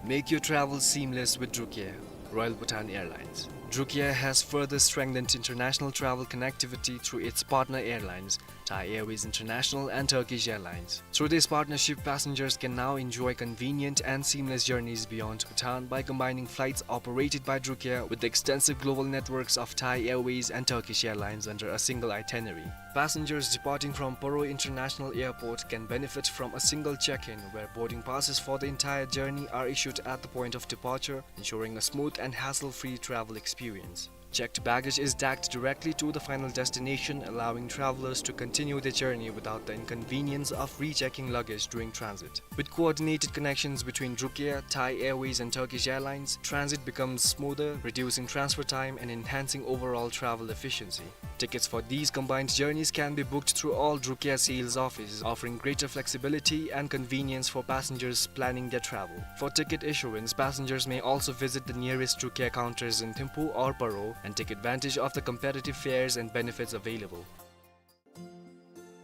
Make your travel seamless with Drukair, Royal Bhutan Airlines. Drukair has further strengthened international travel connectivity through its partner airlines, Thai Airways International and Turkish Airlines. Through this partnership, passengers can now enjoy convenient and seamless journeys beyond Bhutan by combining flights operated by Drukair with the extensive global networks of Thai Airways and Turkish Airlines under a single itinerary. Passengers departing from Paro International Airport can benefit from a single check-in, where boarding passes for the entire journey are issued at the point of departure, ensuring a smooth and hassle-free travel experience. Checked baggage is tagged directly to the final destination, allowing travelers to continue their journey without the inconvenience of rechecking luggage during transit. With coordinated connections between Drukair, Thai Airways, and Turkish Airlines, transit becomes smoother, reducing transfer time and enhancing overall travel efficiency. Tickets for these combined journeys can be booked through all Drukair sales offices, offering greater flexibility and convenience for passengers planning their travel. For ticket issuance, passengers may also visit the nearest Drukair counters in Thimphu or Paro and take advantage of the competitive fares and benefits available.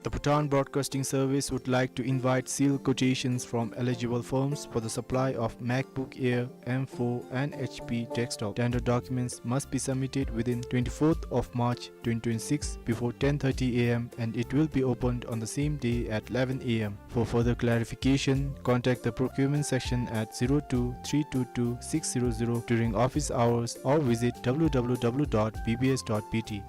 The Bhutan Broadcasting Service would like to invite sealed quotations from eligible firms for the supply of MacBook Air M four and H P desktop. Tender documents must be submitted within twenty-fourth of March twenty twenty-six before ten thirty A M, and it will be opened on the same day at eleven A M. For further clarification, contact the procurement section at zero two three two two six zero zero during office hours or visit W W W dot B B S dot B T.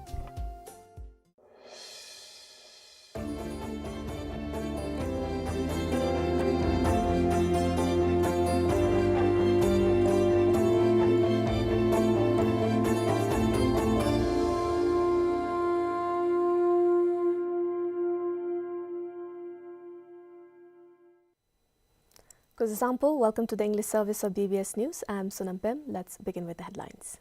Kuzuzangpo, welcome to the English service of B B S News. I'm Sonam Pem. Let's begin with the headlines.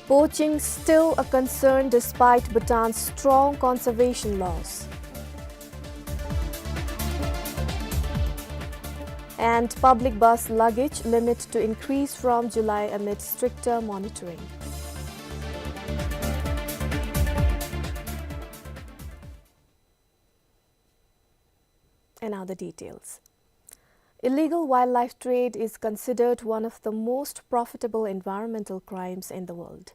Poaching still a concern despite Bhutan's strong conservation laws. And public bus luggage limit to increase from July amid stricter monitoring. And now the details. Illegal wildlife trade is considered one of the most profitable environmental crimes in the world,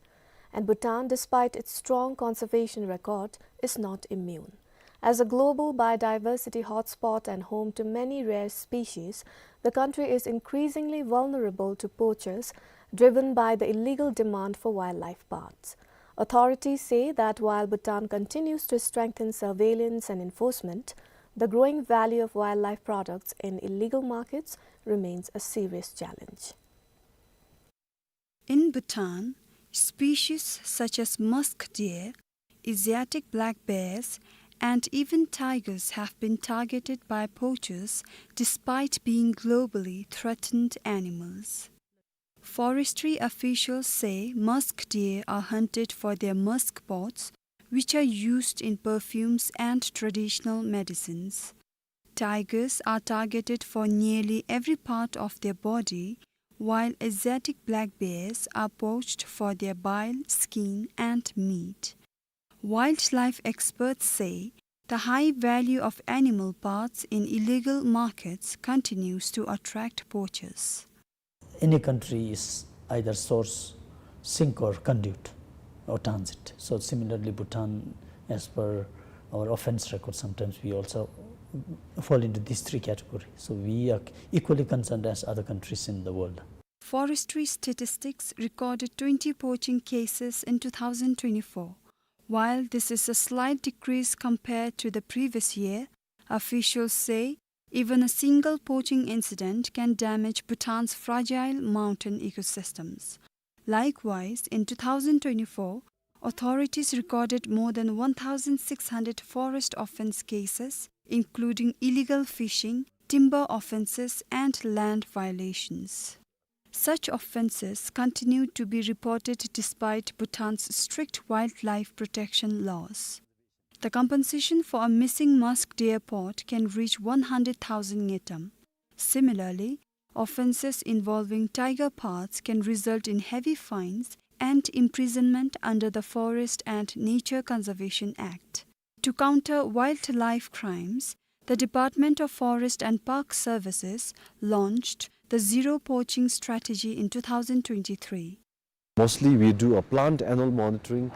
and Bhutan, despite its strong conservation record, is not immune. As a global biodiversity hotspot and home to many rare species, the country is increasingly vulnerable to poachers, driven by the illegal demand for wildlife parts. Authorities say that while Bhutan continues to strengthen surveillance and enforcement, the growing value of wildlife products in illegal markets remains a serious challenge. In Bhutan, species such as musk deer, Asiatic black bears, and even tigers have been targeted by poachers despite being globally threatened animals. Forestry officials say musk deer are hunted for their musk pods, which are used in perfumes and traditional medicines. Tigers are targeted for nearly every part of their body, while Asiatic black bears are poached for their bile, skin, and meat. Wildlife experts say the high value of animal parts in illegal markets continues to attract poachers. Any country is either source, sink, or conduit or transit. So similarly, Bhutan, as per our offense record, sometimes we also fall into these three categories. So we are equally concerned as other countries in the world. Forestry statistics recorded twenty poaching cases in two thousand twenty-four. While this is a slight decrease compared to the previous year, officials say even a single poaching incident can damage Bhutan's fragile mountain ecosystems. Likewise, in two thousand twenty-four, authorities recorded more than one thousand six hundred forest offense cases, including illegal fishing, timber offenses, and land violations. Such offenses continue to be reported despite Bhutan's strict wildlife protection laws. The compensation for a missing musk deer pod can reach one hundred thousand ngultrum. Similarly, offenses involving tiger pods can result in heavy fines and imprisonment under the Forest and Nature Conservation Act. To counter wildlife crimes, the Department of Forest and Park Services launched the Zero Poaching Strategy in two thousand twenty-three. Mostly we do a plant annual monitoring,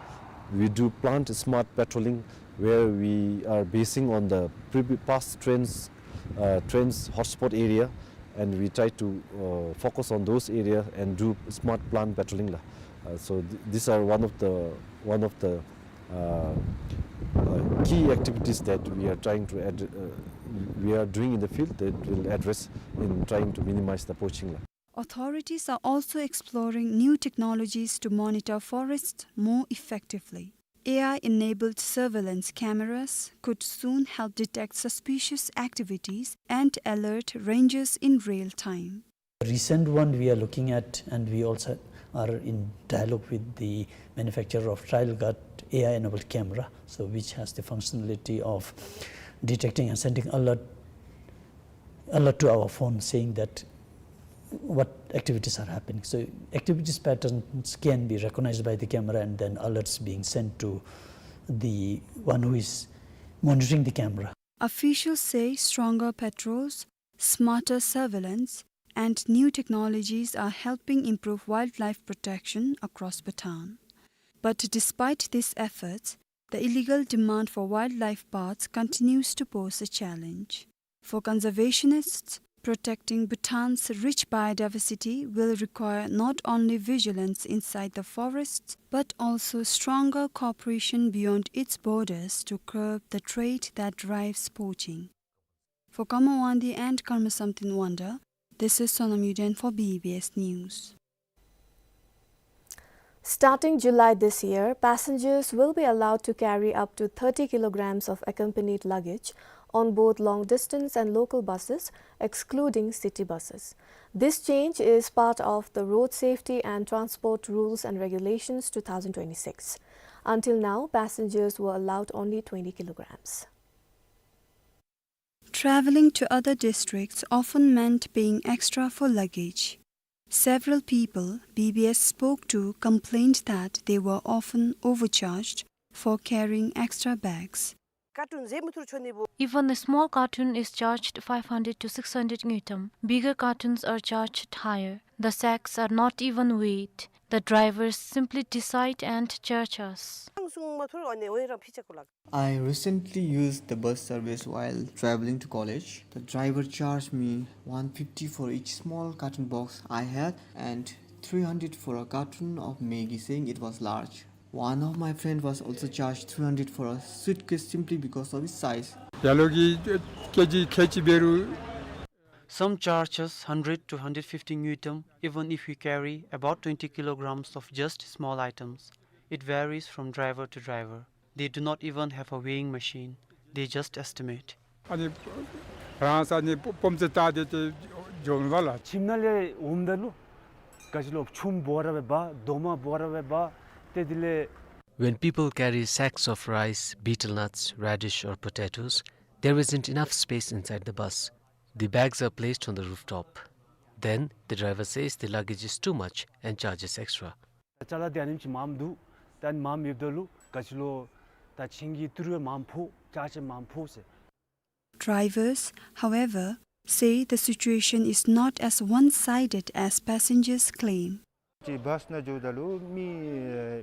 we do plant smart patrolling, where we are basing on the previ-, past trends, uh, trends hotspot area, and we try to, uh, focus on those areas and do smart plant patrolling la. Uh, so th-, these are one of the, one of the, uh, uh, key activities that we are trying to add, uh, we are doing in the field that will address in trying to minimize the poaching la. Authorities are also exploring new technologies to monitor forests more effectively. A I-enabled surveillance cameras could soon help detect suspicious activities and alert rangers in real time. Recent one we are looking at, and we also are in dialogue with the manufacturer of Trial Guard A I-enabled camera, so which has the functionality of detecting and sending alert alert to our phone saying that what activities are happening. So activities patterns can be recognized by the camera and then alerts being sent to the one who is monitoring the camera. Officials say stronger patrols, smarter surveillance, and new technologies are helping improve wildlife protection across Bhutan. But despite these efforts, the illegal demand for wildlife parts continues to pose a challenge. For conservationists, protecting Bhutan's rich biodiversity will require not only vigilance inside the forests, but also stronger cooperation beyond its borders to curb the trade that drives poaching. For Kama Wangdi and Karma Samten Wangda, this is Sonam Yuden for B B S News. Starting July this year, passengers will be allowed to carry up to thirty kilograms of accompanied luggage on both long-distance and local buses, excluding city buses. This change is part of the Road Safety and Transport Rules and Regulations two thousand twenty-six. Until now, passengers were allowed only twenty kilograms. Traveling to other districts often meant paying extra for luggage. Several people B B S spoke to complained that they were often overcharged for carrying extra bags. Carton ཟེ་མུ་ཐུར་ཆོ་ནི་བོ། Even a small carton is charged five hundred to six hundred ngultrum. Bigger cartons are charged higher. The sacks are not even weighed. The drivers simply decide and charge us. ཨང་སུང་མ་ཐུར་ཨ་ནི་འོ་ཡི་རང་ཕི་ཆ་ཀུ་ལགས། I recently used the bus service while traveling to college. The driver charged me one fifty for each small carton box I had and three hundred for a carton of Maggi, saying it was large. One of my friend was also charged three hundred for a suitcase simply because of its size. ཡ་ལོ་གི་ཀེ་ཇི་ཁལ་གཅིག་འབད་རུང་། Some charge us hundred to hundred fifty ngultrum, even if we carry about twenty kilograms of just small items. It varies from driver to driver. They do not even have a weighing machine. They just estimate. ཨ་ནི་རང་ས་ནི་སྤོམ་ཙེ་ལྟ་དེ་ཏེ་འཇོམས་པ་ལ། ཁྱིམ་ནང་ལས་འོངམ་ད་ལུ་ག་ཅི་ལོ་ཆུམ་འབོ་ར་སྦེ་འབག། རྡོག་མ་འབོ་ར་སྦེ་འབག། ཏེ་དེ་ལས། When people carry sacks of rice, betel nuts, radish or potatoes, there isn't enough space inside the bus. The bags are placed on the rooftop. Then the driver says the luggage is too much and charges extra. ད་ཅ་ལ་དེ་ཨ་ནེམ་ཅིག་མངམ་འདུག། ད་ཨ་ནི་མངམ་ཡོདཔ་ད་ལུ་ག་ཅི་ལོ་ད་ཆིང་གི་ཏི་རུ་མངམ་ཕོག། ཅ་ཆས་མངམ་ཕོག་ཟེར། Drivers, however, say the situation is not as one-sided as passengers claim. ཅིག་བཱས་ནང་འགྱོཝ་ད་ལུ་མི་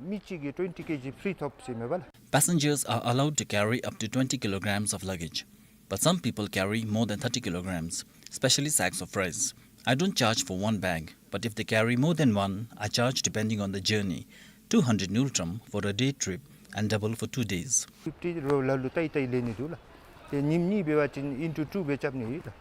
མི་གཅིག་གིས་twenty K G free ཐོབ་ཟེར་མས་པ་ལགས། Passengers are allowed to carry up to twenty kilograms of luggage, but some people carry more than thirty kilograms, especially sacks of rice. I don't charge for one bag, but if they carry more than one, I charge depending on the journey, two hundred ngultrum for a day trip and double for two days. Fifty རོ་ལ་ལུ་ཏའི་ཏའི་ལེན་ནི་འདུག་ལགས། ཏེ་ཉིནམ་གཉིས་འབད་བ་ཅིན་into two སྦེ་རྐྱབ་ནི་ཨིན་ལགས།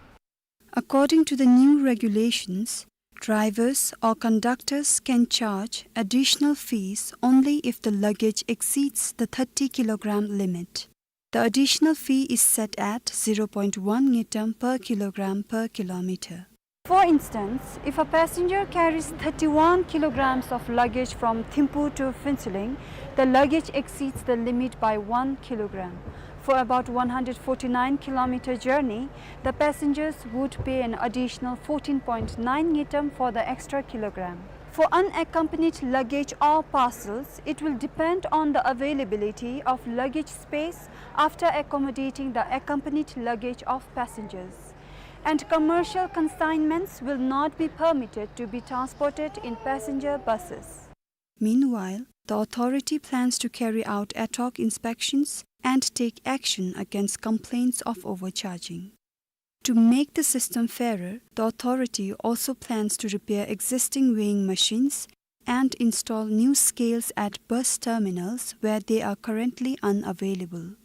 According to the new regulations, drivers or conductors can charge additional fees only if the luggage exceeds the thirty kilogram limit. The additional fee is set at zero point one ngultrum per kilogram per kilometer. For instance, if a passenger carries thirty-one kilograms of luggage from Thimphu to Phuentsholing, the luggage exceeds the limit by one kilogram. For about one hundred forty-nine kilometer journey, the passengers would pay an additional fourteen point nine ngultrum for the extra kilogram. For unaccompanied luggage or parcels, it will depend on the availability of luggage space after accommodating the accompanied luggage of passengers. And commercial consignments will not be permitted to be transported in passenger buses. Meanwhile, the authority plans to carry out ad hoc inspections and take action against complaints of overcharging. To make the system fairer, the authority also plans to repair existing weighing machines and install new scales at bus terminals where they are currently unavailable.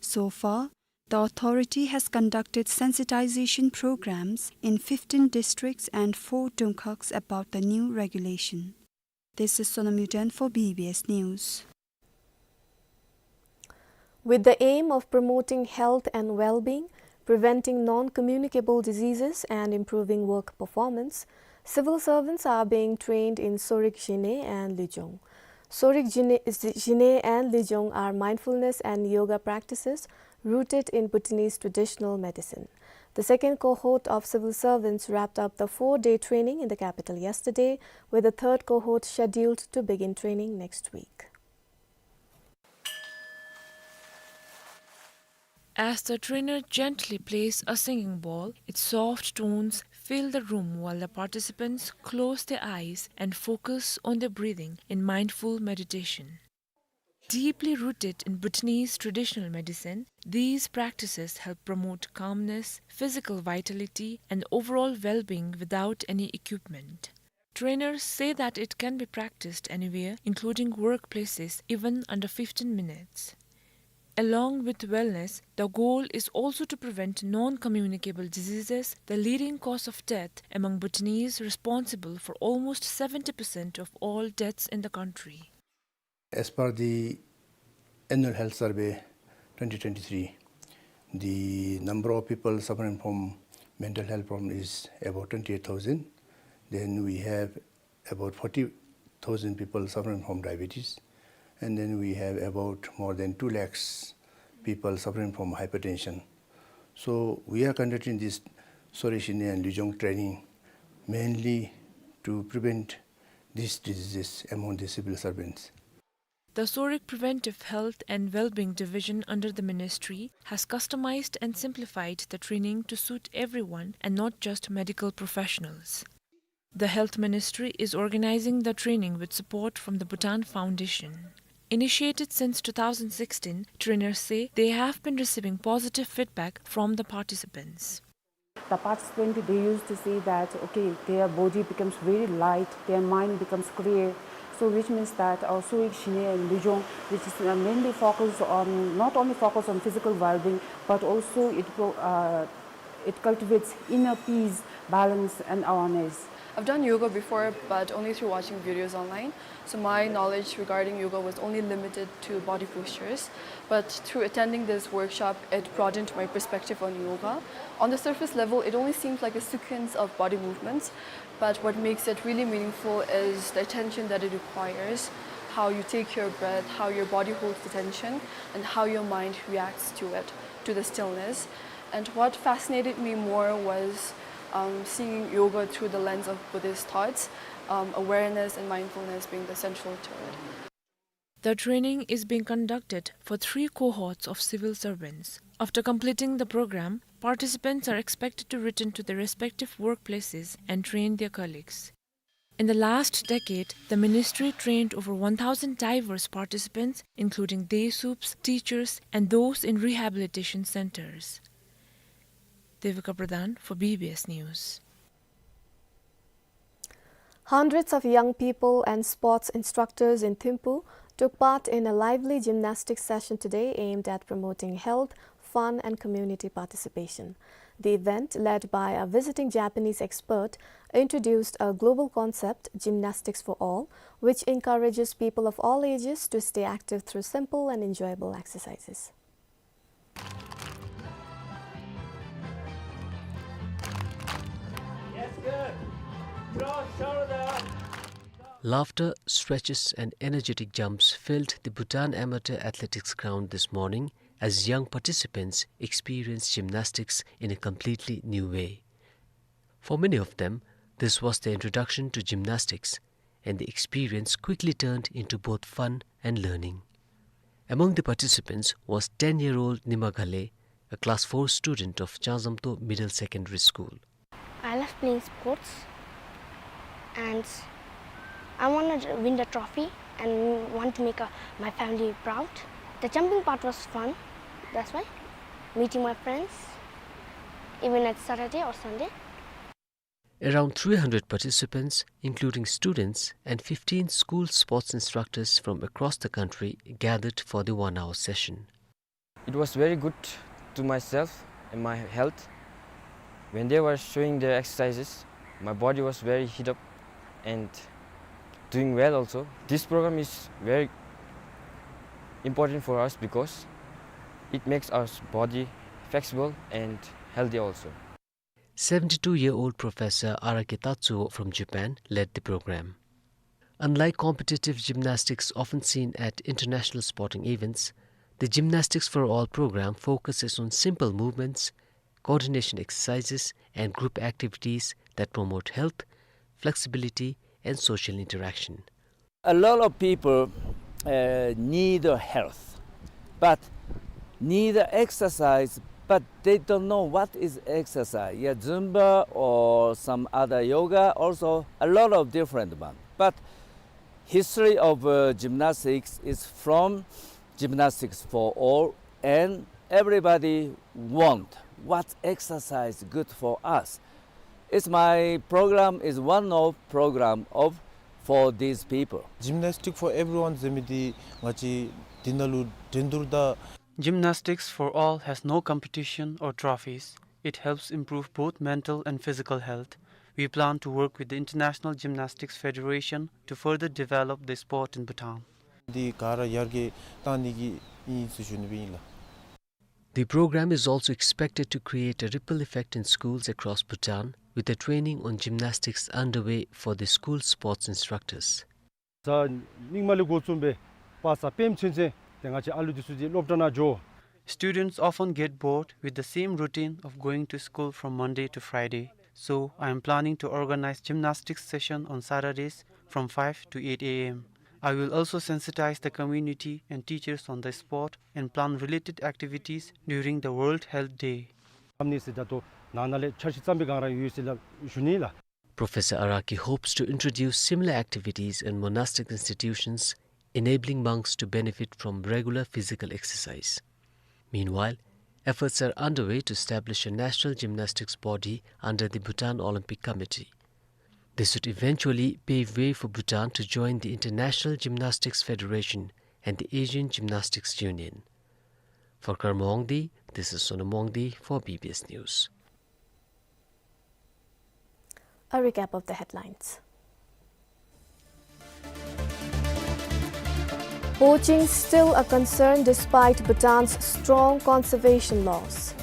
So far, the authority has conducted sensitization programs in fifteen districts and four dungkhags about the new regulation. This is Sonam Yuden for B B S News. With the aim of promoting health and well-being, preventing non-communicable diseases, and improving work performance, civil servants are being trained in Sorik Jiney and Lujong. Sorik Jiney, Jiney and Lujong are mindfulness and yoga practices rooted in Bhutanese traditional medicine. The second cohort of civil servants wrapped up the four-day training in the capital yesterday, with the third cohort scheduled to begin training next week. As the trainer gently plays a singing bowl, its soft tones fill the room while the participants close their eyes and focus on their breathing in mindful meditation. Deeply rooted in Bhutanese traditional medicine, these practices help promote calmness, physical vitality, and overall well-being without any equipment. Trainers say that it can be practiced anywhere, including workplaces, even under fifteen minutes. Along with wellness, the goal is also to prevent non-communicable diseases, the leading cause of death among Bhutanese, responsible for almost seventy percent of all deaths in the country. As per the annual health survey twenty twenty-three, the number of people suffering from mental health problem is about twenty-eight thousand. Then we have about forty thousand people suffering from diabetes. And then we have about more than two lakhs people suffering from hypertension. So we are conducting this Sorik Jiney and Lujong training mainly to prevent these diseases among the civil servants. The Sorik Preventive Health and Wellbeing Division under the ministry has customized and simplified the training to suit everyone and not just medical professionals. The Health Ministry is organizing the training with support from the Bhutan Foundation. Initiated since two thousand sixteen, trainers say they have been receiving positive feedback from the participants. The participant, they used to say that, okay, their body becomes very light, their mind becomes clear. So which means that our Sorik Jiney and Lujong, which is, uh, mainly focused on, not only focused on physical well-being, but also it pro-, uh, it cultivates inner peace, balance, and awareness. I've done yoga before, but only through watching videos online. So my knowledge regarding yoga was only limited to body postures. But through attending this workshop, it broadened my perspective on yoga. On the surface level, it only seems like a sequence of body movements. But what makes it really meaningful is the attention that it requires, how you take your breath, how your body holds the tension, and how your mind reacts to it, to the stillness. And what fascinated me more was, um, seeing yoga through the lens of Buddhist thoughts, um, awareness and mindfulness being the central to it. The training is being conducted for three cohorts of civil servants. After completing the program, participants are expected to return to their respective workplaces and train their colleagues. In the last decade, the ministry trained over one thousand diverse participants, including day soups, teachers, and those in rehabilitation centers. Devika Pradhan for B B S News. Hundreds of young people and sports instructors in Thimphu took part in a lively gymnastics session today aimed at promoting health, fun, and community participation. The event, led by a visiting Japanese expert, introduced a global concept, Gymnastics for All, which encourages people of all ages to stay active through simple and enjoyable exercises. Laughter, stretches, and energetic jumps filled the Bhutan Amateur Athletics ground this morning as young participants experienced gymnastics in a completely new way. For many of them, this was their introduction to gymnastics, and the experience quickly turned into both fun and learning. Among the participants was ten-year-old Nima Ghale, a class four student of Changzamto Middle Secondary School. I love playing sports and I want to win the trophy and want to make uh, my family proud. The jumping part was fun, that's why meeting my friends, even at Saturday or Sunday. Around three hundred participants, including students and fifteen school sports instructors from across the country, gathered for the one-hour session. It was very good to myself and my health. When they were showing their exercises, my body was very heat up and doing well also. This program is very important for us because it makes our body flexible and healthy also. Seventy-two-year-old Professor Araki Tatsuo from Japan led the program. Unlike competitive gymnastics often seen at international sporting events, the Gymnastics for All program focuses on simple movements, coordination exercises, and group activities that promote health, flexibility, and social interaction. A lot of people uh, need health, but need exercise, but they don't know what is exercise. Yeah, Zumba or some other yoga, also a lot of different one. But history of uh, gymnastics is from Gymnastics for All, and everybody want what exercise good for us. It's my program is one of program of for these people. Gymnastic for everyone ཟེར་མི་འདི་ང་བཅས་འདི་ནང་ལུ་འགྲན་བསྡུར་དང་། Gymnastics for All has no competition or trophies. It helps improve both mental and physical health. We plan to work with the International Gymnastics Federation to further develop the sport in Bhutan. འདི་ག་ར་ཡར་རྒྱས་གཏང་ནི་གི་ཨིན་ཟེར་ཞུ་ནི་སྦེ་ཨིན་ལགས། The program is also expected to create a ripple effect in schools across Bhutan, with a training on gymnastics underway for the school sports instructors. གཟའ་མིག་དམར་ལས་འགོ་བཙུགས་སྦེ་པ་གཟའ་སྤེནམ་ཚུན་ཚོད་ཏེ་ང་བཅས་ཨ་ལུ་འདི་ཚུ་འདི་སློབ་གྲྭ་ནང་འགྱོ། Students often get bored with the same routine of going to school from Monday to Friday, so I am planning to organize gymnastics session on Saturdays from five to eight A M. I will also sensitize the community and teachers on the sport and plan related activities during the World Health Day. ཨམ་ནི་སི་ད་ལྟོ་ནང་ན་ལས་འཆར་གཞི་བརྩམས་པའི་སྒང་ར་ཡོད་ཟེར་ལགས་ཞུ་ནི་ལགས། Professor Araki hopes to introduce similar activities in monastic institutions, enabling monks to benefit from regular physical exercise. Meanwhile, efforts are underway to establish a national gymnastics body under the Bhutan Olympic Committee. This would eventually pave way for Bhutan to join the International Gymnastics Federation and the Asian Gymnastics Union. For Karma Wangdi, this is Sonam Wangdi for B B S News. A recap of the headlines. Poaching still a concern despite Bhutan's strong conservation laws.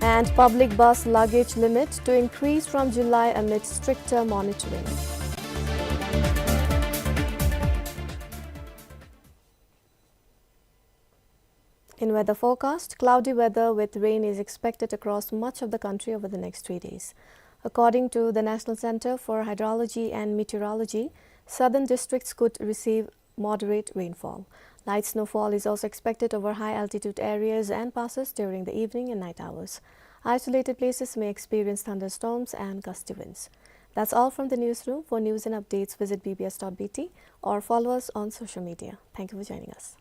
And public bus luggage limit to increase from July amid stricter monitoring. In weather forecast, cloudy weather with rain is expected across much of the country over the next three days. According to the National Center for Hydrology and Meteorology, southern districts could receive moderate rainfall. Light snowfall is also expected over high altitude areas and passes during the evening and night hours. Isolated places may experience thunderstorms and gusty winds. That's all from the newsroom. For news and updates, visit B B S dot B T or follow us on social media. Thank you for joining us.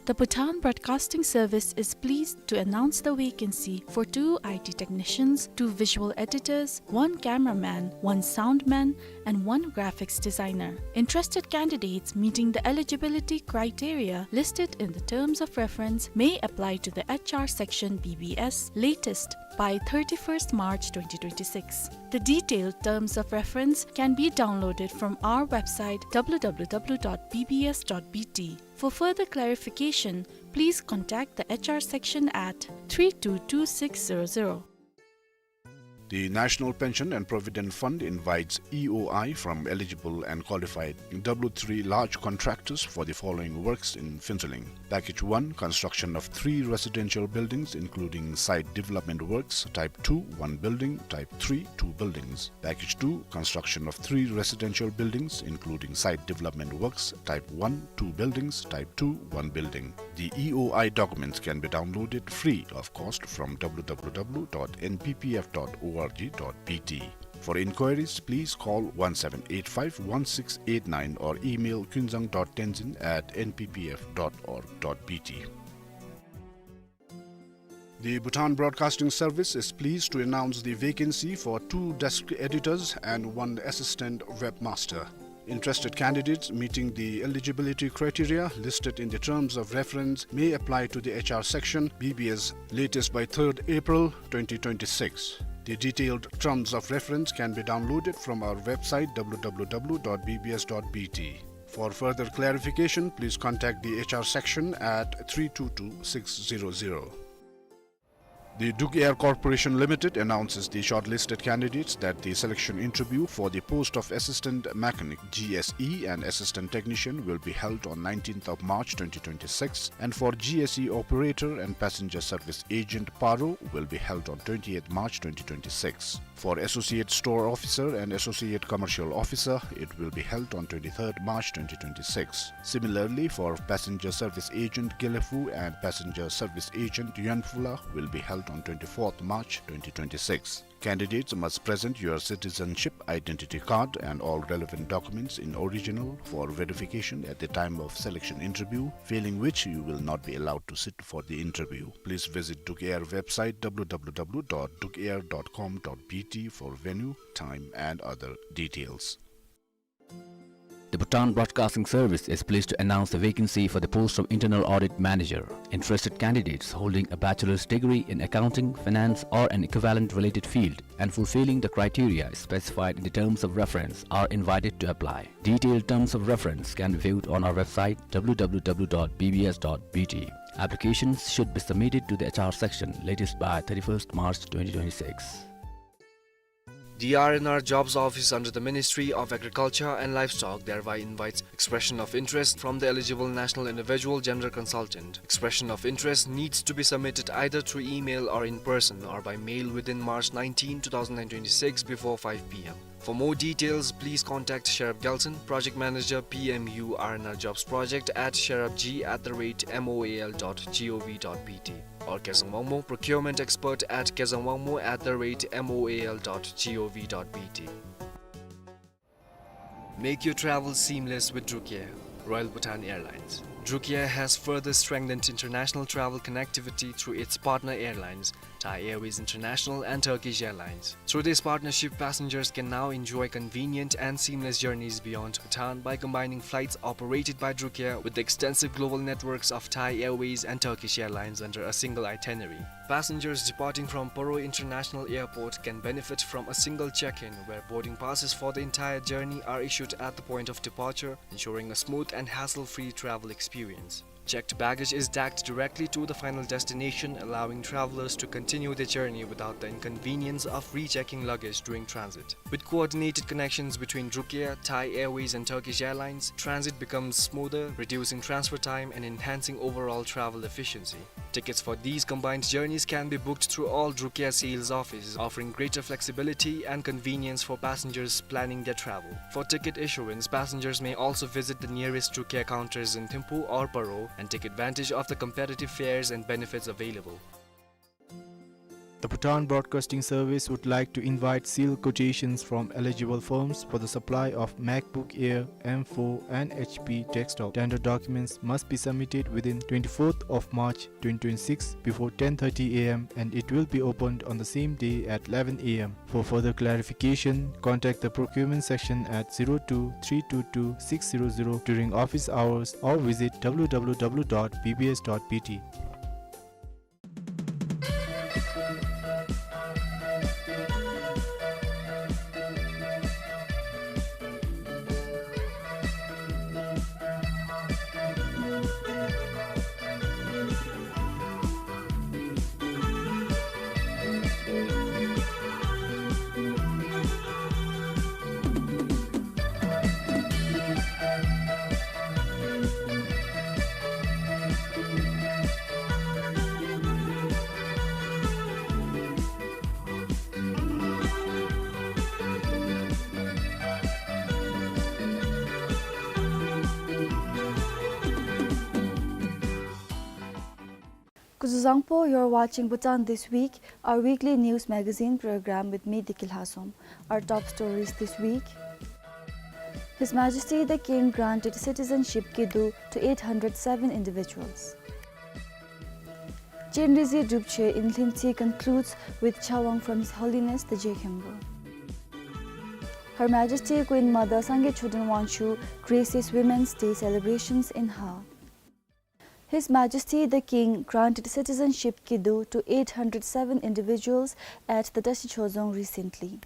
The Bhutan Broadcasting Service is pleased to announce the vacancy for two I T technicians, two visual editors, one cameraman, one soundman, and one graphics designer. Interested candidates meeting the eligibility criteria listed in the terms of reference may apply to the H R section B B S latest by thirty-first March twenty twenty-six. The detailed terms of reference can be downloaded from our website, W W W dot B B S dot B T. For further clarification, please contact the H R section at three two two six zero zero. The National Pension and Provident Fund invites E O I from eligible and qualified W three large contractors for the following works in Phuentsholing. Package one, construction of three residential buildings, including site development works. Type two, one building. Type three, two buildings. Package two, construction of three residential buildings, including site development works. Type one, two buildings. Type two, one building. The E O I documents can be downloaded free of cost from W W W dot N P P F dot org dot B T. For inquiries, please call one seven eight five one six eight nine or email kunzang dot tenzin at N P P F dot org dot B T. The Bhutan Broadcasting Service is pleased to announce the vacancy for two desk editors and one assistant webmaster. Interested candidates meeting the eligibility criteria listed in the terms of reference may apply to the H R section, B B S, latest by third April twenty twenty-six. The detailed terms of reference can be downloaded from our website, W W W dot B B S dot B T. For further clarification, please contact the H R section at three two two six zero zero. The Druk Air Corporation Limited announces the shortlisted candidates that the selection interview for the post of Assistant Mechanic, G S E, and Assistant Technician will be held on nineteenth of March twenty twenty-six, and for G S E Operator and Passenger Service Agent, Paro, will be held on twentieth March twenty twenty-six. For Associate Store Officer and Associate Commercial Officer, it will be held on twenty-third March twenty twenty-six. Similarly, for Passenger Service Agent, Gelephu, and Passenger Service Agent, Yuanpfula, will be held on twenty-fourth March twenty twenty-six. Candidates must present your citizenship identity card and all relevant documents in original for verification at the time of selection interview, failing which you will not be allowed to sit for the interview. Please visit Druk Air website, W W W dot druk air dot com dot B T, for venue, time, and other details. The Bhutan Broadcasting Service is pleased to announce the vacancy for the post of Internal Audit Manager. Interested candidates holding a bachelor's degree in accounting, finance, or an equivalent related field and fulfilling the criteria specified in the terms of reference are invited to apply. Detailed terms of reference can be viewed on our website, W W W dot B B S dot B T. Applications should be submitted to the H R section latest by thirty-first March twenty twenty-six. The R and R Jobs Office under the Ministry of Agriculture and Livestock thereby invites expression of interest from the eligible National Individual Gender Consultant. Expression of interest needs to be submitted either through email or in person or by mail within March nineteen, two thousand and twenty-six before five P M. For more details, please contact Sherab Gelson, Project Manager, P M U R and R Jobs Project at sherab g at the rate moal dot gov dot B T, or Kezang Wangmo, Procurement Expert at kezang wangmo at the rate moal dot gov dot B T. Make your travel seamless with Druk Air, Royal Bhutan Airlines. Druk Air has further strengthened international travel connectivity through its partner airlines, Thai Airways International and Turkish Airlines. Through this partnership, passengers can now enjoy convenient and seamless journeys beyond Bhutan by combining flights operated by Druk Air with the extensive global networks of Thai Airways and Turkish Airlines under a single itinerary. Passengers departing from Paro International Airport can benefit from a single check-in, where boarding passes for the entire journey are issued at the point of departure, ensuring a smooth and hassle-free travel experience. Checked baggage is tagged directly to the final destination, allowing travelers to continue their journey without the inconvenience of rechecking luggage during transit. With coordinated connections between Druk Air, Thai Airways, and Turkish Airlines, transit becomes smoother, reducing transfer time and enhancing overall travel efficiency. Tickets for these combined journeys can be booked through all Druk Air sales offices, offering greater flexibility and convenience for passengers planning their travel. For ticket issuance, passengers may also visit the nearest Druk Air counters in Thimphu or Paro and take advantage of the competitive fares and benefits available. The Bhutan Broadcasting Service would like to invite sealed quotations from eligible firms for the supply of MacBook Air M four and H P desktop. Tender documents must be submitted within twenty-fourth of March twenty twenty-six before ten thirty A M, and it will be opened on the same day at eleven A M. For further clarification, contact the procurement section at zero two three two two six zero zero during office hours or visit W W W dot B B S dot B T. Kuzuzangpo, you're watching Bhutan This Week, our weekly news magazine program with me, Deki Lhasam. Our top stories this week. His Majesty the King granted citizenship kidu to eight hundred seven individuals. Chenrezi Drupche in Lhintse concludes with Chawang from His Holiness the Je Khenpo. Her Majesty Queen Mother Sangay Choden Wangchuck graces Women's Day celebrations in Har. His Majesty the King granted citizenship kidu to eight hundred seven individuals at the Tashi Chozong recently.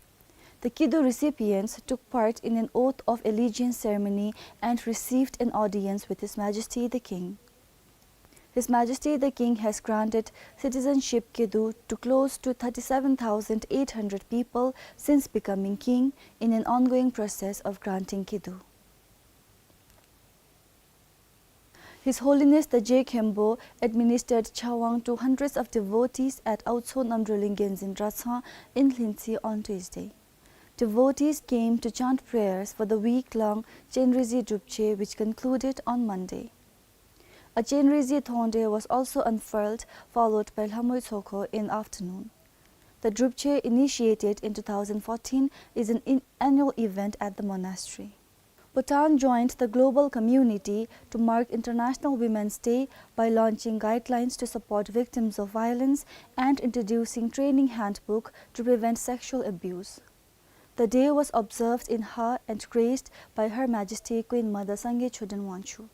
The kidu recipients took part in an oath of allegiance ceremony and received an audience with His Majesty the King. His Majesty the King has granted citizenship kidu to close to thirty-seven thousand eight hundred people since becoming king in an ongoing process of granting kidu. His Holiness the Je Khenpo administered Chawang to hundreds of devotees at Aotso Namdrolling Genzin Dratshang in Lhintse on Tuesday. Devotees came to chant prayers for the week-long Chenrezi Drupche, which concluded on Monday. A Chenrezi Thongde was also unfurled, followed by Lhamoi Tsokho in afternoon. The Drupche, initiated in two thousand fourteen, is an in-, annual event at the monastery. Bhutan joined the global community to mark International Women's Day by launching guidelines to support victims of violence and introducing training handbook to prevent sexual abuse. The day was observed in Har and graced by Her Majesty Queen Mother Sangay Choden Wangchuck.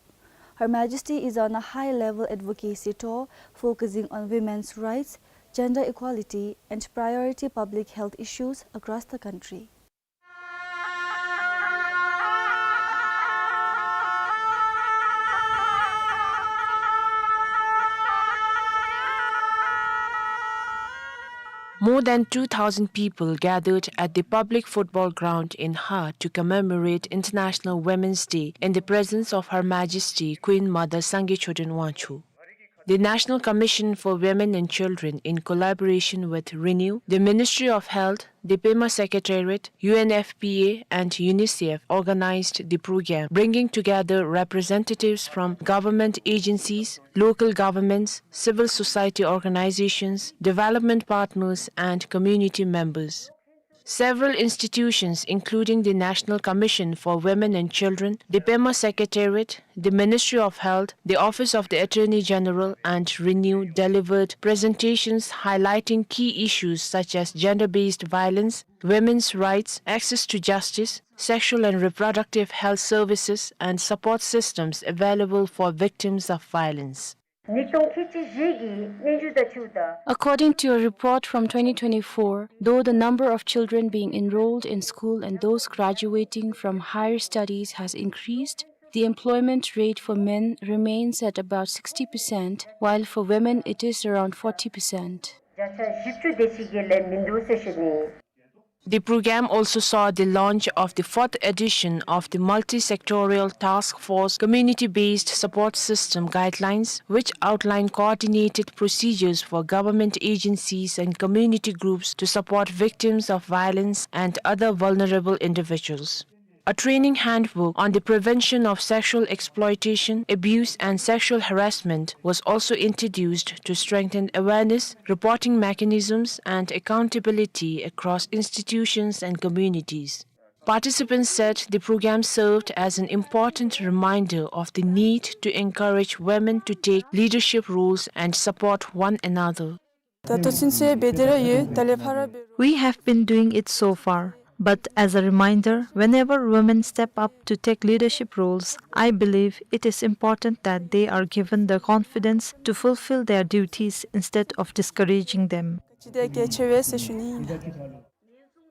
Her Majesty is on a high-level advocacy tour focusing on women's rights, gender equality, and priority public health issues across the country. More than two thousand people gathered at the public football ground in Har to commemorate International Women's Day in the presence of Her Majesty Queen Mother Sangay Choden Wangchuck. The National Commission for Women and Children, in collaboration with RENEW, the Ministry of Health, the Pema Secretariat, U N F P A and UNICEF organized the program, bringing together representatives from government agencies, local governments, civil society organizations, development partners, and community members. Several institutions, including the National Commission for Women and Children, the Pema Secretariat, the Ministry of Health, the Office of the Attorney General, and RENEW, delivered presentations highlighting key issues such as gender-based violence, women's rights, access to justice, sexual and reproductive health services, and support systems available for victims of violence. According to a report from twenty twenty-four, though the number of children being enrolled in school and those graduating from higher studies has increased, the employment rate for men remains at about sixty percent, while for women it is around forty percent. The program also saw the launch of the fourth edition of the Multi-Sectorial Task Force Community-Based Support System Guidelines, which outline coordinated procedures for government agencies and community groups to support victims of violence and other vulnerable individuals. A training handbook on the prevention of sexual exploitation, abuse, and sexual harassment was also introduced to strengthen awareness, reporting mechanisms, and accountability across institutions and communities. Participants said the program served as an important reminder of the need to encourage women to take leadership roles and support one another. ད་ལྟོ་ཚུན་ཚོད་འབད་དེ་ར་ཡོད། ད་ལས་ཕར་འབད་རུང་། We have been doing it so far, but as a reminder, whenever women step up to take leadership roles, I believe it is important that they are given the confidence to fulfill their duties instead of discouraging them. ཅི་དེ་གལ་ཆེ་བས་ཟེར་ཞུ་ནི་ཨིན།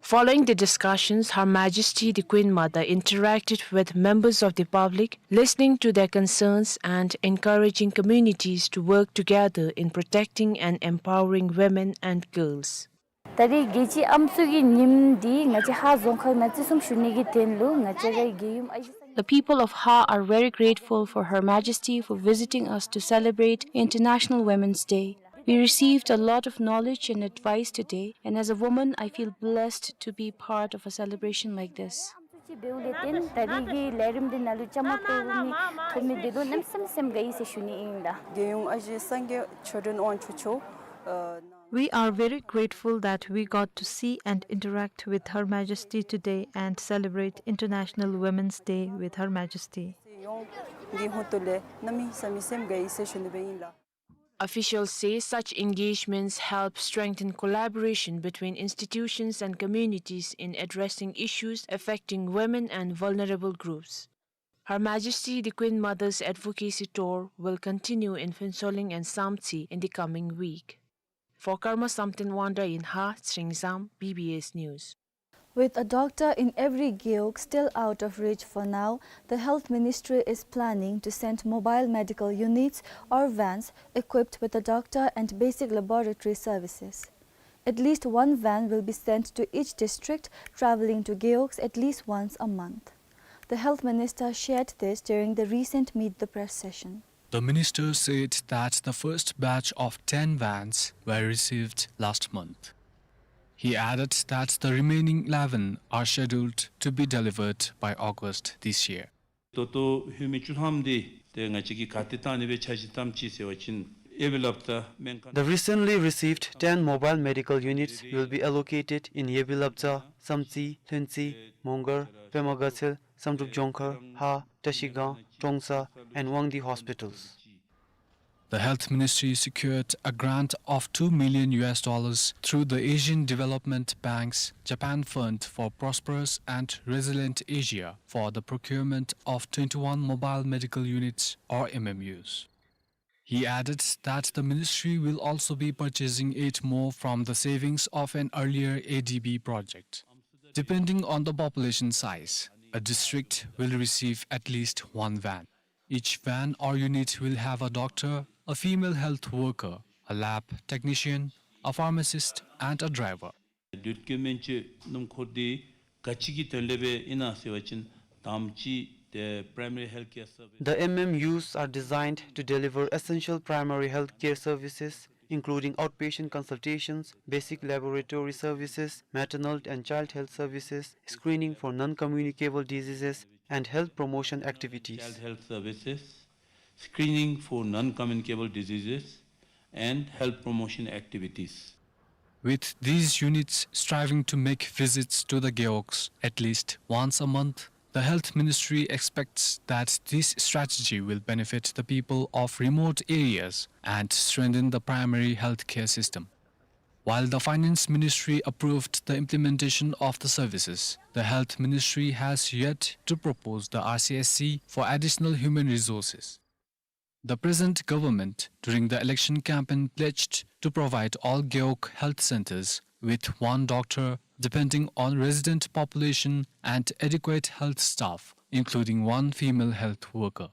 Following the discussions, Her Majesty the Queen Mother interacted with members of the public, listening to their concerns and encouraging communities to work together in protecting and empowering women and girls. ད་རེས་རྒྱལ་སྤྱིའི་ཨམ་སྲུ་གི་ཉིནམ་འདི་ང་བཅས་ཧཱ་རྫོང་ཁག་ནང་བརྩི་སྲུང་ཞུ་ནི་གི་དོན་ལུ་ང་བཅས་རའི་རྒྱལ་ཡུམ་ཨ་ཞེ་སངས་རྒྱས། The people of Ha are very grateful for Her Majesty for visiting us to celebrate International Women's Day. We received a lot of knowledge and advice today, and as a woman, I feel blessed to be part of a celebration like this. ཨམ་སྲུ་ཅིག་འབདཝ་ལས་བརྟེན་ད་རེས་ཀྱི་ལས་རིམ་འདི་ནང་ལུ་བཅའ་མར་གཏོགས་མི་ཐོབ་མི་འདི་ལུ་གནམ་མེད་ས་མེད་སེམས་དགའ་ཡི་ཟེར་ཞུ་ནི་ཨིན་ལགས། རྒྱལ་ཡུམ་ཨ་ཞེ་སངས་རྒྱས་ཆོས་སྒྲོན་དབང་ཕྱུག་མཆོག་ཨ། We are very grateful that we got to see and interact with Her Majesty today and celebrate International Women's Day with Her Majesty. ཡོངས་ཀྱི་ཧོངས་ལས་གནམ་མེད་ས་མེད་སེམས་དགའ་ཡི་ཟེར་ཞུ་ནི་སྦེ་ཨིན་ལགས། Officials say such engagements help strengthen collaboration between institutions and communities in addressing issues affecting women and vulnerable groups. Her Majesty the Queen Mother's advocacy tour will continue in Phuentsholing and Samtse in the coming week. For Karma Samten Wangda in Ha, Tsering Zam, B B S News. With a doctor in every gewog still out of reach for now, the Health Ministry is planning to send mobile medical units or vans equipped with a doctor and basic laboratory services. At least one van will be sent to each district, travelling to gewogs at least once a month. The Health Minister shared this during the recent Meet the Press session. The minister said that the first batch of ten vans were received last month. He added that the remaining eleven are scheduled to be delivered by August this year. ད་ལྟོ་ལྷོད་མི་བཅུ་ཐམ་འདི་ཏེ་ང་བཅས་ཀྱིས་ག་ཏེ་བཏང་ནི་སྦེ་འཆར་གཞི་བཏངམ་ཅིག་ཟེར་བ་ཅིན་ཨེ་བི་ལབ་ཏ་སྨན་ཁང་། The recently received ten mobile medical units will be allocated in Yebilabdza, Samtse, Lhuentse, Mongar, Pema Gatshel, Samdrup Jongkhar, Ha, Trashigang, Trongsa, and Wangdue hospitals. The Health Ministry secured a grant of two million U S dollars through the Asian Development Bank's Japan Fund for Prosperous and Resilient Asia for the procurement of twenty-one mobile medical units, or M M Us. He added that the ministry will also be purchasing eight more from the savings of an earlier A D B project. Depending on the population size, a district will receive at least one van. Each van or unit will have a doctor, a female health worker, a lab technician, a pharmacist, and a driver. དུས་ཀྱི་སྨན་བཅོས་སྣུམ་འཁོར་འདི་ག་ཅི་གི་དོན་ལས་སྦེ་ཨིན་ན་ཟེར་བ་ཅིན་དང་པ་ཅིག་ཏེ་primary health care service. The M M Us are designed to deliver essential primary health care services, including outpatient consultations, basic laboratory services, maternal and child health services, screening for non-communicable diseases, and health promotion activities. Child health services, screening for non-communicable diseases, and health promotion activities. With these units striving to make visits to the gewogs at least once a month, the Health Ministry expects that this strategy will benefit the people of remote areas and strengthen the primary health care system. While the Finance Ministry approved the implementation of the services, the Health Ministry has yet to propose the R C S C for additional human resources. The present government, during the election campaign, pledged to provide all gewog health centers with one doctor, depending on resident population and adequate health staff, including one female health worker.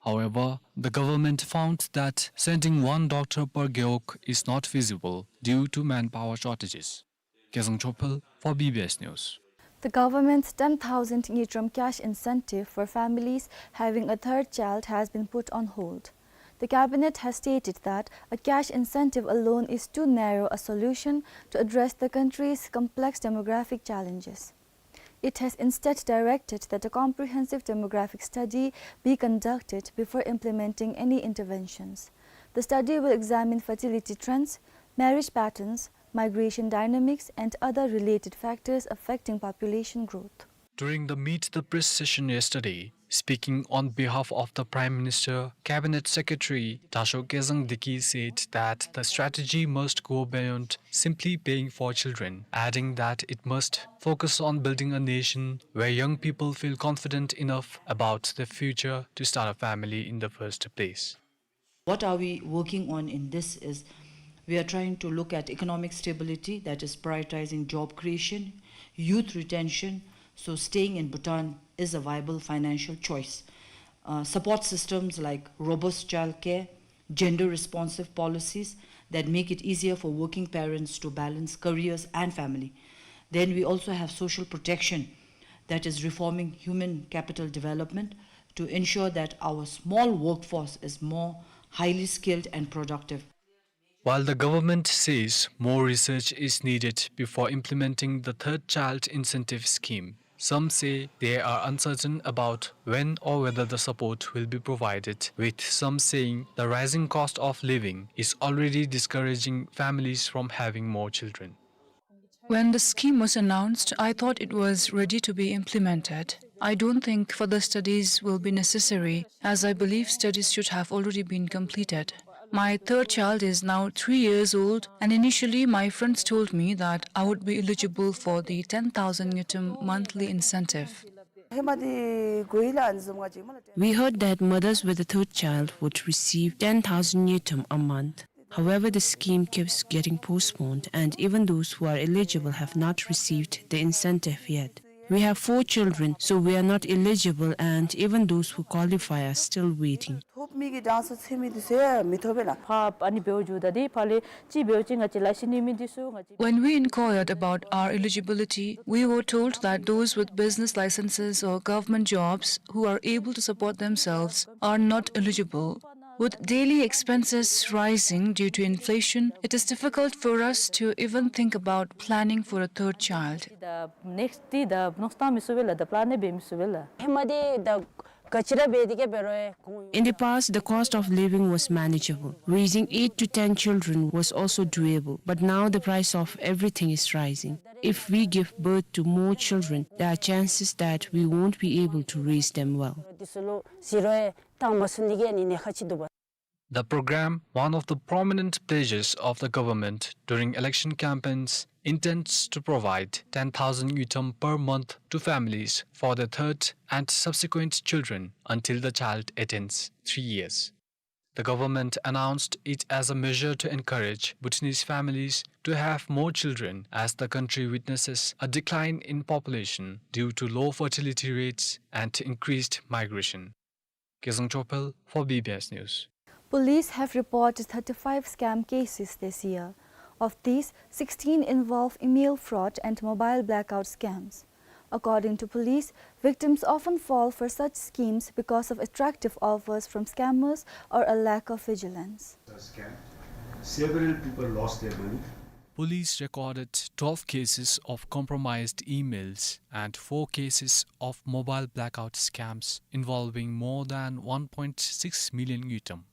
However, the government found that sending one doctor per gewog is not feasible due to manpower shortages. Kezang Chophel for B B S News. The government's ten thousand ngultrum cash incentive for families having a third child has been put on hold. The cabinet has stated that a cash incentive alone is too narrow a solution to address the country's complex demographic challenges. It has instead directed that a comprehensive demographic study be conducted before implementing any interventions. The study will examine fertility trends, marriage patterns, migration dynamics, and other related factors affecting population growth. During the Meet the Press session yesterday, speaking on behalf of the Prime Minister, Cabinet Secretary Dasho Kezang Deki said that the strategy must go beyond simply paying for children, adding that it must focus on building a nation where young people feel confident enough about their future to start a family in the first place. What are we working on in this is we are trying to look at economic stability, that is prioritizing job creation, youth retention, so staying in Bhutan is a viable financial choice. Uh, support systems like robust childcare, gender-responsive policies that make it easier for working parents to balance careers and family. Then we also have social protection, that is reforming human capital development to ensure that our small workforce is more highly skilled and productive. While the government says more research is needed before implementing the third child incentive scheme, some say they are uncertain about when or whether the support will be provided, with some saying the rising cost of living is already discouraging families from having more children. When the scheme was announced, I thought it was ready to be implemented. I don't think further studies will be necessary, as I believe studies should have already been completed. My third child is now three years old, and initially my friends told me that I would be eligible for the ten thousand ngultrum monthly incentive. We heard that mothers with a third child would receive ten thousand ngultrum a month. However, the scheme keeps getting postponed, and even those who are eligible have not received the incentive yet. We have four children, so we are not eligible, and even those who qualify are still waiting. ཕར་ཨ་ནི་འབདཝ་ད་འདི་ཕར་ལས་ཅིག་འབདཝ་ཅིག་ང་བཅས་ལཱ་ཤི་ནི་མེད་འདི་ཚུ་ང་བཅས། When we inquired about our eligibility, we were told that those with business licenses or government jobs who are able to support themselves are not eligible. With daily expenses rising due to inflation, it is difficult for us to even think about planning for a third child. ད་ནེགསི་ཊི་ད་མནོ་སྟངས་མི་ཚུགས་པས་ལགས། ད་པ་ལཱན་ནི་འབད་མི་ཚུགས་པས་ལགས། ཧེ་མ་འདི་ད་ག་ཅི་ར་འབད་དེ་ག་འབད་རུང་ཡང་གོང་། In the past, the cost of living was manageable. Raising eight to ten children was also doable, but now the price of everything is rising. If we give birth to more children, there are chances that we won't be able to raise them well. འདི་ཚུ་ལུ་ཟེར་རུང་ཡང་བཏང་མ་ཚུགས་ནི་གི་ཨ་ནི་ཉེན་ཁ་ཅིག་འདུག་པ། The program, one of the prominent pledges of the government during election campaigns, intends to provide ten thousand ngultrum per month to families for their third and subsequent children until the child attains three years. The government announced it as a measure to encourage Bhutanese families to have more children, as the country witnesses a decline in population due to low fertility rates and increased migration. Kezang Chophel for B B S News. Police have reported thirty-five scam cases this year. Of these, sixteen involve email fraud and mobile blackout scams. According to police, victims often fall for such schemes because of attractive offers from scammers or a lack of vigilance. Scam. Several people lost their money. Police recorded twelve cases of compromised emails and four cases of mobile blackout scams involving more than one point six million ngultrum.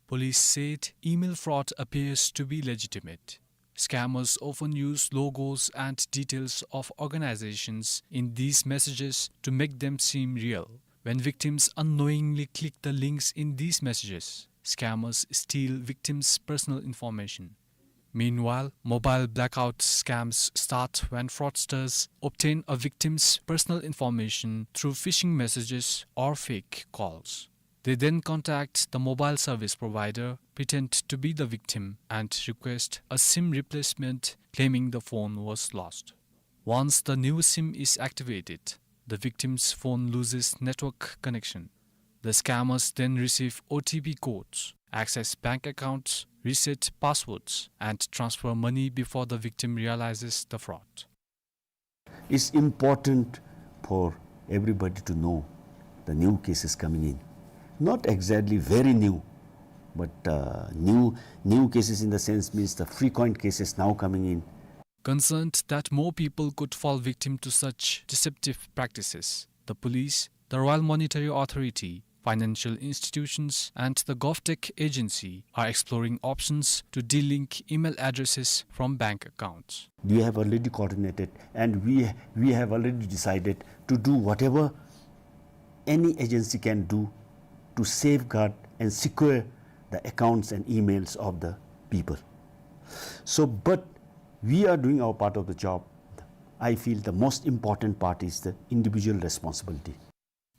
Police said email fraud appears to be legitimate. Scammers often use logos and details of organizations in these messages to make them seem real. When victims unknowingly click the links in these messages, scammers steal victims' personal information. Meanwhile, mobile blackout scams start when fraudsters obtain a victim's personal information through phishing messages or fake calls. They then contact the mobile service provider, pretend to be the victim, and request a SIM replacement, claiming the phone was lost. Once the new SIM is activated, the victim's phone loses network connection. The scammers then receive O T P codes, access bank accounts, reset passwords, and transfer money before the victim realizes the fraud. It's important for everybody to know the new cases coming in. Not exactly very new, but, uh, new, new cases in the sense means the frequent cases now coming in. concerned that more people could fall victim to such deceptive practices. The police, the Royal Monetary Authority, financial institutions, and the GovTech agency are exploring options to delink email addresses from bank accounts. We have already coordinated and we, we have already decided to do whatever any agency can do to safeguard and secure the accounts and emails of the people. So, but we are doing our part of the job. I feel the most important part is the individual responsibility.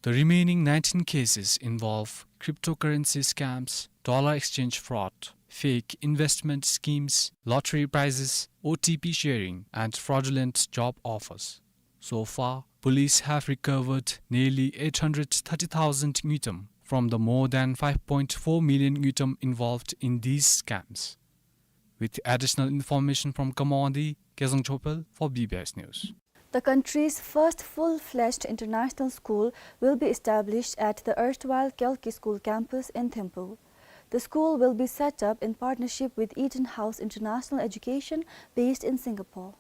The remaining nineteen cases involve cryptocurrency scams, dollar exchange fraud, fake investment schemes, lottery prizes, O T P sharing, and fraudulent job offers. So far, police have recovered nearly eight hundred thirty thousand ngultrum from the more than five point four million ngultrum involved in these scams. With additional information from Kamahundi, Kezang Chopel for B B S News. The country's first full-fledged international school will be established at the erstwhile Kalki School campus in Thimphu. The school will be set up in partnership with Eton House International Education, based in Singapore.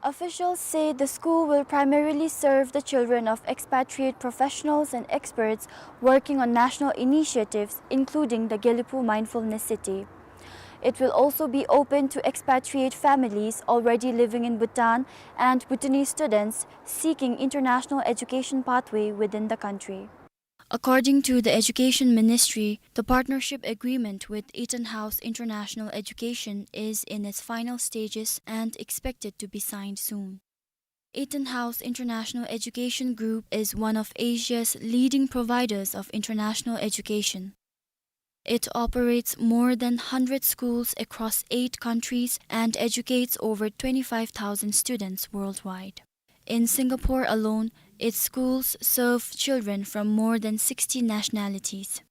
Officials say the school will primarily serve the children of expatriate professionals and experts working on national initiatives, including the Gelephu Mindfulness City. It will also be open to expatriate families already living in Bhutan and Bhutanese students seeking international education pathway within the country. According to the Education Ministry, the partnership agreement with Eton House International Education is in its final stages and expected to be signed soon. Eton House International Education Group is one of Asia's leading providers of international education. It operates more than hundred schools across eight countries and educates over twenty-five thousand students worldwide. In Singapore alone, its schools serve children from more than sixty nationalities.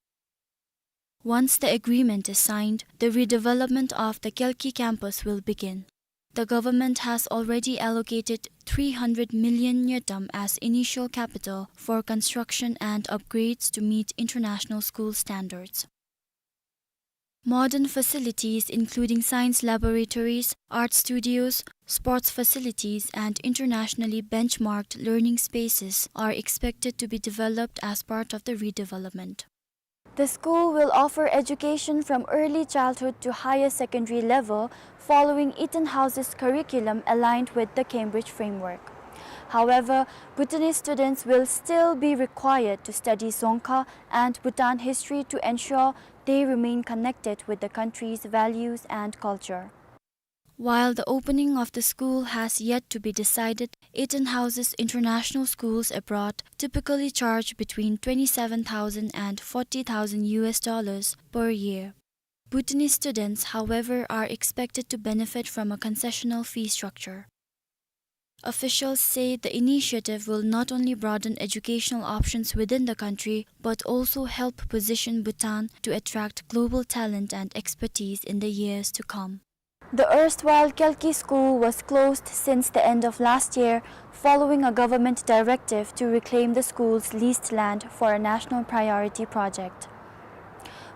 Once the agreement is signed, the redevelopment of the Kalki campus will begin. The government has already allocated three hundred million ngultrum as initial capital for construction and upgrades to meet international school standards. Modern facilities including science laboratories, art studios, sports facilities, and internationally benchmarked learning spaces are expected to be developed as part of the redevelopment. The school will offer education from early childhood to higher secondary level, following Eton House's curriculum aligned with the Cambridge framework. However, Bhutanese students will still be required to study Dzongkha and Bhutan history to ensure they remain connected with the country's values and culture. While the opening of the school has yet to be decided, Eton House's international schools abroad typically charge between twenty-seven thousand and forty thousand U S dollars per year. Bhutanese students, however, are expected to benefit from a concessional fee structure. Officials say the initiative will not only broaden educational options within the country, but also help position Bhutan to attract global talent and expertise in the years to come. The erstwhile Kalki School was closed since the end of last year following a government directive to reclaim the school's leased land for a national priority project.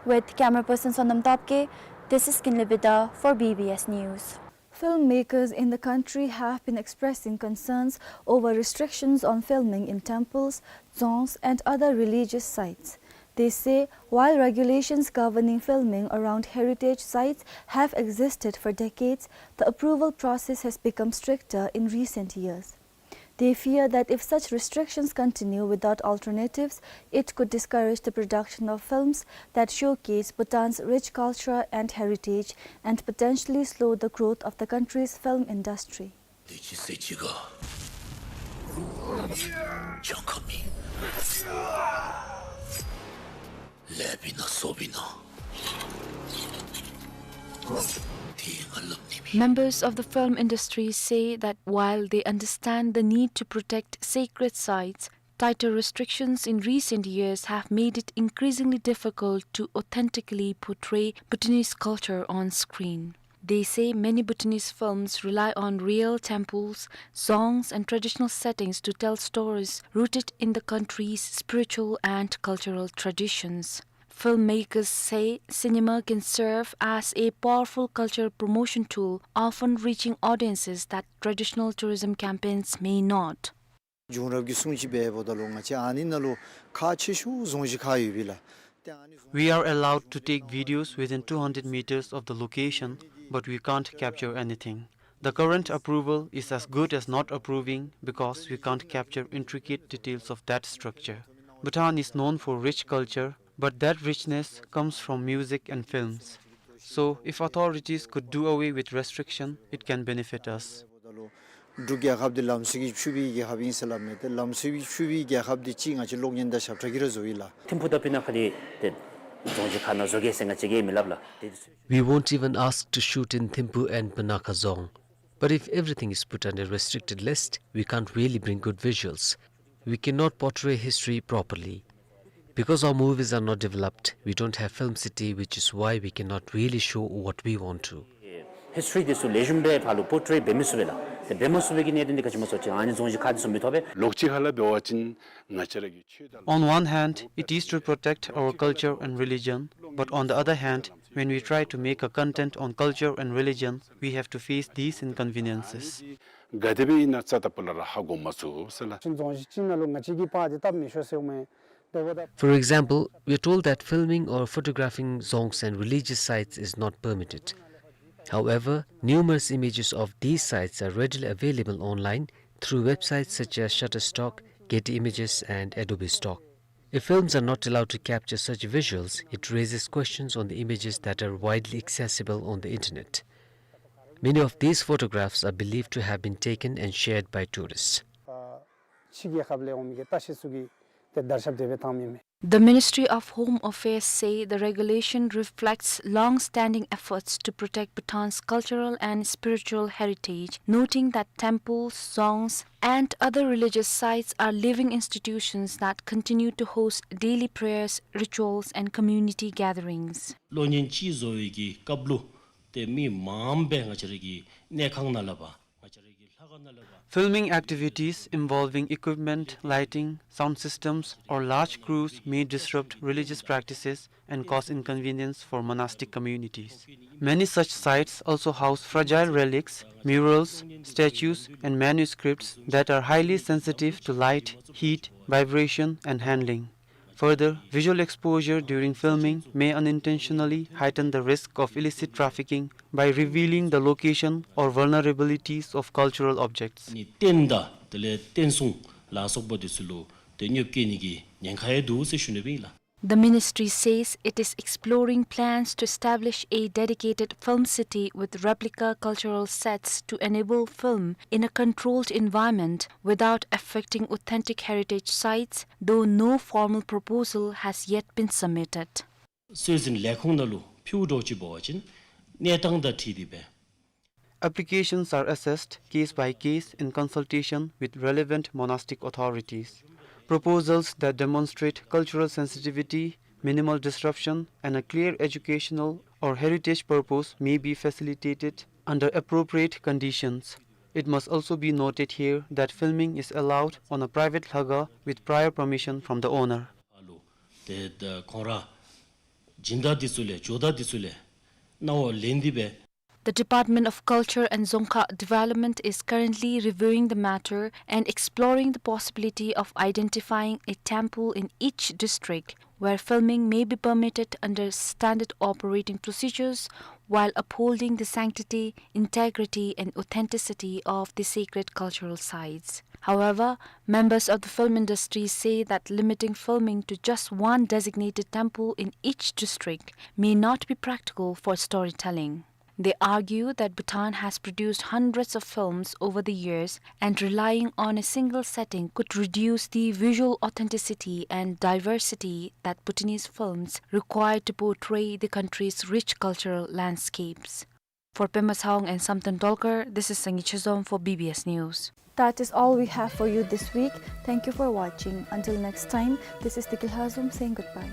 With camera person Sonam Topke, this is Kinley Bida for B B S News. Filmmakers in the country have been expressing concerns over restrictions on filming in temples, dzongs, and other religious sites. They say while regulations governing filming around heritage sites have existed for decades, the approval process has become stricter in recent years. They fear that if such restrictions continue without alternatives, it could discourage the production of films that showcase Bhutan's rich culture and heritage and potentially slow the growth of the country's film industry. དེ་ཅི་ཟེར་ཅི་ག་ཇང་ཁ་མི་ལེ་བི་ན་སོ་བི་ན་དེ་ང་ལབ་ནི་མེད། Members of the film industry say that while they understand the need to protect sacred sites, tighter restrictions in recent years have made it increasingly difficult to authentically portray Bhutanese culture on screen. They say many Bhutanese films rely on real temples, dzongs, and traditional settings to tell stories rooted in the country's spiritual and cultural traditions. Filmmakers say cinema can serve as a powerful cultural promotion tool, often reaching audiences that traditional tourism campaigns may not. རྒྱུན་རབས་ཀྱི་སྲུང་བརྩི་འབད་འབདཝ་ད་ལུ་ང་བཅས་ཨ་ནི་ནང་ལུ་ཁག་ཆེ་ཤོས་རྫོང་གཞི་ཁར་ཡོད་པས་ལགས། ཏེ་ཨ་ནི་རྫོང་We are allowed to take videos within two hundred meters of the location, but we can't capture anything. The current approval is as good as not approving because we can't capture intricate details of that structure. Bhutan is known for rich culture, but that richness comes from music and films. So, if authorities could do away with restriction, it can benefit us. འབྲུག་རྒྱལ་ཁབ་འདི་ལམ་སྲོལ་གྱིས་ཕྱུག་པའི་རྒྱལ་ཁབ་ཨིན་ཟེར་སླབ་མས། ཏེ་ལམ་སྲོལ་གྱིས་ཕྱུག་པའི་རྒྱལ་ཁབ་འདི་ཅིག་ང་བཅས་གློག་བརྙན་དང་ཞབས་ཁྲ་གིས་ར་བཟོ་ཡི་ལགས། ཐིམ་ཕུ་དང་སྤུ་ན་ཁ་འདི་ཏེ་རྫོང་གཞི་ཁ་ནང་བཟོ་གེ་ཟེར་ང་བཅས་ཀྱིས་མི་སླབ་ལགས། ཏེ་We won't even ask to shoot in Thimphu and Punakha Dzong. But if everything is put under restricted list, we can't really bring good visuals. We cannot portray history properly. Because our movies are not developed, we don't have film city, which is why we cannot really show what we want to. History འདི་ཚུ་ལེགས་ཤོམ་སྦེ་ཕར་ལུ་པོར་ཊྲེ་འབད་མི་ཚུགས་པས་ལགས། ཏེ་འབད་མ་ཚུགས་པའི་གི་གནད་དོན་འདི་ག་ཅི་སྨོ་ཟེར་བ་ཅིན་ཨ་ནི་རྫོང་གཞི་ཁ་འདི་ཚུ་མི་ཐོབ་པས། ལོགས་གཅིག་ཁ་ལས་འབད་བ་ཅིན་ང་བཅས་ར་གི་ཆོས་དང་། On one hand, it is to protect our culture and religion, but on the other hand, when we try to make a content on culture and religion, we have to face these inconveniences. ག་དེ་སྦེ་ཨིན་ན་རྩ་དང་པོ་ལས་ར་ཧ་གོ་མ་ཚུགས་ཟེར་ལགས། ཅིན་རྫོང་གཞི་ཅིག་ནང་ལུ་ང་བཅས་ཀྱིས་པར་འདི་བཏབ་མི་ཆོག་ཟེརཝ་མས། For example, we are told that filming or photographing dzongs and religious sites is not permitted. However, numerous images of these sites are readily available online through websites such as Shutterstock, Getty Images, and Adobe Stock. If films are not allowed to capture such visuals, it raises questions on the images that are widely accessible on the internet. Many of these photographs are believed to have been taken and shared by tourists. ཕྱི་རྒྱལ་ཁབ་ལས་འོང་མི་གི་བརྟག་ཞིབ་ཚུ་གིས་ཏེ་བརྡར་ཤ་དེ་སྦེ་བཏང་མི་མས། The Ministry of Home Affairs say the regulation reflects long-standing efforts to protect Bhutan's cultural and spiritual heritage, noting that temples, dzongs, and other religious sites are living institutions that continue to host daily prayers, rituals, and community gatherings. གློག་བརྙན་ཅིག་བཟོ་བའི་གི་སྐབས་ལུ་ཏེ་མི་མངམ་སྦེ་ང་བཅས་ར་གི་གནས་ཁང་ནང་ལས་ཕར། Filming activities involving equipment, lighting, sound systems, or large crews may disrupt religious practices and cause inconvenience for monastic communities. Many such sites also house fragile relics, murals, statues, and manuscripts that are highly sensitive to light, heat, vibration, and handling. Further, visual exposure during filming may unintentionally heighten the risk of illicit trafficking by revealing the location or vulnerabilities of cultural objects. ནི་རྟེན་དང་དེ་ལས་རྟེན་གསུང་ལ་སོགས་པ་འདི་ཚུ་ལུ་ཏེ་གནོདཔ་བཀལ་ནི་གི་ཉེན་ཁ་ཡང་འདུག་ཟེར་ཞུ་ནི་ཨིན་ལགས། The ministry says it is exploring plans to establish a dedicated film city with replica cultural sets to enable film in a controlled environment without affecting authentic heritage sites, though no formal proposal has yet been submitted. སྲོལ་འཛིན་ལས་ཁུངས་ནང་ལུ་ཕུལཝ་འདྲཝ་ཅིག་འབད་བ་ཅིན་གནས་སྟངས་དང་འཁྲིལ་ཏེ་སྦེ། Applications are assessed case by case in consultation with relevant monastic authorities. Proposals that demonstrate cultural sensitivity, minimal disruption, and a clear educational or heritage purpose may be facilitated under appropriate conditions. It must also be noted here that filming is allowed on a private ལྷ་ཁང with prior permission from the owner. ཨ་ལུ་ཏེ་ད་ཁོང་ར་སྦྱིན་བདག་འདི་ཚུ་ལས་ཇོ་བདག་འདི་ཚུ་ལས་གནང་བ་ལེན་ཏེ་སྦེ། The Department of Culture and Dzongkha Development is currently reviewing the matter and exploring the possibility of identifying a temple in each district where filming may be permitted under standard operating procedures while upholding the sanctity, integrity, and authenticity of the sacred cultural sites. However, members of the film industry say that limiting filming to just one designated temple in each district may not be practical for storytelling. They argue that Bhutan has produced hundreds of films over the years, and relying on a single setting could reduce the visual authenticity and diversity that Bhutanese films require to portray the country's rich cultural landscapes. For Pema Sawang and Samten Dolkar, this is Sangi Chezom for B B S News. That is all we have for you this week. Thank you for watching. Until next time, this is Tiki Lhazom saying goodbye.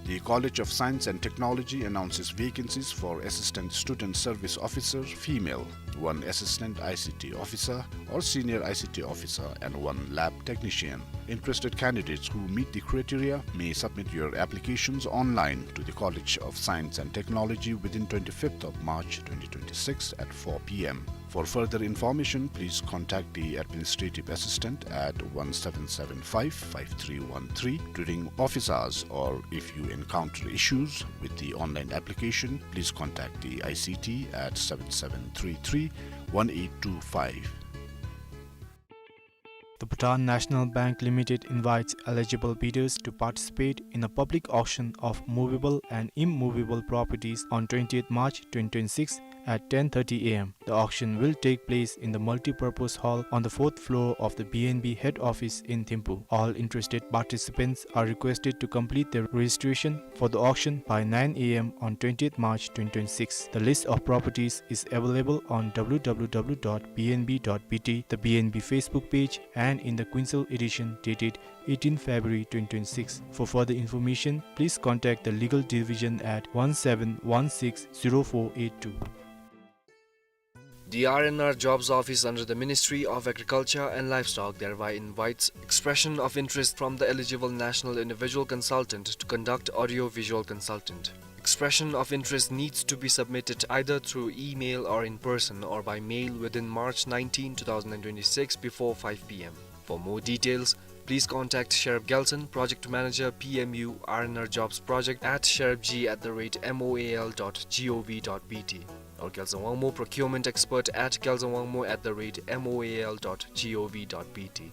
The College of Science and Technology announces vacancies for Assistant Student Service Officer, female, one Assistant I C T Officer or Senior I C T Officer, and one Lab Technician. Interested candidates who meet the criteria may submit your applications online to the College of Science and Technology within twenty-fifth of March twenty twenty-six at four P M. For further information, please contact the administrative assistant at one seven seven five, five three one three during office hours, or if you encounter issues with the online application, please contact the I C T at seven seven three three one eight two five. The Bhutan National Bank Limited invites eligible bidders to participate in a public auction of movable and immovable properties on twentieth March twenty twenty-six at ten thirty A M. The auction will take place in the multi-purpose hall on the fourth floor of the B N B head office in Thimphu. All interested participants are requested to complete their registration for the auction by nine A M on twentieth March twenty twenty-six. The list of properties is available on W W W dot B N B dot B T, the B N B Facebook page, and in the Quinsel edition dated eighteenth February twenty twenty-six. For further information, please contact the legal division at one seven one six zero four eight two. The R and R Jobs Office under the Ministry of Agriculture and Livestock thereby invites expression of interest from the eligible national individual consultant to conduct audio-visual consultant. Expression of interest needs to be submitted either through email or in person or by mail within March nineteenth, two thousand twenty-six, before five P M. For more details, please contact Sherab Gelson, Project Manager, P M U R and R Jobs Project, at sherabg at the rate moal dot gov dot B T, or Gelson Wangmo, Procurement Expert, at gelson wangmo at the rate moal dot gov dot B T.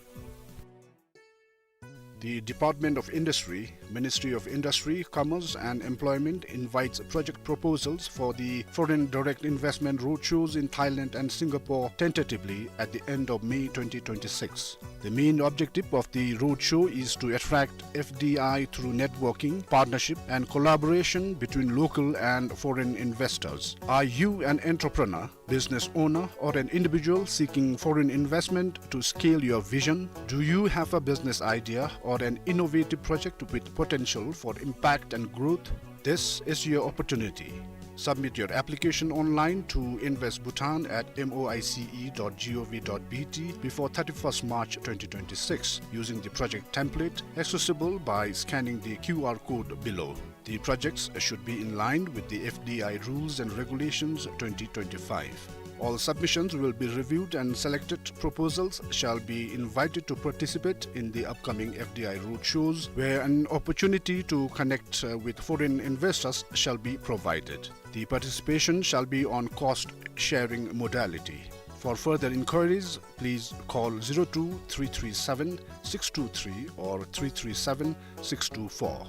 The Department of Industry, Ministry of Industry, Commerce and Employment invites project proposals for the Foreign Direct Investment Roadshows in Thailand and Singapore, tentatively at the end of May twenty twenty-six. The main objective of the roadshow is to attract F D I through networking, partnership, and collaboration between local and foreign investors. Are you an entrepreneur, business owner, or an individual seeking foreign investment to scale your vision? Do you have a business idea or an innovative project with potential for impact and growth? This is your opportunity. Submit your application online to invest bhutan at moice dot gov dot B T before thirty-first March twenty twenty-six using the project template accessible by scanning the Q R code below. The projects should be in line with the F D I Rules and Regulations twenty twenty-five. All submissions will be reviewed and selected proposals shall be invited to participate in the upcoming F D I roadshows, where an opportunity to connect, uh, with foreign investors shall be provided. The participation shall be on cost sharing modality. For further inquiries, please call zero two three three seven six two three or three three seven six two four.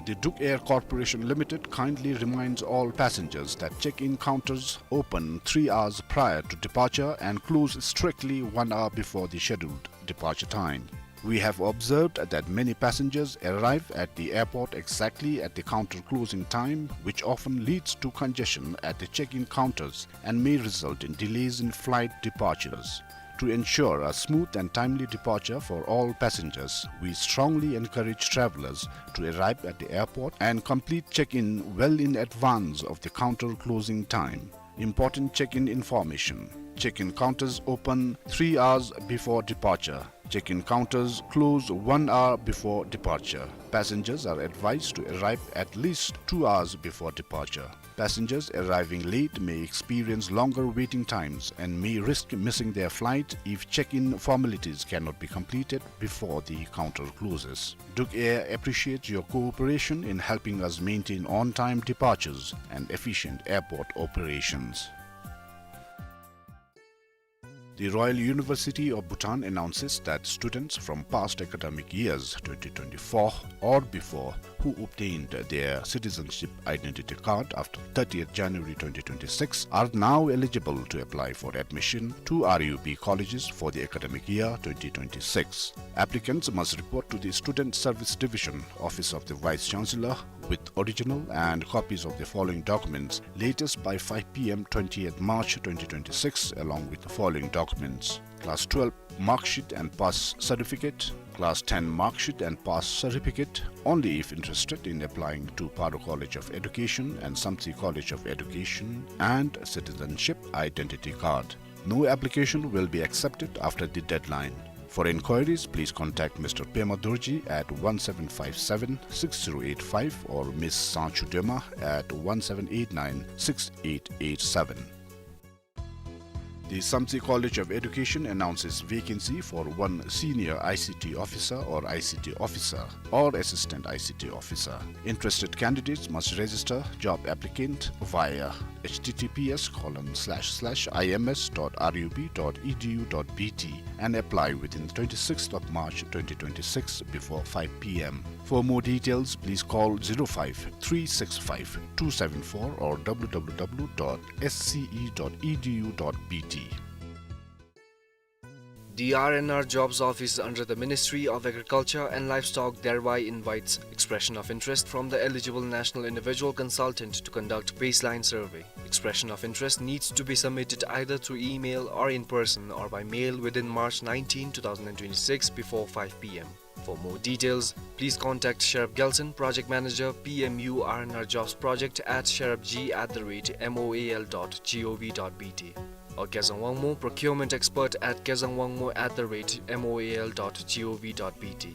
The Druk Air Corporation Limited kindly reminds all passengers that check-in counters open three hours prior to departure and close strictly one hour before the scheduled departure time. We have observed that many passengers arrive at the airport exactly at the counter closing time, which often leads to congestion at the check-in counters and may result in delays in flight departures. To ensure a smooth and timely departure for all passengers, we strongly encourage travelers to arrive at the airport and complete check-in well in advance of the counter closing time. Important check-in information. Check-in counters open three hours before departure. Check-in counters close one hour before departure. Passengers are advised to arrive at least two hours before departure. Passengers arriving late may experience longer waiting times and may risk missing their flight if check-in formalities cannot be completed before the counter closes. Druk Air appreciates your cooperation in helping us maintain on-time departures and efficient airport operations. The Royal University of Bhutan announces that students from past academic years twenty twenty-four or before who obtained their citizenship identity card after thirtieth January twenty twenty-six are now eligible to apply for admission to R U B colleges for the academic year twenty twenty-six. Applicants must report to the Student Service Division, Office of the Vice Chancellor, with original and copies of the following documents latest by five P M twentieth March twenty twenty-six, along with the following documents: Class twelve mark sheet and pass certificate, Class ten mark sheet and pass certificate only if interested in applying to Paro College of Education and Samtse College of Education, and citizenship identity card. No application will be accepted after the deadline. For inquiries, please contact Mister Pema Dorji at one seven five seven six zero eight five or Miss Sanchu Dema at one seven eight nine six eight eight seven. The Samtse College of Education announces vacancy for one senior I C T officer or I C T officer or assistant I C T officer. Interested candidates must register job applicant via H T T P S colon slash slash I M S dot R U B dot E D U dot B T and apply within twenty-sixth of March twenty twenty-six before five P M. For more details, please call zero five three six five two seven four or W W W dot S C E dot E D U dot B T. The R and R Jobs Office under the Ministry of Agriculture and Livestock thereby invites expression of interest from the eligible national individual consultant to conduct baseline survey. Expression of interest needs to be submitted either through email or in person or by mail within March nineteenth, two thousand and twenty-six before five P M. For more details, please contact Sherab Gelson, Project Manager, P M U R and R Jobs Project at sherabg at the rate moal dot gov dot B T, or Kezang Wangmo, Procurement Expert at kezangwangmo at the rate moal dot gov dot B T.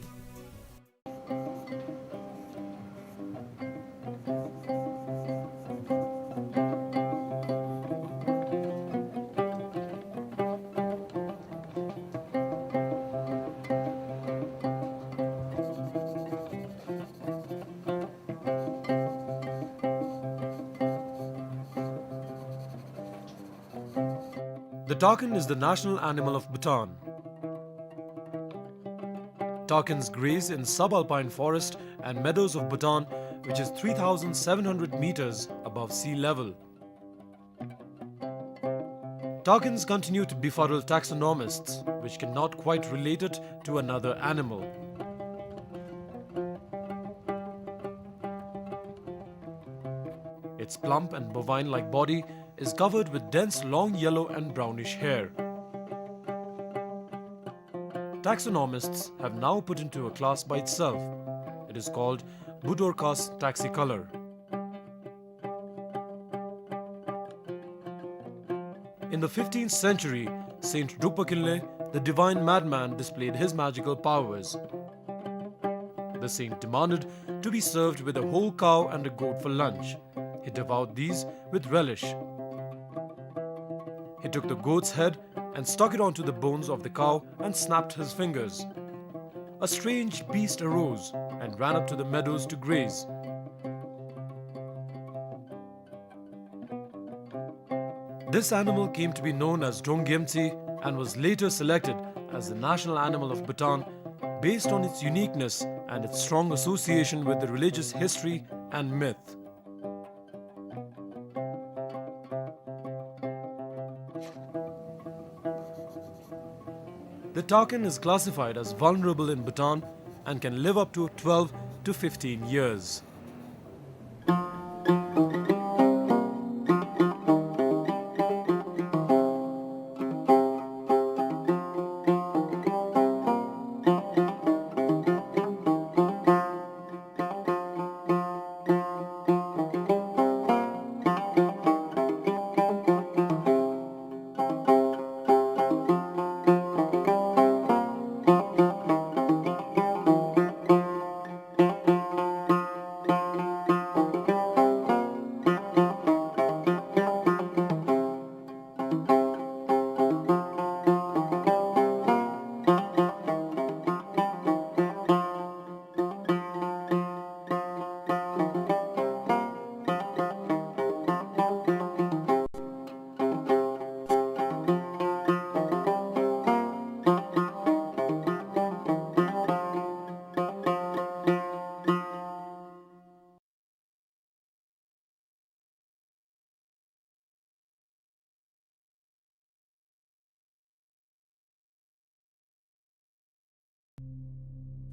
The takin is the national animal of Bhutan. Takins graze in subalpine forest and meadows of Bhutan, which is three thousand seven hundred meters above sea level. Takins continue to befuddle taxonomists, which cannot quite relate it to another animal. Its plump and bovine-like body is covered with dense long yellow and brownish hair. Taxonomists have now put into a class by itself. It is called Budorcas taxicolor. In the fifteenth century, Saint Drukpa Kinley, the divine madman, displayed his magical powers. The saint demanded to be served with a whole cow and a goat for lunch. He devoured these with relish. He took the goat's head and stuck it onto the bones of the cow and snapped his fingers. A strange beast arose and ran up to the meadows to graze. This animal came to be known as Drongyemtsi and was later selected as the national animal of Bhutan based on its uniqueness and its strong association with the religious history and myth. The takin is classified as vulnerable in Bhutan and can live up to twelve to fifteen years.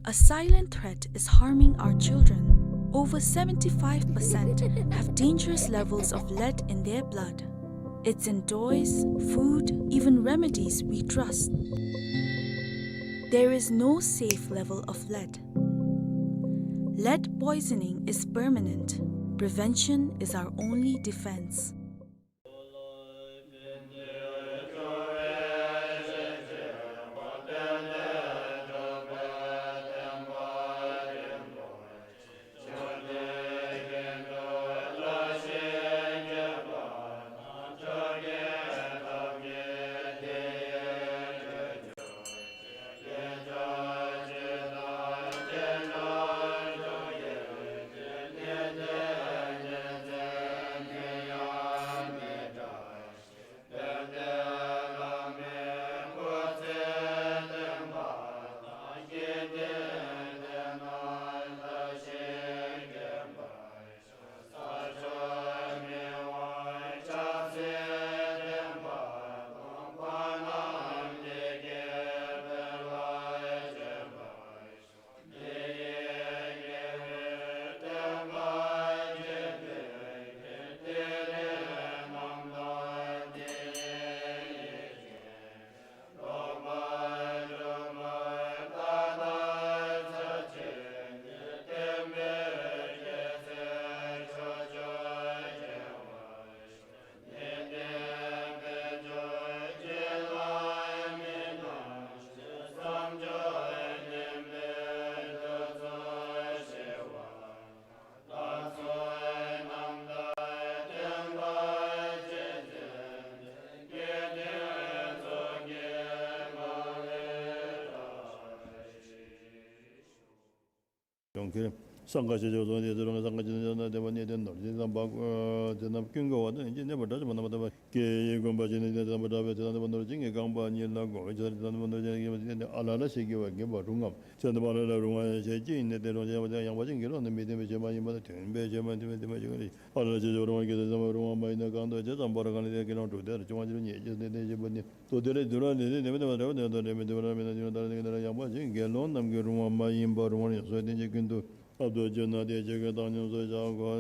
A silent threat is harming our children. Over seventy-five percent have dangerous levels of lead in their blood. It's in toys, food, even remedies we trust. There is no safe level of lead. Lead poisoning is permanent. Prevention is our only defense. གྱོང་ཁེར། སངྒ་ཤས་ཆེ་བ་སོགས་དེ་ཚུ་རུང་སངྒ་ཅི་ན་ཅི་ན་དེ་བ་གནས་བརྟན་ནོར་གྱི་དམ་པ་དེ་རྣམས་ཀུན་དགའ་བ་དང་ཡིན་གྱི་གནས་པ་འདྲ་ཅི་མ་ན་མ་ད་བ་སྐྱེ་ཡི་དགོན་པ་ཅི་ན་ཅི་ན་དམ་པ་འདྲ་བའི་དེ་དང་དེ་བ་ནོར་ཅི་ངེ་གང་པ་ཉིད་ལ་དགོངས་པའི་ཆ་དེ་དང་དེ་བ་ནོར་ཅི་ངེ་གི་དེ་ཨ་ལ་ལ་ཞེས་བགྱི་བ་བགྱིད་པ་རུང་ངམ། ཆ་དེ་བ་ཨ་ལ་ལ་རུང་བ་ཞེས་བགྱི་ཡིན་ནས་དེ་རུང་ཡང་བ་ཡང་བ་ཅན་གྱི་ལོག་ན་མི་བདེན་པའི་ཆོས་མ་ཡིན་པ་དང་བདེན་པའི་ཆོས་མ་ཡིན་པ་དེ་མ་ཅིག་ག་ལས། ཨ་ལ་ལ་ཞེས་བགྱི་བ་རུང་བ་གི་དེ་ཙམ་པ་རུང་བ་མ་ཡིན་ན་གང་དུ་ཇི་ཙམ་པར་གང་ལས་དེ་དགེ་སློང་དྲུག་སྡེ་ལ་བྱུང་བ་ཅི་རུང་ཉེས་ཅན་དེ་དེ་ཞེས་པ་ནི། དོ་དེ་ལས་འདུལ་བ་ལས་དེ་དེ་མི་དེ་མ་རེ་བ་དེ་དོ་དེ་མི་དེ་མ་རེ་མི་ན་ཅི་རུང་ད་ལ་དེ་གི་ན་ཡང་བ་ཅན་དགེ་སློང་རྣམས་ཀྱི་རུང་བ་མ་ཡིན་པ་རུང་བ་ཡོངས་སུ་བསྟན་ཅིང་ཀུན་ཏུ་ཨ་བདུད་ཅོ་ན་དེ་ཆོས་ཀྱི་བཏང་སྙོམས་སུ་བཞག་གོ་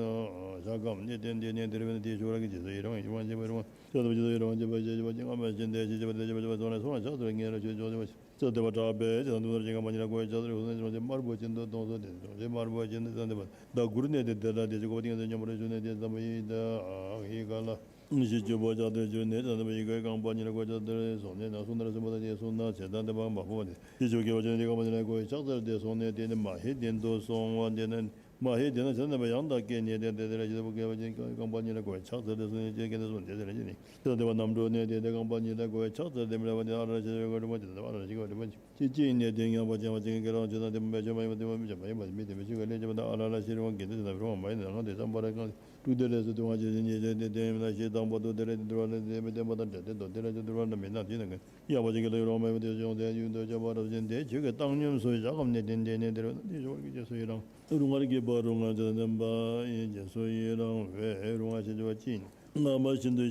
བཞག་གམ་ནི་བསྟན་ཏེ་ནི་དེར་བས་ན་དེའི་ཆོས་ར་གི་རྗེས་སུ་ཡི་རང་ཡི་བ་ཅན་པ་རུང་བ་ཆོས་དང་རྗེས་སུ་ཡི་རང་བ་ཅན་པ་ཞེས་བྱ་བ་ཅན་ཨ་མ་བཞིན་དེ་ཞེས་བྱ་བ་དེ་ཞེས་བྱ་བ་དེ་ཚོ་ལ་སོང་བ་ཕྱག་ཏུ་ངེས་ར་ཆོས་ཅོ་ཅོ་བ་ཅོ་དེ་བ་དྲག་པས་ཅི་དང་དུ་ནོར་ཅིག་གང་པ་ཉིད་ལ་གོ་བའི་ཕྱག་ཏུ་རེ་ཧུ་ན་ཅི་རང་ཅི་དམར་པོ་ཅན་དུ་གཏོང་སོ་དེ་ཅོ་ཅི་དམར་པོ་ཅན་དུ་ཙམ་དེ་བ་ད་གུར་ནས་དེ་དེ་ལ་དེ་ཅི་གོ་བ་ཏིང་ངེ་སོ་སྙོམས་པར་ཞུགས་ནས་དེ་ཙམ་པ་ཡི་ད་ཨ་ཧི་ག་ལ། བཞི་བཅུ་པོ་ཕྱག་ཏུ་བསྒྱུར་ནས་དང་ལྡན་པ་ཡི་གེ་རྐང་པ་གཉིས་ལ་གོ་ཕྱག་ཏུ་སོང་ནས་ན་གསུང་ནར་གསུངས་པ་དང་དེ་གསུང་ན་ཚེ་དང་ལྡན་པ་མ་ཕོག་པ་དེ། བཞི་བཅུ་གི་བ་ཅན་དེ་རྐང་པ་གཉིས་ལ་གོ་ཕྱག་འཚལ་ཏེ་སོང་ནས་དེ་ནི་མ་ཧེ་བདེན་དུ་སོང་བ་དེ་ན་མ་ཧེ་བདེན་ན་ཚེ་དང་ལྡན་པ་ཡང་དག་སྐྱེས་ནས་དེ་དེ་དེ་ལ་བཞི་བཅུ་པོ་གི་བ་ཅན་རྐང་པ་གཉིས་ལ་གོ་ཕྱག་འཚལ་ཏེ་སོང་ནས་ཅེས་སྐད་དུ་གསུངས་ཏེ་དེ་ལ་ཅི་ནི། ཚེ་དང་ལྡན་པ་རྣམ་གྲོལ་ནས་དེ་དེ་རྐང་པ་གཉིས་ལ་གོ་ཕྱག་འཚལ་ཏེ་མི་ལ་བ་དེ་ཨ་ར་ཤི་བའི་གོ་རུ་མ་དེ་ཨ་ར་ཤི་གི་བ་རུ་མ་ཅི་ཅི་ཡིན་ནས་དེ་ཡང་བ་ཅན་བ་ཅན་གྱི་དགེ་སློང་ཆོས་དང་ལྡན་པའི་ཆོས་མ་ཡིན་པ་དེ་མ་མི་བྱ་མ་ཡིན་པ་མི་དེ་མི་ཆོས་ཀྱི་ལས་བྱེད་པ་དང་ཨ་ལ་ལ་ཤི་རུང་བ་དགེ་འདུན་ཆོས་དང་རུང་བ་མ་ཡིན་ན་གང་དེ་ཙམ་པ་ར་གང་དྲུག་སྡེ་ལས་སུ་དུ་བ་ཅན་ཉེས་བྱས་དེ་དེ་ཡིན་ན་ཞེ་སྡང་པོ་དུ་དེ་ལས་དེ་དུ་བ་ལ་དེ་མི་བདེན་པ་དང་འབྲེལ་ཏེ་དོ་དེ་ལས་དེ་དུ་བ་ལ་མི་སྣང་དེ་ན་གི་ཡང་བ་ཅན་གྱི་ལ་ཡུལ་རོང་མ་ཡིན་པ་དེ་བྱུང་དེ་ཡུལ་དུ་སྐྱོབ་པ་རབ་ཅན་དེ་ཆོས་ཀྱི་བཏང་སྙོམས་སུ་བཞག་གམ་ནས་དེ་དེ་ནས་དེ་རུ་དེ་ཞོར་གྱི་རྗེས་སུ་ཡི་རང་རུང་བར་གྱི་བར་རུང་བར་དེ་ལྡན་པ་ཡི་རྗེས་སུ་ཡི་རང་བའི་རུང་བ་ཞེས་བྱ་བ་ཅི་ཡིན། སྔ་མ་བཞིན་དུ་